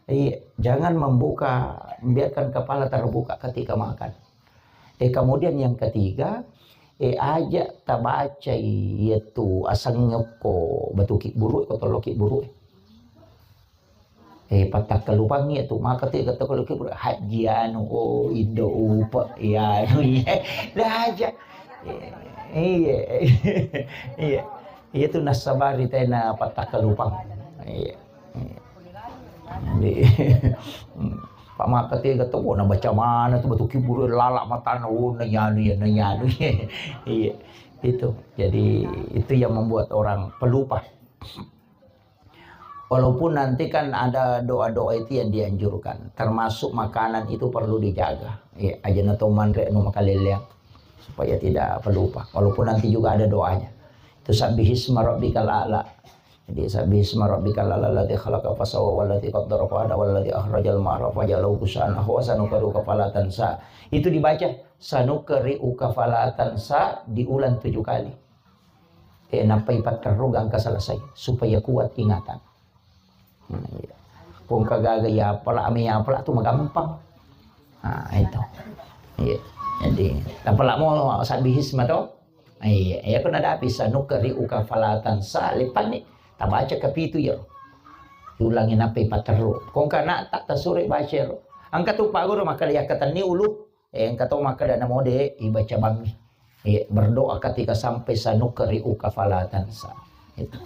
Iya, jangan membuka, biarkan kepala terbuka ketika makan. Eh, kemudian yang ketiga, eh, aja tabacai iyatu asengnge okko batu kibburu, ko tollo kibburu. Eh, patakkalupangngi iyatu, maka tu kata kalau kibburu, haji anu, oh, indo upa, iya, anu, iya. Dah aja. Eh, iya. Iya. Iya tu nassabari tena patakkalupang. Iya. Iya. Jadi, Pak maka tega tu, oh, na baca mana tu batu kibburu, lala matana, oh, nanyanu ya, nanyanu ya. Iya. Itu. Jadi, itu yang membuat orang pelupa. Walaupun nanti kan ada doa-doa itu yang dianjurkan, termasuk makanan itu perlu dijaga. Iya, aja na to manre anu makaleleang, supaya tidak pelupa. Walaupun nanti juga ada doanya. Itu sabbihisma rabbikal a'la. Jadi, sabbihisma rabbikal a'la alladzi khalaqa fasawwa walladzi qaddara fahada walladzi akhrajal mar'a faja'alahu ghusaan ahwa sanuqri'uka fala tansa. Itu dibaca sanuqri'uka fala tansa diulang tujuh kali. Eh, nappai patterru gangka selesai, supaya kuat ingatan. Nah, iya. Ko engka gaga ya apala, ame ya apala tu magampang. Nah, itu. Iya. Jadi, apala mo sabbihisma to? Iya, iya, ko nadapi sanuqri'uka fala tansa, lepanni. Tabaca kapitu ya. Ulangi nappai patterru. Ko engka na tak tasure baca ro. Engka tu Pak Guru makkada yakkatenni ulu. Eh, engka to makkada namo de ibaca bangngi. Eh, berdoa ketika sampai sanuqri'uka fala tansa. Itu.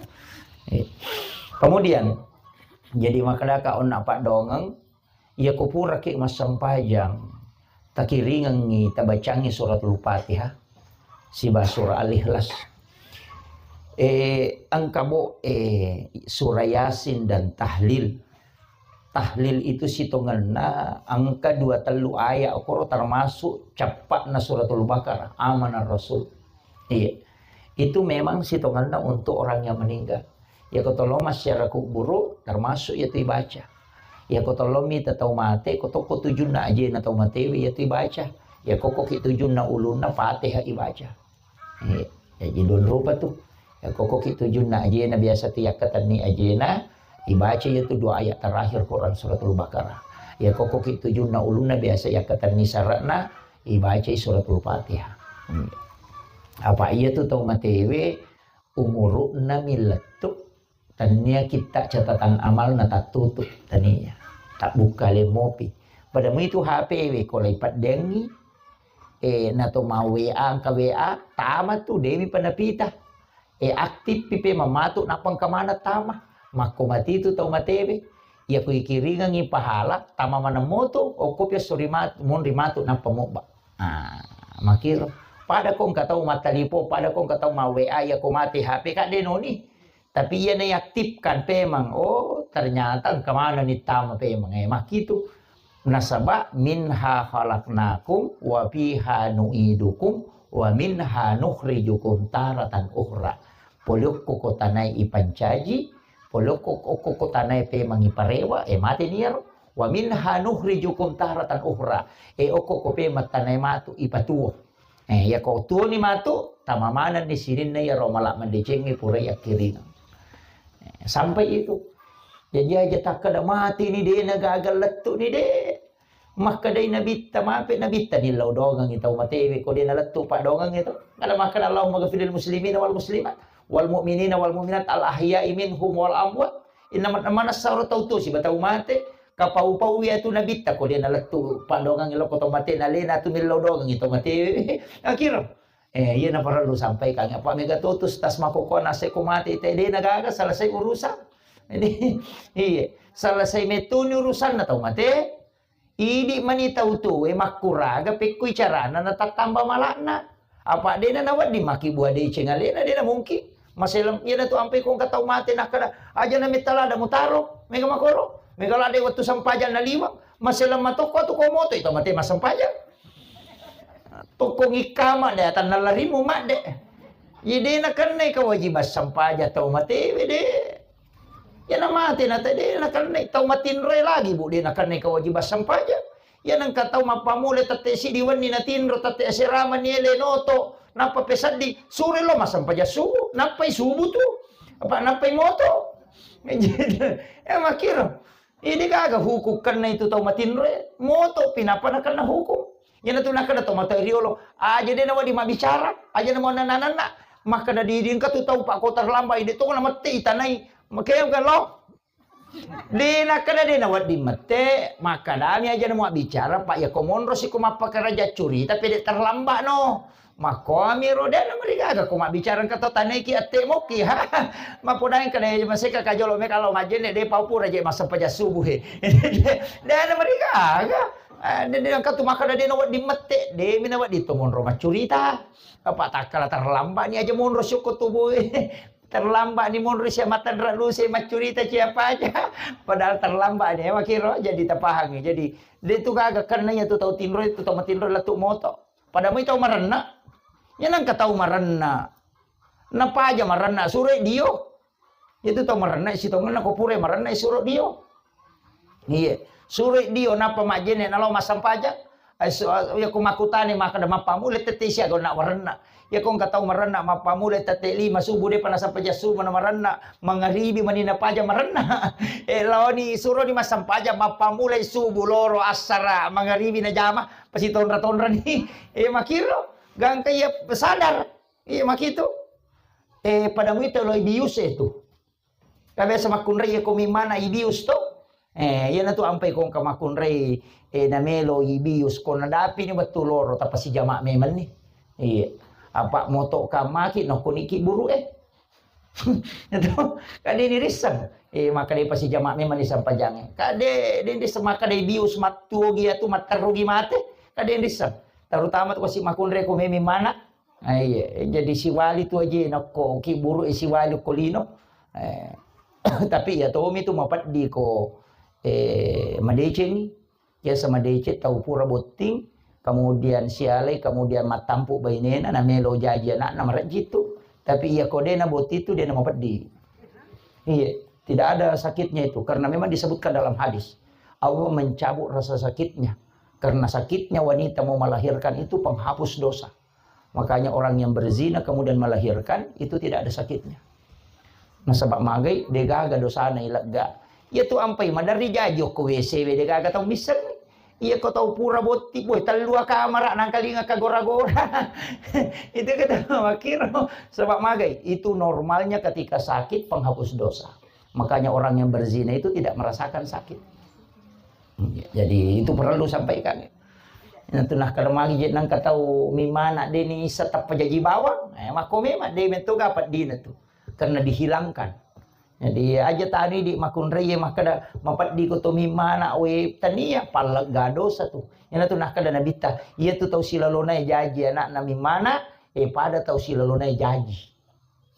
Eh. Kemudian, jadi makkedaka onna paddongeng, iya ko puraki massempajang, takiringengngi, tabacangngi suratul Fatihah, siba surah Al-Ikhlas. Eh, engka bo, eh, surah Yasin dan tahlil. Tahlil itu sitongenna engka dua tellu ayat okoro termasuk cappa'na suratul Baqarah, Amanar Rasul. Iya. Itu memang sitongenna untuk orang yang meninggal. Ya ko tollo massiara kuburu termasuk ya tu ibaca. Ya ko tollo mita tau mate, ko tokko tujunna ajena tau matewe ya tu ibaca. Ya ko koki tujunna ulunna Fatihah ibaca. Eh, jaji dua rupa tu. Ya, kokoki tujunna ajena biasa tu yakkatenni ajena, ibaca ya tu dua ayat terakhir Quran suratul Baqarah. Ya, kokoki tujunna ulunna biasa yakkatenni sara'na, ibaca suratul Fatihah. Hmm. Apa iya tu tau matewe, umuru'na mi lettu, Tania kitta catatan amalna tattutu, tania. Tabbukka le mopi. Pada muitu H P we ko lai paddengi, eh, nato mau W A, engka W A, tama tu, demi panapita. Eh, aktif pipe mamatu, nappa engka mana tama. Makko mati tu tau matewe. Iya ku ikiringengi pahala, tama maneng moto, okko pia sori mat-, monri matu, nappa mobba. Ah, makiro. Pada ko engka tau mattalipo, pada ko engka tau mau W A, iya ko mati H P, kak denoni. Tapi iya naiaktifkan pemang, oh, ternyata engka manenni tama pemeng. Eh, makkitu. Nasaba minha khalaqnakum wa fiha nu'idukum wa minha nukhrijukum taratan ukhra. Pole okko ko tanae ipancaji, pole okko, okko ko tanae pemeng iparewa, eh, mate ni iyaro. Wa minha nukhrijukum taratan ukhra. Eh, okko ko pemeng tanae matu ipatuo. Eh, iya ko tuoni matu, tama manenni sininna iyaro mala mandecengnge pura yakkiringeng. Eh, sampai itu. Jadi aja takkeda mati ni de na gaga lettu ni de. Makkedai nabitta, mape nabitta ni lao dongengi tau matewe ko de na lettu padongengi to. Kada makkeda Allahumma ghafiril muslimina wal muslimat wal mu'minina wal mu'minat al ahya'i minhum wal amwat. Inna man-, manassa ro tau tuo siba tau mate, kapau-pau iya tu nabitta ko de na lettu padongengi lo ko tau mate na lena tu millau dongengi tau matewe. Akhirnya Eh, iya na parellu sampaikan. Apa mega totus tas makoko nase ko mate te de na gaga selesai urusan. Jadi, iya, selesai metuni urusan na tau mate. Idi mani tau tuwe makkuraga pekkui carana na tattamba malakna. Apa de na nawedding maki bua deceng alena de na mungkin. Maselem iya na tu ampe ko engka tau mate nakkeda aja na metta lada mutaro mega makoro. Mega lada wettu sempajang na liwang. Maselem matokko tu ko moto ito mate masempajang. Tokko ngikkama de atanna larimu madde. Ye de nakennai kewajiban sampaja tau matewe de. Ya na mate na te de nakennai tau matinroe lagi bu de nakennai kewajiban sampaja. Ya nengka tau mappamule tette sidi wenni natinro tette asirama ni ele noto nappa pesaddi sure lo massampaja subuh nappai subuh tu apa nappai moto. Eh makiro. Idi gaga hukum kenna itu tau matinroe, moto pi nappa nakenna hukum. Iyana tu nakenna tau matoa riolo, aja de nawedding mabbicara, aja na mau nananna. Makkeda di engka tu tau pakko terlambat, idi to na mette itanai. Makanya bukan lo. De nakkeda de nawedding mette, makkedami aja na mau bicara, Pak, ya ko monro si ko mappakaraja curita pede terlambat no. Makkomi ro de na marigaga ko mabbicara engka to taneki atte moki ha. Mapodang kada maseka kajolo me kalau majene de pau pura je massempajang subuh he. De na marigaga. Eh, de de engka tu makkeda de na wedding mette, de mi na wedding to monro maccurita. Apa takkala terlambat ni aja monro syukur tubuh. Terlambat ni monro sia matanra luse maccurita siapa aja. Padahal terlambat ni, eh, makiro jadi tapahangi. Jadi de tu gaga kenna iya tu tau tinro itu tau matinro lettu moto. Pada moi tau marenna. Iya nengka tau marenna. Napaja marenna suro dio. Itu tau marenna sitongenna ko pura marenna suro dio. Iya. Suro dio nappa majene nalo massampaja. Iya ko makkutane makkeda mappamule tette sia gonna marenna. Iya ko engka tau marenna mappamule tette lima subuh depa nassampaja subuh na marenna. Mangaribi mani napaja marenna. Eh laoni suro ni massampaja mappamule subuh loro assara mangaribi najama. Pasitonra-tonrani. Eh, makiro, gangka iya sadar. Iya, makitu. Eh, pada muita lo ibius itu. Ka biasa makkunrai iya ko mimana ibius to. Eh, iya na tu ampai kongka makkunrai, eh, namelo ibius ko nadapi ni wettu loro tapasi jama memang ni. Iya. Apa moto kamaki no kuniki buru eh. Itu, kade ni risseng. Eh, maka de pasi jama memang ni sampajange. Kade de risseng maka de bius mattuo gi atu matteru gi mate. Kade ni risseng. Terutama tu kasi makunre ko memi mana. Ah, iya, jadi siwali tu aje nakko ki buru eh, siwali ko lino. Eh, tapi iya tomi tu mapeddi ko eh, madecengi. Biasa madeceng tau pura botting, kemudian sialai, kemudian mattampu bainena, namelo jaji anakna marejji tu. Tapi iya ko dena botting tu dena mapeddi. Iya, tidak ada sakitnya itu karena memang disebutkan dalam hadis. Allah mencabut rasa sakitnya. Karena sakitnya wanita mau melahirkan itu penghapus dosa. Makanya orang yang berzina kemudian melahirkan itu tidak ada sakitnya. Nasaba magai degaga dosana ilegga. Iya tu ampai maderri jaji okko W C we degaga tau misseng. Iya ko tau pura botti boh tellua kamara nangkalinga ka gora-gora. Itu kata makiro sebab magai itu normalnya ketika sakit penghapus dosa. Makanya orang yang berzina itu tidak merasakan sakit. Jadi itu perlu sampaikan. Nah, tu nah kada magi je nang katau mimana deni isa tappa jaji bawang. Eh, mako memang de metto ga peddina tu. Karena dihilangkan. Jadi aja tani di makunrai makkada mapeddi ko to mimana we tania pallegga dosa tu. Ina tu nah kada nabitta, iya tu tau silalona jaji anakna mimana, eh pada tau silalona jaji.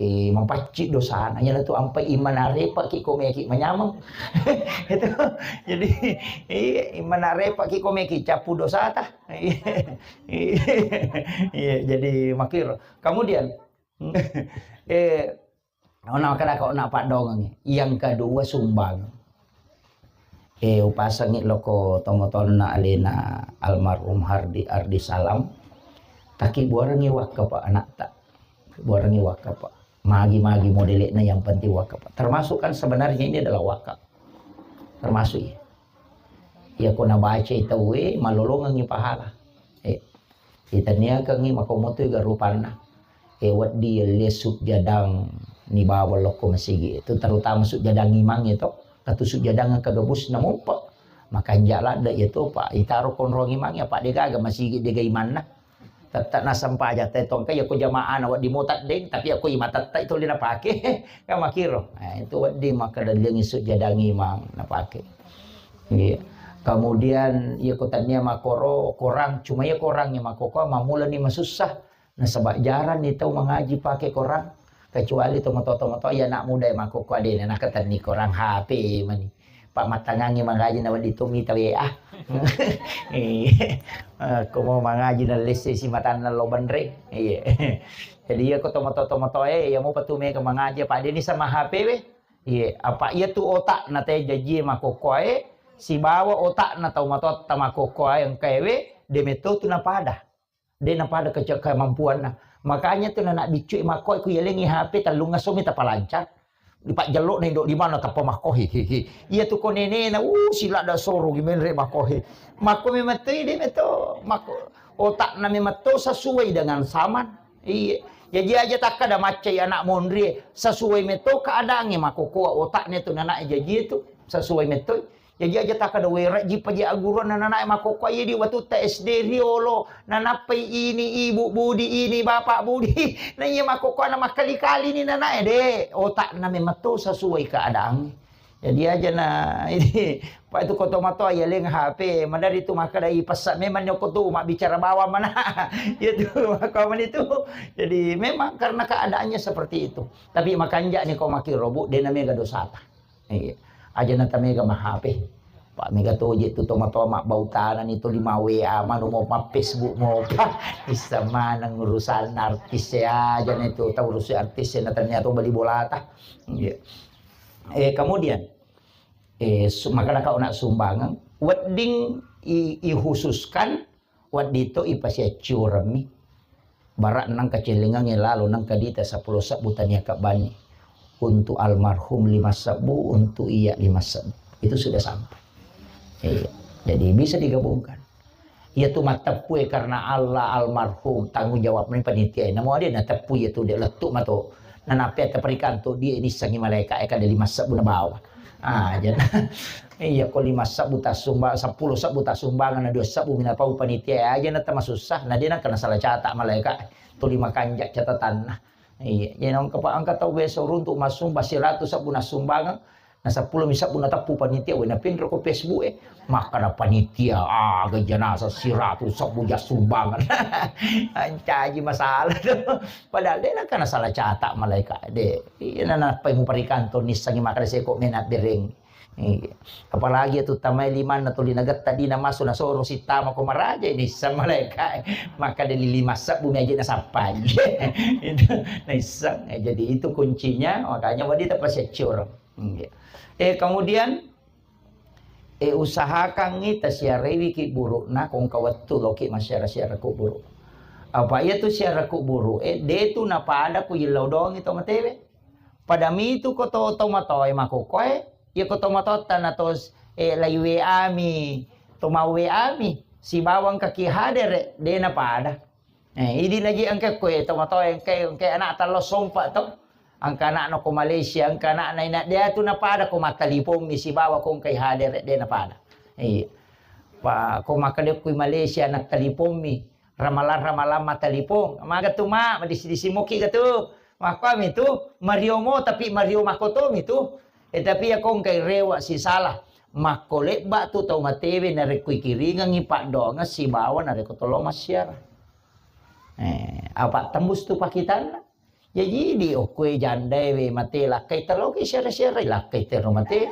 eh, mapaccing dosana. Iyanatu ampai imana repaki ko meki manyameng. Itu. Jadi, iya, imana repaki ko meki cappu dosata. Iya, iya, jadi makkiro. Kemudian, eh, ona kada ko na padongengi. Yang kedua, sumbang. Eh, upasengi loko tomotonna alena almarhum Hardi Ardi Salam. Taki buarengi wakka pa anakta. Buarengi wakka pa. Magi-magi modelekna yang penting wakka pa. Termasuk kan sebenarnya ini adalah wakka. Termasuk iya. Iya ko nabacai tauwe malolongengi pahala. Eh, itaniakengi makomoto ga rupanna. Eh, wedding yelle sujjadang ni bawang lokko masigi. Itu terutama sujjadang imang itu. Katu sujjadang engka gabus namumpa. Makanja ladde ya to, Pak. Itaro konrong imang ya, Pak, degaga masigi dega imanna. Tette nasempajang te tongka ya ko jamaah na wedding mota deng, tapi ya ko imang tette itu le napake. Kan makiro. Nah, itu wedding maka daleng sujjadang imang napake. Iya. Kemudian ya ko tania makoro korang, cuma ya korang ya makoko mamula ni masussa. Nasaba jarang ni tau mangaji pake korang. Kecuali tomatoa-tomatoa ya anak muda ya makoko adena nakatenni korang H P mani. Pak matangangi mangaji na wedding to mita W A. Iya. Ko mau mangaji na lesse si matanna lo benre. Iya. Jadi ya ko tomatoa-tomatoa e ya mau patu mega mangaji apa adeni sama H P we. Iya, apa iya tu otak na te jaji makoko e sibawa otak na tau matotta makoko e engka ewe de metto tu napada. De napada kece-, kemampuanna. Makanya tu nana biccu makko ku yalengi H P tellung asomi tapalancar. Di pajjello na indo di mana tappa makko hi, hi, hi. Iya tu ko nenena, uh, sila da soro gi menre makko hi. Makko memang tu ide meto, makko otak na memang tu sesuai dengan zaman. Iya. Jadi aja takkada maccai anak monri sesuai meto keadaannya makko ko otak ne tu nana jaji tu sesuai meto. Jaji aja takkada wera jipa ji aguruan nanae makokko iye di watutta S D riolo, nanappai ini ibu budi, ini bapak budi. Na iya makokko na makkali-kali ni nanae de, otak na memang to sesuai keadaan. Jadi aja na ini, Pak, itu koto matoa ya leng H P, madari tu makkada ipessa memang nyoko tu mabbicara bawang mana. Ya tu, kawan itu. Jadi memang karena keadaannya seperti itu. Tapi makanja ni ko makkiro Bu, de na mega dosata. Iya. Aja na tamega ma H P. Pak mega toje tu tomatoa mabbautana ni to lima W A manu mau ma Facebook mau apa. Bisa maneng urusan artis ya aja na itu tau urusi artis ya na ternyata bali bolata. Iya. Eh, kemudian eh su-, maka nak sumbangan wedding i, i khususkan Wedding to ipasiaccioremmi. Bara nengka cellengengnge lalo nengka dita seppulo sebbu tania kabbanni. Untuk almarhum lima sebbu, untuk iya lima sebbu. Itu sudah sampai. Iya. Jadi bisa digabungkan. Iya tu matteppue karena Allah almarhum tanggung jawab ni panitia. Namo ada na teppue iya tu dia lettu mato. Nanape ataparikanto dia ini sangi malaika eka ada lima sebbu na bawa. Ah, jadi iya ko lima sebbu tasumba-, seppulo sebbu tasumbangan na dua sebbu minapau panitia aja na tamasussa, na dia na kena salah catat malaika tu lima kanja catatanna. Iya, jadi nang kepa angka tau biasa uruntu masumba siratu sebbu na sumbangan, na seppulo mi sebbu na teppu panitia, wena pinro ko Facebook eh. Maka na panitia, ah, gajanasa siratu sebbu ja sumbangan. Ancaji masalah tu. Padahal de na kena salah catat malaika de. Iya, na nappai muparikanto nissangi makkeda seko mena bereng. Iya. Apalagi itu tamai limanna tuli nagetta dina masu nasoro sittama ko maraja ini sama malaika. Maka de lima sebbu mi aja nasappai. Itu naisseng. Eh, jadi itu kuncinya, makanya wadi tapasiaccioreng. Iya. Eh, kemudian eh, usahakangngi tasiarewi ki burukna kongka wettu loki masyara-syara kuburu. Apa iya tu syara kuburu eh, de tu napada ku yillau dongi to matewe. Pada mitu ko to, to matoe makokoe, iya ko to matotta na to eh, lai W A mi, to mau W A mi, sibawang kaki hadere, de napada. Eh, idi naji engke koe to matoe engke, engke anak tallo sompa to. Engka anakna ko Malaysia, engka anakna ina de tu napada ko mattalipommi sibawa ko engkai hadere de napada. Iya. Pa ko makkeda ku Malaysia nattalipommi. Ramalang-ramalang mattalipong. Maga tu ma, madisi-disi moki ga tu. Makkuami tu, mario mo tapi mario makotomi tu. Eh, tapi ya ko engkai rewa sisala. Makko lebba tu tau matewe narekko ikiringengi paddoangeng sibawa narekko tollo massiara. Eh, apa tembus tu pakitanna? Jaji di okkoe jandae we mate lakkai te loki siara-siarai lakkai te ro mate.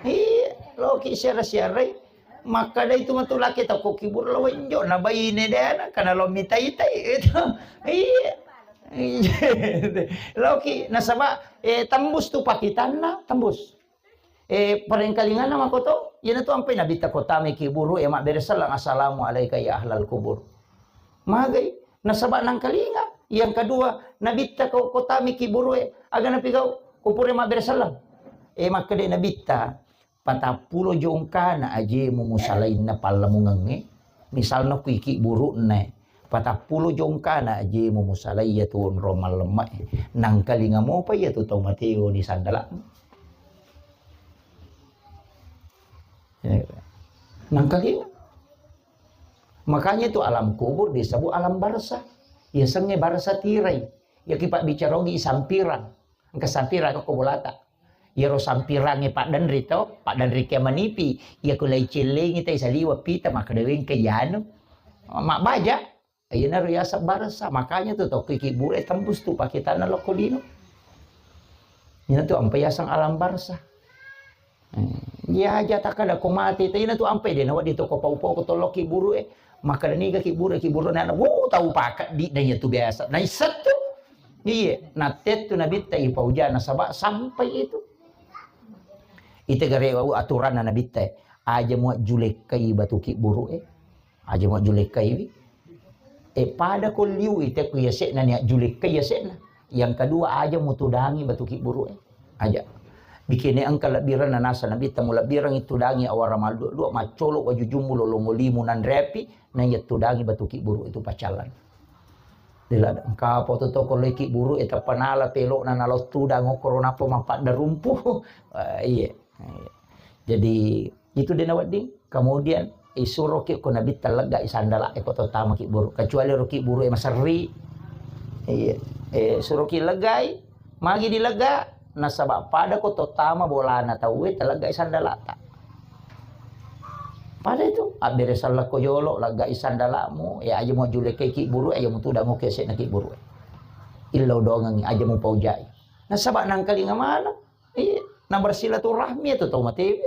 Iya, loki siara-siarai. Makkada itu matu lakkai tau ko kiburu lo wenjo na baine dena kana lo mitai-tai itu. Iya. Iya. Loki nasaba eh, tembus tu pakitanna, tembus. Eh, parengkalinganna makoto, iyanatu ampai nabitta ko tamai kiburu e mabbere selleng, "Assalamu alaika ya ahlal kubur." Magai, nasaba nangkalinga. Yang kedua, nabitta ko, ko tamai kiburu e, aga napigau, ko pura mabbere selleng. Eh, makkeda nabitta, "Patappulo jongkana ajemu musalainna pallamungengnge." Misalna ku iki burukna e, patappulo jongkana ajemu musalai iyatu onrong mallemma e. Nangkalinga mopa iyatu tau mateo ni sandala'mu. Ya. Nangkalinga. Makanya itu alam kubur disebut alam barzah. Yasengnge barzah tirai. Ya ki pabbicara ogi sampirang. Engka sampirang ko bolata. Iyaro sampirangnge paddenri to, paddenri ke manipi. Iya ko lai cellengi tai saliwa pita makkeda wengke yanu. Mabbaja. Iyanaro yaseng barzah. Makanya tu to ki kiburu e tembus tu pakitanna lokko lino. Ina tu ampa yaseng alam barzah. Eh, iya aja takkada ko mate, ina tu ampai de nawedding to ko pau-pau ko tollo kiburu e. Makkeda niga kiburu e, kiburu e, nana, "Wo, tau pakeddi na iya tu biasa." Na issettu. Iye, natettu nabitta ipauja nasaba sampai itu. Ite gare aturanna nabitta e. Aja mua julekkai batu kiburu e. Aja mua julekkai wi. E, pada ko liu ite ku yase'na ni ajjulekkai yase'na. Yang kedua, aja mutudangi batu kiburu e. Aja. Bikene engka lebbiranna nasa nabitta mu lebbirangi tudangi awara malluak-luak maccolo wajujummu lolongo limu nanrepi na iya tudangi batu kiburu itu pacalan. Dila engka apa tu toko loi kiburu e tappanala pelokna nalo tudang okoro napa mappadda rumpu. Eh, iye. Iye. Jadi, itu de nawedding. Kemudian, isuroki ko nabitta leggai sandala e ko to tama kiburu. Kecuali ro kiburu e maserri. Iya. Eh, suroki leggai, magi dilega, nasaba pada ko to tama bolana tau e taleggai sandalata. Pada itu, abbere sallako jolo, leggai sandalamu, ya aja mau julekkai kiburu, aja mau tudang oke sekna kiburu. Illau dongengi, aja mau paujai. Nasaba nangkalinga mana? Iya, na bersilaturahmi itu tau mate.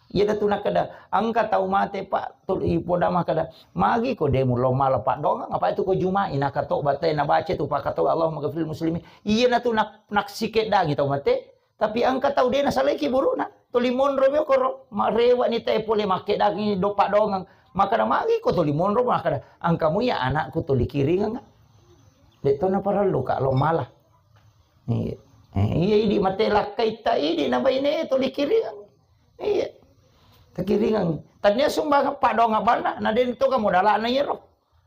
Iya datu nakkeda, engka tau mate, Pak, tuli poda makkeda, magi ko de mullo mala paddoangeng, apa itu ko Juma'i, nakato batai nabaca tu pakkato Allahumma ghafiril muslimin. Iya natu nak-, naksikeddangi tau mate, tapi engka tau de nasalai kiburuna. Tuli monro mi okoro, marewa ni te pole makkeddangi do paddoangeng. Makkeda magi ko tuli monro makkeda, engka mu iya anakku tuli kiringeng. De to naparellu ka lo mala. Iya. Eh, iya idi mate lakkai ta idi na baine tuli kiringeng. Iya. Takiringang. Tania sumbang paddoangeng banna, na den to kamu dalana iyaro.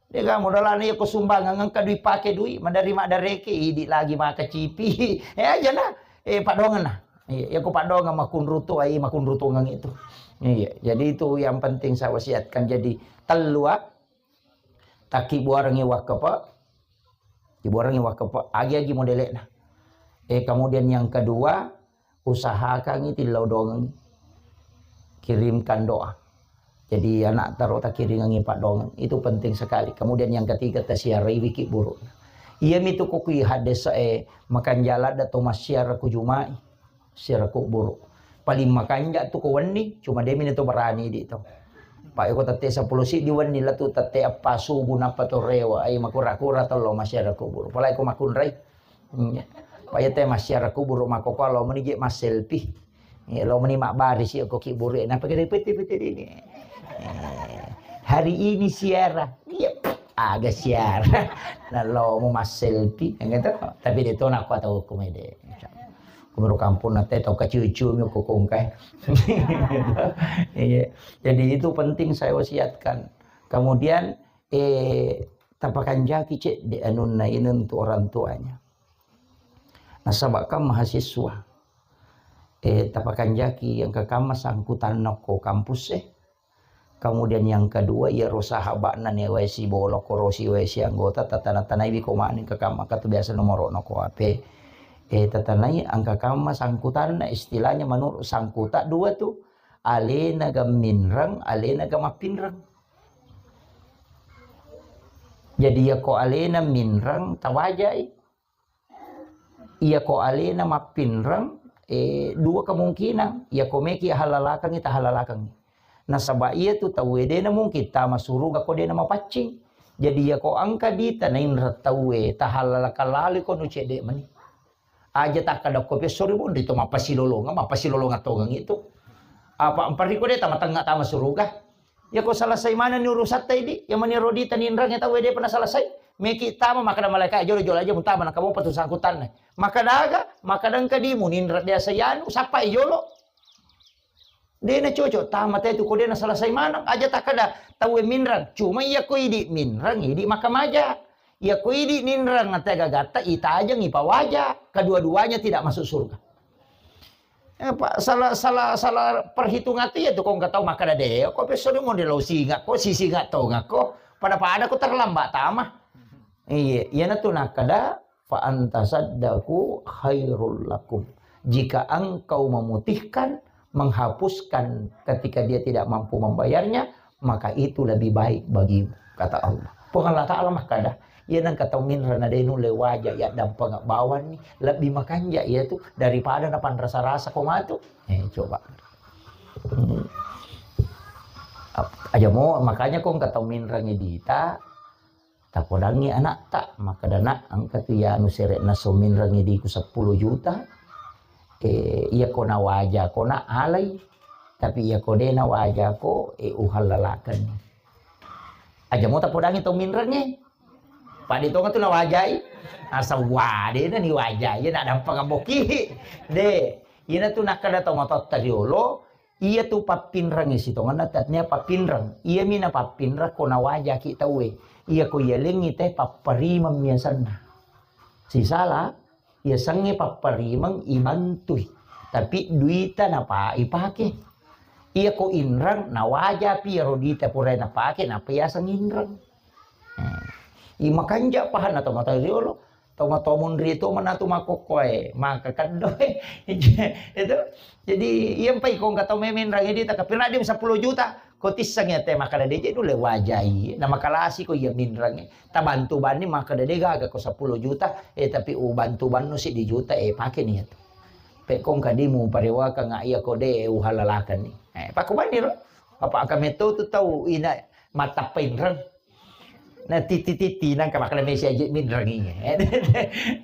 De kamu dalana iya ko sumbangan engka dui pake dui, madari madareke idi lagi maka cipi. Eh aja na. Eh paddoangeng na. Iya, iya ko paddoangeng makunrutu ai makunrutu ngang itu. Iya, jadi itu yang penting saya wasiatkan. Jadi tellu ah, takkibuarengi wakkepe, kibuarengi wakkepe, agi-agi modele'na. Eh, kemudian yang kedua, usahakangi tillau dongengi. Kirimkan doa. Jadi anak taro takiringangi paddoangeng. Itu penting sekali. Kemudian yang ketiga, tasiaraiwi kiburu. Iya mitu ko kui hadis e makanjala da to massiara ku Juma'i. Siara kuburu. Paling makanja tu ko wenni, cuma demi ni to berani di to. Pak iko tette sepuluh siddi wenni la tu tette eppa subuh nappa to rewa, ai makura-kura to lo massiara kuburu. Pala iko makunrai. Iya. Pak iya te massiara kuburu makoko lo meni je masselfie. Iya, lo meni mabbarisi ko kiburu, napa kede pete-pete ini. Eh, hari ini siara. Iya, aga siara. Na lo mu masselfie, gitu. Tapi de to nakko tau kumede. Kumuru kampung na te tau kaciu-ciu mi ko kongkai. Iya. Jadi itu penting saya wasiatkan. Kemudian eh tapakanjaki cek de anunna ini untuk orang tuanya. Nasaba kan mahasiswa. Eh tapakanjaki yang kekamma sangkutan ko kampus eh. Kemudian yang kedua, iyaro sahaba'na newae sibolokko, ro siwae sianggota, tatana-tanaiwi ko mani engka kamma, engka tu biasa nomoro'na ko H P. Eh, tatanai engka kamma sangkutanna, istilahnya menurut sangkuta dua tu, alena ga minreng, alena ga mappinreng. Jadi, iya ko alena minreng, tawajai. Iyako alena mappinreng, eh, dua kemungkinan. Iyako meki halalakengngi, tahalalakengngi. Nasaba iyatu tauwe de na mungkin tama suruga ko de na mapaccing. Jadi iyako engka dita nainreng tauwe, tahalalakang lalo ko nu cedde mani. Aja takkadakko pessori bonri to mappasilolongang, mappasilolongang tongang itu. Apa ampariko de tama tengnga tama suruga. Iyako selesai manenni urusatta idi, iya mani rodita ninrangnge tauwe depa na selesai. Meki tama makkeda malaika jolo-jolo aja mutama na kamu patu sangkutanna. Makkeda aga, makkeda engka di muninreng biasa yanu, sappai jolo. De na cocok, tama te tu ko de na selesai maneng. Aja takkeda tauwe minreng. Cuma iyako idi minreng, idi makkamaja. Iyako idi ninreng ate gagatta, itajeng, ipawaja. Kedua-duanya tidak masuk surga. Eh, pa-, salah, salah, salah perhitungan tu iyatu ko engka tau makkeda de, ko pesso de mo de lo singa ko, si singa tonga ko, pada-pada ko terlambat tama. Iya, iyana tu nakkeda, "Fa anta saddaku khairul lakum." Jika engkau memutihkan, menghapuskan ketika dia tidak mampu membayarnya, maka itu lebih baik bagimu, kata Allah. Puang Allah Ta'ala makkeda, iya nengka tau minreng na de nulle waja ya dampeng bawanni, lebih makanja iyatu daripada na panrasa-rasa ko matu. Eh, coba. Hmm. Ap-, aja mo, makanya ko engka tau minreng dita, tapodangngi anakta, makkeda, "Nak, engka tu ya anu sere'na so minreng diku seppulo juta, eh, iya ko nawaja ko nak alai, tapi iya ko de nawaja ko, eh, uhallalakenni." Aja mo tapodangngi tau minrengnge. Pade tonga tu nawajai. Asa wade na ni wajai, iya nak dampeng amboki. De, iyana tu nakkeda tau matotta riolo, iya tu pappinrengnge sitongenna tatnia pappinreng. Iya mi na pappinreng ko nawajaki tauwe. Iya ko iya lengngi te papparimeng miasanna. Sisala, iya sengnge papparimeng ibantui. Tapi duita napa ipake. Iya ko inreng, nawajapi iyaro duita purai napake, napa yaseng inreng. Hmm. I makanja pahanna tomatoa riolo, tomatoa munri to manatu makkokkoe, maka keddoe. Itu. Jadi, iya mpai ko engka tau memenrangi dita, kapiradi seppulo juta, ko tisseng ya te makkeda de je nulle wajai, na makalasi ko iya minrangi. Tabantu banni makkeda de gaga ko seppulo juta, eh, tapi ubantu banno siddi juta, eh, pake ni tu. Pe ko engka dimu parewakang iya ko de uhalalakan ni. Eh, pako banni ro. Apa aka metto tu tau ina mattappa inreng. Na titi-titi nangka makkeda mesi aje minreng iya.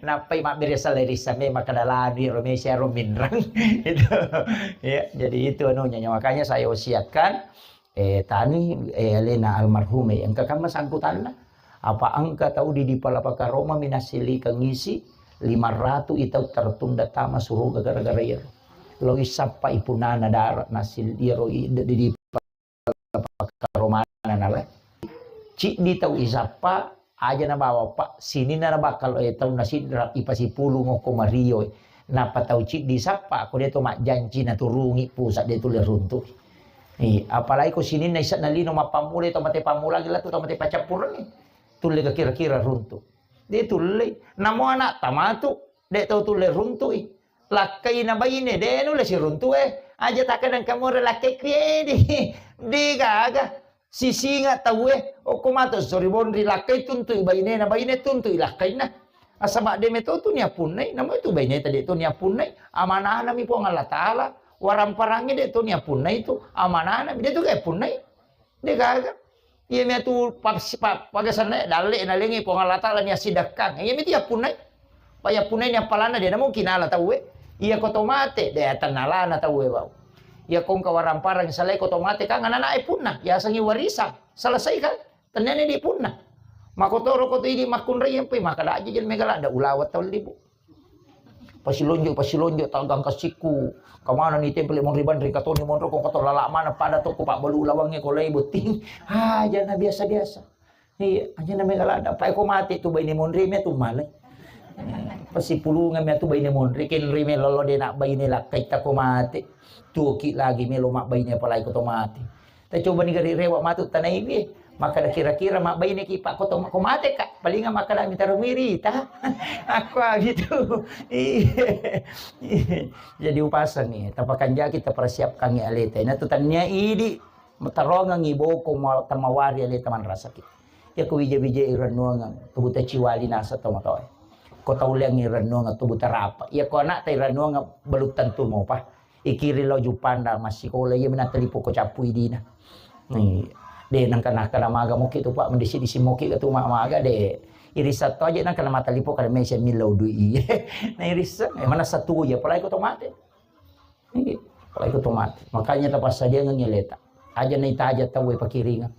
Nappai mabbere sellerissa me makkeda lanu ro mesi ro minreng. Itu. Ya, jadi itu anunya. Makanya saya wasiatkan, eh, tani, eh, alena almarhum, eh, engka kamma sangkutanna. Apa engka tau di, di Palapa Karoma minasilikeng isi lima ratu itau tertunda tama suruga gara-gara iyaro. Lo isappa ipunana darat nasil iyaro i-, di, di Karomana nala. Ciddi tau isappa, aja nabawa, Pak, sininna nabakal, eh, taunna sidra ipasipulung okko Mario, eh. Napa tau ciddi sappa, ko de to majjanci naturungi pusat de tulle runtu. Eh, apalagi ko sininna ise'na lino mappammula to mate pammula gila tu to mate pacappureng, eh. Tulle ga kira-kira runtu. De tulle. Namo anak tamatu, de tau tulle runtui. Lakkaina baine, de nulle siruntu, eh. Aja takkeda engka more lakkai kuedi. De gaga. Sisinga tauwe, okko matu sori bonri lakkai tuntui bainena, baine tuntui lakkainna. Asaba de meto tu niappunnai, namo tu baineta de to niappunnai. Amanahna mi Puang Allah Taala, waramparangnya de to niappunnai tu, amanahna mi de tu ga punnai. De gaga. Iya mi atu pa-, pa-, pagasanna dalle nalengi Puang Allah Taala ni asidakkang. Iya mi tu yappunnai. Pa yappunnai ni appalanna de namo kinala tauwe. Iya ko to mate de atanna alana tauwe bau. Iya ko engka waramparang salai ko to mate kan anak-anak e punna. Yasengi warisan. Selesai kan? Tennani di punna. Makotoro ko tu idi makkunrai yang pe maka da aja jen mega lada ulawa tau libu. Pasilonjo, pasilonjo, tagang kasikku. Kamana ni tempel mon riban ri katoni monro ko kato lala mana pada toko pak balu lawangnge ko lai botting. Aja na biasa-biasa. Iya, aja na mega lada. Pai ko mate tu baine monri me tu malai. Pasipulungan me tu baine monri ken ri me lolo de nak baine lakkai ta ko mate. Tuki lagi melo mak baine apalagi ko to mate. Tacobani gari rewa matu tanaiwi. Makkeda kira-kira mabbaineki Pak ko to-, ko mateka. Palinga makkeda mitaro mirita. Aku gitu. Iya. Jadi upaseng ni. Tapakanjaki tapersiapkan ni aleta. Ina tu tania idi. Matarongang iboko ma-, tamawari aleta manrasaki. Iya ko wija-wija irennuangang. Kebuta ciwali nasa tomatoe. Ko tau leang irennuang tu buta rapa. Iya ko anak ta irennuang belum tentu mopa. Ikiri lao Jupanda massikola, iya mena talipo ko cappu idina. Ni, de nangka nangka na maga moki tu, Pak, mendisi-disi moki ke tu ma-, maga de. Irisa to aja nangka na matalipo kada mese millau dui. Na irisa, eh, mana satu ya, apalagi ko to mate. Iya, apalagi ko to mate. Makanya tapassadiangengngi aleta. Aja na itaja tau e pakiringan.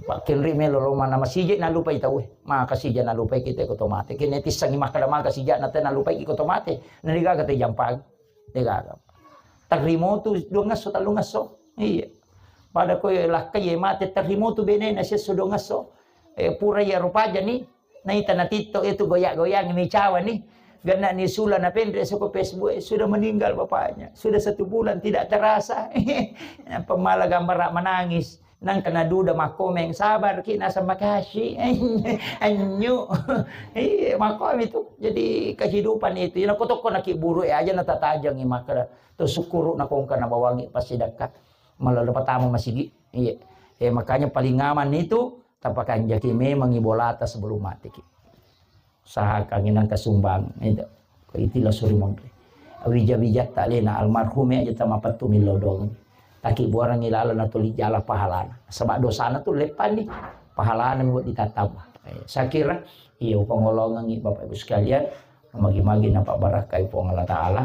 Pak, kenri melo lo mana masije nalupai tau e. Maka sija nalupai kita ko to mate. Kene tissangi makkada maga sija na te nalupai ko to mate. Na degaga te jampang. Degaga. Terrimo tu dua ngesso, tellu ngesso. Iya. Pada ko lakkai ye mate terrimo tu benena sesso dua ngesso. Eh, pura iya rupaja ni. Naita na TikTok itu goyang-goyang mi cawa ni. Gana ni sula na penre soko Facebook, eh, sudah meninggal bapaknya. Sudah satu bulan tidak terasa. Pemala gambar menangis. Nang kena duda makomeng, sabar ki, nasa makasih. Anyu. Iya, makomi tu. Jadi kehidupan itu. Ina kotoko na ki buru e aja na tatajangi makara. Tu syukuru na kongka na bawangi pasti dekat. Malah pertama masigi. Iya. Eh, makanya paling aman itu tapakanjaki memangi bolata sebelum matiki. Usahakan inang kasumbang itu. Ko itilah suri monri. Wija-wija ta lena almarhum aja tamapettu millau dong. Taki buarangi lalo na tuli jala pahalana. Sebab dosana tu lepan ni. Pahalana mi ditatamba. Eh, saya kira iya upangolongangi Bapak Ibu sekalian, magi-magi napabarakai Puang Allah Ta'ala.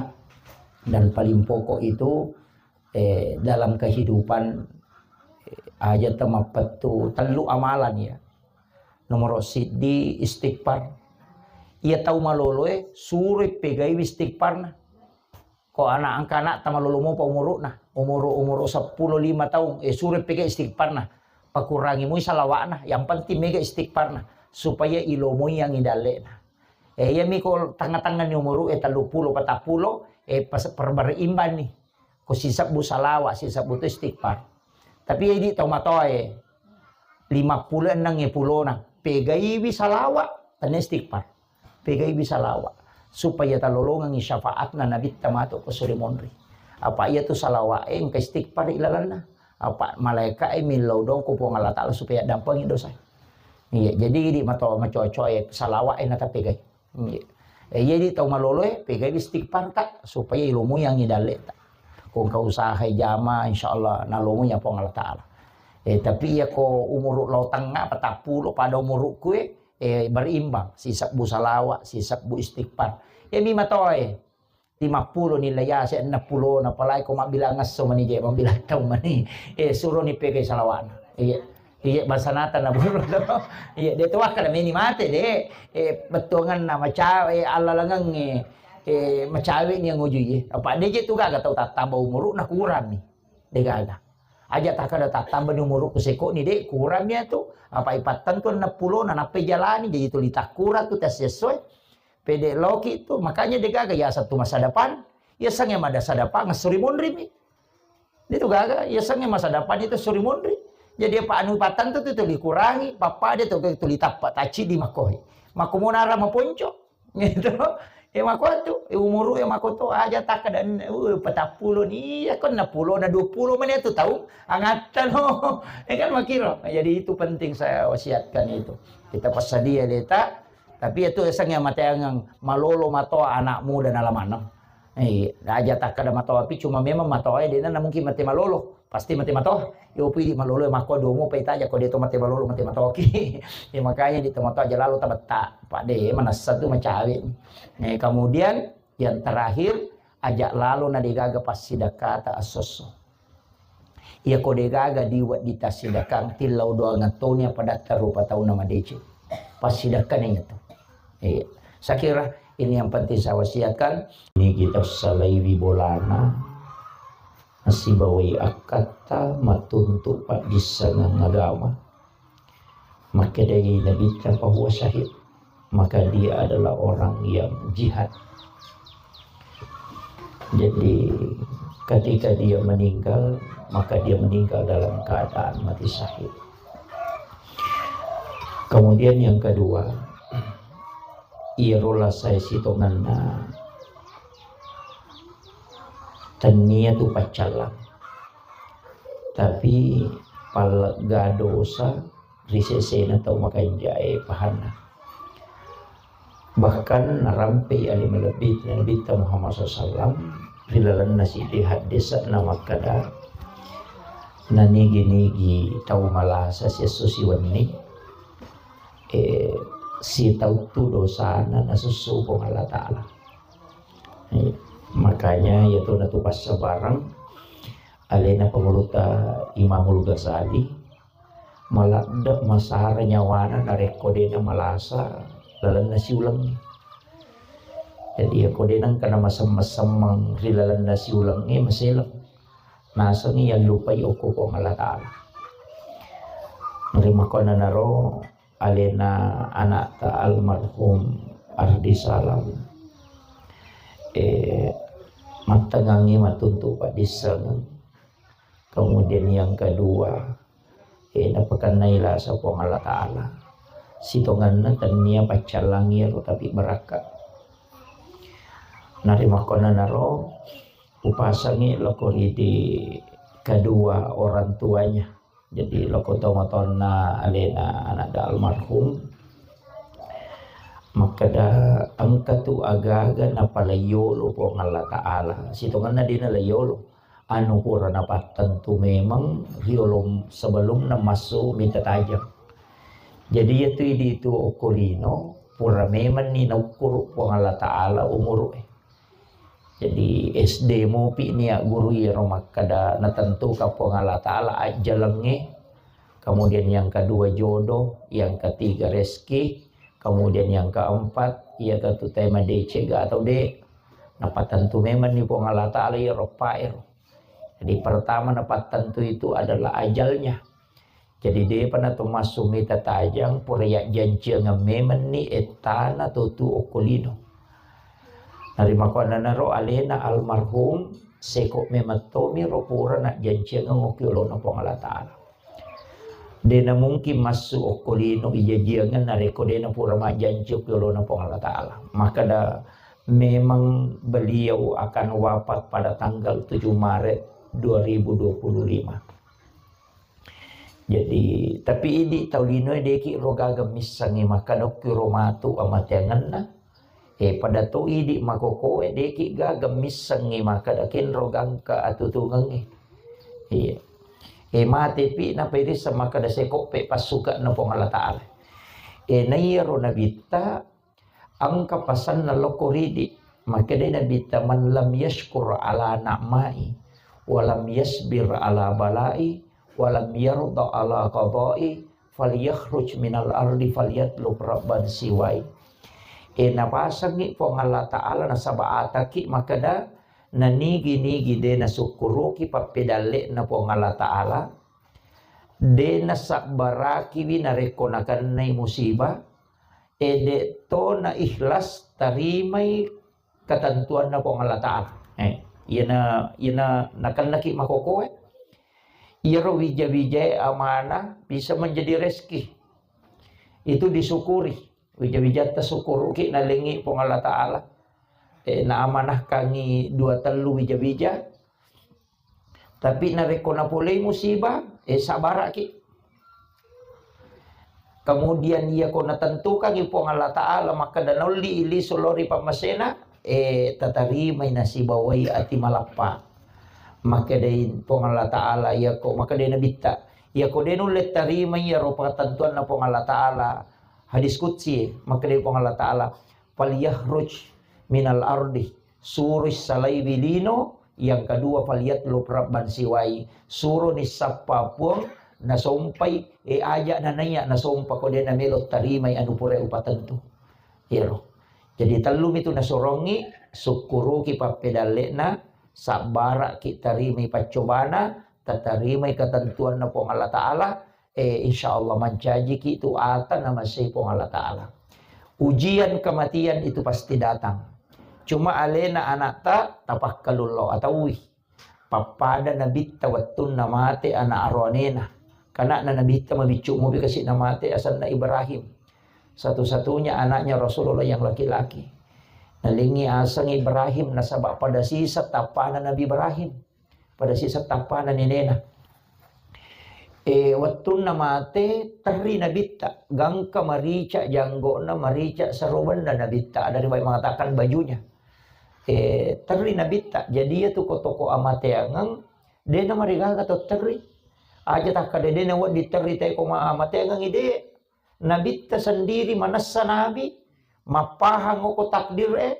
Dan paling pokok itu eh, dalam kehidupan, eh, aja tamappettu tellu amalan ya. Nomor siddi istighfar. Iya tau maloloe suroi pegaiwi istighfarna. Ko anak angka anak tamalolo mopa umuruna, umuru umuru seppulo lima taung, eh, suroi pegai istighfarna. Pakurangi mui salawakna, yang penting mega istighfarna supaya ilomoi yang idallena. Eh, iya mi ko tengah-tengah ni umuru eh tellu pulo, patappulo, eh, pas-, perberimbang ni. Ko sisebbu salawat, sisebbu tu istighfar. Tapi idi tau matoe, lima pulo enneng e pulona, pegaiwi salawat, tenne istighfar. Pegaiwi salawat. Supaya talolongengi syafaatna Nabitta matu ko suri monri. Apa iya tu salawat e engka istighfar ilalanna. Apa malaika e millau dong ko Puang Allah Ta'ala supaya dampengi dosa. Iya, jadi idi mato macocoe salawat e natapegai. Iya. Eh, iya di tau maloloe, pegai istighfar ta, supaya ilomoi yang idalleta. Ko engka usaha jama, insyaallah nalomoi ya Puang Allah Ta'ala. Eh, tapi iya ko umuru lao tengah, patappulo pada umurukku e, eh, berimbang. Sisebbu salawat, sisebbu istighfar. Ya mi matoe. Lima pulo nilai ase, enam pulo na palai ko mabbilang esso mani je, mabbilang tau mani. Eh, suro ni pegai salawatna. Iya. Iya, basanata na buru to. Iya, de to wakkada meni mate de. Eh, bettuanganna macawe, eh, allalangengnge, eh, macawe ni nguju ye. Apa de je tu gaga tau tattamba umuru na kurang ni. De gaga. Aja takkada tattamba ni umuru ku seko ni de kurang ni tu. Apa ipattentu enam pulo na nappai jalani jadi tuli takkurang tu tes sesuai. Pede loki tu, makanya de gaga yaseng tu masa depan. Yasengnge mada sadapangan suri monri mi. Itu gaga, yasengnge masa depan itu suri monri. Jadi apa anu patang tu, tu tuli kurangi, pappada tu tuli tappa tacci di makohi. Makomo nara maponco. Gitu. E mako tu, e umuru e mako tu aja takkada, uh, patappulo ni, iya ko enam pulo na dua pulo mani tu tau, angatta no. E kan makiro. Jadi itu penting saya wasiatkan itu. Kita passadia leta, tapi itu esang yang mateangang malolo matoa anak muda na lamaneng. Eh, aja takkada matoa pi, cuma memang matoa e dena na mungkin mate malolo. Pasti mate matoa. Yo pidi malolo mako domo pa itaja ko de to mate malolo mate matoa ki. Ya makanya di to matoa aja lalo tabetta. Pak de manassa tu macawe. Eh, kemudian yang terakhir, aja lalo na degaga passidakkata assosso. Iya ko degaga di weddita sidakang tillau doang toni apa datta rupa tauna madeceng. Passidakkana iya tu. Iya. Saya kira ini yang penting saya wasiatkan. Ini kita salaiwi bolana. Nasibawai akkatta matuntu paddissengang agama. Makkedai Nabitta, "Fahuwa syahid." Maka dia adalah orang yang jihad. Jadi, ketika dia meninggal, maka dia meninggal dalam keadaan mati syahid. Kemudian yang kedua, iyaro lasai sitongenna tennia tu paccallang. Tapi pallegga dosa ri sesena tau makanjae pahanna. Bahkan narampei ale malebbi Nabitta Muhammad sallallahu alaihi wasallam ri lalenna siddi haddesa'na makkeda, nanigi-nigi tau malasa siesso siwenni, eh, sitauttu dosana nasussu Puang Allah Ta'ala. Eh, makanya iyatu natu passabareng alena panguluta Imamul Ghazali, maladde masara nyawana narekko dena malasa lalenna siulengnge. Jadi iyako dena engka namasemmeng-semmeng ri lalenna siulengnge, maseleng. Nasengngi yallupai okko Puang Allah Ta'ala. Narimakkuannanaro alena anakta almarhum Ardi Salam, eh, mattengngangi matuntu paddissengeng. Kemudian yang kedua, eh, napakennai lasa Puang Allah Ta'ala. Sitongenna tennia paccallangi ero, tapi barakka. Narimakkuannanaro upasangi loko ridi kedua orang tuanya. Jadi loko tomatoanna alena anakda almarhum makkeda, engka tu agaga napalaiyolo Puang Allah Ta'ala. Sitongenna dena laiyolo. Anu pura napattentu memeng riolo sebelumna massu mita tajeng. Jadi iyatu idi tu okko lino pura memenni naukkuru Puang Allah Ta'ala umuru e. Jadi S D mupi nia guru iyaro makkeda natentuka Puang Allah Ta'ala ajjalengnge, kemudian yang kedua jodoh, yang ketiga rezeki, kemudian yang keempat iya tentu tema decega atau de. Napatentu memenni Puang Allah Ta'ala iyaro paero. Jadi pertama napattentu itu adalah ajalnya. Jadi depa nato massu mita tajang pura yajjanciangeng memenni ettana totu okko lino. Narimakkuannanaro alena almarhum seko memeng tomiro pura najjanciangeng okko yolona Puang Allah Ta'ala. Dena mungkin massu okko lino ijajiangeng narekko dena pura majjanci okko yolona Puang Allah Ta'ala. Makkeda memang beliau akan wafat pada tanggal tujuh Maret dua ribu dua puluh lima. Jadi, tapi idi tau linoe deki ro gaga missengngi makkeda okki ro matu amateangenna. Eh, pada to idi makokoe deki gaga missengngi makkeda kenro gangka atutungengnge. Iya. Eh, matepi napairisseng makkeda sekoppe passuka'na Puang Allah Ta'ala. Eh, naiyaro nabitta engka pasanna lokko ridi. Makkedai Nabitta, "Man lam yashkur ala na'mai, wa lam yasbir ala balai, wa lam yarda ala qadai, falyakhruj minal ardi falyatlub rabban siwai." E, napasengngi Puang Allah Ta'ala nasaba ataki makkeda, nanigi-nigi de nasukkuruki pappedalle'na Puang Allah Ta'ala, de nasabbarakiwi narekko nakennai musibah, e, de to na ikhlas tarimai ketentuanna Puang Allah Ta'ala. Eh, iyana, iyana nakennaki makokoe. Iyaro wija-wijae amanah bisa menjadi rezeki. Itu disyukuri. Wija-wijatta sukkuruki nalengi Puang Allah Ta'ala. Eh, naamanahkangi dua tellu wija-wija. Tapi narekko napolei musibah, eh, sabaraki. Kemudian iyako natentukangi Puang Allah Ta'ala makkeda naulli lisu lao ri pammasena, eh, tatarimai nasibawai ati malappa. Makkedai Puang Allah Ta'ala, iyako, makkedai Nabitta, iyako de nulle tarimai iyaro patentuanna Puang Allah Ta'ala, hadis qudsi, makkedai Puang Allah Ta'ala, "Falyakhruj minal ardi," suroi salaiwi lino, yang kedua, "Falyatlub rabban siwai," suroni sappa puang nasompai, e, aja nanaiya nasompa ko de namelo tarimai anu pura upatentu. Iyaro. Jadi tellumi tu nasorongi, sukkuruki pappedalle'na, sabbaraki tarimai paccobana, tatarimai ketentuanna Puang Allah Ta'ala, eh, insya Allah mancajiki tu ata namasei Puang Allah Ta'ala. Ujian kematian itu pasti datang. Cuma alena anakta tapakkalullo ataui. Pappada nabitta wettunna mate anak aroanena. Kanakna nabitta mabiccu mupi kasi namate asenna Ibrahim. Satu-satunya anaknya Rasulullah yang laki-laki. Nalengi aseng Ibrahim nasaba pada sisa tappana Nabi Ibrahim. Pada sisa tappana nenena. E, wettunna mate, terri nabitta, gangka marica janggo'na, marica serobenna nabitta, ada riwayat mengatakan bajunya. E, terri nabitta. Jadi, iya tu ko toko amateangeng, de namarigaga to terri. Aja takkada de nawedding terri te ko ma-, amateangeng ide. Nabitta sendiri manessa nabi, mappahang oko takdir e,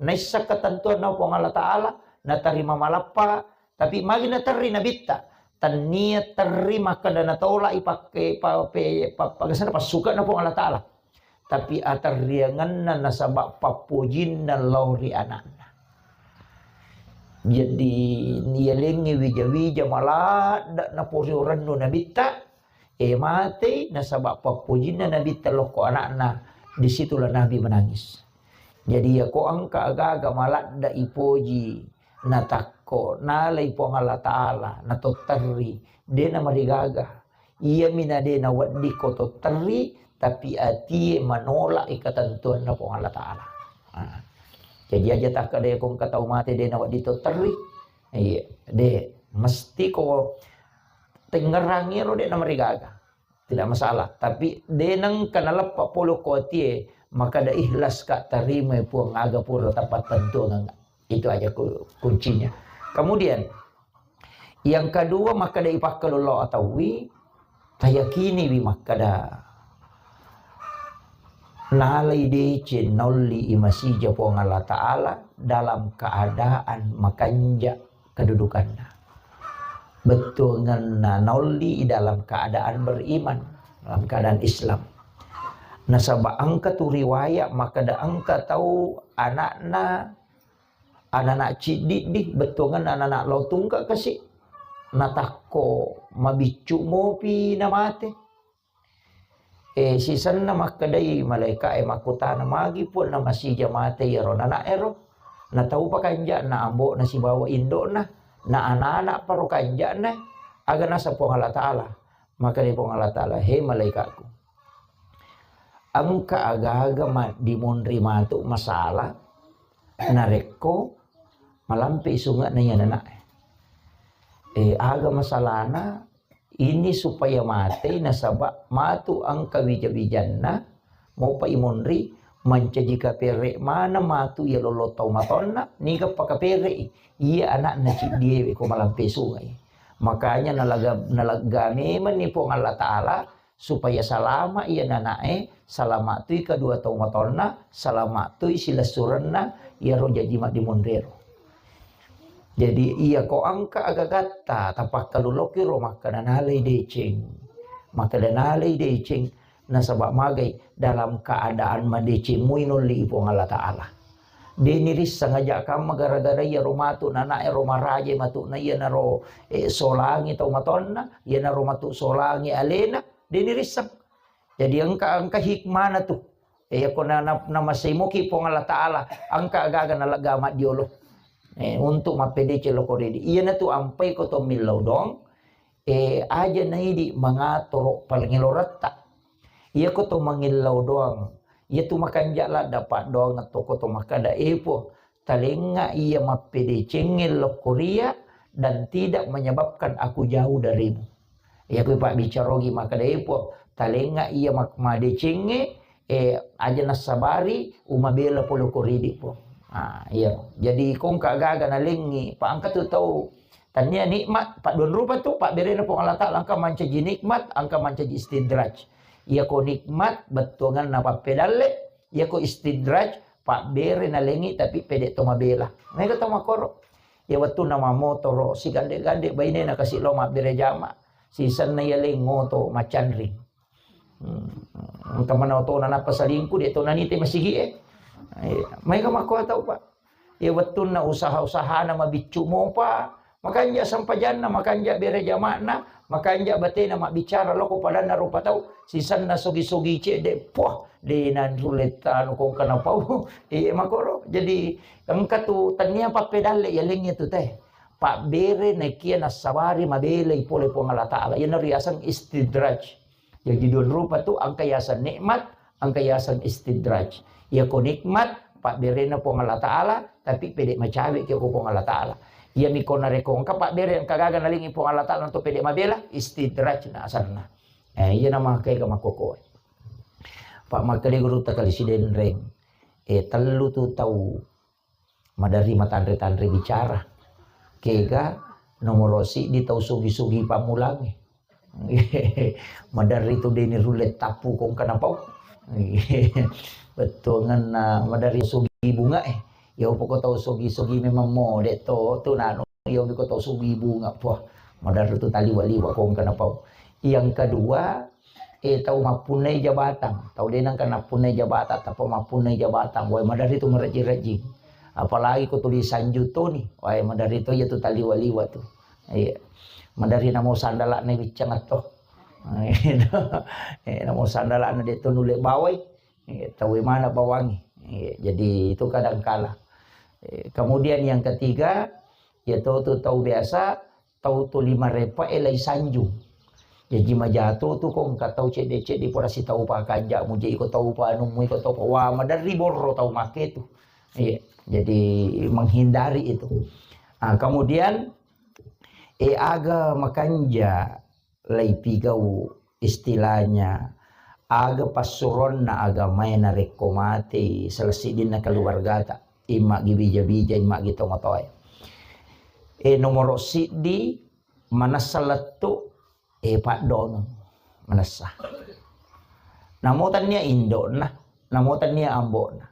naisseng ketentuanna Puang Allah Ta'ala, natarima malappa, tapi magi naterri nabitta, tannia terri makkeda natolak i pakke, pa-, pe-, pa-, pagesana passuka na Puang Allah Ta'ala. Tapi aterriangenna nasaba pappojinna lao ri anakna. Jadi, yalengngi wija-wija maladda napori orennu nabitta, e, matei nasaba pappojinna nabitta lokko anakna, disitulah Nabi menangis. Jadi, yako engka agaga maladda ipoji, natakko, nalai Puang Allah Ta'ala, natotterri, de namarigaga. Iyami na de nawedding ko totterri, tapi atie manolak i ketentuanna Puang Allah Ta'ala. Nah. Jadi aja takkada ko engka tau mate de nawedding totterri. Iya, de mesti ko tengngerangi ro de namarigaga. Tidak masalah. Tapi de nengka naleppa polo ko atie, maka da ikhlas ka tarima Puang aga pura tapattentuangengnga. Itu aja ku-, kuncinya. Kemudian, yang kedua, makkeda ipakkalullo ataui, tayakiniwi makkeda nalai deceng naolli i masija Puang Allah Ta'ala dalam keadaan makanja kedudukanna. Bettuangenna naolli i dalam keadaan beriman, dalam keadaan Islam. Nasaba engka tu riwayat makkeda engka tau anakna Anana ciddiddi, bettuangenna anana lao tungke kasi. Natakko mabiccu mopi namate. E, sisenna makkedai malaika e makkutana, "Magi Puang namasija mate iyaro nana ero?" Nataupa kanja'na ambo'na sibawa indo'na, na anana paro kanja'na, aga nasa Puang Allah Ta'ala. Makkedai Puang Allah Ta'ala, "He malaika'ku, engka aga-aga maddimonri matu masalah narekko malampe sunge'na iya nana'e. E, aga masalahna ini supaya mate nasaba matu engka wija-wijanna mopa imonri mancaji kapere maneng matu iya lollo tau matonna niga pakaperei iya ana'na ciddiewe ko malampe sunge'i." Makanya nalaga-, nalegga memenni Puang Allah Ta'ala supaya salama iya nana'e, salama tui kedua tau matonna, salama tui silessurenna iyaro jaji maddimonrero. Jadi, iya ko engka agagatta, tapakkaluloki ro makkeda nalai deceng. Makkeda nalai deceng, nasaba magai dalam keadaan madeceng mui nolli Puang Allah Ta'ala. Deni risseng aja kamma gara-gara iyaro matu nana'e ro maraje matu na iyanaro, eh, solangi tau matonna, iyanaro matu solangi alena, deni risseng. Jadi engka, engka hikmana tu. Eh, yako na, na, namasei moki Puang Allah Ta'ala, engka agaga nalegga maddiolo. Eh, untuk mappedeceng loko ridi. Iyana tu ampai ko to millau doang, eh, aja naidi mangatoro palengeloretta. Iya ko to mangillau doang. Iya tu makanja ladda paddoang to ko to makkada, eh, Puang, talengnga iya mappedecengnge lokko ria dan tidak menyebabkan aku jauh darimu. Iya ko pabbicarogi makkada, eh, Puang, talengnga iya mak-, madecengnge, eh, aja nassabari umabela pole ko ridi, Puang. Ah, iya. Jadi kongka gaga nalengngi, pa engka tu tau tania nikmat, padduan rupa tu, pabberena Puang Allah Ta'ala engka mancaji nikmat, engka mancaji istidraj. Iya ko nikmat, bettuanganna pappedalle, Iyako istidraj, pabbere nalengi tapi pede to mabela. Mega to makoro. Iya wettunna mamotoro, sigande-gande bainena kasi lao mabbere jama. Sisenna iya lengo to macanring. Hmm. Engka mana otona nappa salingku, de to nanite masigi e. Iya. Mega makko tau, Pak. Iya wettunna usaha-usahana mabiccu mopa, makanja sempajanna, makanja bere jama'na, makanja batena mabbicara loko padanna rupa tau, sisenna sogi-sogi cedde, puah, de nanrulle tanu kongka napau. Iya makoro. Jadi engka tu tania pappedalle yalengnge tu teh. Pabbere nakia nassabari mabelai pole Puang Allah Ta'ala. Iyana riaseng istidraj. Jaji dua rupa tu, engka yaseng nikmat, engka yaseng istidraj. Iyako nikmat, pabberena Puang Allah Ta'ala, tapi pede macawe ki ko Puang Allah Ta'ala. Iyami ko narekko engka pabbere, engka gaga nalengi Puang Allah Ta'ala, nato pede mabela, istidraj na asanna. Eh, iya nama kega makkokkoe. Pak makkeda guru takali sidenreng. Eh, tellu tu tau maderri matanre-tanre bicara. Kega nomoro siddi tau sugi-sugi pammulangnge. Maderri tu deni rulle tappu kongka napau. Bettuanganna maderri sugi bunga eh. Ya upoko tau sugi-sugi memang mode to tu nanu, ya upoko tau sugi bunga, puah. Maderri tu taliwa-liwa kongka napau. Yang kedua, eh, tau mappunnai jabatang, tau de nengka nappunnai jabatang, tappa mappunnai jabatang, wae maderri tu marejji-rejji. Apalagi ko tuli sanju toni, wae maderri to iya tu taliwa-liwa tu. Iya. Maderri namo sandala'na wiccang atto. Eh, namo sandala'na de to nulle bawai. Eh, tau mana bawangi. Eh, jadi itu kadang kala. Eh, kemudian yang ketiga, ya tau tu tau biasa, tau tuli marepa e lai sanjung. Jaji majato tu ko engka tau cedde-cedde pura sitau pakanja mu je iko tau pa anu mu iko tau pa wa maderri borro tau make tu. Iya, jadi menghindari itu. Ah, kemudian, eh, aga makanja lai pigau istilahnya aga passuronna agamae narekko matei salah siddinna keluargata, imma gi bija-bija, imma gi tomatoae. Eh, nomoro siddi, manessa lettu, eh, paddoangeng. Manessa. Namo tannia indo'na, namo tannia ambo'na.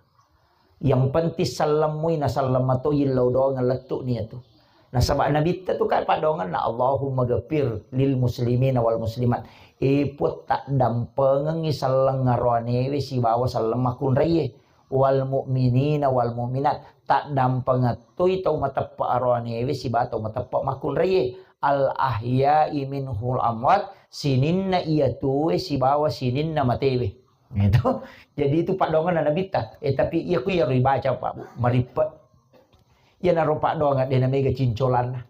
Yang penting sellemmui naselleng matoi illau doangeng lettu nia tu. Nasaba nabitta tu kan paddoangenna, Allahumma ghafir lil muslimina wal muslimat. Eh, Puang, taddampengengi selleng aroanewe sibawa selleng makkunraie. Wal mu'minina wal mu'minat, taddampengettui tau mateppa aroanewe sibawa tau mateppa makkunraie. Al ahya'i minhul amwat, sininna iya tuwe sibawa sininna matewe. Itu. Jadi itu paddoangenna nabitta. Eh, tapi iya ku iyaro ibaca, Pak, Bu, marippe. Iyanaro paddoangeng de namega cincolanna.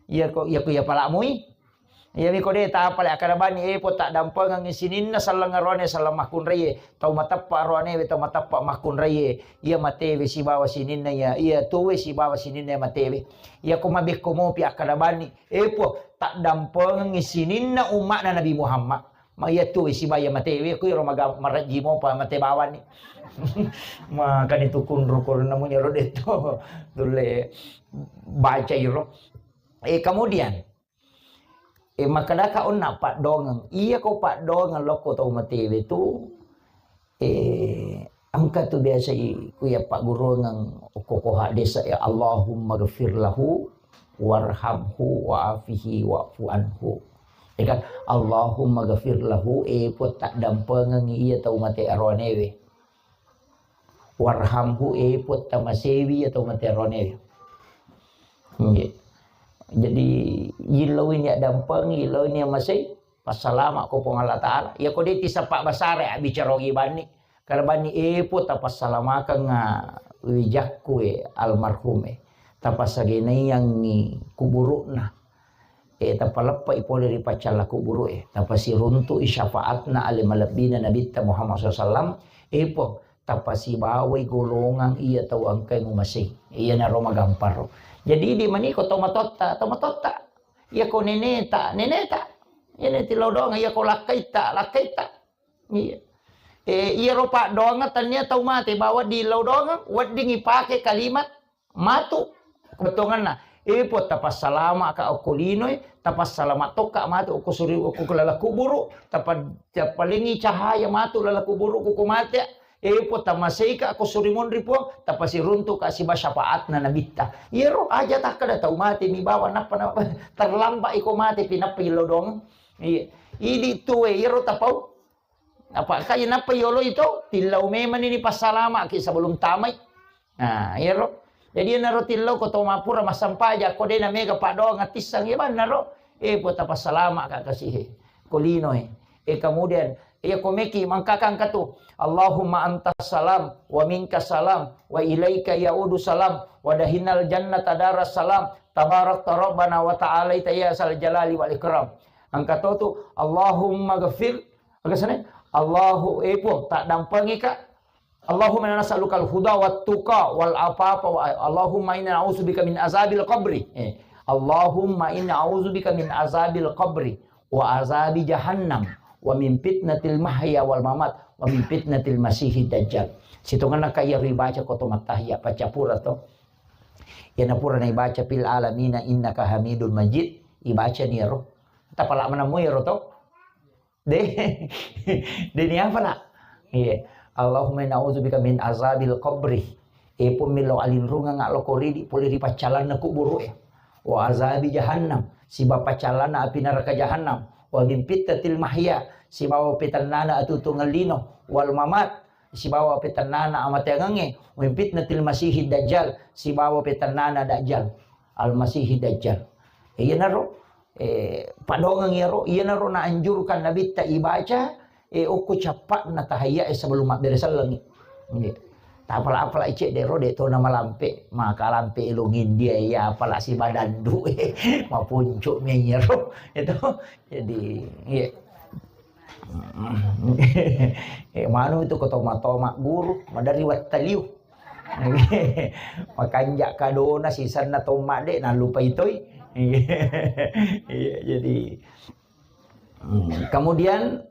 Iya ko, iya ko iya pala mui. Iyami ko de tapale akkada bani, eh, Puang, taddampengengi sininna selleng aroane selleng makkunraie, tau mateppa aroanewe tau mateppa makkunraie, iya matewe sibawa sininna iya, iya tuwe sibawa sininna iya matewe. Iya ko mabekko mopi akkada bani, eh, Puang, taddampengengi sininna umma'na Nabi Muhammad. Ma iya tuwe sibawa iya matewe, ku iro maga-, marejji mopa mate bawani. Makani tu kunru kurna munyero detto. Tulle baca iro. Eh, kemudian, eh, makkedaka onna paddoangeng. Iya ko paddoangeng lokko tau matewe tu, eh, engka tu biasa i-, ku iya pagguruangeng okko ko hadis, ya, Allahumma ghafir lahu warhamhu wa'afihi wa'fu anhu. Ya kan? Allahumma ghafir lahu, eh, Puang, taddampengengi iya tau mate aroanewe. Warhamhu, eh, Puang, tamasewi iya tau mate aroanewe. Nggih. Jadi, yillau ini addampeng, yillau ini amasei, passalama ko Puang Allah Ta'ala. Iya ko de tisappa basara, abbicara ogi banni. Kada banni, eh, Puang, tapassalamakeng, ah, wijakku, eh, almarhum, eh. Tapassagenaiangngi kuburu'na. Eh, tapaleppe'i pole ri paccalla kuburu'e, tapasiruntu'i syafaatna ale malebbina Nabitta Muhammad sallallahu alaihi wasallam, eh, Puang, tapasibawai golongang iya tau engkae mumasei. Iyanaro magamparo. Jadi, idi maniko tomatotta, tomatotta. Iya ko neneta, neneta. Iya neti lodongang, iya ko lakkaitta, lakkaitta. Iya. Eh, iyaro paddoangeng tania tau mate bawa di lodongang, wedding ipake kalimat matu. Bettuangenna, eh, Puang, tapassalama'ka okko linoe, tapassalama tokka matu okko suri-, okko laleng kuburu, tapa-, tapalengi cahaya matu laleng kuburu ko mate. Eh, Puang, tamaseika okko suri monri, Puang, tapasiruntuka siba syafaatna Nabitta. Iyaro aja takkeda tau mate mi bawa nappa, nappa terlambat iko mate pinappa ilodong. Iya. Idi tuwe iyaro tapau. Apa kai nappa yolo itu, tillau memang ini passalamaki sebelum tamai. Nah, iyaro. Jadi, iyanaro tillau ko to mappura massampaja, ko de namega paddoang attisseng, iya bannaro. Eh, Puang, tapassalama'ka kasihe. Ko linoe. Eh, kemudian, iya ko meki mangkakang katu. Allahumma antas salam, wa minkas salam, wa ilaika ya'udu salam, wa dahinal jannata daras salam, tabarakta rabbana wa ta'alaita ya sal jalali wal ikram. Angka to tu, Allahumma ghafir, aga sana, Allahu, eh, Puang, taddampengika, Allahumma inna nas'alukal huda wat tuqa wal afafa wa, Allahumma inna na'udzubika min azabil qabri. Eh, Allahumma inna a'udzubika min azabil qabri wa azabi jahannam wa min fitnatil mahya wal mamat wa min fitnatil masihid dajjal. Sitongenna ka iyaro ibaca ko to mattahiyya, baca pura to. Iyana pura naibaca fil alamina innaka hamidun majid, ibaca ni iyaro. Tapala manammu iyaro to. De, de ni apa la? Iya. Allahumma inna a'udzubika min azabil qabri. E Puang, millau alinrungeng lo ko ridi pole ri paccalanna kuburu e. Wa azabi jahannam, sibawa paccalanna api neraka jahannam. Wa min fitnatil mahya, sibawa petennana atutungang lino. Wal mamat, sibawa petennana amateangengnge. Wa min fitnatil masihid dajjal, sibawa petennana dajjal. Al masihid dajjal. Iyanaro eh, padongeng iyaro, iyanaro naanjurkan Nabitta ibaca, eh, okko cappa'na tahiyya e sebelum mabbere sellengi. Nggih. Tapala-pala cedde ro de to namalampe, maka lampe elong India ya, apala sibadandu, eh, mapuncu mi iyaro. Itu, jadi, iya. Eh, manu itu ko toma-toma guru, madari wattaliu. Makanja kadona sisenna tomma de nallupai toi. Iya, jadi, hmm, kemudian,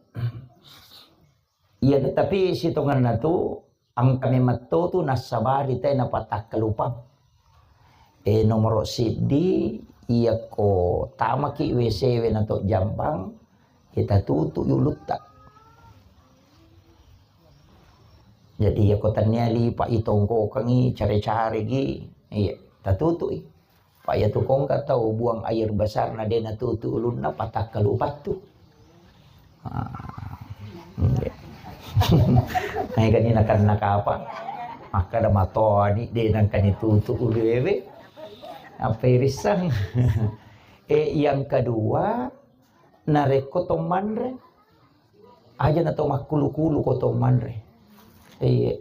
iya, tapi sitongenna tu engka memetto tu nassabari te napatakkalupang. Eh, nomoro siddi, iyako tamaki W C we nato jambang, kita tutu ulutta. Jadi, iyako tennia lipa itongkokengi, care-caregi, iya, tatutui. Pa iyatu kongka tau buang air besar na de natutu ulunna, patakkalupattu. Ah, iya. Naikani nakan nakapa? Makkada matoni de nangkani tutu ulu ewe. Apa irissang? Eh, yang kedua, narekko to manre, aja na to makkulu-kulu ko to manre. Eh,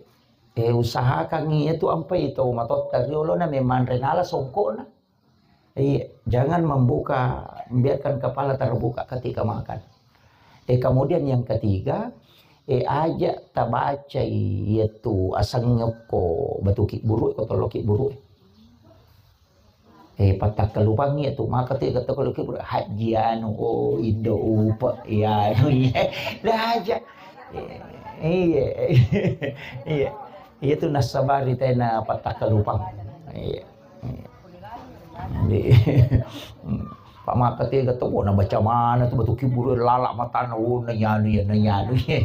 eh, usahakan iyatu ampai to matotta riolona memanre nala songkokna. Iya, jangan membuka, biarkan kepala terbuka ketika makan. Eh, kemudian yang ketiga, eh, aja tabacai iyatu asengngokko batu kibburu ko tollo kibburu. Eh, patakkalupangi iyatu, maka te kata kalau kibburu, haji anu, oh, indo upa, iya, anu, iya. Dah aja. Eh, iya. Iya. Iya tu nassabari tena patakkalupang. Iya. Jadi, Pak Maka tega tu, oh, nabaca mana tu batu kiburu, lalak matana, oh, nanyanu ya, nanyanu ya.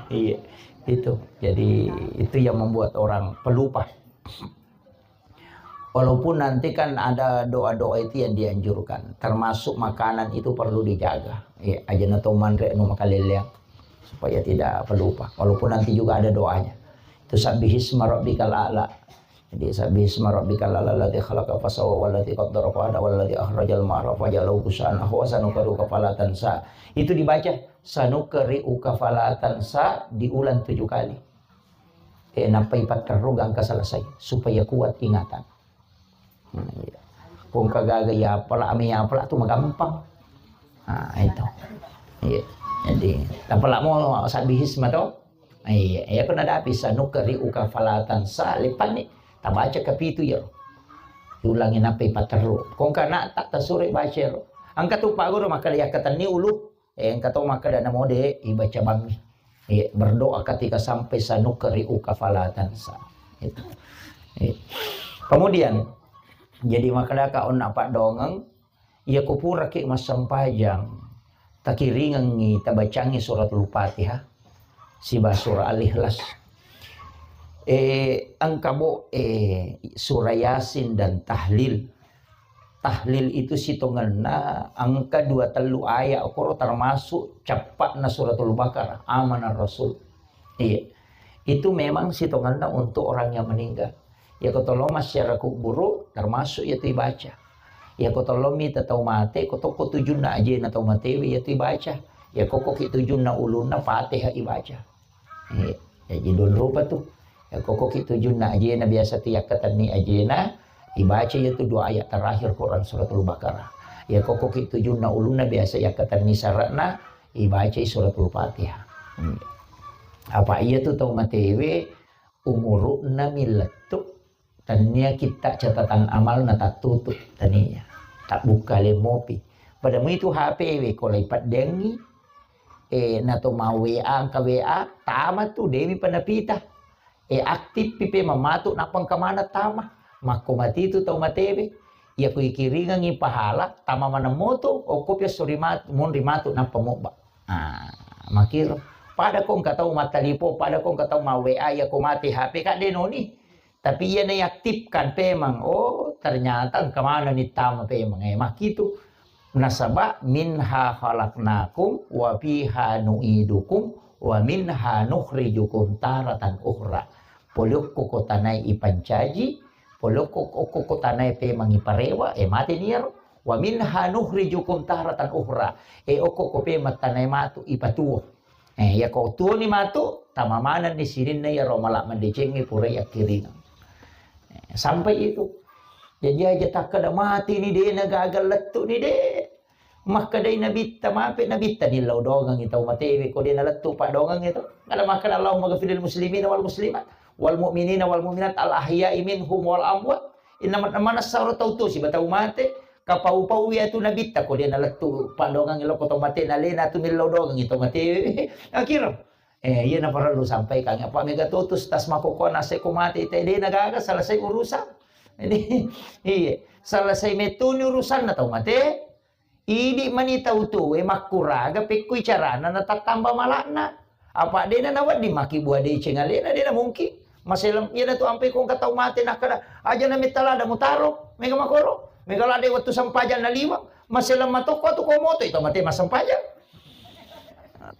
Iya, itu. Jadi, itu yang membuat orang pelupa. Walaupun nanti kan ada doa-doa itu yang dianjurkan, termasuk makanan itu perlu dijaga. Iya, aja na to manre anu makaleleang, supaya tidak pelupa. Walaupun nanti juga ada doanya. Itu sabbihisma rabbikal a'la. Jadi, sabbihisma rabbikal a'la alladzi khalaqa fasawwa walladzi qaddara fahada walladzi akhrajal mar'a faja'alahu ghusaan ahwa sanuqri'uka fala tansa. Itu dibaca sanuqri'uka fala tansa diulang tujuh kali. Eh, nappai patterru gangka selesai supaya kuat ingatan. Nah, iya. Kong kagaga ya pala, ame ya pala tu magampang. Nah, itu. Iya. Jadi, tapala mo sabbihisma to. Iya, iya, kena ada bisa nuqri'uka fala tansa, lepanni tabaca kapitu ya. Ulangi nappai patterru. Kong kana tak tasure baca ro. Angka tu paguru maka lihat katenni ulu. Eh, engka to makkeda namo de ibaca bangngi. Eh, berdoa ketika sampai sanuqri'uka fala tansa. Itu. Eh. Kemudian, jadi makkedaka onna paddongeng, iya kupuraki massempajang, takiringengi, tabacangi suratul Fatihah, siba surah Al-Ikhlas. Eh, engka bo, eh, surah Yasin dan tahlil. Tahlil itu sitongenna engka dua tellu ayat okoro termasuk cappa'na suratul Baqarah, Amanar Rasul. Iya. Itu memang sitongenna untuk orang yang meninggal. Ya ko tollo massiara kuburu termasuk ya tu ibaca. Ya ko tollo mita tau mate, ko tokko tujunna ajena tau matewe ya tu ibaca. Ya kokkoki tujunna ulunna Fatihah ibaca. Eh, jadi dua rupa tu. Ya, kokkoki tujunna ajena biasa tu yakkatenni ajena, ibaca ya tu dua ayat terakhir Quran suratul Baqarah. Ya, kokkoki tujunna ulunna biasa yakkatenni sara'na, ibaca suratul Fatihah. Hmm. Apa iya tu tau matewe, umuru'na mi lettu, tania kitta catatan amalna tattutu, tania. Tabbukka le mopi. Pada mu itu H P we ko lai paddengi, eh, nato mau W A, angka W A, tama tu, demi panapita. Eh, aktif pi pe mamatu, nappa engka maneng tama. Makko mati tu tau matewe. Iya ko ikiringengi pahala, tama maneng moto, okko pi esso ri mat-, monri matu, nappa mobba. Ah, makiro. Pada ko engka tau mattalipo, pada ko engka tau ma W A, iya ko mate H P, ka de noni. Tapi iya naiaktifkan pemang. Oh, ternyata engka maneng ni tama pemang. Eh, makkitu. Nasaba minha khalaqnakum wa fiha nu'idukum wa minha nukhrijukum taratan ukhra. Pole okko ko tanae ipancaji, pole okko, okko ko tanae pemang iparewa, eh, mate ni iyaro. Wa minha nukhrijukum taratan ukhra. Eh, okko ko pemang tanae matu ipatuo. Eh, iya ko tuoni matu, tama manenni sininna iyaro mala madecengnge pura yakkiringeng. Eh, sampai itu. Jadi aja takkeda mati ni de, na gaga lettu ni de. Makkedai nabitta, mape nabitta nillau dongengi tau matewe ko de nalettu padongengi to. Kada makkeda Allahumma ghafiril muslimina wal muslimat wal mu'minina wal mu'minat al ahya'i minhum wal amwat. Inna man-, manessaro tau tuo siba tau mate, kapau-pau iya tu nabitta ko de nalettu padongengi lo ko tau mate, nalena tu nillau dongengi tau matewe. Akhir. Eh, iya naparellu sampaikan. Apa mega totus tas makokona se ko mate te de na gaga selesai urusan. Jadi, iya, selesai metuni urusanna tau mate. Idi mani tau tuwe makkuraga pekkui carana natattamba malakna. Apa dena nawedding maki bua deceng alena, dena mungkin. Maselem, iyana tu ampe ko engka tau mate nakkeda, aja na metta lada mutaro, mega makoro, mega lada wettu sempajang na liwang, maselem matokko tu ko moto itu mate massempajang.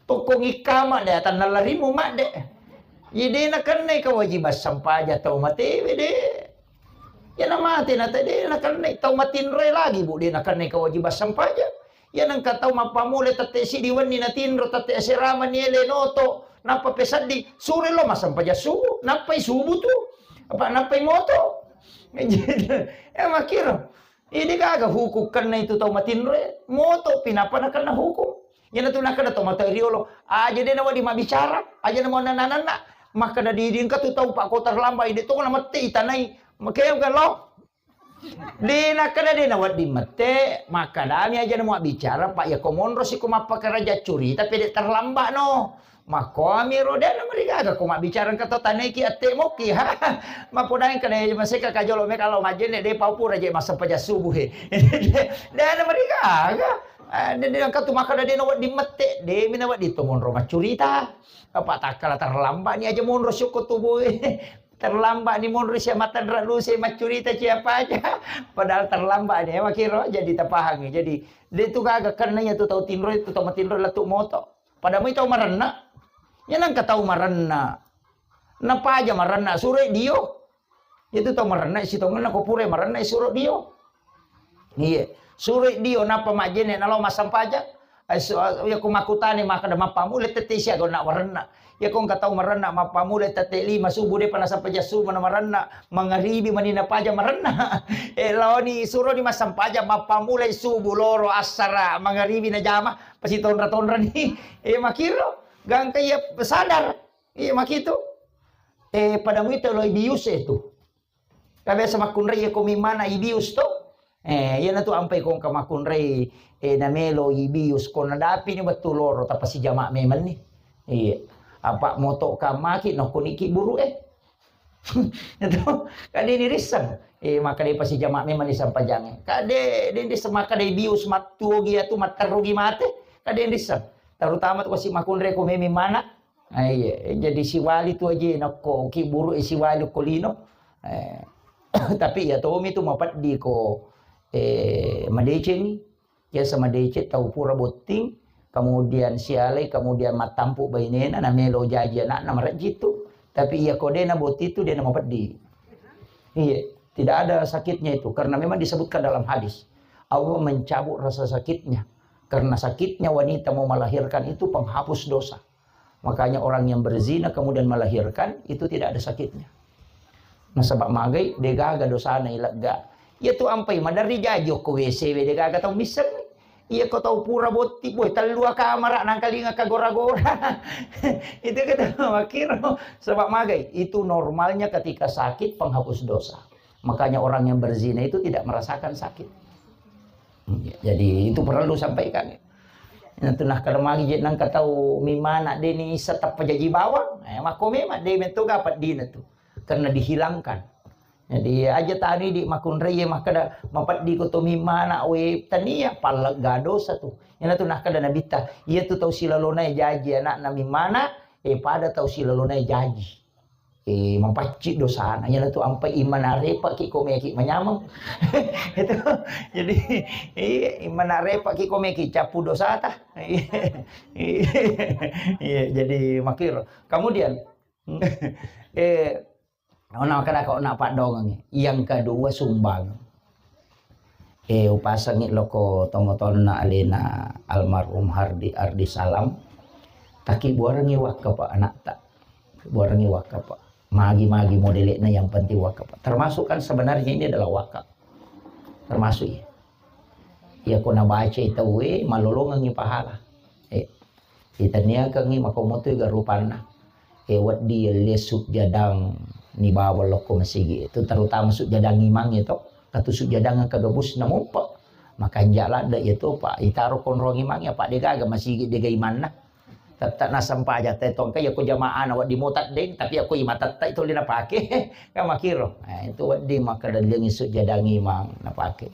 Tokko ngikkama de atanna larimu madde. Iya de nakennai kewajiban sempajang tau matewe de. Iya na mate na te de nakennai tau matinroe lagi, Bu, de nakennai kewajiban sempajang. Iya nengka tau mappamula tette siddi wenni natinro, tette asera mani ele noto, nappa peseddi, sure lo massempajang subuh, nappai subuh tu. Apa nappai moto. Eh, makiro. Idi gaga hukum kenna itu tau matinroe, moto pi nappa nakenna hukum. Iyana tu nakkeda tau mata riolo, aja de nawedding mabbicara, aja na mau nananna. Makkeda didi engka tu tau pakko terlambat, ide to na mette itanai. Makanya bukan lo. De nakkeda de nawedding mette, makkedami aja na mau bicara, Pak, ya ko monro siko mappakaraja curita, pede terlambat no. Makkomi ro de na marigaga ko mabbicara engka to taneki atte moki. Mapodai kada maseka kajolo me kalau majenne de pau pura je massempajang subuh he. De na marigaga. Ah, de, de, engka tu makkeda de nawedding mette, de mi nawedding to monro maccurita. Apa takkala terlambat ni aja monro syukur tubuh. Terlambat ni monro sia matanra luse maccurita siapa aja. Padahal terlambat ni, makiro jadi tapahami. Jadi, de tu gaga kenna iya tu tau tinro, tu tau matinro lettu moto. Pada mui tau marenna. Iya nengka tau marenna. Napaja marenna, suroi dio. Itu tau marenna, sitongenna ko pura marenna, suro dio. Iya. Suroi dio, nappa majjenne nalo massempajang. Ai su-, iya ko makkutani makkeda mappamula tette sia gonna warenna. Iya ko engka tau marenna mappamula tette lima subuh depa nassempajang subuh na marenna, mangaribi mani napaja marenna. Eh, laoni suroni massempajang mappamula subuh loro assara mangaribi najama, pasti tonra-tonra ni. Eh, makiro, gangka iya sadar. Iya, makitu. Eh, pada muita lo ibius itu. Ka biasa makkunrai ko mimana ibius to. Eh, iya na tu ampai ko engka makkunrai, eh, namelo ibius ko nadapi ni wettu loro tapasi jama memang ni. Iya. Apa moto kamaki no kuniki buru eh. Itu, kade ni risseng. Eh, maka de pasi jama memang ni sampajange. Kade, de, de semaka de bius mattuogi atu matterugi mate. Kade ni risseng. Terutama tu kasi makkunrai ko memi mana. Ah, iya, jadi siwali tu aja nakko ki buru e siwali ko lino. Eh, tapi iya tomi tu mapeddi ko, eh, madecengi. Biasa madeceng tau pura botting, kemudian sialai, kemudian mattampu bainena, namelo jaji anakna marejji tu. Tapi iya ko de na botting tu de na mapeddi. Iya, tidak ada sakitnya itu karena memang disebutkan dalam hadis. Allah mencabut rasa sakitnya. Karena sakitnya wanita mau melahirkan itu penghapus dosa. Makanya orang yang berzina kemudian melahirkan itu tidak ada sakitnya. Nasaba magai de gaga dosana ilegga. Iya tu ampai maderri jaji okko W C we de gaga tau misseng. Iya ko tau pura botti, boy, tellua kamara nangkalinga kagora-gora. Itu kata makkiro. Sebab magai, itu normalnya ketika sakit penghapus dosa. Makanya orang yang berzina itu tidak merasakan sakit. Jadi itu perlu sampaikan. Nah, tu nah kalau magi je nang katau mimana deni isa tappa jaji bawang. Eh, mako memang de metto gapat dina tu. Karena dihilangkan. Jadi aja tani di makunrai makkeda mapeddi ko to mimana we tania pallegga dosa tu. Ina tu nakkeda nabitta, iya tu tau silalona jaji anakna mimana, eh pada tau silalona jaji. Eh, mapacci dosana. Iyana tu ampai imana repa ki ko meki manyameng. Itu. Jadi iya, imana repa ki ko meki capu dosata. Iya, iya, jadi makiro. Kemudian eh, Ona kada ko na paddongengi. Yang kedua sumbang. Eh, upasengi loko tomotonna alena almarhum Hardi Ardi Salam. Taki buarengi wakka pa anakta. Buarengi wakka pa. Magi-magi modelekna yang penting wakka pa. Termasuk kan sebenarnya ini adalah wakaf. Termasuk ya. Iya ko nabacai tauwe malolongengi pahala. Eh, itaniakengi makomoto ga rupanna. Eh, wedding yelle sujjadang ni bawang lokko masigi. Itu terutama sujjadang imang itu. Katu sujjadang kagabus namuppa. Makanja ladde itu, Pak. Itaro konrong imang ya, Pak, degaga masigi dega imanna. Tette nasempajang te tongka ya ko jamaah na wedding mota deng, tapi ya ko imang tette itu lina pake. Kan makiro. Nah, itu wedding maka dallengi sujjadang imang napake.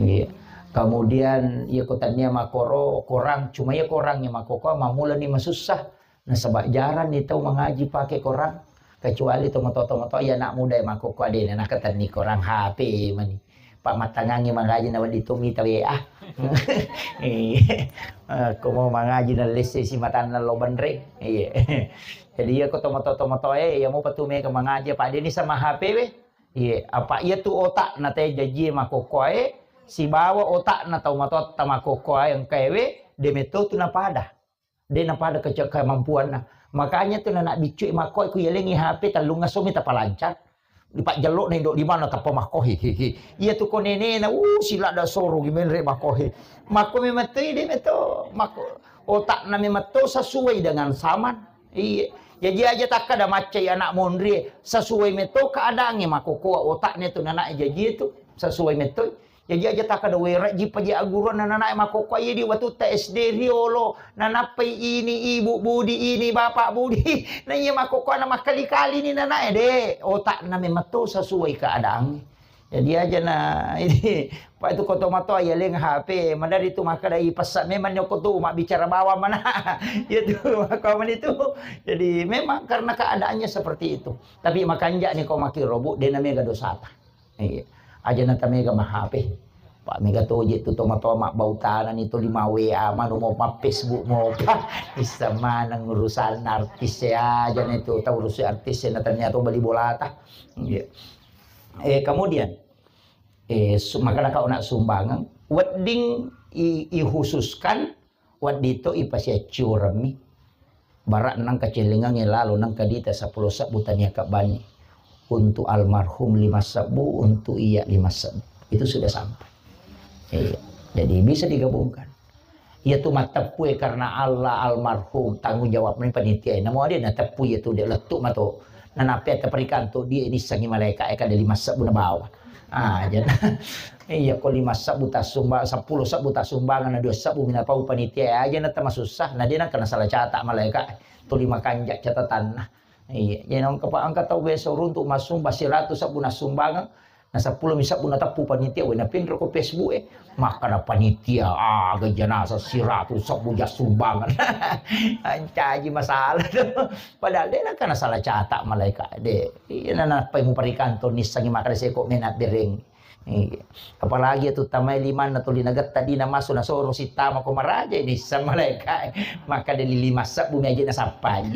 Iya. Kemudian ya ko tania makoro korang, cuma ya korang ya makoko mamula ni masussa. Nasaba jarang ni tau mangaji pake korang. Kecuali tomato-tomato ya anak muda ya makoko adena nakatenni korang H P mani. Pak mattangangi mangaji na wedding tu mita W A. Iya. Ko mau mangaji na lesse si matanna lo benre. Iya. Jadi ya ko tomato-tomato e ya mau patu mega mangaji Pak deni sama H P we. Iya, apa iya tu otak na te jaji makoko e sibawa otak na tau matotta makoko e engka ewe de metto tu napada. De napada kece-, kemampuanna. Makanya tu nanak biccu makko ku yalengi H P tellung asomi tapalancar. Di pajjello na indo di mana tappa makko he, he, he. Iya tu ko nenena, uh, sila da soro gi menre makko he. Makko memang tu de metto makko otak na memang tu sesuai dengan zaman. Iya. Jadi aja takka da maccai anak monri sesuai metto keadaannya makko ko otaknya tu nanak jaji tu sesuai metto. Jaji aja takka da wera jipa ji aguruan nanae makokko iya di watutta S D riolo nanappai ini ibu budi ini bapak budi na iya makokko na makkali-kali ni nanae de otak na memang to sesuai keadaan. Jadi aja na ini pak itu koto matoa ya leng H P madari tu makkada ipessa memang nyoko tu mak bicara bawang mana ya tu maka itu. Jadi memang karena keadaannya seperti itu. Tapi makanja ni ko maki robu de na mega dosata. Iya. Aja na tamega ma H P. Pak mega toje tu tomatoa mabbautana ni tuli ma W A manu mo ma Facebook mo pa. Issa maneng urusan artis ya aja na itu tau urusi artis ya na ternyata bali bolata. Iya. Eh, kemudian eh su- makana kau nak sumbangan wedding i, i khususkan Wedding to ipasiaccioremmi. Bara nengka celengangnge lalo nengka dita seppulo sebbu tania kabbani. Untuk almarhum lima sebbu, untuk iya lima sebbu. Itu sudah sampai. Iya. Jadi bisa digabungkan. Iya tu matteppue karena Allah almarhum tanggung jawab ni panitia. Namo dia na teppu iya tu dia lettu mato. Nanape teperikan tu dia ini sangi malaikat eka ada lima sebbu na bawa. Ah, jadi iya ko lima sebbu tasumba, seppulo sebbu tasumbangan na dua sebbu mina pau panitia aja na tamasussa na dia nangka na salah catat malaika tuli makanja catatanna. Iya, jadi nangka pa angka tau biasa runtuk masumba seratus sebbu nasumbangan na seppulo mi sebbu na teppu panitia we na pinro ko Facebook eh. Maka na panitia ah ga janasa seratus sebbu ja sumbangan. Ancaji masalah tu. Padahal dia nangka na salah catat malaika de. Iya na napai muparikanto nissangi maka seko mena bereng. Iya. Apalagi itu tamai limanna tuli nagetta dina masu nasoro sittama ko maraja ini sama malaika. Maka dari lima sebbu mi aja nasappai.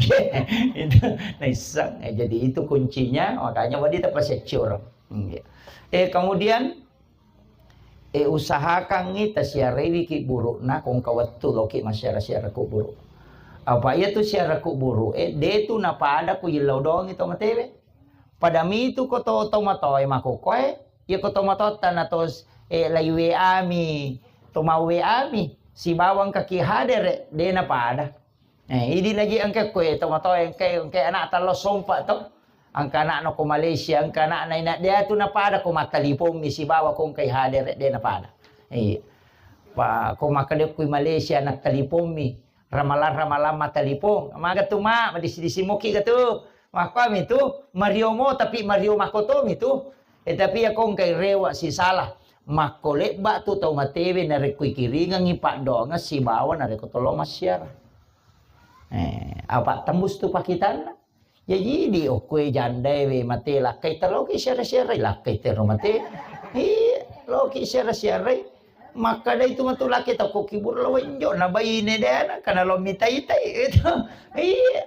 Itu naisseng. Eh, jadi itu kuncinya makanya wadi tapasiaccior. Iya. Eh kemudian eh usahakangngi tasiarewi ki burukna kongka wettu loki masyara-syara kuburu. Apa iya tu syara kuburu eh de tu napada ku yillau dongi to matewe. Pada mitu ko to tomatoe makokoe, iya ko tomatotta na to eh lai W A mi To mau W A mi, sibawa engka ki hadere, de' napada. Eh, idi naji engka koe to matoa engka, engka anak tallo sompa to. Engka anakna ko Malaysia, engka anakna ina de' tu napada ko mattalipong mi sibawa ko engkai hadere, de' napada. Iya. Pa ko makkeda ko Malaysia nattalipong mi, ramalang-ramalang mattalipong. Maga tu ma, madisi-disi moki ga tu. Makkuami tu, mario mo, tapi mario makkotomi tu. Eh, tapi ya ko engkai rewa sisala. Makko lebba tu tau matewe narekko ikiringengi paddoangeng sibawa narekko tollo massiara. Eh, apa tembus tu pakitanna? Jaji di okkue jandae we mate lakkai te loki siara-siarai, lakkai te ro mate. Iya, loki siara-siarai. Makkada itu matu laki tau ko kibur lo wenjo na baine dena kana lo mitai-tai itu. Iya.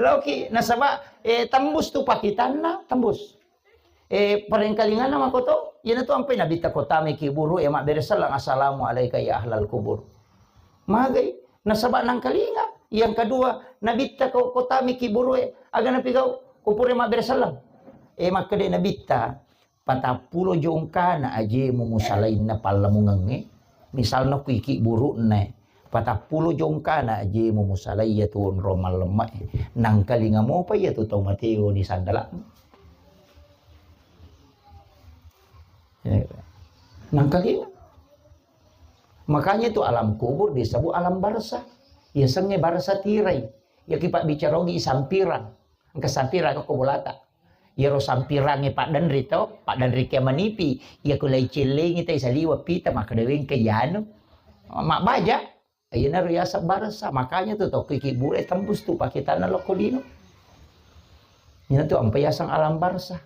Loki nasaba eh, tembus tu pakitanna, tembus. Eh, parengkalinganna makoto, iyanatu ampai nabitta ko tame kiburu e mabbere selleng, "Assalamu alaika ya ahlal kubur." Magai, nasaba nangkalinga. Yang kedua, nabitta ko, ko tame kiburu e, aga napigau, ko pura mabbere selleng. Eh, makkeda nabitta, patappulo jongkana ajemu musalainna pallamungengnge. Misalna ku iki burukna, patappulo jongkana ajemu musalai iyatu onrong mallemme'e. Nangkalinga mopa iyatu tau mateo ni sandala'mu. Ya. Nangkalinga. Makanya itu alam kubur disebut alam barzah. Yasengnge barzah tirai. Yaki pabbicara ogi sampirang. Engka sampirang ko bolata. Iyaro sampirangnge paddenri to, paddenri ke manipi. Iya ko lai cellengi tai saliwa pita makkeda wengke yanu. Mabbaja. Iyanaro yaseng barzah, makanya tu tau ki kibure tembus tu pakitanna lokko lino. Ina tu ampai yaseng alam barzah.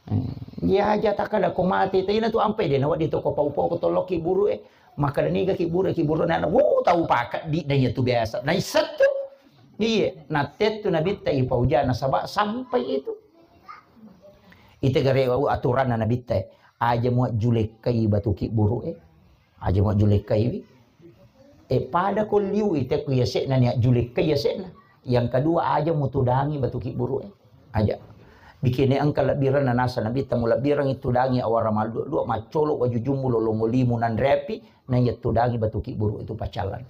Hmm. Iya aja takkada ko mate, ta ina tu ampai de nawedding to ko pau-pau ko tollo kiburu e. Makkeda niga kiburu, kiburu na, wuh, tau pakeddi na iya tu biasa. Na issettu. Iya, na tettu nabitta ipauja nasaba sampai itu. Ite gare aturanna nabitta e. Aja mua julekkai batu kiburu e. Aja mua julekkai wi. E, pada ko liu ite ku yase'na nia julekkai yase'na. Yang kedua, aja mutudangi batu kiburu e. Aja. Bikene engka lebbiranna nasa nabitta, mulebbirangi tudangi awara malluak-luak, maccolo wajujummu lolongo limu nanreapi, na iya tudangi batu kiburu itu pacalan.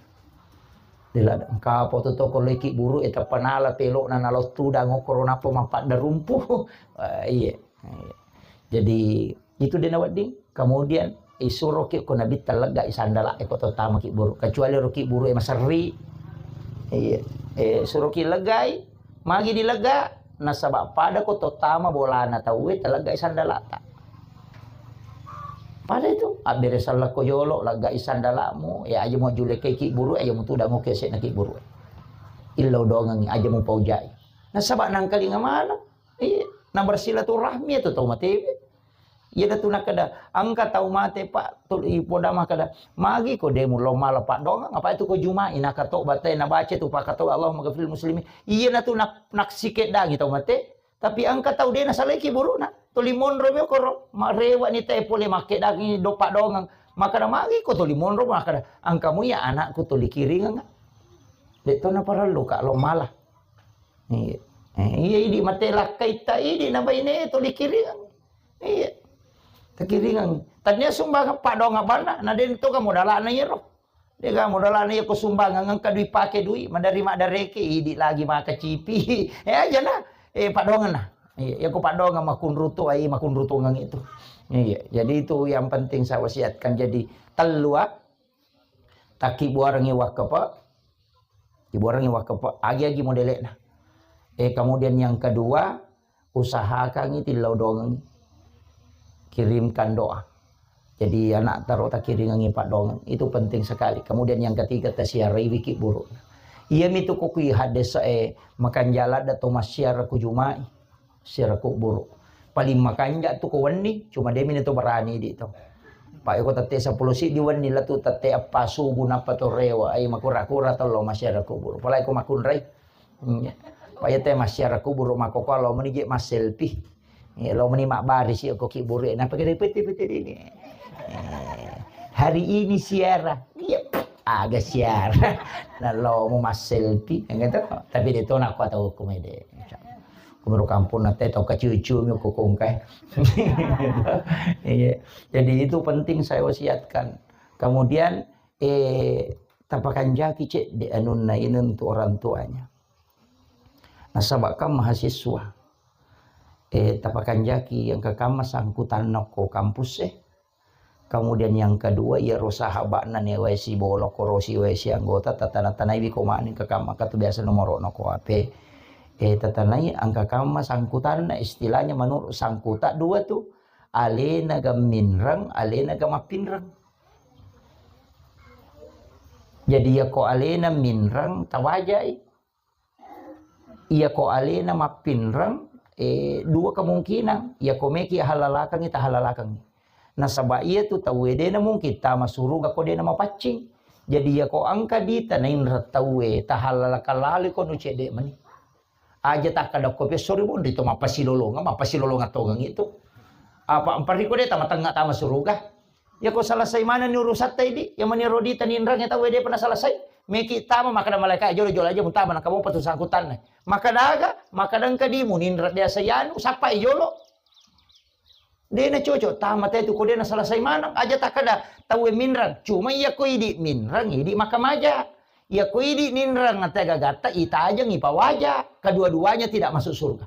Dela engka apa tu toko loi kiburu e tappa nala pelokna nalo tudang okkoro nappa mappadda rumpu. Eh, iya. Iya. Jadi, itu de nawedding. Kemudian, isuroki ko nabitta leggai sandala e ko to tama kiburu. Kecuali ro kiburu e maserri. Iya. Eh, suroki leggai, magi dilega, nasaba pada ko to tama bolana tau e taleggai sandalata. Pada itu, abbere sallako jolo, leggai sandalamu, ya aja mu julekkai kiburu, aja mu tudang oke sena kiburu. Illau dongengi, aja mu paujai. Nasaba nangkalinga mana? Iya, na bersilaturahmi itu tau matewe. Iya datu nakada, engka tau mate, Pak, tu ipoda makada, magi ko demu lo mala paddoangeng, apa itu ko Jumai, nakatoba te, nabaca tu pakatoba, Allahumma ghafiril muslimin. Iya natu nak, naksikeddangi tau mate, tapi engka tau de nasalai kiburuna. Tuli monro mi okoro, marewa ni te pole makkeddangi do paddoangeng. Makada magi ko tuli monro, makada, engka mu iya anakku tuli kiringeng. De to naparellu ka lo mala. Iya. Eh, iya, idi mate lakkaita idi na baine to dikiringang. Iya. Takiringang. Tania sumbangan paddoangeng banna, na den to ka modalana iyaro. De ka modalana iya ko sumbangan engka dui pake dui, madari maddareke idi lagi maka cipi. Eh, aja na. Eh, paddoangeng na. Iya, iya ko paddoangeng makunrutu ai makunrutungeng itu. Iya, jadi itu yang penting saya wasiatkan. Jadi tellu, ah, takkibuarengngi wakkepe, kibuarengngi wakkepe, agi-agi modele'na. Eh, kemudian yang kedua, usahakangngi tillau dongengngi. Kirimkan doa. Jadi anak taro takiringengngi paddoangeng. Itu penting sekali. Kemudian yang ketiga, tasiaraiwi kiburu. Iya mitu ko kui haddese'e makanjala da to massiara ku Jumai. Siara kuburu. Paling makanja tu ko wenni, cuma de mi na to berani di to. Pak, ko tette sepuluh siddi wenni la tu tette eppa subuh nappa to rewa, ai makura-kura tello massiara kuburu. Pala ko makunrai. Iya. Pak, iya te massiara kuburu makko ko lo meni je masselfie. Iya, lo meni mabbarisi ko kiburu, napa kira pete-pete ini. Eh, hari ini siara. Iya, aga siara. Na lo mu masselfie, gitu. Tapi de to nakko tau ko mede. Baru kampung nate tau kaciu-ciu mi ko kongkai. Iya. Jadi itu penting saya wasiatkan. Kemudian, eh, tapakanjaki cedde anunna ini untuk orang tuanya. Nasaba kan mahasiswa. Eh, tapakanjaki yang kekamma sangkutanna ko kampus e. Kemudian yang kedua, iyaro sahaba'na ne wae sibolokko, ro si wae si anggota, tatana-tanaiwi ko mani engka kamma, engka tu biasa nomoro'na ko H P. Eh, tatanai engka kamma sangkutanna, istilahnya menurut sangkuta dua tu, alena ga minreng, alena ga mappinreng. Jadi iyako alena minreng, tawajai. Iyako alena mappinreng, eh, dua kemungkinan. Iyako meki halalakengngi, tahalalakengngi. Nasaba iyatu tauwe dena mungkin tama suruga ko dena mapaccing. Jadi iyako engka dita nainreng tauwe, tahalalakeng lalo ko nu cedde mani. Aja takkadakko pesso ri bonri to mappasilolongang, mappasilolongang tongengngi tu. Apa empariko de tama tengnga tama suruga. Iyako selesai manenni urusatta idi, iya mani ro dita ninrangnge tauwe depa naselesai. Meki tama makkeda malaika, "Jolo-jolo aja mutama, nakamopa tu sangkutanna." Makkeda aga, makkeda engka di muninreng de asai anu, sappai jolo. De nacocok tama te tu ko de naselesai maneng. Aja takkeda tauwe minreng. Cuma iyako idi minreng, idi makkamaja. Iyako idi ninreng tega gatta, itajeng, ipawaja. Kedua-duanya tidak masuk surga.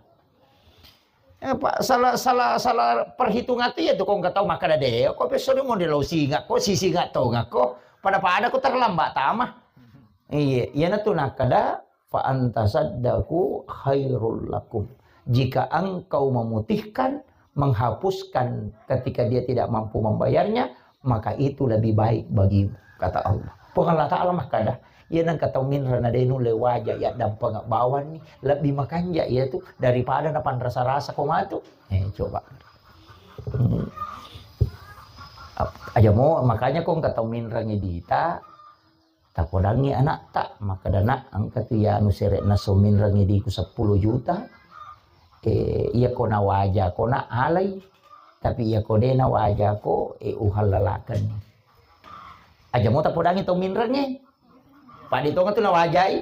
Eh, pa-, salah, salah, salah perhitungan tu iya tu, ko engka tau makkeda de, ko pesso de mo de lo singa ko, si singa tonga ko, pada-pada ko terlambat tama. Iya, iyana tu nakkeda, "Fa antasaddaqu khairul lakum." Jika engkau memutihkan, menghapuskan ketika dia tidak mampu membayarnya, maka itu lebih baik bagimu, kata Allah. Puang Allah Ta'ala makkeda, iya nengka tau minreng na de nulle waja ya dampeng bawanni, lebih makanja iya tu daripada na panrasa-rasa ko matu. Eh, coba. Hmm. Ap-, aja mo, makanya ko engka tau minreng dita, tapodangngi anakta, makkeda, "Nak, engka tu ya anu sere'na so minreng idiku seppulo juta, eh, iya ko nawaja ko nak alai, tapi iya ko de nawaja ko, eh, uhallalakeng." Aja mo tapodangngi tau minrengnge. Pade tonga tu nawajai.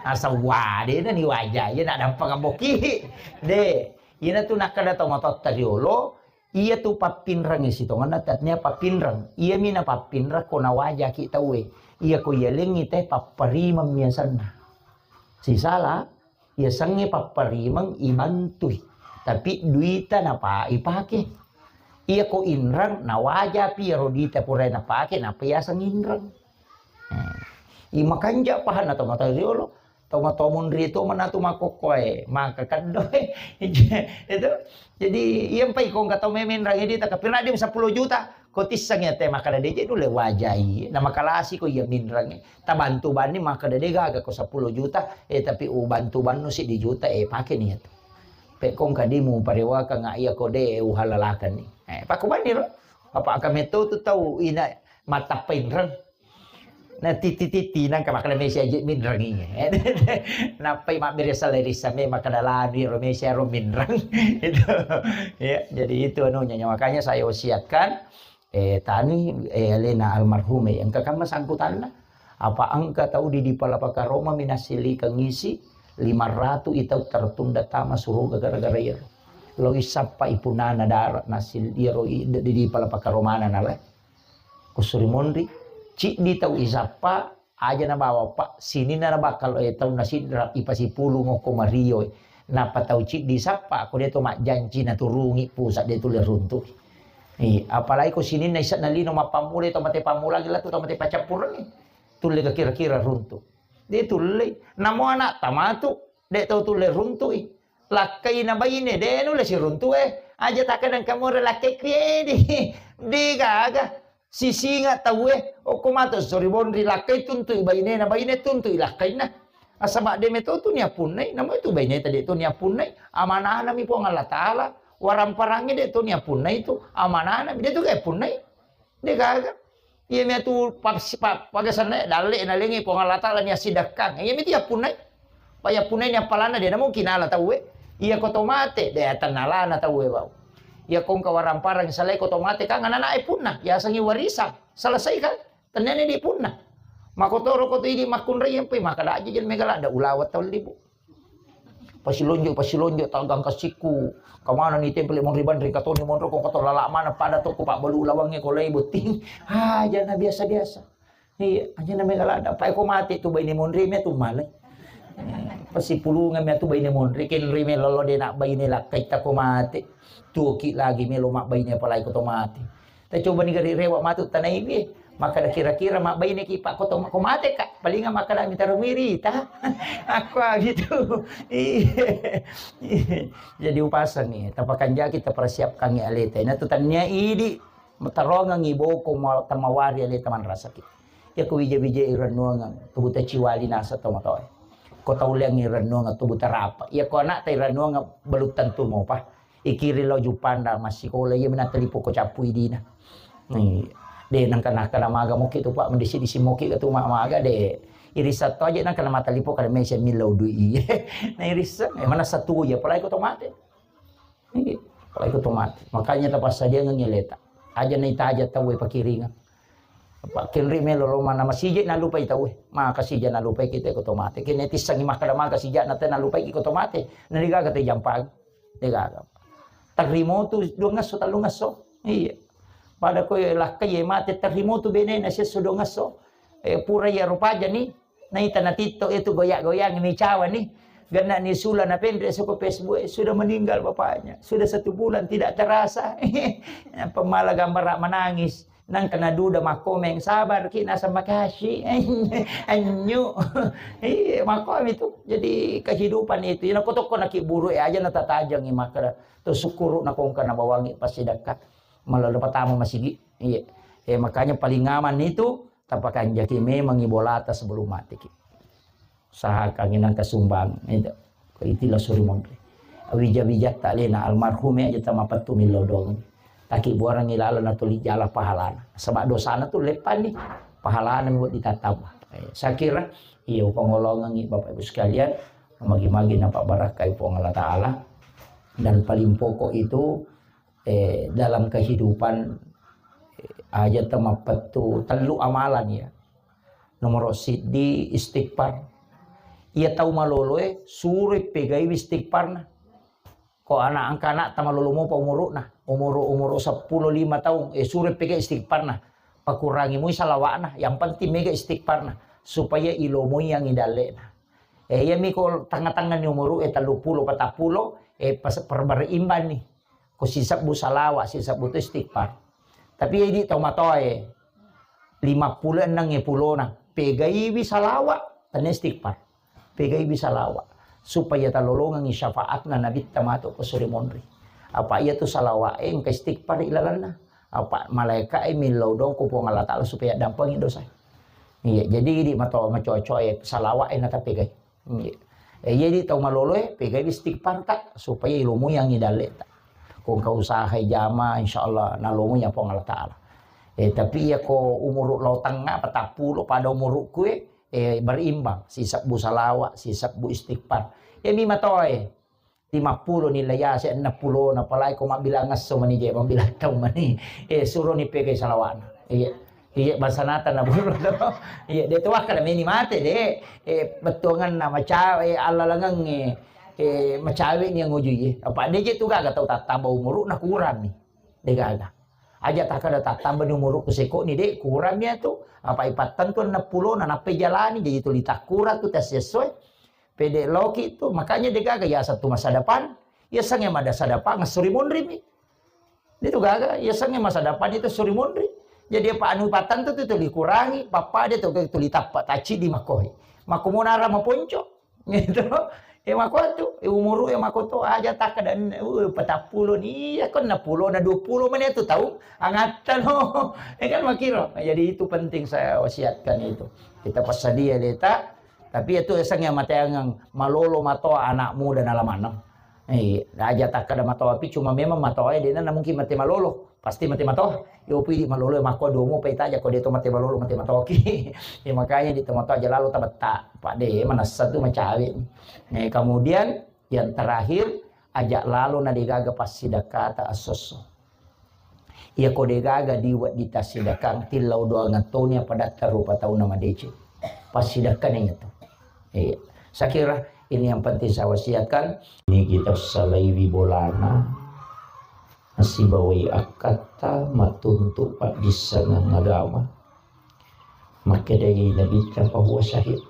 Asa wade na ni wajai, iya nak dampeng amboki. De, iyana tu nakkeda tau matotta riolo, iya tu pappinrengnge sitongenna tatnia pappinreng. Iya mi na pappinreng ko nawajaki tauwe. Iya ko iya lengngi te papparimeng miasenna. Sisala, Yasengnge papparimeng ibantui, tapi duita napa ipake. Iya ko inreng, nawajapi iyaro duita purae napake, nappa yaseng inreng. Hmm. I makanja pahanna tomatoa riolo, tomatoa munri to manatu makkokkoe, maka keddoe. Itu. Jadi, iya mpai ko engka tau memenreng duita, tapi naddim seppulo juta, ko tisseng iya te makkeda deje nulle wajai, na makalasi ko iya minreng. Tabantu banni makkeda de gaga ko seppulo juta, eh, tapi ubantu bannu siddi juta, eh, pake ni iyatu. Pekko engka dimu parewakeng iya ko de uhalalakenni. Eh, pakkubanni ro. Apa engka metto tu tau ina mattappa inreng. Na titi-titi nangka makkeda mesi aje minrengi. Nappai mabbere salai rissa me makkeda lanu ro mesi aro minreng. Itu. Ya, jadi itu anunya. Makanya saya wasiatkan Eh, tani, eh, alena almarhum, eh, engka kamma sangkutanna. Apa engka tau di, di pala pakaroma mi nassilikeng isi, lima ratu i tau tertunda tama suruga gara-gara iyaro. Lo isappa ipunana dara nassil iyaro i, di, di pala pakaromana nalai. Kusuri monri, ciddi tau isappa, Aja nabawa, Pak, sininna nabakkalo, eh, taunna sidra ipasipulung okko Mario, eh. Nappa tau ciddi sappa, ko de to majjanci naturungi pusat de tulle runtu. Eh, apalagi ko sininna ise'na lino mappammula to mate pammula gila tu to mate pacappureng, eh. Tulle kira-kira runtu. De tulle. Namo anak tamatu, de tau tulle runtui. Lakkaina baine, de nulle siruntu, eh. Aja takkadang kamore lakkai kuedi. De gaga. Sisinga tauwe, okko mato sori bonri lakkai tuntui bainena, baine tuntui lakkainna. Nasaba de meto tu niappunnai, namo tu baineta de to niappunnai, amanahna mi Puang Allah Taala, waramparangnge de to niappunnai tu, amanahna mi de tu ga punnai. De gaga. Iya mi tu pa-, pa-, pagasanna dalle nalengi Puang Allah Taala ni asidakkang. Iya mi tu yappunnai. Payappunaini appalanna, de namungkin nala tauwe. Iya ko to mate, de tennalana tauwe bau. Iya ko engka waramparang salai ko to mate, kan anak-anak e punna, yasengi warisan. Selesai kan? Tennani di punna. Makotoro ko tu idi makkunrai empe, maka daji jen mega ladda ulawa tau libu. Pasilonjo, pasilonjo, tagang kasikku. Kemana ni tempel monri banri katoni monro ko kato lala mana pada to ko Pak Balu lawangnge ko lai botting. Ah, jana biasa-biasa. Iya, aja na mega lada. Pai ko mate tu baine monri me tu male. Pasipulungan me tu baine monri, kenri me lolo de nak baine lakkai ta ko mate. Tuoki lagi me lo mak baine apalagi ko to mate. Ta coba ni gari rewa matu tanai bi. Maka da kira-kira mak baine ki pak ko to ko mate kak. Palinga maka da mitaro mirita. Aku gitu. Iya. Jadi upasang ni. Tapakanjaki tapersiapkan ni aleta. Ina tu tania idi. Matarongengngi boko ma-, tamawari ale tamanrasaki. Iyako wija-wija irennuangeng, tubuta ciwali nasa tomatoe. Ko tauleang irennuangeng, tubuta rapa. Iyako anakta irennuangeng, belum tentu mopa. Ikiri lao Jupanda massikola, iya mena talipo ko cappu idina. Ni, de nangka naka maga moki tu pak, mendisi-disi moki ke tu ma-, maga de. Irisa to aja nangka mata lipo kada mese millau dui. Na irisa, eh, mana satu ya, apalagi ko to mate. Iya, apalagi ko to mate. Makanya tapassadiangeng aleta. Aja naita aja tau e pakiringan. Apa kenri melo lo mana masije nalupai tau e. Maka sija nalupai kita ko to mate. Kene tissangi makkada maka sija na te nalupai ko to mate. Na degaga te jampang. Degaga. Tarrimo tu dua ngesso, tallu ngesso. Iya. Pada ko lakkai e mate tarrimo tu bene na sesso dua ngesso. Eh, pura ya rupaja ni. Naita na TikTok itu goyang-goyang mi cawa ni. Gana ni sula na penre soko Facebook, eh, sudah meninggal bapaknya. Sudah satu bulan tidak terasa. Pemala gambar menangis. Nang kena duda makomeng, sabar ki nasa makasih. Anyu. Iya, makom itu. Jadi kehidupan itu. Ina kotoko na ki buru e aja na tatajangi makara. Tu syukuru na kongka na bawangi pasti dekat. Malah dapat tamu masigi. Iya. Eh, makanya paling aman itu Tapakanjaki memang ibolata sebelum mateki. Usahakan inang kasumbang, itu. Itilah suri monri. Wija-wija talena almarhum aja tamapettu milodong. Taki buarang ilala na tuli jala pahalana. Sebab dosana tu lepani. Pahalana buat ditatamba. Eh, saya kira, iya, upangolongan Bapak Ibu sekalian, magi-magi nampak barakai Puang Allah Ta'ala. Dan paling pokok itu, eh, dalam kehidupan, eh, aja temapettu tellu amalan ya. Nomor siddi istighfar. Iya tau maloloe, suroi pegaiwi istighfarna. Ko anak angka anak tamalolo mopa umuruna, umuru, umuru seppulo lima taung, eh, suroi pegai istighfarna. Pakurangi mui salawakna, yang penting mega istighfarna. Supaya ilomoi yang idallena. Eh, iya mi ko tengah-tengah ni umuru, eh, tellu pulo, patappulo, eh, pas, perberimban ni. Ko sisebbu salawat, sisebbu tu istighfar. Tapi idi tau matoae, lima pulo enneng e pulona, pegaiwi salawat, tenne istighfar. Pegaiwi salawat. Supaya talolongengi syafaatna Nabitta matu ko suri monri. Apa iya tu salawat e engka istighfar ilalanna. Apa malaika e millau dong ko Puang Allah Ta'ala supaya dampengi dosa. Iya, jadi idi matoa macoa-coa e salawat e natapegai. Iya. Eh, jadi tau maloloe, pegai istighfar ta, supaya ilomoi yang idalleta. Ko engka usaha jama, insya Allah nalomoi ya Puang Allah Ta'ala. Eh, tapi iya ko umuru lao tengah, patappulo pada umurukku e, eh, berimbang. Sisebbu salawat, sisebbu istighfar. Ya mi matoe, lima pulo nilai ya, se enam pulo, na palai ko mabilang esso mani je, mabilang tau mani. Eh, suro ni pegai salawatna. Iya. Iya, basa nata na buru to. Iya, de to wakkada meni mate de. Eh, bettuanganna macawe, eh, allalangengnge, eh, macawe ni nguju ye. Apa de je tu gaga tau tattamba umuru na kurang ni. De gaga. Aja takkada tattamba ni umuru ku seko ni de kurang ni tu. Apa ipattentu enam pulo na nappai jalani jadi tuli takkura tu tes sesuai. Pede loki tu, makanya de gaga ya satu masa depan. Ya sange mada masa depan ngesuri munri mi. Itu gaga, ya sange masa depan itu suri munri. Jadi apa anu patang tu, tu tuli kurangi, papa dia tu tuli tappa taci di makohi. Mako monara maponco. Gitu. E mako tu, e umuru e mako tu aja tak ada, uh, patappulo ni, ya kan enam pulo na dua pulo mana tu tahu, angatan no. Ya kan makiro. Jadi itu penting saya wasiatkan itu. Kita passadia leta, tapi itu esang yang mateangang malolo matoa anak muda na lamanna. Eh, aja takkada matoa pi, cuma memang matoa e dena na mungkin mate malolo, pasti mate matoa. Yo pidi malolo mako domo pe taja ko de to mate malolo, mate matoki. Ya, makanya di to matoa aja lalo tabetta, Pak de manassa tu macawe. Eh, kemudian yang terakhir, aja lalo na degaga passidakkata assosso. Iya ko degaga diwedding tassidakang, tillau doang toni apa datta rupa tauna madeceng. Passidakkana iya to. Iya. Sakira Ini yang penting saya wasiatkan. Ini kita salaiwi bolana, nasibawai akkatta, matuntu paddissengeng agama. Makkedai Nabitta, "Fahuwa syahid."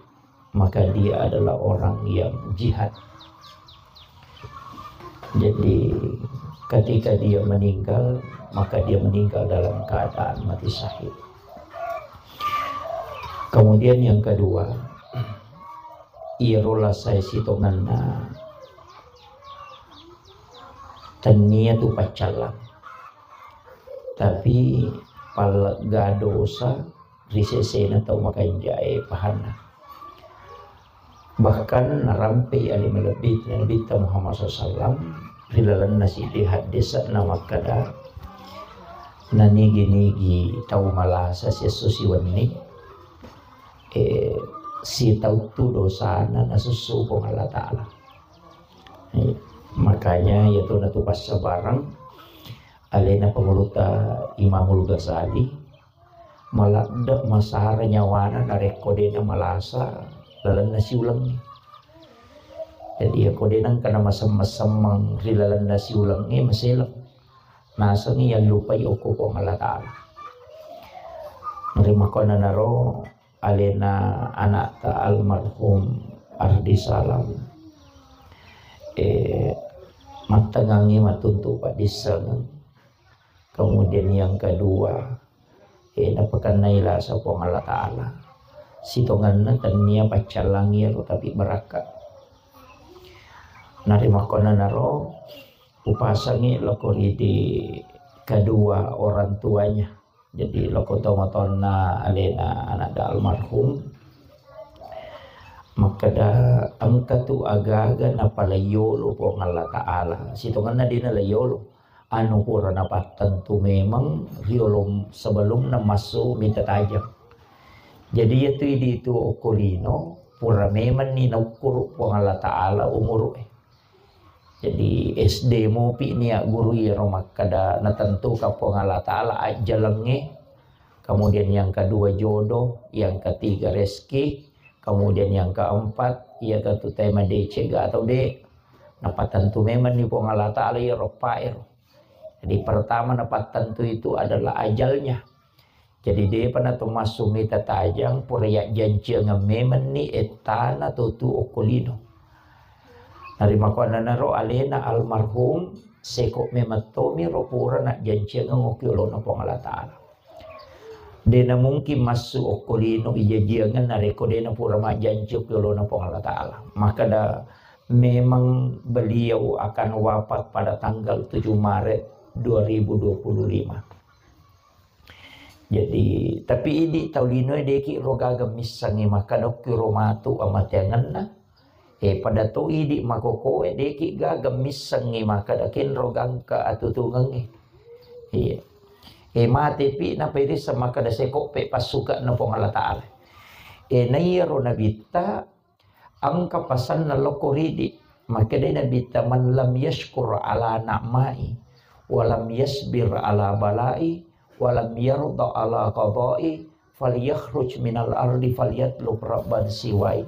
Maka dia adalah orang yang jihad. Jadi, ketika dia meninggal, maka dia meninggal dalam keadaan mati syahid. Kemudian yang kedua, iyarola saya sitonganna tennia tu paccallang. Tapi pallegga dosa ri sesena tau makanjae pahanna. Bahkan narampei ale malebbi Nabitta Muhammad sallallahu alaihi wasallam ri lalenna siddi haddese'na makkeda, nanigi-nigi tau malasa siesso siwenni, eh, sitauttu dosana nasussu Puang Allah Ta'ala. Eh, makanya iyatu natu passabareng alena panguluta Imamul Ghazali, maladde masara nyawana narekko de namalasa lalenna siulengnge. Jadi, iyako de nengka namasemmeng-semmeng ri lalenna siulengnge, maseleng. Nasengngi yallupai okko Puang Allah Ta'ala. Rimakkuannanaro alena anakta almarhum Ardi Salam, eh, mattengngangngi matuntu paddissengeng. Kemudian yang kedua, eh, napakennai lasa Puang Allah Ta'ala. Sitongenna tennia paccallangi ero, tapi barakka. Narimakkuannanaro upasangi loko ridi kedua orang tuanya. Jadi loko tomatoanna alena anakda almarhum makkeda, engka tu agaga napalaiyolo Puang Allah Ta'ala. Sitongenna dena laiyolo. Anu pura napattentu memang riolo sebelumna massu mita tajeng. Jadi iyatu idi tu okko lino pura memanni naukkuru Puang Allah Ta'ala umuru e. Jadi S D mupi nia guru iyaro makkeda natentukan Puang Allah Ta'ala ajjalengnge, kemudian yang kedua jodoh, yang ketiga rezeki, kemudian yang keempat iya katu tema decega atau de. Napatentu memanni Puang Allah Ta'ala iyaro paero. Jadi pertama napattentu itu adalah ajalnya. Jadi depa natomassu mita tajang pura yajjanciangeng memanni ettana totu okko lino. Narimakkuannanaro alena almarhum seko memang tomiro pura najjanciangeng okko yolona Puang Allah Ta'ala. Dena mungkin massu okko lino ijajiangeng narekko dena pura majjanci okko yolona Puang Allah Ta'ala. Makkeda memang beliau akan wafat pada tanggal tujuh Maret dua ribu dua puluh lima. Jadi, tapi idi tau linoe deki ro gaga missengngi makkeda okki ro matu amateangenna. Eh, pada to idi makokoe deki gaga missengngi makkeda kenro gangka atutungengngi. Iya. Eh, matepi napairisseng makkeda sekoppe passukanna Puang Allah Ta'ala. Eh, naiyaro nabitta engka pasanna lokko ridi. Makkedai Nabitta, "Man lam yashkur ala na'mai, wa lam yasbir ala balai, wa lam yarda ala qadai, falyakhruj minal ardi falyatlub rabban siwai."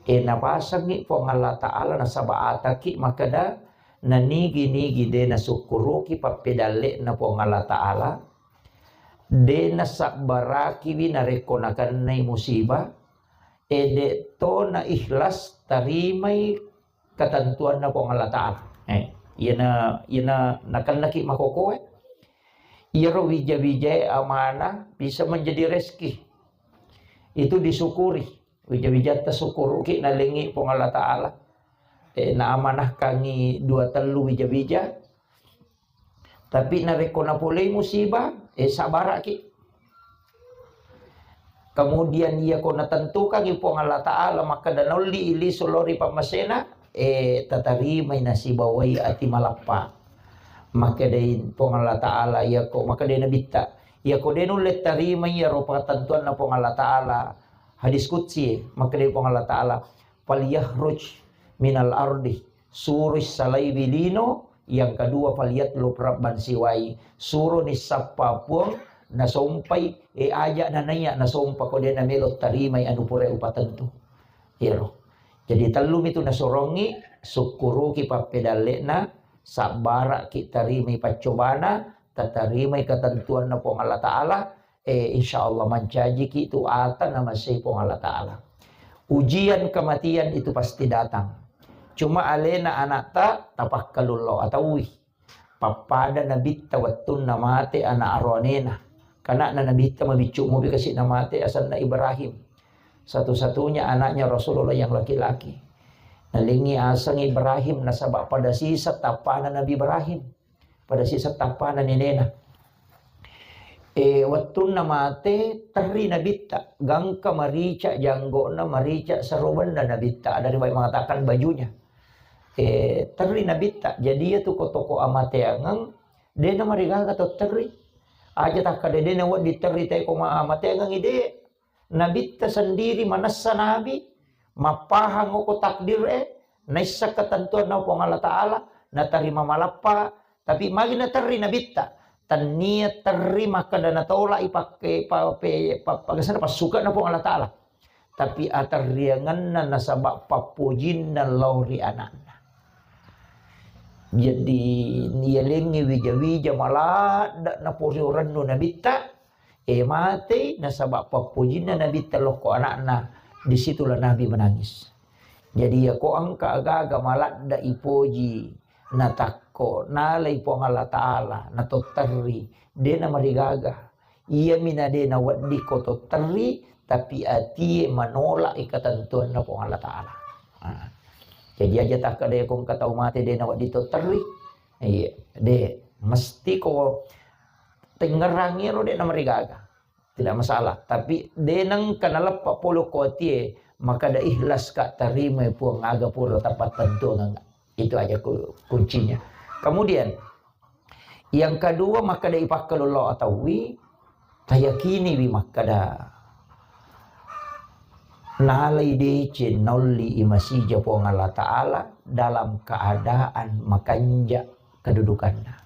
E, napasengngi Puang Allah Ta'ala nasaba ataki makkeda, nanigi-nigi de nasukkuruki pappedalle'na Puang Allah Ta'ala, de nasabbarakiwi narekko nakennai musibah, e, de to na ikhlas tarimai ketentuanna Puang Allah Ta'ala. Eh, iyana, iyana nakennaki makokoe. Iyaro wija-wijae amanah bisa menjadi rezeki. Itu disyukuri. Wija-wijatta syukuruki nalengi Puang Allah Ta'ala. Eh, naamanahkangi dua tellu wija-wija. Tapi narekko napolei musibah, eh, sabaraki. Kemudian iyako natentukangi Puang Allah Ta'ala makkeda naulli lisu lao ri pammasena, eh, tatarimai nasibawai ati malappa. Makkedai Puang Allah Ta'ala, iyako, makkedai Nabitta, iyako de nulle tarimai iyaro patentuanna Puang Allah Ta'ala, hadis qudsi, makkedai Puang Allah Ta'ala, "Falyakhruj minal ardi," suroi salaiwi lino, yang kedua, "Falyatlub rabban siwai," suroni sappa puang nasompai, e, aja nanaiya nasompa ko de namelo tarimai anu pura upatentu. Iyaro. Jadi tellumi tu nasorongi, sukkuruki pappedalle'na, sabbara'ki tarimai paccobana, tatarimai ketentuanna Puang Allah Ta'ala, eh, insya Allah mancajiki tu ata namasei Puang Allah Ta'ala. Ujian kematian itu pasti datang. Cuma alena anakta tapakkalullo ataui. Pappada nabitta wettunna mate anak aroanena. Kanakna nabitta mabiccu mopi kasi namate asenna Ibrahim. Satu-satunya anaknya Rasulullah yang laki-laki. Nalengi aseng Ibrahim nasaba pada sisa tappana Nabi Ibrahim. Pada sisa tappana nenena. E, wettunna mate, terri nabitta. Gangka marica janggona, marica serobenna nabitta. Ada riwayat mengatakan bajunya. E, terri nabitta. Jadi iya tu ko toko amateangeng, de namarigaga to terri. Aja takkada de nawedding terri te ko ma-, amateangeng ide. Nabitta sendiri manessa nabi, mappahang oko takdir e, naisseng ketentuan na Puang Allah Ta'ala, natarima malappa, tapi magi naterri nabitta, tennia terri makkeda natolak i pakke pa-, pe-, pa-, pagesana passuka na Puang Allah Ta'ala. Tapi aterriangenna nasaba pappojinna lao ri anakna. Jadi nialengngi wija-wija maladda napori orennu nabitta, e matei nasaba pappojinna nabitta lokko anakna, disitulah Nabi menangis. Jadi yako engka agaga maladda ipoji, natakko, nalai Puang Allah Ta'ala, natotterri, de namarigaga. Iyami na de nawedding ko totterri, tapi atie manolak i ketentuanna Puang Allah Ta'ala. Nah, jadi aja takkeda ko engka tau mate de nawedding totterri. Iya, de mesti ko tengngerangi ro de namarigaga. Tidak masalah. Tapi de nengka naleppa polo ko atie, maka da ikhlas ka tarima Puang aga pura tapattentuang. Itu aja ku-, kuncinya. Kemudian, yang kedua, makkeda ipakkalullo ataui, tayakiniwi makkeda nalai deceng naolli i masija Puang Allah Ta'ala dalam keadaan makanja kedudukanna.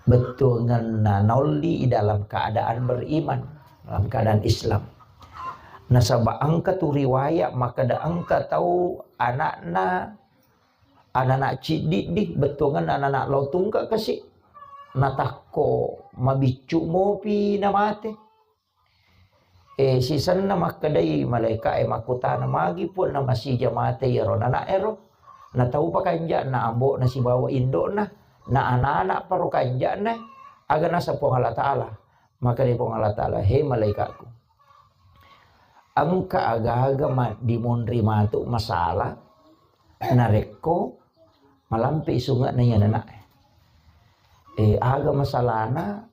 Bettuangenna naolli i dalam keadaan beriman, dalam keadaan Islam. Nasaba engka tu riwayat makkeda engka tau anakna, anana ciddiddi, bettuangenna anana lao tungka kasi, natakko mabiccu mopi namate. E, sisenna makkedai malaika e makkutana, magi Puang namasija mate iyaro nana ero? Nataupa kanja'na ambo'na sibawa indo'na, na anana paro kanja'na, aga nasa Puang Allah Ta'ala? Makkedai Puang Allah Ta'ala, he malaikatku, engka agaga maddimonri matu masalah narekko malampe sunge'na iya nana e. E, aga masalahna?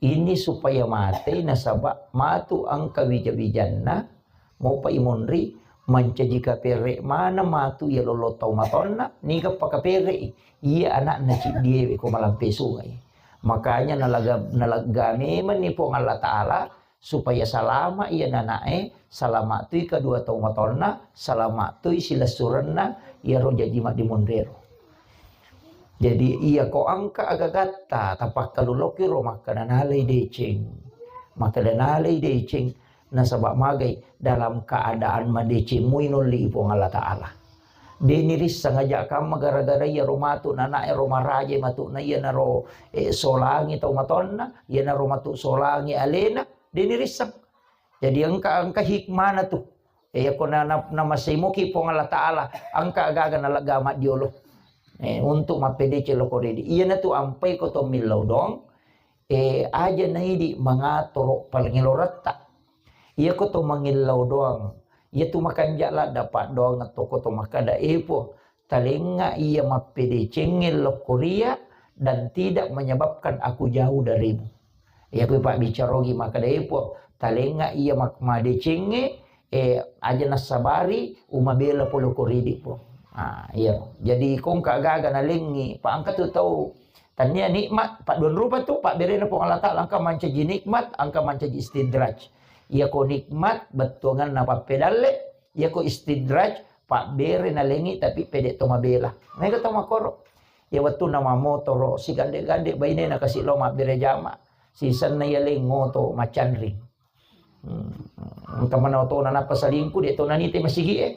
Ini supaya matei nasaba matu engka wija-wijanna, mopa imonri, mancaji kapere maneng matu iya lollo tau matonna, niga pakaperei iya anakna ciddiewe ko malampe sungai. Makanya nalaga-, nalegga memenni Puang Allah Ta'ala supaya salama iya nanae, salama tui kedua tau matonna, salama tui silessurenna iyaro jaji maddimonrero. Jadi, iya ko engka agagatta, tapakkaluloki ro makkeda nalai deceng. Makkeda nalai deceng, nasaba magai dalam keadaan madeceng mui nolli Puang Allah Ta'ala. Deni risseng aja kamma gara-gara iya ro matu nana ero maraje matu na iya naro, eh, solangi tau matonna, iya naro matu solangi alena, deni risseng. Jadi engka, engka hikmana tu. Eh, yakko na, na, namasei moki Puang Allah Ta'ala, engka agaga nalegga maddiolo. Eh, untuk mappedeceng loko ridi. Iyana tu ampai ko to millau doang, eh, aja naidi mangatoro palengeloretta. Iya ko to mangillau doang. Iya tu makanja ladda paddoang to ko to makkeda, eh, Puang, talengnga iya mappedecengnge lokkoria dan tidak menyebabkan aku jauh darimu. Iya ko pabbicarogi makkeda, eh, Puang, talengnga iya mak-, madecengnge, eh, aja nassabari umabela pole ko ridi, Puang. Ah, iya. Jadi kongka gaga nalengngi, pa engka tu tau tania nikmat, padduan rupa tu, pabberena Puang Allah Ta'ala, engka mancaji nikmat, engka mancaji istidraj. Iya ko nikmat, bettuanganna pappedalle, iya ko istidraj, pabbere nalengi tapi pede to mabela. Mega to makoro. Iya wettunna mamotoro, sigande-gande bainena kasi lo mabbere jama. Sisenna iya leng ngoto macanring. Hmm. Engka mana otona nappa salingku, de to nanite masigi e.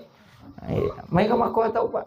Iya, maega makko tau, Pak.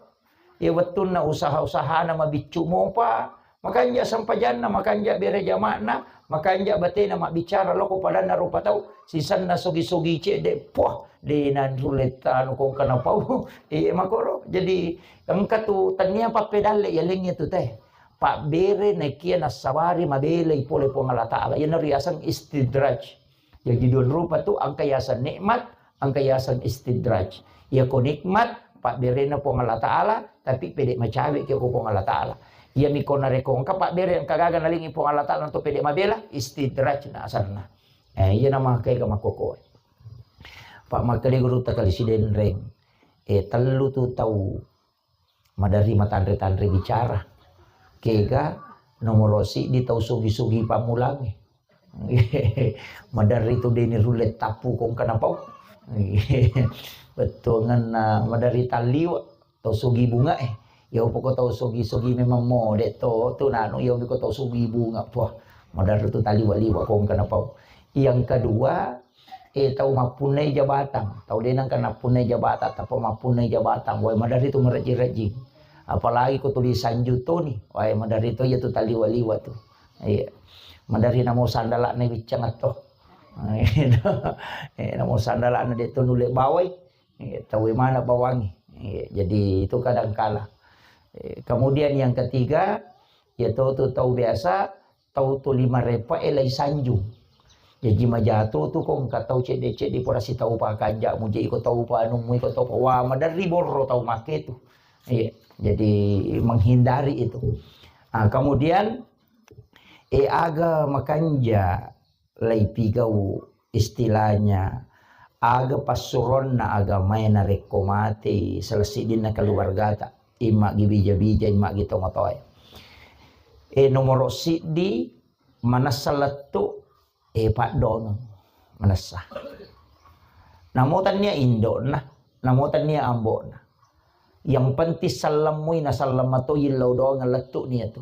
Iya, wettunna usaha-usahana mabiccu mopa, makanja sempajanna, makanja bere jama'na, makanja batena mabbicara loko padanna rupa tau, sisenna sogi-sogi cedde, poh, de nanrulle tanu kongka napau. Iya, makoro. Jadi, engka tu tania pappedalle yalengnge tu teh. Pabbere nakia nassabari mabelai pole Puang Allah Ta'ala. Iyana riaseng istidraj. Jaji dua rupa tu, engka yaseng nikmat, engka yaseng istidraj. Iyako nikmat, pabberena Puang Allah Ta'ala, tapi pede macawe ki ko Puang Allah Ta'ala. Iya miko nareko engka pabbere, engka gaga nalingi Puang Allah Ta'ala, to pede mabela, istidraj na asanna. Eh, iya nama kega makkoko. Pak makkeda guru takali sidenreng. Eh, tellu tu tau maderri matanre-tanre bicara. Kega nomoro siddi tau sugi-sugi pammulangnge. Maderri tu deni rulle tappu kongka napau. Bettuangenna maderri talliwa tau sugi bunga eh. Ya upoko tau sugi-sugi memang mode to tu nanu ya upoko tau sugi bunga. Wah, maderri tu talliwa-liwa kongka napau. Yang kedua, eh, tau mappunnai jabatang, tau de nengka nappunnai jabatang, tappa mappunnai jabatang, wae maderri tu marejjing-rejjing. Apalagi ko tuli sanju toni, wae maderri to iya tu taliwa-liwa tu. Iya. Maderri namo sandala'na wiccang atto. Eh, namo sandala'na de to nulle bawai. Iya, tau mana bawangi. Iya, jadi itu kadang kala. Eh, kemudian yang ketiga, ya tau tu tau biasa, tau tuli marepa e lai sanjung. Jaji majato tu ko engka tau cedde-cedde pura sitau pa kanja mu je iko tau pa anu mu iko tau pa. Wah, maderri borro tau make tu. Iya, jadi menghindari itu. Ah, kemudian, eh, aga makanja lai pigau istilahnya aga passuronna agamae narekko matei salah siddinna keluargata, immagi bija-bija, immagi tomatoae. E, nomoro siddi, manessa lettu, e, paddongeng, manessa. Namo tannia indokna, namo tannia ambokna. Yang penting sellemmui naselleng matoi illau doangeng lettu nia tu.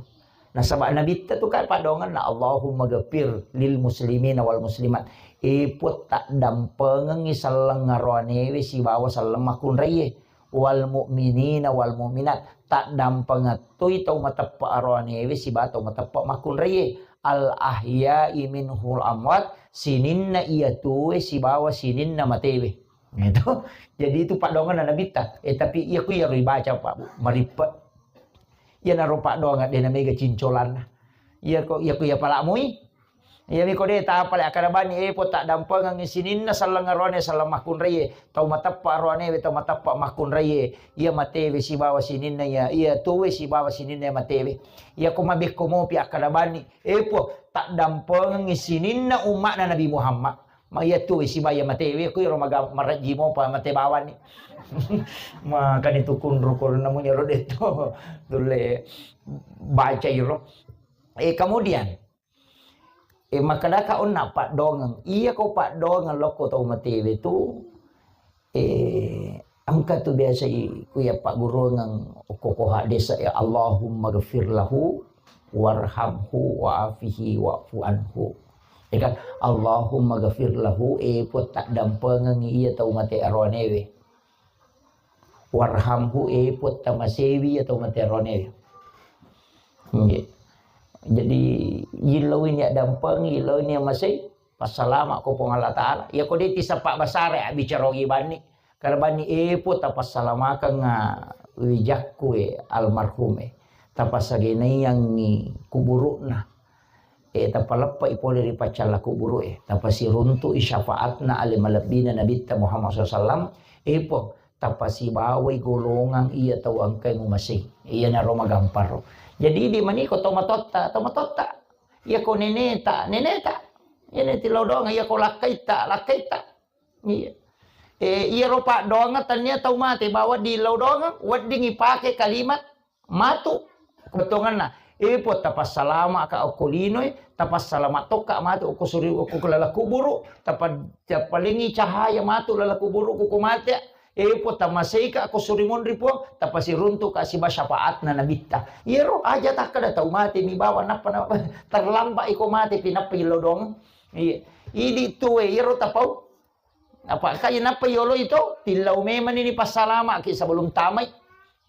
Nasaba nabitta tu kan paddongenna, Allahumma ghafir lil muslimina wal muslimat. E Puang, taddampengengi selleng aroanewe sibawa selleng makkunraie. Wal mu'minina wal mu'minat. Taddampengettoi tau mateppe aroanewe sibawa tau mateppe makkunraie. Al ahya'i minhul amwat, sininna iya tuwe sibawa sininna matewe. Itu. Jadi itu paddongenna nabitta. Eh, tapi iya ku iyaro ibaca, Pak, Bu, marippe. Iyanaro paddongeng de namega cincolanna. Iya ko, iya ku iya pala mui. Iya miko de tapale akkada bani, eh, Puang, taddampengengi sininna selleng aroane selleng makkunraie. Tau mateppa aroanewe, tau mateppa makkunraie. Iya matewe sibawa sininna iya, iya tuwe sibawa sininna iya matewe. Iya ko mabekko mopi akkada bani, eh, Puang, taddampengengi sininna umma'na Nabi Muhammad. Ma iya tuwe sibawa iya matewe, ko iro maga-, marejji mopa mate bawani. Makani tu kunru ko namunya ro detto. Tulle baca iro. Eh, kemudian, eh, makkedaka onna paddongeng. Iya ko paddongeng lokko tau matewe tu, eh, engka tu biasa i-, ku iya pagguruangeng okko ko hadis, ya, Allahumma ghafir lahu warhamhu wa'afihi wa'fu anhu. Ya kan? Allahumma ghafir lahu, eh, Puang taddampengengi iya tau mate aroanewe. Warhamhu, eh, Puang tamasewi iya tau mate aroanewe. Nggih. Jadi, yillau ini addampeng, yillau ini masei, passalama ko Puang Allah Ta'ala. Iya ko de tisappa basara, abbicara ogi banni. Karena banni, eh, Puang tapassalamakeng, ah, wijakku, eh, almarhum, eh. Tapassagenaiangngi kuburu'na. Eh, tapaleppai pole ri paccalla kuburu, eh. Tapasiruntu'i syafaatna ale malebbina Nabitta Muhammad sallallahu alaihi wasallam. Eh, Puang, tapasibawai golongang iya tau engkai mumasei. Iyanaro magamparo. Jadi, di maniko tomatotta, tomatotta. Iya ko neneta, neneta. Iya neti lao doang, iya ko lakkaitta, lakkaitta. Iya. Eh, iyaro paddoangeng tania tau mate, bawa di lao doang, wedding ipake kalimat matu. Kebetulanna, eh, Puang, tapassalama ka okko linoe, tapassalama tokka matu okko suri, okko laleng kuburu, tapa-, tapalengi cahaya matu laleng kuburu ko mate. Eh, Puang, tamaseika ko suri monri, Puang, tapasiruntuka siba syafaatna Nabitta. Iyaro aja takkeda tau mate mi bawa nappa, nappa terlambat iko mate pinappa illau doang. Iya. Idi tuwe iyaro tapau. Apa ka nappa yoloi to, tillau memang ini passalamaki sebelum tamai.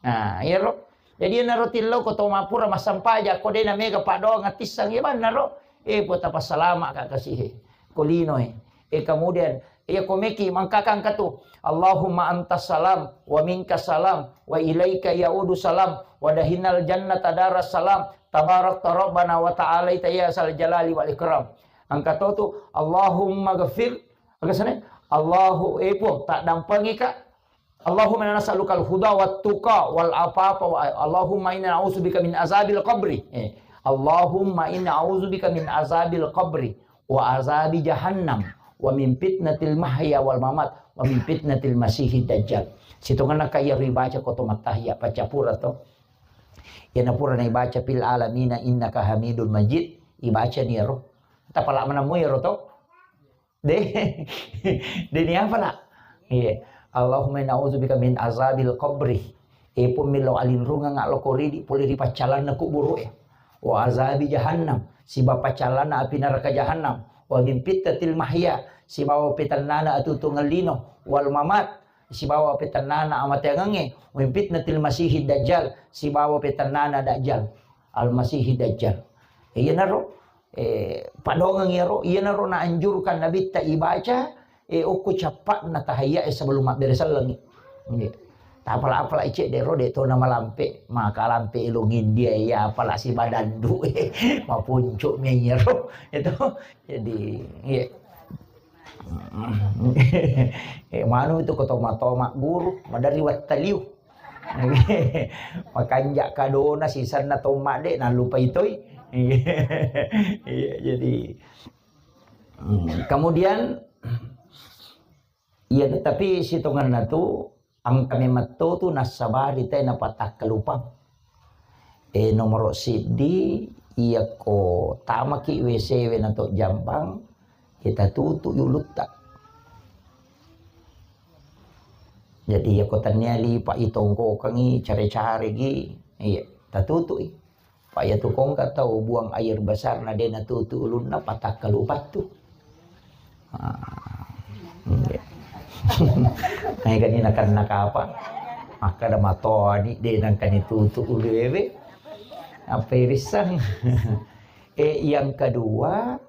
Nah, iyaro. Jadi, enaro tillau ko to mappura massampaja, ko de na mega paddoang attisseng, iya bannaro. Eh, puta passalama ka kasihe. Ko lino e. Eh, kemudian, iya ko meki mangkakang katu. Allahumma antas salam, wa minkas salam, wa ilaika yaudu salam, wa dahinal jannata daras salam, tabarakta rabbana wa ta'alaita ya sal jalali wal ikram. Angka to tu, Allahumma ghafir, aga sana? Allahu, eh, Puang, tak dampengi ka. Allahumma inna nas'alukal huda wat tuqa wal afafa wa, Allahumma inna na'udzubika min azabil qabri. Eh, Allahumma inna a'udzubika min azabil qabri wa azabi jahannam wa min fitnatil mahya wal mamat wa min fitnatil masihid dajjal. Sitongenna ka iya ribaca ko to mattahiya paccapura to. Iya napura na ibaca fil alamina innaka hamidun majid, ibaca ni ero. Tapala manammu ero to. De, de ni apa la? Iya. Allahumma inna a'udzubika min azabil qabri. E Puang, millau alinrungeng lo ko ridi pole ri paccalanna kuburu e. Wa azabi jahannam, sibawa paccalanna api neraka jahannam. Wa min fitnatil mahya, sibawa petennana atutungeng lino. Wal mamat, sibawa petennana amateangengnge. Wa min fitnatil masihid dajjal, sibawa petennana dajjal. Al masihid dajjal. Iyanaro eh, padongeng iyaro, iyanaro naanjurkan Nabitta ibaca, eh, okko cappa'na tahiyya e sebelum mabbere sellengi. Nggih. Tapala-pala cedde ro de to na malampe, maka lampe ilung India iya apala sibadandu e, mapuncu mi iyaro. Itu jadi, iya. Eh, manu itu ko toma-toma guru, madari wattaliu. Makanja kadona sisanna tomma de nallupai toi. Iya, jadi, hmm, kemudian, iya, tapi sitongenna tu engka memetto tu nassabari te napatakkalupang. Eh, nomoro siddi, iya ko tamaki W C we na to jambang, kita tutu ulutta. Jadi, iya ko tania lipa itongkokengi, care-caregi, iya, tatutui. Pa iya tu kongka tau buang air besar na de natutu ulunna, patakkalupattu. Ah, iya. Naikani nakan nakapa? Makkada matoni de nangkani tutu ulu ewe. Apa irissang? Eh, yang kedua,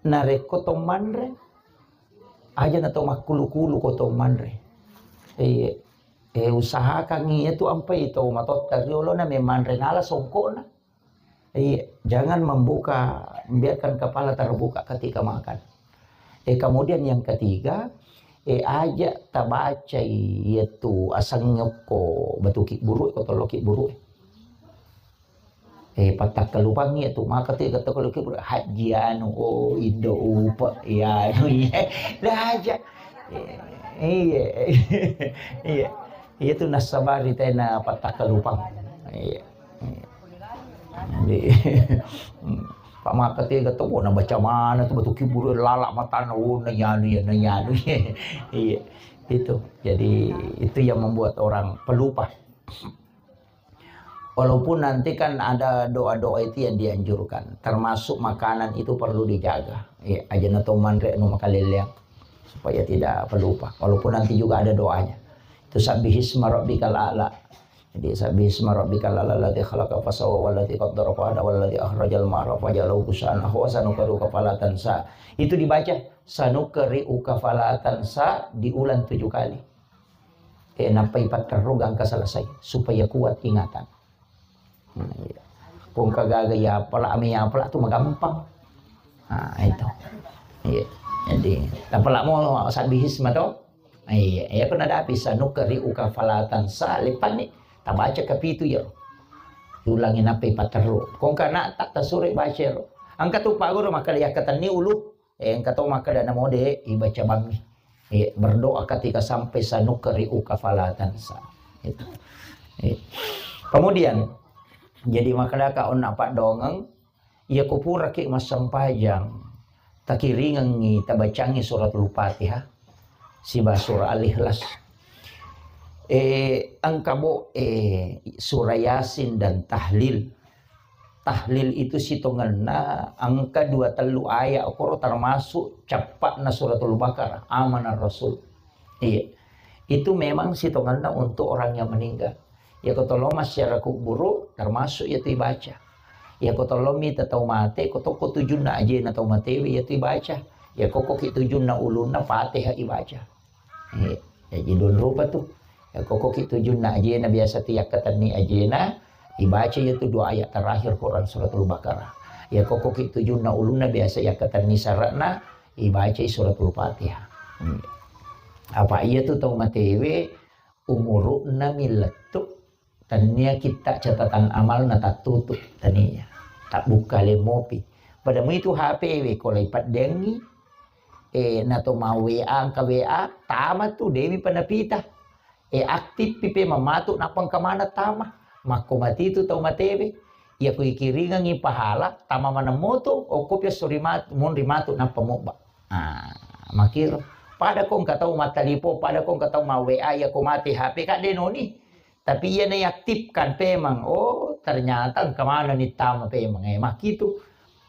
narekko to manre, aja na to makkulu-kulu ko to manre. Eh, eh, usahakan iya tu ampai to matotta riolo na memanre nala songkokna. Iya, jangan membuka, biarkan kepala terbuka ketika makan. Eh, kemudian yang ketiga, eh, aja tabacai iya tu aseng nyokko batu kibburu ko tollo kibburu. Eh, patakkalupangi iya tu, maka tu iya tollo kibburu, haji anu, oh, indo upa, iya, anu, iya. Dah aja. Eh, iya. Iya. Iya tu nassabari tena patakkalupang. Iya. Jadi, Pak maka tega tu, oh, na baca mana tu batu kibburu, lala matana, oh, na yanu ya, na yanu ya. Iya, itu. Jadi, itu yang membuat orang pelupa. Walaupun nanti kan ada doa-doa itu yang dianjurkan, termasuk makanan itu perlu dijaga. Iya, aja na to manre anu makaleleang supaya tidak pelupa. Walaupun nanti juga ada doanya. Itu sabbihisma rabbikal a'la. Jadi, sabbihisma rabbikal a'la alladzi khalaqa fasawwa walladzi qaddara fahada walladzi akhrajal mar'a faja'alahu ghusaan ahwa sanuqri'uka fala tansa. Itu dibaca sanuqri'uka fala tansa diulang tujuh kali. Eh, nappai patterru gangka selesai supaya kuat ingatan. Nah, iya. Pong kagaga ya apala, ame ya apala tu magampang. Nah, itu. Iya. Jadi, apala mo sabbihisma to? Iya, iya, pernah ada bisa nuqri'uka fala tansa, lepan ni, tabaca kapitu ya. Ulangi nappai patterru. Kongka na tak tasure baca ro. Angka tu Pak Guru maka ya katenni ulu. Eh, engka to makkeda namo de, ibaca bangngi. Eh, berdoa ketika sampai sanuqri'uka fala tansa. Itu. Eh. Kemudian, jadi makkedaka onna paddongeng, iya ko puraki massempajang, takiringengngi, tabacangngi suratul Fatihah, siba surah Al-Ikhlas. Eh, engka bo, eh, surah Yasin dan tahlil. tahlil itu sitongenna engka dua tellu ayat koro termasuk cappa'na suratul Baqarah, amanar Rasul. Iya. Itu memang sitongenna untuk orang yang meninggal. Ya ko tolong masyarakat kuburu termasuk ya tu ibaca. Ya ko tolong mita tau mate, ko toko tujunna ajena tau matewe ya tu ibaca. Ya koko ki tujunna ulunna Fatihah ibaca. Eh, jadi dua rupa tu. Ya koko ki tujunna ajena biasa tu yakkatenni ajena, ibaca ya tu dua ayat terakhir Quran suratul Baqarah. Ya koko ki tujunna ulunna biasa yakkatenni sarana, ibaca suratul Fatihah. Hmm. Apa iya tu tau matewe umurukna millettu, tania kita catatan amalna tattutu, tania. Tak buka lemopi. Pada mu itu H P we ko lai paddengi, eh, nato mau W A, angka W A, tama tu, demi panapita. Eh, aktif pipe mamatu, nappa engka mana tama. Makko mati tu tau matewe. Iya ku ikiringengi pahala, tama maneng moto, okko pia sori matu, monri matu, nappa mobba. Ah, makiro. Pada ko engka tau mattalipo, pada ko engka tau ma W A, iya ko mate H P, kak denoni. Tapi iya naiaktifkan pemang. Oh, ternyata engka maneng ni tama pemang. Eh, makitu.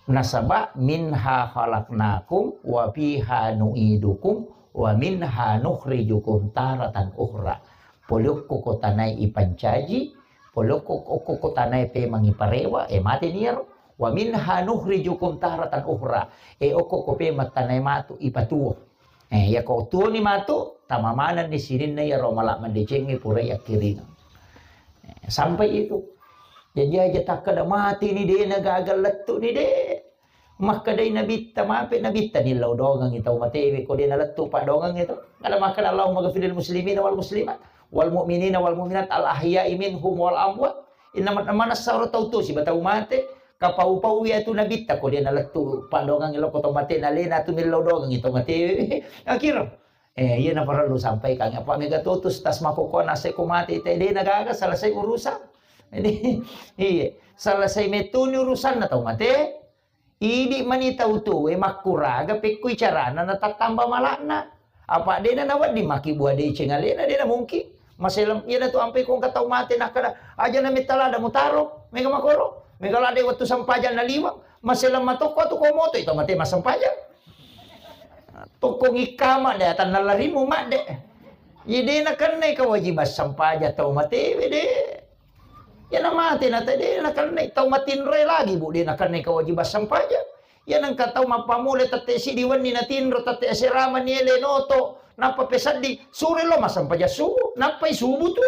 Nasaba minha khalaqnakum wa fiha nu'idukum wa minha nukhrijukum taratan ukhra. Pole okko ko tanae ipancaji, pole okko, okko ko tanae pemang iparewa, e mate ni iyaro. Wa minha nukhrijukum taratan ukhra. E okko ko pemang tanae matu ipatuo. Eh, iya ko tuoni matu, tama manenni sininna iyaro mala mandecengnge pura yakkiringeng. Eh, sampai itu. Jadi aja takkeda mati ni de na gaga lettu ni de. Makkedai nabitta, mape nabitta ni lao dongengi tau matewe ko de na lettu padongengi to. Kada makkeda Allahumma ghafiril muslimina wal muslimat wal mu'minina wal mu'minat al ahya'i minhum wal amwat. Inna man-, manessa ro tau to siba tau mate, kapau-pau iya tu nabitta ko de na lettu padongengi lo ko tau mate na lena tu millau dongengi tau mate. Akhir. Eh, iya na parellu sampaikan. Apa mega totus tas makokona se ko mate te de na gaga selesai urusan. Jadi, iya, selesai metuni urusan na tau mate. Idi mani tau tuwe makkuraga pekkui carana na tattamba malakna. Apa dena na wedding maki bua deceng alena, dena mungkin. Maselem, iyana tu ampe ko engka tau mate nakkeda, aja na metta lada mutaro, mega makoro, mega lada wettu sempajang na liwang, maselem matokko tu ko moto itu mate massempajang. Tokko ngikkama de atanna larimu madde. Iya dena kennai kewajiban sempajang tau matewe de. Iya na mate na te de na kennai tau matinroe lagi bu de na kennai kewajiban sempajang. Iya nengka tau mappamula tette siddi wenni na tinro, tette asera mani ele noto, nappa peseddi, sure lo massempajang subuh, nappai subuh tu,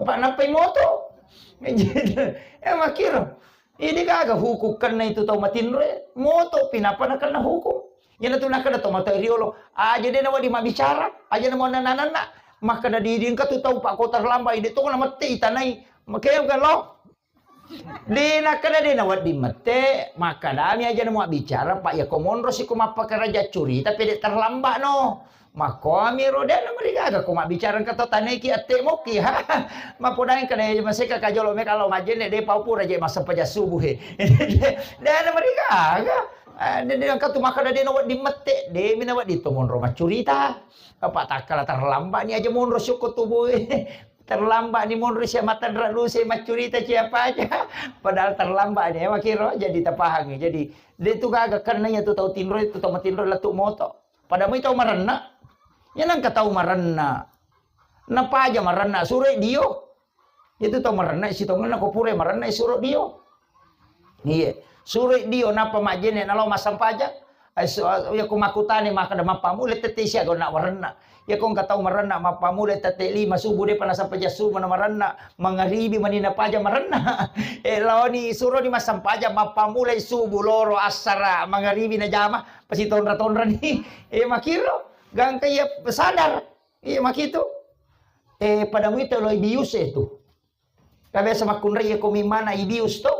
apa nappai moto. Eh, makiro. Idi gaga hukum kenna itu tau matinroe, moto pi nappa nakenna hukum. Iyana tu nakkeda tau mate riolo, aja de na wedding mabbicara, aja na mo nananna. Makkeda didi engka tu tau pakko terlambat, ide to na mette itanai. Makanya kan lo. De nakkeda de na wedding mette, makkedami aja na mabbicara, Pak, ya ko monro si ko mappakaraja curita pede terlambat no. Makkomi ro de na marigaga ko mabbicara engka to taneki atte moki ha. Mapodai kada ya maseka kajolo me kalau majene de pau pura je massempajang subuh he. De na marigaga. Ah, de, de engka tu makkeda de na wedding mette, de mi na wedding to monro maccurita. Apa takkala terlambat ni aja monro syukur tubuh. Terlambat ni monro sia matanra luse maccurita siapa aja. Padahal terlambat ni, makiro jadi tapahangi. Jadi, de tu gaga kenna iya tu tau tinro, tu tau matinro lettu moto. Pada mui tau marenna. Iya nengka tau marenna. Napaja marenna suro dio. Itu tau marenna sitongenna ko pura marenna suro dio. Iya. Suro dio nappa majene nalo massempajang. Ai su-, iya ko makkutane makkeda mappamula tette siaga na warenna. Iya ko engka tau marenna mappamula tette lima subuh depa nassempajang subuh na marenna. Mangaribi mani napaja marenna. Eh, laoni suro ni massempajang mappamula subuh loro assara mangaribi na jama. Pasi tonra-tonra ni. Eh, makiro, gangka iya sadar. Iya, makitu. Eh, pada muita lo ibius e tu. Ka biasa makkunrai iya ko mimmana ibius to.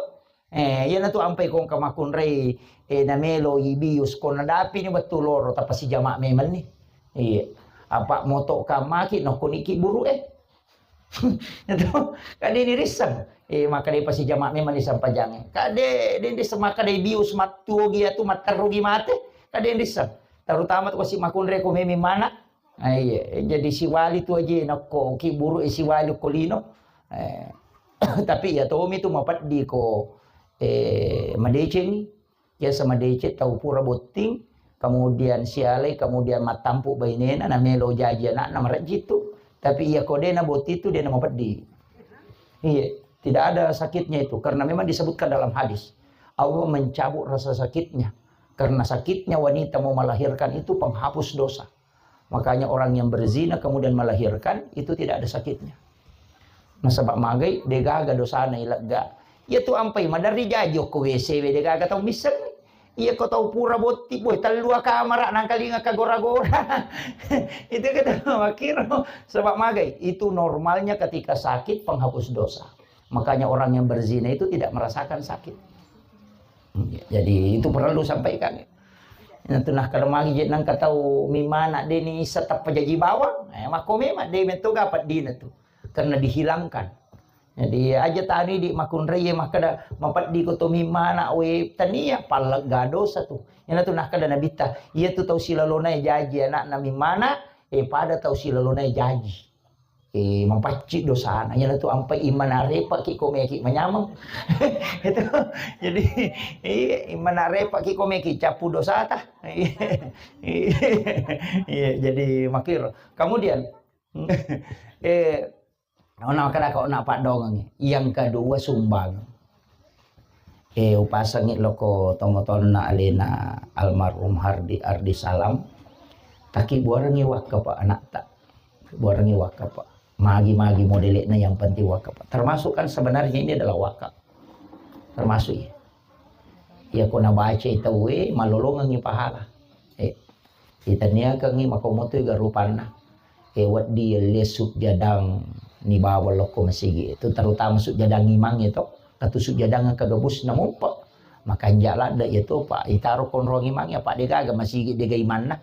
Eh, iya na tu ampai ko engka makkunrai, eh, namelo ibius ko nadapi ni wettu loro tapasi jama memang ni. Iya. Apa moto kamaki nokko niki buru eh. Itu, kade ni risseng. Eh, maka de pasi jama memang ni sampajange. Kade, de risseng maka de bius mattuogi atu matterugi mate. Kade ni risseng. Terutama tu kasi makkunrai ko memi mana. Ah, iya, jadi siwali tu aja nakko ki buru e siwali ko lino. Eh, tapi iya tomi tu mapeddi ko eh, madecengi, biasa madeceng tau pura botting, kemudian sialai, kemudian mattampu bainena, namelo jaji anakna, marejji tu. Tapi iya ko dena botting tu, dena mapeddi. Iya, tidak ada sakitnya itu, karena memang disebutkan dalam hadis, Allah mencabut rasa sakitnya. Karena sakitnya wanita mau melahirkan itu penghapus dosa. Makanya orang yang berzina kemudian melahirkan, itu tidak ada sakitnya. Nasaba magai, degaga dosana ilegga. Iya tu ampai madari jaji okko W C we, degaga tau misseng. Iya ko tau pura botti, boy, tellua kamara nangkalinga kagora-gora. Itu kata makkiro, sebab magai, itu normalnya ketika sakit penghapus dosa. Makanya orang yang berzina itu tidak merasakan sakit. Jadi itu perlu sampaikan. Nah, tu nah, kalau magi je nang katau mimana deni satappa jaji bawang, eh, mako memang de metto gapat dina tu. Karena dihilangkan. Jadi aja tani di makunrai ya makkeda mapeddi ko to mimana we tania pallegga dosa tu. Ina tu nah kada nabitta, iya tu tau silalona jaji anakna mimana, eh, pada tau silalona jaji. Eh, mapacci dosana. Iyana tu ampai imana repa ki ko meki manyameng. Itu. Jadi, iya, imana repa ki ko meki capu dosata. Iya. Iya, jadi makir. Kemudian, eh, ona kada ko na paddongengi. Yang kedua sumbang. Eh, upasengi loko tomotonna alena almarhum Hardi Ardi Salam. Taki buarengi wakka pa anakta. Buarengi wakka pa. Magi-magi modelekna yang penting wakka pa. Termasuk kan sebenarnya ini adalah wakka. Termasuk ya. Ya ko nabaca tauwe malolongengi pahala. Eh, itaniakengi makomoto ga rupanna. Eh, wedding yelle sujjadang ni bawang lokko masigi. Itu terutama sujjadang imang itu. Katu sujjadang kagabus namumpa. Makanja ladde ya tu, Pak. Itaro konrong imang ya, Pak, degaga masigi dega imanna.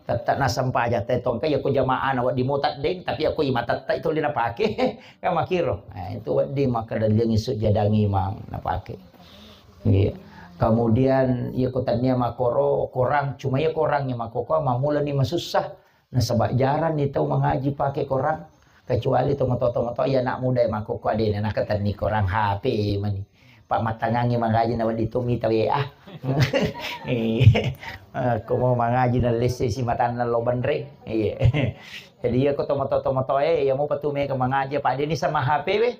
Tette nasempajang te tongka ya ko jamaah na wedding mota deng, tapi aku imang tette itu le napake. Kan makiro. Nah, itu wedding makkeda liang isu jadang imang napake. Iya. Kemudian ya ko tania makoro korang, cuma ya korang ya makoko mamula ni masussa. Nasaba jarang ni tau mangaji pake korang. Kecuali tomatoa-tomatoa ya anak muda ya makoko adena nakatenni korang H P mani. Pak mattangangi mangaji na wedding to mita W A. Iya. Ko mau mangaji na lesse si matanna lo benre. Iya. Jadi ya ko tomatoa-tomatoa e ya mau patu mega mangaji apa adeni sama H P we.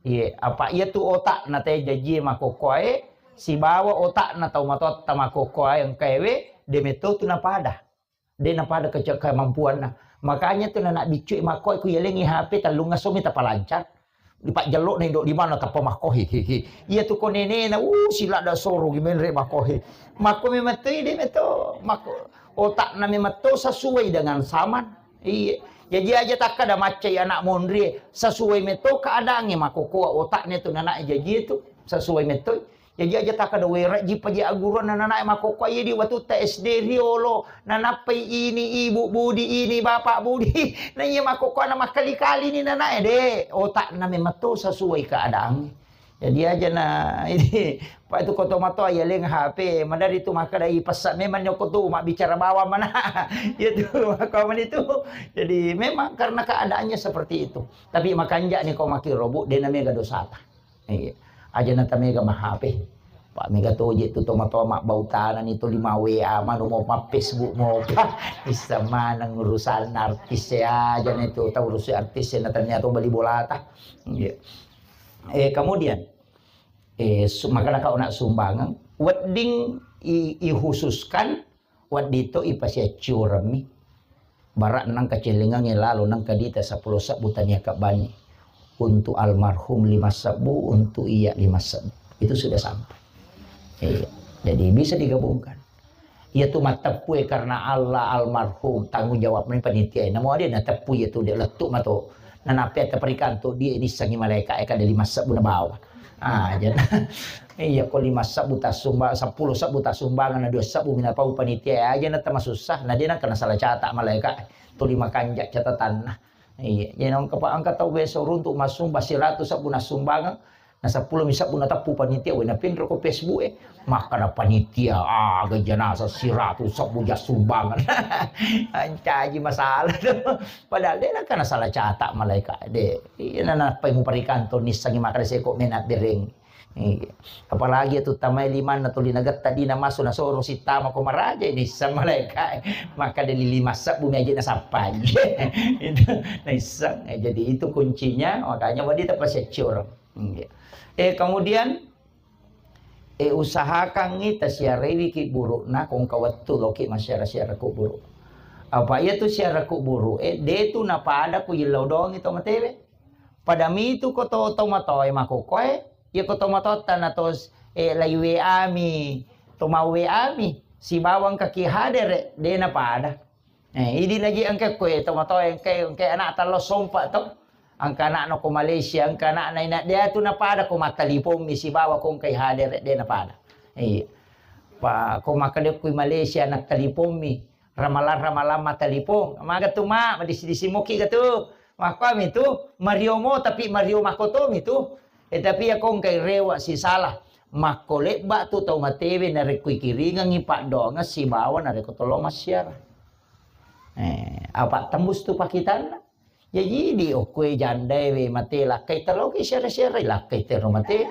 Iya, apa iya tu otak na te jaji makoko e sibawa otak na tau matotta makoko e engka we de metto tu napada. De napada kece-, kemampuanna. Makanya tu nanak biccu makko ku yalengi H P tellung esso mi tapalancar. Di pajjello na indo di mana tappa makko, hi, hi, hi. Iya tu ko nenena, uh, sila da soro gi menre makko, hi. Makko memang tu ide meto, makko otak na memang tu sesuai dengan zaman. Iya. Jadi aja takkada maccai anak monri sesuai meto keadaannya makko ko otaknya tu nanak jaji tu sesuai meto. Jaji aja takkada wera jipa ji aguruan nanae makokko iya di watutta S D riolo, nanappai ini ibu budi, ini bapak budi. Na iya makokko ana makkali-kali ni nanae de, otak na memang to sesuai keadaan. Jadi aja na ini, Pak, itu koto mato ya leng H P, madari tu makkada ipessa memang nyoko tu mak bicara bawang mana. Ya tu, apa itu. Jadi memang karena keadaannya seperti itu. Tapi makanja ni ko maki robu de na mega dosata. Iya. Aja na tamega ma H P. Pak mega toje tu tomatoa mabbautana ni to lima W A manu mo ma Facebook mo pa. Issa maneng urusan artis ya aja na itu tau urusi artis ya na ternyata bali bolata. Iya. Eh, kemudian eh su-, maka kau nak sumbangan wedding i, i khususkan Wedding to ipasiaccioremmi. Bara nengka celengangnge lalo nengka dita seppulo sebbu tania kabbanni. Untuk almarhum lima sebbu, untuk iya lima sebbu. Itu sudah sampai. Iya. Jadi bisa digabungkan. Iya tu matteppue karena Allah almarhum tanggung jawab ni panitia. Namo dia na teppu iya tu dia lettu mato. Nanape taperikan tu dia ini sangi malaika eka ada lima sebbu na bawa. Ah, jadi iya ko lima sebbu tasumba-, seppulo sebbu tasumbangan na dua sebbu mina pau panitia aja na tamasussa na dia nangka na salah catat malaika tu lima kanja catatanna. Iya, jadi nangka pa angka tau beso runtuk masumba siratu sebbu na sumbangan na seppulo mi sebbu na teppu panitia we na pinro ko Facebook e. Maka na panitia aga janasa siratu sebbu ja sumbangan. Ancaji masalah tu. Padahal dia nangka na salah catat malaika de. Iya na napai muparikan to nissangi maka seko mena bereng. Iya. Apalagi itu tamai limanna tuli nagetta dina masu nasoro sittama ko maraja ini sama malaika. Maka dari lima sebbu mi aja nasappai. Itu naisseng. Eh, jadi itu kuncinya, makanya wadi tapa secure. Iya. Eh, kemudian eh, usahakangngi tasiarewi ki burukna kongka wettu loki masyara-syara kuburu. Apa iya tu syara kuburu eh, de tu napada ku yillau dongi to matewe. Pada mitu ko to, to matoe makokoe, iya ko to matotta na to eh, lai W A mi, to mau W A mi, sibawang kaki hadere, de napada. Eh, idi naji engke koe to matoe engke, engke anak tallo sompa to. Engka anakna ko Malaysia, engka anakna ina, de tu napada ko mattalipommi sibawa ko engkai hadere, de napada. Iya. Pa ko makkeda kui Malaysia nattalipommi, ramalang-ramalang mattalipong. Maga tu ma, madisi-disi moki ga tu. Makkuami tu, mario mo tapi mario makotomi tu. Eh, tapi ya ko engkai rewa sisala. Makko lebba tu tau matewe narekko ikiringengi paddoangeng sibawa narekko tollo massiara. Eh, apa tembus tu pakitanna? Jaji di okkue jandae we mate lakkai te loki siara-siarai, lakkai te ro mate.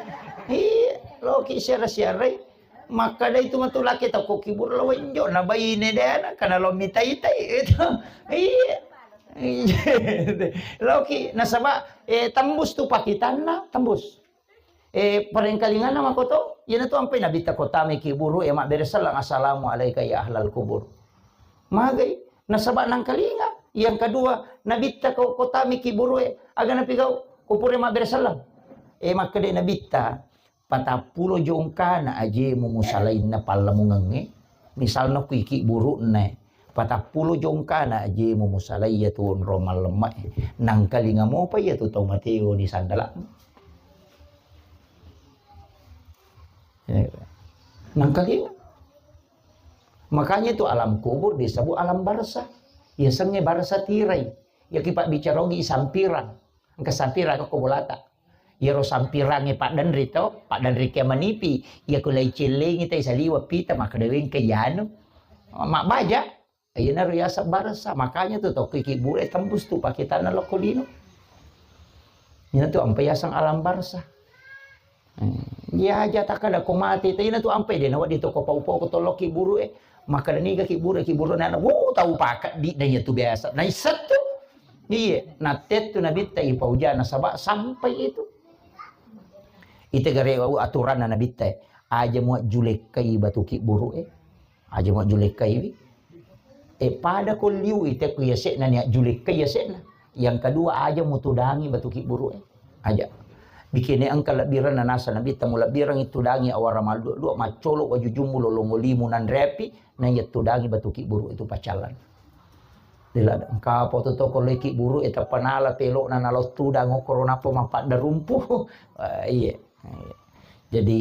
Iya, loki siara-siarai. Makkada itu matu laki tau ko kibur lo wenjo na baine dena kana lo mitai-tai itu. Iya. Iya. Loki nasaba eh, tembus tu pakitanna, tembus. Eh, parengkalinganna makoto, iyanatu ampai nabitta ko tamai kiburu e mabbere selleng, "Assalamu alaika ya ahlal kubur." Magai, nasaba nangkalinga. Yang kedua, nabitta ko, ko tamai kiburu e, aga napigau, ko pura mabbere selleng. Eh, makkeda nabitta, patappulo jongkana ajemu musalainna pallamungengnge. Misalna ku iki burukna, patappulo jongkana ajemu musalai iyatu onrong mallemme'e. Nangkalinga mopa iyatu tau mateo ni sandala'mu. Ya. Nangkalinga. Makanya itu alam kubur disebut alam barzah. Yasengnge barzah tirai. Yaki pabbicara ogi sampirang. Engka sampirang ko bolata. Iyaro sampirangnge paddenri to, paddenri ke manipi. Iya ko lai cellengi tai saliwa pita makkeda wengke yanu. Mabbaja. Iyanaro yaseng barzah. Makanya tu to ki kibure tembus tu pakitanna lokko lino. Ina tu ampe yaseng alam barzah. Eh, iya aja takkada ko mate, ta ina tu ampe de nawedding to ko pau-pau ko tollo kiburu e. Makkeda niga kiburu, kiburu nana, "Wuh, tau pakeddi na iya tu biasa." Na iseng tu. Iya, natte tu nabitta ipauja nasaba sampai itu. Ite gare aturanna nabitta e. Aja mua julekkai batu kiburu e. Aja mua julekkai wi. E pada ko liu ite ku yase'na nia julekkai yase'na. Yang kedua aja mutudangi batu kiburu e. Aja. Bikene engka lebbiranna nasa nabitta mu lebbirang itu dangi awara malu dua maccolo wajujummu lolongo limu nanrepi na iya tudangi batu kiburu itu pacalan. Dila engka apa tu toko leki buru e tappa nala pelokna nalo tudang okoro napa mapadda rumpu. Eh, iya. Iya. Jadi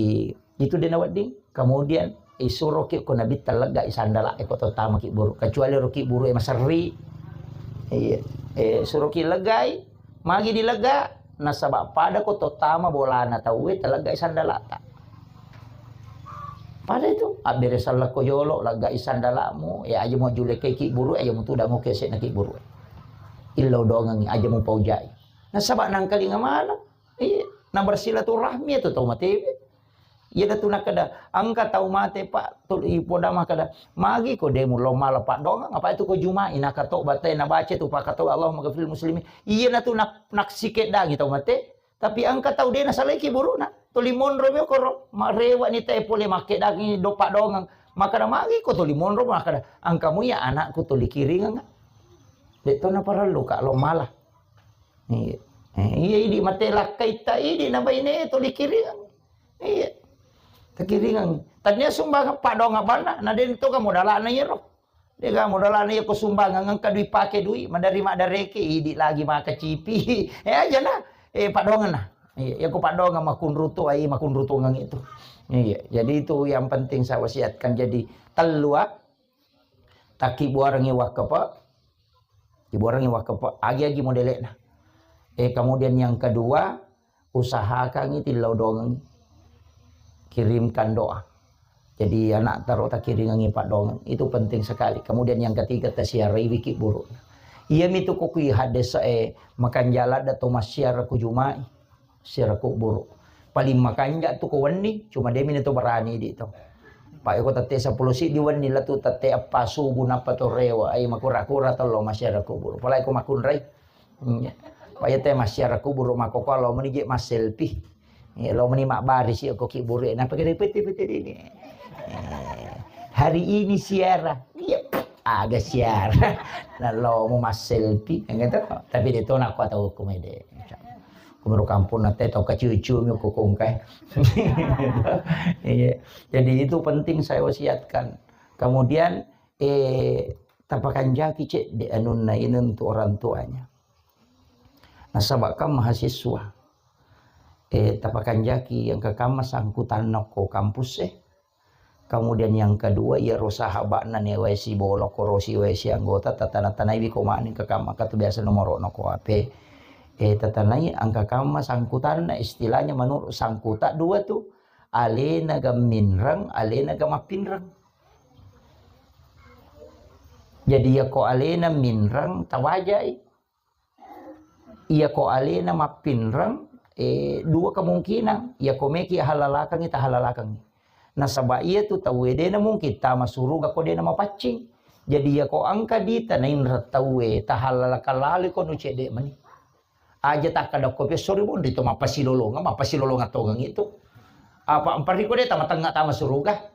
itu dena wedding. Kemudian isuroki ko nabitta leggai sandala e ko to tamaki buru. Kecuali roki buru e maserri. Iya. Eh, suroki leggai, magi dilega nasaba pada ko to tama bolana tauwe taleggai sandalata. Pada itu abbere sallako jolo leggai sandalamu, ya aja mau julekeki buru, aja mau tudang oke sena ki buru. Illau dongengi aja mau paujai. Nasaba nangkalinga mana? Iya, na bersilaturahmi itu tau matewe. Iya datu nakada, engka tau mate, Pak, tuli ipoda makada, magi ko demu lo mala paddoangeng, apa itu ko Jumai, nakato batai, nabaca tu pakato, "Allahumma ghafiril muslimin." Iya natu nak, naksikeddangi tau mate, tapi engka tau de nasalai ki buruna. Tuli monro mi okoro, marewa ni te pole makkeddangi do paddoangeng. Makada magi ko tuli monro, makada, "Engkamu iya anakku tuli kiringeng." De to naparellu ka lo mala. Iya. Eh, iya, idi mate lakkai ta idi na baine tuli kiringeng. Iya. Takiringeng. Tania sumbang paddoangeng banna, na den to ka modalana iyaro. De ka modalana iya ko sumbangeng engka dui pake dui, madari madareke idi lagi maka cipi. Eh, aja na. Eh, paddoangeng na. Iya, iya ko paddoangeng makunrutu ai makunrutu ngang itu. Iya, jadi itu yang penting saya wasiatkan. Jadi tellu, ah, takkibuarengi wakkepe, kibuarengi wakkepe, agi-agi modele'na. Eh, kemudian yang kedua, usahakangi tillau dongeng, kirimkan doa. Jadi anak taro takiringengi paddoangeng, itu penting sekali. Kemudian yang ketiga, tasiarai wiki buruk. Iya mitu ko kui hadis e makanjala da to massiara ku Jumai, siara ku buruk. Paling makanja tu ko wenni, cuma de' mi na to berani di to. Pak ko tette seppulo siddi wenni la tu tette eppa subuh nappa to rewa, ai makura-kura to lo masyarakat kubur. Apalagi ko makunrai. Iya. Pak ya te masyarakat kubur makoko lo meni je masselfie. Iya, lo meni mabbari si ko kibur e, napa kira pete-pete ini. Eh, hari ini siara. Iya, aga siara. Nah, lo mau masselfie, gitu. Tapi de' to nakko tau ko mede. Kumuru kampung nate tau kaciu-ciu mi ko kongkai. Iya. Jadi itu penting saya wasiatkan. Kemudian, eh, tapakanjaki cedde' anunna ini untuk orang tuanya. Nasaba' kan mahasiswa. Eh, tapakanjaki yang kekamma sangkutanna ko kampus e. Kemudian yang kedua, iyaro sahaba'na ne wae sibolokko ro si wae si anggota, tatana-tanaiwi ko mani engka kamma, engka tu biasa nomoro'na ko H P. Eh, tatanai engka kamma sangkutanna, istilahnya menurut sangkuta dua tu, alena ga minreng, alena ga mappinreng. Jadi, iya ko alena minreng, tawajai. Iya ko alena mappinreng, eh, dua kemungkinan. Iya ko meki halalakengngi, tahalalakengngi. Nasaba iya tu tauwe de' na mungkin tama suruga ko de' na mapaccing. Jadi iya ko engka dita nainreng tauwe, tahalalakeng lalo ko nu cedde' meni. Aja takkada ko pesso ri monri to mappasilolongeng, mappasilolongeng tongeng itu. Apa mpari ko de' tama tengnga tama suruga.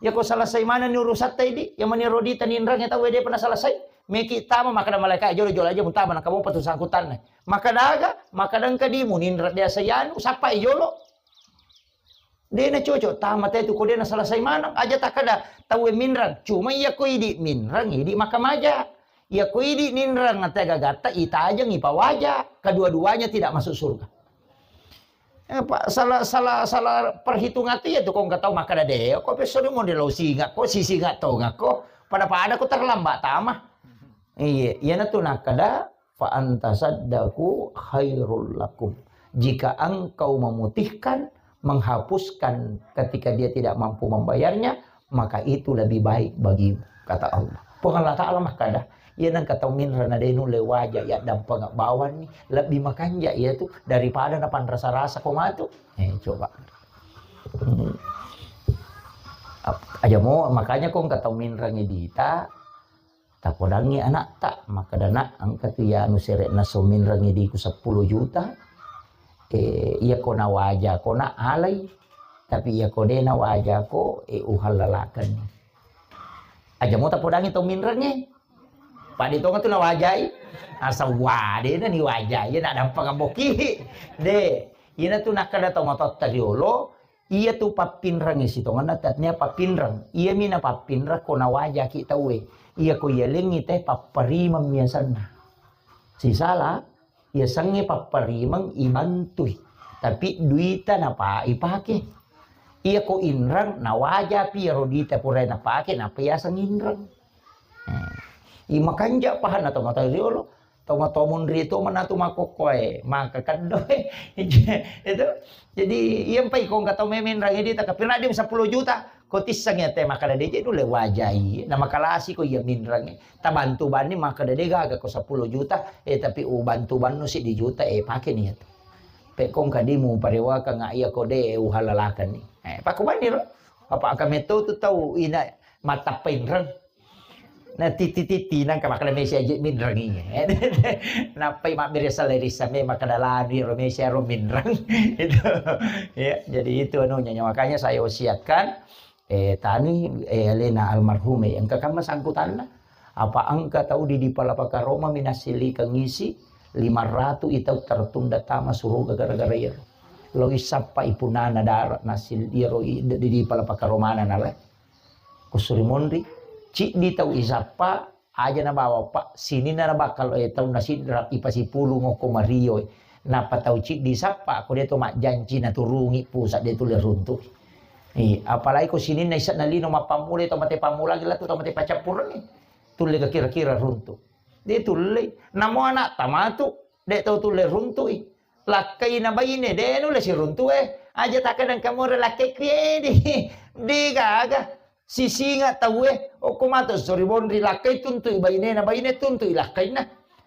Ya ko selesai manenni urusatta idi, ya mani rodita ninreng ya tau de' pernah selesai. Meki tama makkada malaika jolo-jolo aja mutama na kamu patu sangkutanna. Makkada aga, makkada engka di muninreng biasa yanu, sappai jolo. De' na cocok, tama te tu ko de' na selesai maneng. Aja takkada tau minreng. Cuma iya ko idi minreng, idi makkamaja. Iya ko idi ninreng te gagatta, itajeng, ipawaja. Kedua-duanya tidak masuk surga. Eh, Pak, salah, salah, salah perhitungan tu ya tu ko engka tau makkada de', ko pesso de' mo de' lo singa ko, si singa tonga ko, pada-pada ko terlambat tama. Iya, iyana tu nakkada, "Fa antasaddaqu khairul lakum." Jika engkau memutihkan, menghapuskan ketika dia tidak mampu membayarnya, maka itu lebih baik bagimu, kata Allah. Puang Allah Ta'ala makkada, iya nengka tau minreng na de' nulle waja ya dampeng bawanni, lebih makanja iya tu daripada na panrasa-rasa ko matu. Eh, coba. Hmm. Ap-, aja mo, makanya ko engka tau minreng dita, tapodangngi anakta, makkada, "Nak, engka tu iya anu sere'na so minreng idiku seppulo juta, eh, iya ko nawaja ko nak alai, tapi iya ko de' nawaja ko, eh, uhalalakenni." Aja mo tapodangngi tau minrengnge. Paddi tonga tu nawajai. Asa wade na ni wajai, iya na dampeng amboki. De, iyana tu nakkada tau matotta riolo, iya tu pappinrengnge sitongenna tatnia pappinreng. Iya mi na pappinreng ko nawajaki tauwe. Iya ko iya lengngi te papparimeng miasanna. Sisala, iya sengnge papparimeng ibantui. Tapi duita napa ipake. Iya ko inreng nawajapi iyaro duita pura napake, nappa yaseng inreng. Hmm. I makanja pahanna tomatoa riolo, tomatoa munri to manatu makkokkoe, maka keddoe. Itu. Jadi, iya mpai ko engka tau memenrang duita, tapi naddi seppulo juta, ko tisseng iya te makkada de je nulle wajai, na makalasi ko iya minrang. Tabantu banni makkada de gaga ko seppulo juta, eh, tapi ubantu bannu siddi juta, eh, pake ni iya tu. Pe ko engka di muparewakeng iya ko de uhalalakan ni. Eh, pakko banni ro. Apa engka metto tu tau ina matappa inreng. Na titi-titi nangka makkada mesi aje minreng iya. Nappai mabbere salai rissa me makkada lanu ro mesi aro minreng. Itu. Ya, jadi itu anunya. Makanya saya wasiatkan, eh, tani, eh, alena almarhum, eh, engka kamma sangkutanna. Apa engka tau di, di Palapa Karoma minasilikeng isi lima ratu itau tertunda tama suruga gara-gara iyaro. Lo isappa ipunana dara nasil iyaro i, di, di Palapa Karomana nalai. Kusuri monri, ciddi tau isappa, aja nabawa, Pak, sininna nabakkal, eh, taunna sidra ipasipulung okko Mario, eh. Nappa tau ciddi isappa, ko de to majjanci naturungi pusat de tulle runtu. Eh, apalagi ko sininna isakna lino mappammula to mate pammula gila tu to mate pacappureng, eh. Tulle kira-kira runtu. De tulle. Namo anak tamatu, de tau tulle runtui. Lakkaina baine, de nulle siruntue. Aja takkadang kamore lakkai kuedi. De gaga. Sisinga tauwe, okko mato sori bonri lakkai tuntui bainena, baine tuntui lakkainna.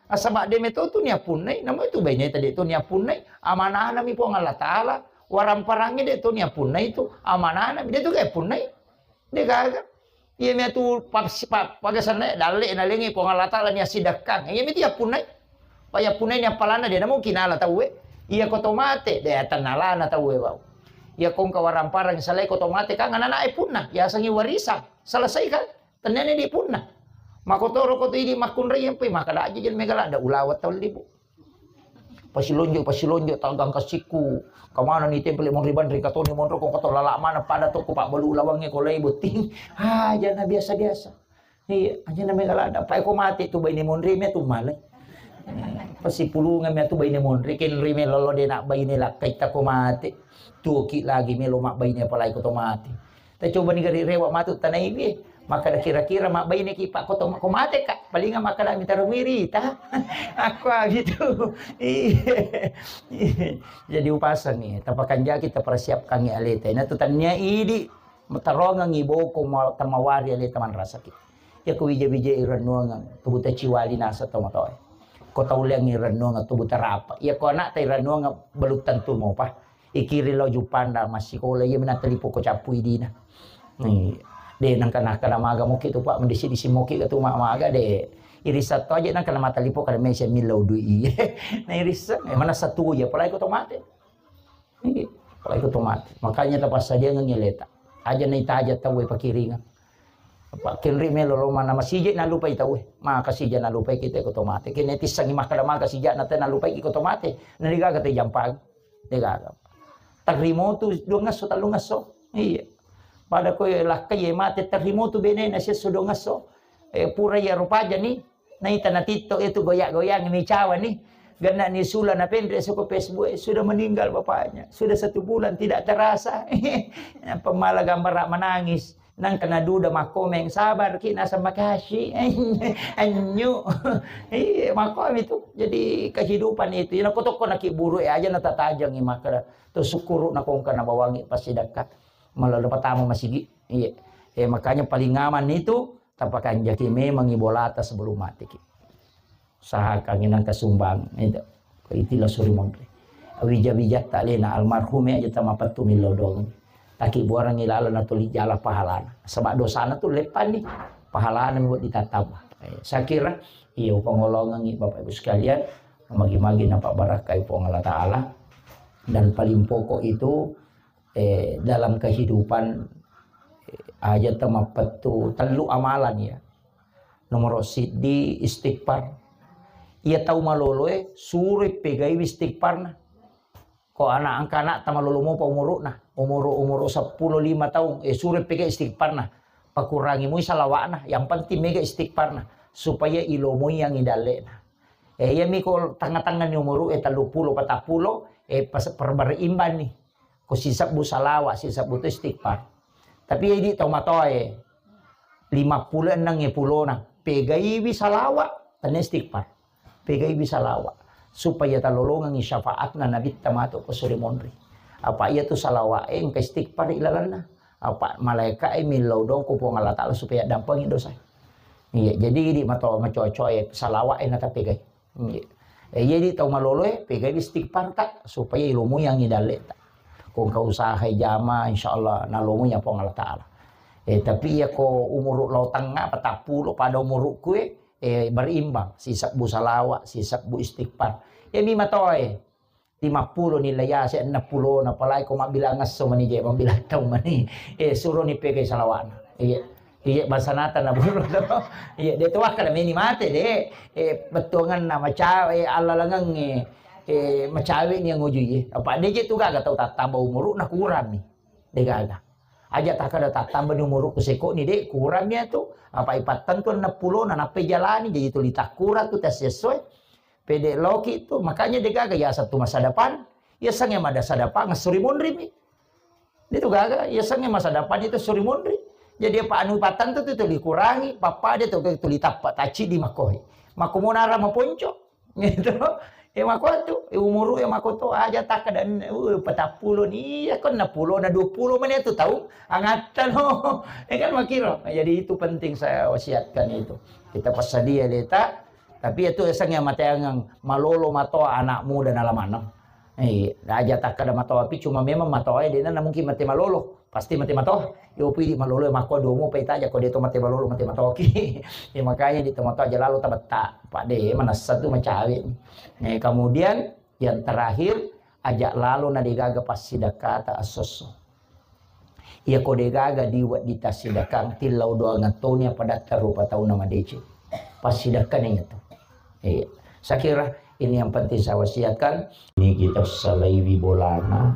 Asaba de meto tu niappunnai, namo itu baineta de tu niappunnai. Amanahna mi Puang Allah Taala. Waramparangngé dé' to niappunnai tu, amanana dé' to gaé punnai. Dé' gaga. Iya miatu pa-, pa-, pagasenna dalle' nalengngi Puang Allah Taala niassidekkang. Iya mitu yappunnai. Pa yappunnai ni appalanna dé' namungkin nala tauwé. Iya ko to maté, dé' tennalana tauwé bau. Iya ko engka waramparang salai ko to maté kan anak-anak é punna, yasengngi warisan. Selesai kan? Tennani di punna. Makotoro ko tu idi makkunrai yang pui maka daji jen mega ladda ulawa tau libu. Pasilonjo, pasilonjo, tagang kasikku. Kamana ni tempel monri banri katoni monro ko kato lala mana pada to ko pabbalu ulawangnge ko lai botting. Ah, jana biasa-biasa. Iya, aja na mega ladda. Pai ko mati tu baine monri me tu male. Pasipulungan me tu baine monri kenri me lolo de nak baine lakkai ta ko mati. Tuki lagi melo mak baine apalai ko to mati. Tacobani gari rewa matu tanai bi. Makkada kira-kira mabbaineki Pak ko to-, ko mate Kak, palinga makkada mitaro mirita. Aku gitu. Iya. Jadi upasang nih, tapakanjaki tapersiapkan nih aleta. Nah tu tania idi matarongang iboko ma-, tamawari aleta manrasaki. Ya ku wija-wija irennuangan, tubuta ciwali nasa tomatoe. Ko tauliang irennuangan, tubuta rapa. Ya ko anak ta irennuangan, belum tentu mau pa. Ikiri lao Jupanda massikola, iya minang talipo ko cappu idina. Ni, de nangka nangka namaga moki tu Pak, mendisi-disi moki ke tu ma-, maga de. Irisa to aja nangka nama talipo kada mese millau dui iye. Na irisa, eh, mana satu ya, apalagi ko to mate. Iya, apalagi ko to mate. Makanya tapassadiangan nyeleta. Aja na itaja tau e pakiringan. Apa kenri melo lo mana masije nalupai tau e. Maka sija nalupai kita ko to mate. Kene tissangi makkada maka sija na te nalupai ko to mate. Na digaga te jampang. Degaga. Terrimotu dua ngesso, tellu ngesso. Iya. Pada koe lakkai ye mate terrimotu benena siesso dua ngesso. Eh, pura iya rupaja ni. Naita na TikTok itu goyang-goyang ni cawa ni. Gana ni sula na penre soko Facebook, eh, sudah meninggal bapaknya. Sudah satu bulan tidak terasa. Pemala gambar menangis. Nang kena duda makkomeng, sabar ki, nasa makasih. Anyu. Iya, makkomi tu. Jadi kehidupan itu. Ina ko tokko naki buru e aja na tatajangi makara. Tu syukuru na kongka na bawangi pasti dekat. Malah dapat tamu masigi. Iya. Eh, makanya paling aman itu tapakanjaki memang ibolata sebelum mati ki. Usahakan inang kasumbang itu. Itilah suri monri. Wija-wijatta alena almarhum aja tamapettu millau dong. Taki buarangi lalo na tuli jala pahalana. Sebab dosana tu lepani. Pahalana mi ditattamba. Eh, saya kira iya upangolongangi Bapak Ibu sekalian, magi-magi nampak barakai Puang Allah Taala. Dan paling pokok itu, eh, dalam kehidupan, eh, aja tamapettu tellu amalan ya. Nomoro siddi istighfar. Iya tau maloloe suroi pegaiwi istighfarna. Ko anak engka anak tamalolo mopa umuruna, umuru umuru seppulo lima taung, eh, suroi pegai istighfarna. Pakurangi mui salawakna, yang penting mega istighfarna supaya ilomoi yang idallena. Eh, iya mi ko tengah-tengah ni umuru, eh, tellu pulo, patappulo, eh, pas perberimbang ni. Ko sisebbu salawat, sisebbu tu istighfar. Tapi idi tau matoae lima pulo enneng e pulona, pegaiwi salawat, tenne istighfar. Pegaiwi salawat. Supaya talolongengi syafaatna Nabitta matu ko suri monri. Apa iya tu salawat e engka istighfar ilalanna. Apa malaika e millau dong ko Puang Allah Taala supaya dampengi dosa. Iya, jadi idi mato macocoe salawat e na tapegai. Iya. Eh, jadi tau maloloe, pegai istighfar ta, supaya ilomoi yang idalleta. Ko engka usaha jama, insyaallah nalomoi ya Puang Allah Taala. Eh, tapi iya ko umuru lao tengah, patappulo pada umurukku e, eh, berimbang. Sisebbu salawat, sisebbu istighfar. Ya mi matoe. Lima pulo nilai ase, enam pulo na palai ko mabbilang esso mani je, mabbilang tau mani. Eh, suro ni pegai salawatna. Iya. Iya, basanata na buru to. Iya, de to wakkada meni mate de. Eh, bettuanganna macawe, eh, allalangengnge, eh, macawe ni nguju iye. Apa de je tu gaga tau tattamba umuru na kurang mi. De gaga. Aja takkada tattamba ni umuru ku seko ni de kurang mi tu. Apa ipattentu enam pulo na nappai jalani jadi tuli takkura tu tes sesuai. Pede loki tu, makanya de gaga yaseng tu masa depan. Yaseng yang mada masa depan ngesuri monri mi. Itu gaga, iya sengnge masa depan itu suri monri. Jadi apa anu patang tu, tu tuli kurangi, papa dia tu tuli tappa taci di makohi. Mako monara maponco. Gitu. E mako tu, e umuru e mako to aja tak dan uh, patappulo ni, iya kan enam pulo na dua pulo mana tu tahu angatta no. E kan makiro. Jadi itu penting saya wasiatkan itu. Kita passadia leta, tapi itu esang yang mateangang malolo matoa anak muda na lamanna. Eh, aja takkada matoapi, cuma memang matoa e dena na mungkin mate malolo, pasti mate matoa. Yo pidi malolo makko domo pa itaja ko de to mate malolo, mate matoaki. Ya makanya di to matoa aja lalo tabetta, Pak de manassa tu macawe. Eh, kemudian yang terakhir, aja lalo na degaga passidakkata assosso. Iya ko degaga diwedding tassidakang, tillau doang toni apa datta rupa tau na madeceng. Passidakkana iya tu. Iya. Saya kira ini yang penting saya wasiatkan. Ini kita salaiwi bolana,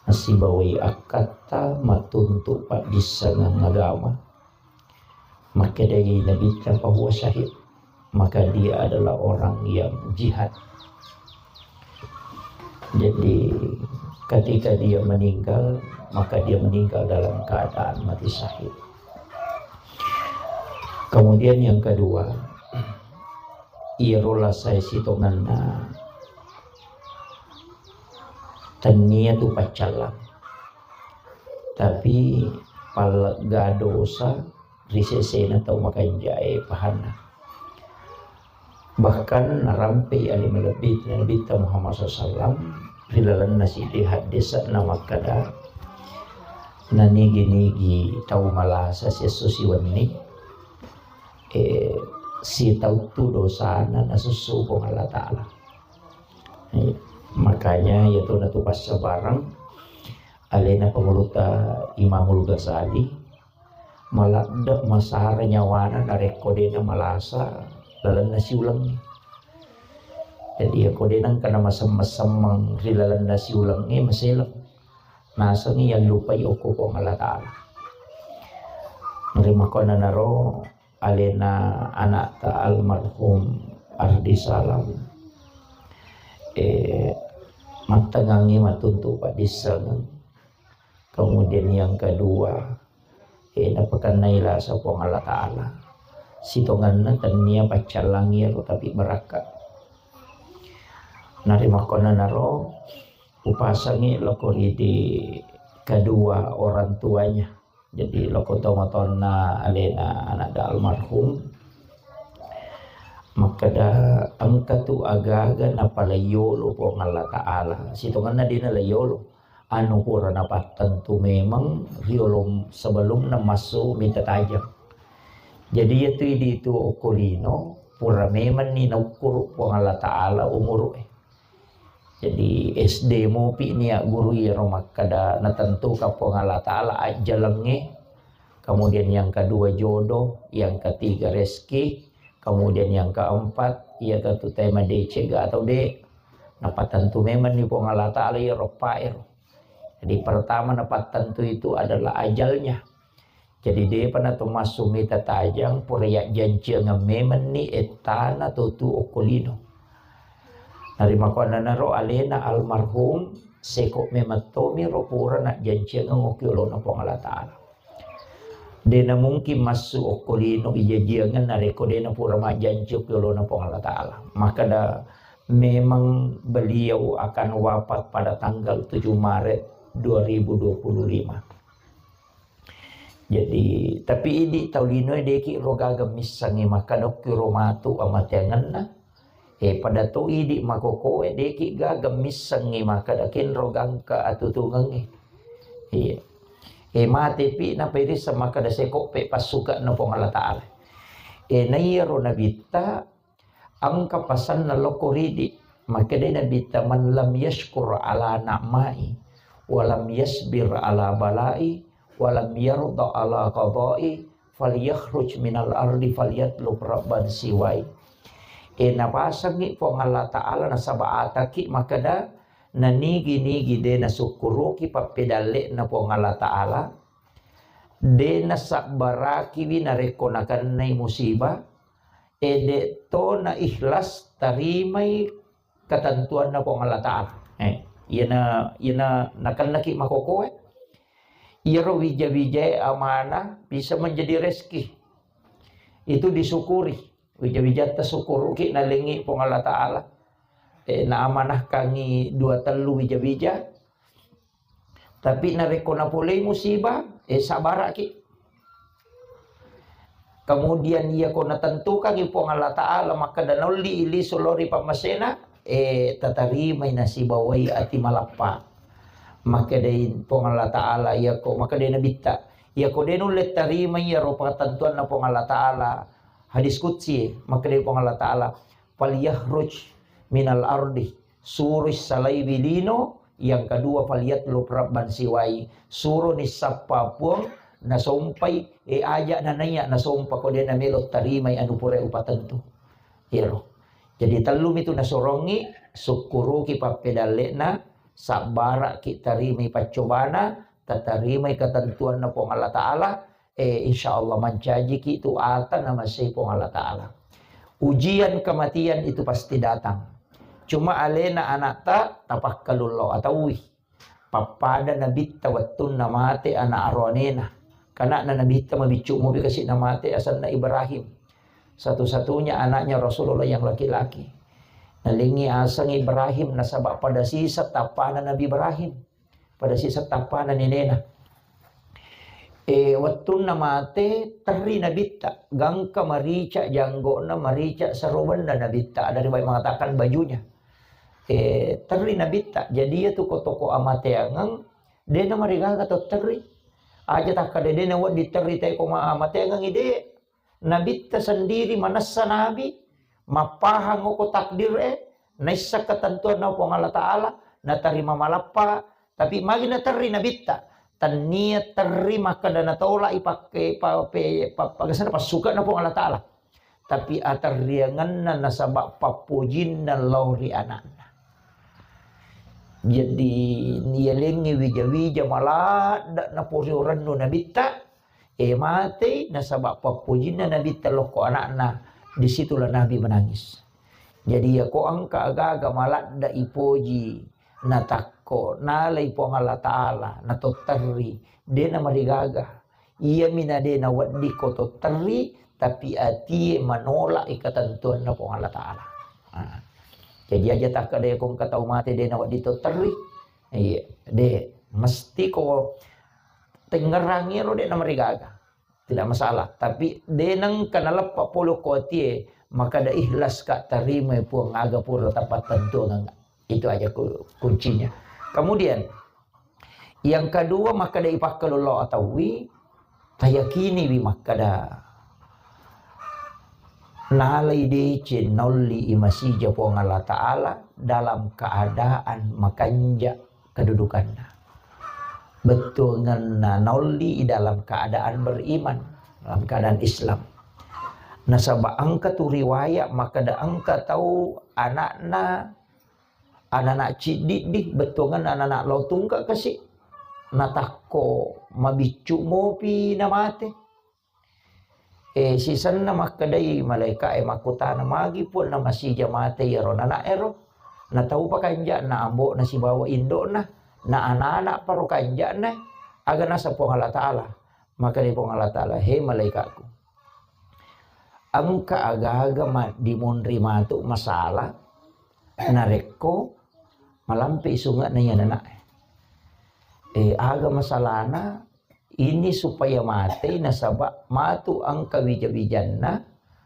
nasibawai akkatta, matuntu paddissengeng agama. Makkedai Nabitta, "Fahuwa syahid." Maka dia adalah orang yang jihad. Jadi, ketika dia meninggal, maka dia meninggal dalam keadaan mati syahid. Kemudian yang kedua, iyaro lasai sitongenna tennia tu paccallang. Tapi pallegga dosa ri sesena tau makanjae pahanna. Bahkan narampei ale malebbi Nabitta Muhammad sallallahu alaihi wasallam ri lalenna siddi haddese'na makkeda, nanigi-nigi tau malasa siesso siwenni, eh, sitauttu dosana nasussu Puang Allah Ta'ala. Eh, makanya iya tu natu passabareng alena panguluta Imamul Ghazali, maladde masara nyawana narekko de namalasa lalenna siulengnge. Jadi, iya ko de nengka namasemmeng-semmeng ri lalenna siulengnge, maseleng. Nasengngi yallupai okko Puang Allah Ta'ala. Rimakkuannanaro alena anakta almarhum Ardi Salam, eh, mattengngangngi matuntu paddissengeng. Kemudian yang kedua, eh, napakennai lasa Puang Allah Ta'ala. Sitongenna tennia paccallang iyaro, tapi barakka. Narimakkuannanaro upasengngi loko ridi kedua orang tuanya. Jadi loko tomatoanna alena anakda almarhum, makkeda, engka tu agaga napalaiyolo Puang Allah Ta'ala. Sitongenna de nalaiyolo. Anu pura napattentu memeng riolo sebelumna massu mita tajeng. Jadi, iyatu idi tu okko lino, pura memenni naukkuru Puang Allah Ta'ala umuru e. Jadi, S D mupi nia guru iyaro makkeda natentuka Puang Allah Ta'ala ajjalengnge, kemudian yang kedua jodoh, yang ketiga rezeki, kemudian yang keempat, iya tu tema decega atau de, napattentu memenni Puang Allah Ta'ala iyaro paero. Jadi, pertama napattentu itu adalah ajalnya. Jadi, depa nato massu mita tajang, pura yajjanciangeng memenni ettana totu okko lino. Narimakkuannanaro alena almarhum, seko memeng tomiro pura najjanciangeng okko yolona Puang Allah Ta'ala. De namungkin massu okko lino ijajiangeng narekko de napura majjanci okko yolona Puang Allah Ta'ala. Makkeda memang beliau akan wafat pada tanggal tujuh Maret dua ribu dua puluh lima. Jadi, tapi idi tau linoe deki ro gaga missengngi makkeda okki ro matu amateangenna. Eh, pada to idi makokoe deki gaga missengngi makkeda kenro gangka atutungengngi. Iya. Eh, mate pi napairisseng makkeda sekoppe passukanna Puang Allah Ta'ala. Eh, naiyaro nabitta engka pasanna lokko ridi. Makkedai Nabitta, "Man lam yashkur ala na'mai, wa lam yasbir ala balai, wa lam yarda ala qadai, falyakhruj minal ardi falyatlub rabban siwai." E, napasengngi Puang Allah Ta'ala nasaba ataki makkeda, nanigi-nigi de nasukkuruki pappedalle'na Puang Allah Ta'ala, de nasabbarakiwi narekko nakennai musibah, e, de to na ikhlas tarimai ketentuanna Puang Allah Ta'ala. Eh, iyana, iyana nakennaki makokoe. Iyaro wija-wijae amanah bisa menjadi rezeki. Itu disyukuri. Wija-wijatta sukkuruki nalengngi Puang Allah Ta'ala. Eh, naamanahkangi dua tellu wija-wija. Tapi narekko napolei musibah, eh, sabaraki. Kemudian iyako natentukangi Puang Allah Ta'ala, makkeda naolli lisu lao ri pammasena, eh, tatarimai nasibawai ati malappa. Makkedai Puang Allah Ta'ala, iyako, makkedai Nabitta, iyako de nulle tarimai iyaro patentuanna Puang Allah Ta'ala, hadis qudsi, makkedai Puang Allah Ta'ala, "Falyakhruj minal ardi," suro salaiwi lino, yang kedua, "Falyatlub rabban siwai," suroni sappa puang nasompai, eh, aja nanaiya nasompa ko de namelo tarimai anu pura upatentu. Iyaro. Jadi tellumi tu nasorongi, sukkuruki pappedalle'na, sabbara'ki tarimai paccobana, tatarimai ketentuanna Puang Allah Ta'ala, eh, insya Allah mancajiki tu ata namasei Puang Allah Ta'ala. Ujian kematian itu pasti datang. Cuma alena anakta tapakkalullo ataui. Pappada Nabitta wettunna mate anak aroanena. Kanakna Nabitta mabiccu mopi kasi namate, asenna Ibrahim. Satu-satunya anaknya Rasulullah yang laki-laki. Nalengi aseng Ibrahim nasaba pada sisa tappana Nabi Ibrahim. Pada sisa tappana nenena. Eh, wettunna mate, terri Nabitta. Gangka marica janggona, marica sarobenna Nabitta. Ada riwayat mengatakan bajunya. Eh, terri Nabitta. Jadi iya tu ko toko amateangeng, de namarigaga to terri. Aja takkada de nawedding terri te ko ma-, amateangeng ide. Nabitta sendiri manessa nabi, mappahang oko takdir e, naissa ketentuan na Puang Allah Ta'ala, natarima malappa, tapi magi naterri Nabitta, tannia terri makkada natolak i pakke, pa-, pe-, pa-, pagasana passuka na Puang Allah Ta'ala. Tapi aterriangenna nasaba pappojinna lao ri anakna. Jadi, nialengngi wija-wija maladda napori orennu Nabitta, eh, matei nasaba pappojinna Nabitta lokko anakna, disitulah Nabi menangis. Jadi, iya ko engka agaga maladda ipoji, natakko, nalai Puang Allah Ta'ala, natotterri, de namarigaga. Iyami na de nawedding ko totterri, tapi atie manolak i ketentuanna Puang Allah Ta'ala. Nah, jadi aja takkada ko engka tau mate de nawedding totterri. Iya, de, mesti ko tengngerangi ro de namarigaga. Tidak masalah. Tapi de nengka naleppa polo ko atie, maka da ikhlas ka tarima Puang aga pura tapattentuang. Itu aja ku-, kuncinya. Kemudian, yang kedua, makkada ipakkalullo ataui, tayakiniwi makkada nalai deceng naolli i masija Puang Allah Ta'ala dalam keadaan makanja kedudukanna. Bettuangenna naolli i dalam keadaan beriman, dalam keadaan Islam. Nasaba engka tu riwayat makkada engka tau anakna, anana ciddiddi, bettuangenna anana lao tungka kasi, natakko mabiccu mopi namate. Eh, sisenna makkedai malaika e makkutana, magi Puang namasija mate iyaro nana ero? Nataupa kanja'na ambo'na sibawa indo'na, na anana paro kanja'na, aga nasa Puang Allah Ta'ala? Makkedai Puang Allah Ta'ala, he malaikatku, engka aga-aga maddimonri matu masalah, narekko malampe sunge'na iya nana e. Eh, aga masalahna? Ini supaya matei nasaba matu engka wija-wijanna,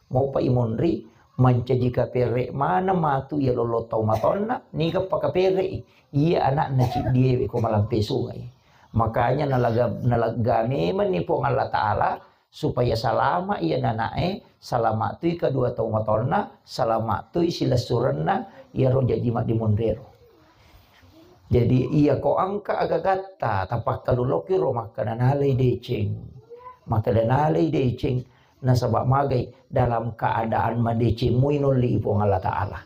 mopa imonri, mancaji kapere maneng matu iya lollo tau matonna, niga pakaperei iya anakna ciddiewe ko malampe sungai. Makanya nalaga, nalegga memenni Puang Allah Ta'ala supaya salama iya nanae, salama tui kedua tau matonna, salama tui silessurenna iyaro jaji maddimonrero. Jadi, iya ko engka agagatta, tapakkaluloki ro makkada nalai deceng. Makkada nalai deceng, nasaba magai dalam keadaan madeceng mui nolli Puang Allah Ta'ala.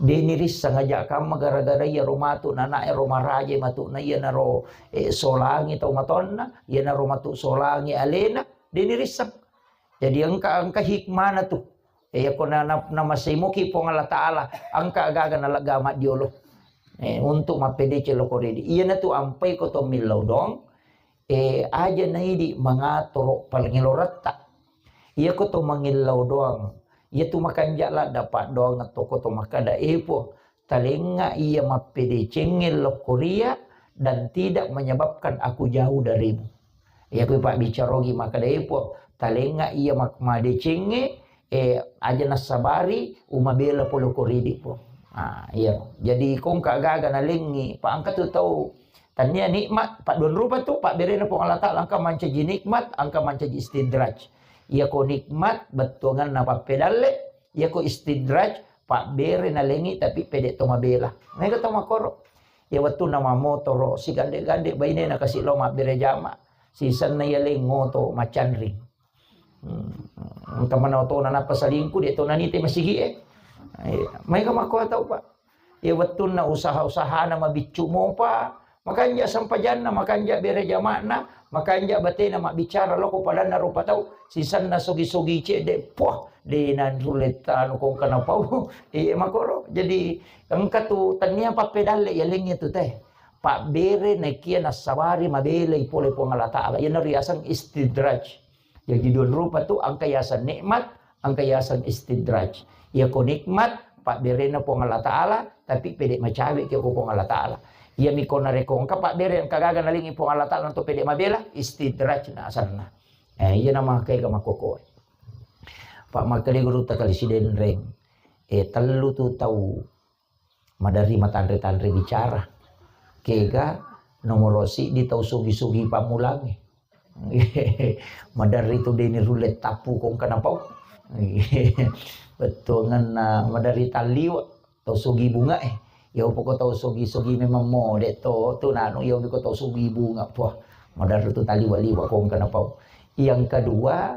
Deni risseng aja kamma gara-gara iya ro matu nana ero maraje matu na iya naro, eh, solangi tau matonna, iya naro matu solangi alena, deni risseng. Jadi engka, engka hikmana tu. Eh, yakko na, na, namasei moki Puang Allah Ta'ala, engka agaga nalegga maddiolo. Eh, untuk mappedeceng loko ridi. Iyana tu ampai ko to millau doang, eh, aja naidi mangatoro palengeloretta. Iya ko to mangillau doang. Iya tu makanja ladda paddoang to ko to makkada, eh, Puang, talengnga iya mappedecengnge lokkoria dan tidak menyebabkan aku jauh darimu. Iya ku pabbicarogi makkada, eh, Puang, talengnga iya mak-, madecengnge, eh, aja nassabari umabela pole ko ridi, Puang. Ah, iya. Jadi kongka gaga nalengngi, pa engka tu tau tania nikmat, pa dua rupa tu, pabberena Puang Allah Ta'ala, engka mancaji nikmat, engka mancaji istidraj. Iya ko nikmat, bettuanganna pappedalle, iya ko istidraj, pabbere nalengngi tapi pede to mabela. Mega to makoro. Iya wettunna mamotoro, sigande-gande bainena kasi lo mabbere jama, sisenna iya lengngoto macanring. Hmm. Engka mana otona nappa salingku, de to nanite masigi e. Eh, maega makko tau, Pak. Iya wettunna usaha-usahana mabiccu mopa, makanja sempajanna, makanja bere jama'na, makanja batena mabbicara loko padanna rupa tau, sisenna sogi-sogi cedde, puah, de nanrulle tanu kongka napau. Iya makoro. Jadi engka tu tania pappedalle yalengnge tu teh. Pabbere nakia nassabari mabelai pole Puang Allah Ta'ala. Iyana riaseng istidraj. Jaji dua rupa tu, engka yaseng nikmat, engka yaseng istidraj. Iya ko nikmat, pabberena Puang Allah Ta'ala, tapi pede macawe ke ko Puang Allah Ta'ala. Iya miko nareko engka pabbere, engka gaga nalingi Puang Allah Ta'ala untuk pede mabela, istidraj na asanna. Eh, iya nama kega makoko. Pak Makale Guru Takali Sidenreng, eh, tellu tu tau maderri matanre-tanre bicara. Kega nomoro siddi tau sugi-sugi pammulangnge. Maderri tu deni rulle tappu kongka napau. Bettuanganna maderri talliwa tau sugi bunga eh. Ya upoko tau sugi-sugi memang mode to tu nanu ya upoko tau sugi bunga. Puah, maderri tu talliwa-liwa kongka napau. Yang kedua,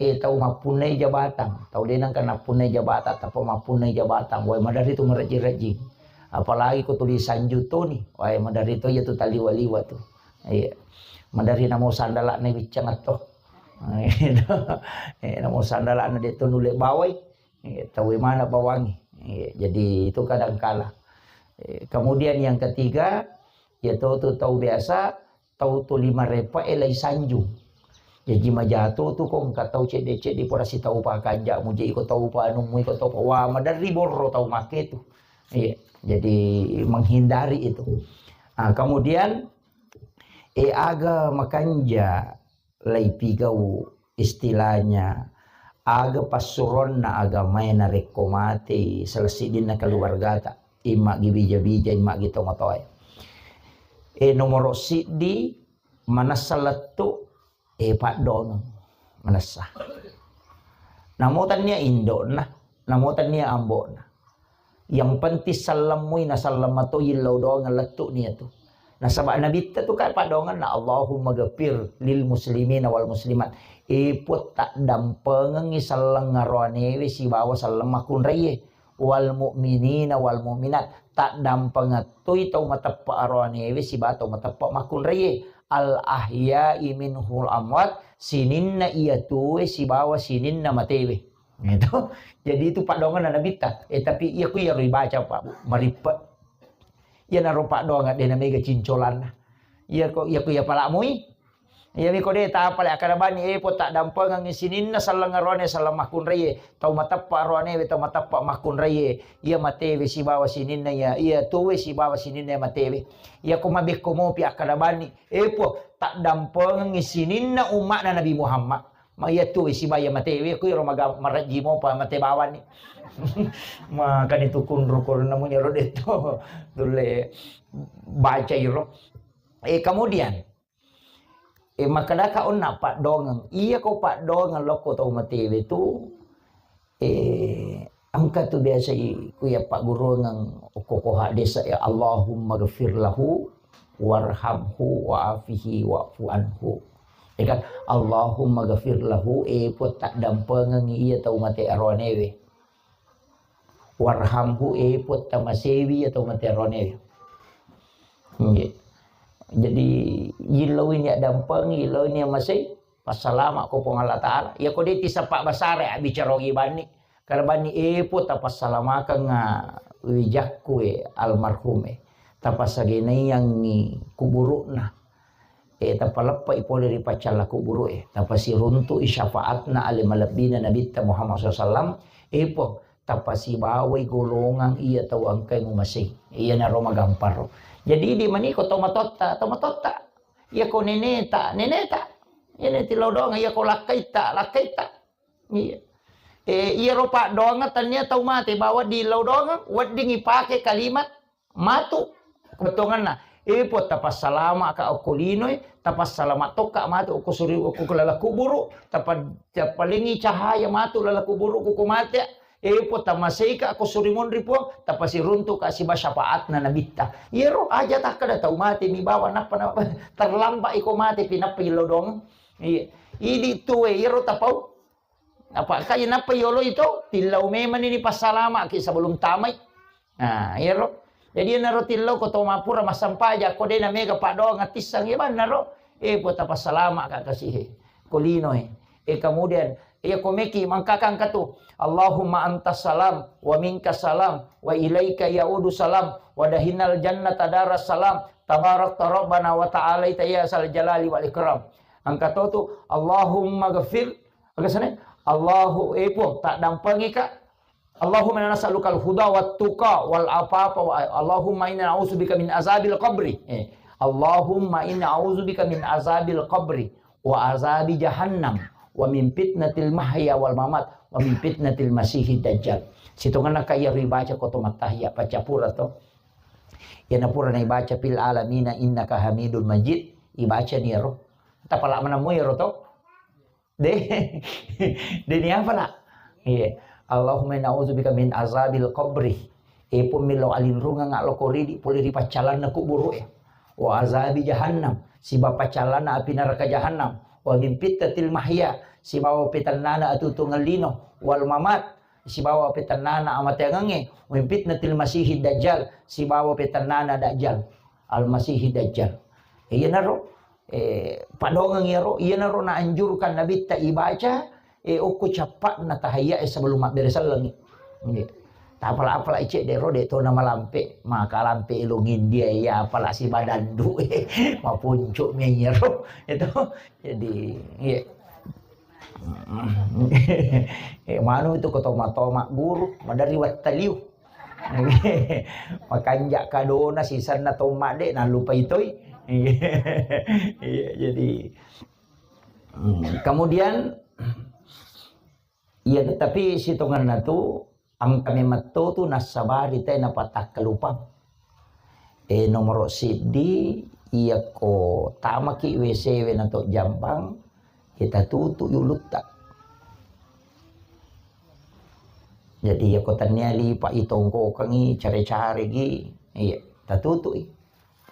eh, tau mappunnai jabatang, tau de nengka nappunnai jabatang, tappa mappunnai jabatang, wae maderri tu marejji-rejjing. Apalagi ko tuli sanju toni, wae maderri to iya tu taliwa-liwa tu. Iya. Maderri namo sandala'na wiccang atto. Eh, namo sandala'na de to nulle bawai. Iya, tau mana bawangi. Iya, jadi itu kadang kala. Eh, kemudian yang ketiga, ya tau tu tau biasa, tau tuli marepa e lai sanjung. Jaji majato tu ko engka tau cedde-cedde pura sitau pakanja mu je iko tau panu mu iko tau pa-, wah, maderri borro tau make tu. Iya, jadi menghindari itu. Ah, kemudian, eh, aga makanja lai pigau istilahnya aga passuronna agamae narekko matei salah siddinna keluargata, immagi bija-bija, immagi tomatoae. E, nomoro siddi, manessa lettu, e, paddoangeng, manessa. Namo tannia indo'na, namo tannia ambo'na. Yang penting sellemmui naselleng matoi lao doang lettu nia tu. Nasaba nabitta tu ka paddoangenna, Allahumma ghafir lil muslimina wal muslimat. E Puang, taddampengengngi selleng aroanewe sibawa selleng makkunraie. Wal mu'minina wal mu'minat. Taddampengettui tau mateppe aroanewe sibawa tau mateppe makkunraie. Al ahya'i minhul amwat, sininna iya tuwe sibawa sininna matewe. Gitu. Jadi itu paddoangenna nabitta. Eh, tapi iya ku iyaro ibaca, Pak, Bu, marippe. Iyanaro paddoangeng de namega cincolanna. Iya ko, iya ku iya pala mui. Iya miko de tapale akkada bani, e Puang, taddampengengngi sininna selleng aroane selleng makkunraie. Tau mateppa aroanewe, tau mateppa makkunraie. Iya matewe sibawa sininna iya, iya tuwe sibawa sininna iya matewe. Iya ko mabekko mopi akkada bani, e Puang, taddampengengngi sininna umma'na Nabi Muhammad. Ma iya tuwe sibawa iya matewe, ku iro maga-, marejji mopa mate bawani. Makani tu kunru kurna munyaro detto. Tulle baca iro. Eh, kemudian, eh, makkedaka onna paddoangeng. Iya ko paddoangeng lokko tau matewe tu, eh, engka tu biasa i-, ku iya pagguruangeng okko ko haddesa, ya Allahumma ghafir lahu warhamhu wa'afihi wa'fu anhu. Ya kan? Allahumma ghafir lahu, eh, Puang taddampengengngi iya tau mate aroanewe. Warhamhu, eh, Puang tamasewi iya tau mate aroanewe. Nggih. Jadi, yillau ini addampeng, yillau ini masei, passalama ko Puang Allah Ta'ala. Ya ko de tisappa basara, ya, bicara ogi banni. Karena banni, eh, Puang tapassalamakeng, ah, wijakku, eh, almarhum, eh. Tapassagenaiangngi kuburu'na. Eh, tapaleppai pole ri paccalla kuburu'e. Tapasiruntu'i syafaatna ale malebbina Nabitta Muhammad sallallahu alaihi wasallam. Eh, Puang, tapasibawai golongang iya tau engkai mumasei. Iyanaro magamparo. Jadi, idi maniko tomatoatta, tomatoatta. Iya ko neneta, neneta. Iya neti lodong, iya ko lakkaitta, lakkaitta. Iya. Eh, iyaro paddoangeng tennia tau mate bawa dillau doangeng, wedding ipake kalimat matu. Bettuangenna, eh, Puang, tapassalama'ka okko linoe, tapassalama' tokka matu okko suri-, okko laleng kuburu, tapa-, tapalengi cahaya matu laleng kuburu ko mate. Eh, Puang, tamaseika okko suri monri, Puang, tapasiruntuka siba syafaatna nabitta. Iyaro aja takkeda tau mate mi bawa nappa, nappa terlambat iko mate pinappa illau doangeng. Iya. Idi tuwe iyaro tapau. Apa ka inappa yolo itu, tillau memang ini passalama'ki sebelum tamai. Nah, iyaro. Jadi enaro tillau ko to mapura massampaja, ko de na mega paddoangeng tissang, iya bannaro. Eh, Puang, tapassalama'ka kasihe. Ko linoe. Eh, kemudian, iya ko meki mangkakang katu. Allahumma antas salam, wa minkas salam, wa ilaika yaudu salam, wa dahinal jannata daras salam, tabarakta rabbana wa ta'alaita ya sal jalali wal ikram. Angka to tu, Allahumma ghafir, Aga sana? Allahu, eh, Puang, taddampengika. Allahumma inna nas'alukal huda wat tuqa wal afafa wa, Allahumma inna na'udzubika min azabil qabri. Eh, Allahumma inna a'udzubika min azabil qabri wa azabi jahannam wa min fitnatil mahya wal mamat wa min fitnatil masihid dajjal. Sitongenna kaya ribaca ko to mattahiya pacapura to. Yana pura na ibaca fil alamina innaka hamidul majid, ibaca ni ero. Tapala manammu ero to. De, de ni apa lah? Iya. Allahumma inna a'udzubika min azabil qabri. E Puang, millau alinrungeng lo koridi pole ri paccalanna kuburu e. Wa azabi jahannam. Siba paccalanna api neraka jahannam. Wa min fitnatil mahya. Sibawa petennana atutungan lino. Wal mamat. Sibawa petennana amateangengnge. Wa min fitnatil masihid dajjal. Sibawa petennana dajjal. Al masihid dajjal. Iyanaro. Eh, padongeng iyaro, iyanaro naanjurkan Nabitta ibaca, eh, okko cappa'na tahiyya e sebelum mabbere sellengngi. Nggih. Tapala-pala cedde ro de to namalampe, maka lampe elong India ya, apala sibadandu, eh, mapuncu mi iyaro. Itu, jadi, iya. Eh, manu itu ko toma-toma guru, madari wattaliu. Makanja kadona sisanna tomma de nallupai toi. Iya, jadi, hmm, kemudian, iya, tapi sitongenna tu engka memetto tu nassabari te napatakkalupang. Eh, nomoro siddi, iyako tamaki W C we nato jambang, kita tutu ulutta. Jadi, iyako tennia lipa itongkokengi, care-caregi, iya, tatutui.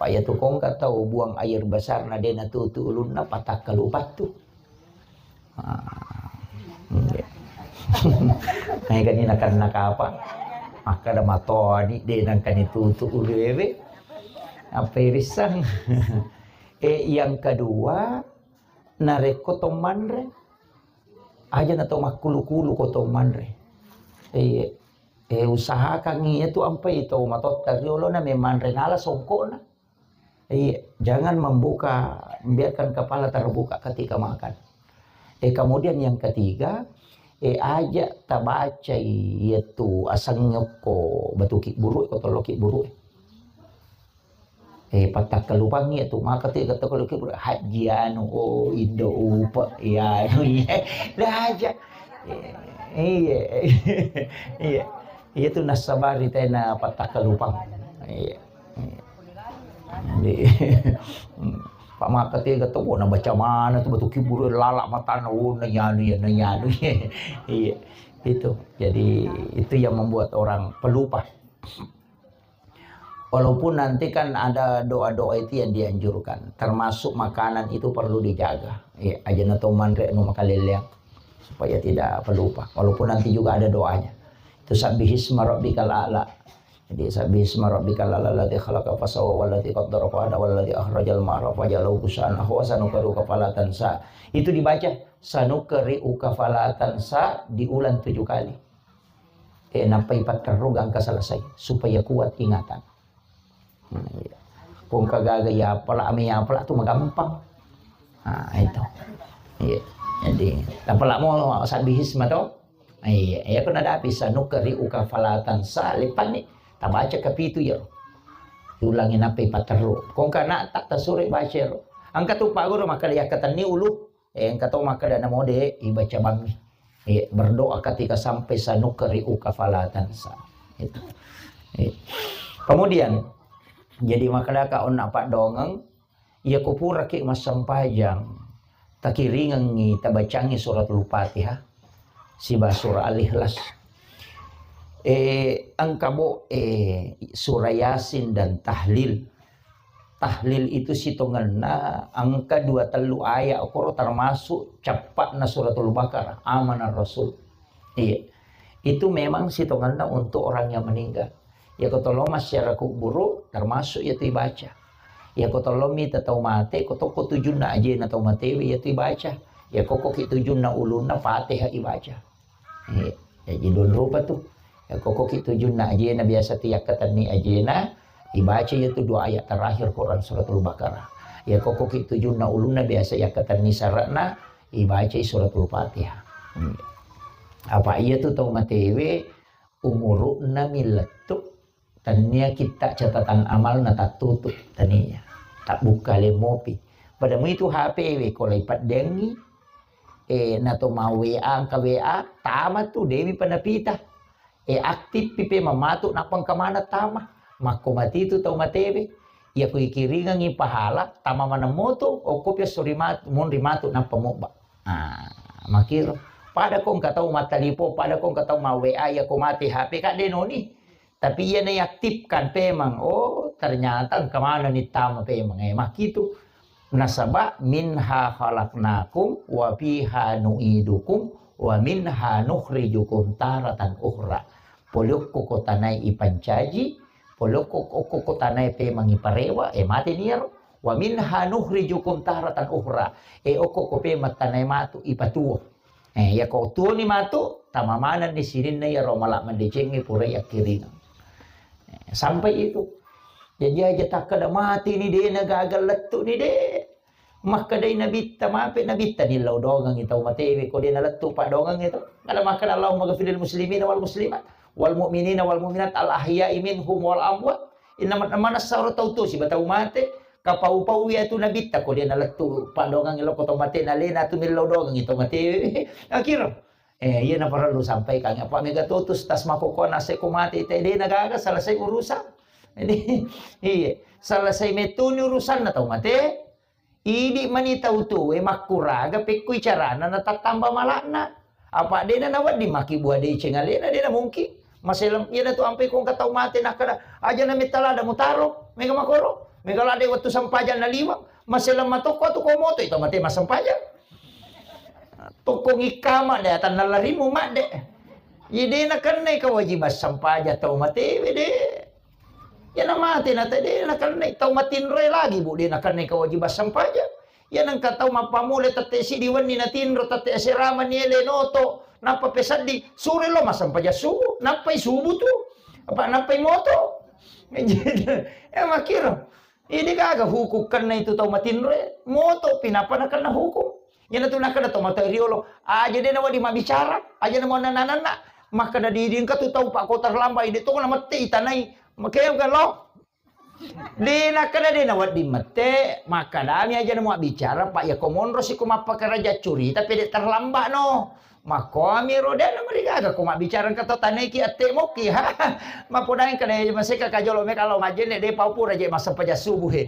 Pa iyatu kongka tau buang air besar na de natutu ulunna, patakkalupattu. Ah, iya. Naikani nakan nakapa? Makkada matoni de nangkani tutu uluewe. Apa irissang? Eh, yang kedua, narekko to manre, aja na to makkulu-kulu ko to manre. Eh, eh, usahakan iyatu ampai to matotta riolona memanre nala songkokna. Iya, jangan membuka, biarkan kepala terbuka ketika makan. Eh, kemudian yang ketiga, eh, aja tabacai iyatu aseng nyokko batu kibburu ko tollo kibburu. Eh, pattakkalupangngi iyatu, maka tu iyatu ko kibburu, Hajji anu, oh, Indo Upa, iya, anu, iya. Dah aja. Eh, iya. Iya. Iya tu nassabari tena pattakkalupang. Iya. Iya. Jadi, Pak Maka tega tu, oh, nabaca mana tu batu kibburu, lala matana, oh, nanyanu ya, nanyanu ya. Iya, itu. Jadi, itu yang membuat orang pelupa. Walaupun nanti kan ada doa-doa itu yang dianjurkan, termasuk makanan itu perlu dijaga. Iya, aja na to manre anu makaleleang supaya tidak pelupa. Walaupun nanti juga ada doanya. Itu sabbihisma rabbikal a'la. Jadi, sabbihisma rabbikal a'la alladzi khalaqa fasawwa walladzi qaddara fahada walladzi akhrajal mar'a faja'alahu ghusaan ahwa sanuqri'uka fala tansa. Itu dibaca sanuqri'uka fala tansa diulang tujuh kali. Eh, nappai patterru gangka selesai supaya kuat ingatan. Nah, iya. Kongka gaga ya apala, ame ya apala tu magampang. Nah, itu. Iya. Jadi, apala mo sabbihisma to? Iya, iya, ko nadapi sanuqri'uka fala tansa, lepanni tabaca kapitu ya. Ulangi nappai patterru. Kongka na tak tasure baca ro. Engka tu Pak Guru makkada yakkatenni ulu. Eh, engka to makkada namo de ibaca bangngi. Iya, berdoa ketika sampai sanukri'uka fala tansa. Itu. Iya. Kemudian, jadi makkedaka onna paddoangeng, iya ko puraki massempajang, takiringengngi, tabacangngi suratul Fatihah, siba surah Al-Ikhlas. Eh, engka bo, eh, surah Yasin dan tahlil. Tahlil itu sitongenna engka dua tellu ayat koro termasuk cappa'na suratul Baqarah, Amanar Rasul. Iya. Itu memang sitongenna untuk orang yang meninggal. Ya ko tolong masyarakat kuburu termasuk ya tu ibaca. Ya ko tolong mita tau mate, ko toko tujunna ajena tau matewe ya tu ibaca. Ya koko ki tujunna ulunna Fatihah ibaca. Eh, jadi don rupa tu. Ya, koko ki tujunna ajena biasa tu yakkatenni ajena, ibaca ya tu dua ayat terakhir Quran suratul Baqarah. Ya, koko ki tujunna ulunna biasa yakkatenni sarana, ibaca suratul Fatihah. Hmm. Apa iya tu tau matewe, umurukna milettu, tania kita catatan amal na tattutu, tania. Tak buka lemopi. Pada mu itu H P we, ko lai paddengi, eh, nato mau W A, engka W A, tama tu, demi penapita. Eh, aktif pipe mamatu, nappa engka mana tama. Makko mati tu tau matewe. Iya ko ikiringengi pahala, tama maneng moto, okko pi sori matu, monri matu, nappa mobba. Ah, makiro. Pada ko engka tau mattalipo, pada ko engka tau ma W A, iya ko mati H P, kak denoni. Tapi iya naiaktifkan pemang. Oh, ternyata engka maneng ni tama pemang. Eh, makitu. Nasaba minha khalaqnakum wa fiha nu'idukum wa minha nukhrijukum taratan ukhra. Pole okko ko tanae ipancaji, pole okko, okko ko tanae pemang iparewa, eh, mate ni iyaro. Wa minha nukhrijukum taratan ukhra. Eh, okko ko pemang tanae matu ipatuo. Eh, iya ko tuoni matu, tama manenni sininna iyaro mala mandecengnge pura yakkiringeng. Eh, sampai itu. Jadi aja takkeda mati ni de na gaga lettu ni de. Makkedai nabitta, mape nabitta ni lao dongengi tau matewe ko de na lettu padongengi to. Kada makkeda Allahumma ghafiril muslimina wal muslimat wal mu'minina wal mu'minat al ahya'i minhum wal amwat. Inna man-, manessaro tau to siba tau mate, kapau-pau iya tu nabitta ko de na lettu padongengi lo ko tau mate na lena tu millau dongengi tau mate. Akhir. Eh, iya na parellu sampaikan. Apa mega totus tas makoko nase ko mate te de na gaga selesai urusan. Jadi, iya, selesai metuni urusan na tau mate. Idi mani tau tuwe makkuraga pekkui carana na tattamba malakna. Apa dena nawedding maki bua deceng alena, dena mungkin. Maselem, iyana tu ampe ko engka tau mate nakkeda, aja na metta lada mutaro, mega makoro, mega lada wettu sempajang na liwang, maselem matokko tu ko moto itu mate massempajang. Tokko ngikkama de atanna larimu madde. Ye de nakennai kewajiban sempajang tau matewe de. Iyana mate na te de nakennai tau matinroe lagi, Bu, de nakennai kewajiban sempajang. Iyana engka tau mappamula tette siddi wenni natinro, tette asirama ni ele noto, nappa peseddi, suro lo massempajang subuh, nappai subuh tu. Apa nappai moto. Eh, makkiro. Idi gaga hukum kenna itu tau matinroe, moto pi nappa nakenna hukum. Iyana tu nakkeda tau mate riolo, aja de nawedding mabbicara, aja na muanna nananna. Makkeda didi engka tu tau pakko terlambat, ide to na mette itanai. Makanya kan lo. De nakkeda de nawedding mette, makkedami aja na muabbicara, Pak, ya ko monro si ko mappakaraja curita pede terlambat no. Makkoami ro de na marigaga ko mabbicara engka to taneki atte moki. Mapodai kada maseka kajolo me kalau majene de pau pura je massempajang subuh he.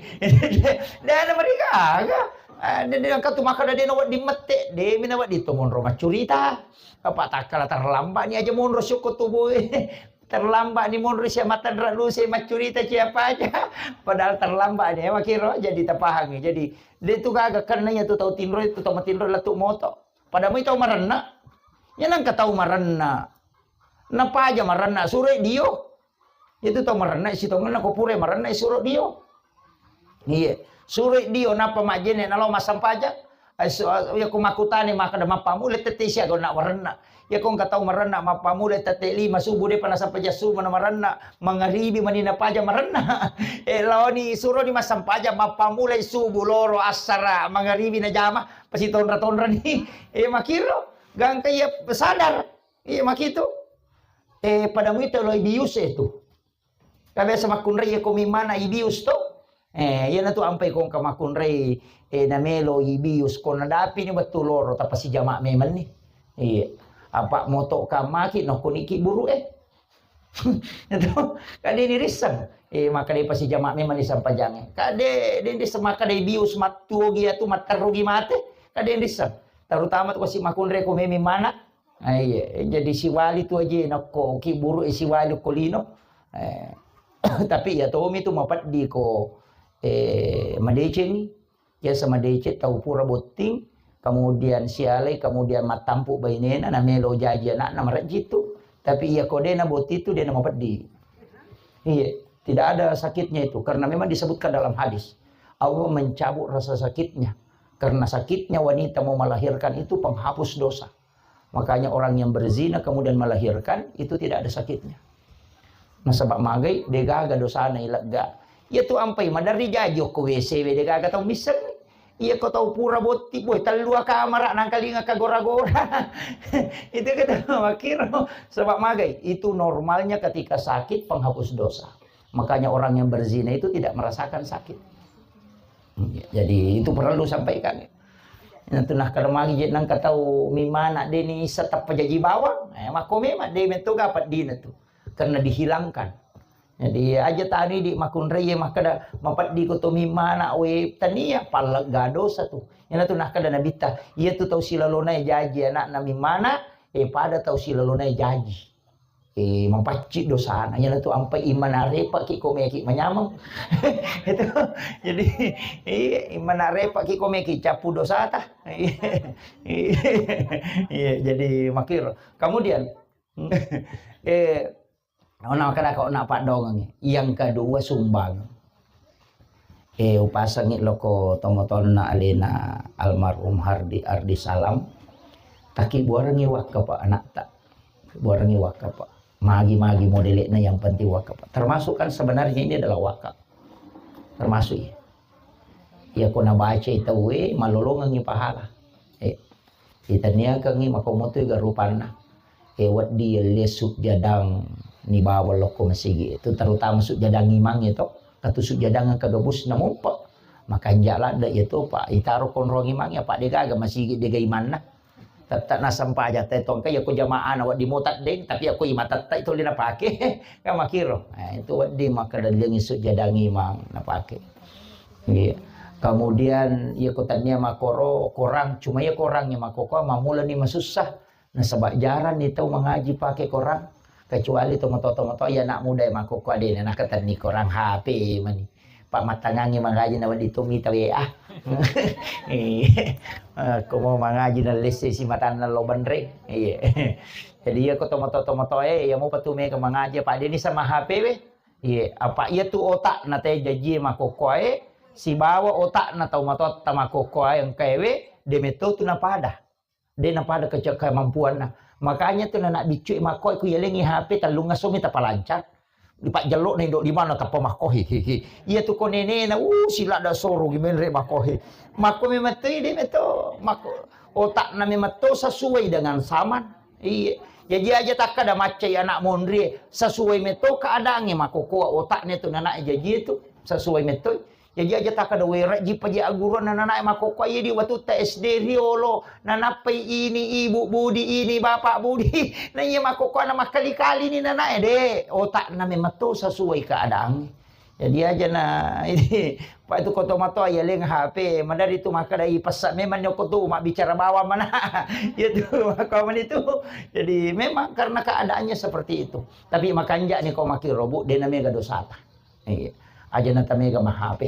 De na marigaga. Eh, de, de, engka tu makkeda de nawedding mette, de mi nawedding to monro maccurita. Apa takkala terlambat ni aja monro syukur tubuh. Terlambat ni monro sia matanra lusi maccurita siapa aja. Padahal terlambat ni, makiro jadi tapahangi. Jadi, de tu gaga kenna iya tu tau tinro, tu tau matinro lettu moto. Pada mui tau marenna. Iya nengka tau marenna. Napaja marenna suro dio. Itu tau marenna sitongenna ko pura marenna suro dio. Iya. Suro dio nappa majjenne nalo massempajang. Ai su-, iya ko makkutani makkeda mappamula tette sia gonna warenna. Iya ko engka tau marenna mappamula tette lima subuh depa nassempajang subuh na marenna, mangaribi mani napaja marenna. Eh, laoni suroni massempajang mappamula subuh loro assara mangaribi najama pasi tonra-tonra ni. Eh, makiro gangka iya sadar. Iya makitu. Eh, pada muita lo ibius itu. Ka biasa makkunrai ko mimana ibius to. Eh, iyana tu ampai ko engka makkunrai, eh, namelo ibius ko nadapi ni wettu loro tapasijama memang ni. Iya. Apa moto kamaki nokkoniki buru eh. Itu kade ni risseng. Eh, maka dai pasi jama memang ni sampajang. Kade dai risseng maka dai bius mattuogi atu matterugi mate. Kade ni risseng. Terutama tu kasi makunre ko memi mana. Ah, iya, jadi siwali tu aja nokko ki buru eh siwali ko lino. Eh, tapi ya tomi tu mapeddi ko eh madeceng. Biasa madeceng tau pura botting, kemudian sialai, kemudian mattampu bainena, na melo jaji anakna marejji tu. Tapi iya ko dena botting tu dena mapeddi. Iya, tidak ada sakitnya itu karena memang disebutkan dalam hadis. Allah mencabut rasa sakitnya. Karena sakitnya wanita mau melahirkan itu penghapus dosa. Makanya orang yang berzina kemudian melahirkan itu tidak ada sakitnya. Nasaba magai degaga dosana ilegga. Iya tu ampai maderri jaji okko W C we degaga tau misseng. Iya ko tau pura botti boy tellua kamara nangkalinga kagora-gora. Itu kita makiro sebab magai itu normalnya ketika sakit penghapus dosa. Makanya orang yang berzina itu tidak merasakan sakit. Jadi itu perlu sampaikan. Nah, tu nah kalau magi je nang katau mimana deni isa tappa jaji bawang. Eh, mako memang de metto gapat dina tu. Karena dihilangkan. Jadi aja tani di makunrei makkeda mapeddi ko to mimana we tania pallegga dosa tu. Ina tu nah kada nabitta. Iya tu tau silalona jaji anakna mimana eh pada tau silalona jaji. Eh, mapacci dosana. Iyana tu ampai imana repa ki ko meki manyameng. Itu. Jadi, iya, imana repa ki ko meki cappu dosata. Iya, iya, jadi makir. Kemudian, eh, ona kada ko na padongengi. Yang kedua sumbang. Eh, upasengi loko tomotonna alena almarhum Hardi Ardi Salam. Taki buarengi wakka pa anakta. Buarengi wakka pa. Magi-magi modelekna yang penting wakka pa. Termasuk kan sebenarnya ini adalah wakaf. Termasuk ya. Ya ko nabaca tauwe malolongengi pahala. Eh, itaniakengi makomoto ga rupanna. Eh, wedding yelle sujjadang ni bawang lokko masigi. Itu terutama sujjadang imang itu. Katu sujjadang kagabus namumpa. Makanja ladde ya to, Pak. Itaro konrong imang ya, Pak, degaga masigi dega imanna. Tette nasempajang te tongka ya ko jamaah na wedding mota deng, tapi ya ko imang tette itu le napake. Kan makiro. Nah, itu wedding maka daleng sujjadang imang napake. Iya. Kemudian ya ko tania makoro korang, cuma ya korang ya makoko mamula ni masussa. Nasaba jarang ni tau mangaji pake korang, kecuali tomatoa-tomatoa iya anak muda iya makkokko adena nakatenni korang H P mani. Pak mattangangi mangaji na wedding to mita W A. Iya. Ko mau mangaji na lesse si matanna lo benre. Iya. Jadi iya ko tomatoa-tomatoa e iya mupa tu mega mangaji apa adeni sama H P we. Iya, apa iya tu otak na te jaji makkokko e sibawa otak na tau matoatta makkokko e engka ewe de metto tu napada. De napada kece-, kemampuanna. Makanya tu nanak biccu e makko ku yalengi H P tellung esso mi tapalancar. Dipajjello na indo di mana tappa makko he, he, he. Iya tu ko nenena, uh, sila da soro gi menre makko he. Makko memang tu de metto makko otak na memang to sesuai dengan zaman. Iya. Jaji aja takka da macca anak monri sesuai metto keadaannya makko ko otak ne tu nanak jaji tu sesuai metto. Jaji aja takka da wera jipa ji aguruan na nanae makkokkoe di watutta S D riolo, nanappai ini ibu budi ini bapak budi. Na iya makkokkoe na makkali-kali ni nanae de, otak na memang to sesuai keadaan. Jadi aja na ini Pak itu koto mato ya leng H P, madari tu makkada ipessa memang nyoko tu mak bicara bawang mana. Ya tu maka mana itu. Jadi memang karena keadaannya seperti itu. Tapi makanja ni ko maki robu de na mega dosata. Iya. Aja na tamega ma H P.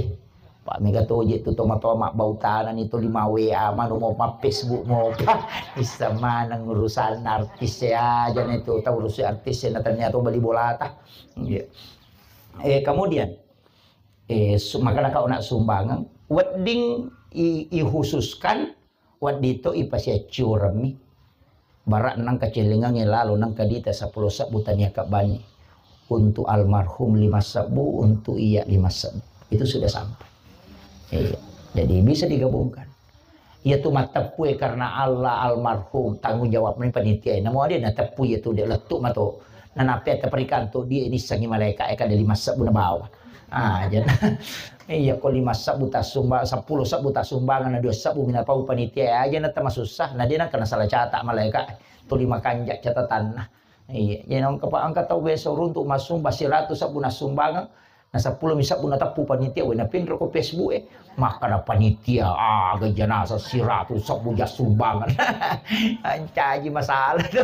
Pak mega toje tu tomatoa mabbautana ni to lima W A manu mo ma Facebook mo pa. Issa maneng urusan artis ya aja na itu tau urusi artis ya na ternyata bali bolata. Iya. Eh, kemudian eh su- maka kau nak sumbangan wedding i, ikhususkan Wedding to ipasiaccioremmi. Bara nengka celengangnge lalo nengka dita seppulo sebbu tania kebbani. Untuk almarhum lima sebbu, untuk iya lima sebbu. Itu sudah sampai. Iya. Jadi bisa digabungkan. Iya tu matteppue karena Allah almarhum tanggung jawab ni panitia. Namo ada na teppu iya tu dia lettu mato. Nanape taperikan tu dia ini sangi malaikat eka ada lima sebbu na bawa. Ah, aja na. Iya, ko lima sebbu tassumba-, seppulo sebbu tassumbangan, na dua sebbu mina pau panitia, aja na tamasussa, na dia nangka na salah catat malaika, tuli makanja catatanna. Iya, jadi nangka pa angka tau biasa uruntu massumba siratu sebbu nassumbangan, na seppulo mi sebbu nateppu panitia, wena pinro ko Facebook e, maka na panitia, ah, gajanasa siratu sebbu jassumbangan. Ancaji masalah tu.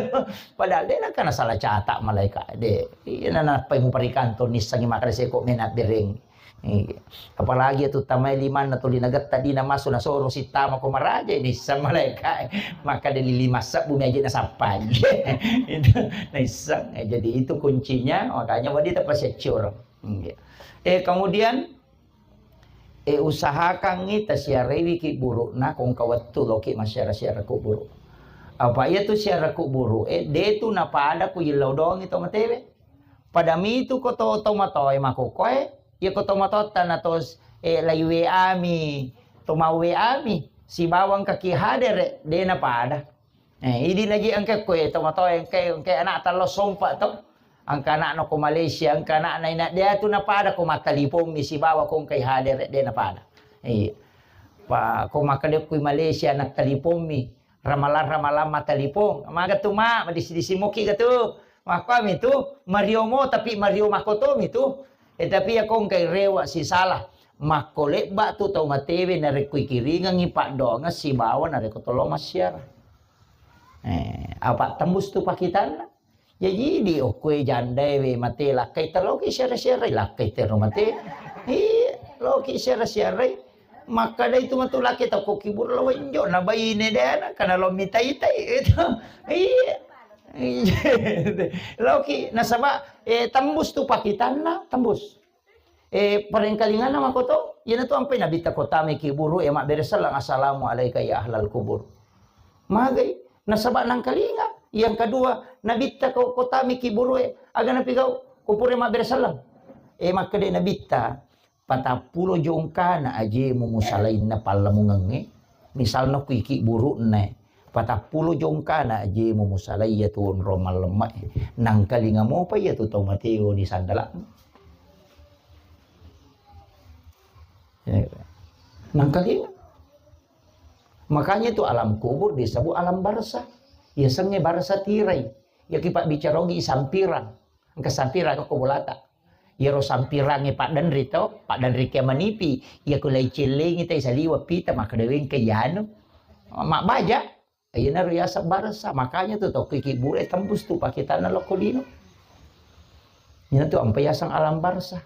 Padahal dia nangka na salah catat malaika, de. Iya, na, na, pai muparikanto nissengi maka seko mena bereng. Iya. Apalagi itu tamai limanna tuli nagetta dina masu nasoro sittama ko maraja ini sama malaika. Maka dari lima sebbu mi aja nasappai. Itu naisseng. Eh, jadi itu kuncinya, makanya wadi tapasecur. Iya. Eh, kemudian, eh, usahakangi tasiarewi ki burukna kongka wettu loki masyara-syara kuburu. Apa iya tu syara kuburu, eh, de tu napada ku yillau doang itu matewe. Pada mitu ko to, to matoe makokoe, iya ko to matotta na to, eh, lai W A mi, to mau W A mi, sibawa engka ki hadere, de napada. Eh, idi naji engka koe to matoe, engka, engka anak tallo sompa to. Engka anak no ko Malaysia, engka anak na ina dia tu napada ko mattalipong mi sibawa ko engkai hadere, de napada. Iya. Pa, ko makkeda kui Malaysia nattalipong mi, ramalang-ramalang mattalipong. Maga tu, Mak, madisi-disi moki ga tu. Makkuami tu, mario mo, tapi mario makoto mi tu. Eh, tapi ya ko engkai rewa sisala. Makko lebba tu tau matewe narekko ikiringengi paddoangeng sibawa narekko tollo massiara. Eh, apa tembus tu pakitanna? Jaji di okkue jandae we mate lakkai te loki siara-siarai, lakkai te ro mate. Iya, loki siara-siarai. Makkada itu matu laki tau ko kibur lo wenjo na baine dena kana lo mitai-tai itu. Iya. Iya. Loki nasaba, eh, tembus tu pakitanna, tembus. Eh, parengkalinganna makoto, iyanatu ampai nabitta ko tama kiburu e mabbere selleng, "Assalamu alaika ya ahlal kubur." Magai, nasaba nangkalinga. Yang kedua, nabitta ko, ko tama kiburu e, aga napigau, ko pura mabbere selleng. Eh, makkeda nabitta, patappulo jongkana ajemu musalainna pallamungengnge. Misalna ku iki burukna, patappulo jongkana ajemu musalai iyatu onrong mallemme'e. Nangkalinga mopa iyatu tau mateo ni sandala'mu. Ya, nangkalinga. Makanya itu alam kubur disebut alam barzah. Yasengnge barzah tirai. Yaki pabbicara ogi sampirang. Engka sampirang ko bolata. Iyaro sampirangnge paddenri to, paddenri kia manipi. Iya ko lai cellengi tai saliwa pita makkeda wengka iyanu. Mabbaja. Iyanaro yaseng barzah. Makanya tu tau ki kibure tembus tu pakitanna lokko lino. Ina tu ampa yaseng alam barzah.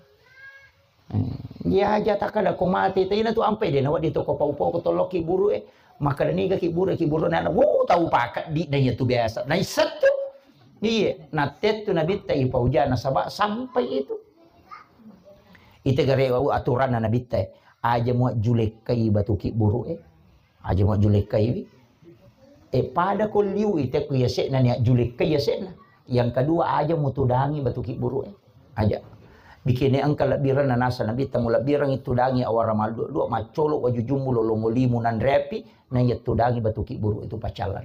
Hmm. Iya aja takkada ko mate, ta ina tu ampai de nawedding to ko pau-pau ko tollo kiburu e. Makkada niga kiburu, kiburu na, wuh, tau pakeddi na iya tu biasa. Na isseng tu. Iya, na tettu nabitta ipauja nasaba sampai itu. Ite gare aturanna nabitta e. Aja mua julekkai batu kiburu e. Aja mua julekkai wi. E, pada ko liu ite ku yase'na ni ajjulekkai yase'na. Yang kedua, aja mutudangi batu kiburu e. Aja. Bikene engka lebbiranna nasa nabitta, mulebbirangi tudangi awara mallua-lua, maccolo wajujummu lolongo limu nanrepi, na iya tudangi batu kiburu itu pacalan.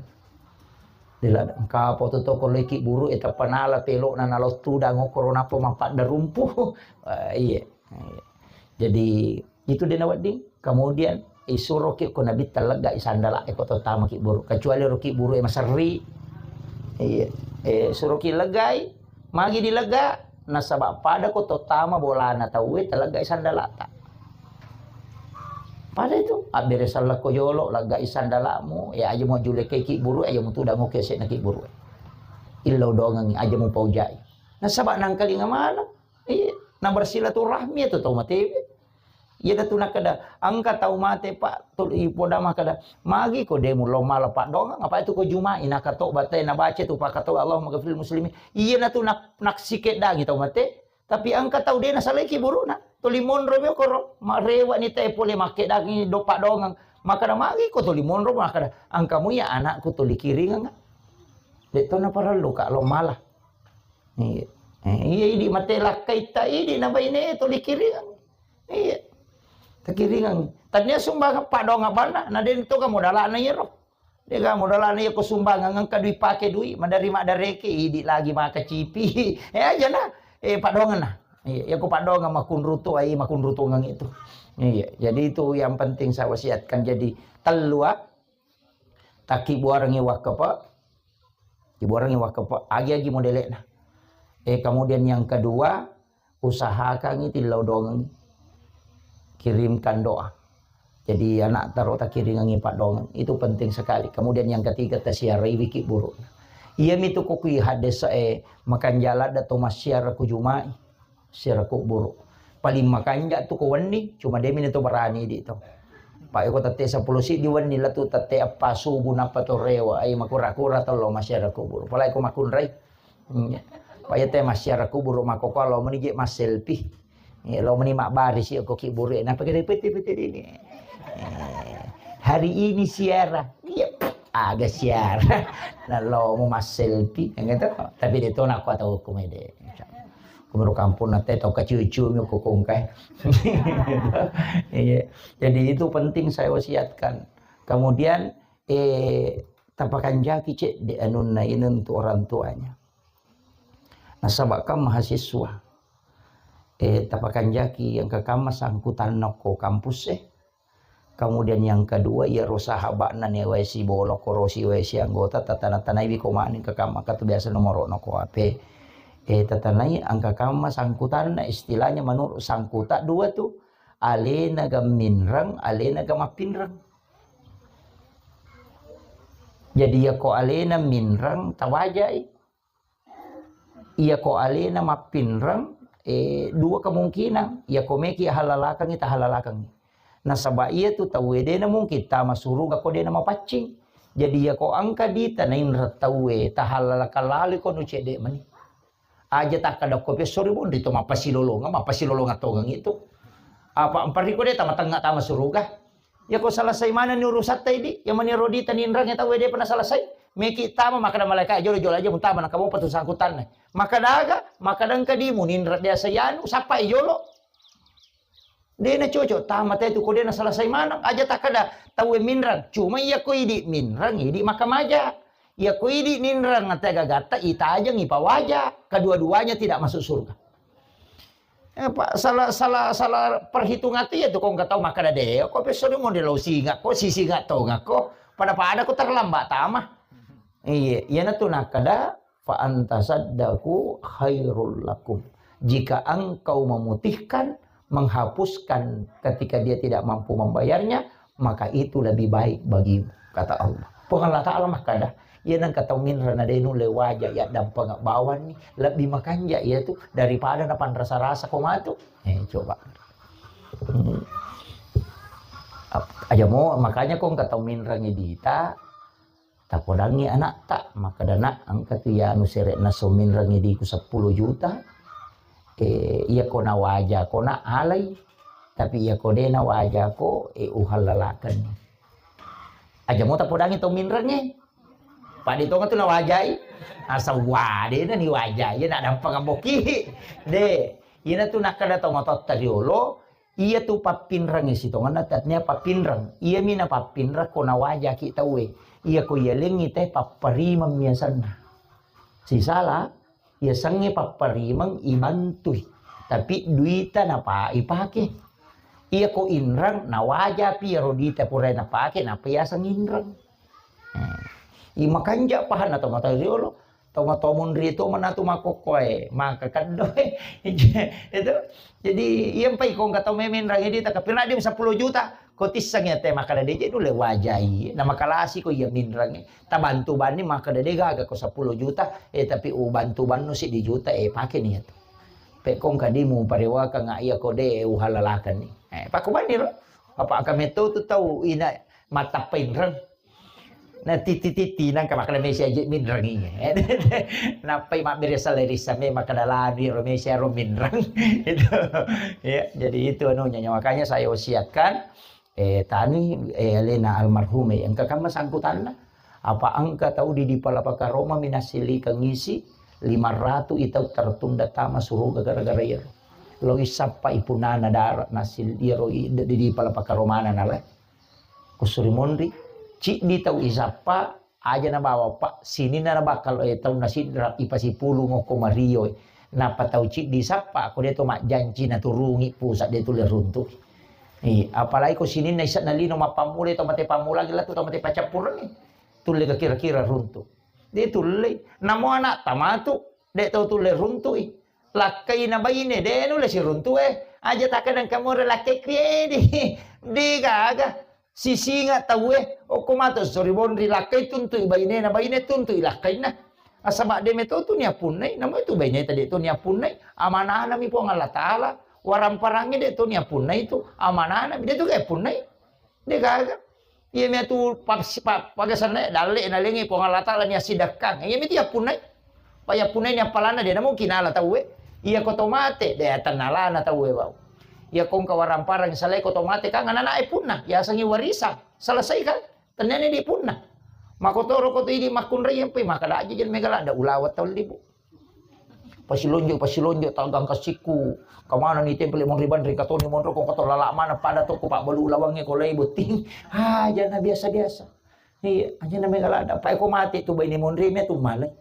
Dila engka poto to ko lei kiburu e tappanala pelokna nalo tudang okoro nappa mappadda rumpu. Eh, iya. Iya. Jadi, itu de nawedding. Kemudian, isuroki ko nabitta leggai sandala e ko to tama kiburu. Kecuali ro kiburu e maserri. Iya. Eh, suroki leggai, magi dilega, nasaba pada ko to tama bolana tau e taleggai sandalata. Pada itu, abbere sallako jolo, leggai sandalamu, ya aja mau julekkai kiburu, aja mau tudang oke sena kiburu. Illau dongengi, aja mau paujai. Nasaba nangkalinga mana? Iya, na bersilaturahmi itu tau mate. Iya datu nakada, engka tau mate, Pak, tu ipoda makada, magi ko demu lo mala paddoangeng, apa itu ko Jumai, nakato batai, nabaca tu pakato, Allahumma ghafiril muslimin. Iya natu nak, naksikeddangi tau mate, tapi engka tau de nasalai kiburuna. Tuli monro mi okoro, marewa ni te pole makkeddangi do paddoangeng. Makada magi ko tuli monro, makada, engka mu iya anakku tuli kiringeng. De to naparellu ka lo mala. Iya. Eh, iya, idi mate lakkaita, idi na baine tuli kiringeng. Iya. Takiringeng. Tania sumbang paddoangeng banna, na den to ka modalana iyaro. De ka modalana iya ko sumbangeng engka dui pake dui, madari maddareke, idi lagi maka cipi. Eh, aja na. Eh, paddoangeng na. Iya, ya ko paddoangeng makunrutu, ai makunrutungang itu. Iya, jadi itu yang penting saya wasiatkan. Jadi tellu, ah, takkibuarengngi wakkepe, kibuarengngi wakkepe, agi-agi modele'na. Eh, kemudian yang kedua, usahakangngi tillau doangengngi. Kirimkan doa. Jadi anak taro takiringangngi paddoangeng. Itu penting sekali. Kemudian yang ketiga, tasiaraiwi kibburu'na. Iyami tu ko kui haddese'e, makanja ladde to massiara ku Juma'i. Siara kubburu. Paling makanja tu ko wenni, cuma demi ni to berani di to. Pak, ko tette sepuluh siddi wenni la tu tette eppa subuh nappa to rewa, ai makura-kura to lo massiara kubburu. Apalagi ko makkunrai. Iya. Pak, ya te massiara kubburu makko ko lo meni je masselfie. Iya, lo meni mabbarisi ko kibburu'e. Napa kira pete-pete ini? Eh, hari ini siara. Iya, aga siara. Nah, lo mau masselfie, gitu. Tapi dia to nakko atau komedi. Kumuru kampung nate tau kaciu-ciu mi ko kongkai. Iya. Jadi itu penting saya wasiatkan. Kemudian, eh, tapakanjaki cedde anunna ini untuk orang tuanya. Nasaba kan mahasiswa. Eh, tapakanjaki yang kekamma sangkutanna ko kampus, eh. Kemudian yang kedua, iyaro sahaba'na ni wae sibolokko, ro si wae si anggota, tatana-tanaiwi ko mani engka kamma, engka tu biasa nomoro'na ko H P. Eh, tatanai engka kamma sangkutanna, istilahnya menurut sangkuta dua tu, alena ga minreng, alena ga mappinreng. Jadi, iya ko alena minreng, tawajai. Iya ko alena mappinreng, eh, dua kemungkinan. Iya ko meki halalakengngi, tahalalakengngi. Nasaba iya tu tauwe dena mungkin tama suruga ko dena mapaccing. Jadi iya ko engka dita nainreng tauwe, tahalalakang lalo ko nu cedde meni. Aja takkada ko pesso ri monri to mappasilolongang, mappasilolongang tongeng itu. Apa mpari ko de tama tengnga tama suruga. Ya ko selesai manenni urusatta idi, ya meni rodita ninreng ya tauwe depa na selesai. Meki tama makkada malaika jolo-jolo aja mutama na kamopa tu sangkutanna. Makkada aga, makkada engka dimu ninreng biasa yanu, sappai jolo. Dena cocok tama te tu ko dena selesai maneng. Aja takkada tauwe minreng. Cuma iya ko idi minreng, idi makamaja. Iya ko idi ninreng te gagatta itajeng ipawaja. Kedua-duanya tidak masuk surga. Eh, pa-, salah, salah, salah perhitungan tu iya tu ko engka tau makkada de, ko pesso de mo de lo singa ko, si singa tonga ko, pada-pada ko terlambat tama. Iya, iya na tu nakkada, "Fa anta saddaku khairul lakum." Jika engkau memutihkan, menghapuskan ketika dia tidak mampu membayarnya, maka itu lebih baik bagimu, kata Allah. Puang Allah Ta'ala makkada, iya nengka tau minreng na de nulle waja ya dampeng bawanni, lebih makanja iya tu daripada na panrasa-rasa ko matu. Eh, coba. Hmm. Ap-, aja mo, makanya ko engka tau minreng dita, tapodangngi anakta, makkada, "Nak, engka tu iya anu sere'na so minreng idiku seppulo juta, eh, iya ko nawaja ko nak alai, tapi iya ko de nawaja ko, eh, uhallalakenni." Aja mo tapodangngi tau minrengnge. Padi tonga tu nawajai, asal wade na ni wajai, iya nak dampeng amboki. De, iya na tu nakkada tau matotta riolo, Iya tu pappinrengnge sitongenna, tatnia pappinreng. Iyami na pappinreng ko nawajaki tauwe. Iya ko iyalengngi te papparimeng miasenna. Sisala, iya sengnge papparimeng ibantui. Tapi duita napa ipake. Iya ko inreng, nawajapi iyaro duita pura napake, napa yaseng inreng. Hmm. I makanja pahanna tomatoa riolo. Toma-toma monri to manatu makkokkoe, maka keddoe. Itu. Jadi, iya mpai ko engka tau memenrangi di takapiradi seppulo juta, ko tisseng ya te makkada de je nulle wajai, na makalasi ko iya minrangi. Tabantu banni makkada de gaga ko seppulo juta, eh, tapi ubantu bannu siddi juta, eh, pake ni ya tu. Pe ko engka dimu parewakang iya ko de uhalalakan ni. Eh, pakko banni ro. Apa engka metto tu tau ina matappa inreng. Na titi-titi nangka makkada mesi aje minreng iya. Nappai mabbere salai rissa me makkada lanu ro mesi aro minreng. Itu. Ya, jadi itu anunya. Makanya saya wasiatkan, eh, tani, eh, alena almarhum, eh, engka kamma sangkutanna. Apa engka tau di, di Palapakaroma minasilikeng isi lima ratu itau tertunda tama suruga gara-gara iyaro. Lo isappa ipunana dara nasil iyaro i-, di, di Palapakaromana nalai. Kusuri monri, ciddi tau isappa, aja nabawa, Pak, sininna nabakal, eh, taunna sidra, ipasipulung okko Mario, eh. Nappa tau ciddi sappa, ko de to majjanci naturungi pusat de tulle runtu. Iya, apalagi ko sininna ise'na lino mappammula to mate pammula gila tu to mate paccappurengngi. Tulle ka kira-kira runtu. De tulle. Namo anak tamatu, de to tulle runtui. Lakkai na baine, de nulle siruntu e. Aja takadang kamore lakkai kriedi. De gaga. Sisinga tauwe, okko matu sori bonri lakkai tuntui bainena, baine tuntui lakkainna. Asaba de meto tu niappunnai, namo itu baineta de to niappunnai, amanahna mi Puang Allah Taala, waramparangnge de to niappunnai tu, amanahna mi de to ga punnai. De gaga. Iya metu pa-, pa-, pagasanna dalle na lengi Puang Allah Taala ni asidakkang. Iya miti appunnai. Pa yappunnai ni appalana de na mungkin ala tauwe. Iya ko to mate, de tennalana tauwe bau. Iya ko engka waramparang salai ko to mate kan anak-anak e punna, yasengi warisan. Selesai kan? Tennani di punna. Makotoro ko tu idi makkunrai yang pe maka daji jen mega ladda ulawa tau libu. Pasilonjo, pasilonjo, tagang kasikku. Kamana ni tempel monri banri katoni monro ko kato lala mana pada to ko pak balu lawange ko lai botting. Ah, jana biasa-biasa. Iya, aja na mega ladda. Pai ko mate tu baine monri me tu male.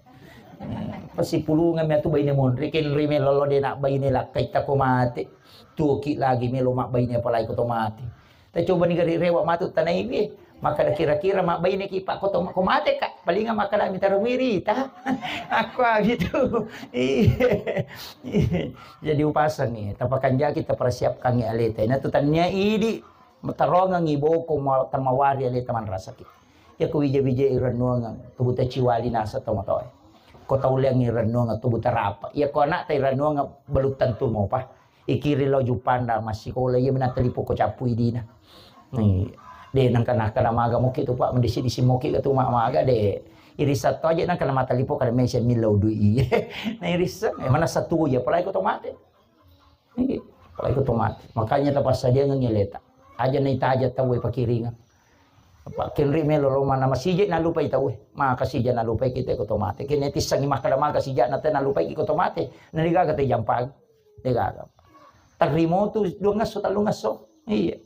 Eh, pasipulungan me tu baine monri, kenri me lolo de nak baine lakkai ta ko mate. Tuki lagi melo mak baine apalagi ko to mate. Ta coba ni gari rewa matu tanai bi. Maka da kira-kira mak baine ki pak ko to ko mate kak. Palinga maka da mitaro mirita. Aku gitu. Iya. Jadi upasang ni. Tapakanjaki tapersiapkan ni aleta. Ina tu tania idi. Matarongengngi boko ma-, tamawari aleta manrasaki. Iya ko wija-wija irennuangeng, tubuta ciwali nasa tomatoe. Ko tauleang irennuangeng, tubuta rapa. Iya ko anak ta irennuangeng, belum tentu mopa. Ikiri lao jupanda massikola, iya mena talipo ko cappu idina. Ni, de nangka naka na maga moki tu pak, mendisi-disi moki ke tu ma-, maga de. Irisa to aja nangka na matalipo kada mese millau dui iye. Na irisa, eh, mana satu ya, apalagi ko to mate. Iya, apalagi ko to mate. Makanya tapassadiangengngi aleta. Aja naitaja tauwe pakiringang. Apa kenri melo lo mana masije nalupai tauwe. Maka sija nalupai kita ko to mate. Kene tissangi makkada maka sija na te nalupai ko to mate. Na degaga te jampang. Degaga. Terrimo tu dua ngesso, tellu ngesso. Iya.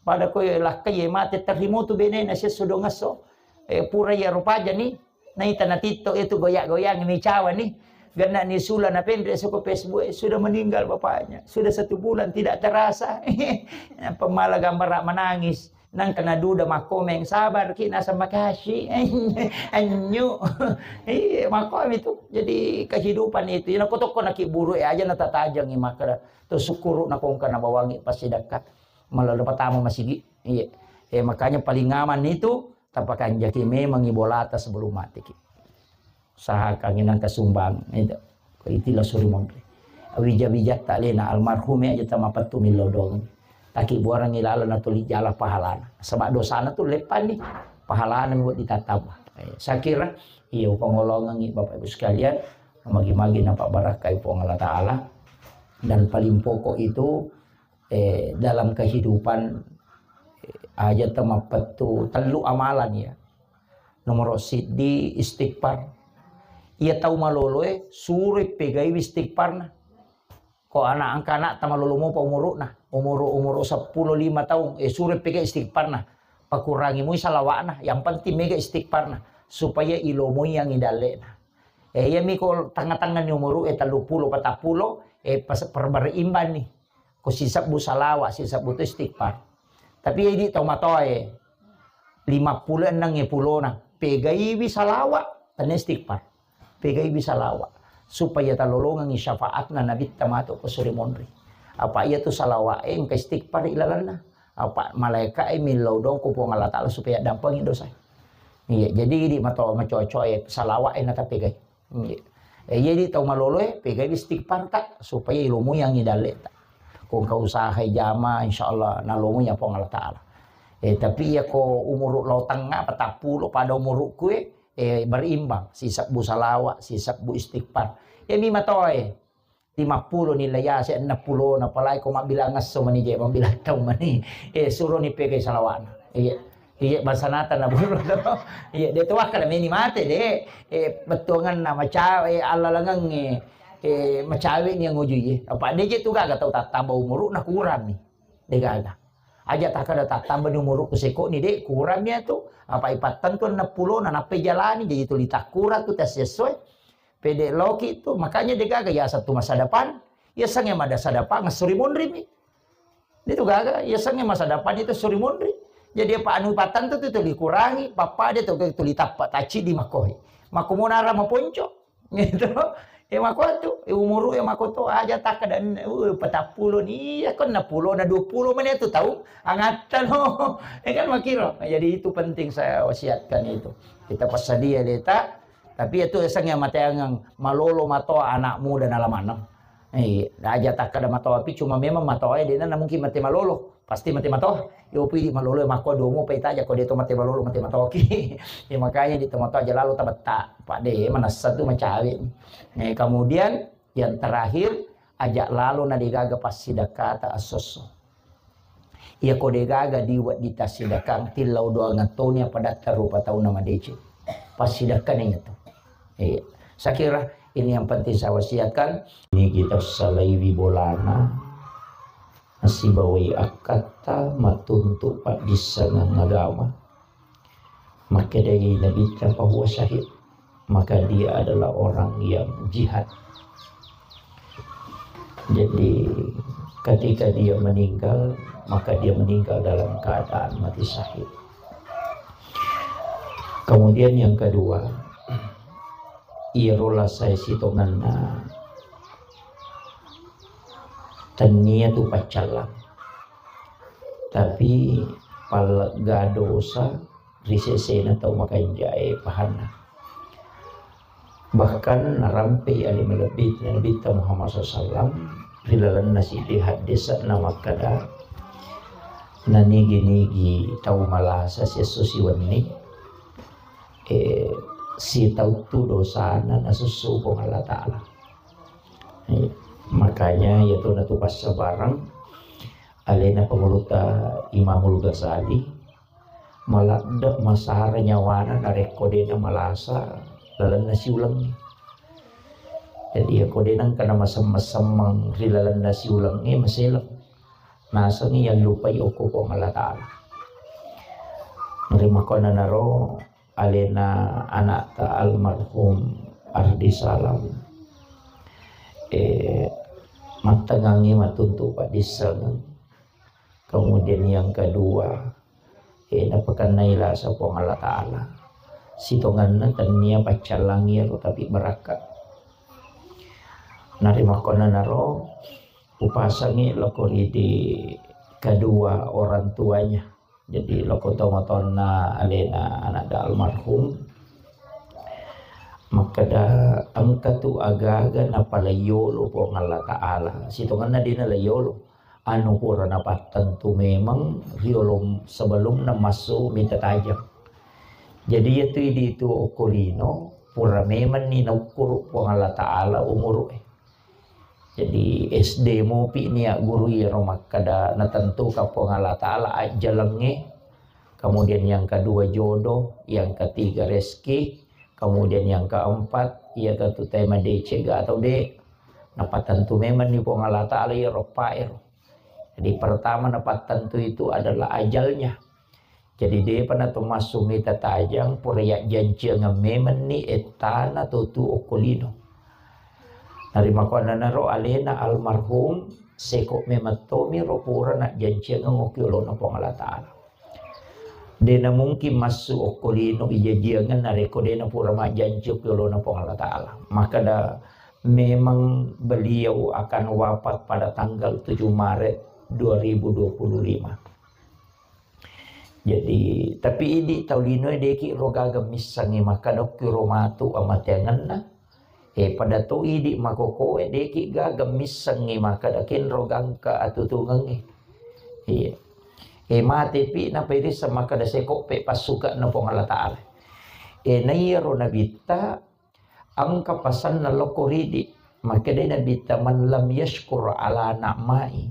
Pada ko lakkai mate terrimo tu bene na sesso dua ngesso. Eh, pura ya rupaja ni. Naita na TikTok itu goyang-goyang mi cawa ni. Genna ni sula na penre soko Facebook, eh, sudah meninggal bapaknya. Sudah satu bulan tidak terasa. Pemala gambar menangis. Nang kena duda makomeng, sabar ki nasa makasih. Anyu. Iya, makom itu. Jadi kehidupan itu. Ina ko tokko naki buru e aja na tatajangi makara. Terus syukuru na kongka na bawangi pasti dekat. Malah dapat tamu masigi. Iya. Eh, makanya paling aman itu Tapakanjaki memang ibolata sebelum mateki. Usahakan inang kasumbang, itu. Ko itilah suri monri. Wija-wija ta lena almarhum aja tamapettu millau dong. Taki buarang ilala na tuli jala pahalana. Sebab dosana tu lepani. Pahalana mi buat ditatamba. Eh, saya kira, iya, upangolongan Bapak Ibu sekalian, magi-magi nampak barakai Puang Allah Ta'ala. Dan paling pokok itu, eh, dalam kehidupan, eh, aja tamappettu tellu amalan ya. Nomoro siddi istighfar. Iya tau maloloe, suroi pegaiwi istighfarna. Ko anak angka anak tamalolo mopa umuruna, umuru, umuru seppulo lima taung, eh, suroi pegai istighfarna. Pakurangi mui salawakna, yang penting mega istighfarna. Supaya ilomoi yang idallena. Eh, iya mi ko tengah-tengah ni umuru, eh, tellu pulo, patappulo, eh, pas, perberimbang ni. Ko sisebbu salawat, sisebbu tu istighfar. Tapi idi tau matoae, lima pulo enneng e pulona, pegaiwi salawat, tenne istighfar. Pegaiwi salawat. Supaya talolongengi syafaatna Nabitta matu ko suri monri. Apa iya tu salawat e engka istighfar ilalanna. Apa malaika e millau dong ko Puang Allah Ta'ala supaya dampengi dosa. Iya, jadi idi mato macocoe salawat e natapegai. Nggih. Eh, jadi tau maloloe, pegai istighfar ta, supaya ilomoi yang idalleta. Ko engka usaha jama, insya Allah nalomoi ya Puang Allah Ta'ala. Eh, tapi ya ko umuru lao tengah, patappulo pada umurukku, eh, eh, berimbang. Sisebbu salawat, sisebbu istighfar. Ya mi matoe. Lima pulo nilai ya, se enam pulo, na palai ko mabbilang esso mani je, mabbilang tau mani. Eh, suro ni pegai salawatna. Iya. Iya, basanata na buru to. Iya, de to wakkada meni mate de. Eh, bettuanganna macawe, eh, allalangengnge, eh, macawe ni nguju ye. Apa de je tu gaga tau tattamba umuru na kurang ni. De gaga. Aja takkada tattamba ni umuru ku seko ni de kurang ni tu. Apa ipattentu enam pulo na nappai jalani jadi tuli takkura tu tes sesuai. Pede loki tu, makanya degaga yaseng tu masa depan, yasengnge mada masa depan, suri munrimi. Itu gaga, yasengnge masa depan itu suri munri. Jadi apa anu patantu tu tuli kurangi, pappada tu tuli tappa tacci di makoi. Makko monara maponco. Gitu. E mako tu, e umuru e mako to aja takkada, uh, patappulo ni, iya kon na pulo na dua puluh menit tu taung, angatta no. E kan makiro. Jadi itu penting saya wasiatkan itu. Kita passadia deta, tapi itu yasengnge mateangeng malolo matoa anak muda nalamaneng. Eh, aja takkada matoa pi, cuma memang matoa e dena na mungkin mate malolo, pasti mate matoa. Yo pidi malolo e makko domo pa itaja ko de to mate malolo mate matoa ki. Ya makanya di to matoa aja lalo tabetta, Pak de manessa tu macawe. Eh, kemudian yang terakhir, aja lalo na degaga passidakkata assosso. Iya ko degaga diwedding tassidakang, tillau doang toni apa datta rupa tauna madeceng. Passidakkana iya tu. Iya. Saya kira ini yang penting saya wasiatkan. Ini kita salaiwi bolana, nasibawai akkatta, matuntu paddissengeng agama. Makkedai Nabitta, "Fahuwa syahid." Maka dia adalah orang yang jihad. Jadi, ketika dia meninggal, maka dia meninggal dalam keadaan mati syahid. Kemudian yang kedua, iyaro lasai sitongenna tennia tu paccallang. Tapi pallegga dosa ri sesena tau makanjae pahanna. Bahkan narampei ale malebbi Nabitta Muhammad sallallahu alaihi wasallam ri lalenna siddi haddese'na makkada, nanigi-nigi tau malasa siesso siwenni, eh, sitauttu dosana nasussu Puang Allah Ta'ala. Eh, makanya iyatu natu passabarang alena pangulutta Imamul Ghazali, maladde masara nyawana narekko dena malasa lalenna siulengnge. Jadi, iyako dena engka namasemmeng-semmeng ri lalenna siulengnge, maseleng. Nasengngi yallupai okko Puang Allah Ta'ala. Rimakkuannanaro alena anakta almarhum Ardi Salam, eh, mattengngangngi matuntu paddissengeng. Kemudian yang kedua, eh, napakennai lasa Puang Allah Ta'ala. Sitongenna tennia paccallangi ero, tapi barakka. Narimakkuannanaro upasangi loko ridi kedua orang tuanya. Jadi loko tomatoanna alena anakda almarhum, makkeda, engka tu agaga napalaiyolo Puang Allah Ta'ala. Sitongenna dena laiyolo. Anu pura napattentu memang riolo sebelumna massu mita tajeng. Jadi iyatu idi tu okko lino pura memanni naukkuru Puang Allah Ta'ala umuru e. Jadi S D mopi nia guru iyaro makkeda natentuka Puang Allah Ta'ala ajjalengnge. Kemudian yang kedua jodoh, yang ketiga rezeki, kemudian yang keempat iya katu tema decega atau de. Napatentu memanni Puang Allah Ta'ala iyaro paero. Jadi pertama napattentu itu adalah ajalnya. Jadi depa nato massu mita tajang pura yajjanciangeng memanni ettana totu okko lino. Narimakkuannanaro alena almarhum seko memang tomiro pura najjanciangeng okko yolona Puang Allah Ta'ala. Dena mungkin massu okko lino ijajiangeng narekko dena pura majjanci okko yolona Puang Allah Ta'ala. Makkeda memang beliau akan wafat pada tanggal tujuh Maret dua ribu dua puluh lima. Jadi, tapi idi tau linoe deki ro gaga missengngi makkeda okki ro matu amateangenna. Eh, pada to idi makokoe deki gaga missengngi makkeda kenro gangka atutungengngi. Iya. Eh, matepi napairisseng makkeda sekoppe passuke'na Puang Allah Ta'ala. Eh, naiyaro nabitta engka pasanna lokko ridi. Makkedai Nabitta, "Man lam yashkur ala na'mai,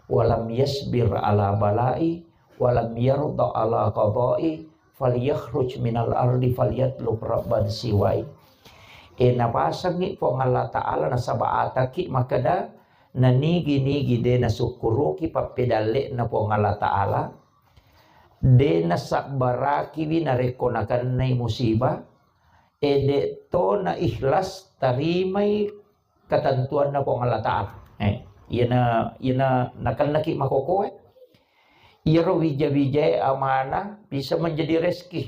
wa lam yasbir ala balai, wa lam yarda ala qadai, falyakhruj minal ardi falyatlub rabban siwai." E, napasengngi Puang Allah Ta'ala nasaba ataki makkeda, nanigi-nigi de nasukkuruki pappedalle'na Puang Allah Ta'ala, de nasabbarakiwi narekko nakennai musibah, eh, de' to na ikhlas tarimai ketentuanna Puang Allah Ta'ala. Eh, iyana, iyana nakennaki makokoe. Iyaro wija-wijae amanah bisa menjadi rezeki.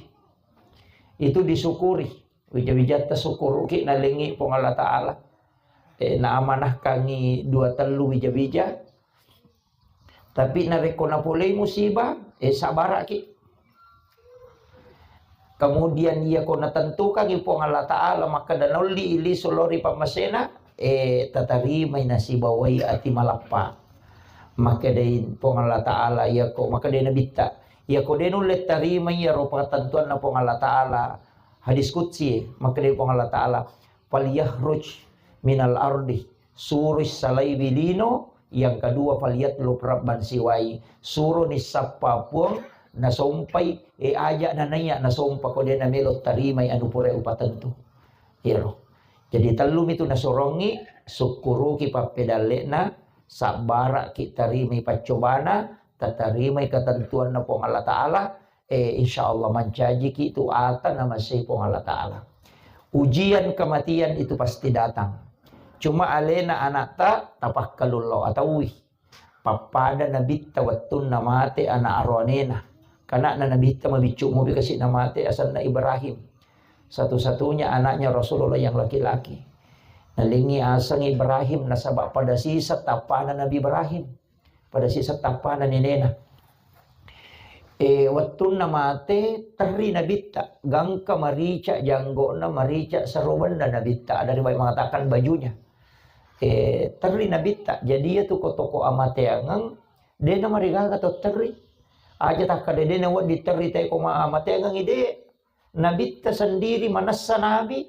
Itu disyukuri. Wija-wijatta sukkuruki nalengi Puang Allah Ta'ala. Eh, naamanahkangi dua tellu wija-wija. Tapi narekko napolei musibah, eh, sabaraki. Kemudian iyako natentukangi Puang Allah Ta'ala, makkeda naolli lisu lao ri pammasena, eh, tatarimai nasibawai ati malappa. Makkedai Puang Allah Ta'ala, iyako, makkedai Nabitta, iyako de nulle tarimai iyaro patentuanna Puang Allah Ta'ala, hadis qudsi, makkedai Puang Allah Ta'ala, "Falyakhruj minal ardi," suroi salaiwi lino, yang kedua, "Falyatlub rabban siwai," suroni sappa puang nasompai, eh, aja nanaiya nasompa ko de namelo tarimai anu pura upatentu. Iyaro. Jadi tellumi tu nasorongi, sukkuruki pappedalle'na, sabbaraki tarimai paccobana, tatarimai ketentuanna Puang Allah Ta'ala, eh, insya Allah mancajiki tu ata namasei Puang Allah Ta'ala. Ujian kematian itu pasti datang. Cuma alena anakta tapakkalullo ataui. Pappada Nabitta wettunna mate anak aroanena. Kanakna Nabitta mabiccu mopi kasi namate asenna Ibrahim. Satu-satunya anaknya Rasulullah yang laki-laki. Nalengi aseng Ibrahim nasaba pada sisa tappana Nabi Ibrahim. Pada sisa tappana nenena. Eh, wettunna mate, terri Nabitta. Gangka marica janggona, marica serobenna Nabitta. Ada riwayat mengatakan bajunya. Eh, terri Nabitta. Jadi iya tu ko toko amateangeng, de namarigaga to terri. Aja takkada de nawedding terri te ko ma-, amateangeng ide. Nabitta sendiri manessa nabi,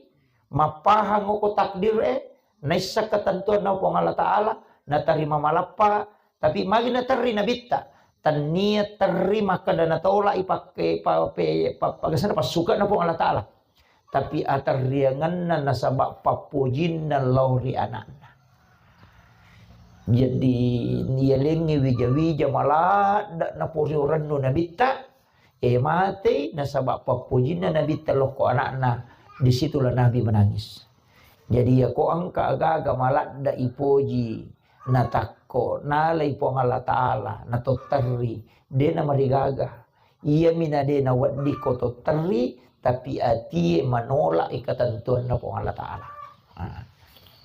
mappahang oko takdir e, naisseng ketentuanna Puang Allah Ta'ala, natarima malappa, tapi magi naterri Nabitta, tennia terri makkeda natolak i pakke, pa-, pe-, pa-, pagesana passuka na Puang Allah Ta'ala. Tapi aterriangenna nasaba pappojinna lao ri anakna. Jadi, nialengngi wija-wija maladda naporiurennu Nabitta, eh, matei nasaba pappojinna Nabitta lokko anakna, disitulah Nabi menangis. Jadi, yako engka agaga maladda ipoji, natakko, nalai Puang Allah Ta'ala, natotterri, de namarigaga. Iyami na de nawedding ko totterri, tapi atie manolak i ketentuanna Puang Allah Ta'ala. Nah,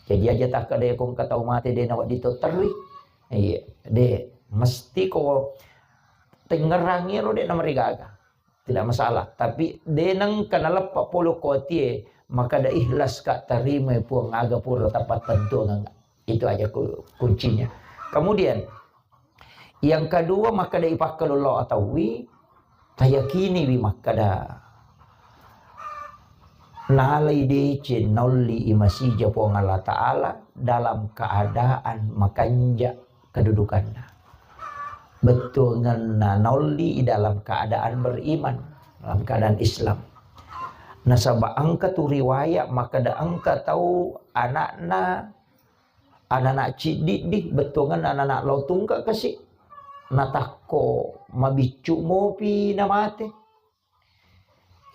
jadi aja takkeda ko engka tau mate de nawedding totterri. Iya, de, mesti ko tengngerangi ro de namarigaga. Tidak masalah. Tapi de nengka naleppa polo ko atie, maka de ikhlas ka tarima Puang aga pura tapattentuang. Itu aja ku-, kuncinya. Kemudian, yang kedua, makkeda ipakkalullo ataui, tayakiniwi makkeda nalai deceng naolli i masija Puang Allah Ta'ala dalam keadaan makanja kedudukanna. Bettuangenna naolli i dalam keadaan beriman, dalam keadaan Islam. Nasaba engka tu riwayat makkeda engka tau anakna anana ciddiddi, bettuangenna anana lao tungke kasi. Natakko mabiccu mopi namate.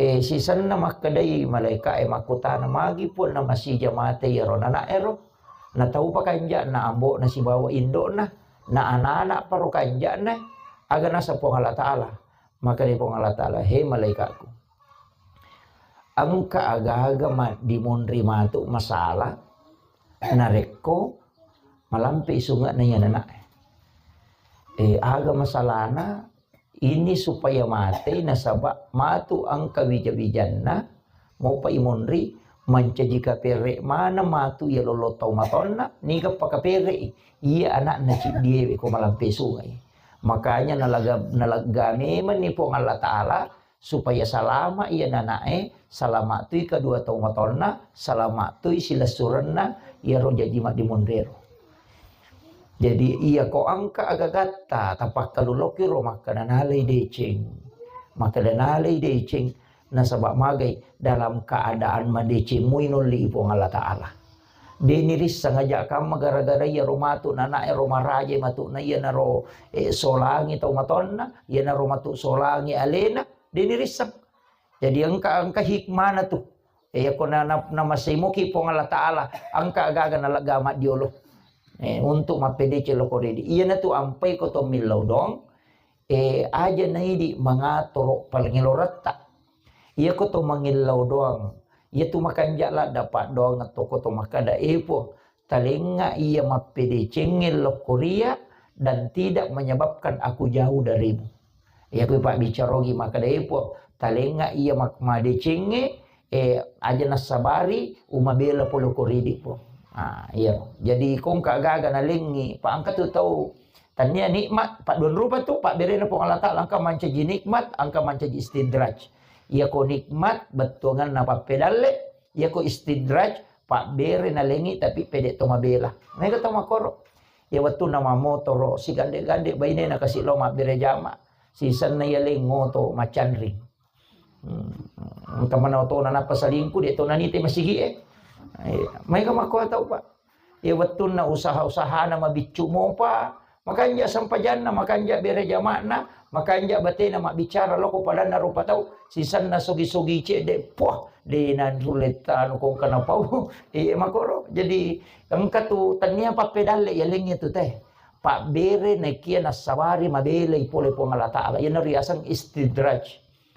Eh, sisenna makkedai malaika e makkutana, "Magi Puang namasija mate iyaro nana ero?" Nataupa kanja'na ambo'na sibawa indo'na, na anana paro kanja'na, aga nasa Puang Allah Ta'ala? Makkedai Puang Allah Ta'ala, "He malaikatku, engka agaga maddimonri matu masalah narekko malampe sunge'na iya nana e. Eh, aga masalahna?" Ini supaya matei nasaba matu engka wija-wijanna, mopa imonri, mancaji kapere maneng matu iya lollo tau matonna, niga pakaperei iya anakna ciddiewe ko malampe sungai. Makanya nalaga-, nalegga memenni Puang Allah Ta'ala supaya salama iya nanae, salama tui kedua tau matonna, salama tui silessurenna iyaro jaji maddimonrero. Jadi, iya ko engka agagatta, tapakkaluloki ro makkeda nalai deceng. Makkeda nalai deceng, nasaba magai dalam keadaan madeceng mui nolli Puang Allah Ta'ala. De nirisseng aja kamma gara-gara iya ro matu nana e ro maraje matu na iya naro, eh, solangi tau matonna, iya naro matu solangi alena, de nirisseng. Jadi engka, engka hikmana tu. Eh, iyako na, na, namasei moki Puang Allah Ta'ala, engka gaga nalegga maddiolo. Eh, untuk mappedeceng lokko ridi. Iyana tu ampai ko to millau doang, eh, aja naidi mangatoro palengeloretta. Iyako to mangillau doang, iya tu makanja ladda paddoang to ko to makkada, eh, Puang, talengnga iya mappedecengnge lokko ria dan tidak menyebabkan aku jauh darimu. Iya, kui pabbicarogi makkeda, eh, Puang, talengnga iya mak-, madecengnge, eh, aja nassabari, umabela pole ko ridi, Puang. Ah, iya. Jadi, kongka gaga nalengngi, pa engka tu tau, tania nikmat, padduan rupa tu, pabberena Puang Allah Ta'ala, engka mancaji nikmat, engka mancaji istidraj. Iyako nikmat, bettuanganna pappedalle, iyako istidraj, pabbere nalengngi, tapi pede to mabela. Mega to makoro. Iya wettunna mammotoro, sigande-gande bainena kasi lao mabbere jama. Sisenna iya leng oto macanring. Hmm. Engka mana otona nappa salingku, de to nanite masigi e. Iya. Maega makko tau, Pak. Iya wettunna usaha-usahana mabiccu mopa, makanja sempajanna, makanja bere jama'na, makanja batena mabbicara loko padanna rupa tau, sisenna sogi-sogi cedde, puah, de nanrulle tanu kongka napau. Iya makoro. Jadi engka tu tania pappedalle iya lengnge tu teh. Pabbere naekia nassabari mabelai pole Puang Allah Ta'ala. Iyana riaseng istidraj.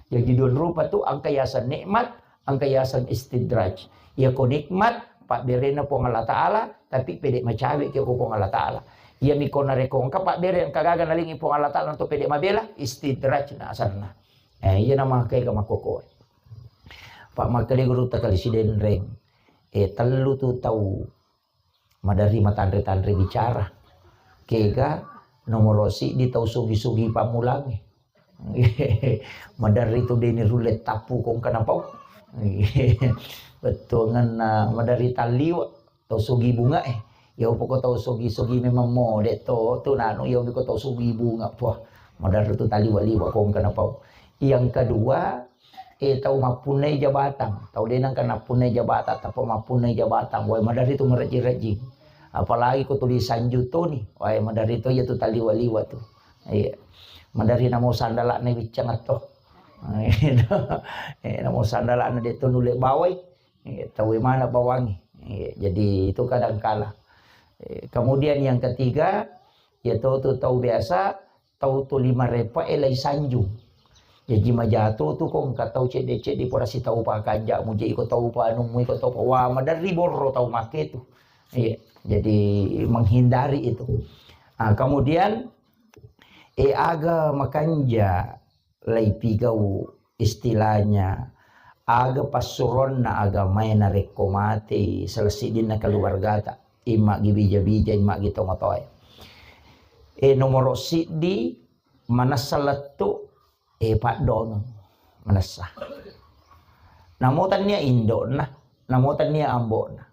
Jaji dua rupa tu, engka yaseng nikmat, engka yaseng istidraj. Iyako nikmat, pabberena Puang Allah Ta'ala, tapi pede macawe ki ko Puang Allah Ta'ala. Iya miko narekko engka pabbere engka gaga nalengngi Puang Allah Ta'ala untuk pede mabela, istidraj na asanna. Eh, iya nama kega makkoko. Pak makkeda guru takali sidenreng. Eh, tellu tu tau maderri matanre-tanre bicara. Kega nomoro siddi tau sugi-sugi pammulangnge. Maderri tu deni rulle tappu kongka napau. Bettuanganna maderri talliwa tau sugi bunga eh. Ya upoko tau sugi-sugi memang mode to tu nanu ya upoko tau sugi bunga. Puah, maderri tu talliwa-liwa kongka napau. Yang kedua, eh, tau mappunnai jabatang, tau de nengka nappunnai jabatang, tappa mappunnai jabatang, wae maderri tu marejjing-rejjing. Apalagi ko tuli sanju toni, wae maderri to iya tu talliwa-liwa tu. Iya. Maderri namo sandala'na wiccang atto. Eh, namo sandala'na de to nulle bawai. Eh, tau mana bawangi. Eh, jadi itu kadang kala. Eh, kemudian yang ketiga, ya tau tu tau biasa, tau tuli marepa e lai sanjung. Jaji majato tu ko engka tau cedde-cedde pura sitau pakanja mu je iko tau panummu iko tau pa-, wah, maderri borro tau make tu. Iya, jadi menghindari itu. Ah, kemudian, eh, aga makanja lai pigau istilahnya aga passuronna agamae narekko matei salah siddinna keluargata, imma gi bija-bija, imma gi tomatoae. Eh, nomoro siddi, manessa lettu, eh, paddoangeng. Manessa. Namo tennia indo'na, namo tennia ambo'na.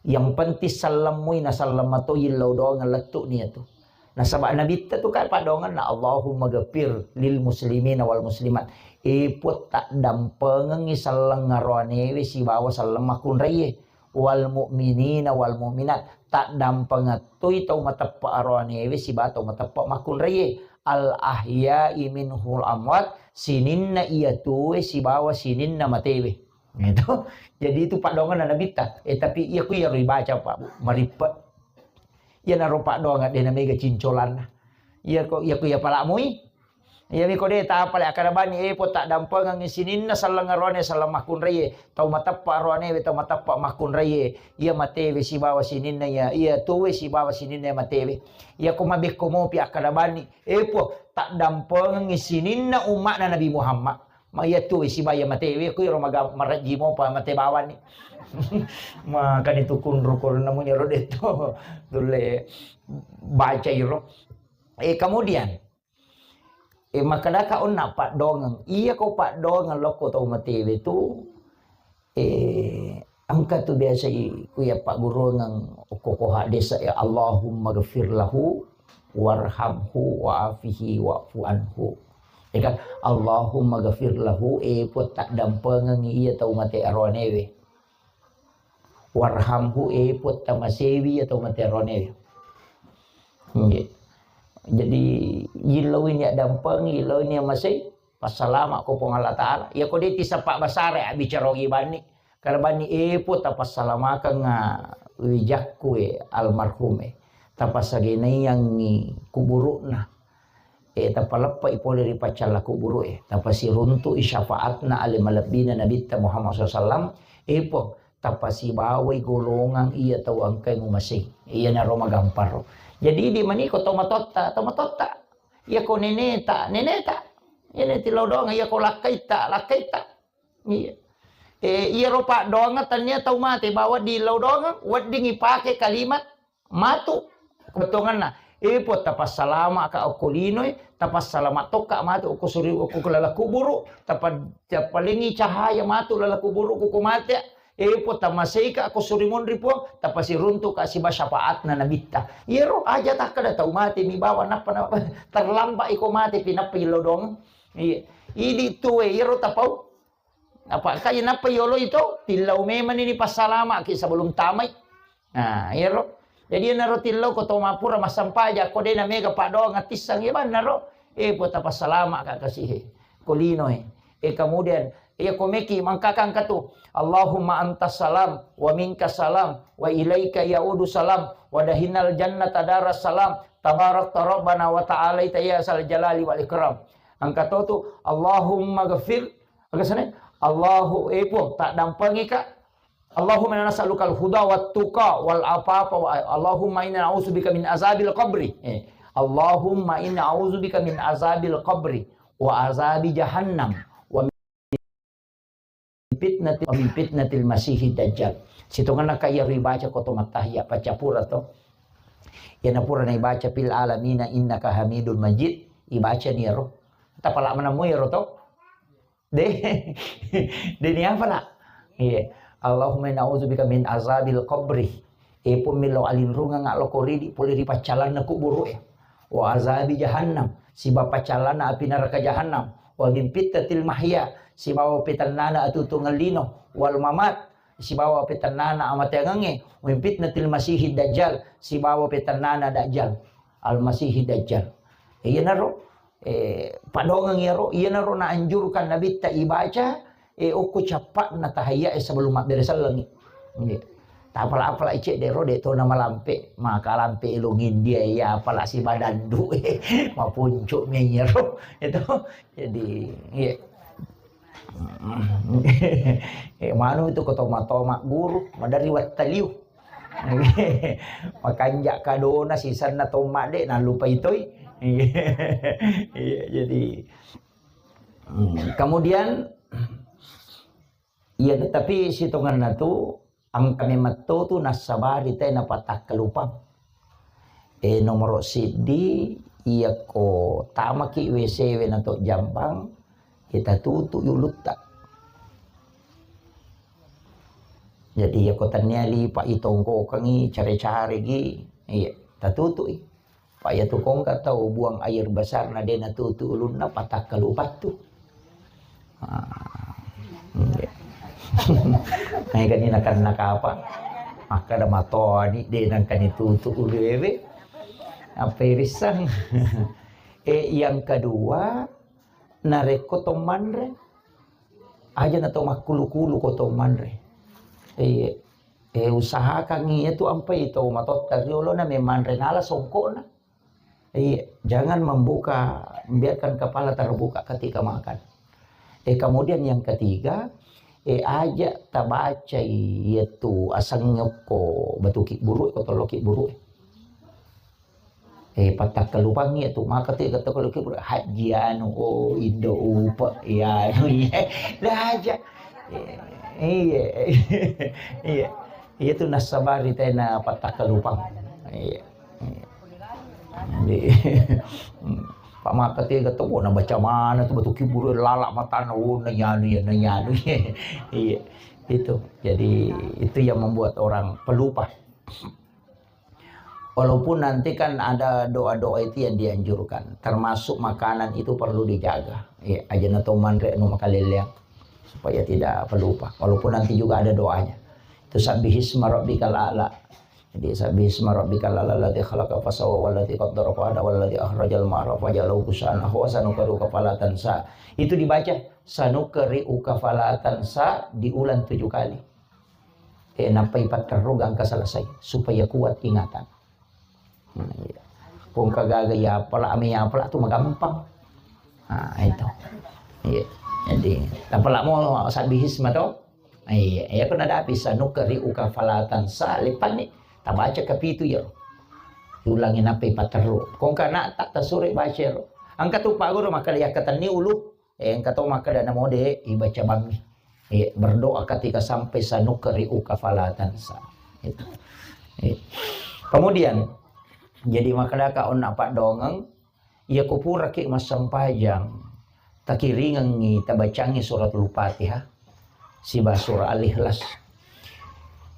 Yang penting sellemmui naselleng mato yillau doangeng lettu nia tu. Nasaba nabitta tu kan paddoangenna, Allahumma ghafir lil muslimina wal muslimat. Eh, Puang, taddampengengi selleng aroanewe sibawa selleng makkunraie. Wal mu'minina wal mu'minat, taddampengettui tau mateppa aroanewe sibawa tau mateppa makkunraie, al ahya'i minhul amwat, sininna iya tuwe sibawa sininna matewe. Itu. Jadi itu paddoangenna nabitta. Eh, tapi iya ku iyaro ibaca, Pak, Bu, marippe. Iyanaro paddoangeng de namega cincolanna. Iya ko, iya ku iya pala mui. Iyami ko de tapale akkada bani, eh, Puang, taddampengengngi sininna selleng aroane selleng makkunraie, tau mateppa aroanewe, tau mateppa makkunraie, iya matewe sibawa sininna iya, iya tuwe sibawa sininna iya matewe. Iya ko mabekko mopi akkada bani, eh, Puang, taddampengengngi sininna umma'na Nabi Muhammad. Ma iya tuwe sibawa iya matewe, ko iro maga-, marejji mopa mate bawani. Makani tu kunru ko namunya ro detto. Tulle baca iro. Eh, kemudian, Eh, makkedaka onna paddoangeng. Iya ko paddoangeng lokko tau matewe tu, eh, engka tu biasa i-, ku iya pagguruangeng okko ko hadis, ya, Allahumma ghafir lahu warhamhu wa'afihi wa'fu anhu. Ya kan? Allahumma ghafir lahu, eh, Puang taddampengengi iya tau mate aroanewe. Warhamhu, eh, Puang tamasewi iya tau mate aroanewe. Nggih. Jadi, yillau ini addampeng, yillau ini amasei, passalama ko Puang Allah Ta'ala. Iya ko de tisappa basara, ya, bicara ogi banni. Karabanni epo tapassalamakeng wijakku e almarhum e. Tapassagenaiangngi kuburu'na. E, tapaleppe'i pole ri paccalla kuburu e. Tapasiruntu'i syafaatna ale malebbina Nabitta Muhammad sallallahu alaihi wasallam. Epo tapasibawai golongang iya tau engkai mumasei. Iyanaro magamparo. Jadi idi maniko tomatotta, tomatotta. Iyako neneta, neneta. Iyane tillau doang, iyako lakkaitta, lakkaitta. Iya. E, iyaro paddoangeng tania tau mate bawa dillau doang, wedding ipake kalimat matu. Bettuanganna, e, Puang, tapassalama ka okko linoe, tapassalama tokka matu okko suri, okko laleng kuburu, tapa-, tapalengi cahaya matu laleng kuburu ko mate. E, Puang, tamaseika okko suri monri, Puang, tapasiruntuka siba syafaatna nabitta. Iyaro aja takkeda tau mate mi bawa nappa, nappa terlambat iko mate pinappa illau doang. Iya. Idi tuwe iyaro tapau. Apa ka inappa yolo itu, tillau memang ini passalama ki sebelum tamai. Nah, iyaro. Jadi enaro tillau ko to mapura massampaja ko de na mega paddoang attissang, iya bannaro. E, Puang, tapassalama ka kasihe. Ko linoe. E, kemudian, iya ko meki mangkakang katu. Allahumma antas salam wa minkas salam wa ilaika yaudu salam wa dahinal jannata daras salam tabarakta rabbana wa ta'alaita ya sal jalali wal ikram. Angka to tu, Allahumma ghafir, aga sana? Allahu, e, Puang, taddampengika. Allahumma inna nas'alukal huda wat tuqa wal afafa wa, Allahumma inna na'udzubika min azabil qabri. E, Allahumma inna a'udzubika min azabil qabri wa azabi jahannam wa min fitnati, wa min fitnatil masihid dajjal. Sitongenna ka iyaro ibaca ko to mattahiyya paccapura to. Iyana pura na ibaca fil alamina innaka hamidul majid, ibaca ni iyaro. Tapala manammu iyaro to. De, de ni apa la? Iya. Allahumma inna a'udzubika min azabil qabri. E Puang, millau alinrungeng a loko ridi pole ri paccalanna kuburu e. Wa azabi jahannam, siba paccalanna api neraka jahannam. Wa min fitnatil mahya, sibawa petennana atuo-tuongeng lino. Wal mamat, sibawa petennana amateangengnge. Wa min fitnatil masihid dajjal, sibawa petennana dajjal. Al masihid dajjal. Iyanaro, eh, paddoangeng iyaro, iyanaro naanjurkan nabitta ibaca, eh, okko cappa'na tahiyya e sebelum mabbere sellengngi. Nggih. Tapala-pala cedde ro de to namalampe, maka lampe elong India iya apala sibadandu, eh, mapuncu mi iyaro. Itu jadi, iya. Eh, manu itu ko toma-toma guru, madari wattaliu. Makanja kadona sisanna tomma de nallupai toi. Iya, jadi, hmm, kemudian, iya, tapi sitongenna tu engka memetto tu nassabari te napatakkalupang. E, nomoro siddi, iyako tamaki W C we na to jambang, kita tutu ulutta. Jadi, iyako tennia lipa itongkokengi, care-caregi, iya, tatutui. Pa iyatu kongka tau buang air besar na de natutu ulunna, patakkalupattu. Ah, iya. Naikani nakanna kapa? Makkada matoni de nangkani tutu uluewe. Apa irissang? Eh, yang kedua, narekko to manre, aja na to makkulu-kulu ko to manre. Eh, eh, usahakan iyatu ampai to matotta riolo na memanre nala songkokna. Iya, jangan membuka, biarkan kepala terbuka ketika makan. Eh, kemudian yang ketiga, eh, aja tabacai iyatu asengngokko batu kibburu ko tollo kibburu. Eh, pattakkalupangngi iyatu, maka te kata kalau kibburu, Haji anu, oh, Indo Upa, iya, anu, iya. Dah aja. Iya, iya. Iya tu nassabari tena pattakkalupang. Iya. Iya. Jadi, Pak Maka tega tu, oh, na baca mana tu batu kiburu lala matana, oh, nanyanu ya, nanyanu ya. Iya. Itu. Jadi, itu yang membuat orang pelupa. Walaupun nanti kan ada doa-doa itu yang dianjurkan, termasuk makanan itu perlu dijaga. Ya, aja na to manre anu makaleleang supaya tidak pelupa. Walaupun nanti juga ada doanya. Itu sabbihisma rabbikal a'la. Jadi, sabbihisma rabbikal a'la alladzi khalaqa fasawwa walladzi qaddara fahada walladzi akhrajal mar'a faja'alahu ghusaan ahwa sanuqri'uka fala tansa. Itu dibaca sanuqri'uka fala tansa diulang tujuh kali. Eh, nappai patterru gangka selesai supaya kuat ingatan. Nah, iya. Kong kagaga ya apala, ame ya apala tu magampang. Nah, itu. Iya. Jadi, apala mau sabbihisma to? Iya, iya, kena ada bisa nuqri'uka fala tansa, lepanni. Tabaca kapitu ya. Ulangi nappai patterru. Kong kana tak tasure baca ro. Engka tu paguru maka ya katenni ulu. Eh, engka to makkeda namo de ibaca bangngi. Eh, berdoa ketika sampai sanuqri'uka fala tansa. Itu. Eh. Kemudian, jadi makkedaka onna paddongeng, iya ko puraki massempajang, takiringengngi, tabacangngi suratul Fatihah, siba surah Al-Ikhlas.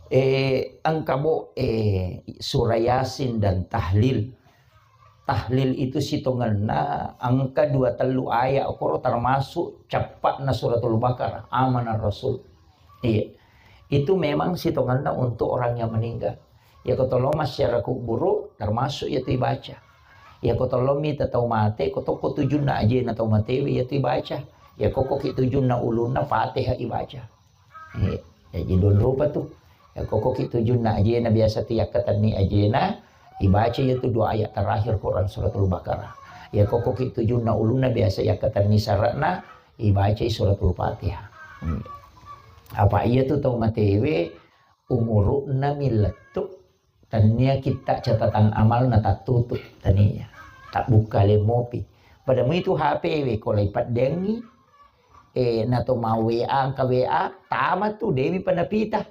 Eh, engka bo, eh, surah Yasin dan tahlil. Tahlil itu sitongenna engka dua tellu ayat koro termasuk ceppa'na suratul Baqarah, Amanar Rasul. Iya. Itu memang sitongenna untuk orang yang meninggal. Ya ko tolong masyarakat kuburu termasuk ya tu ibaca. Ya ko tolong mita tau mate, ko tokko tujunna ajena tau matewe ya tu ibaca. Ya ko koki tujunna ulunna Fatihah ibaca. Eh, jadi don rupa tu. Ya, koko ki tujunna ajena biasa tu yakkatenni ajena, ibaca ya tu dua ayat terakhir Quran suratul Baqarah. Ya, koko ki tujunna ulunna biasa yakkatenni sara'na, ibaca suratul Fatihah. Hmm. Apa iya tu tau matewe, umuru'na mi lettu, Tania kitta catatan amalna tattutu, tania. Tabbukka lemmopi. Pada muitu H P we ko lai paddengi, eh, nato mau W A, engka W A, tama tu, demi panapita.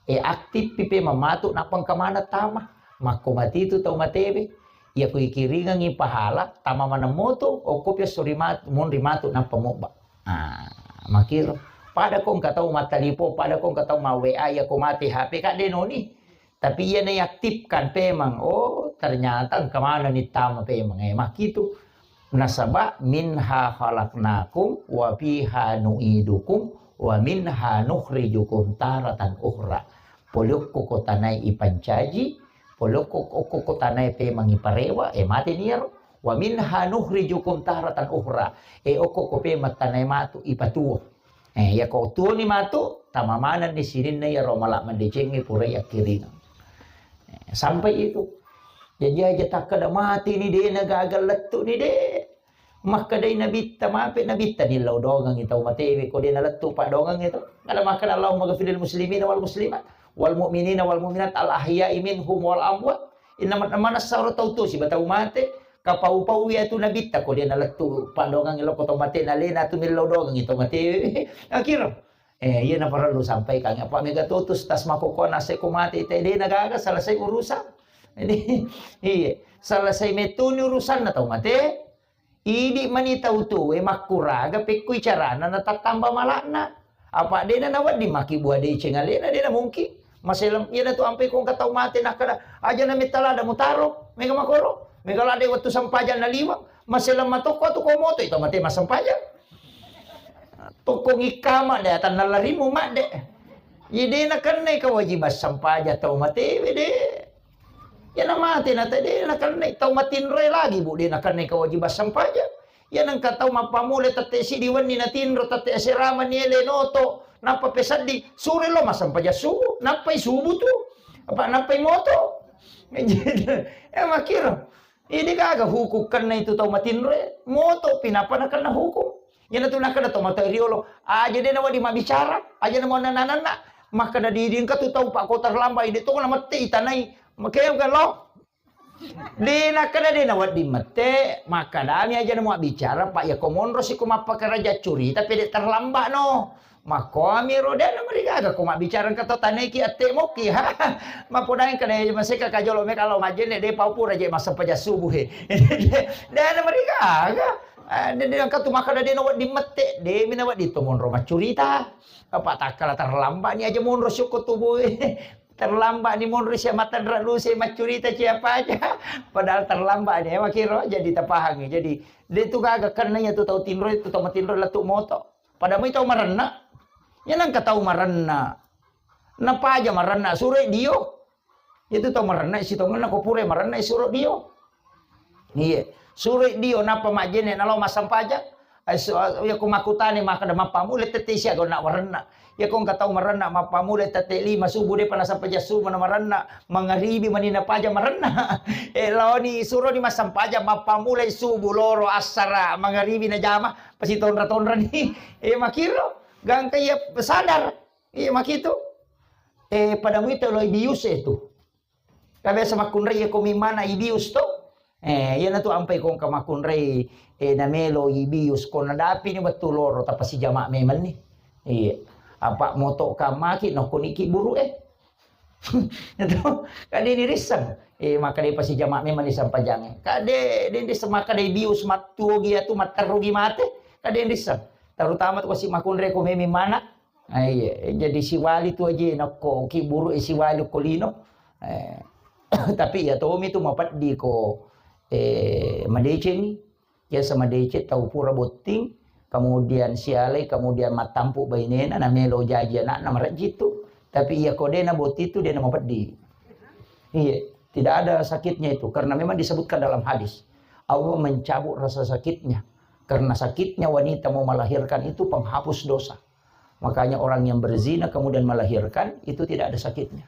Eh, aktif pipe mamatu, nappa engka mana tama. Makko mati tu tau matewe. Iya ko ikiringengi pahala, tama maneng moto, okko pia sori mat-, monri matu, nappa mobba. Ah, makiro. Pada ko engka tau mattalipo, pada ko engka tau mau W A, iya ko mati H P, kak denoni. Tapi iya naiaktifkan pemeng, oh, ternyata engka manenni tama pemeng. Eh, makkitu. Nasaba minha khalaqnakum wa fiha nu'idukum wa minha nukhrijukum taratan ukhra. Pole okko ko tanae ipancaji, pole okko, okko ko tanae pemeng iparewa, eh, mate niyaro. Wa minha nukhrijukum taratan ukhra. Eh, okko ko pemeng tanae matu ipatuo. Eh, iya ko tuoni matu, tama manenni sininna iyaro mala mandecengnge pura yakkiringeng. Eh, sampai itu. Jadi aja takkeda mati ni de na gaga lettu ni de. Makkedai nabitta, mape nabitta ni lau dongengi tau matewe ko de na lettu pa dongengi to. Kada makkeda Allahumma ghafiril muslimina wal muslimat wal mu'minina wal mu'minat al ahya'i minhum wal amwat. Inna man-, manassa ro tau tuo siba tau mate, kapau-pau iya tu nabitta ko de na lettu pa dongengi lo ko tau mate na lena tu millau dongengi tau mate. Akhir. Eh, iya na parellu sampaikan. Apa mega totus tas makoko nase ko mate te de na gaga selesai urusan. Jadi, iya, selesai metuni urusanna tau mate. Idi mani tau tuwe makkuraga pekkui carana natattamba malakna. Apa dena nawedding maki bua deceng alena, dena mungkin. Maselem, iyana tu ampe ko engka tau mate nakkeda, aja na metta lada mutaro, mega makoro, mega lada wettu sempajang na liweng, maselem matokko tu ko moto itu mate massempajang. Tokko ngikkama de atanna larimu madde. Iya de nakennai kewajiban sempajang tau matewe de. Iya na mate na te de nakennai tau matinroe lagi bu de nakennai kewajiban sempajang. Iya nengka tau mappamule tette sidi wenni natinro tette asirama ni ele noto nappa peseddi sure lo massempajang subuh nappai subuh tu apa nappai moto. Eh, makiro. Idi gaga hukum kenna itu tau matinroe, moto pi nappa nakenna hukum. Iyana tu nakenna tau matoa riolo, aja de nawedding mabbicara, aja na mau nananna. Makkeda didi engka tu tau pakko terlambat, ide to na mette itanai. Makanya bukan lo. De nakkeda de nawedding mette, makkedami aja na mau bicara, Pak, ya ko monro si ko mappakaraja curita pede terlambat no. Makkomi ro de namarigaga ko mabbicara engka to taneki atte moki ha. Mapodaeng kada maseka kajolo me kalau majenne de pau pura je massempajang subuh he. De namarigaga. Eh, de, de engka tu makkeda de nawedding mette, de mi nawedding to monro maccurita. Apa takkala terlambat ni aja monro syukur tubuh. Terlambat ni monro sia matanra luse maccurita siapa aja. Padahal terlambat ni, eh, makiro jadi tapahangi. Jadi de tu gaga kenna iya tu tau tinro itu tau matinro lettu moto. Pada moi tau marenna. Iya nengka tau marenna. Napaja marenna sure dio. Itu tau marenna sitongenna ko pura marenna suro dio. Iya. Suro dio nappa majjenne nalo massempajang. Ai su-, iya ko makkutane makkeda mappammula tette sia gonna warenna. Iya ko engka tau marenna mappammula tette lima subuh depa nassempajang subuh na marenna, mangaribi mani napaja marenna. Eh, laoni suroni massempajang mappammula subuh loro assara mangaribi najama pasitonra-tonrani. Eh, makiro gangka iya sadar. Iya makitu. Eh, pada muita lo ibius itu. Ka biasa makkunrai ko mimana ibius to. Eh, iyana tu ampai ko engka makkunrai, eh, namelo ibius ko nadapi ni wettu loro tapasijama memang ni. Iya. Apa moto kamaki nokko niki buru eh. Itu kade ni risseng. Eh, maka dai pasijama memang ni sampajange. Kade dai risseng maka dai bius mattuo gi atu matteru gi mate. Kade ni risseng. Terutama tu kasi makkunrai ko memi mana. Ah, iya, jadi siwali tu aja nakko ki buru eh, siwali ko lino. Eh, tapi iya tomi tu mapeddi ko, eh, madecengi. Biasa madeceng tau pura botting, kemudian sialai, kemudian mattampu bainena, namelo jaji anakna marejji tu. Tapi iya ko dena botting tu dena mapeddi. Iya, tidak ada sakitnya itu karena memang disebutkan dalam hadis. Allah mencabut rasa sakitnya. Karena sakitnya wanita mau melahirkan itu penghapus dosa. Makanya orang yang berzina kemudian melahirkan itu tidak ada sakitnya.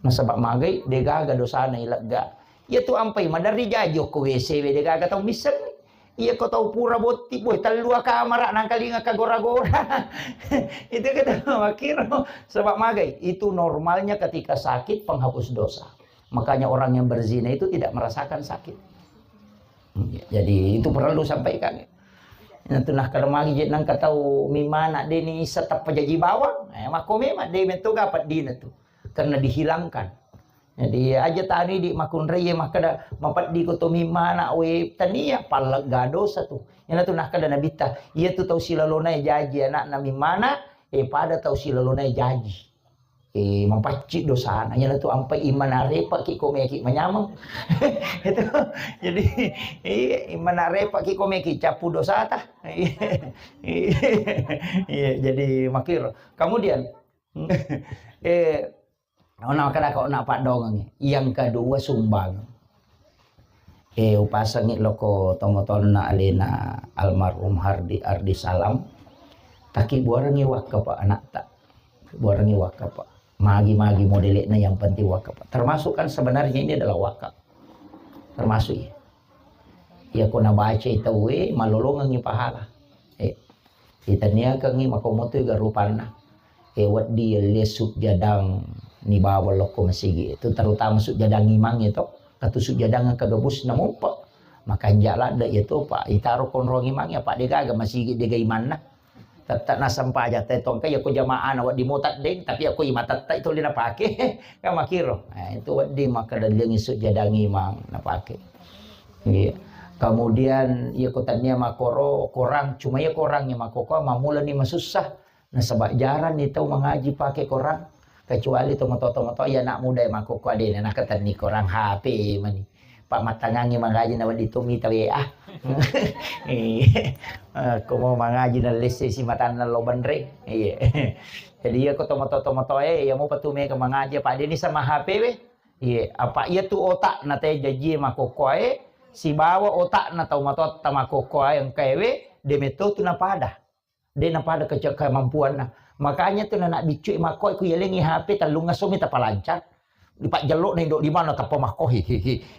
Nasaba magai degaga dosana ilegga. Iya tu ampai maderri jaji okko W C we degaga tau misseng. Iya ko tau pura botti boy tellua kamara nangkalinga kagora-gora. Itu kita makiro. Sebab magai itu normalnya ketika sakit penghapus dosa. Makanya orang yang berzina itu tidak merasakan sakit. Jadi itu perlu sampaikan. Nah, tu nah kalau magi je nang katau mimana deni setapa jaji bawang, eh, mako memang de metto gapa dina tu. Karena dihilangkan. Jadi aja tani di makunrai makkeda mapeddi ko to mimana we tania pallegga dosa tu. Yana tu nah kada nabitta, iya tu tau silalona jaji anakna mimana, eh, pada tau silalona jaji. Eh, mapacci dosana. Iyana tu ampai imana repaki ko meki manyameng. Itu. Jadi, iya, imana repaki ko meki cappu dosata. Iya, iya, jadi makiro. Kemudian, eh, ona kada ko na padongengi. Yang kedua sumbang. Eh, upasengngi loko tomatoanna alena almarhum Hardi Ardi Salam. Takibuarengngi wakka, Pak, anakta. Buarengngi wakka, Pak. Magi-magi modele'na yang penting wakka, Pak. Termasuk kan sebenarnya ini adalah wakka. Termasuk ya. Ya ko nabaca tauwe malolongengngi pahala. Eh. Itaniakengngi makomotoi garupanna. Eh, wedding yelle sujjadang ni bawang lokko masigi. Itu terutama sujjadang imang itu. Katu sujjadang kagabus na moppa. Makanja ladde ya to, Pak. Itaro konrong imang ya, Pak, degaga masigi dega imanna. Tetta nasempajang te tongka ya ko jamaah na wedding mota deng, tapi ya ko imang tetta itu le napake. Kan makiro. Nah, itu wedding maka dallengi sujjadang imang napake. Iya. Kemudian, iya ko tania makoro, korang, cuma iya korang ya makoko mamula ni masussa. Nasaba jarang ni tau mangaji pake korang. Kecuali tomatoa-tomatoa ya anak muda ya makoko adena nakatenni korang H P mani. Pak matangangi mangaji na wedding to mita W A. Iya. Eh, ko mau mangaji na lesse si matanna lo benre. Iya. Jadi iya ko tomatoa-tomatoa eh ya mau patu mega mangaji apa adeni sama H P we. Iye, apa iya tu otakna te jajie makkokkoe, sibawa otakna tau matoatta makkokkoe engkaewe, de metto tu napada. De napada kece-, kemampuanna. Makanya tu nanak biccu makkoe ku yalengi H P tellung ngasumi tapalancar. Dipajjello na indo di mana tappa makkohi.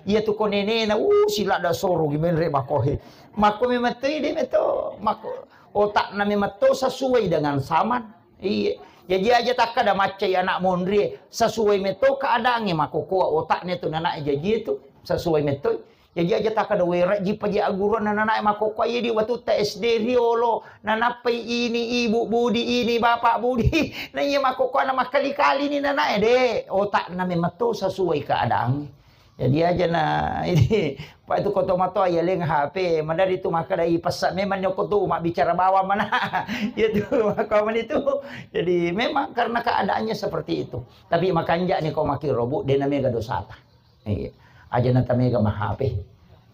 Iya tu ko nenena, uh, sila da soro gi menre makkohi. Makko memang tu de metto, makko otakna memang to sesuai dengan zaman. Iya. Jaji aja takkada maccai anak monri, sesuai metto keadaannya makkokkoe otaknya tu nanak jaji tu sesuai metto. Jaji aja takkada wera jipa ji aguruan nanak makkokkoe iya di watutta S D riolo nanappai ini ibu budi ini bapak budi. Na iya makkokkoe na makkali-kali ni nanak de otakna memang to sesuai keadaannya. Jadi aja na ini Pak itu koto matoa ya leng H P, madari tu makkada ipessa memang nyoko tu mabbicara bawang mana. Ya tu makko mani tu. Jadi memang karena keadaannya seperti itu. Tapi makanja ni ko maki robu de na mega dosata. Iya. Aja na ta mega ma H P.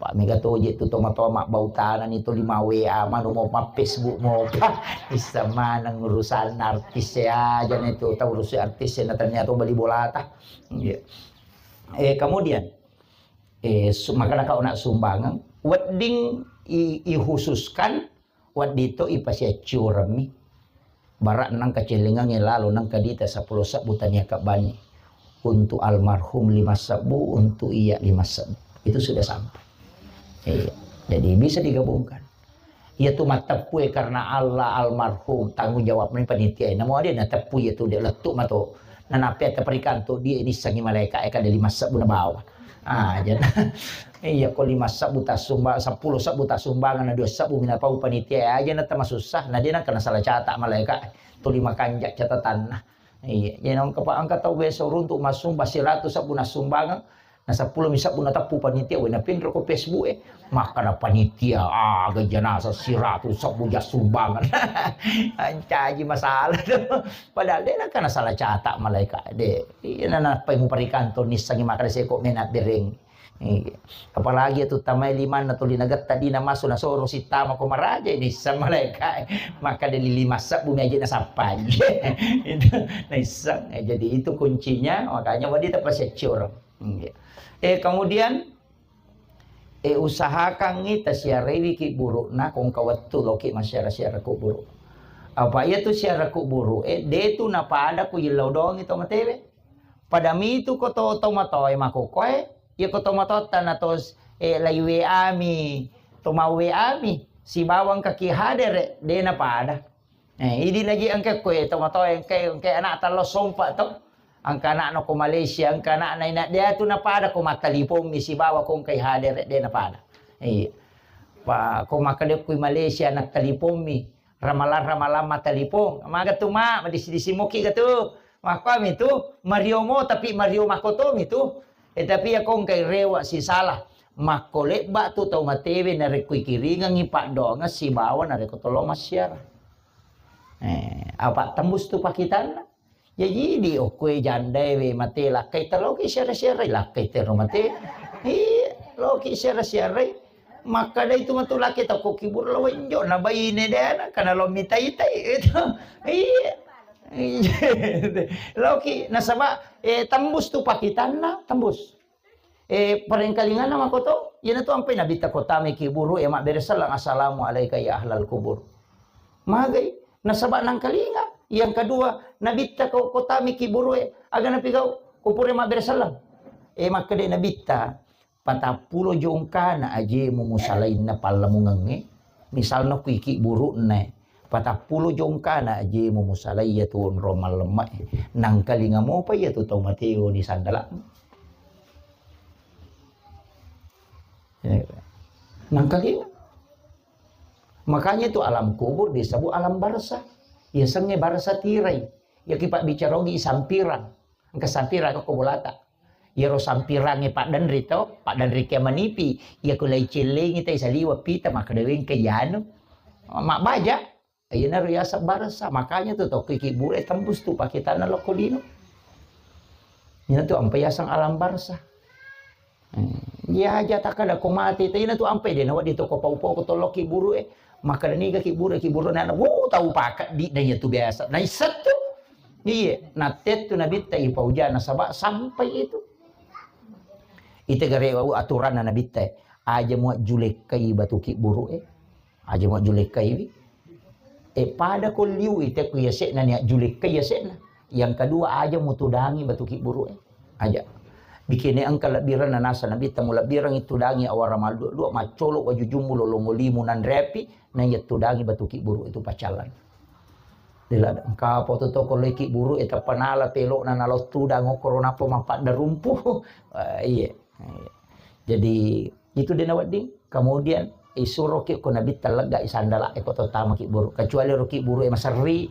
Pak mega toje tu tomatoa mabbautana ni to lima W A manu mau ma Facebook mau pa. Bisa maneng urusan artis ya aja na itu tau urusi artis ya na ternyata bali bolata. Iya. Eh, kemudian, eh, su-, makana kau nak sumbangan, wedding i-, ikhususkan, wedding to ipasiaccioremmi. Bara nang kacellengangnge lalo nang kadita seppulo sebbu tania kabbanni. Untuk almarhum lima sebbu, untuk iya lima sebbu. Itu sudah sampai. Iya. Jadi bisa digabungkan. Iya tu matteppue karena Allah almarhum, tanggung jawab ni panitia. Namo dia nateppu iya tu dia lettu mato. Nanape ataparikanto dia ini sangi malaika e kada lima sebbu na bawa. Ah, jadi iya ko lima sebbu tasumba-, seppulo sebbu tasumbangan na dua sebbu mina pau panitia aja na tamasussa. Na dia nang kena salah catat malaika. Tu lima kanja catatanna. Iya, jadi nang kepa angka tau biasa uruntu masumba siratu sebbu na sumbangan. Na seppulo mi sebbu nateppu panitia, wena pinro ko Facebook e. Makkada panitia, ah, gajanasa siratu sebbu ja sumbangan. Ancaji masalah tu. Padahal de nakana salah catat malaika de. Iya, na nappai muparikanto nissangi makkada seko mena bereng. Iya. Apalagi itu tamai limanna tuli nagetta dina masu nasoro sittama ko maraja ini sama malaika. Makkada lima sebbu mi aja nasappai. Itu naissang. Eh, jadi itu kuncinya, makanya wadi tapasiaccioreng. Iya. Eh, kemudian, eh, usahakangngi tasiaraiwi ki burukna kongka wettu loki masyara-syara kuburu. Apa iya tu siara kuburu, eh, de tu napada ku yillau doangi to matewe. Pada mitu ko to, to matoe makokoe, iya ko to matotta na to, eh, lai W A mi, to mau W A mi, sibawang kaki hadere, de napada. Eh, idi naji engka koe to matoa engka, engka anak tallo sompa to. Engka anak no ko Malaysia, engka anak na ina dia tu napada ko mattalipong mi sibawa ko engkai hadere de napada. Iya. Pa ko makkeda kui Malaysia anak talipong mi. Ramalang-ramalang mattalipong. Maga tu ma, madisi-disi moki ga tu. Makkuami tu, Mario mo tapi Mario makoto mi tu. Eh, tapi ya ko engkai rewa sisala. Makko lebba tu tau matewe narekko ikiringengi paddoangeng sibawa narekko tollo massiara. Eh, apa tembus tu pakitanna? Jaji di okkoe jandae we mate lakkai te loki siara-siarai, lakkai te ro mate. Iya, loki siara-siarai. Makkada itu matu laki toko kibur lo wenjo na baine dena kana lo mitai-tai itu. Iya. Iya. Loki nasaba, eh, tembus tu pakitanna, tembus. Eh, parengkalinganna makoto, iyanatu ampai nabitta ko tama ki buru e mabbere selleng, "Assalamu alaika ya ahlal kubur." Magai, nasaba nangkalinga. Yang kedua, nabitta ko, ko tama ki buru e, aga napigau, ko pura mabbere selleng. Eh, makkeda nabitta, patappulo jongkana ajemu musalainna pallamungengnge, misalna ku iki burukna e, patappulo jongkana ajemu musalai iyatu onrong mallemma e, nangkalinga mopa iyatu tau mateo ni sandala'mu. Ya. Nangkalinga. Makanya itu alam kubur disebut alam barzah. Iya sengnge barzah tirai. Iya ki pabbicara ogi sampirang. Engka sampirang ko bolata. Iyaro sampirangnge paddenri to, paddenri kia manipi. Iya ko lai cellengi tai saliwa pita makkeda wengka iyanu. Mabbaja. Iyanaro yaseng barzah. Makanya tu tokki ki bure tembus tu pakitanna lokko lino. Ina tu ampa yaseng alam barzah. Eh, iya aja takkada ko mate, tapi ina tu ampai de nawedding to ko pau-pau ko tolloki buru e. Makkeda niga ki buru, ki buru nana, "Wuh, tau pakeddi na iya tu biasa." Naisseng tu. Iya, natte tu nabitta ipauja nasaba sampai itu. Ite gare wau aturanna nabitta e. Aja mua julekkai batu ki buru e. Aja mua julekkai wi. Eh, pada ko liu ite ku yase'na nia julekkai yase'na. Yang kedua, aja mutudangi batu ki buru e. Aja. Bikene engka lebbireng na nasa nabitta mu lebbireng itu dangi awara malu dua maccolo wajujummu lolongo limu nanrepi na iya tudangi batu ki buru itu pacalan. Dela engka apa tu toko leki buru e tappanala pelokna nalo tudang okoro napa mappadda rumpu. Eh, iya. Iya. Jadi, itu de nawedding. Kemudian, isuroki ko nabitta leggai sandala e ko to tama ki buru. Kecuali roki buru e maserri.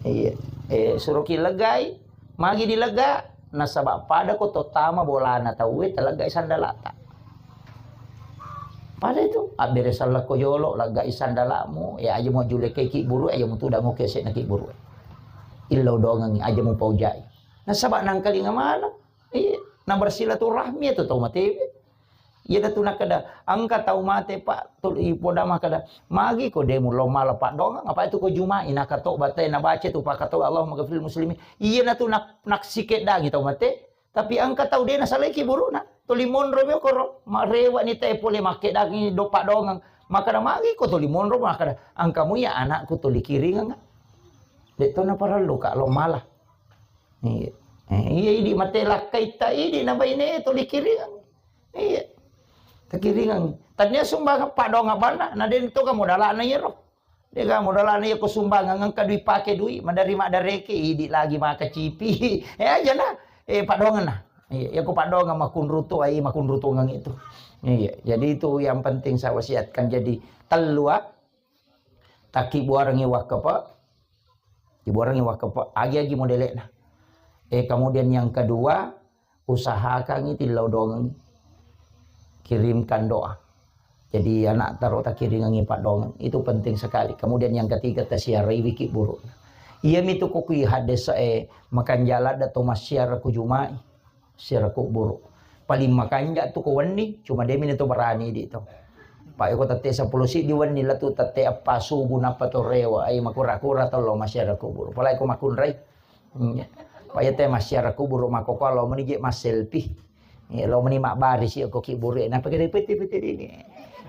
Iya. Eh, suroki leggai, magi dilega, nasaba pada ko to tama bolana tau e taleggai sandalata. Pada itu, abbere sallako jolo, leggai sandalamu, ya aja mau julekkai ki buru, aja mau tudang oke sekna ki buru. Illau dongengi, aja mau paujai. Nasaba nangkalinga mana? Iya, na bersilaturahmi itu tau matewe. Iya datu nakkeda, engka tau mate, Pak, tul-, ipoda makkeda, "Magi ko de mullo mala paddoangeng, apa itu ko Juma'i nakato batai nabaca tu pakkato Allahumma ghafiril muslimin." Iya natu nak-, naksikeddangi tau mate, Tapi engka tau de' nasalai kibburu'na. Tuli monro mi koro, marewa ni te pole makkedangi do padongeng. Makkeda magi ko tuli monro, makkeda engka mu iya anakku tuli kiringeng. De' to naparellu ka lo mala. Iya. Eh, iya idi mate lakkai ta idi na baine tuli kiringeng. Iya. Takiringeng. Tania sumbang padongeng banna, na de' to ka modalana iyaro. Dega modalana iya ko sumbangan engka dui pake dui, madari maddareke, idi lagi maka cipi. Eh, aja na. Eh, padongan na. Iya, iya ko padongan makunrutu ai, makunrutungeng itu. Iya, jadi itu yang penting saya wasiatkan. Jadi tellu, ah, takki buarangi wakkepe, dibuarangi wakkepe, agi-agi modelekna. Eh, kemudian yang kedua, usahakangngi tillau dongengngi. Kirimkan doa. Jadi anak taro takiringengngi paddongeng. Itu penting sekali. Kemudian yang ketiga, tasiarai wiki buruk. Iya mitu ko kui hadis, eh, makan jalan da to masyarakat jumai. Masyarakat buruk. Paling makanja tu ko wenni, cuma demi to berani di to. Pak, iko tette sepuluh si di wenni latu tette apa subuh napa to rewa. Ai makura-kura to lo masyarakat buruk. Apalagi ko makunrai. Iya. Pak, iya te masyarakat kuburu makkokkoe lo meni je masselfie. Iya, lo meni mabbari si ko kiburu. Napa kira pete-pete ini?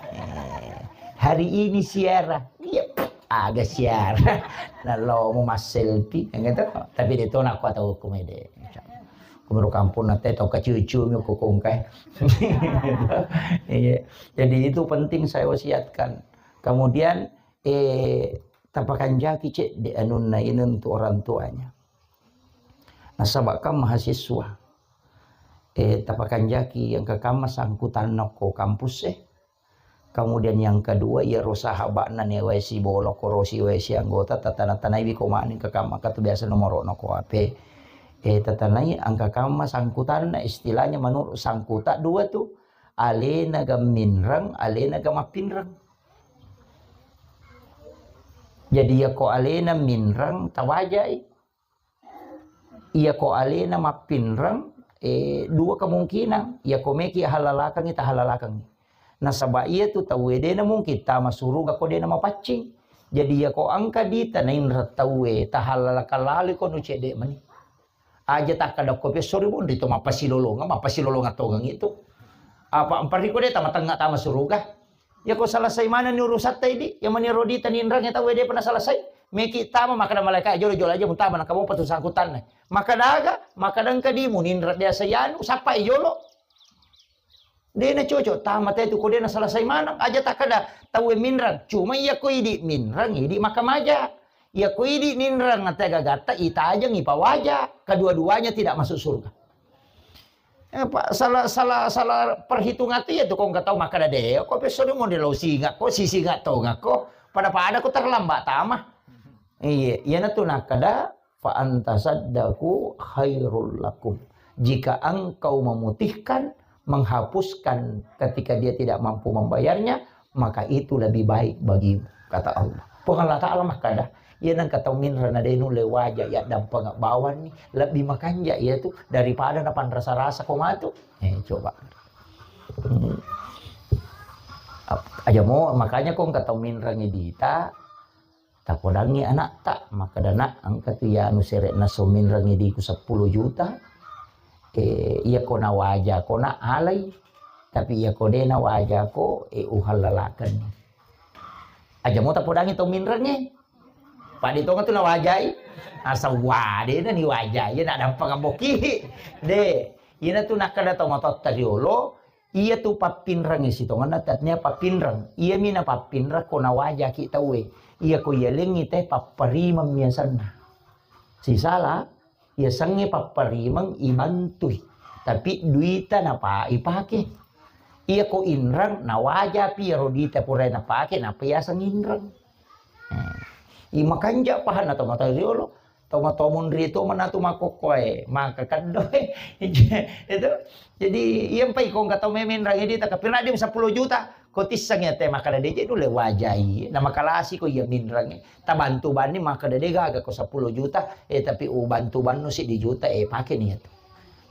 Eh, hari ini siara. Iya, aga siara. Nah, lo mau masselfie, yang gitu. Tapi dia tuh nak kuat tahu komedi. Kuburu kampung nanti tau kaciu-ciu mi ko kongkai. Iya. Jadi itu penting saya wasiatkan. Kemudian, eh, tapakanjaki cedde anunna ini untuk orang tuanya. Nasaba kan mahasiswa. Eh, tapakanjaki engka kamma sangkutanna ko kampus e. Kemudian yang kedua, iyaro sahaba'na ne wae sibolokko, ro si wae si anggota, tatana-tanaiwi ko mani engka kamma, engka tu biasa nomoro'na ko H P. Eh, tatanai engka kamma sangkutanna, istilahnya menurut sangkuta dua tu, alena ga minreng, alena ga mappinreng. Jadi, iyako alena minreng, tawajai. Iyako alena mappinreng, eh, dua kemungkinan. Iyako meki halalakengngi, tahalalakengngi. Nasaba iyatu tauwe dena mungkin tama suruga ko dena mapaccing. Jadi, iyako engka dita nainreng tauwe, tahalalakeng laloi ko nu cedde mani. Aja takkadakko pessori monri to mappasilolongeng, mappasilolongeng tongeng itu. Apa ampariko de tama tengnga tama suruga. Iyako selesai manenni urusatta idi, iya mani rodita ninreng tauwe depa naselesai. Meki tama makkeda malaika jolo-jolo aja mutama nakamopa tu sangkutanna. Makkeda aga, makkeda engka dimu ninreng biasa yanu, sappai jolo. Dena cocok, tama te tu ko dena selesai maneng. Aja takkeda tauwe minreng. Cuma iyako idi minreng, idi makkamaja. Iyako idi ninreng tega gatta, itajeng, ipawaja. Kedua-duanya tidak masuk surga. Eh, Pak, salah, salah, salah perhitungan tu iya tu ko engka tau makkeda de, ko peso de mo de lo singa ko, si singa tonga ko, pada-pada ko terlambat tama. Iya, iyana tu nakkeda, "Fa anta saddaku khairul lakum." Jika engkau memutihkan, menghapuskan ketika dia tidak mampu membayarnya, maka itu lebih baik bagimu, kata Allah. Puang Allah Ta'ala makkeda, iya nengka tau minreng na de nulle waja ya dampeng bawanni, lebih makanja iya tu daripada napanrasa-rasa ko matu. Eh, coba. Hmm. Ap-, aja mo, makanya ko engka tau minreng dita, tapodangngi anakta, makkeda, "Nak, engka tu iya anu sere'na so minreng idiku seppulo juta, eh, iya ko nawaja ko nak alai, tapi iya ko de nawaja ko, eh, uhallalakeng." Aja mo tapodangngi tau minrengnge. Padi tonga tu nawajai, asa wade na ni wajai, iya nak dampeng amboki. De, iyana tu nakkeda tau matotta riolo, Iya tu pappinrengnge sitongenna, tania pappinreng. Iyami na pappinreng ko nawajaki tauwe. Iya ko iyalengngi te papparimeng miasenna. Sisala, iyasengnge papparimeng ibantui. Tapi duita napa ipake. Iya ko inreng, nawajapi iyaro duita pura napake, napa iyaseng inreng. Hmm. I makanja pahanna to mata riolo. Tau matomun ri to manatu makkokkoe, maka keddoe. Itu. Jadi, iya mpai ko engka tau memenrang idi, tapi radi seppulo juta, ko tisseng ya te makkeda de je nulle wajai, na makalasi ko iya minrang. Tabantu banni makkeda de gaga ko seppulo juta, eh, tapi ubantu banno siddi juta, eh, pake ni itu.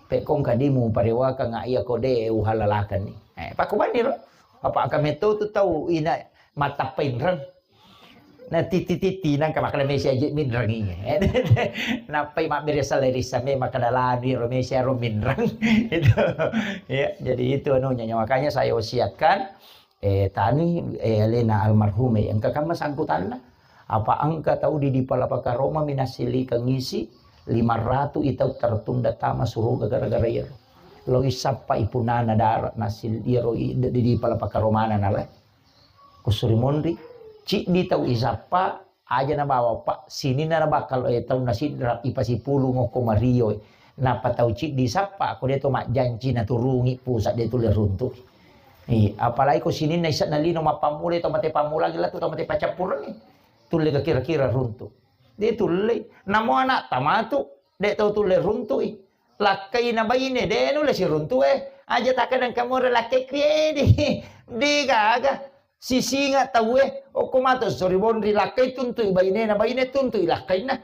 Pe ko engka dimu parewaka nga iya ko de uhalalakan ni. Eh, pakko banni ro. Apa engka metto tu tau ina matappa inrang. Na titi-titi nangka makkeda mesi aje minreng iya. Nappai mabbere salai rissa me makkeda lanu iro mesi aro minreng. Itu. Ya, jadi itu anunya, makanya saya wasiatkan, eh, tani, eh, alena almarhum, eh, engka kamma sangkutanna. Apa engka tau di, di Palapa Karoma minasilikeng isi lima ratu i tau tertunda tama suruga gara-gara iyaro. Lo isappa ipunana dara nasil iyaro i, di, di Palapa Karomana nalai. Kusuri monri, ciddi tau isappa, aja nabawa, Pak, sininna nabakal, eh, taunna sidra, ipasipulung okko Mario, eh. Napa tau ciddi sappa, ko de to majjanci naturungi pusat de tulle runtu. Iya, apalagi ko sininna isakna lino mappammula to mate pammula gila tu to mate pacappureng, eh. Tulle ka kira-kira runtu. De tulle. Namo anak tamatu, de tau tulle runtu, eh. Lakkaina baine, de nulle siruntu, eh. Aja takadang kamore lakkai kriedi. De gaga. Sisinga tauwe, okko matu sori bonri lakkai tuntui bainena, baine tuntui lakkainna.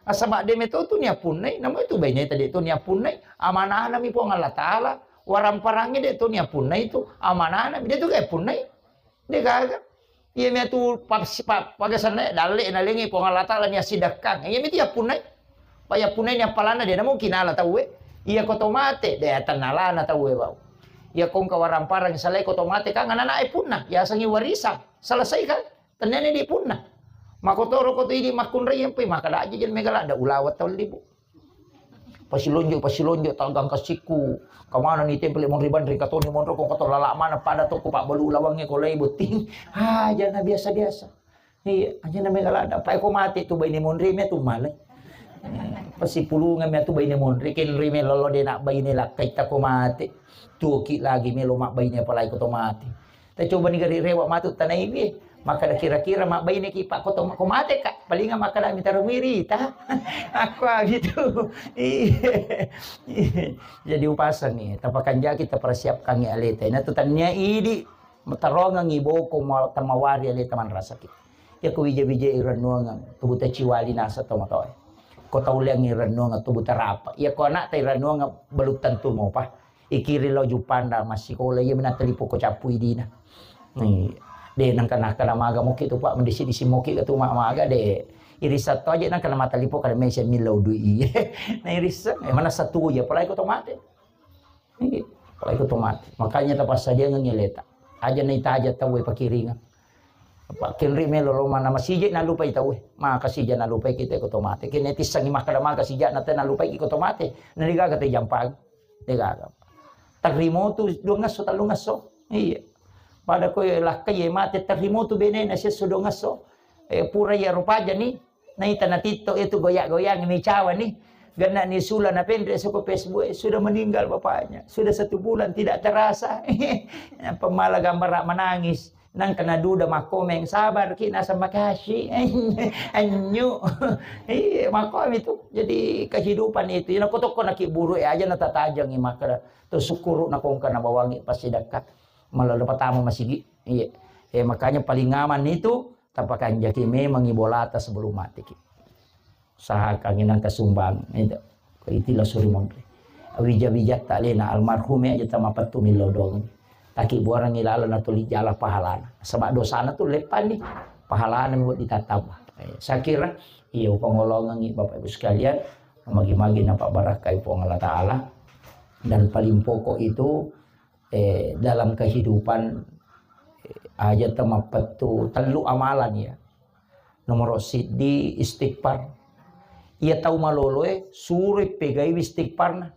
Asaba de meto tu niappunnai, namo itu baineta de to niappunnai. Amanahna mi Puang Allah Taala, waramparangnya de to niappunnai tu, amanahna mi de tu ga punnai. De gaga. Iya mi atu pagasanna dalle nalengi Puang Allah Taala nia sidakkang. Iya mi tiappunnai. Payappunaini appalanna de namungkin ala tauwe. Iya ko to mate, de tennalana tauwe bau. Iya ko engka waramparang salai ko to mate kan anak-anak e punna, yasengi warisan. Selesai kan? Tennani di punna. Makotoro ko to idi makkunrai empai maka daji jen mega ladda ulawa tau libu. Pasilonjo, pasilonjo tagang kasikku. Kamana ni tempel mon riban ring katoni monro ko kotor lala mana pada toko pak balu lawange ko lai botting. Aja na biasa-biasa. Iya, aja na mega ladda. Pae ko mate tu baine monri me tu malai. Eh, pasipulungan me tu baine monri ken ri me lolo de nak baine lakkai ta ko mate. Tuoki lagi melo mak baine apalagi ko to mate. Ta coba ni gari rewa matu tanai bi. Maka da kira-kira mak baine ki pak ko to ko mate kak. Palinga maka da mitaro miri ta. Aku gitu. Iya. Jadi upasang ni. Tapakanjaki tapersiapkan ni aleta. Ina tu tania idi. Matarongengngi boko ma-, tamawari aleta manrasaki. Iya ko wija-wija irennuangeng tubuta ciwali nasa tomatoe. Ko tauleang irennuangeng tubuta rapa. Iya ko anakta irennuangeng belum tentu mopa. Ikiri lao jupanda massikola iya minatalipo ko cappu idina. Ni de nangka naka namaga moki tu pak mendisi-disi moki ke tu ma-, maga de. Irisa to aja nangka namatalipo kada mese millau dui iye. Na irisa e mana satu ya apalagi ko to mate. Iya, apalagi ko to mate. Makanya tapassadiangengngi aleta. Aja naitaja tauwe pakiringang. Apa kenri melo lo mana masije nalupai tauwe. Maka sija nalupai kita ko to mate. Kene tissangi makkada maka sija na te nalupai ki ko to mate. Na degaga te jampang. Degaga. Tarrimotu dua ngesso, tallu ngesso. Iya. Pada ko lakkai mate tarrimotu bene na sesso dua ngesso. Eh, pura iya rupaja ni. Naita natitto itu goyang-goyang mi cawa ni. Genna ni sula na penre soko Facebook, eh, sudah meninggal bapaknya. Sudah satu bulan tidak terasa. Pemala gambar menangis. Nang kena duda makomeng sabar ki nasa makasih. Anyu. Iya, makomi tu. Jadi kehidupan itu. Ina kotoko naki buru e aja na tatajangi makara. Tu syukuru na kongka na bawangi pasti dekat. Malah dapat tamu masigi. Iya. Eh, makanya paling aman itu Tapakanjaki memangngi bolata sebelum mateki. Usahakangngi nangka sumbang, itu. Itilah suri monri. Wija-wijatta alena almarhum aja tamapettu millau dong. Taki buarangngi lalo natuli jala pahalana. Sebab dosana tu leppani. Pahalana mi ditatamba. Eh, saya kira, iya, upangolongangngi Bapak Ibu sekalian, magi-magi napa barakai Puang Allah Ta'ala. Dan paling pokok itu, eh, dalam kehidupan, eh, aja temappettu tellu amalan ya. Nomoro siddi istighfar. Iya tau maloloe suroi pegaiwi istighfarna.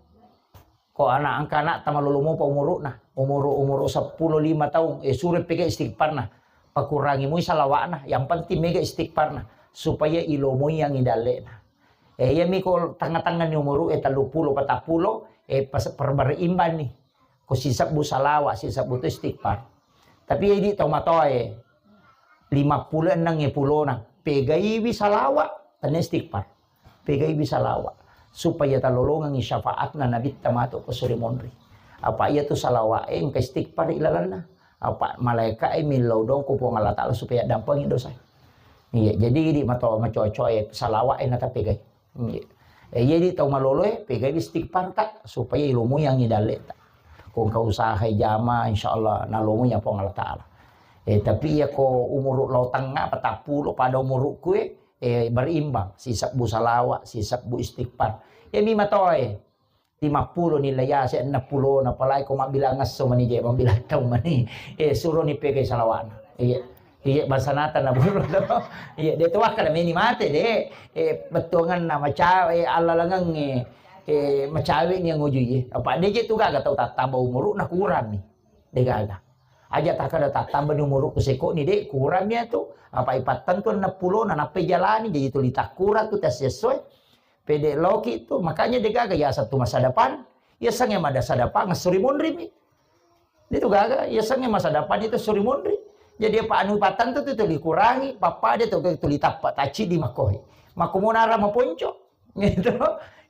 Ko anak angka anak tamalolo mopa umuru'na, umuru umuru seppulo lima taung, eh, suroi pegai istighfarna. Pakurangi mui salawa'na, yang penting mega istighfarna supaya ilomoi yang idalle'na. Eh, iya mi ko tangnga-tangnga ni umuru e tellu pulo, patappulo, eh, pas perbar imbang ni. Ko sisebbu salawa, sisebbu tu istighfar. Tapi idi tau matoae lima pulo enneng e pulona, pegaiwi salawa, tenne istighfar. Pegaiwi salawa. Supaya talolongengi syafaatna Nabitta matu ko suri monri. Apa iya tu salawa e engka istighfar ilalanna. Apa malaika e millau dong ko Puang Allah Ta'ala supaya dampengi dosa. Iya, jadi idi matoa macoa-coa e salawa e natapegai. Iya. Eh, iya di tau malolo e, pegai istighfar ta, supaya ilomoi yang idalle ta. Ko engka usaha e jama, insya Allah nalomoi ya Puang Allah Ta'ala. Eh, tapi iya ko umuru lao tengnga, patappulo pada umurukku, eh, eh, berimbang, sisebbu salawa, sisebbu istighfar. Iya mi matoe, limappulo ni laiase, enneng pulo na palai ko mabbilang esso mani je, mabbilang tau mani. Eh, suro ni peke salawatna. Iya. Iya, bangsa nata na buru to. Iya, de to wakkada meni mate, de. Eh, bettuanganna macawe, eh, allalengengnge, eh, macawe ni nguju ye. Apa de je tu gaga tau tattamba umuru na kurang ni. De gaga. Aja takkada tattamba ni umuru ku seko ni, de, kurang mi tu. Apa ipattentu enneng pulo na nappai jalani, jadi tuli takkura tu tes sesuai. Pede loki tu, makanya de gaga yaseng tu masa depan. Yaseng mada masa depan, suri munri mi. Itu gaga, yaseng masa depan itu suri munri. Jadi apa anu patang tu, tu tuli kurangi, papa de tu tuli tappa taci di makohi. Mako monara maponco. Gitu.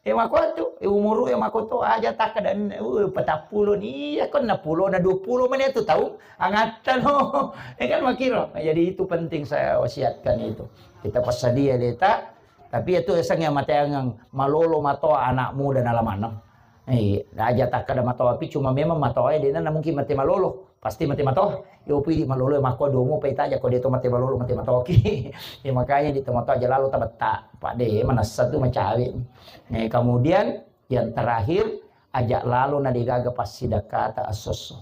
E mako tu, e umuru e mako tu aja tak ada, uh, patappulo ni, iya kon na pulo na dua pulo menit tu tahu, angatta no. Ya kan makiro. Jadi itu penting saya wasiatkan itu. Kita passadia deta, tapi itu eseng yang mateangang malolo matoa anak muda na lamaneng. Eh, aja takkada matoa pi, cuma memang matoa e dena na mungkin mate malolo, pasti mate matoa. Yo pidi malolo mako domo pe taja ko de to mate malolo, mate matoki. Ya makanya di to matoa aja lalo tabetta, Pak de manassa tu macawe. Eh, kemudian yang terakhir, aja lalo na degaga passidakkata assosso.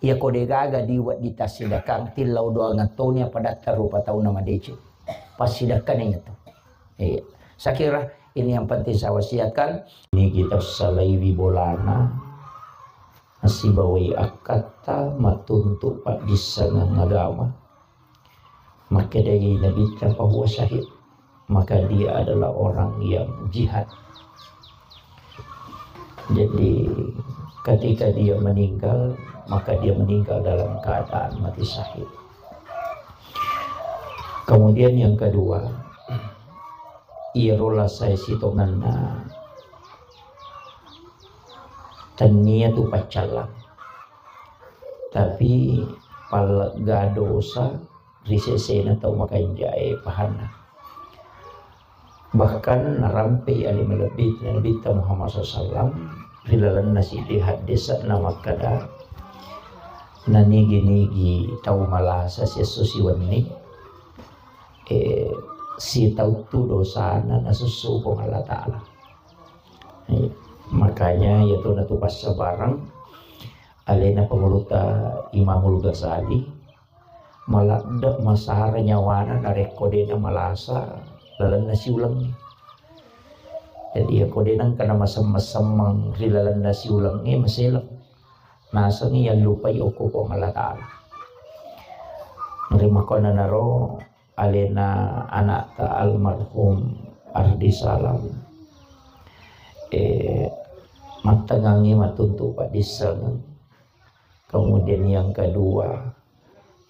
Iya ko degaga diwa ditasidakang tillau doang toni apa datta rupa tau na madeceng. Passidakkana itu. Iya. Saya kira ini yang penting saya wasiatkan. Ini kita salaiwi bolana, nasibawai akkatta, matuntu paddissengeng agama. Makkedai Nabitta, "Fahuwa syahid." Maka dia adalah orang yang jihad. Jadi, ketika dia meninggal, maka dia meninggal dalam keadaan mati syahid. Kemudian yang kedua, iyaro lasai sitongenna tennia tu paccallang. Tapi pallegga dosa ri sesena tau makanjae pahanna. Bahkan narampei ale malebbi Nabitta Muhammad sallallahu alaihi wasallam ri lalenna siddi haddese'na makkeda, nanigi-nigi tau malasa siesso siwenni, eh, sitauttu dosana nasussu Puang Allah Ta'ala. Eh, makanya iya tu natu passabareng alena panguluta Imamul Ghazali, maladde masara nyawana narekko dena malasa lalenna siulengnge. Jadi, iyako dena engka namasemmeng-semmeng ri lalenna siulengnge, maseleng. Nasengngi yallupai okko Puang Allah Ta'ala. Rimakkuannanaro alena anakta almarhum Ardi Salam, eh, mattengngangngi matuntu paddissengeng. Kemudian yang kedua,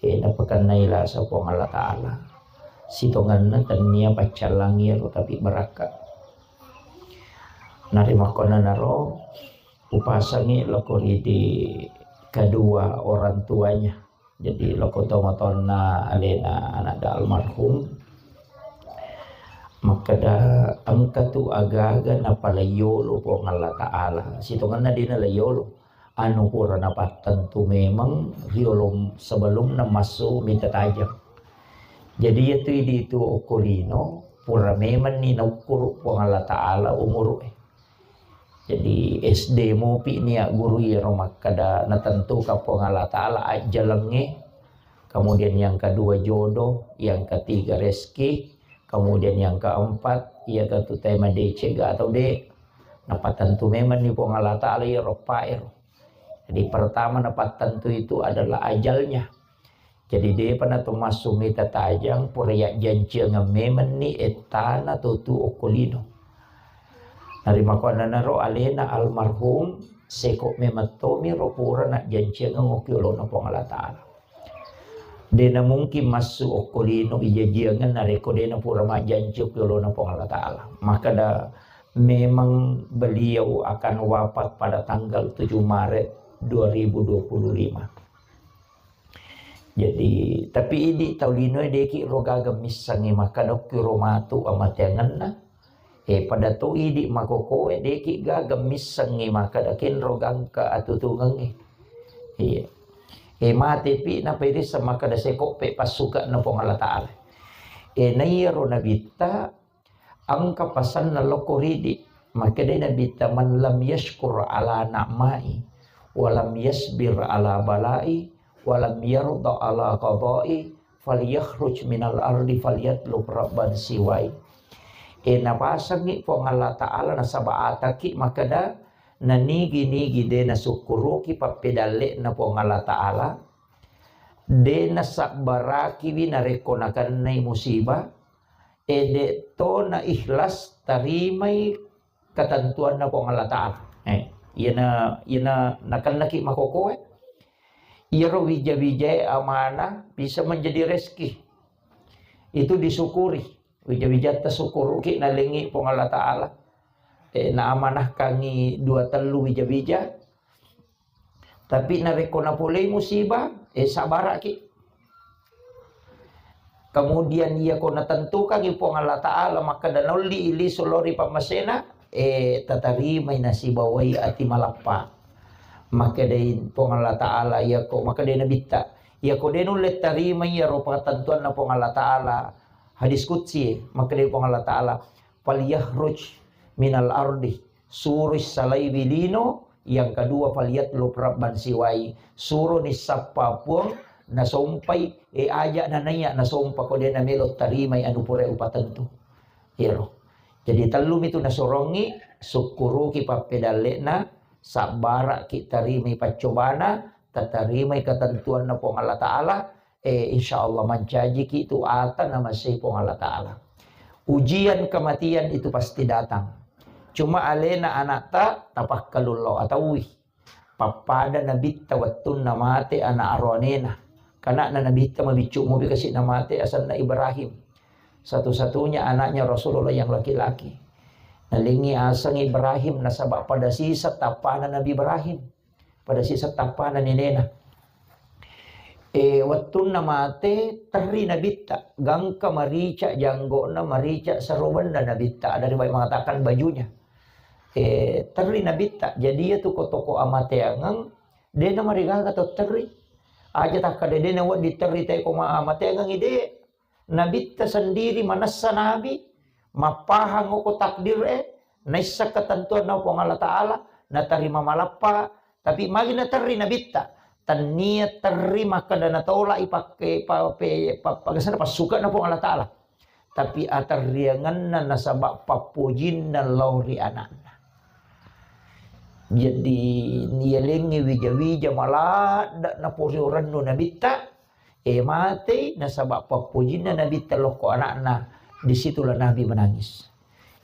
eh, napakennai lasa Puang Allah Ta'ala. Sitongenna tennia paccallangi ero, tapi barakka. Narimakkuannanaro upasangi lako ridi kedua orang tuanya. Jadi lako tomatoanna alena anakda almarhum, makkeda engka tu agaga napalaiyolo Puang Allah Ta'ala. Sitongenna dena laiyolo. Anu pura napattentu memang riolo sebelumna massu mita tajang. Jadi iyatu idi tu okko lino pura memang ni naukkuru Puang Allah Ta'ala umuru e. Jadi S D mupi nia guru iyaro makkeda natentuka Puang Allah Ta'ala ajjalengnge, kemudian yang kedua jodoh, yang ketiga rezeki, kemudian yang keempat iya gatu tema decega atau de. Napatentu memang ni Puang Allah Ta'ala iyaro paero. Jadi pertama napattentu itu adalah ajalnya. Jadi depa nato massu mita tajang pura yajjanciangeng memang ni ettana totu okko lino. Narimakkuannanaro alena almarhum seko memang tomiro pura najjanciangeng okko yolona Puang Allah Ta'ala. Dena mungkin massu okko lino ijajiangeng narekko dena pura majjanci okko yolona Puang Allah Ta'ala. Makkeda memang beliau akan wafat pada tanggal tujuh Maret dua ribu dua puluh lima. Jadi, tapi idi tau linoe deki ro gaga missengngi makkeda okki ro matu amateangenna. Eh, pada to idi makokoe deki gaga missengngi makkeda kenro gangka atutungengngi. Iya. E, matepi napairisseng makkeda sekoppe passuke'na Puang Allah Ta'ala. E, naiyaro nabitta engka pasanna lokko ridi. Makkedai nabitta, "Man lam yashkur ala na'mai, wa lam yasbir ala balai, wa lam yarda ala qadai, falyakhruj minal ardi falyatlub rabban siwai." E, napasengngi Puang Allah Ta'ala nasaba ataki makkeda, nanigi-nigi de nasukkuruki pappedalle'na Puang Allah Ta'ala, de nasabbarakiwi narekko nakennai musibah, e, de to na ikhlas tarimai ketentuanna Puang Allah Ta'ala. Eh, iyana, iyana nakennaki makokoe, iyaro wija-wijae amanah bisa menjadi rezeki. Itu disyukuri. Wija-wijatta sukkuruki nalengi Puang Allah Ta'ala. Eh, naamanahkangi dua tellu wija-wija. Tapi narekko napolei musibah, eh, sabaraki. Kemudian iyako natentukangi Puang Allah Ta'ala makkeda naolli lisu lao ri pammasena, eh, tatarimai nasibawai ati malappa. Makkedai Puang Allah Ta'ala, iyako, makkedai Nabitta, iyako de nulle tarimai iyaro patentuanna Puang Allah Ta'ala, hadis qudsi, makkedai Puang Allah Ta'ala, "Falyakhruj minal ardi," suroi salaiwi lino. Yang kedua, "Falyatlub rabban siwai," suroni sappa puang nasompai, e, aja nanaiya nasompa ko de namelo tarimai anu pura upatentu. Iyaro. Jadi tellu mitu nasorongi, sukkuruki pappedalle'na, sabbaraki tarimai paccobana, tatarimai ketentuanna Puang Allah Ta'ala, eh, insya Allah mancajiki tu ata namasei Puang Allah Ta'ala. Ujian kematian itu pasti datang. Cuma alena anakta tapakkalullo ataui. Pappada nabitta wettunna mate anak aroanena. Kanakna nabitta mabiccu mopi kasi namate asenna Ibrahim. Satu-satunya anaknya Rasulullah yang laki-laki. Nalengi aseng Ibrahim nasaba pada sisa tappana Nabi Ibrahim. Pada sisa tappana nenena. E, wettunna mate, terri nabitta, gangka marica janggona, marica sarobenna nabitta, ada riwayat mengatakan bajunya. E, terri nabitta, jadi iya tu ko toko amateangeng, de namarigaga to terri. Aja takkada de nawedding terri te ko ma-, amateangeng ide. Nabitta sendiri manessa nabi, mappahang ko takdir e, naisseng ketentuanna Puang Allah Ta'ala, natarima malappa, tapi magi naterri nabitta, tannia terri makkeda natolak i pakke, pa-, pe-, pa-, pagasana passuke'na Puang Allah Ta'ala. Tapi aterriangenna nasaba pappojinna lao ri anakna. Jadi, nialengngi wija-wija maladda naporiurennu nabitta, e, matei nasaba pappojinna nabitta lokko anakna, disitulah Nabi menangis.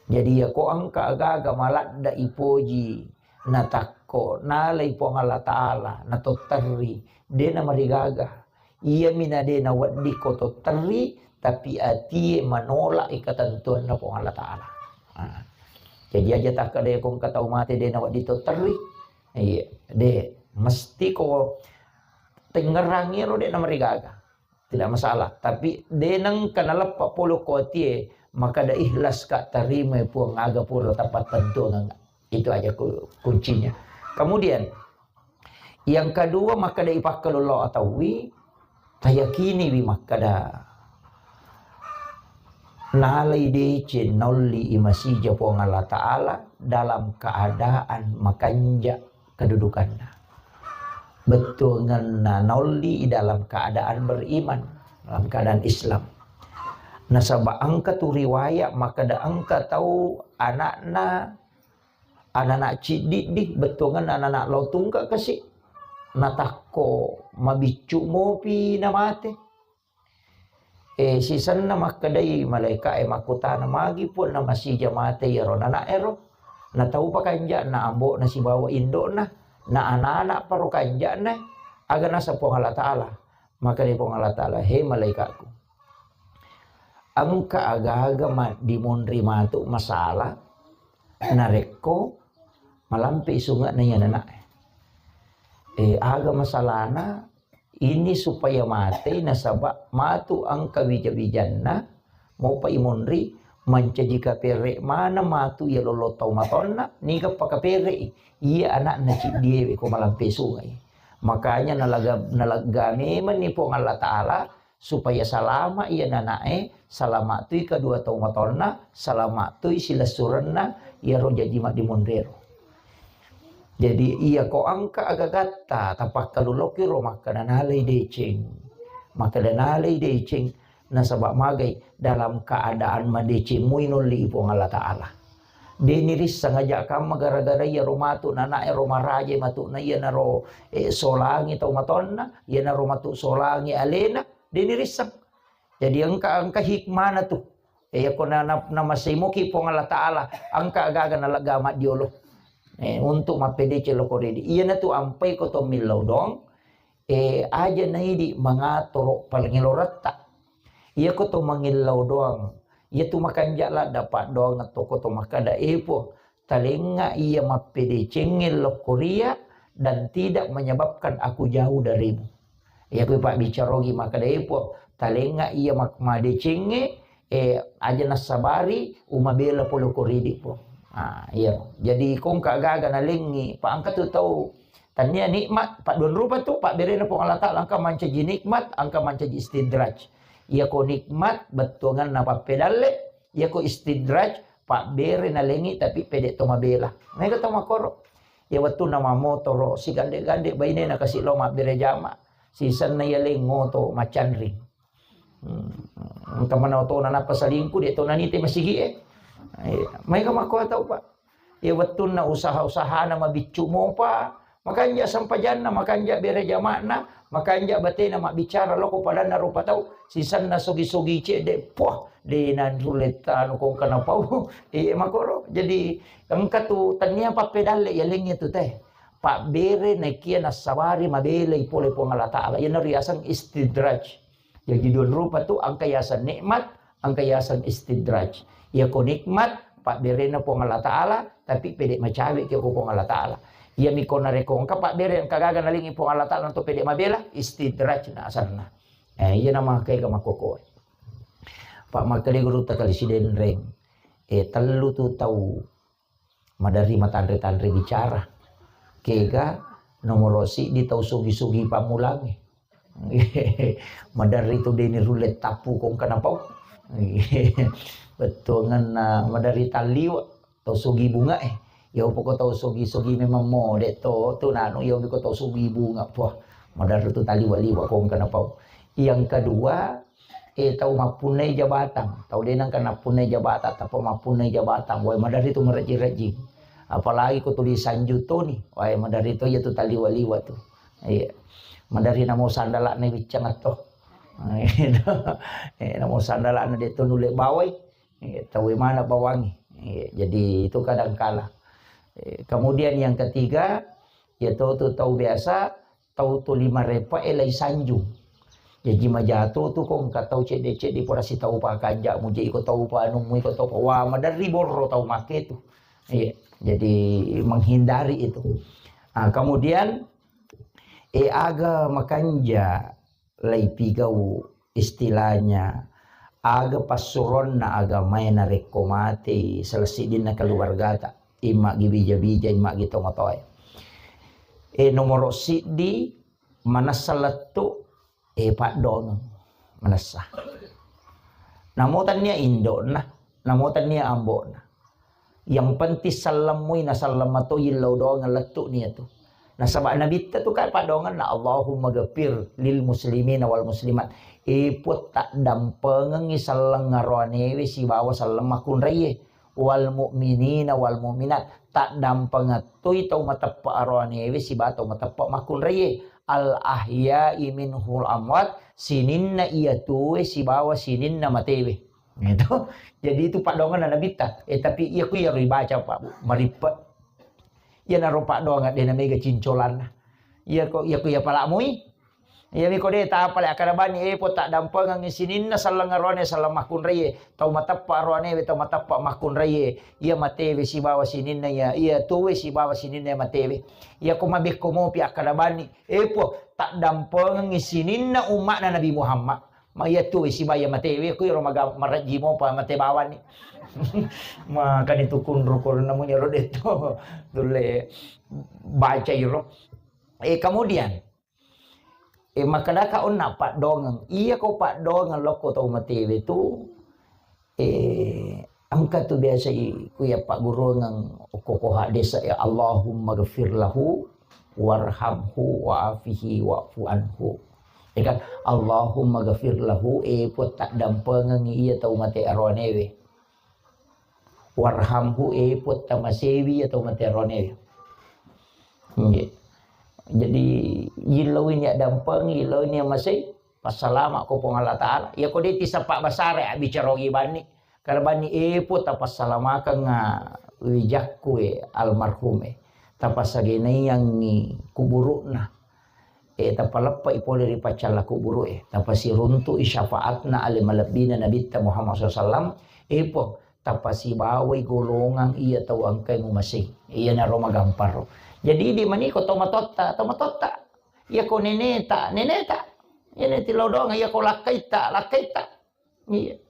Jadi, yako engka agaga maladda ipoji, natakko, nalai Puang Allah Ta'ala, natotterri, de namarigaga. Iyami na de nawedding ko totterri, tapi atie manolak i ketentuanna Puang Allah Ta'ala. Nah, jadi aja takkeda ko engka tau mate de nawedding totterri. Iya, de, mesti ko tengngerangi ro de namarigaga. Tidak masalah. Tapi de nengka naleppa polo ko atie, maka de ikhlas ka tarimai Puang aga pura tapattentuangeng. Itu aja ku-, kuncinya. Kemudian, yang kedua, makkeda ipakkalullo ataui, tayakiniwi makkeda nalai deceng naolli i masija Puang Allah Ta'ala dalam keadaan makanja kedudukanna. Bettuangenna naolli i dalam keadaan beriman, dalam keadaan Islam. Nasaba engka tu riwayat makkeda engka tau anakna Anana ciddi di, bettuangenna anana lao tungke kasi. Natakko mabiccu mopi namate. E, sisenna makkedai malaika e makkutana, magi Puang namasija mate iyaro nana ero? Nataupa kanja'na ambo'na sibawa indo'na, na anana paro kanja'na, aga naseng Puang Allah Ta'ala? Makkedai Puang Allah Ta'ala, he malaika'ku, engka aga-aga ma-, dimonri matu masalah narekko malampe i sunge'na iya nanae. Eh, aga masalahna ini supaya matei nasaba matu engka wija-wijanna mopa i monri mancaji kapere maneng matu iya lollo tau matonna niga pakaperei iya anakna ciddiewe ko malampe sungai. Makanya nalaga, nalegga memenni Puang Allah Ta'ala supaya salama iya nanae, salama tui kedua tau matonna, salama tui silessurenna iyaro jaji maddimonrero. Jadi iya ko engka agagatta tapakkaluloki ro makkeda nalai deceng. Makkeda nalai deceng, nasaba magai dalam keadaan madeceng mui nolli Puang Allah Ta'ala. Deni risseng aja kamma gara-gara iya ro matu nanae ro maraje matu na iya naro eh, solangi tau matonna, iya naro matu solangi alena, deni risseng. Jadi engka, engka hikmana tu. Eh, iya ko na, na, namasei moki Puang Allah Ta'ala, engka agaga nalegga maddiolo. Eh, untuk mappedeceng loko ridi. Iyana tu ampai ko to millau doang, eh, aja naidi mangatoro palengeloretta. Iya ko to mangillau doang. Iya tu makanja ladda paddoang to ko to makkada, eh, Puang, talengnga iya mappedecengnge lokkoria dan tidak menyebabkan aku jauh darimu. Iya ku pabbicarogi makkeda, eh, Puang, talengnga iya mak-, madecengnge, eh, aja nassabari umabela pole ko ridi, Puang. Ah, iya. Jadi kongka gaga nalengngi, pa engka tu tau tania nikmat, padduan rupa tu, pabberena Puang Allah Ta'ala, engka mancaji nikmat, engka mancaji istidraj. Iya ko nikmat, bettuanganna pappedalle, iya ko istidraj, pabbere nalengngi tapi pede to mabela. Mega to makoro. Iya wettunna mamotoro, sigande-gande bainena kasi lao mabbere jama. Sisenna iya lengngoto macanring. Hmm. Engka mana otona nappa selingkuh, de to nanite masigi e. Iya. Maega makko tau, Pak. Iya wettunna usaha-usahana mabiccu mopa, makanja sempajanna, makanja bere jama'na, makanja batena mabbicara loko padanna rupa tau, sisenna sogi-sogi cedde, puah, de nanrulle tanu kongka napau. Iya makoro. Jadi engka tu tania pappedalle iya lengnge tu teh. Pabbere nakia nassabari mabelai pole Puang Allah Ta'ala. Iyana riaseng istidraj. Jaji dua rupa tu, engka yaseng nikmat, engka yaseng istidraj. Iya ko nikmat, pabberena Puang Allah Ta'ala, tapi pede macawe ki ko Puang Allah Ta'ala. Iya mi ko narekko engka pabbere engka gaga nalengngi Puang Allah Ta'ala to pede mabela, istidraj na asanna. Eh, iya nama kega makkoko. Pak makkeda guru takali sidenreng. Eh, tellu tu tau maderri matanre-tanre bicara. Kega nomoro siddi tau sugi-sugi pammulangnge. Maderri tu deni rulle tappu kongka napau. Bettuangenna maderri talliwa tau sugi bunga e. Iya poko tau sugi-sugi memang mode to tu nanu iya ko tau sugi bunga. Puah, maderri tu talliwa-liwa kongka napau. Yang kedua, Eh, tau mappunnai jabatang, tau de nengka nappunnai jabatang, tappa mappunnai jabatang, wae maderri tu marejji-rejjing. Apalagi ko tuli sanju toni, wae maderri to iya tu taliwa-liwa tu. Iya. Maderri namo sandala'na wiccang atto. Eh, namo sandala'na de to nulle bawai. Eh, tau mana bawangi. Eh, jadi itu kadang kala. Eh, kemudian yang ketiga, ya to tu tau biasa, tau tuli marepa e lai sanjung. Jaji majato tu ko engka tau cedde-cedde pura sitau pakanja mu je iko tau panu mu iko tau pa-, wah, maderri borro tau make tu. Iya, jadi menghindari itu. Ah, kemudian, eh, aga makanja lai pigau istilahnya aga passuronna agamae narekko matei salah siddinna keluargata, immagi bija-bija, immagi tomatoae. Eh, nomoro siddi, manessa lettu, eh, paddoangeng, manessa. Namo tania indokna, namo tania ambokna. Yang penting sellemmui naselleng matoi lao doangeng lettu nia tu. Nasaba nabitta tu kan paddoangenna, Allahumma ghafir lil muslimina wal muslimat. Eh, Puang, taddampengengi selleng aroanewe sibawa selleng makkunraie. Wal mu'minina wal mu'minat, taddampengettoi tau mateppa aroanewe sibawa tau mateppa makkunraie, al ahya'i minhul amwat, sininna iya tuwe sibawa sininna matewe. Gitu. Jadi itu paddoangenna nabitta. Eh, tapi iya ku iyaro ibaca, Pak, Bu, marippe. Iyanaro paddoangeng de namega cincolanna. Iya ko, iya ko iya pala mui. Iyami ko de tapale akkada bani, eh, Puang, taddampengengngi sininna selleng aroane selleng makkunraie, tau mateppa aroanewe, tau mateppa makkunraie, iya matewe sibawa sininna iya, iya tuwe sibawa sininna iya matewe. Iya ko mabekko mopi akkada bani, eh, Puang, taddampengengngi sininna umma'na Nabi Muhammad. Ma iya tuwe sibawa iya matewe, ko iro maga-, marejji mopa mate bawani. Makani tu kunru ko namunya ro detto. Tulle baca iro. Eh, kemudian, Eh, makkedaka onna paddoangeng. Iya ko paddoangeng lokko tau matewe tu, eh, engka tu biasa i-, ku iya pagguruangeng okko ko hadis, ya, "Allahumma ghafir lahu warhamhu wa'afihi wa'fu anhu." Ya kan? "Allahumma ghafir lahu," eh, Puang, taddampengengi iya tau mate aroanewe. "Warhamhu," eh, Puang, tamasewi iya tau mate aroanewe. Nggih. Jadi, yillauini addampeng, yillauini amasei, passalama ko Puang Allah Ta'ala. Iya ko de' tisappa basara, abbicara ogi banni. Karena banni, eh, Puang, tapassalamakeng, ah, wijakku, eh, almarhum, eh. Tapassagenaiangngi kuburu'na. Eh, tapaleppai pole ri paccalla kuburu'e. Tapasiruntu'i syafaatna ale malebbina Nabitta Muhammad sallallahu alaihi wasallam. Eh, Puang, tapasibawai golongang iya tau engkae mumasei. Iyanaro magamparo. Jadi, idi maniko to matotta, to matotta. Iya ko neneta, neneta. Iya ne tillau doang, iya ko lakkaitta, lakkaitta. Iya.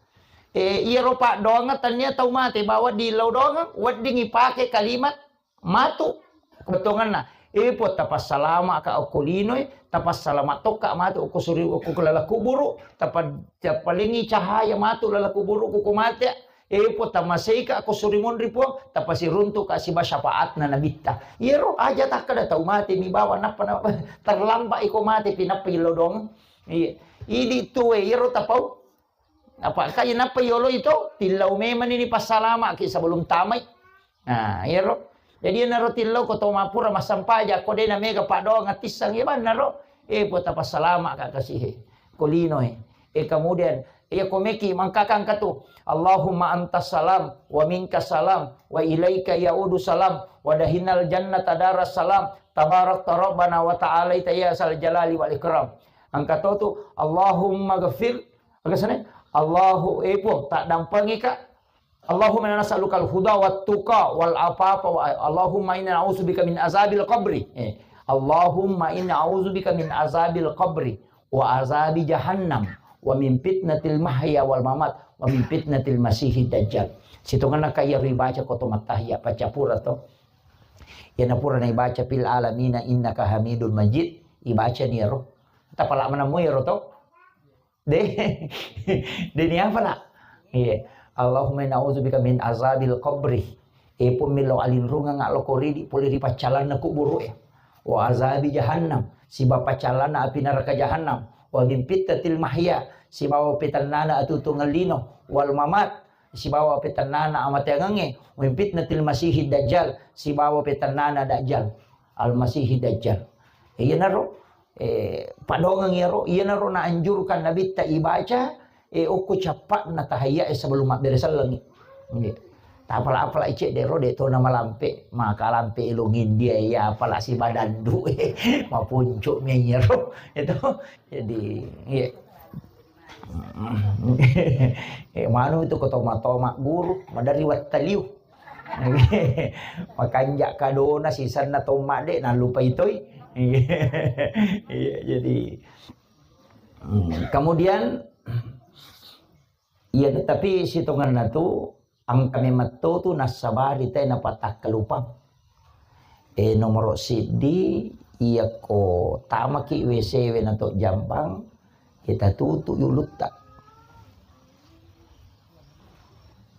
Eh, iyaro paddoangeng tania tau mate bawa dillau doang, wedding ipake kalimat matu. Kebetulanna, eh, Puang, tapassalama ka okko linoe, tapassalama tokka matu okko suri, okko laleng kuburu, tapa-, tapalengi cahaya matu laleng kuburu ko mate. Eh, Puang, tamaseika ko suri monri, Puang, tapasiruntuka siba syafaatna Nabitta. Iyaro aja takkeda tau mate mi bawa nappa, nappa terlambat iko mate pi nappa illau doang. Iya. Idi tue iyaro tapau. Apa kai nappa yolo itu tillau memang ini passalama ki sebelum tamai. Nah, iyaro. Jadi, iyanaro tillau ko to mapura massampaja, ko de' namega paddoang atisseng, iya bannaro. Eh, Puang, tapassalama ka kasihe. Ko linoe. Eh, kemudian, iya ko meki mangkakang katu. "Allahumma antas salam, wa minkas salam, wa ilaika ya'udu salam, wa dahinal jannata daras salam, tabarakta rabbana wa ta'alaita ya sal jalali wal ikram." Angka to tu, "Allahumma ghafir," aga sana, "Allahu," eh, Puang, taddampengika, Allahumma inna nas'alukal huda wat tuqa wal afafa wa, Allahumma inna na'udzubika min azabil qabri. Eh, Allahumma inna a'udzubika min azabil qabri wa azabi jahannam wa min fitnatil mahya wal mamat wa min fitnatil masihid dajjal. Sitongenna kaya ribaca ko to mattahiyya, baca pura to. Yana pura naibaca fil alamina innaka hamidun majid, ibaca ni ero. Tapala manammu ero to. De, de ni apa la? Iya. Allahumma inna a'udzubika min azabil qabri. E Puang, millau alinrungeng loko ridi pole ri paccalanna kuburu e. Wa azabi jahannam, sibawa paccalanna api neraka jahannam. Wa min fitnatil mahya, sibawa petennana atuo-tuongeng lino. Wal mamat, sibawa petennana amateangengnge. Wa min fitnatil masihid dajjal, sibawa petennana dajjal. Al masihid dajjal. Iyanaro Eh, padongeng iyaro, iyanaro naanjurkan Nabitta ibaca, eh, okko cappa'na tahiyya e sebelum mabbere sellengngi. Nggih. Tapala-pala cedde ro de to namalampe, maka lampe ilung India iya apala sibadandu, eh, mapuncu mi iyaro. Itu, jadi, iya. Eh, manu itu ko toma-toma guru, madari wattaliu. Makanja kadona sisenna tomma de nallupai toi. Iya, jadi, hmm, kemudian, iya, tapi sitongenna tu engka memang to tu nassabari te napatakkalupang. Eh, nomoro siddi, iya ko tamaki W C we na to jambang, kita tutu ulutta.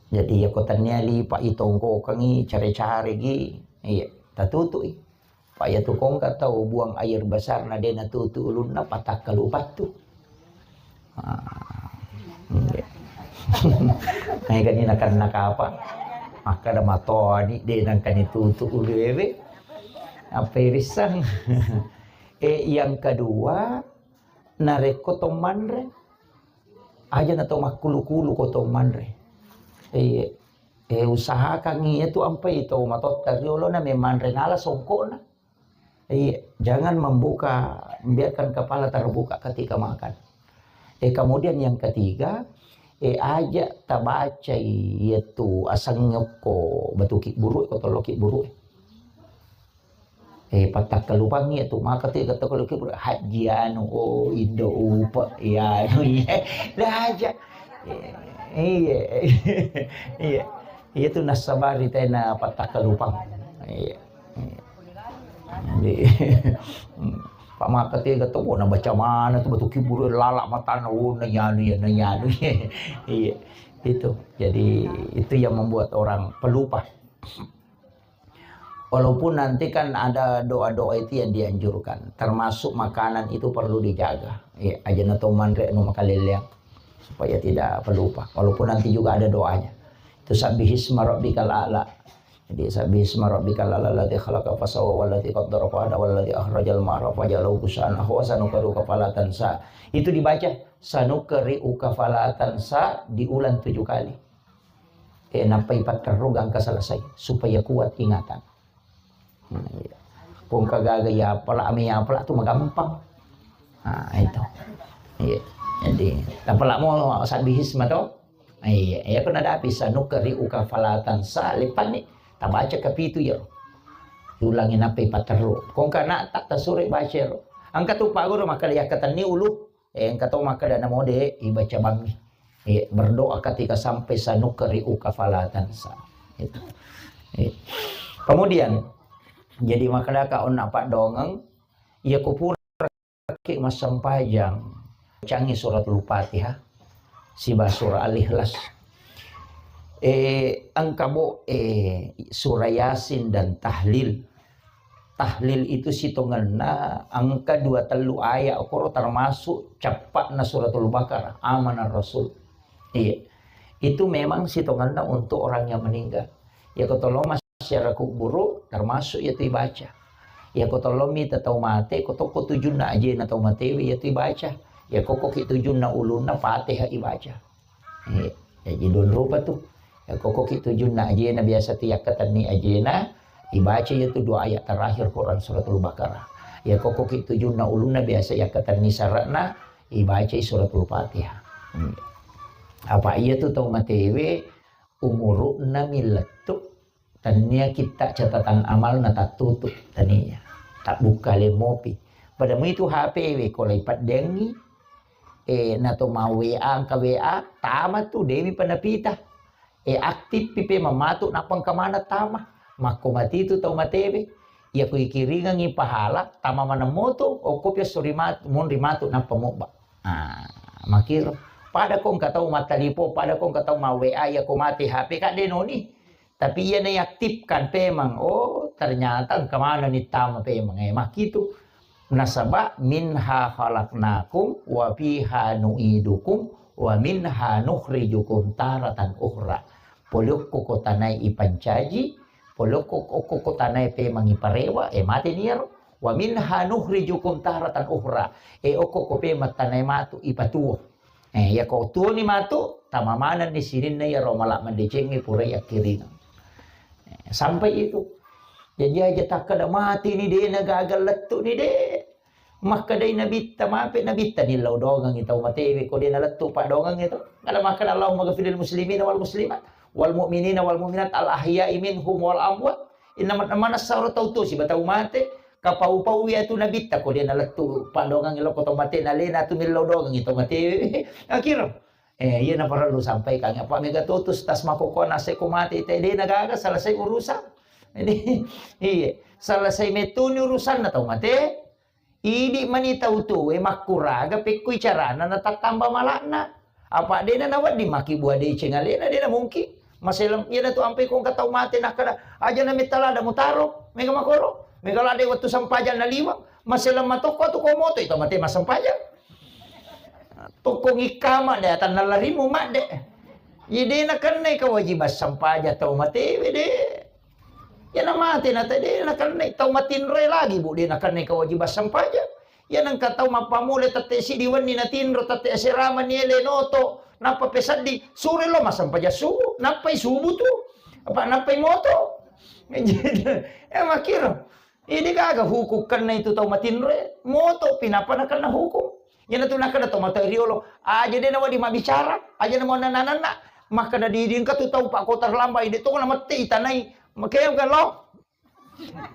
Jadi, iya ko tennia lipa itongkokengi, care-caregi, iya, tatutu'i. Pa iya tu kongka tau buang air besar na de natutu ulunna, patakkalupang tu. Ah, iya. Naikani nakenna kapa? Makkada matoni de nangkani tutu ulu ewe. Apa irissang? Eh, yang kedua, narekko to manre, aja na to makkulu-kulu ko to manre. Eh, eh, usahakan iya tu ampai to matotta riolo na memanre nala songkokna. Iya, jangan membuka, biarkan kepala terbuka ketika makan. Eh, kemudian yang ketiga, eh, aja tabacai iya tu aseng nyokko batu kibburu ko tollo kibburu. Eh, patakkalupangngi tu, maka tu kata kalau kibur, Haji anu, oh, Indo Upa, iya, anu, iya. Dah aja. Eh, iya. Iya. Iya tu nassabari tena patakkalupang. Iya. Iya. Jadi, Pak maka tega to, na baca mana tu batu kiburu, lala matana, oh, na yanu ya, na yanu. Iya, itu. Jadi itu yang membuat orang pelupa. Walaupun nanti kan ada doa-doa itu yang dianjurkan, termasuk makanan itu perlu dijaga. Iya, aja na to manre anu makaleleang supaya tidak pelupa. Walaupun nanti juga ada doanya. Itu sabbihisma rabbikal a'la. Jadi sabbihisma rabbikal a'la alladzi khalaqa fasawwa walladzi qaddara fahada walladzi akhrajal mar'a faja'alahu ghutsaan ahwa sanuqri'uka fala tansa. Itu dibaca sanuqri'uka fala tansa diulang tujuh kali. Eh, nappai patterru gangka selesai supaya kuat ingatan. Nah, iya. Kongka gaga ya pala ame ya pala tu magampang. Nah, itu. Iya. Jadi, apala mau sabbihisma to? Iya, iya, kena ada bisa nukkeri uka falatan sa lepanni tabaca kapitu ya. Ulangi nappai patterru. Kongka na tak tasure baca ro. Angka tu pagoro maka ya katenni ulu. Eh, engka to makkeda namo de ibaca bangngi. Eh, berdoa ketika sampai sanuqri'uka fala tansa. Itu. Eh. Kemudian, jadi makkedaka onna paddoangeng, iya ko puraki massempajang, bacangngi suratul Fatihah, siba surah Al-Ikhlas. Eh, engka bo, eh, surah Yasin dan tahlil. Tahlil itu sitongenna engka dua tellu ayat, okoro termasuk cappa'na suratul Baqarah, Amanar Rasul. Iya. Itu memang sitongenna untuk orang yang meninggal. Ya ko tolong masyarakat kuburu termasuk ya tu ibaca. Ya ko tolong mita tau mate, ko tokko tujunna ajena tau matewe ya tu ibaca. Ya ko koki tujunna ulunna Fatihah ibaca. Eh, jaji dua rupa tu. Ya, kokoki tujunna ajena biasa tu yakkatenni ajena, ibaca ya tu dua ayat terakhir Quran suratul Baqarah. Ya, kokoki tujunna ulunna biasa yakkatenni sara'na, ibaca suratul Fatihah. Hmm. Apa iya tu tau matewe, umuru'na mi lettu, Tania kitta catatan amalna tattutu, tania. Tabbukka le mopi. Pada muitu H P we ko lai paddengi, eh, nato mau W A, angka W A, tama tu, demi panapita. Eh, aktif pipe mamatu, nappa engka mana tama. Makko mati tu tau matewe. Iya ko ikiringengi pahala, tama maneng moto, okko pia sori matu, monri matu, nappa mobba. Ah, makiro. Pada ko engka tau mattalipo, pada ko engka tau mau W A, iya ko mate H P, kak denoni. Tapi iya naiaktifkan pemeng, oh, ternyata engka maneng ni tama pemeng. Eh, makkitu. Nasaba minha khalaqnakum wa fiha nu'idukum wa minha nukhrijukum taratan ukhra. Pole okko ko tanae ipancaji, pole okko, okko ko tanae pemeng iparewa, eh, mate niyaro. Wa minha nukhrijukum taratan ukhra. Eh, okko ko pemeng tanae matu ipatuo. Eh, iya ko tuoni matu, tama manenni sininna iyaro mala mandecengnge pura yakkiringeng. Eh, sampai itu. Jadi aja takkeda mati ni de na gaga lettu ni de. Makkedai nabitta, mape nabitta ni lao dongengi tau matewe ko de na lettu padongengi to. Kada makkeda Allahumma ghafiril muslimina wal muslimat wal mu'minina wal mu'minat al ahya'i minhum wal amwat. Inna man-, manessa ro tau tuo siba tau mate, kapau-pau iya tu nabitta ko de na lettu padongengi lo ko tau mate na lena tu millau dongengi tau mate. Akhir. Eh, iya na parellu sampaikan. Apa mega tutus tas makoko nase ko mate te de na gaga selesai urusan. Jadi, iya, selesai metuni urusanna tau mate. Idi mani tau tuwe makkuraga pekkui carana natattamba malakna. Apa dena nawedding maki bua deceng alena, dena mungkin. Maselem, iyana tu ampe ko engka tau mate nakkeda, aja na metta lada mutaro, mega makoro, mega lada wettu sampajang naliweng, maselem matokko tu ko moto itu mate massempajang. Tokko ngikkama de atanna larimu madde. Iya de nakennai kewajiban sampajang tau matewe de. Iyana mate na tede nakennai tau matinroe lagi, Bu, de nakennai kewajiban sampajang. Iyana engka tau mappamule tette sidi wenni natinro, tette asera mani ele noto, nappa peseddi, sure lo massempajang subuh, nappai subuh tu. Apa nappai moto. Eh, makiro. Idi gaga hukum kenna itu tau matinroe, moto pi nappa nakenna hukum. Iyana tu nakkeda to matoa riolo, aja de nawedding mabbicara, aja na mau nananna. Makkeda didi engka tu tau pakko terlambat, ide to na mette itanai. Makanya kan lo.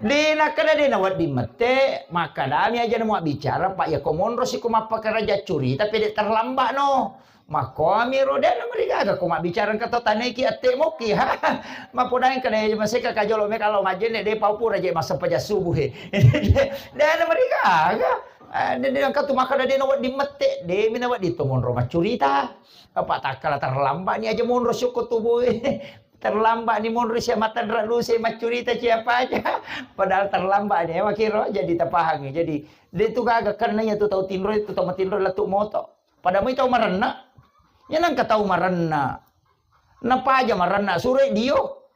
De nakkeda de nawedding mette, makkedami aja na mau bicara, Pak, ya ko monro siko mappakaraja curita pede terlambat no. Makkoami ro de na marigaga ko mabbicara engka to taneki atte moki ha. Mapodai kada maseka kajolo me kalau majenne de pau pura je massempajang subuh he. De na marigaga. Eh, de, de, engka tu makkeda de nawedding mette, de mi nawedding to monro maccurita. Apa takkala terlambat ni aja monro syukur tubuh. Terlambat ni monro sia matanra lu sia maccurita siapa aja. Padahal terlambat ni, eh, makiro jadi tapahangi. Jadi, de tu gaga kenna iya tu tau tinro itu tau matinro lettu moto. Pada mui tau marenna. Ya nangka tau marenna. Napaja marenna, suroi dio.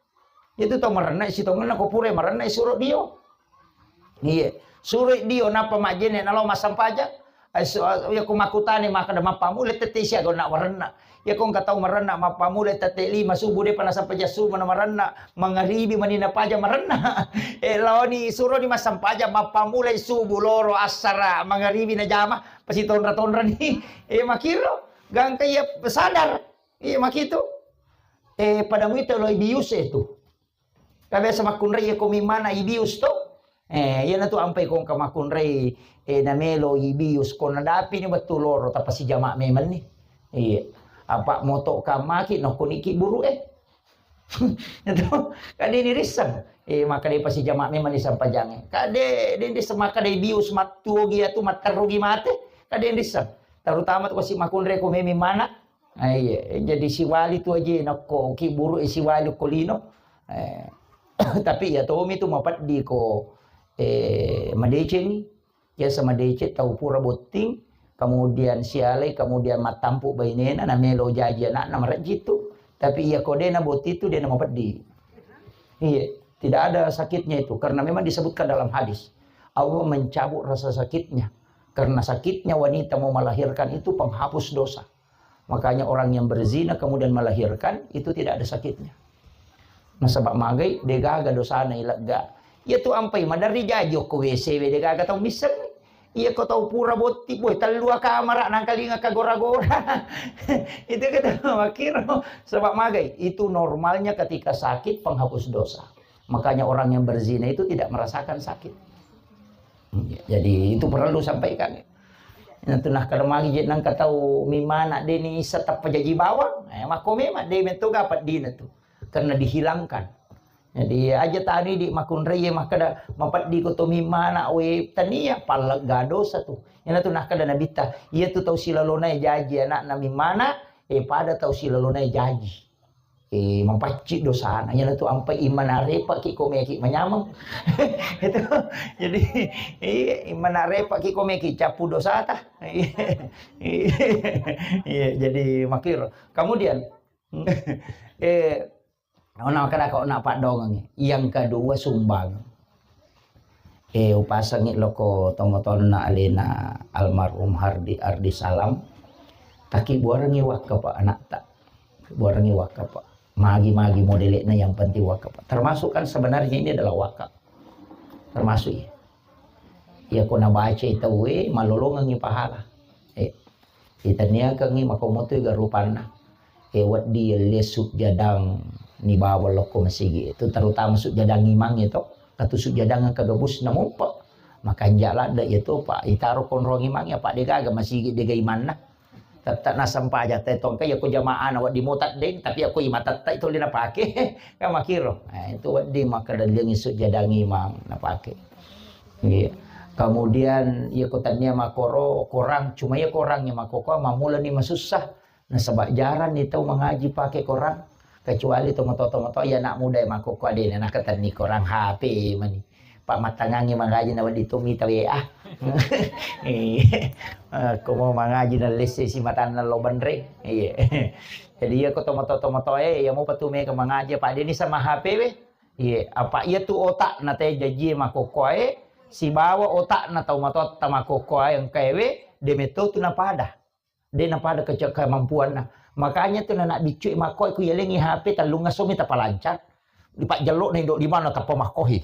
Itu tau marenna, sitongenna ko pura marenna, suro dio. Iya. Suroi dio, napa majene nalo massempajang. Ai, so, ya ko makutane makkeda mappamula tette sia gonna marenna. Ya ko engka tau marenna mappamula tette lima subuh depa nassempajang subuh na marenna, mangaribi mani napaja marenna. Eh, laoni suroni massempajang mappamula subuh loro assara mangaribi na jama, pasi tonra-tonra ni. Eh, makiro, gangka iya sadar. Iya, makitu. Eh, pada muita lo ibius e tu. Ka biasa makkunrai iya ko mimana ibius to. Eh, iya na tu ampai ko engka makkunrai, eh, na melo ibius ko nadapi ni wettu loro tapasi jama memang ni. Iya. Apa moto kamaki no ko niki buru eh. Itu kade ni risseng. Eh, maka de pasi jama memang ni sampajange. Kade de risseng maka de ibius mattuo gi atu matteru gi mate. Kade ni risseng. Terutama tu kasi makkunrai ko memi mana. Ah, iya, jadi siwali tu aja nakko ki buru e siwali ko lino. Eh, tapi iya tomi tu mapeddi ko, eh, madecengi. Biasa madeceng tau pura botting, kemudian sialai, kemudian mattampu bainena, na melo jaji anakna marejji tu. Tapi iya ko dena botting tu dena mapeddi. Iya, tidak ada sakitnya itu karena memang disebutkan dalam hadis. Allah mencabut rasa sakitnya. Karena sakitnya wanita mau melahirkan itu penghapus dosa. Makanya orang yang berzina kemudian melahirkan itu tidak ada sakitnya. Nasaba magai degaga dosana ilegga. Iya tu ampai maderri jaji okko W C we degaga tau misseng. Iya ko tau pura botti boy tellua kamara nangkalinga kagora-gora. Itu kita makiro sebab magai itu normalnya ketika sakit penghapus dosa. Makanya orang yang berzina itu tidak merasakan sakit. Jadi itu perlu sampaikan. Nah, tu nah kalau magi je nang katau mimana deni setapa jaji bawang. Eh, mako memang de metu gapat dina tu. Karena dihilangkan. Jadi aja tani di makunrai makkeda mapeddi ko to mimana we tania pallegga dosa tu. Ina tu nakkeda nabitta, iya tu tau silalona jaji anakna mimana, eh pada tau silalona jaji. Eh, mapacci dosana. Iyana tu ampai imana repa ki ko meki manyameng. Itu. Jadi, iya, imana repa ki ko meki capu dosata. Iya, iya, jadi makiro. Kemudian, eh, ona kada ko na padongengi. Yang kedua sumbang. Eh, upasengngi loko tomotonna alena almarhum Hardi Ardi Salam. Taki buarengngi wakka pa anakta. Buarengngi wakka pa. Magi-magi modele'na yang penting wakka pa. Termasuk kan sebenarnya ini adalah wakka. Termasuk ya. Ya ko nabacai tauwe malolongengngi pahala. Eh, itaniakengngi makomotoi garupanna. Eh, wedding yelle sujjadang ni bawang lokko masigi. Itu terutama sujjadang imang itu. Katu sujjadang kagabus namupa. Makanja ladde itu Pak. Itaro konrong imang ya Pak degaga masigi dega imanna. Tetta nasempaja te tongka ya ko jamaah na wedding mota deng tapi ya ko imang tetta itu lina pake. Kan makiro. Nah, itu wedding maka dalengi sujjadang imang na pake. Iya. Kemudian ya ko tania makoro korang cuma ya korang ya makoko mamula ni masussa. Nasaba jarang ni tau mangaji pake korang, kecuali tomatoa-tomatoa ya anak muda yang makkokkoe dena nakatenni korang H P mani. Pak mattangangi mangaji na wedding to mita W A. Iya. Ko mau mangaji na lesse si matanna lo benre. Iya. Jadi ya ko tomatoa-tomatoa e ya mau patu mega mangaji apa deni sama H P we. Iya, apa iya tu otak na te jaji makkokkoe sibawa otak na tau matotta makkokkoe engkae we de metto tu napada. De napada kece-, kemampuanna. Makanya tu nanak biccu makkoe ku yalengi H P tellung asomi tapalancar. Di pajjello na indo di mana tappa makkohi.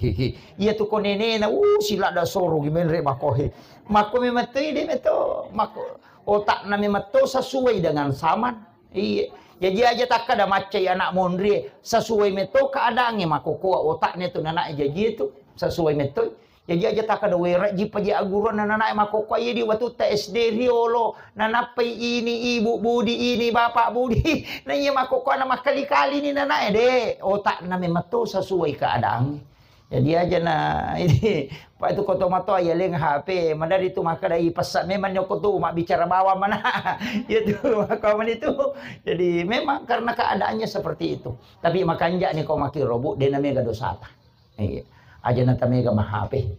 Iya tu ko nenena, uh, sila da soro gi menre makkohi. Makko memang tu ide meto, makko otak na memang tu sesuai dengan zaman. Iya. Jadi aja takkada maccai anak monri sesuai meto keadaannya makko ko otaknya tu nanak jaji tu sesuai meto. Jaji aja takkada wera jipa ji aguruan nanae makkokkoe di watutta S D riolo nanappai ini ibu budi ini bapak budi na iya makkokkoe na makkali-kali ni nanae de otak na memang tu sesuai keadaan. Jadi aja na ini, Pak, itu koto matoa ya leng H P, madari tu makkeda ipessa memang nyoko tu mabbicara bawang mana. Ya tu, maka mana itu. Jadi memang karena keadaannya seperti itu. Tapi makanja ni ko maki robu, de na mega dosata. Iya. Aja na tamega ma H P.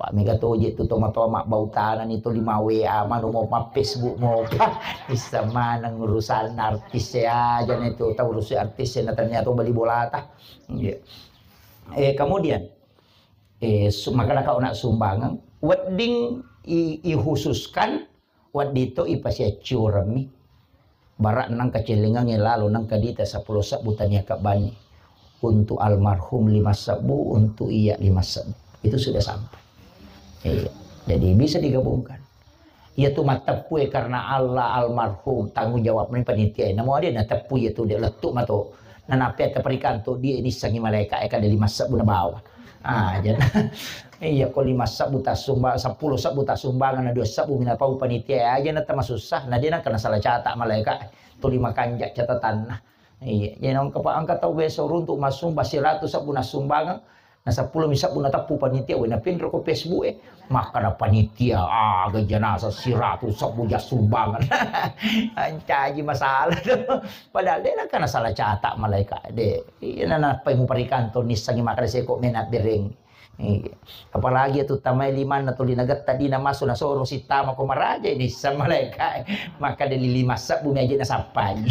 Pak, mega toje tu tomatoa mabbautana ni tu lima W A manu mo ma Facebook mo pa. Issa maneng urusan artis ya aja na itu tau urusi artis ya na ternyata bali bolata. Iya. Eh, kemudian, eh, su-, maka naka ona sumbangan, wedding i-, ikhususkan, wedding to ipasiaccuremmi. Bara nang kacellengangnge lalo nang kadita seppulo sebbu tania kabbanni. Untuk almarhum lima sebbu, untuk iya lima sebbu. Itu sudah sampai. Iya. Jadi bisa digabungkan. Iya tu matteppue karena Allah almarhum, tanggung jawab ni panitia. Namo dia nateppu iya tu dia lettu mato. Nanape taperikanto dia nissengi malaika e kada lima sebbu na bawa. Ah, jadi iya ko lima sebbu tasumba-, seppulo sebbu tasumbangan na dua sebbu mina pau panitia aja na tamasussa, na dia na kena salah catat malaika. Tuli makanja catatanna. Iya, jadi nang kepa angka tau biasa runtuk masumba seratus sebbu na sumbangan, na seppulo mi sebbu na teppu panitia, wena pinro ko Facebook e. Maka na panitia, ah, gajanasa seratus sebbu ja sumbangan. Ancaji masalah tu. Padahal de na kena salah catat malaika de. Iya na napai mu parikanto nissengi maka seko mena bereng. Iya. Apalagi itu tamai limanna tuli nagetta dina masu nasoro sittama ko maraja ini sama malaika. Maka de lima sebbu mi aja nasappai.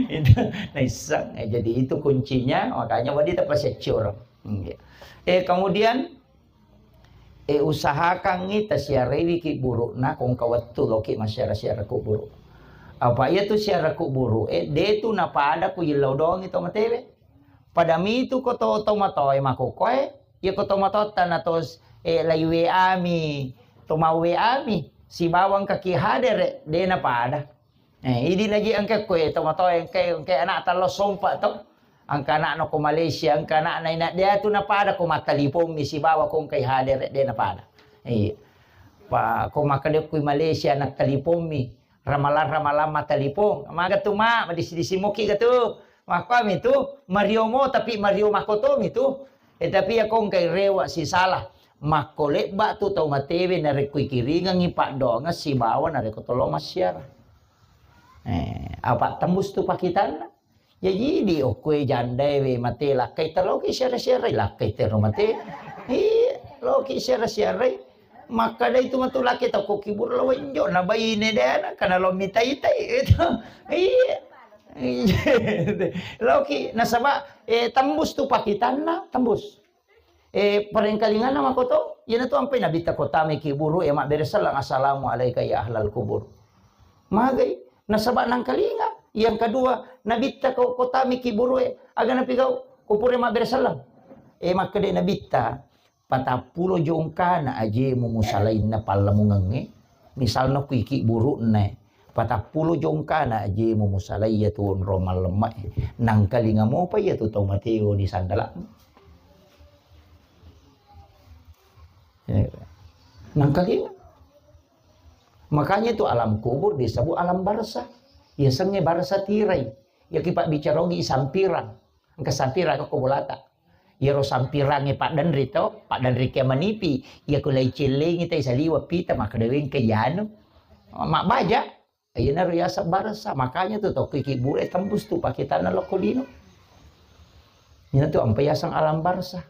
Itu naisseng. Eh, jadi itu kuncinya, makanya wadi tapasiaccureng. Iya. Eh, kemudian, eh, usahakangngi tasiarewi kiburu'na kongka wettu loki massiara-siara kuburu. Apa iya tu siara kuburu, eh, de tu napada ku yillau doangi to matewe. Pada mitu ko to, to matoe makokoe, iya ko to matotta na to, eh, lai W A mi, to mau W A mi, sibawang kaki hadere, de napada. Eh, idi naji engke koe to matoe engke, engke anak tallo sompa to. Engka anak no ko Malaysia, engka anak na ina dia tu napada ko matalipong mi sibawa ko engkai hadere, de napada. Iya. Pa ko makkeda kui Malaysia na talipong mi. Ramalang-ramalang matalipong. Maga tu, Mak, madisi-disi moki ga tu. Makkuami tu, mario mo, tapi mario makotomi tu. Eh, tapi iya ko engkai rewa sisala. Makko lebba tu tau matewe narekko ikiringengi paddoangeng sibawa narekko tolo massiara. Eh, apa tembus tu pakitanna? Jaji di okkoe jandae we mate lakkai te loki siara-siarai lakkai te ro mate. Iya, loki siara-siarai. Makkada itu matu laki tau ko kibur lo wenjo na baine de ana kana lo mitai-tai itu. Iya. Iya. Loki nasaba, eh, tembus tu pakitanna, tembus. Eh, parengkalinganna makoto, iyanatu ampai nabitta ko tamai kiburu e mabbere selleng, "Assalamu alaika ya ahlal kubur." Magai, nasaba nangkalinga. Yang kedua, nabitta ko, ko tamai kiburu e, aga napigau, ko pura mabbere selleng. Eh, makkeda nabitta, patappulo jongkana ajemu musalainna pallamungengnge, misalna kui kiburu'na e, patappulo jongkana ajemu musalai iyatu onrong mallemma e, nangkalinga mopa iyatu tau mateo ni sandala'mu. Ya. Nangkalinga. Makanya itu alam kubur disebut alam barzah. Yasengnge barzah tirai. Yaki pabbicara ogi sampirang. Engka sampirang ko bolata. Iyaro sampirangnge paddenri to, paddenri ke manipi. Iya ko lai cellengi tai saliwa pita makkeda wengke yanu. Mabbaja. Iyanaro yaseng barzah. Makanya tu tokki kibure tembus tu pakitanna lokko lino. Ina tu ampa yaseng alam barzah.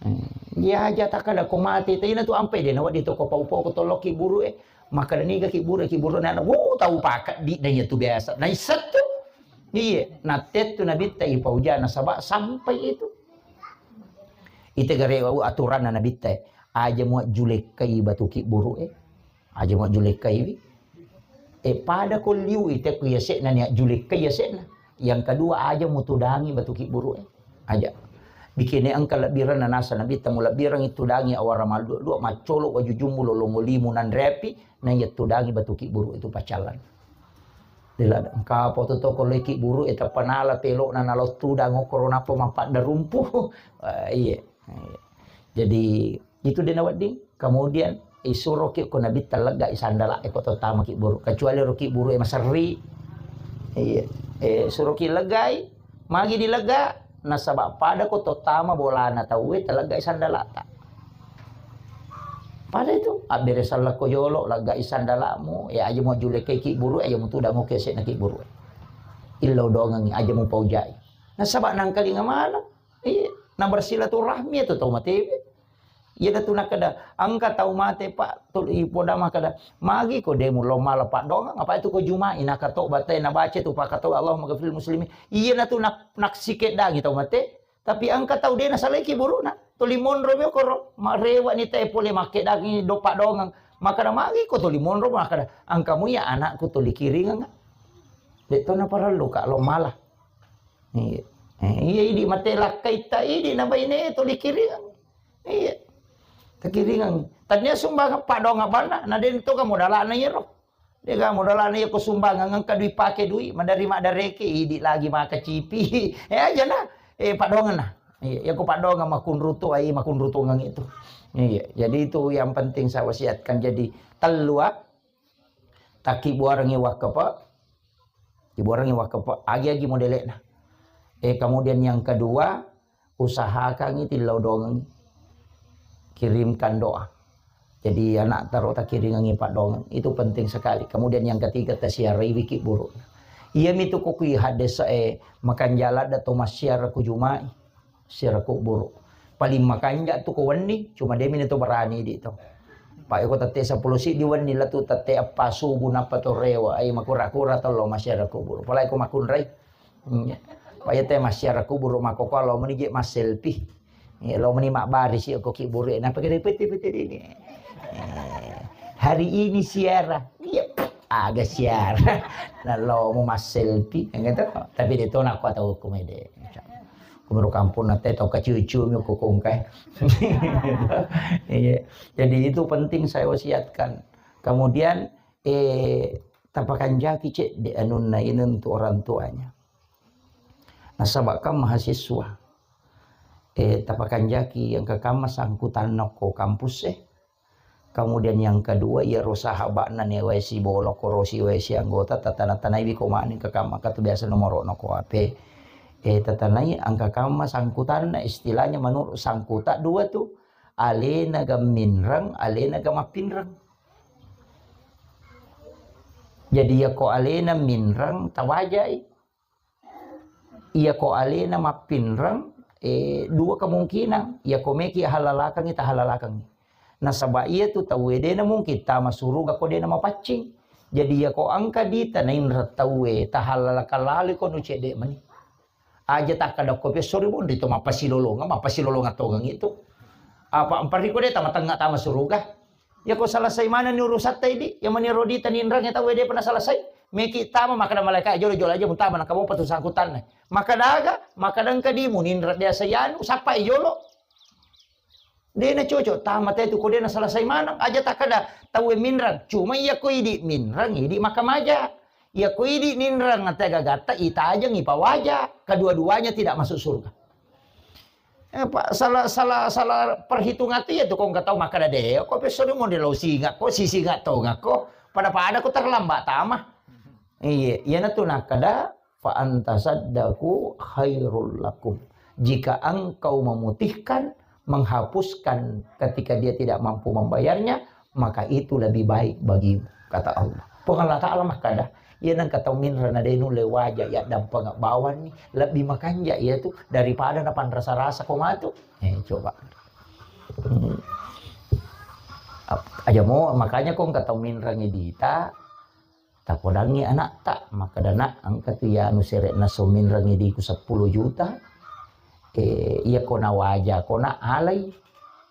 Eh, iya aja takkada ko mate, tapi ina tu ampai de nawedding to ko pau-pau ko tollo kiburu e. Makkeda niga kiburu, kiburu nana, "Wuh, tau pakeddi na iya tu biasa." Naisseng tu. Iya, natte tu nabitta ipauja nasaba sampai itu. Ite gare wau aturanna nabitta e. Aja mua julekkai batu kiburu e. Aja mua julekkai wi. E, pada ko liu ite ku yase'na nia julekkai yase'na. Yang kedua, aja mutudangi batu kiburu e. Aja. Bikene engka lebbiranna nasa nabitta mu lebbirang itu dangi awara mallu dua maccolo wajujummu lolongo limu nanrepi na iya tudangi batu kiburu itu pacalan. Dila engka poto to ko leki buru e tappanala pelokna nalo tudang okoro napa mappadda rumpu. Eh, iya. Iya. Jadi, itu de nawedding. Kemudian, isuroki ko nabitta leggai sandala e ko to tamaki buru. Kecuali roki buru e maserri. Iya. Eh, suroki leggai, magi dilega, Nasaba pada ko tottama bolana tauwe, taleggai sandalata. Pada itu, abbere salako jolo, leggai sandalamu, ya aja mau juleke ki buru, aja mau tuda mau kese na ki buru. Illau dongangi, aja mau paujai. Nasaba nangkalinga mana? Iya, na bersilaturahmi itu tau matewe. Iya datu nakada, engka tau mate, Pak, tul ipoda makada, magi ko demu lo mala padongang, apa itu ko jumai, nakatoba te, nabaca tu pakatoba, Allahumma ghafiril muslimin. Iya natu nak, naksike dagi tau mate, tapi engka tau de nasalai ki buruna. Tuli monro mi okoro, marewa ni te pole make dagi do padongang. Makada magi ko tuli monro, makada, engkamu ya anakku tuli kiringang. De to naparellu ka lo mala. Iya. Eh, iya, idi mate lakkai ta, idi na baine tuli kiringang. Iya. Takiringang. Tania sumbangan padongang bana, na den to ka modalana iyaro. De ka modalana iya ko sumbangan, engka dui pake dui, madari madareke, idi lagi maka cipi. Eh, aja na. Eh, padongang na. Iya, ya ko padongang makunrutu, ai makunrutu ngang itu. Iya, jadi itu yang penting saya wasiatkan. Jadi tellu, ah, takkibuarangi wakkepe, kibuarangi wakkepe, agi-agi modele'na. Eh, kemudian yang kedua, usahakangi tillau dongengi. Kirimkan doa. Jadi anak taro takiringangi paddongeng. Itu penting sekali. Kemudian yang ketiga, tasiarai wiki buruk. Iya mitu ko kui hadis, eh, makan jalan atau masyarakat jumai. Sira kuburu. Paling makanja tu ko wenni, cuma de mini to berani di to. Pak, iko tette sepuluh siddi wenni la tu tette eppa subuh nappa to rewa, ai makura-kura to lo masyarakat kuburu. Pala iko makunrai. Iya. Pak, iya te masyarakat kuburu mako ko lo meni je mas selfie. Iya, lo meni mak baris iko ki buru, napa kira pete-pete ini. Eh, hari ini siara. Iya, aga siara. Nah, lo mau mas selfie, yang gitu. Tapi dia to nak kuat tahu kumede. Kumuru kampung nate tau kaciu-ciu mi ko kongkai. Iya. Jadi itu penting saya wasiatkan. Kemudian, eh, tapakanjaki cek de anunna ini untuk orang tuanya. Nasaba kan mahasiswa. Eh, tapakanjaki yang kekama sangkutan ko kampus eh. Kemudian yang kedua, iyaro sahaba'na newae sibolokoro siwae si anggota, tatana-tanaiwi ko mani engka kamma, engka tu biasa nomoro'na ko H P. Eh, tatanai engka kamma sangkutanna, istilahnya menurut sangkuta dua tu, alena ga minreng, alena ga mappinreng. Jadi, iya ko alena minreng, tawajai. Iya ko alena mappinreng, eh, dua kemungkinan. Iya ko meki halalakengngi, tahalalakengngi. Nasaba iya tu tauwe dena mungkin tama suruga ko dena mapaccing. Jadi iya ko engka dita nainreng tauwe, tahalalakeng lalo ko nu cedde meni. Aja takkada ko pessori bonri to mappasilolonga, mappasilolonga tongeng itu. Apa ampariko de tama tengnga tama suruga. Yako selesai manenni urusatta idi, iya mani rodita ninrangnge tauwe depa naselesai, meki tama makkeda malaika, "Jolo-jolo aja mutama, nakamopa tu sangkutanna." Makkeda aga? Makkeda engka dimu ninreng biasa yanu, sappai jolo. De nacocok tama te tu ko de naselesai maneng, aja takkeda tauwe minreng. Cuma iya ko idi minreng, idi makkamaja. Iya ko idi ninreng ate gagatta, itajeng, ipawaja. Kedua-duanya tidak masuk surga. Eh, pa-, salah, salah, salah perhitungan tu iya tu, ko engka tau makkeda de, ko pesso de mo de lo singa ko, si singa tonga ko, pada-pada ko terlambat tama. Iya, iya na tu nakkeda, "Fa anta saddaku khairul lakum." Jika engkau memutihkan, menghapuskan ketika dia tidak mampu membayarnya, maka itu lebih baik bagimu, kata Allah. Puang Allah Ta'ala makkeda, iya nengka tau minreng na de nulle waja ya dampeng bawanni, lebih makanja iya tu daripada na panrasa-rasa ko matu. Eh, coba. Hmm. Ap-, aja mo, makanya ko engka tau minreng dita, tapodangngi anakta, makkeda, "Nak, engka tu iya anu sere'na so minreng diku seppulo juta, eh, iya ko nawaja ko nak alai,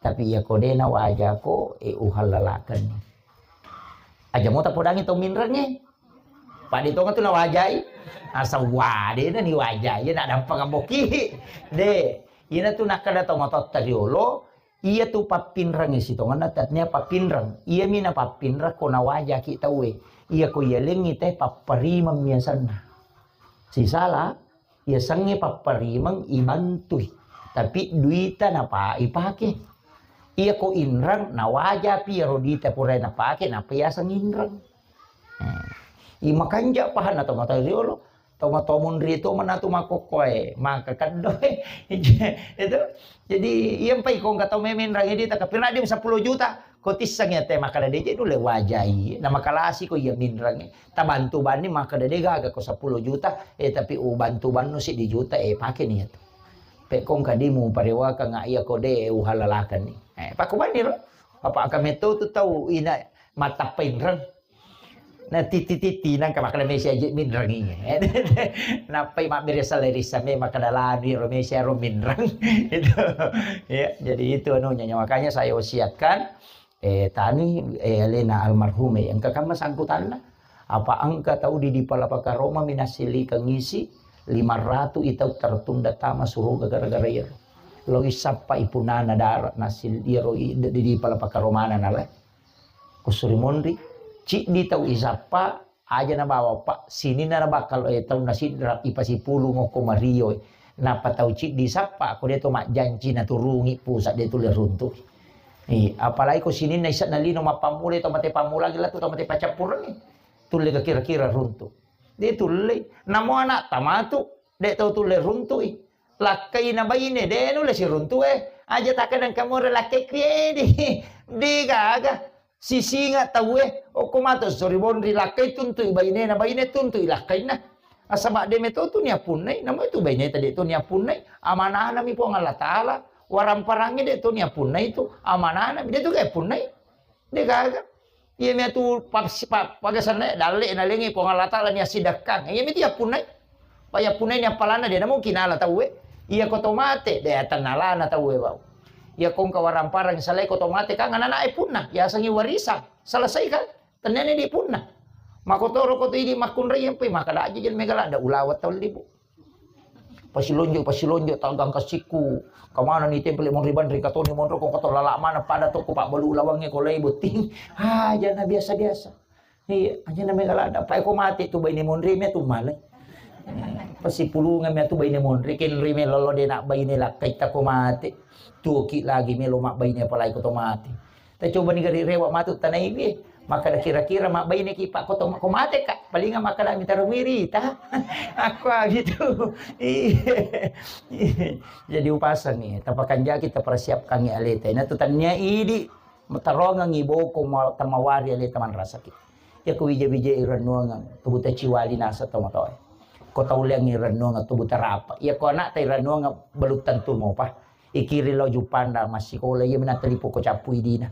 tapi iya ko de nawaja ko, eh, uhallalakeng." Aja mo tapodangngi tau minrengnge. Pade tonga tu nawajai. Asa wade na ni wajai, iya nak dampeng amboki. De, ina tu nakkeda tau matotta riolo, iya tu pappinrengnge sitongenna tatnia pappinreng. Iya mi na pappinreng ko nawajaki tauwe. Iya ko iya lengngi te papparimeng miasanna. Sisala, Yasengnge papparimeng ibantui, tapi duita napa ipake. Iya ko inreng, nawajapi iyaro duita pura napake, nappa yaseng inreng. Hmm. I makanja pahanna to mata riolo, Tau matomun ri to mana tu makokkoe, maka keddoe. Itu. Jadi, iya mpai ko engka tau memenrang idi, tapi na di sepuluh juta, ko tisseng ya te, maka dede je nulle wajai, na makalasi ko iya minrang. Tabantu banni maka dede gaga ko sepuluh juta, eh, tapi ubantu bannu siddi juta, eh, pake ni tu. Pe ko engka di mu parewaka nga iya ko de uhalalakan ni. Eh, pako banni ro. Apa aka meto tu tau ina matappa inrang. Na titi-titi nangka makkeda mesi aje minrang iya. Nappai mabbere salai rissa me makkeda lanu ro mesi ro minrang. Itu. Ya, jadi itu anunya. Makanya saya wasiatkan, eh, tani, eh, alena almarhum, eh, engka kamma sangkutanna. Apa engka tau di, di Palapa Karoma minasili kengisi lima ratus itau tertunda tama suruga gara-gara iyaro. Lo isappa ipunana dara nasil iyaro i-, di, di Palapa Karomana nalai. Kusuri monri, ciddi tau isappa, aja nabawa, Pak, sininna nabakal, eh, taunna sidra, ipasipulung okko Mario, eh. Nappa tau ciddi sappa, ko de to majjanci naturungi pusat de tulle runtu. Eh, apalagi ko sininna isakna lino mappammula, to mate pammula, gila tu to mate pacappureng, eh. Tulle ga kira-kira runtu. De tulle. Namo anak tamatu, de tau tulle runtui. Lakkaina baine, de nulle siruntu, eh. Aja takkedang kamore lakkai kriedi. De gaga. Sisinga tauwe, okko matu sori bonri lakkai tuntui bainena, baine tuntui lakkainna. Nasaba de meto tu niappunnai, namo itu baineta de to niappunnai. Amanahna mi Puang Allah Taala, waramparangnge de to niappunnai tu. Amanahna mi de tu ga punnai. De gaga. Iya mi atu pa-, pa-, pagasanna dalle nalengi Puang Allah Taala ni asidakkang. Iya mi tu yappunnai. Pa yappunnai ni appalanna de na mungkin ala tauwe. Iya ko to mate, de atannalana tauwe bau. Iya ko engka waramparang salai ko to mate kan anak-anak e punna, yasengi warisan. Selesai kan? Tennene di punna. Makotoro ko tu idi makkunrai yang pui, maka da aja jen megala da ulawat tau libu. Pasilonjo, pasilonjo, tagang kasikku. Kamana ni tempel monri banri katoni monro ko kato lala mana pada toko pak balu lawange ko lai botting. Aja na biasa-biasa. Iya, aja na megala da. Pai ko mate tu baine monri me tu male. Eh, pasipulungan me tu baine monri, kenri me lolo de nak baine lakkai ta ko mate. Tuoki lagi melo mak baine apalagi ko to mate. Tacobani gari rewa matu tanaiwi. Makkeda kira-kira mabbaineki, Pak, ko to-, ko mateka? Palinga makkeda mitaro wirita. Akko gitu. Iya. Jadi upasangi, tapakanjaki, tapersiapkangi aleta. Inatu tania idi, tarongangi boko ma-, tamawari aleta manrasaki. Iya ko wija-wija irennuangang, tubuta ciwali nasa tomatoe. Ko tauliang irennuangang, tubuta rapa. Iya ko anakta irennuangang, belum tentu mopa. Ikiri lao Juppanda massikola, iya mi nattalipo ko cappu idina.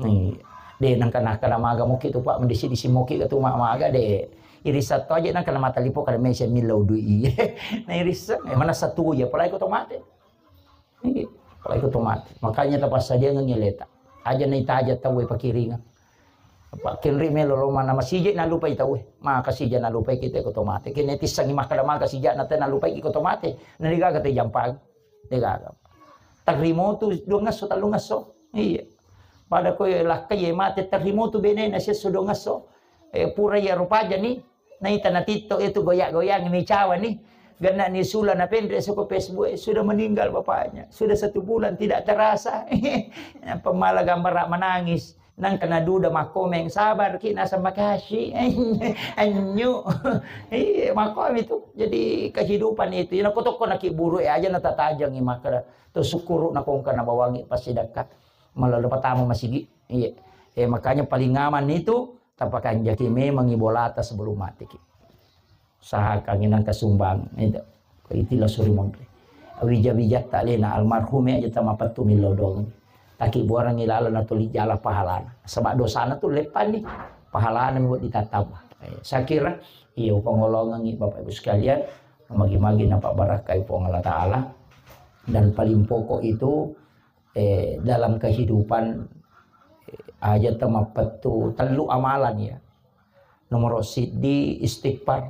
Ni, de nangka nakkeda maga moki tu, Pak, mendisi-disi moki tu ma-, maga de. Irisa to aja nangka na mattalipo kada mese millau dui. Na irisa, eh, mana satu ya, apalagi ko to mate. Iya, apalagi ko to mate. Makanya tapassadiangengi aleta. Aja na itaja tau e pakiringan. Apa, kenri melo lo mana masije nalupai tau e. Maka sija nalupai kita ko to mate. Kene tissangi makkeda maga sija na te nalupai ko to mate. Na degaga te jampang. Degaga. Tarrimotu duangesso, tallungesso. Iya. Pada ko lakkai e mate tarrimotu benena siesso duangesso. Eh, pura iya rupaja ni. Naita natitto itu goyak-goyang micawa ni. Genna ni sula na penre soko Facebook, eh, sudah meninggal bapaknya. Sudah satu bulan tidak terasa. Pemala gambar menangis. Nang kena duda makomeng, sabar ki, nasa makasih. Anyu. Iya, makomi tu. Jadi kehidupan itu. Ina kotoko naki buru e aja na tatajangi makara. Tu syukuru na kongka na bawangi pasti dekat. Malah lupa tamu masigi. Iya. Eh, makanya paling aman itu tapakanjaki memang ibolata sebelum mati ki. Usahakan inang kasumbang itu. Itilah suri monri. Wija-wijatta alena almarhum aja tamapettu millau dong. Taki buarangi lalo na tuli jala pahalana. Sebab dosana tu leppani. Pahalana mi buat ditatamba. Eh, saya kira iya pengolongan Bapak Ibu sekalian, magi-magi nampak barakai Puang Allah Taala. Dan paling pokok itu eh, dalam kehidupan, eh, aja temappettu tellu amalan ya. Nomor siddi istighfar.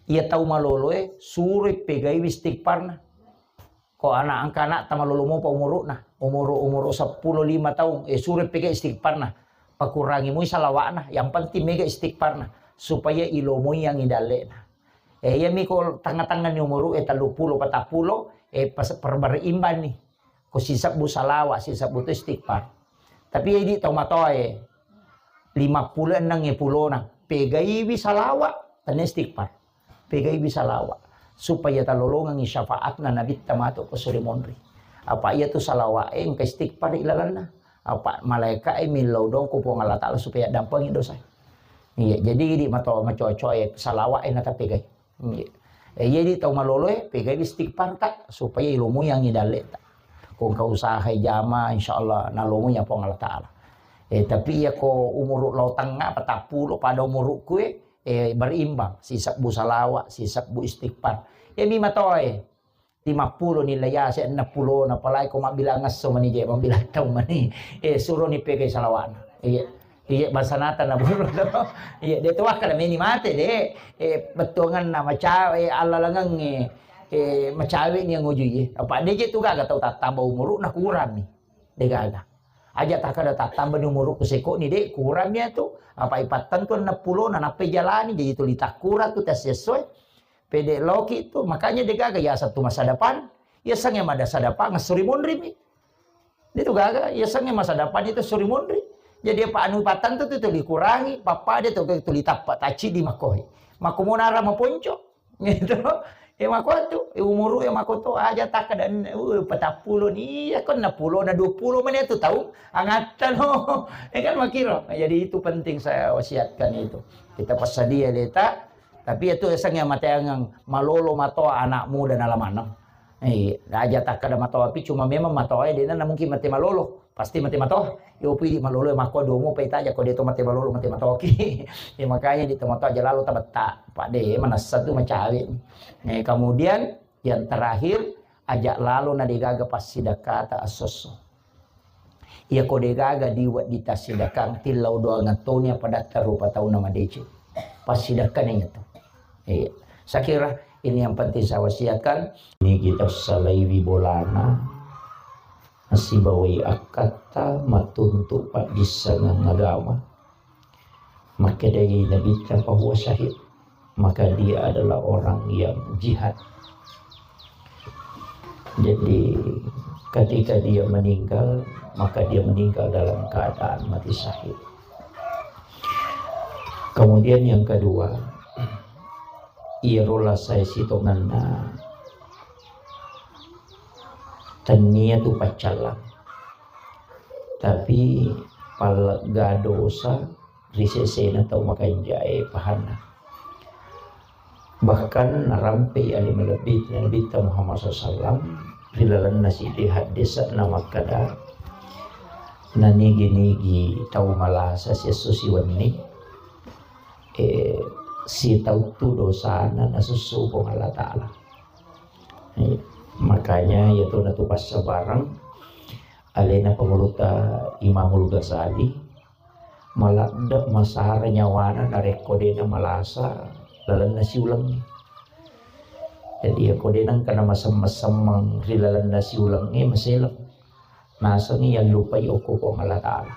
Iya tau maloloe, suroi pegaiwi istighfarna. Ko anak angka anak tamalolo mopa umuruna, umuru, umuru seppulo lima taung, eh, suroi pegai istighfarna. Pakurangi mui salawakna, yang penting mega istighfarna supaya ilomoi yang idallena. Eh, iya mi ko tengah-tengah ni umuru, eh, tellu pulo, patappulo, eh, pas perbar imbani. Ko sisebbu salawat, sisebbu tu istighfar. Tapi idi tau matoae, lima pulo enneng e pulona, pegaiwi salawat, tenne istighfar. pegaiwi salawa supaya talolongengngi syafaatna Nabitta matu ko suri monri. Apa iyatu salawa e engka istighfar ilalenna. Apa malaika e millau dong ko Puang Allah Ta'ala supaya dampengi dosa. Iya, jadi idi mato macocoe salawa e natapegai. Iya. E, iya di tau malolo e, pegai istighfar ta supaya ilomui angi dalle ta. Ko engka usaha jama, insyaallah nalomui ya Puang Allah Ta'ala. E, tapi iya ko umuru lao tengnga, patappulo pada umurukku e, e, berimbang. Sisebbu salawa, sisebbu istighfar. E, mi matoe. Lima pulo ni layase, enam pulo na palai ko mabbilang esso mani je, mabbilang tau mani. E, suro ni pegai salawa'na. Iya. Iya, basanata na burung to. Iya, de to wakkada meni mate, de. E, bettuanganna macawe, e, allalangengnge, e, macawe ni nguju ye. Apa de je tu gaga tau tattamba umuru na kurang ni. De gaga. Aja takkada tattamba ni umuru ku seko ni, de kurang ni tu. Apa ipattentu enam pulo na nappai jalani, jadi tuli takkura tu tes sesuai. Pede loki tu, makanya de gaga yaseng tu masa depan, yasengnge mada masa depan, suri monri mi. Itu gaga, yasengnge masa depan itu suri monri. Jadi apa anu patang tu, tu tuli kurangi, papa de tu tuli tappa taci di makoi. Mako monara maponco. Gitu. E mako tu, e umuru e mako to aja takkada, uh, patappulo ni, iya ko enam pulo na dua pulo menit tu taung, angatta no. E kan makiro. Jadi itu penting saya wasiatkan itu. Kita passadia leta, tapi itu yasengnge mateangeng malolo matoa anak muda nala maneng. Eh, aja takkada matoa pi, cuma memang matoa e dena na mungkin mate malolo, pasti mate matoa. Yo pidi malolo e makko domo pa itaja ko de to mate malolo, mate matoki. Ya makanya di to matoa aja lalo tabetta. Pak de manassa tu macawe. Eh, kemudian yang terakhir, aja lalo na degaga passidakkata assosso. Iya ko degaga diwedding tassidakang, tillau doangeng toni apa datta rupa tauna madeceng. Passidakkana iya tu. Iya. Saya kira ini yang penting saya wasiatkan. Ini kita salaiwi bolana, nasibawai akkatta, matuntu paddissengeng agama. Makkedai Nabitta, "Fahuwa syahid." Maka dia adalah orang yang jihad. Jadi, ketika dia meninggal, maka dia meninggal dalam keadaan mati syahid. Kemudian yang kedua, iyaro lasai sitongenna tennia tu paccallang. Tapi pallegga dosa ri sesena tau makanjae pahanna. Bahkan narampei ale malebbi Nabitta Muhammad sallallahu alaihi wasallam ri lalenna siddi haddese'na makkada, nanigi-nigi tau malasa siesso siwenni, eh, sitauttu dosana nasussu Puang Allah Ta'ala. Eh, makanya iyatu natu passabareng alena pangulutta Imamul Ghazali, maladde masara nyawana narekko de namalasa lalenna siulengnge. Jadi, iyako de nengka namasemmeng-semmeng ri lalenna siulengnge, maseleng. Nasengngi yallupai okko Puang Allah Ta'ala.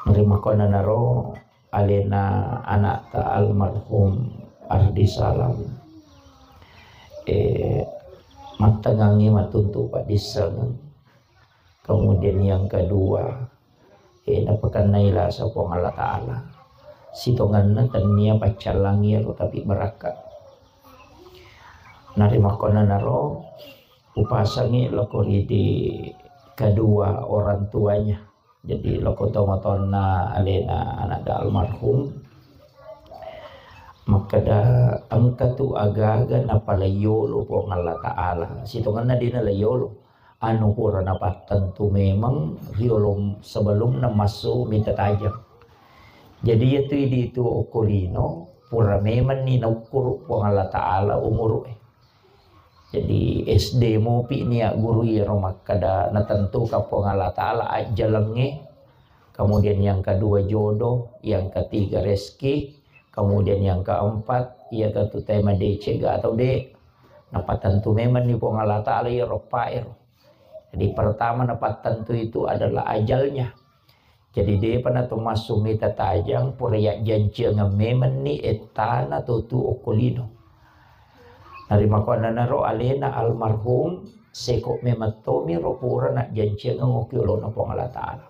Narimakkuannanaro alena anakta almarhum Ardi Salam, eh, mattengngangngi matuntu paddissengeng. Kemudian yang kedua, eh, napakennai lasa Puang Allah Ta'ala. Sitongenna tennia paccallangi ero, tapi barakka. Narimakkuannanaro upasangi loko ridi kedua orang tuanya. Jadi loko tomatoanna alena anakta almarhum, makkeda engka tu aga-aga napalaiyolo Puang Allah Ta'ala. Sitongenna dena laiyolo. Anu pura napattentu memang riolo sebelumna massu mita tajeng. Jadi iyatu idi tu okko lino pura memanni naukkuru Puang Allah Ta'ala umuru'e. Jadi S D mopi nia guru iyaro makkeda natentuka Puang Allah Ta'ala ajjalengnge, kemudian yang kedua jodoh, yang ketiga rezeki, kemudian yang keempat iyatu tema decega atau de. Napatentu memanni Puang Allah Ta'ala iyaro paero. Jadi pertama napattentu itu adalah ajalnya. Jadi depa nato massu mita tajang pura yajjanciangeng memanni ettana totu okko lino. Narimakkuannanaro alena almarhum seko memang tomiro pura najjanciangeng okko yolona Puang Allah Ta'ala.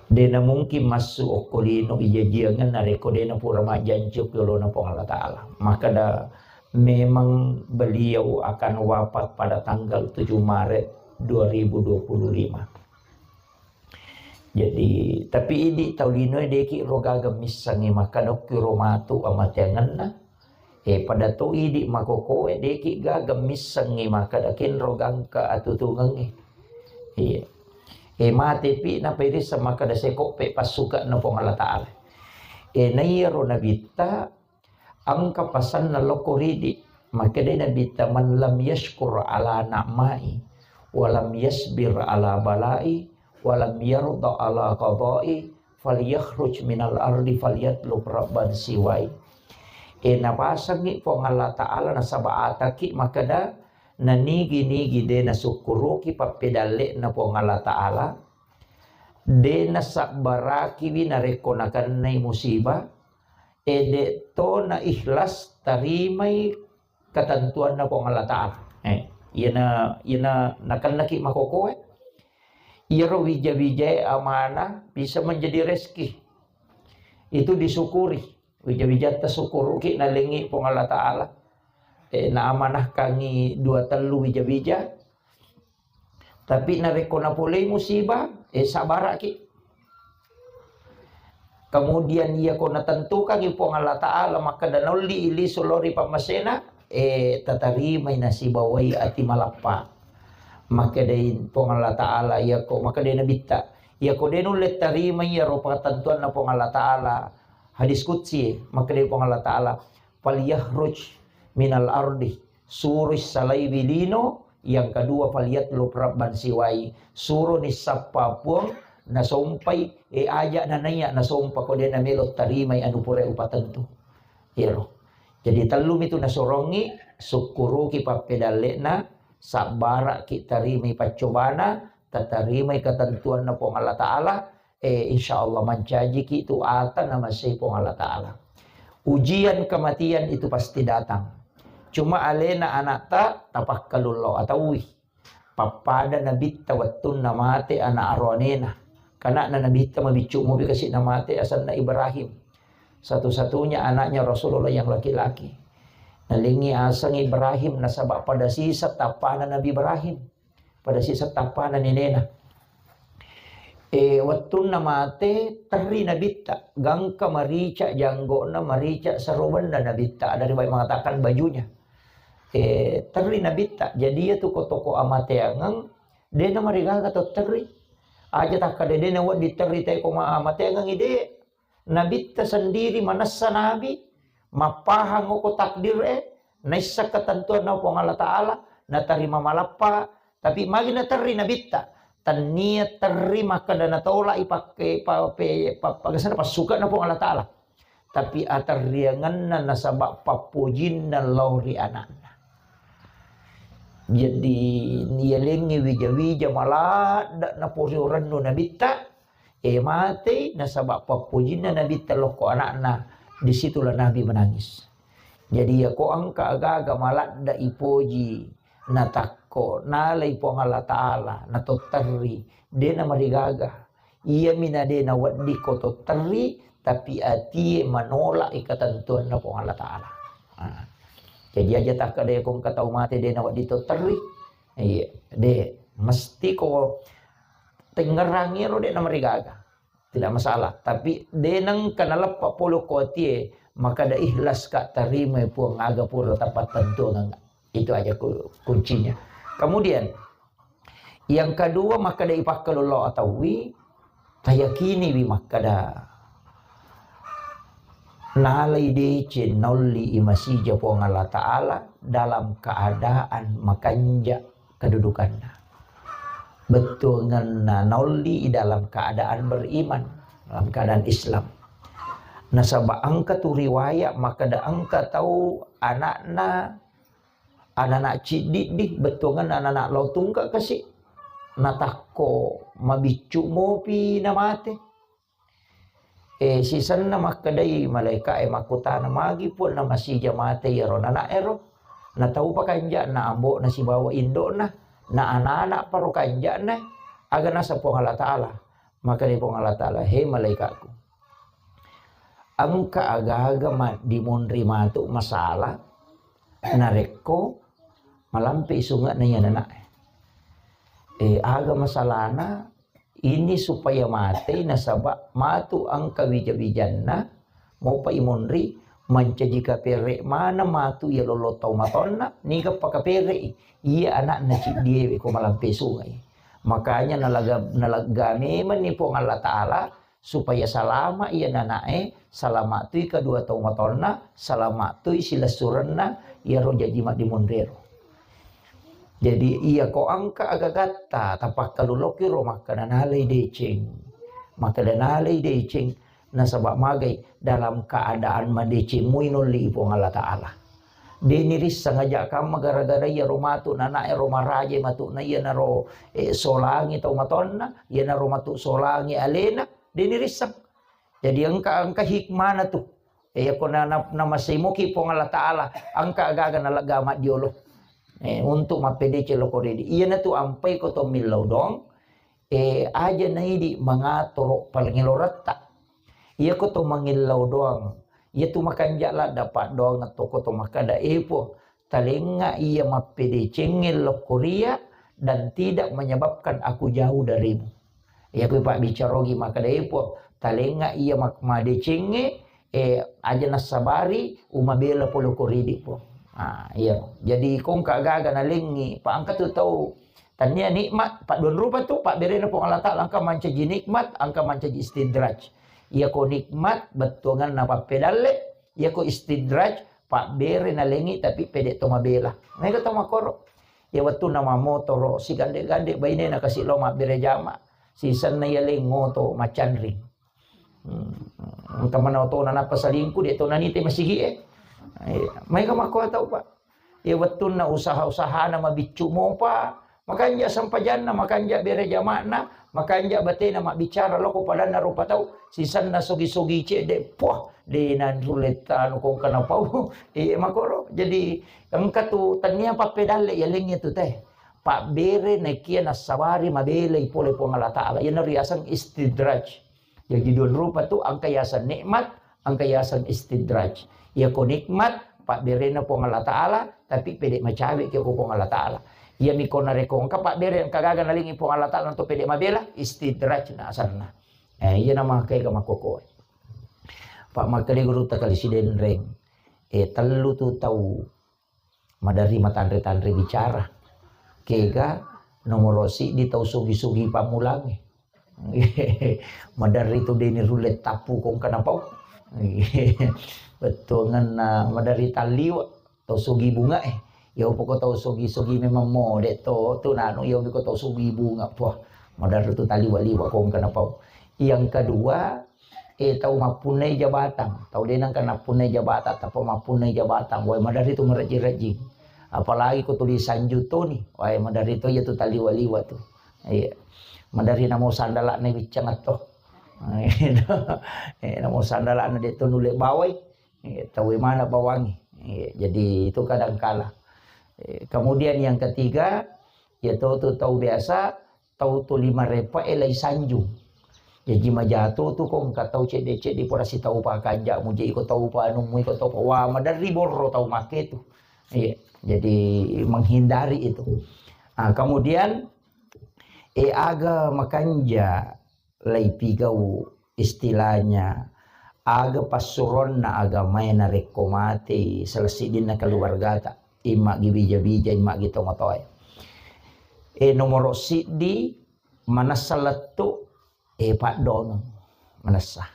Dena mungkin massu okko lino ijajiangenna rekko dena pura majjanci okko yolona Puang Allah Ta'ala. Makkeda memang beliau akan wafat pada tanggal tujuh Maret dua ribu dua puluh lima. Jadi, tapi idi tau linoe deki ro gaga missengngi makkeda okki ro matu amateangenna. Eh, pada to idi makokoe deki gaga missengngi makkeda kenro gangka atutungengnge. Iya. Eh, mate pi napairisseng makkeda sekoppe passuke'na Puang Allah Ta'ala. Eh, naiyaro nabitta engka pasanna lokko ridi. Makkedai nabitta, "Man lam yashkur ala na'mai, wa lam yasbir ala balai, wa lam yarda ala qadai, falyakhruj minal ardi falyatlub rabban siwai." E, napasengngi Puang Allah Ta'ala nasaba ataki makkeda, nanigi-nigi de nasukkuruki pappedalle'na Puang Allah Ta'ala, de nasabbarakiwi narekko nakennai musibah, e, de to na ikhlas tarimai ketentuanna Puang Allah Ta'ala. Eh, iyana, iyana nakennaki makokoe, iyaro wija-wijae amanah bisa menjadi rezeki. Itu disyukuri. Wija-wijatta sukkuruki nalengngi Puang Allah Ta'ala. Eh, naamanahkangi dua tellu wija-wija. Tapi narekko napolei musibah, eh, sabaraki. Kemudian iyako natentukangi Puang Allah Ta'ala makkeda naolli lisu lao ri pammasena, eh, tatarimai nasibawai ati malappa. Makkedai Puang Allah Ta'ala, iyako, makkedai Nabitta, iyako de nulle tarimai iyaro patentuanna Puang Allah Ta'ala, hadis qudsi, makkedai Puang Allah Ta'ala, "Falyakhruj minal ardi," suroi salaiwi lino, yang kedua, "Falyatlub rabban siwai," suroni sappa puang nasompai, e, aja nanaiya nasompa ko de namelo tarimai anu pura upatentu. Iyaro. Jadi tellumi tu nasorongi, sukkuruki pappedalle'na, sabbaraki tarimai paccobana, tatarimai ketentuanna Puang Allah Ta'ala, eh, insya Allah mancajiki tu ata namasei Puang Allah Ta'ala. Ujian kematian itu pasti datang. Cuma alena anakta tapakkalullo ataui. Pappada nabitta wettunna mate anak aroanena. Kanakna nabitta mabiccu mopi kasi namate asenna Ibrahim. Satu-satunya anaknya Rasulullah yang laki-laki. Nalengngi aseng Ibrahim nasaba pada sisa tappana Nabi Ibrahim. Pada sisa tappana nenena. E, wettunna mate, terri nabitta, gangka marica janggo'na, marica sarobenna nabitta, ada riwayat mengatakan bajunya. E, terri nabitta, jadi iya tu ko toko amateangeng, dena marigaga to terri. Aja takkada dena wedding terri te ko ma-, amateangeng ide, Nabitta sendiri manessa nabi, mappahang okko takdir e, naisseng ketentuanna Puang Allah Ta'ala, natarima malappa, tapi magi naterri nabitta, tannia terri makkeda natolak i pakke, pa-, pe-, pa-, pagasana passuke'na Puang Allah Ta'ala. Tapi aterriangenna nasaba pappojinna lao ri anakna. Jadi, nialengngi wija-wija maladda napori orennu nabitta, e, matei nasaba pappojinna nabitta lokko anakna, disitulah Nabi menangis. Jadi, yako engka agaga maladda ipoji, natakko, nalai Puang Allah Ta'ala, natotterri, de namarigaga. Iyami na de nawedding ko totterri, tapi atie manolak i ketentuanna Puang Allah Ta'ala. Nah, jadi aja takkada ko engka tau mate de nawedding totterri. Iya, de, mesti ko tengngerangi ro de namarigaga. Tidak masalah. Tapi de nengka naleppa polo ko atie, maka da ikhlas ka tarimai Puang aga pura tapattentuangeng. Itu aja ku-, kuncinya. Kemudian, yang kedua, makkeda ipakkalullo ataui, tayakiniwi makkeda nalai deceng naolli i masija Puang Allah Ta'ala dalam keadaan makanja kedudukanna. Bettuangenna naolli i dalam keadaan beriman, dalam keadaan Islam. Nasaba engka tu riwayat makkeda engka tau anakna, anana ciddiddi, bettuangenna anana lao tungka kasi, natakko mabiccu mopi namate. E, sisenna makkedai malaika e makkutana, "Magi Puang namasija mate iyaro nana ero? Na taupa kanja'na ambo'na sibawa indo'na, na anana paro kanja'na, aga naseng Puang Allah Ta'ala?" Makkedai Puang Allah Ta'ala, "He malaikatku, engka aga-aga maddimonri matu masalah narekko malampe sunge'na iya nana'e. Eh, aga masalahna ini supaya matei nasaba matu engka wija-wijanna mopa imonri mancaji kapere maneng matu iya lolo tau matonna niga pakapere'i iya ana'na ciddiewe ko malampe sunge'i." Makanya nalaga, nalegga memenni Puang Allah Ta'ala supaya salama iya nana'e, salama tui kedua tau matonna, salama tui silessurenna iyaro jaji maddimonrero. Jadi iya ko engka agagatta tapakkaluloki ro makkeda nalai deceng. Makkeda nalai deceng nasaba magai dalam keadaan madeceng mui nolli Puang Allah Ta'ala. Deni risseng aja kamma gara-gara iya ro matu nana'e ro maraje matu na iyanaro eh, solangi tau matonna, iyanaro matu solangi alena, deni risseng. Jadi engka, engka hikmana tu. Eh, yako na, na, namasei moki Puang Allah Ta'ala, engka agaga nalegga maddiolo. Eh, untuk mappedeceng loko ridi. Iyana tu ampai ko to millau doang, eh, aja naidi mangatoro palengeloretta. Iya ko to mangillau doang. Iya tu makanja ladda paddoang to ko to makkeda, "Eh, Puang, talenga iya mappedecengnge lokkoria dan tidak menyebabkan aku jauh darimu." Iya ko pabbicarogi makkeda, "Eh, Puang, talenga iya mak-, madecengnge, eh, aja nassabari umabela pole ko ridi, Puang." Ah, iya. Jadi kongka gaga nalengi, pa engka tu tau Tania nikmat, padduan rupa tu, pabberena Puang Allah Ta'ala, engka mancaji nikmat, engka mancaji istidraj. Iya ko nikmat, bettuanganna pappedalle, iya ko istidraj, pabbere nalengi tapi pede to mabela. Mega to makoro. Iya wettunna mamotoro, sigande-gande bainena kasi lo mabbere jama. Sisenna iya lengo to macanring. Hmm. Engka mana otona nappa salingku, de to nanite masigi e. Eh, maega makko tau, Pak. Iya wettunna usaha-usahana mabiccu mopa, makanja sempajanna, makanja bere jama'na, makanja batena mabbicara loko padanna rupa tau, sisenna sogi-sogi cedde, puah, de nanrulettanu kongka napau. Iya makoro. Jadi engka tu tania pappedalle iya lengnge tu teh. Pabbere nakia nassabari mabelai pole Puang Allah Ta'ala. Iya nariaseng istidraj. Jaji dua rupa tu, engka yaseng nikmat, engka yaseng istidraj. Iya ko nikmat, pabberena Puang Allah Ta'ala, tapi pede macawe ke ko Puang Allah Ta'ala. Iya miko nareko engka pabbere engka gaga nalingi Puang Allah Ta'ala untuk pede mabela, istidraj na asanna. Eh, iya nama kega makkoko. Pak makkeda guru takali sidenreng. Eh, tellu tu tau Maderri matanre-tanre bicara. Kega nomoro siddi tau sugi-sugi pammulangnge. Maderri tu deni rulle tappu kongka napau. Bettuangenna maderri talliwa tau sugi bunga e. Ya upoko tau sugi-sugi memang mode to tu nanu ya upoko tau sugi bunga. Wah, maderri tu talliwa-liwa kongka napau. Yang kedua, eh, tau mappunnai jabatang, tau de nengka nappunnai jabatang, tappa mappunnai jabatang, wae maderri tu marejjing-rejjing. Apalagi ko tuli sanju toni, wae maderri to iya tu taliwa-liwa tu. Iya. Maderri namo sandala'na wiccang atto. Eh, namo sandala'na de to nulle bawai. Iya, tau mana bawangi. Iya, jadi itu kadang kala. Eh, kemudian yang ketiga, ya tau tu tau biasa tau tuli marepa e lai sanjung. Jaji majato tu ko engka tau cedde-cedde pura sitau pakanja mu je iko tau panu mu iko tau pa-, wah, maderri borro tau make tu. Iya, jadi menghindari itu. Ah, kemudian, eh, aga makanja lai pigau istilahnya aga passuronna agamae narekko matei salah siddinna keluargata, imma gi bija-bija, imma gi tomatoae. Eh, nomoro siddi, manessa lettu, eh, paddongeng, manessa.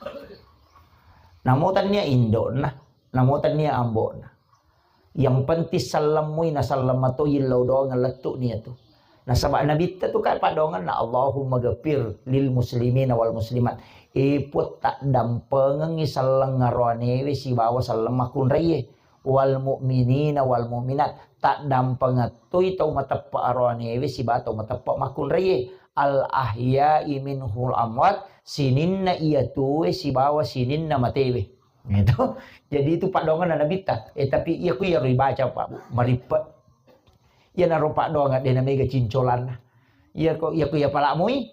Namo tania indokna, namo tania ambokna. Yang penting sellemmui naselleng matoi illau doang lettu nia tu. Nasaba nabitta tu kan paddongenna, "Allahumma ghafir lil muslimina wal muslimat." Eh, Puang, taddampengengi selleng aroanewe sibawa selleng makkunraie. Wal mu'minina wal mu'minat, taddampengettoi tau mateppe aroanewe sibawa tau mateppe makkunraie. Al ahya'i minhul amwat, sininna iya tuwe sibawa sininna matewe. Itu. Jadi itu paddongenna nabitta. Eh, tapi iya ku iyaro ibaca, Pak, Bu, marippe. Iyanaro paddongeng de namega cincolanna. Iya ko, iya ku iya pala mui.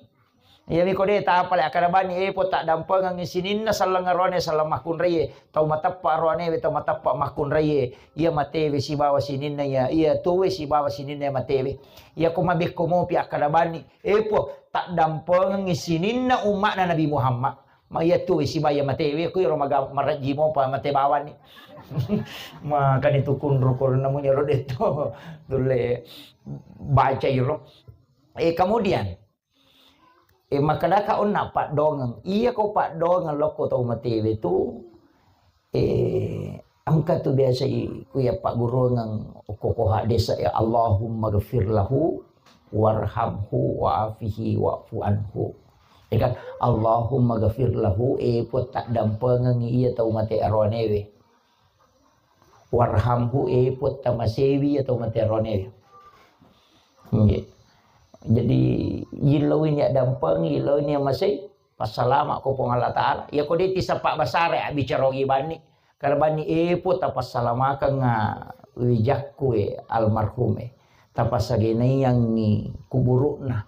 Iyami ko de' tapale' akkeda bani, epo taddampengengngi sininna selleng aroane selleng makkunraie, tau mateppa aroanewe, tau mateppa makkunraie, iya matewe sibawa sininna iya, iya tuwe sibawa sininna iya matewe. Iya ko mabekko mopi akkeda bani, epo taddampengengngi sininna umma'na Nabi Muhammad. Ma iya tuwe sibawa iya matewe, ko iro maga-, marejji mopa mate bawani. Makani tu kunru ko namu nyero detto. Tulle baca iro. Eh, kemudian, eh, makkedaka onna paddongeng. Iya ko paddongeng lokko tau matewe tu, eh, engka tu biasa i-, ku iya pagguruangeng okko ko hadis, ya, "Allahumma ghafir lahu warhamhu wa'afihi wa'fu anhu." Ya kan? "Allahumma ghafir lahu," eh, Puang taddampengengi iya tau mate aroanewe. "Warhamhu," eh, Puang tamasewi iya tau mate aroanewe. Nggih. Jadi, yillauini addampeng, yillauini amasei, passalama ko Puang Allah Ta'ala. Iya ko de' tisappa basara, abbicara ogi banni. Karena banni, eh, Puang, tapassalamakeng, ah, wijakku, eh, almarhum, eh. Tapassagenaiangngi kuburu'na.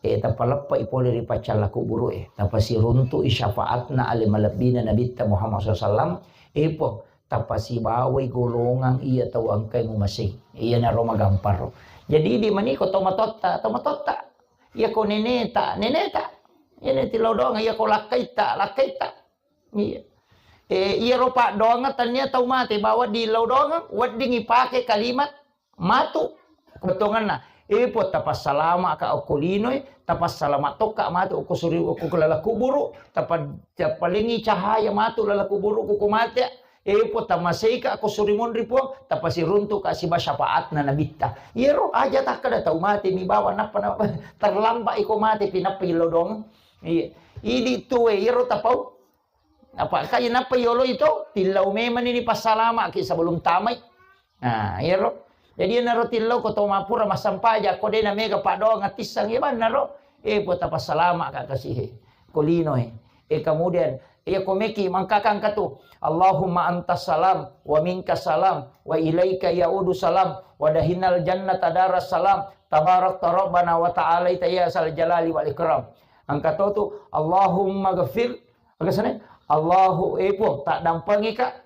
Eh, tapaleppai pole ri paccalla kuburu'e. Tapasiruntu'i syafaatna ale malebbina Nabitta Muhammad sallallahu alaihi wasallam. Eh, Puang, tapasibawai golongang iya tau engkai mumasei. Iyanaro magamparo. Jadi, idi maniko tomatoatta, tomatoatta. Iya ko neneta, neneta. Iya ne tillau doang, iya ko lakkaitta, lakkaitta. Iya. Eh, iyaro paddoangeng tania tau mate bawa dillau doang, wedding ipake kalimat matu. Kebetulanna, eh, Puang, tapassalama ka okko linoe, tapassalama tokka matu okko suri, okko lala kuburu, tapa-, tapalengi cahaya matu lala kuburu ko mate. Eh, Puang, tamaseika ko suri monri, Puang, tapasiruntuka siba syafaatna Nabitta. Iyaro aja takkeda tau mate mi bawa nappa, nappa terlambat iko mate pi nappa illau doang. Iya. Idi tuwe iyaro tapau. Apa kai nappa yolo itu, tillau memang ini passalama ki sebelum tamai. Nah, iyaro. Jadi, iyanaro tillau ko to mapura massampaja, ko de' namega paddoang atissang, iya bannaro. Eh, Puang, tapassalama ka kasihe. Ko linoe. Eh, kemudian, iya ko meki mangkakang katu. "Allahumma antas salam, wa minkas salam, wa ilaika ya'udu salam, wa dahinal jannata daras salam, tabarakta rabbana wa ta'alaita ya sal jalali wal ikram." Angka to tu, "Allahumma ghafir," aga sana, "Allahu," eh, Puang, taddampengika,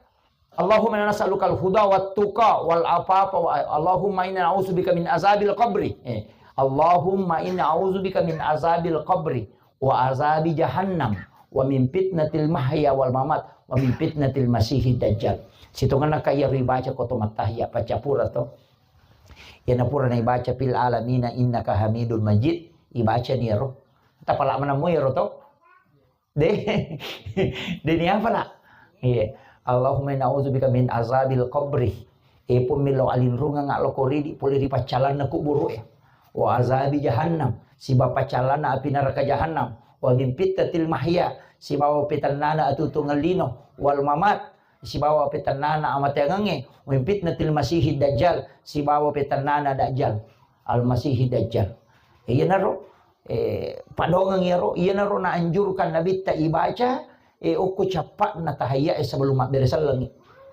Allahumma inna nas'alukal huda wat tuqa wal afafa wa, Allahumma inna na'udzubika min azabil qabri. Eh, Allahumma inna a'udzubika min azabil qabri wa azabi jahannam wa min fitnatil mahya wal mamat wa min fitnatil masihid dajjal. Sitongenna kaya ribaca ko to mattahiyya, baca pura to. Iyana pura naibaca fil alamina innaka hamidun majid, ibaca niro. Tapala manammu iyaro to. De, de ni apa la? Iya. Allahumma inna a'udzubika min azabil qabri. E Puang, millau alinrungeng loko ridi pole ri paccalanna kuburu e. Wa azabi jahannam, siba paccalanna api neraka jahannam. Wa min fitnatil mahya, sibawa petennana atuo-tuongeng lino. Wal mamat, sibawa petennana amateangengnge. Wa min fitnatil masihid dajjal, sibawa petennana dajjal. Al masihid dajjal. Iyanaro eh, padongeng iyaro, iyanaro naanjurkan Nabitta ibaca, eh, okko cappa'na tahiyya e sebelum mabbere sellengngi.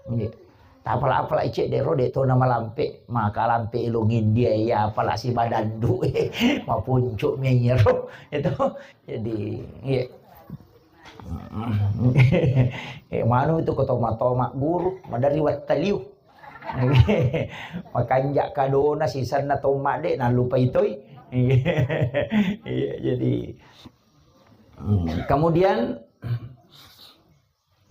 Nggih. Tapala-pala cedde ro de to namalampe, maka lampe ilung India iya apala sibadandu, eh, mapuncu mi iyaro. Itu. Jadi, iya. Eh, manu itu ko toma-toma guru, madari wattaliu. Makanja kadona sisenna tomma de nallupai toi. Iya, jadi, hmm, kemudian,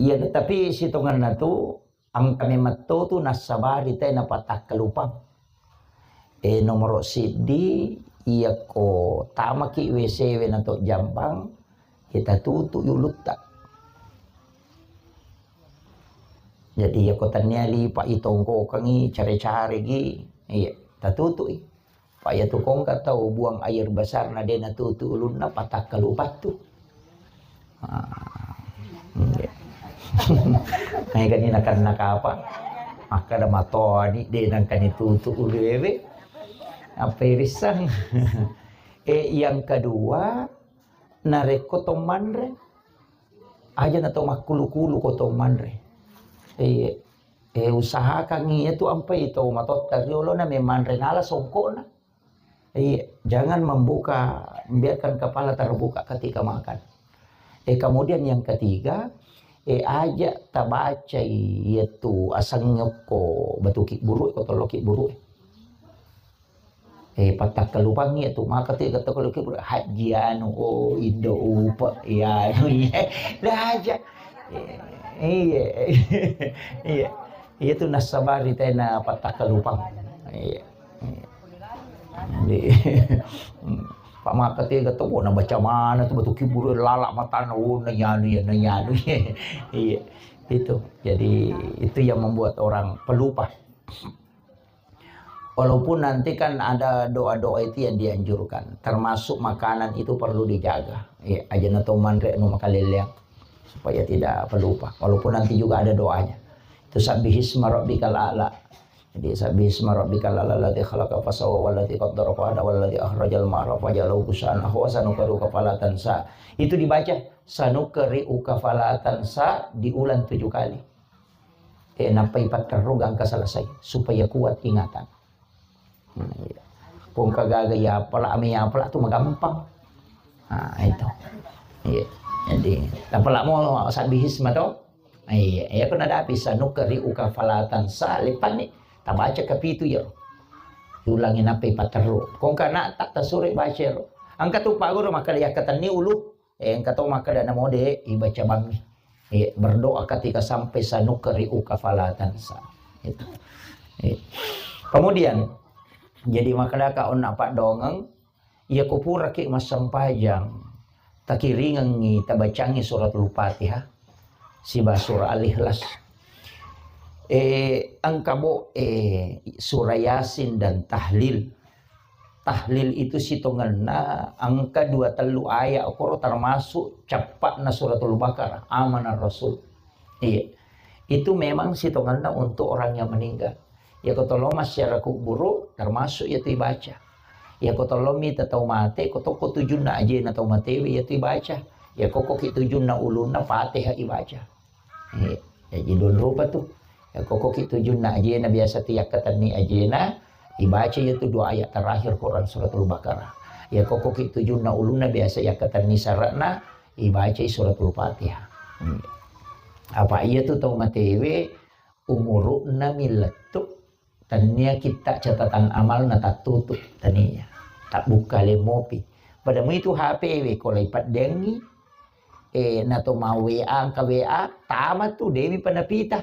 iya, tapi sitongenna tu engka memang to tu nassabari te napatakkalupang. Eh, nomoro siddi, iya ko tamaki W C we na to jambang, kita tutu ulutta. Jadi, iya ko tania lipa itongkokangi, care-caregi, iya, tatutu'i. Pa iya tu kongka tau buang air besar na de natutu ulunna, patakkalu pattu. Ah, iya. Maega ni nakanna kapa? Makkada matoni de nangkani tutu uluewe. Apa irissang? Eh, yang kedua, narekko to manre, aja na to makkulu-kulu ko to manre. Eh, eh, usahakan iya tu ampai to matotta riolona memanre nala songkokna. Iya, jangan membuka, biarkan kepala terbuka ketika makan. Eh, kemudian yang ketiga, eh, aja tabacai yaitu asengngokko batu kibburu, ko tollo kibburu. Eh, pattakkalupangngi tu, maka te gatta ko luki, haji anu, oh, indo upa, iya, anu, iya. Dah aja. Eh, iya. Iya. Iya tu nassabari tena pattakkalupang. Iya. Iya. Jadi, Pak maka te gatta, oh, na baca mana tu batu kibburu, lala matana, oh, na yanu ya, na yanu ya. Iya. Itu. Jadi, itu yang membuat orang pelupa. Walaupun nanti kan ada doa-doa itu yang dianjurkan, termasuk makanan itu perlu dijaga. Ya, aja na to manre anu makaleleang supaya tidak pelupa. Walaupun nanti juga ada doanya. Itu sabbihisma rabbikal a'la. Jadi sabbihisma rabbikal a'la alladzi khalaqa fasawwa walladzi qaddara fahada walladzi akhrajal mar'a faja'alahu ghutsaan ahwa sanuqri'uka fala tansa. Itu dibaca sanuqri'uka fala tansa diulang tujuh kali. Eh, nappai patterru gangka selesai supaya kuat ingatan. Nah, iya. Kong kagaga ya apala, ame ya apala tu magampang. Nah, itu. Iya. Jadi, apala mau sabbihisma to? Iya, ya kena dapi sanuqri'uka fala tansa, lepanni tabaca kapitu ya. Ulangi nappai patterru. Kong kana tak tasure baca ro. Angka tu paguru maka ya katenni ulu. Eh, engka to makkeda namo de ibaca bangngi. Eh, berdoa ketika sampai sanuqri'uka fala tansa. Itu. Eh. Kemudian, jadi makkedaka onna paddongeng, iya ko puraki massempajang, takiringengngi, tabacangi suratul Fatihah, siba surah Al-Ikhlas. Eh, engka bo, eh, surah Yasin dan tahlil. Tahlil itu sitongenna engka dua tellu ayat koro termasuk cappa'na suratul Baqarah, Amanar Rasul. Iya. Itu memang sitongenna untuk orang yang meninggal. Ya ko tollo massiara kuburu termasuk ya tu ibaca. Ya ko tollo mita tau mate, ko tokko tujunna ajena tau matewe ya tu ibaca. Ya ko koki tujunna ulunna Fatihah ibaca. Eh, jaji dua rupa tu. Ya, ko koki tujunna ajena biasa tu yakkatenni ajena, ibaca ya tu dua ayat terakhir Quran suratul Baqarah. Ya, ko koki tujunna ulunna biasa yakkatenni sara'na, ibaca suratul Fatihah. Hmm. Apa iya tu tau matewe umuru'na mi lettu, Tania kitta catatan amalna tattutu, tania. Tabbukka le mopi. Pada muitu H P we ko lai paddengi, eh, nato mau W A, engka W A, tama tu, demi panapita.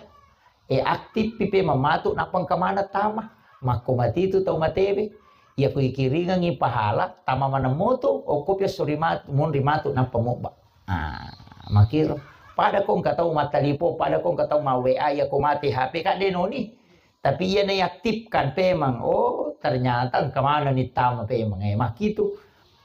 Eh, aktif pi pe mamatu, nappa engka mana tama. Makko mati tu tau matewe. Iya ko ikiringengi pahala, tama maneng moto, okko pi esso rimatu, munri matu, nappa mobba. Ah, makiro. Pada ko engka tau mattalipo, pada ko engka tau ma W A, iya ko mate H P, ka de noni. Tapi iya naiaktifkan pemeng, oh, ternyata engka manenni tama pemeng. Eh, makkitu.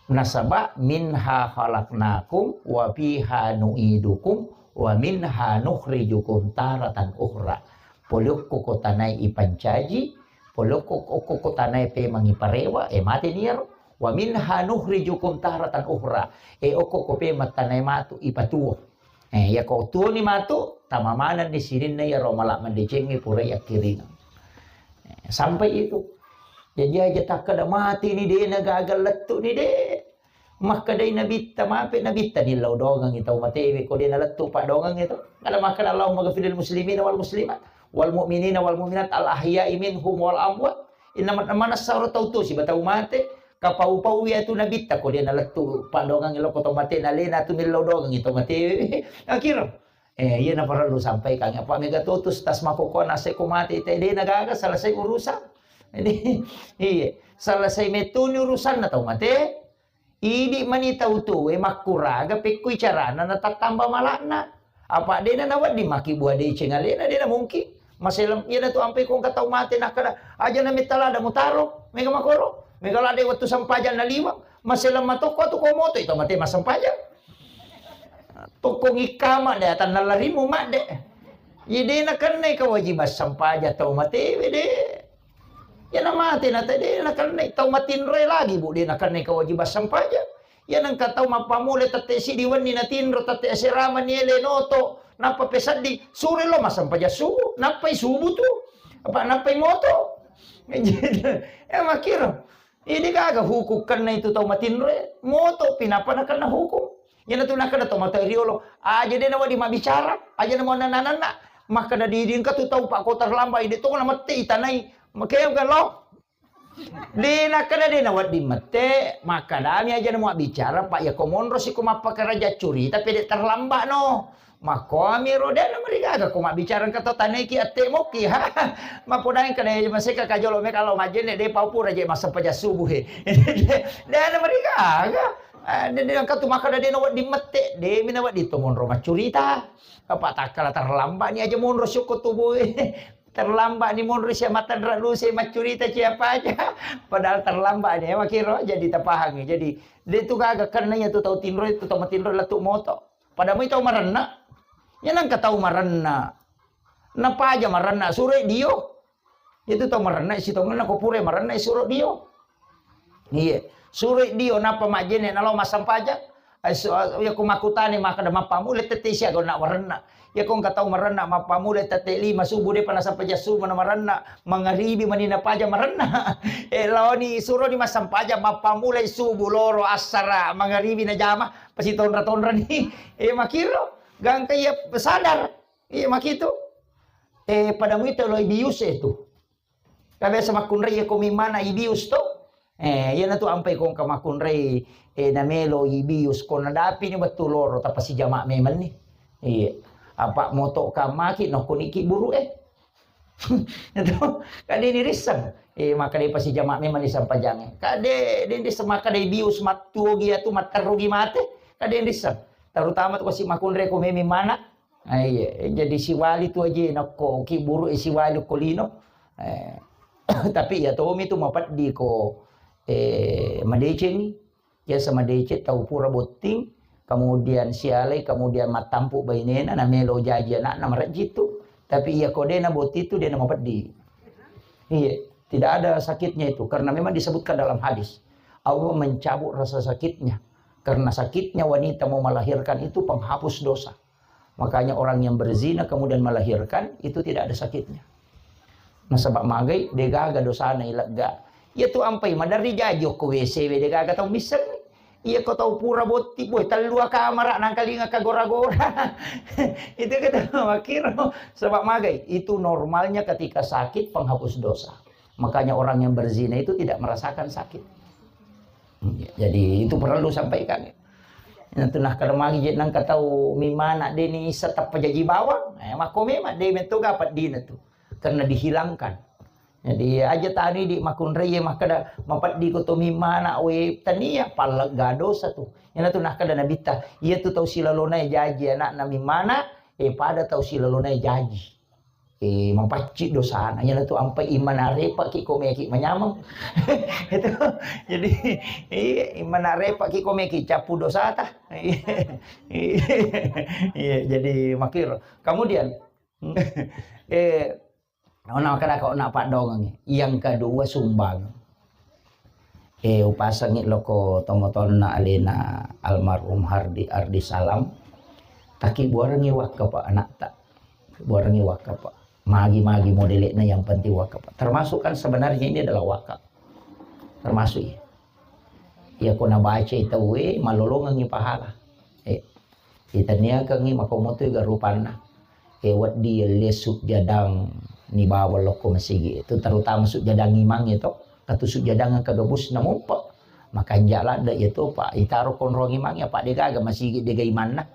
Nasaba minha khalaqnakum wa fiha nu'idukum wa minha nukhrijukum taratan ukhra. Pole okko ko tanae ipancaji, pole okko, okko ko tanae pemeng iparewa, eh, mate ni iyaro. Wa minha nukhrijukum taratan ukhra. Eh, okko ko pemeng tanae matu ipatuo. Eh, iya ko tuoni matu, tama manenni sininna iyaro mala mandecengnge pura yakkiringeng. Eh, sampai itu. Jadi aja takkeda mati ni de na gaga lettu ni de. Makkedai nabitta, mape nabitta nillau dongengi tau matewe ko de na lettu padongengi to. Kada makkeda Allahumma ghafiril muslimina wal muslimat wal mu'minina wal mu'minat al ahya'i minhum wal amwat. Inna man-, manessa ro tau tuo siba tau mate, kapau-pau iya tu nabitta ko de na lettu padongengi lo ko tau mate na lena tu millau dongengi tau mate. Akhir. Eh, iya na parellu sampaikan. Apa mega totus tas mako ko nase ko mate te de na gaga selesai urusan. Jadi, iya, selesai metuni urusanna tau mate. Idi mani tau tuwe makkuraga pekkui carana natattamba malakna. Apa dena nawedding maki bua deceng alena, dena mungkin. Maselem, iyana tu ampe ko engka tau mate nakkeda, aja na metta lada mutaro, mega makoro, mega lada wettu sempajang na liwang, maselem matokko tu ko moto itu mate massempajang. Tokko ngikkama de atanna larimu madde. Iya de nakennai kewajiban sempajang tau matewe de. Iyana mate na tede nakennai, tau matinroe lagi, Bu, de nakennai kewajiban sempajang. Iyana engka tau mappamula tette siddi wenni natinro, tette aserama ni ele noto, nappa peseddi, sure lo massempajang subuh, nappai subuh tu. Apa nappai moto? Eh, makkiro. Ini gaga hukum kenna itu tau matinroe, moto pinapa nakenna hukum. Iyana tu nakenna tau matoa riolo, aja de nawedding mabbicara, aja namo nananna. Makkeda didi engka tu tau pak ko terlambat, ide to na mette itanai. Makeo kan lo? De nakkeda de nawedding mette, makkedami aja namo bicara, pak ya ko monro siko mappakaraja curita pede terlambat no. Makkomi ro, de namarigaga ko mabbicara engka to taneki atte moki, ha? Mapodang kada maseka kajolo me kalau majenne de pau pura je massempajang subuh he. De namarigaga. Eh, de, de engka tu makkeda de nawedding mette, de mi nawedding to monro maccurita. Apa takkala terlambat ni aja monro syukur tubuh. Terlambat ni monro sia matanra luse maccurita siapa aja. Padahal terlambat ni, makiro jadi tapahangi. Jadi de tu gaga kenna iya tu tau tinro itu tau matinro lettu moto. Pada mui tau marenna. Iya nangka tau marenna. Napaja marenna, suroi dio. Itu tau marenna, sitongenna ko pura marenna, suro dio. Iya. Suroi dio, napa majene nalo massempajang. Ai su-, iya ko makutane makkeda mappamule tette sia gonna warenna. Iya ko engka tau marenna mappamule tette lima subuh depa nassempajang subuh na marenna. Mangaribi mani napaja marenna. Eh, laoni suroni massempajang mappamule subuh loro assara mangaribi najama. Pasti tonra-tonra ni. Eh, makiro. Gangka iya sadar. Iya, makitu. Eh, pada muita lo ibius itu. Ka biasa makkunrai iya ko mimana ibius to. Eh, iya natu ampai ko engka makkunrai, eh, namelo ibius ko nadapi ni wettu loro tapasijama memang ni. Iya. Apa moto kamaki no koniki buru eh. Itu kade ni risseng. Eh, maka de pasijama memang ni sampajange. Kade de risseng maka de bius mattuo gi atu matteru gi mate. Kade ni risseng. Terutama tu kasi makkunrai ko memi mana. Ah, iya, jadi siwali tu aja nakko ki buru e siwali ko lino. Eh, tapi iya tomi tu mapeddi ko, eh, madecengi. Biasa madeceng tau pura botting, kemudian sialai, kemudian mattampu bainena, namelo jaji anakna marejji tu. Tapi iya ko dena botting tu dena mapeddi. Iya, tidak ada sakitnya itu karena memang disebutkan dalam hadis. Allah mencabut rasa sakitnya. Karena sakitnya wanita mau melahirkan itu penghapus dosa. Makanya orang yang berzina kemudian melahirkan itu tidak ada sakitnya. Nasaba magai degaga dosana ilegga. Iya tu ampai maderri jaji okko W C we degaga tau misseng. Iya ko tau pura botti boy tellua kamara nangkalinga kagora-gora. Itu kita makiro sebab magai itu normalnya ketika sakit penghapus dosa. Makanya orang yang berzina itu tidak merasakan sakit. Jadi itu perlu sampaikan. Nah, tu nah kalau magi je nang katau mimana deni setapa jaji bawang, eh, mako memang de metto gapat dina tu karena dihilangkan. Jadi aja tani di makunrai makkeda mapeddi ko to mimana we tania pallegga dosa tu. Yana tu nah kada nabitta, iya tu tau silalona jaji anakna mimana, eh pada tau silalona jaji. Eh, mapacci dosana. Iyanatu ampai imana repaki ko meki manyameng. Itu. Jadi, iya, imana repaki ko meki cappu dosata. Iya. Iya, jadi makiro. Kemudian, eh, ona kada ko na paddongengi. Yang kedua sumbang. Eh, upasengi loko tomotonna alena almarhum Hardi Ardi Salam. Taki buarengi wakka pa anakta. Buarengi wakka pa. Magi-magi modelekna yang penting wakka pa. Termasuk kan sebenarnya ini adalah wakka. Termasuk ya. Ya ko nabaca tauwe malolongengi pahala. Eh. Itaniakengngi makomoto ga rupanna. E wedding yelli sujjadang ni bawang lokko masigi. Itu terutama sujjadang imang itu. Katu sujjadang engka gabus na muppa. Makanja ladde ya to, Pak. Itaro konrong imang ya, Pak, degaga masigi dega imanna.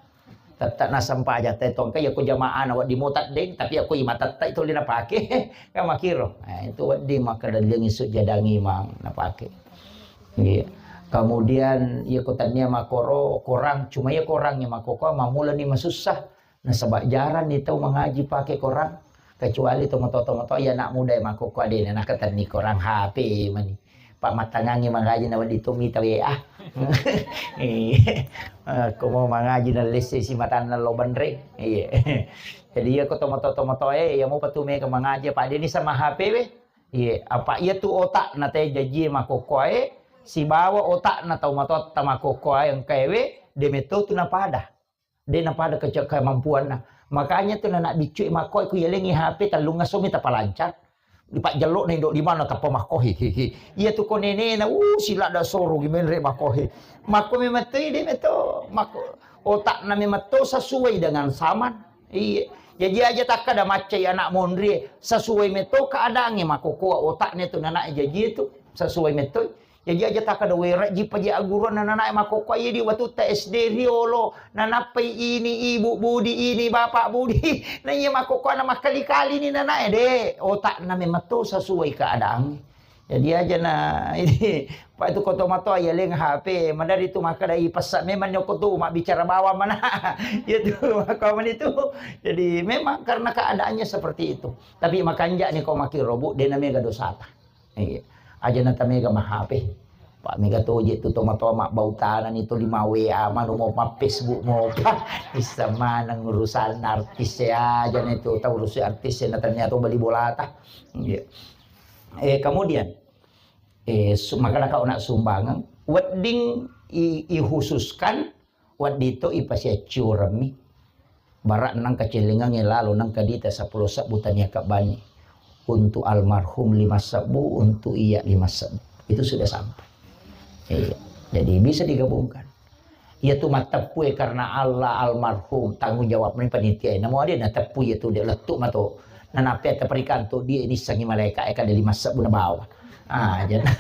Tetta nasempajang te tongka ya ko jamaah na wedding mota deng, tapi ya ko imang tetta itu lina pake. Kan makiro. Nah, itu wedding maka dalengi sujjadang imang na pake. Iya. Kemudian ya ko tania makoro korang, cuma ya korang ya makoko mamula ni masussa. Nasaba jarang ni tau mangaji pake korang. Kecuali tomatoa-tomatoa ya anak muda ya makoko adena nakatenni korang H P mani. Pak matangangi mangaji na wedding to mita W A. Iya. Ko mau mangaji na lesse si matanna lo benre. Iya. Jadi ya ko tomatoa-tomatoa e ya mau patu mega mangaji apa adeni sama H P we. Iya, apa iya tu otak na te jaji makoko e sibawa otak na tau matotta makoko e engka ewe de metto tu napada. De napada kece-, kemampuanna. Makanya tu nanak biccu e makko ku yalengi H P tellung aso mi tapalancar. Dipajjello'na indo' di mana tappa makko, he, he, he. Iya tu ko nenena, uh, siladda soro gi menre' makko, he. Makko memang toi de' meto, makko otakna memang to sesuai dengan zaman. Iya. Jaji aja takkada maccai anak monri, sesuai meto keadaannya, makko koa otaknya tu nana jaji tu sesuai meto. Jaji aja takkada wera ji paja aguruan nana makko koa iya di watutta S D riolo, nanappai ini ibu budi, ini bapak budi. Na iya makko koa na makkali-kali ni nana de', otakna memang to sesuai keadaannya. Jadi aja na ini, Pak, itu ko tomatoa iya leng H P, madari tu makkada ipessa memang nyoko tu mabbicara bawang mana. Iya tu makko mani tu. Jadi memang karena keadaannya seperti itu. Tapi makanja' ni ko makkiro, Bu, de' na mega dosata. Iya. Aja na tamega ma H P. Pak, mega toje tu tomatoa mabbautana ni tuli ma W A manu mo ma Facebook mo. Pak, issa maneng urusan artis ya, aja na itu tau urusi artis ya na ternyata bali bolata. Iya. Eh, kemudian, eh, su-, makana kau nak sumbangan, wedding i-, ikhususkan, wedding to ipasiaccioremmi. Bara' nangka cellengangnge lalo nangka dita seppulo sebbu tania kebbani. Untuk almarhum lima sebbu, untuk iya lima sebbu. Itu sudah sampai. Iya. Jadi bisa digabungkan. Iya tu matteppue karena Allah almarhum, tanggung jawab ni panitia. Namo ade nateppu iya tu de' lettu' mato. Nanape taperikanto dia nissengi malaika e kada lima sebbu na bawa. Ah, aja na.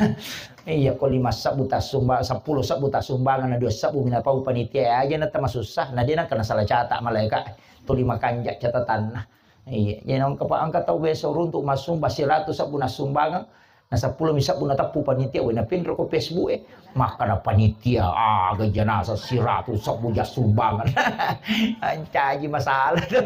Iya ko lima sebbu tasumba-, seppulo sebbu tasumbangan na dua sebbu mina pau panitia aja na tamasussa. Na de' na kena salah catat malaika. Tuli makanja' catatanna. Iya, jadi engka pa-, engka tau biasa uruntu' massumba siratu sebbu nassumbangeng, na seppulo mi sebbu nateppu panitia, wena pinro ko Facebook e, makkada panitia, ah, aga janasa siratu sebbu ja sumbangan. Ancaji masalah tu.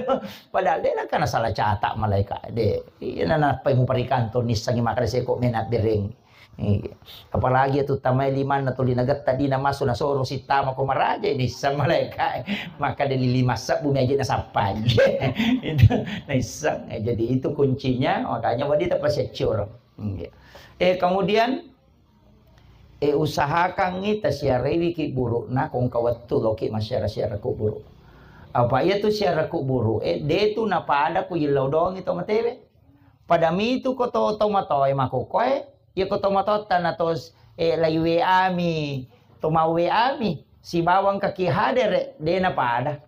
Padahal de' na kena salah catat malaika de'. Iya, na nappai muparikanto nissengi makkada seko mena bereng. Iya. Apalagi itu tamai limanna tuli nagetta dina masu nasoro sittama ko maraja ini sama malaika. Maka dari lima sebbu mi aja nasappai. Itu naisseng. Eh, jadi itu kuncinya, makanya wadi tapasiaccor. Iya. Eh, kemudian, eh, usahakan kita siarewi ki burukna kongka wettu loki masyarakat siara kuburu. Apa iya tu siara kuburu, eh, de tu napada ku yillau doang itu matewe. Pada mitu ko to, to matoe makokoe, iya ko to matotta na to, eh, lai W A mi, to mau W A mi, sibawang kaki hadere, de napada.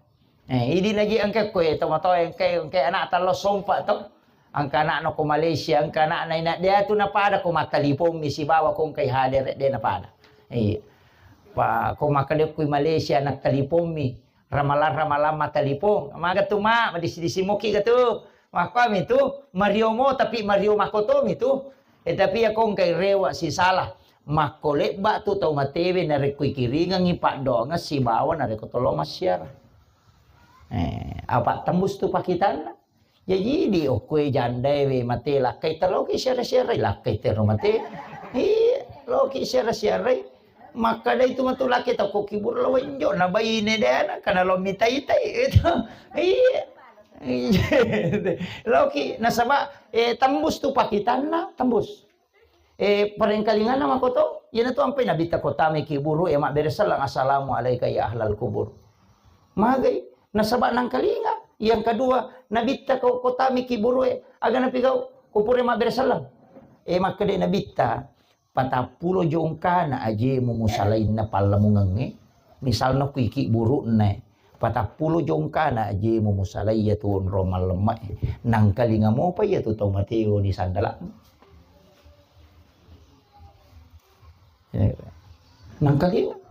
Eh, idi naji engke koe to matoe engke, engke anak tallo sompa to. Engka anak no ko Malaysia, engka anak na ina de tu napada ko mattalipong mi sibawa ko engkai hadere, de napada. Iya. Pa ko makkeda kui Malaysia anak talipong mi, ramalang-ramalang mattalipong. Maga tu, Mak, madisi-disi moki ga tu. Makkuami tu, Mario mo, tapi Mario makkotomi tu. Eh, tapi iya ko engkai rewa sisala. Makko lebba tu tau matewe narekko ikiringengi paddoangeng sibawa narekko tolo massiara. Eh, apa tembus tu pakitanna? Jaji di okkoe jandae we mate lakkai te loki siara-siarai, lakkai te ro mate. Iya, loki siara-siarai. Makkada itu matu laki tau ko kibur lo wenjo na baine de ana kana lo mitai-tai itu. Iya. Iya. Loki nasaba, eh, tembus tu pakitanna, tembus. Eh, parengkalinganna makoto, iyanatu ampai nabitta kotame kiburu e mabbere sellang, "Assalamu alaika ya ahlal kubur." Magai, nasaba nangkalinga. Yang kedua, nabitta ko kotame kiburu e, aga napigau, kupure mabbere sellang. Eh, makkeda nabitta, patappulo jongkana ajemu musalainna pallamungengnge, misalna kuiki burukna e, patappulo jongkana ajemu musalai iyatu onrong mallemme'e, nangkalinga mopa iyatu tau mateo ni sandala'mu. Ya. Nangkalinga.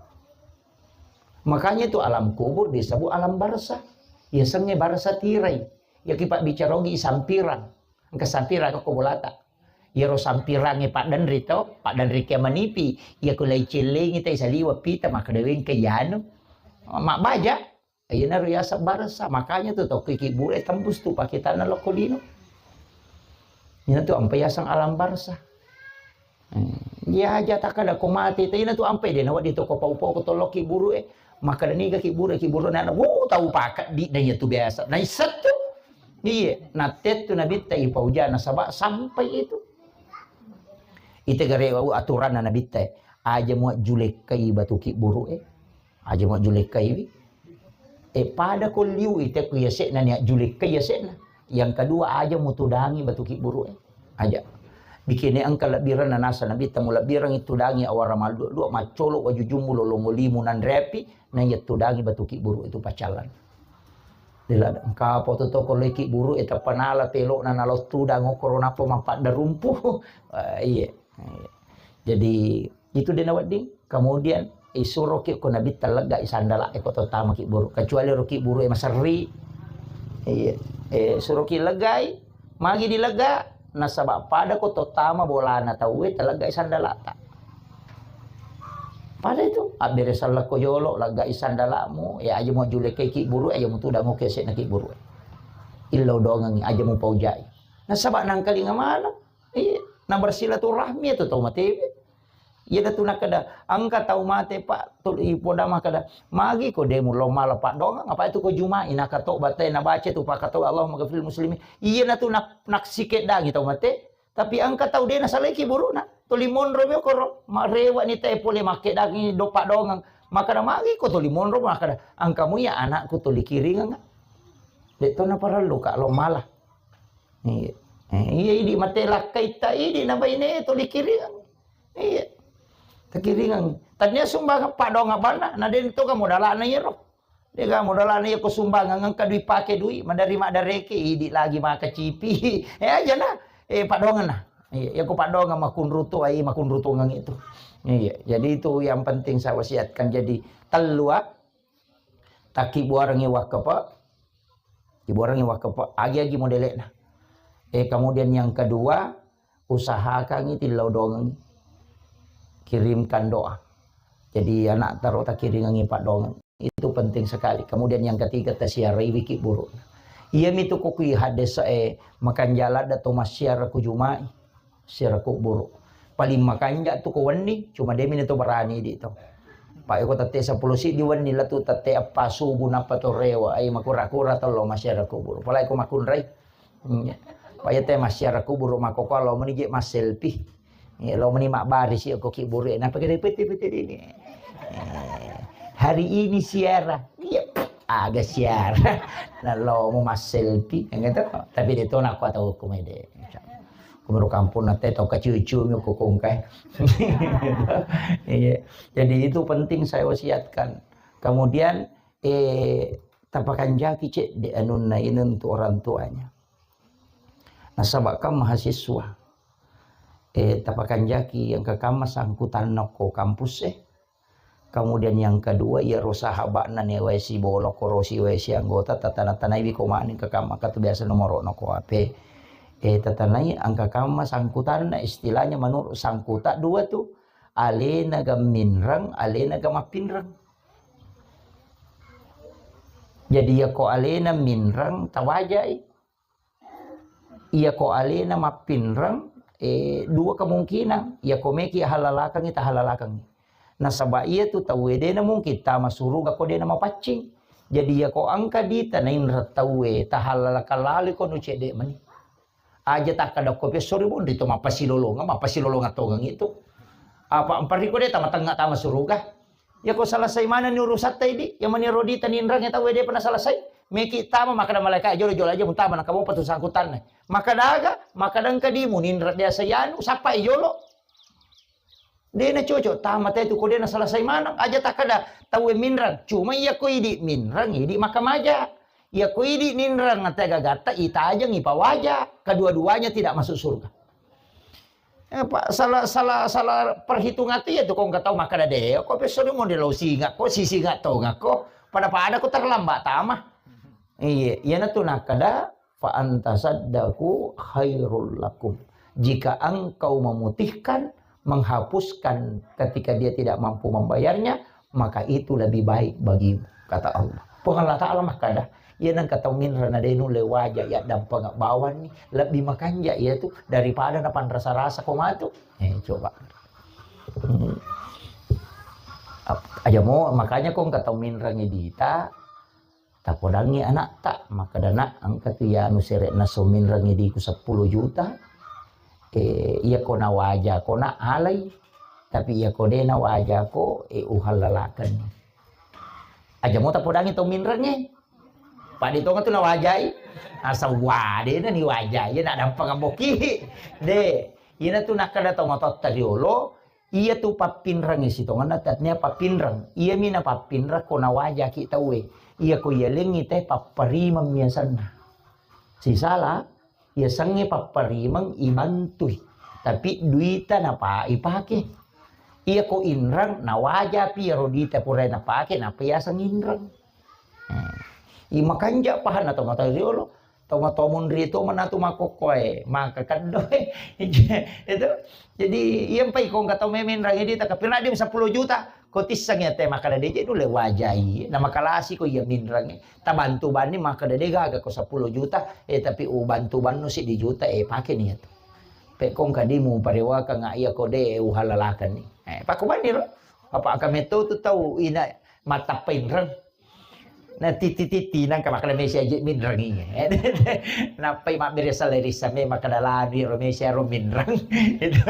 Makanya itu alam kubur disebut alam barzah. Yasengnge barzah tirai. Yaki pabbicara ogi sampirang. Engka sampirang ko bolata. Iyaro sampirangnge paddenri to, paddenri kia manipi. Iya ko lai cellengi tai saliwa pita makkeda wengka iyanu. Mabbaja. Iyanaro yaseng barzah. Makanya tu tau ki kibure tembus tu pakitanna lokko lino. Inatu ampa yaseng alam barzah. Eh, iya aja takkada ko mate, ta inatu ampai de nawedding to ko pau-pau ko tollo kiburu e. Makkeda niga kiburu, kiburu nana, "Wuh, tau pakeddi na iyatu biasa." Naisseng tu. Iya, nattettu nabitta ipauja nasaba sampai itu. Ite gare aturanna nabitta e. Aja mua julekkai batu kiburu e. Aja mua julekkaiwi. E, pada ko liu ite ku yase'na nia julekkai yase'na. Yang kedua, aja mutudangi batu kiburu e. Aja. Bikini engka lebbirenna nasa Nabitta, mulebbireng itu dangi awara malluak-luak, maccolo wajujummu lolongo limu nanreapi, na iya tudangi batu kiburu itu pacalan. Dila engka poto to koleki buru e tappa nala pelokna nalo tudang okoro napa mappadda rumpu. Eh, iya. Iya. Jadi itu dena wedding. Kemudian isuroki ko Nabitta leggai sandala e ko to tamaki buru. Kecuali roki buru e maserri. Iya. Eh, suroki leggai, magi dilega, nasaba pada ko to tama bolana tauwe taleggai sandalata. Pada itu, abbere sallako jolo, leggai sandalamu, ya aja mau julekeki buru, aja mau tudang oke sena ki buru. Illau dongengi, aja mau paujai. Nasaba nangkalinga mana? Iya, na bersilaturahmi itu tau matewe. Iya datu nakada, engka tau mate, Pak, tuli ipoda makada, magi ko demu lo mala padongang, apa itu ko jumai, nakatobat e, nabaca tu pakatobat, Allahumma ghafiril muslimin. Iya natu nak-, naksike dangi tau mate. Tapi engka tau de nasalaiki buruna. Tuli monro mi okoro, marewa ni te pole make dangi do padongang. Makada magi ko tuli monro, makada engkamu iya anakku tuli kiringang. De to naparellu ka lo mala. Iya. Eh, iya, idi mate lakkai ta idi na baine tuli kiringang. Iya. Takiringang. Tania sumbang padongang bana, na den to ka modalana iyaro. Dega modalana iya ko sumbangan engka dui pake dui, madari maddareke, idi lagi maka cipi. Eh, aja na. Eh, padongan na. Iya, iya ko padongan makunrutu ai, makunrutungan itu. Iya, jadi itu yang penting saya wasiatkan. Jadi tellu, ah, takkibuarengi wakkepe, kibuarengi wakkepe, agi-agi modelekna. Eh, kemudian yang kedua, usahakangi tillau dongengi. Kirimkan doa. Jadi anak taro takiringangi padongang. Itu penting sekali. Kemudian yang ketiga, tasiarai wiki buruk. Iya mitu ko kui hadis e makanjala da to massiara ku jumai. Siara ku buruk. Paling makanja tu ko wenni, cuma demi to berani di to. Pak eko tette sepuluh si di wenni latu tette apa subuh napa to rewa, ai makura-kura to lo massiara ku buruk. Pala eko makunrai. Iya. Paya te massiara kuburu makkokkoe lo meni je masselfie. Iya, lo meni mabbari si ko kiburu e, napake de pete-pete dini. Eh, hari ini siara. Iya, aga siara. Na lo mu masselfie, gitu. Tapi de to nakko tau kumede. Kumuru kampung na te to kacucu mi ko kongkai. Iya. Jadi itu penting saya wasiatkan. Kemudian, eh, tapakanjaki cedde anunna ini untuk orang tuanya. Nasaba kan mahasiswa. Eh, tapakanjaki engka kamma sangkutanna ko kampus e. Kemudian yang kedua, iyaro sahaba'na newae sibola korosi wae si anggota, tatana-tanaiwi ko mani engka kamma, katu biasa nomoro na ko H P. Eh, tatanai engka kamma sangkutanna, istilahnya menurut sangkuta dua tu, alena ga minreng, alena ga mappinreng. Jadi iyako alena minreng, tawajai. Iyako alena mappinreng, eh, dua kemungkinan. Iyako meki halalakengngi, tahalalakengngi. Nasaba iyatu tauwe dena mungkin tama suruga ko dena mapaccing. Jadi iyako engka dita nainreng tauwe, tahalalakeng lalo ko nu cedde mani. Aja takkada ko pesso ri bonri to mappasilolongang, mappasilolongang tongeng itu. Apa ampariko de tama tengnga tama suruga. Iyako selesai manenni urusatta idi, iya mani rodita ninreng tauwe depa na selesai. Meki tama makkada malaika jolo-jolo aja mutama nakamopa tu sangkutanna. Makkada aga, makkada engka dimu ninreng biasa yanu, sappai jolo. Dena cocok, tama te tu ko dena selesai maneng, aja takkada tauwe minreng. Cuma iyako idi minreng, idi makkamaja. Iyako idi ninreng tega gatta, itajeng, ipawaja. Kedua-duanya tidak masuk surga. Eh, pa-, salah, salah, salah perhitungan tu iya tu ko engka tau makkada de, ko pesso de mo de lo singa ko, si singa tonga ko, pada-pada ko terlambat tama. Iya, iyana tu nakkada, "Fa anta saddaku khairul lakum." Jika engkau memutihkan, menghapuskan ketika dia tidak mampu membayarnya, maka itu lebih baik bagimu, kata Allah. Puang Allah Ta'ala makkada, iya nengka tau minreng na de nulle waja ya dampeng bawanni, lebih makanja iya tu daripada na panrasa-rasa ko matu. Eh, coba. Hmm. Ap-, aja mo, makanya ko engka tau minreng dita, tapodangngi anakta, makkada, "Nak, engka tu iya anu sere'na so minreng idiku seppulo juta, eh, iya ko na waja ko na alai, tapi iya ko de na waja ko, eh, uhallalakeng." Aja mo tapodangngi tau minrengnge. Pada tonga tu nawajai. Asal wade na ni wajai, na dampa ngabokki. De, ina tu nakada tau matotta riolo, iya tu pappinreng sitongenna tatnia pappinreng. Iya mi na pappinreng ko nawajaki tauwe. Iya ko iya lengi teh papparimeng miasanna. Sisala, iya sengnge papparimeng ibantui. Tapi duita napa ipake. Iya ko inreng, nawajapi iyaro duita purai napake, napa yaseng inreng. Hmm. I makanja pahanna tomatoa riolo. Tomatoa munri to manatu makkokkoe, maka keddoe. Itu. Jadi, iya mpai ko engka tau memenrang idi takapirna di sepuluh juta. Ko tisseng ya te makkada deje dule wajai. Na makalasi ko iya minrang. Tabantu banni makkada de gaga ko sepuluh juta, eh, tapi ubantu bannu siddi juta, eh, pake ni itu. Pe ko engka dimu parewaka nga iya ko de uhalalakan ni. Eh, pako banni ro. Apa aka meto tu tau ina matappa inreng. Na titi-titi nangka makkada mesi aje minreng iya. Nappai mabbere salai rissa me makkada lanu ro mesi aro minreng. Itu.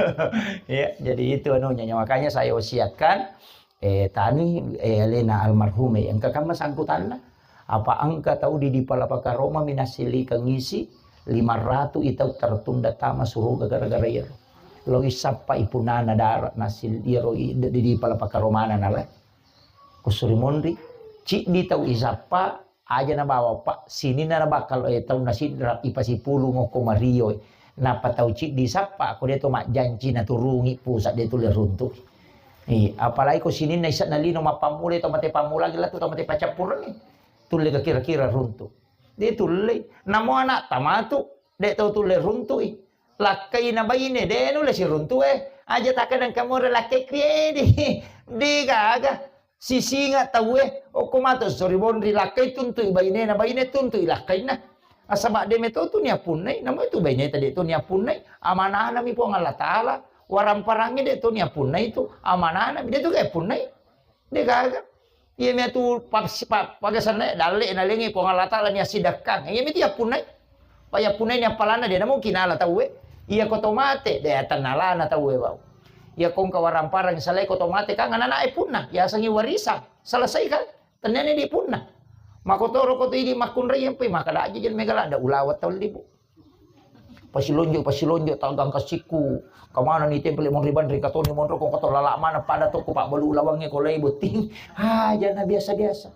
Ya, jadi itu anunya. Makanya saya wasiatkan, eh, tani, eh, alena almarhum, eh, engka kamma sangkutanna. Apa engka tau di, di Palapa Karoma minasilikan isi lima ratu itau tertunda tama suruga gara-gara iyaro. Lo isappa ipunana darat nasil iyaro i, di, di Palapa Karomana nala. Kusuri monri, ciddi tau isappa, aja nabawa, Pak, sininna nabakal, eh, taunna sidra, ipasipulung okko Mario, eh. Napa tau ciddi sappa, ko de to majjanci naturungi pusat de tulle runtu. Eh, apalagi ko sininna isakna lino mappammula to mate pammula, gila tu to mate pacappureng, eh. Tulle ka kira-kira runtu. De tulle. Namo anak tamatu, de tau tulle runtui. Lakkaina baine, de nulle siruntu, eh. Aja takadang kamore lakkai kuedi. De gaga. Sisinga tauwe, okko matu sori bonri lakkai tuntui bainena, baine tuntui lakkainna. Asaba de meto tu niappunnai, namo itu baineta de to niappunnai. Amanahna mi Puang Allah Taala. Waramparangnge de to niappunnai tu. Amanahna mi de tu ga punnai. De gaga. Iya mi atu pa-, pa-, pagasanna dalle nalengi Puang Allah Taala ni assidakkang. Iya mi tu yappunnai. Pa yappunnai ni appalanna de namo kinala tauwe. Iya ko to mate, de tennalana tauwe bau. Iya ko engka waramparang salai ko to mate kan anak-anak e punna, yasengi warisan. Selesai kan? Tennani di punna. Makotoro ko tu idi makkunrai yang pe maka da aja jen mega lada ulawa tau libu. Pasilonjo, pasilonjo, tagang kasikku. Kamana ni tempel monri banri katoni monro ko kato lala mana pada toko pak balu lawangnge ko lai botting. Aja na biasa-biasa.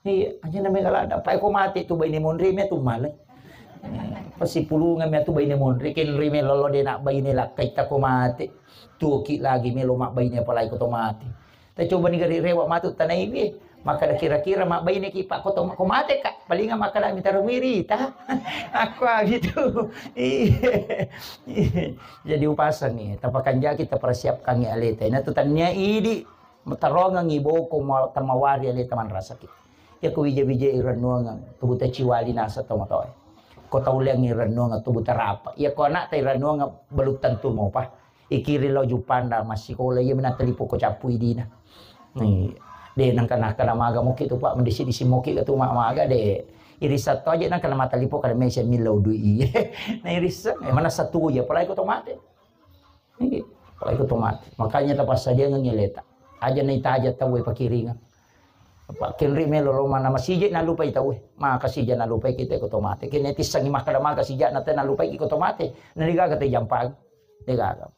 Iya, aja na mega lada. Pak ko mate tu baine monri me tu malai. Eh, pasipulungan me tu baine monri, kenri me lolo de nak baine lakkai ta ko mate. Tuoki lagi melo mak baine apalagi ko to mate. Tacobani gari rewa matu tanaiwi. Makkada kira-kira mabbaineki, Pak, ko to-, ko mateka? Palinga makkada mitaro wirita. Aku gitu. Iya. Jadi upasangi, tapakanjaki, tapersiapkangi aleta. Ina tu tania idi matarongangi boko ma-, tamawari aleta manrasaki. Iya ko wija-wija irennuangan, tubuta ciwali nasa tomatoe. Ko tauleangi rennuangan, tubuta rapa. Iya ko anak ta irennuangan, belum tentu mopa. Ikiri lao Juppandang massikola, iya mena talipo ko cappu idina. Ni, de nangka nakkada maga moki tu, Pak, mendisi-disi moki ka tu ma-, maga de. Irisa to aja nangka na matalipo kada mese millau dui. Na irisa, eh, mana satu ya, apalagi ko to mate. Iya, apalagi ko to mate. Makanya tapassadiangan aleta. Aja na itaja tau e pakiringan. Apa kenri melo lo mana masije nalupai tau e. Maka sija nalupai kita ko to mate. Kene tissangi makkada maga sija na te nalupai ko to mate. Na digaga te jampang. Degaga.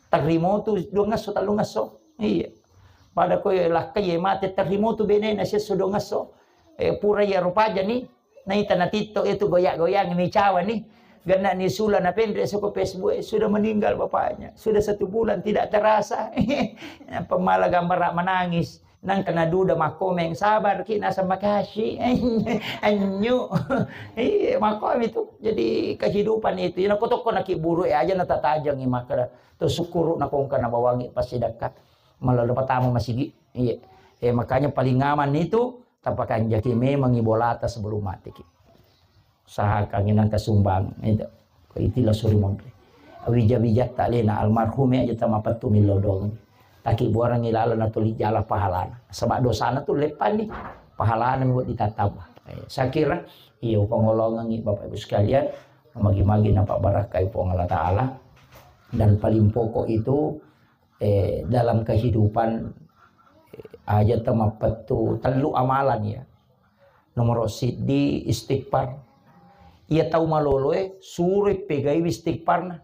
Tarrimotu duangesso, tallungesso. Iya. Pada koe lakkai e mate tarrimotu benena siesso duangesso. Eh, pura iya rupaja ni. Naita na TikTok itu goyang-goyang mi cawa ni. Gana ni sula na penre soko Facebook, eh, sudah meninggal bapaknya. Sudah satu bulan tidak terasa. Pemala gambar menangis. Nang kena duda makkomeng, sabar ki, nasa makasih. Anyu. Iya, makkomi tu. Jadi kehidupan itu. Ina kotoko na ki buru e aja na tatajangi makara. Tu syukuru na kongka na bawangi pasti dekat. Malah lupa tamu masigi. Iya. Eh, makanya paling aman itu tapakanjaki memang ibolata sebelum mati ki. Usahakan inang kasumbang, itu. Ko itilah suri monri. Wija-wijatta alena almarhum e aja tamapettu millau dong. Taki buarangi lalo na tuli jala pahalana. Sebab dosana tu leppani. Pahalana mi buat ditatamba. Eh, saya kira, iya, pengolongan Bapak Ibu sekalian, magi-magi nampak barakai Puang Allah Ta'ala. Dan paling pokok itu, eh, dalam kehidupan, eh, aja temapettu tellu amalan ya. Nomoro siddi istighfar. Iya tau maloloe suroi pegaiwi istighfarna.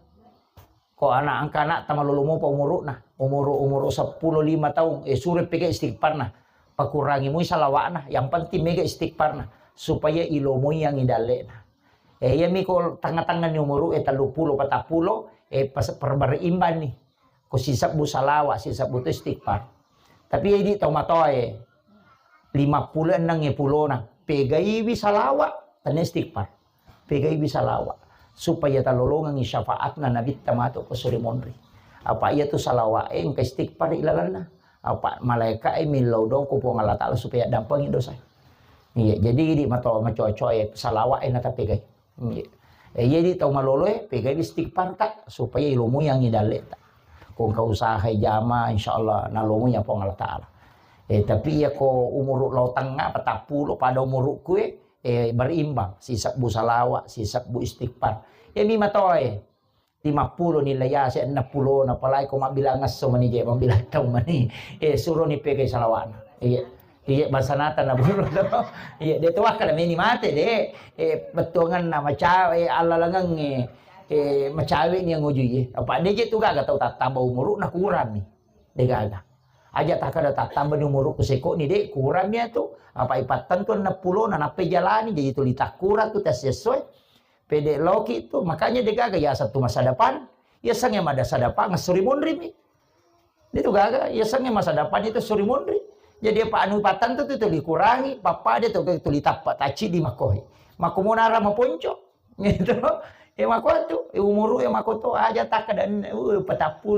Ko ana' engka ana'ta malolo mopa umuru'na, umuru, umuru seppulo lima taung, eh, suroi pegai istighfarna. Pakurangi mui salawa'na, yang penting mega istighfarna supaya ilomoiyangngi dalle'na. Eh, iyami ko tengnga-tengnganni umuru'e telluppulo, patappulo, eh, pas, perbareimbanni. Ko sisebbu salawa, sisebbu tu istighfar. Tapi idi tau matoae, lima pulo enneng e pulona, pegaiwi salawa, tennia istighfar. Pegaiwi salawa. Supaya talolongengngi syafaatna Nabitta matu ko suri monri. Apa iya tu salawa e engka istighfar ilalenna. Apa malaika e millau dong ko Puang Allah Ta'ala supaya dampengi dosa. Iya, jadi idi mato macoa-coa e salawa e natapegai. Iya. Eh, iya di tau malolo e, pegai istighfar ta, supaya ilomoiyangngi dalle'ta. Ko engka usaha jama, insyaallah nalomoiya Puang Allah Ta'ala. Eh, tapi iya ko umuru lao tengnga, patappulo pada umurukku e, eh, berimbang, sisebbu salawa, sisebbu istighfar. Iya mi matoa e, lima pulo nilai ase, enam pulo na palai ko mabbilang esso mani je, mabbilang tau mani. Eh, suroni pegai salawa'na. Iya. Iya, basanata na buru to. Iya, de to wakkada meni mate, de. Eh, bettuanganna macawe, eh, allalangengnge, eh, macawe ni ngoju ye. Apa de je tu gaga tau tattamba umuru na kurang mi. De gaga. Aja takkada tattamba ni umuru ku seko ni, de kurang mi tu. Apa ipattentu enam pulo na nappe jalani, jadi tuli takkurang tu tes sesuai. Pede loki tu, makanya de gaga yaseng tu masa depan. Yasengnge mada sadapa ngesuri monri mi. Itu gaga, yasengnge masa depan itu suri monri. Jadi apa anu patang tu, tu, tu dikurangi, papa dia tu, tu ditappa taci di makohi. Mako monara maponco. Gitu. Eh, mako tu, eh, umuru ya mako tu aja tak ada, uh, patappulo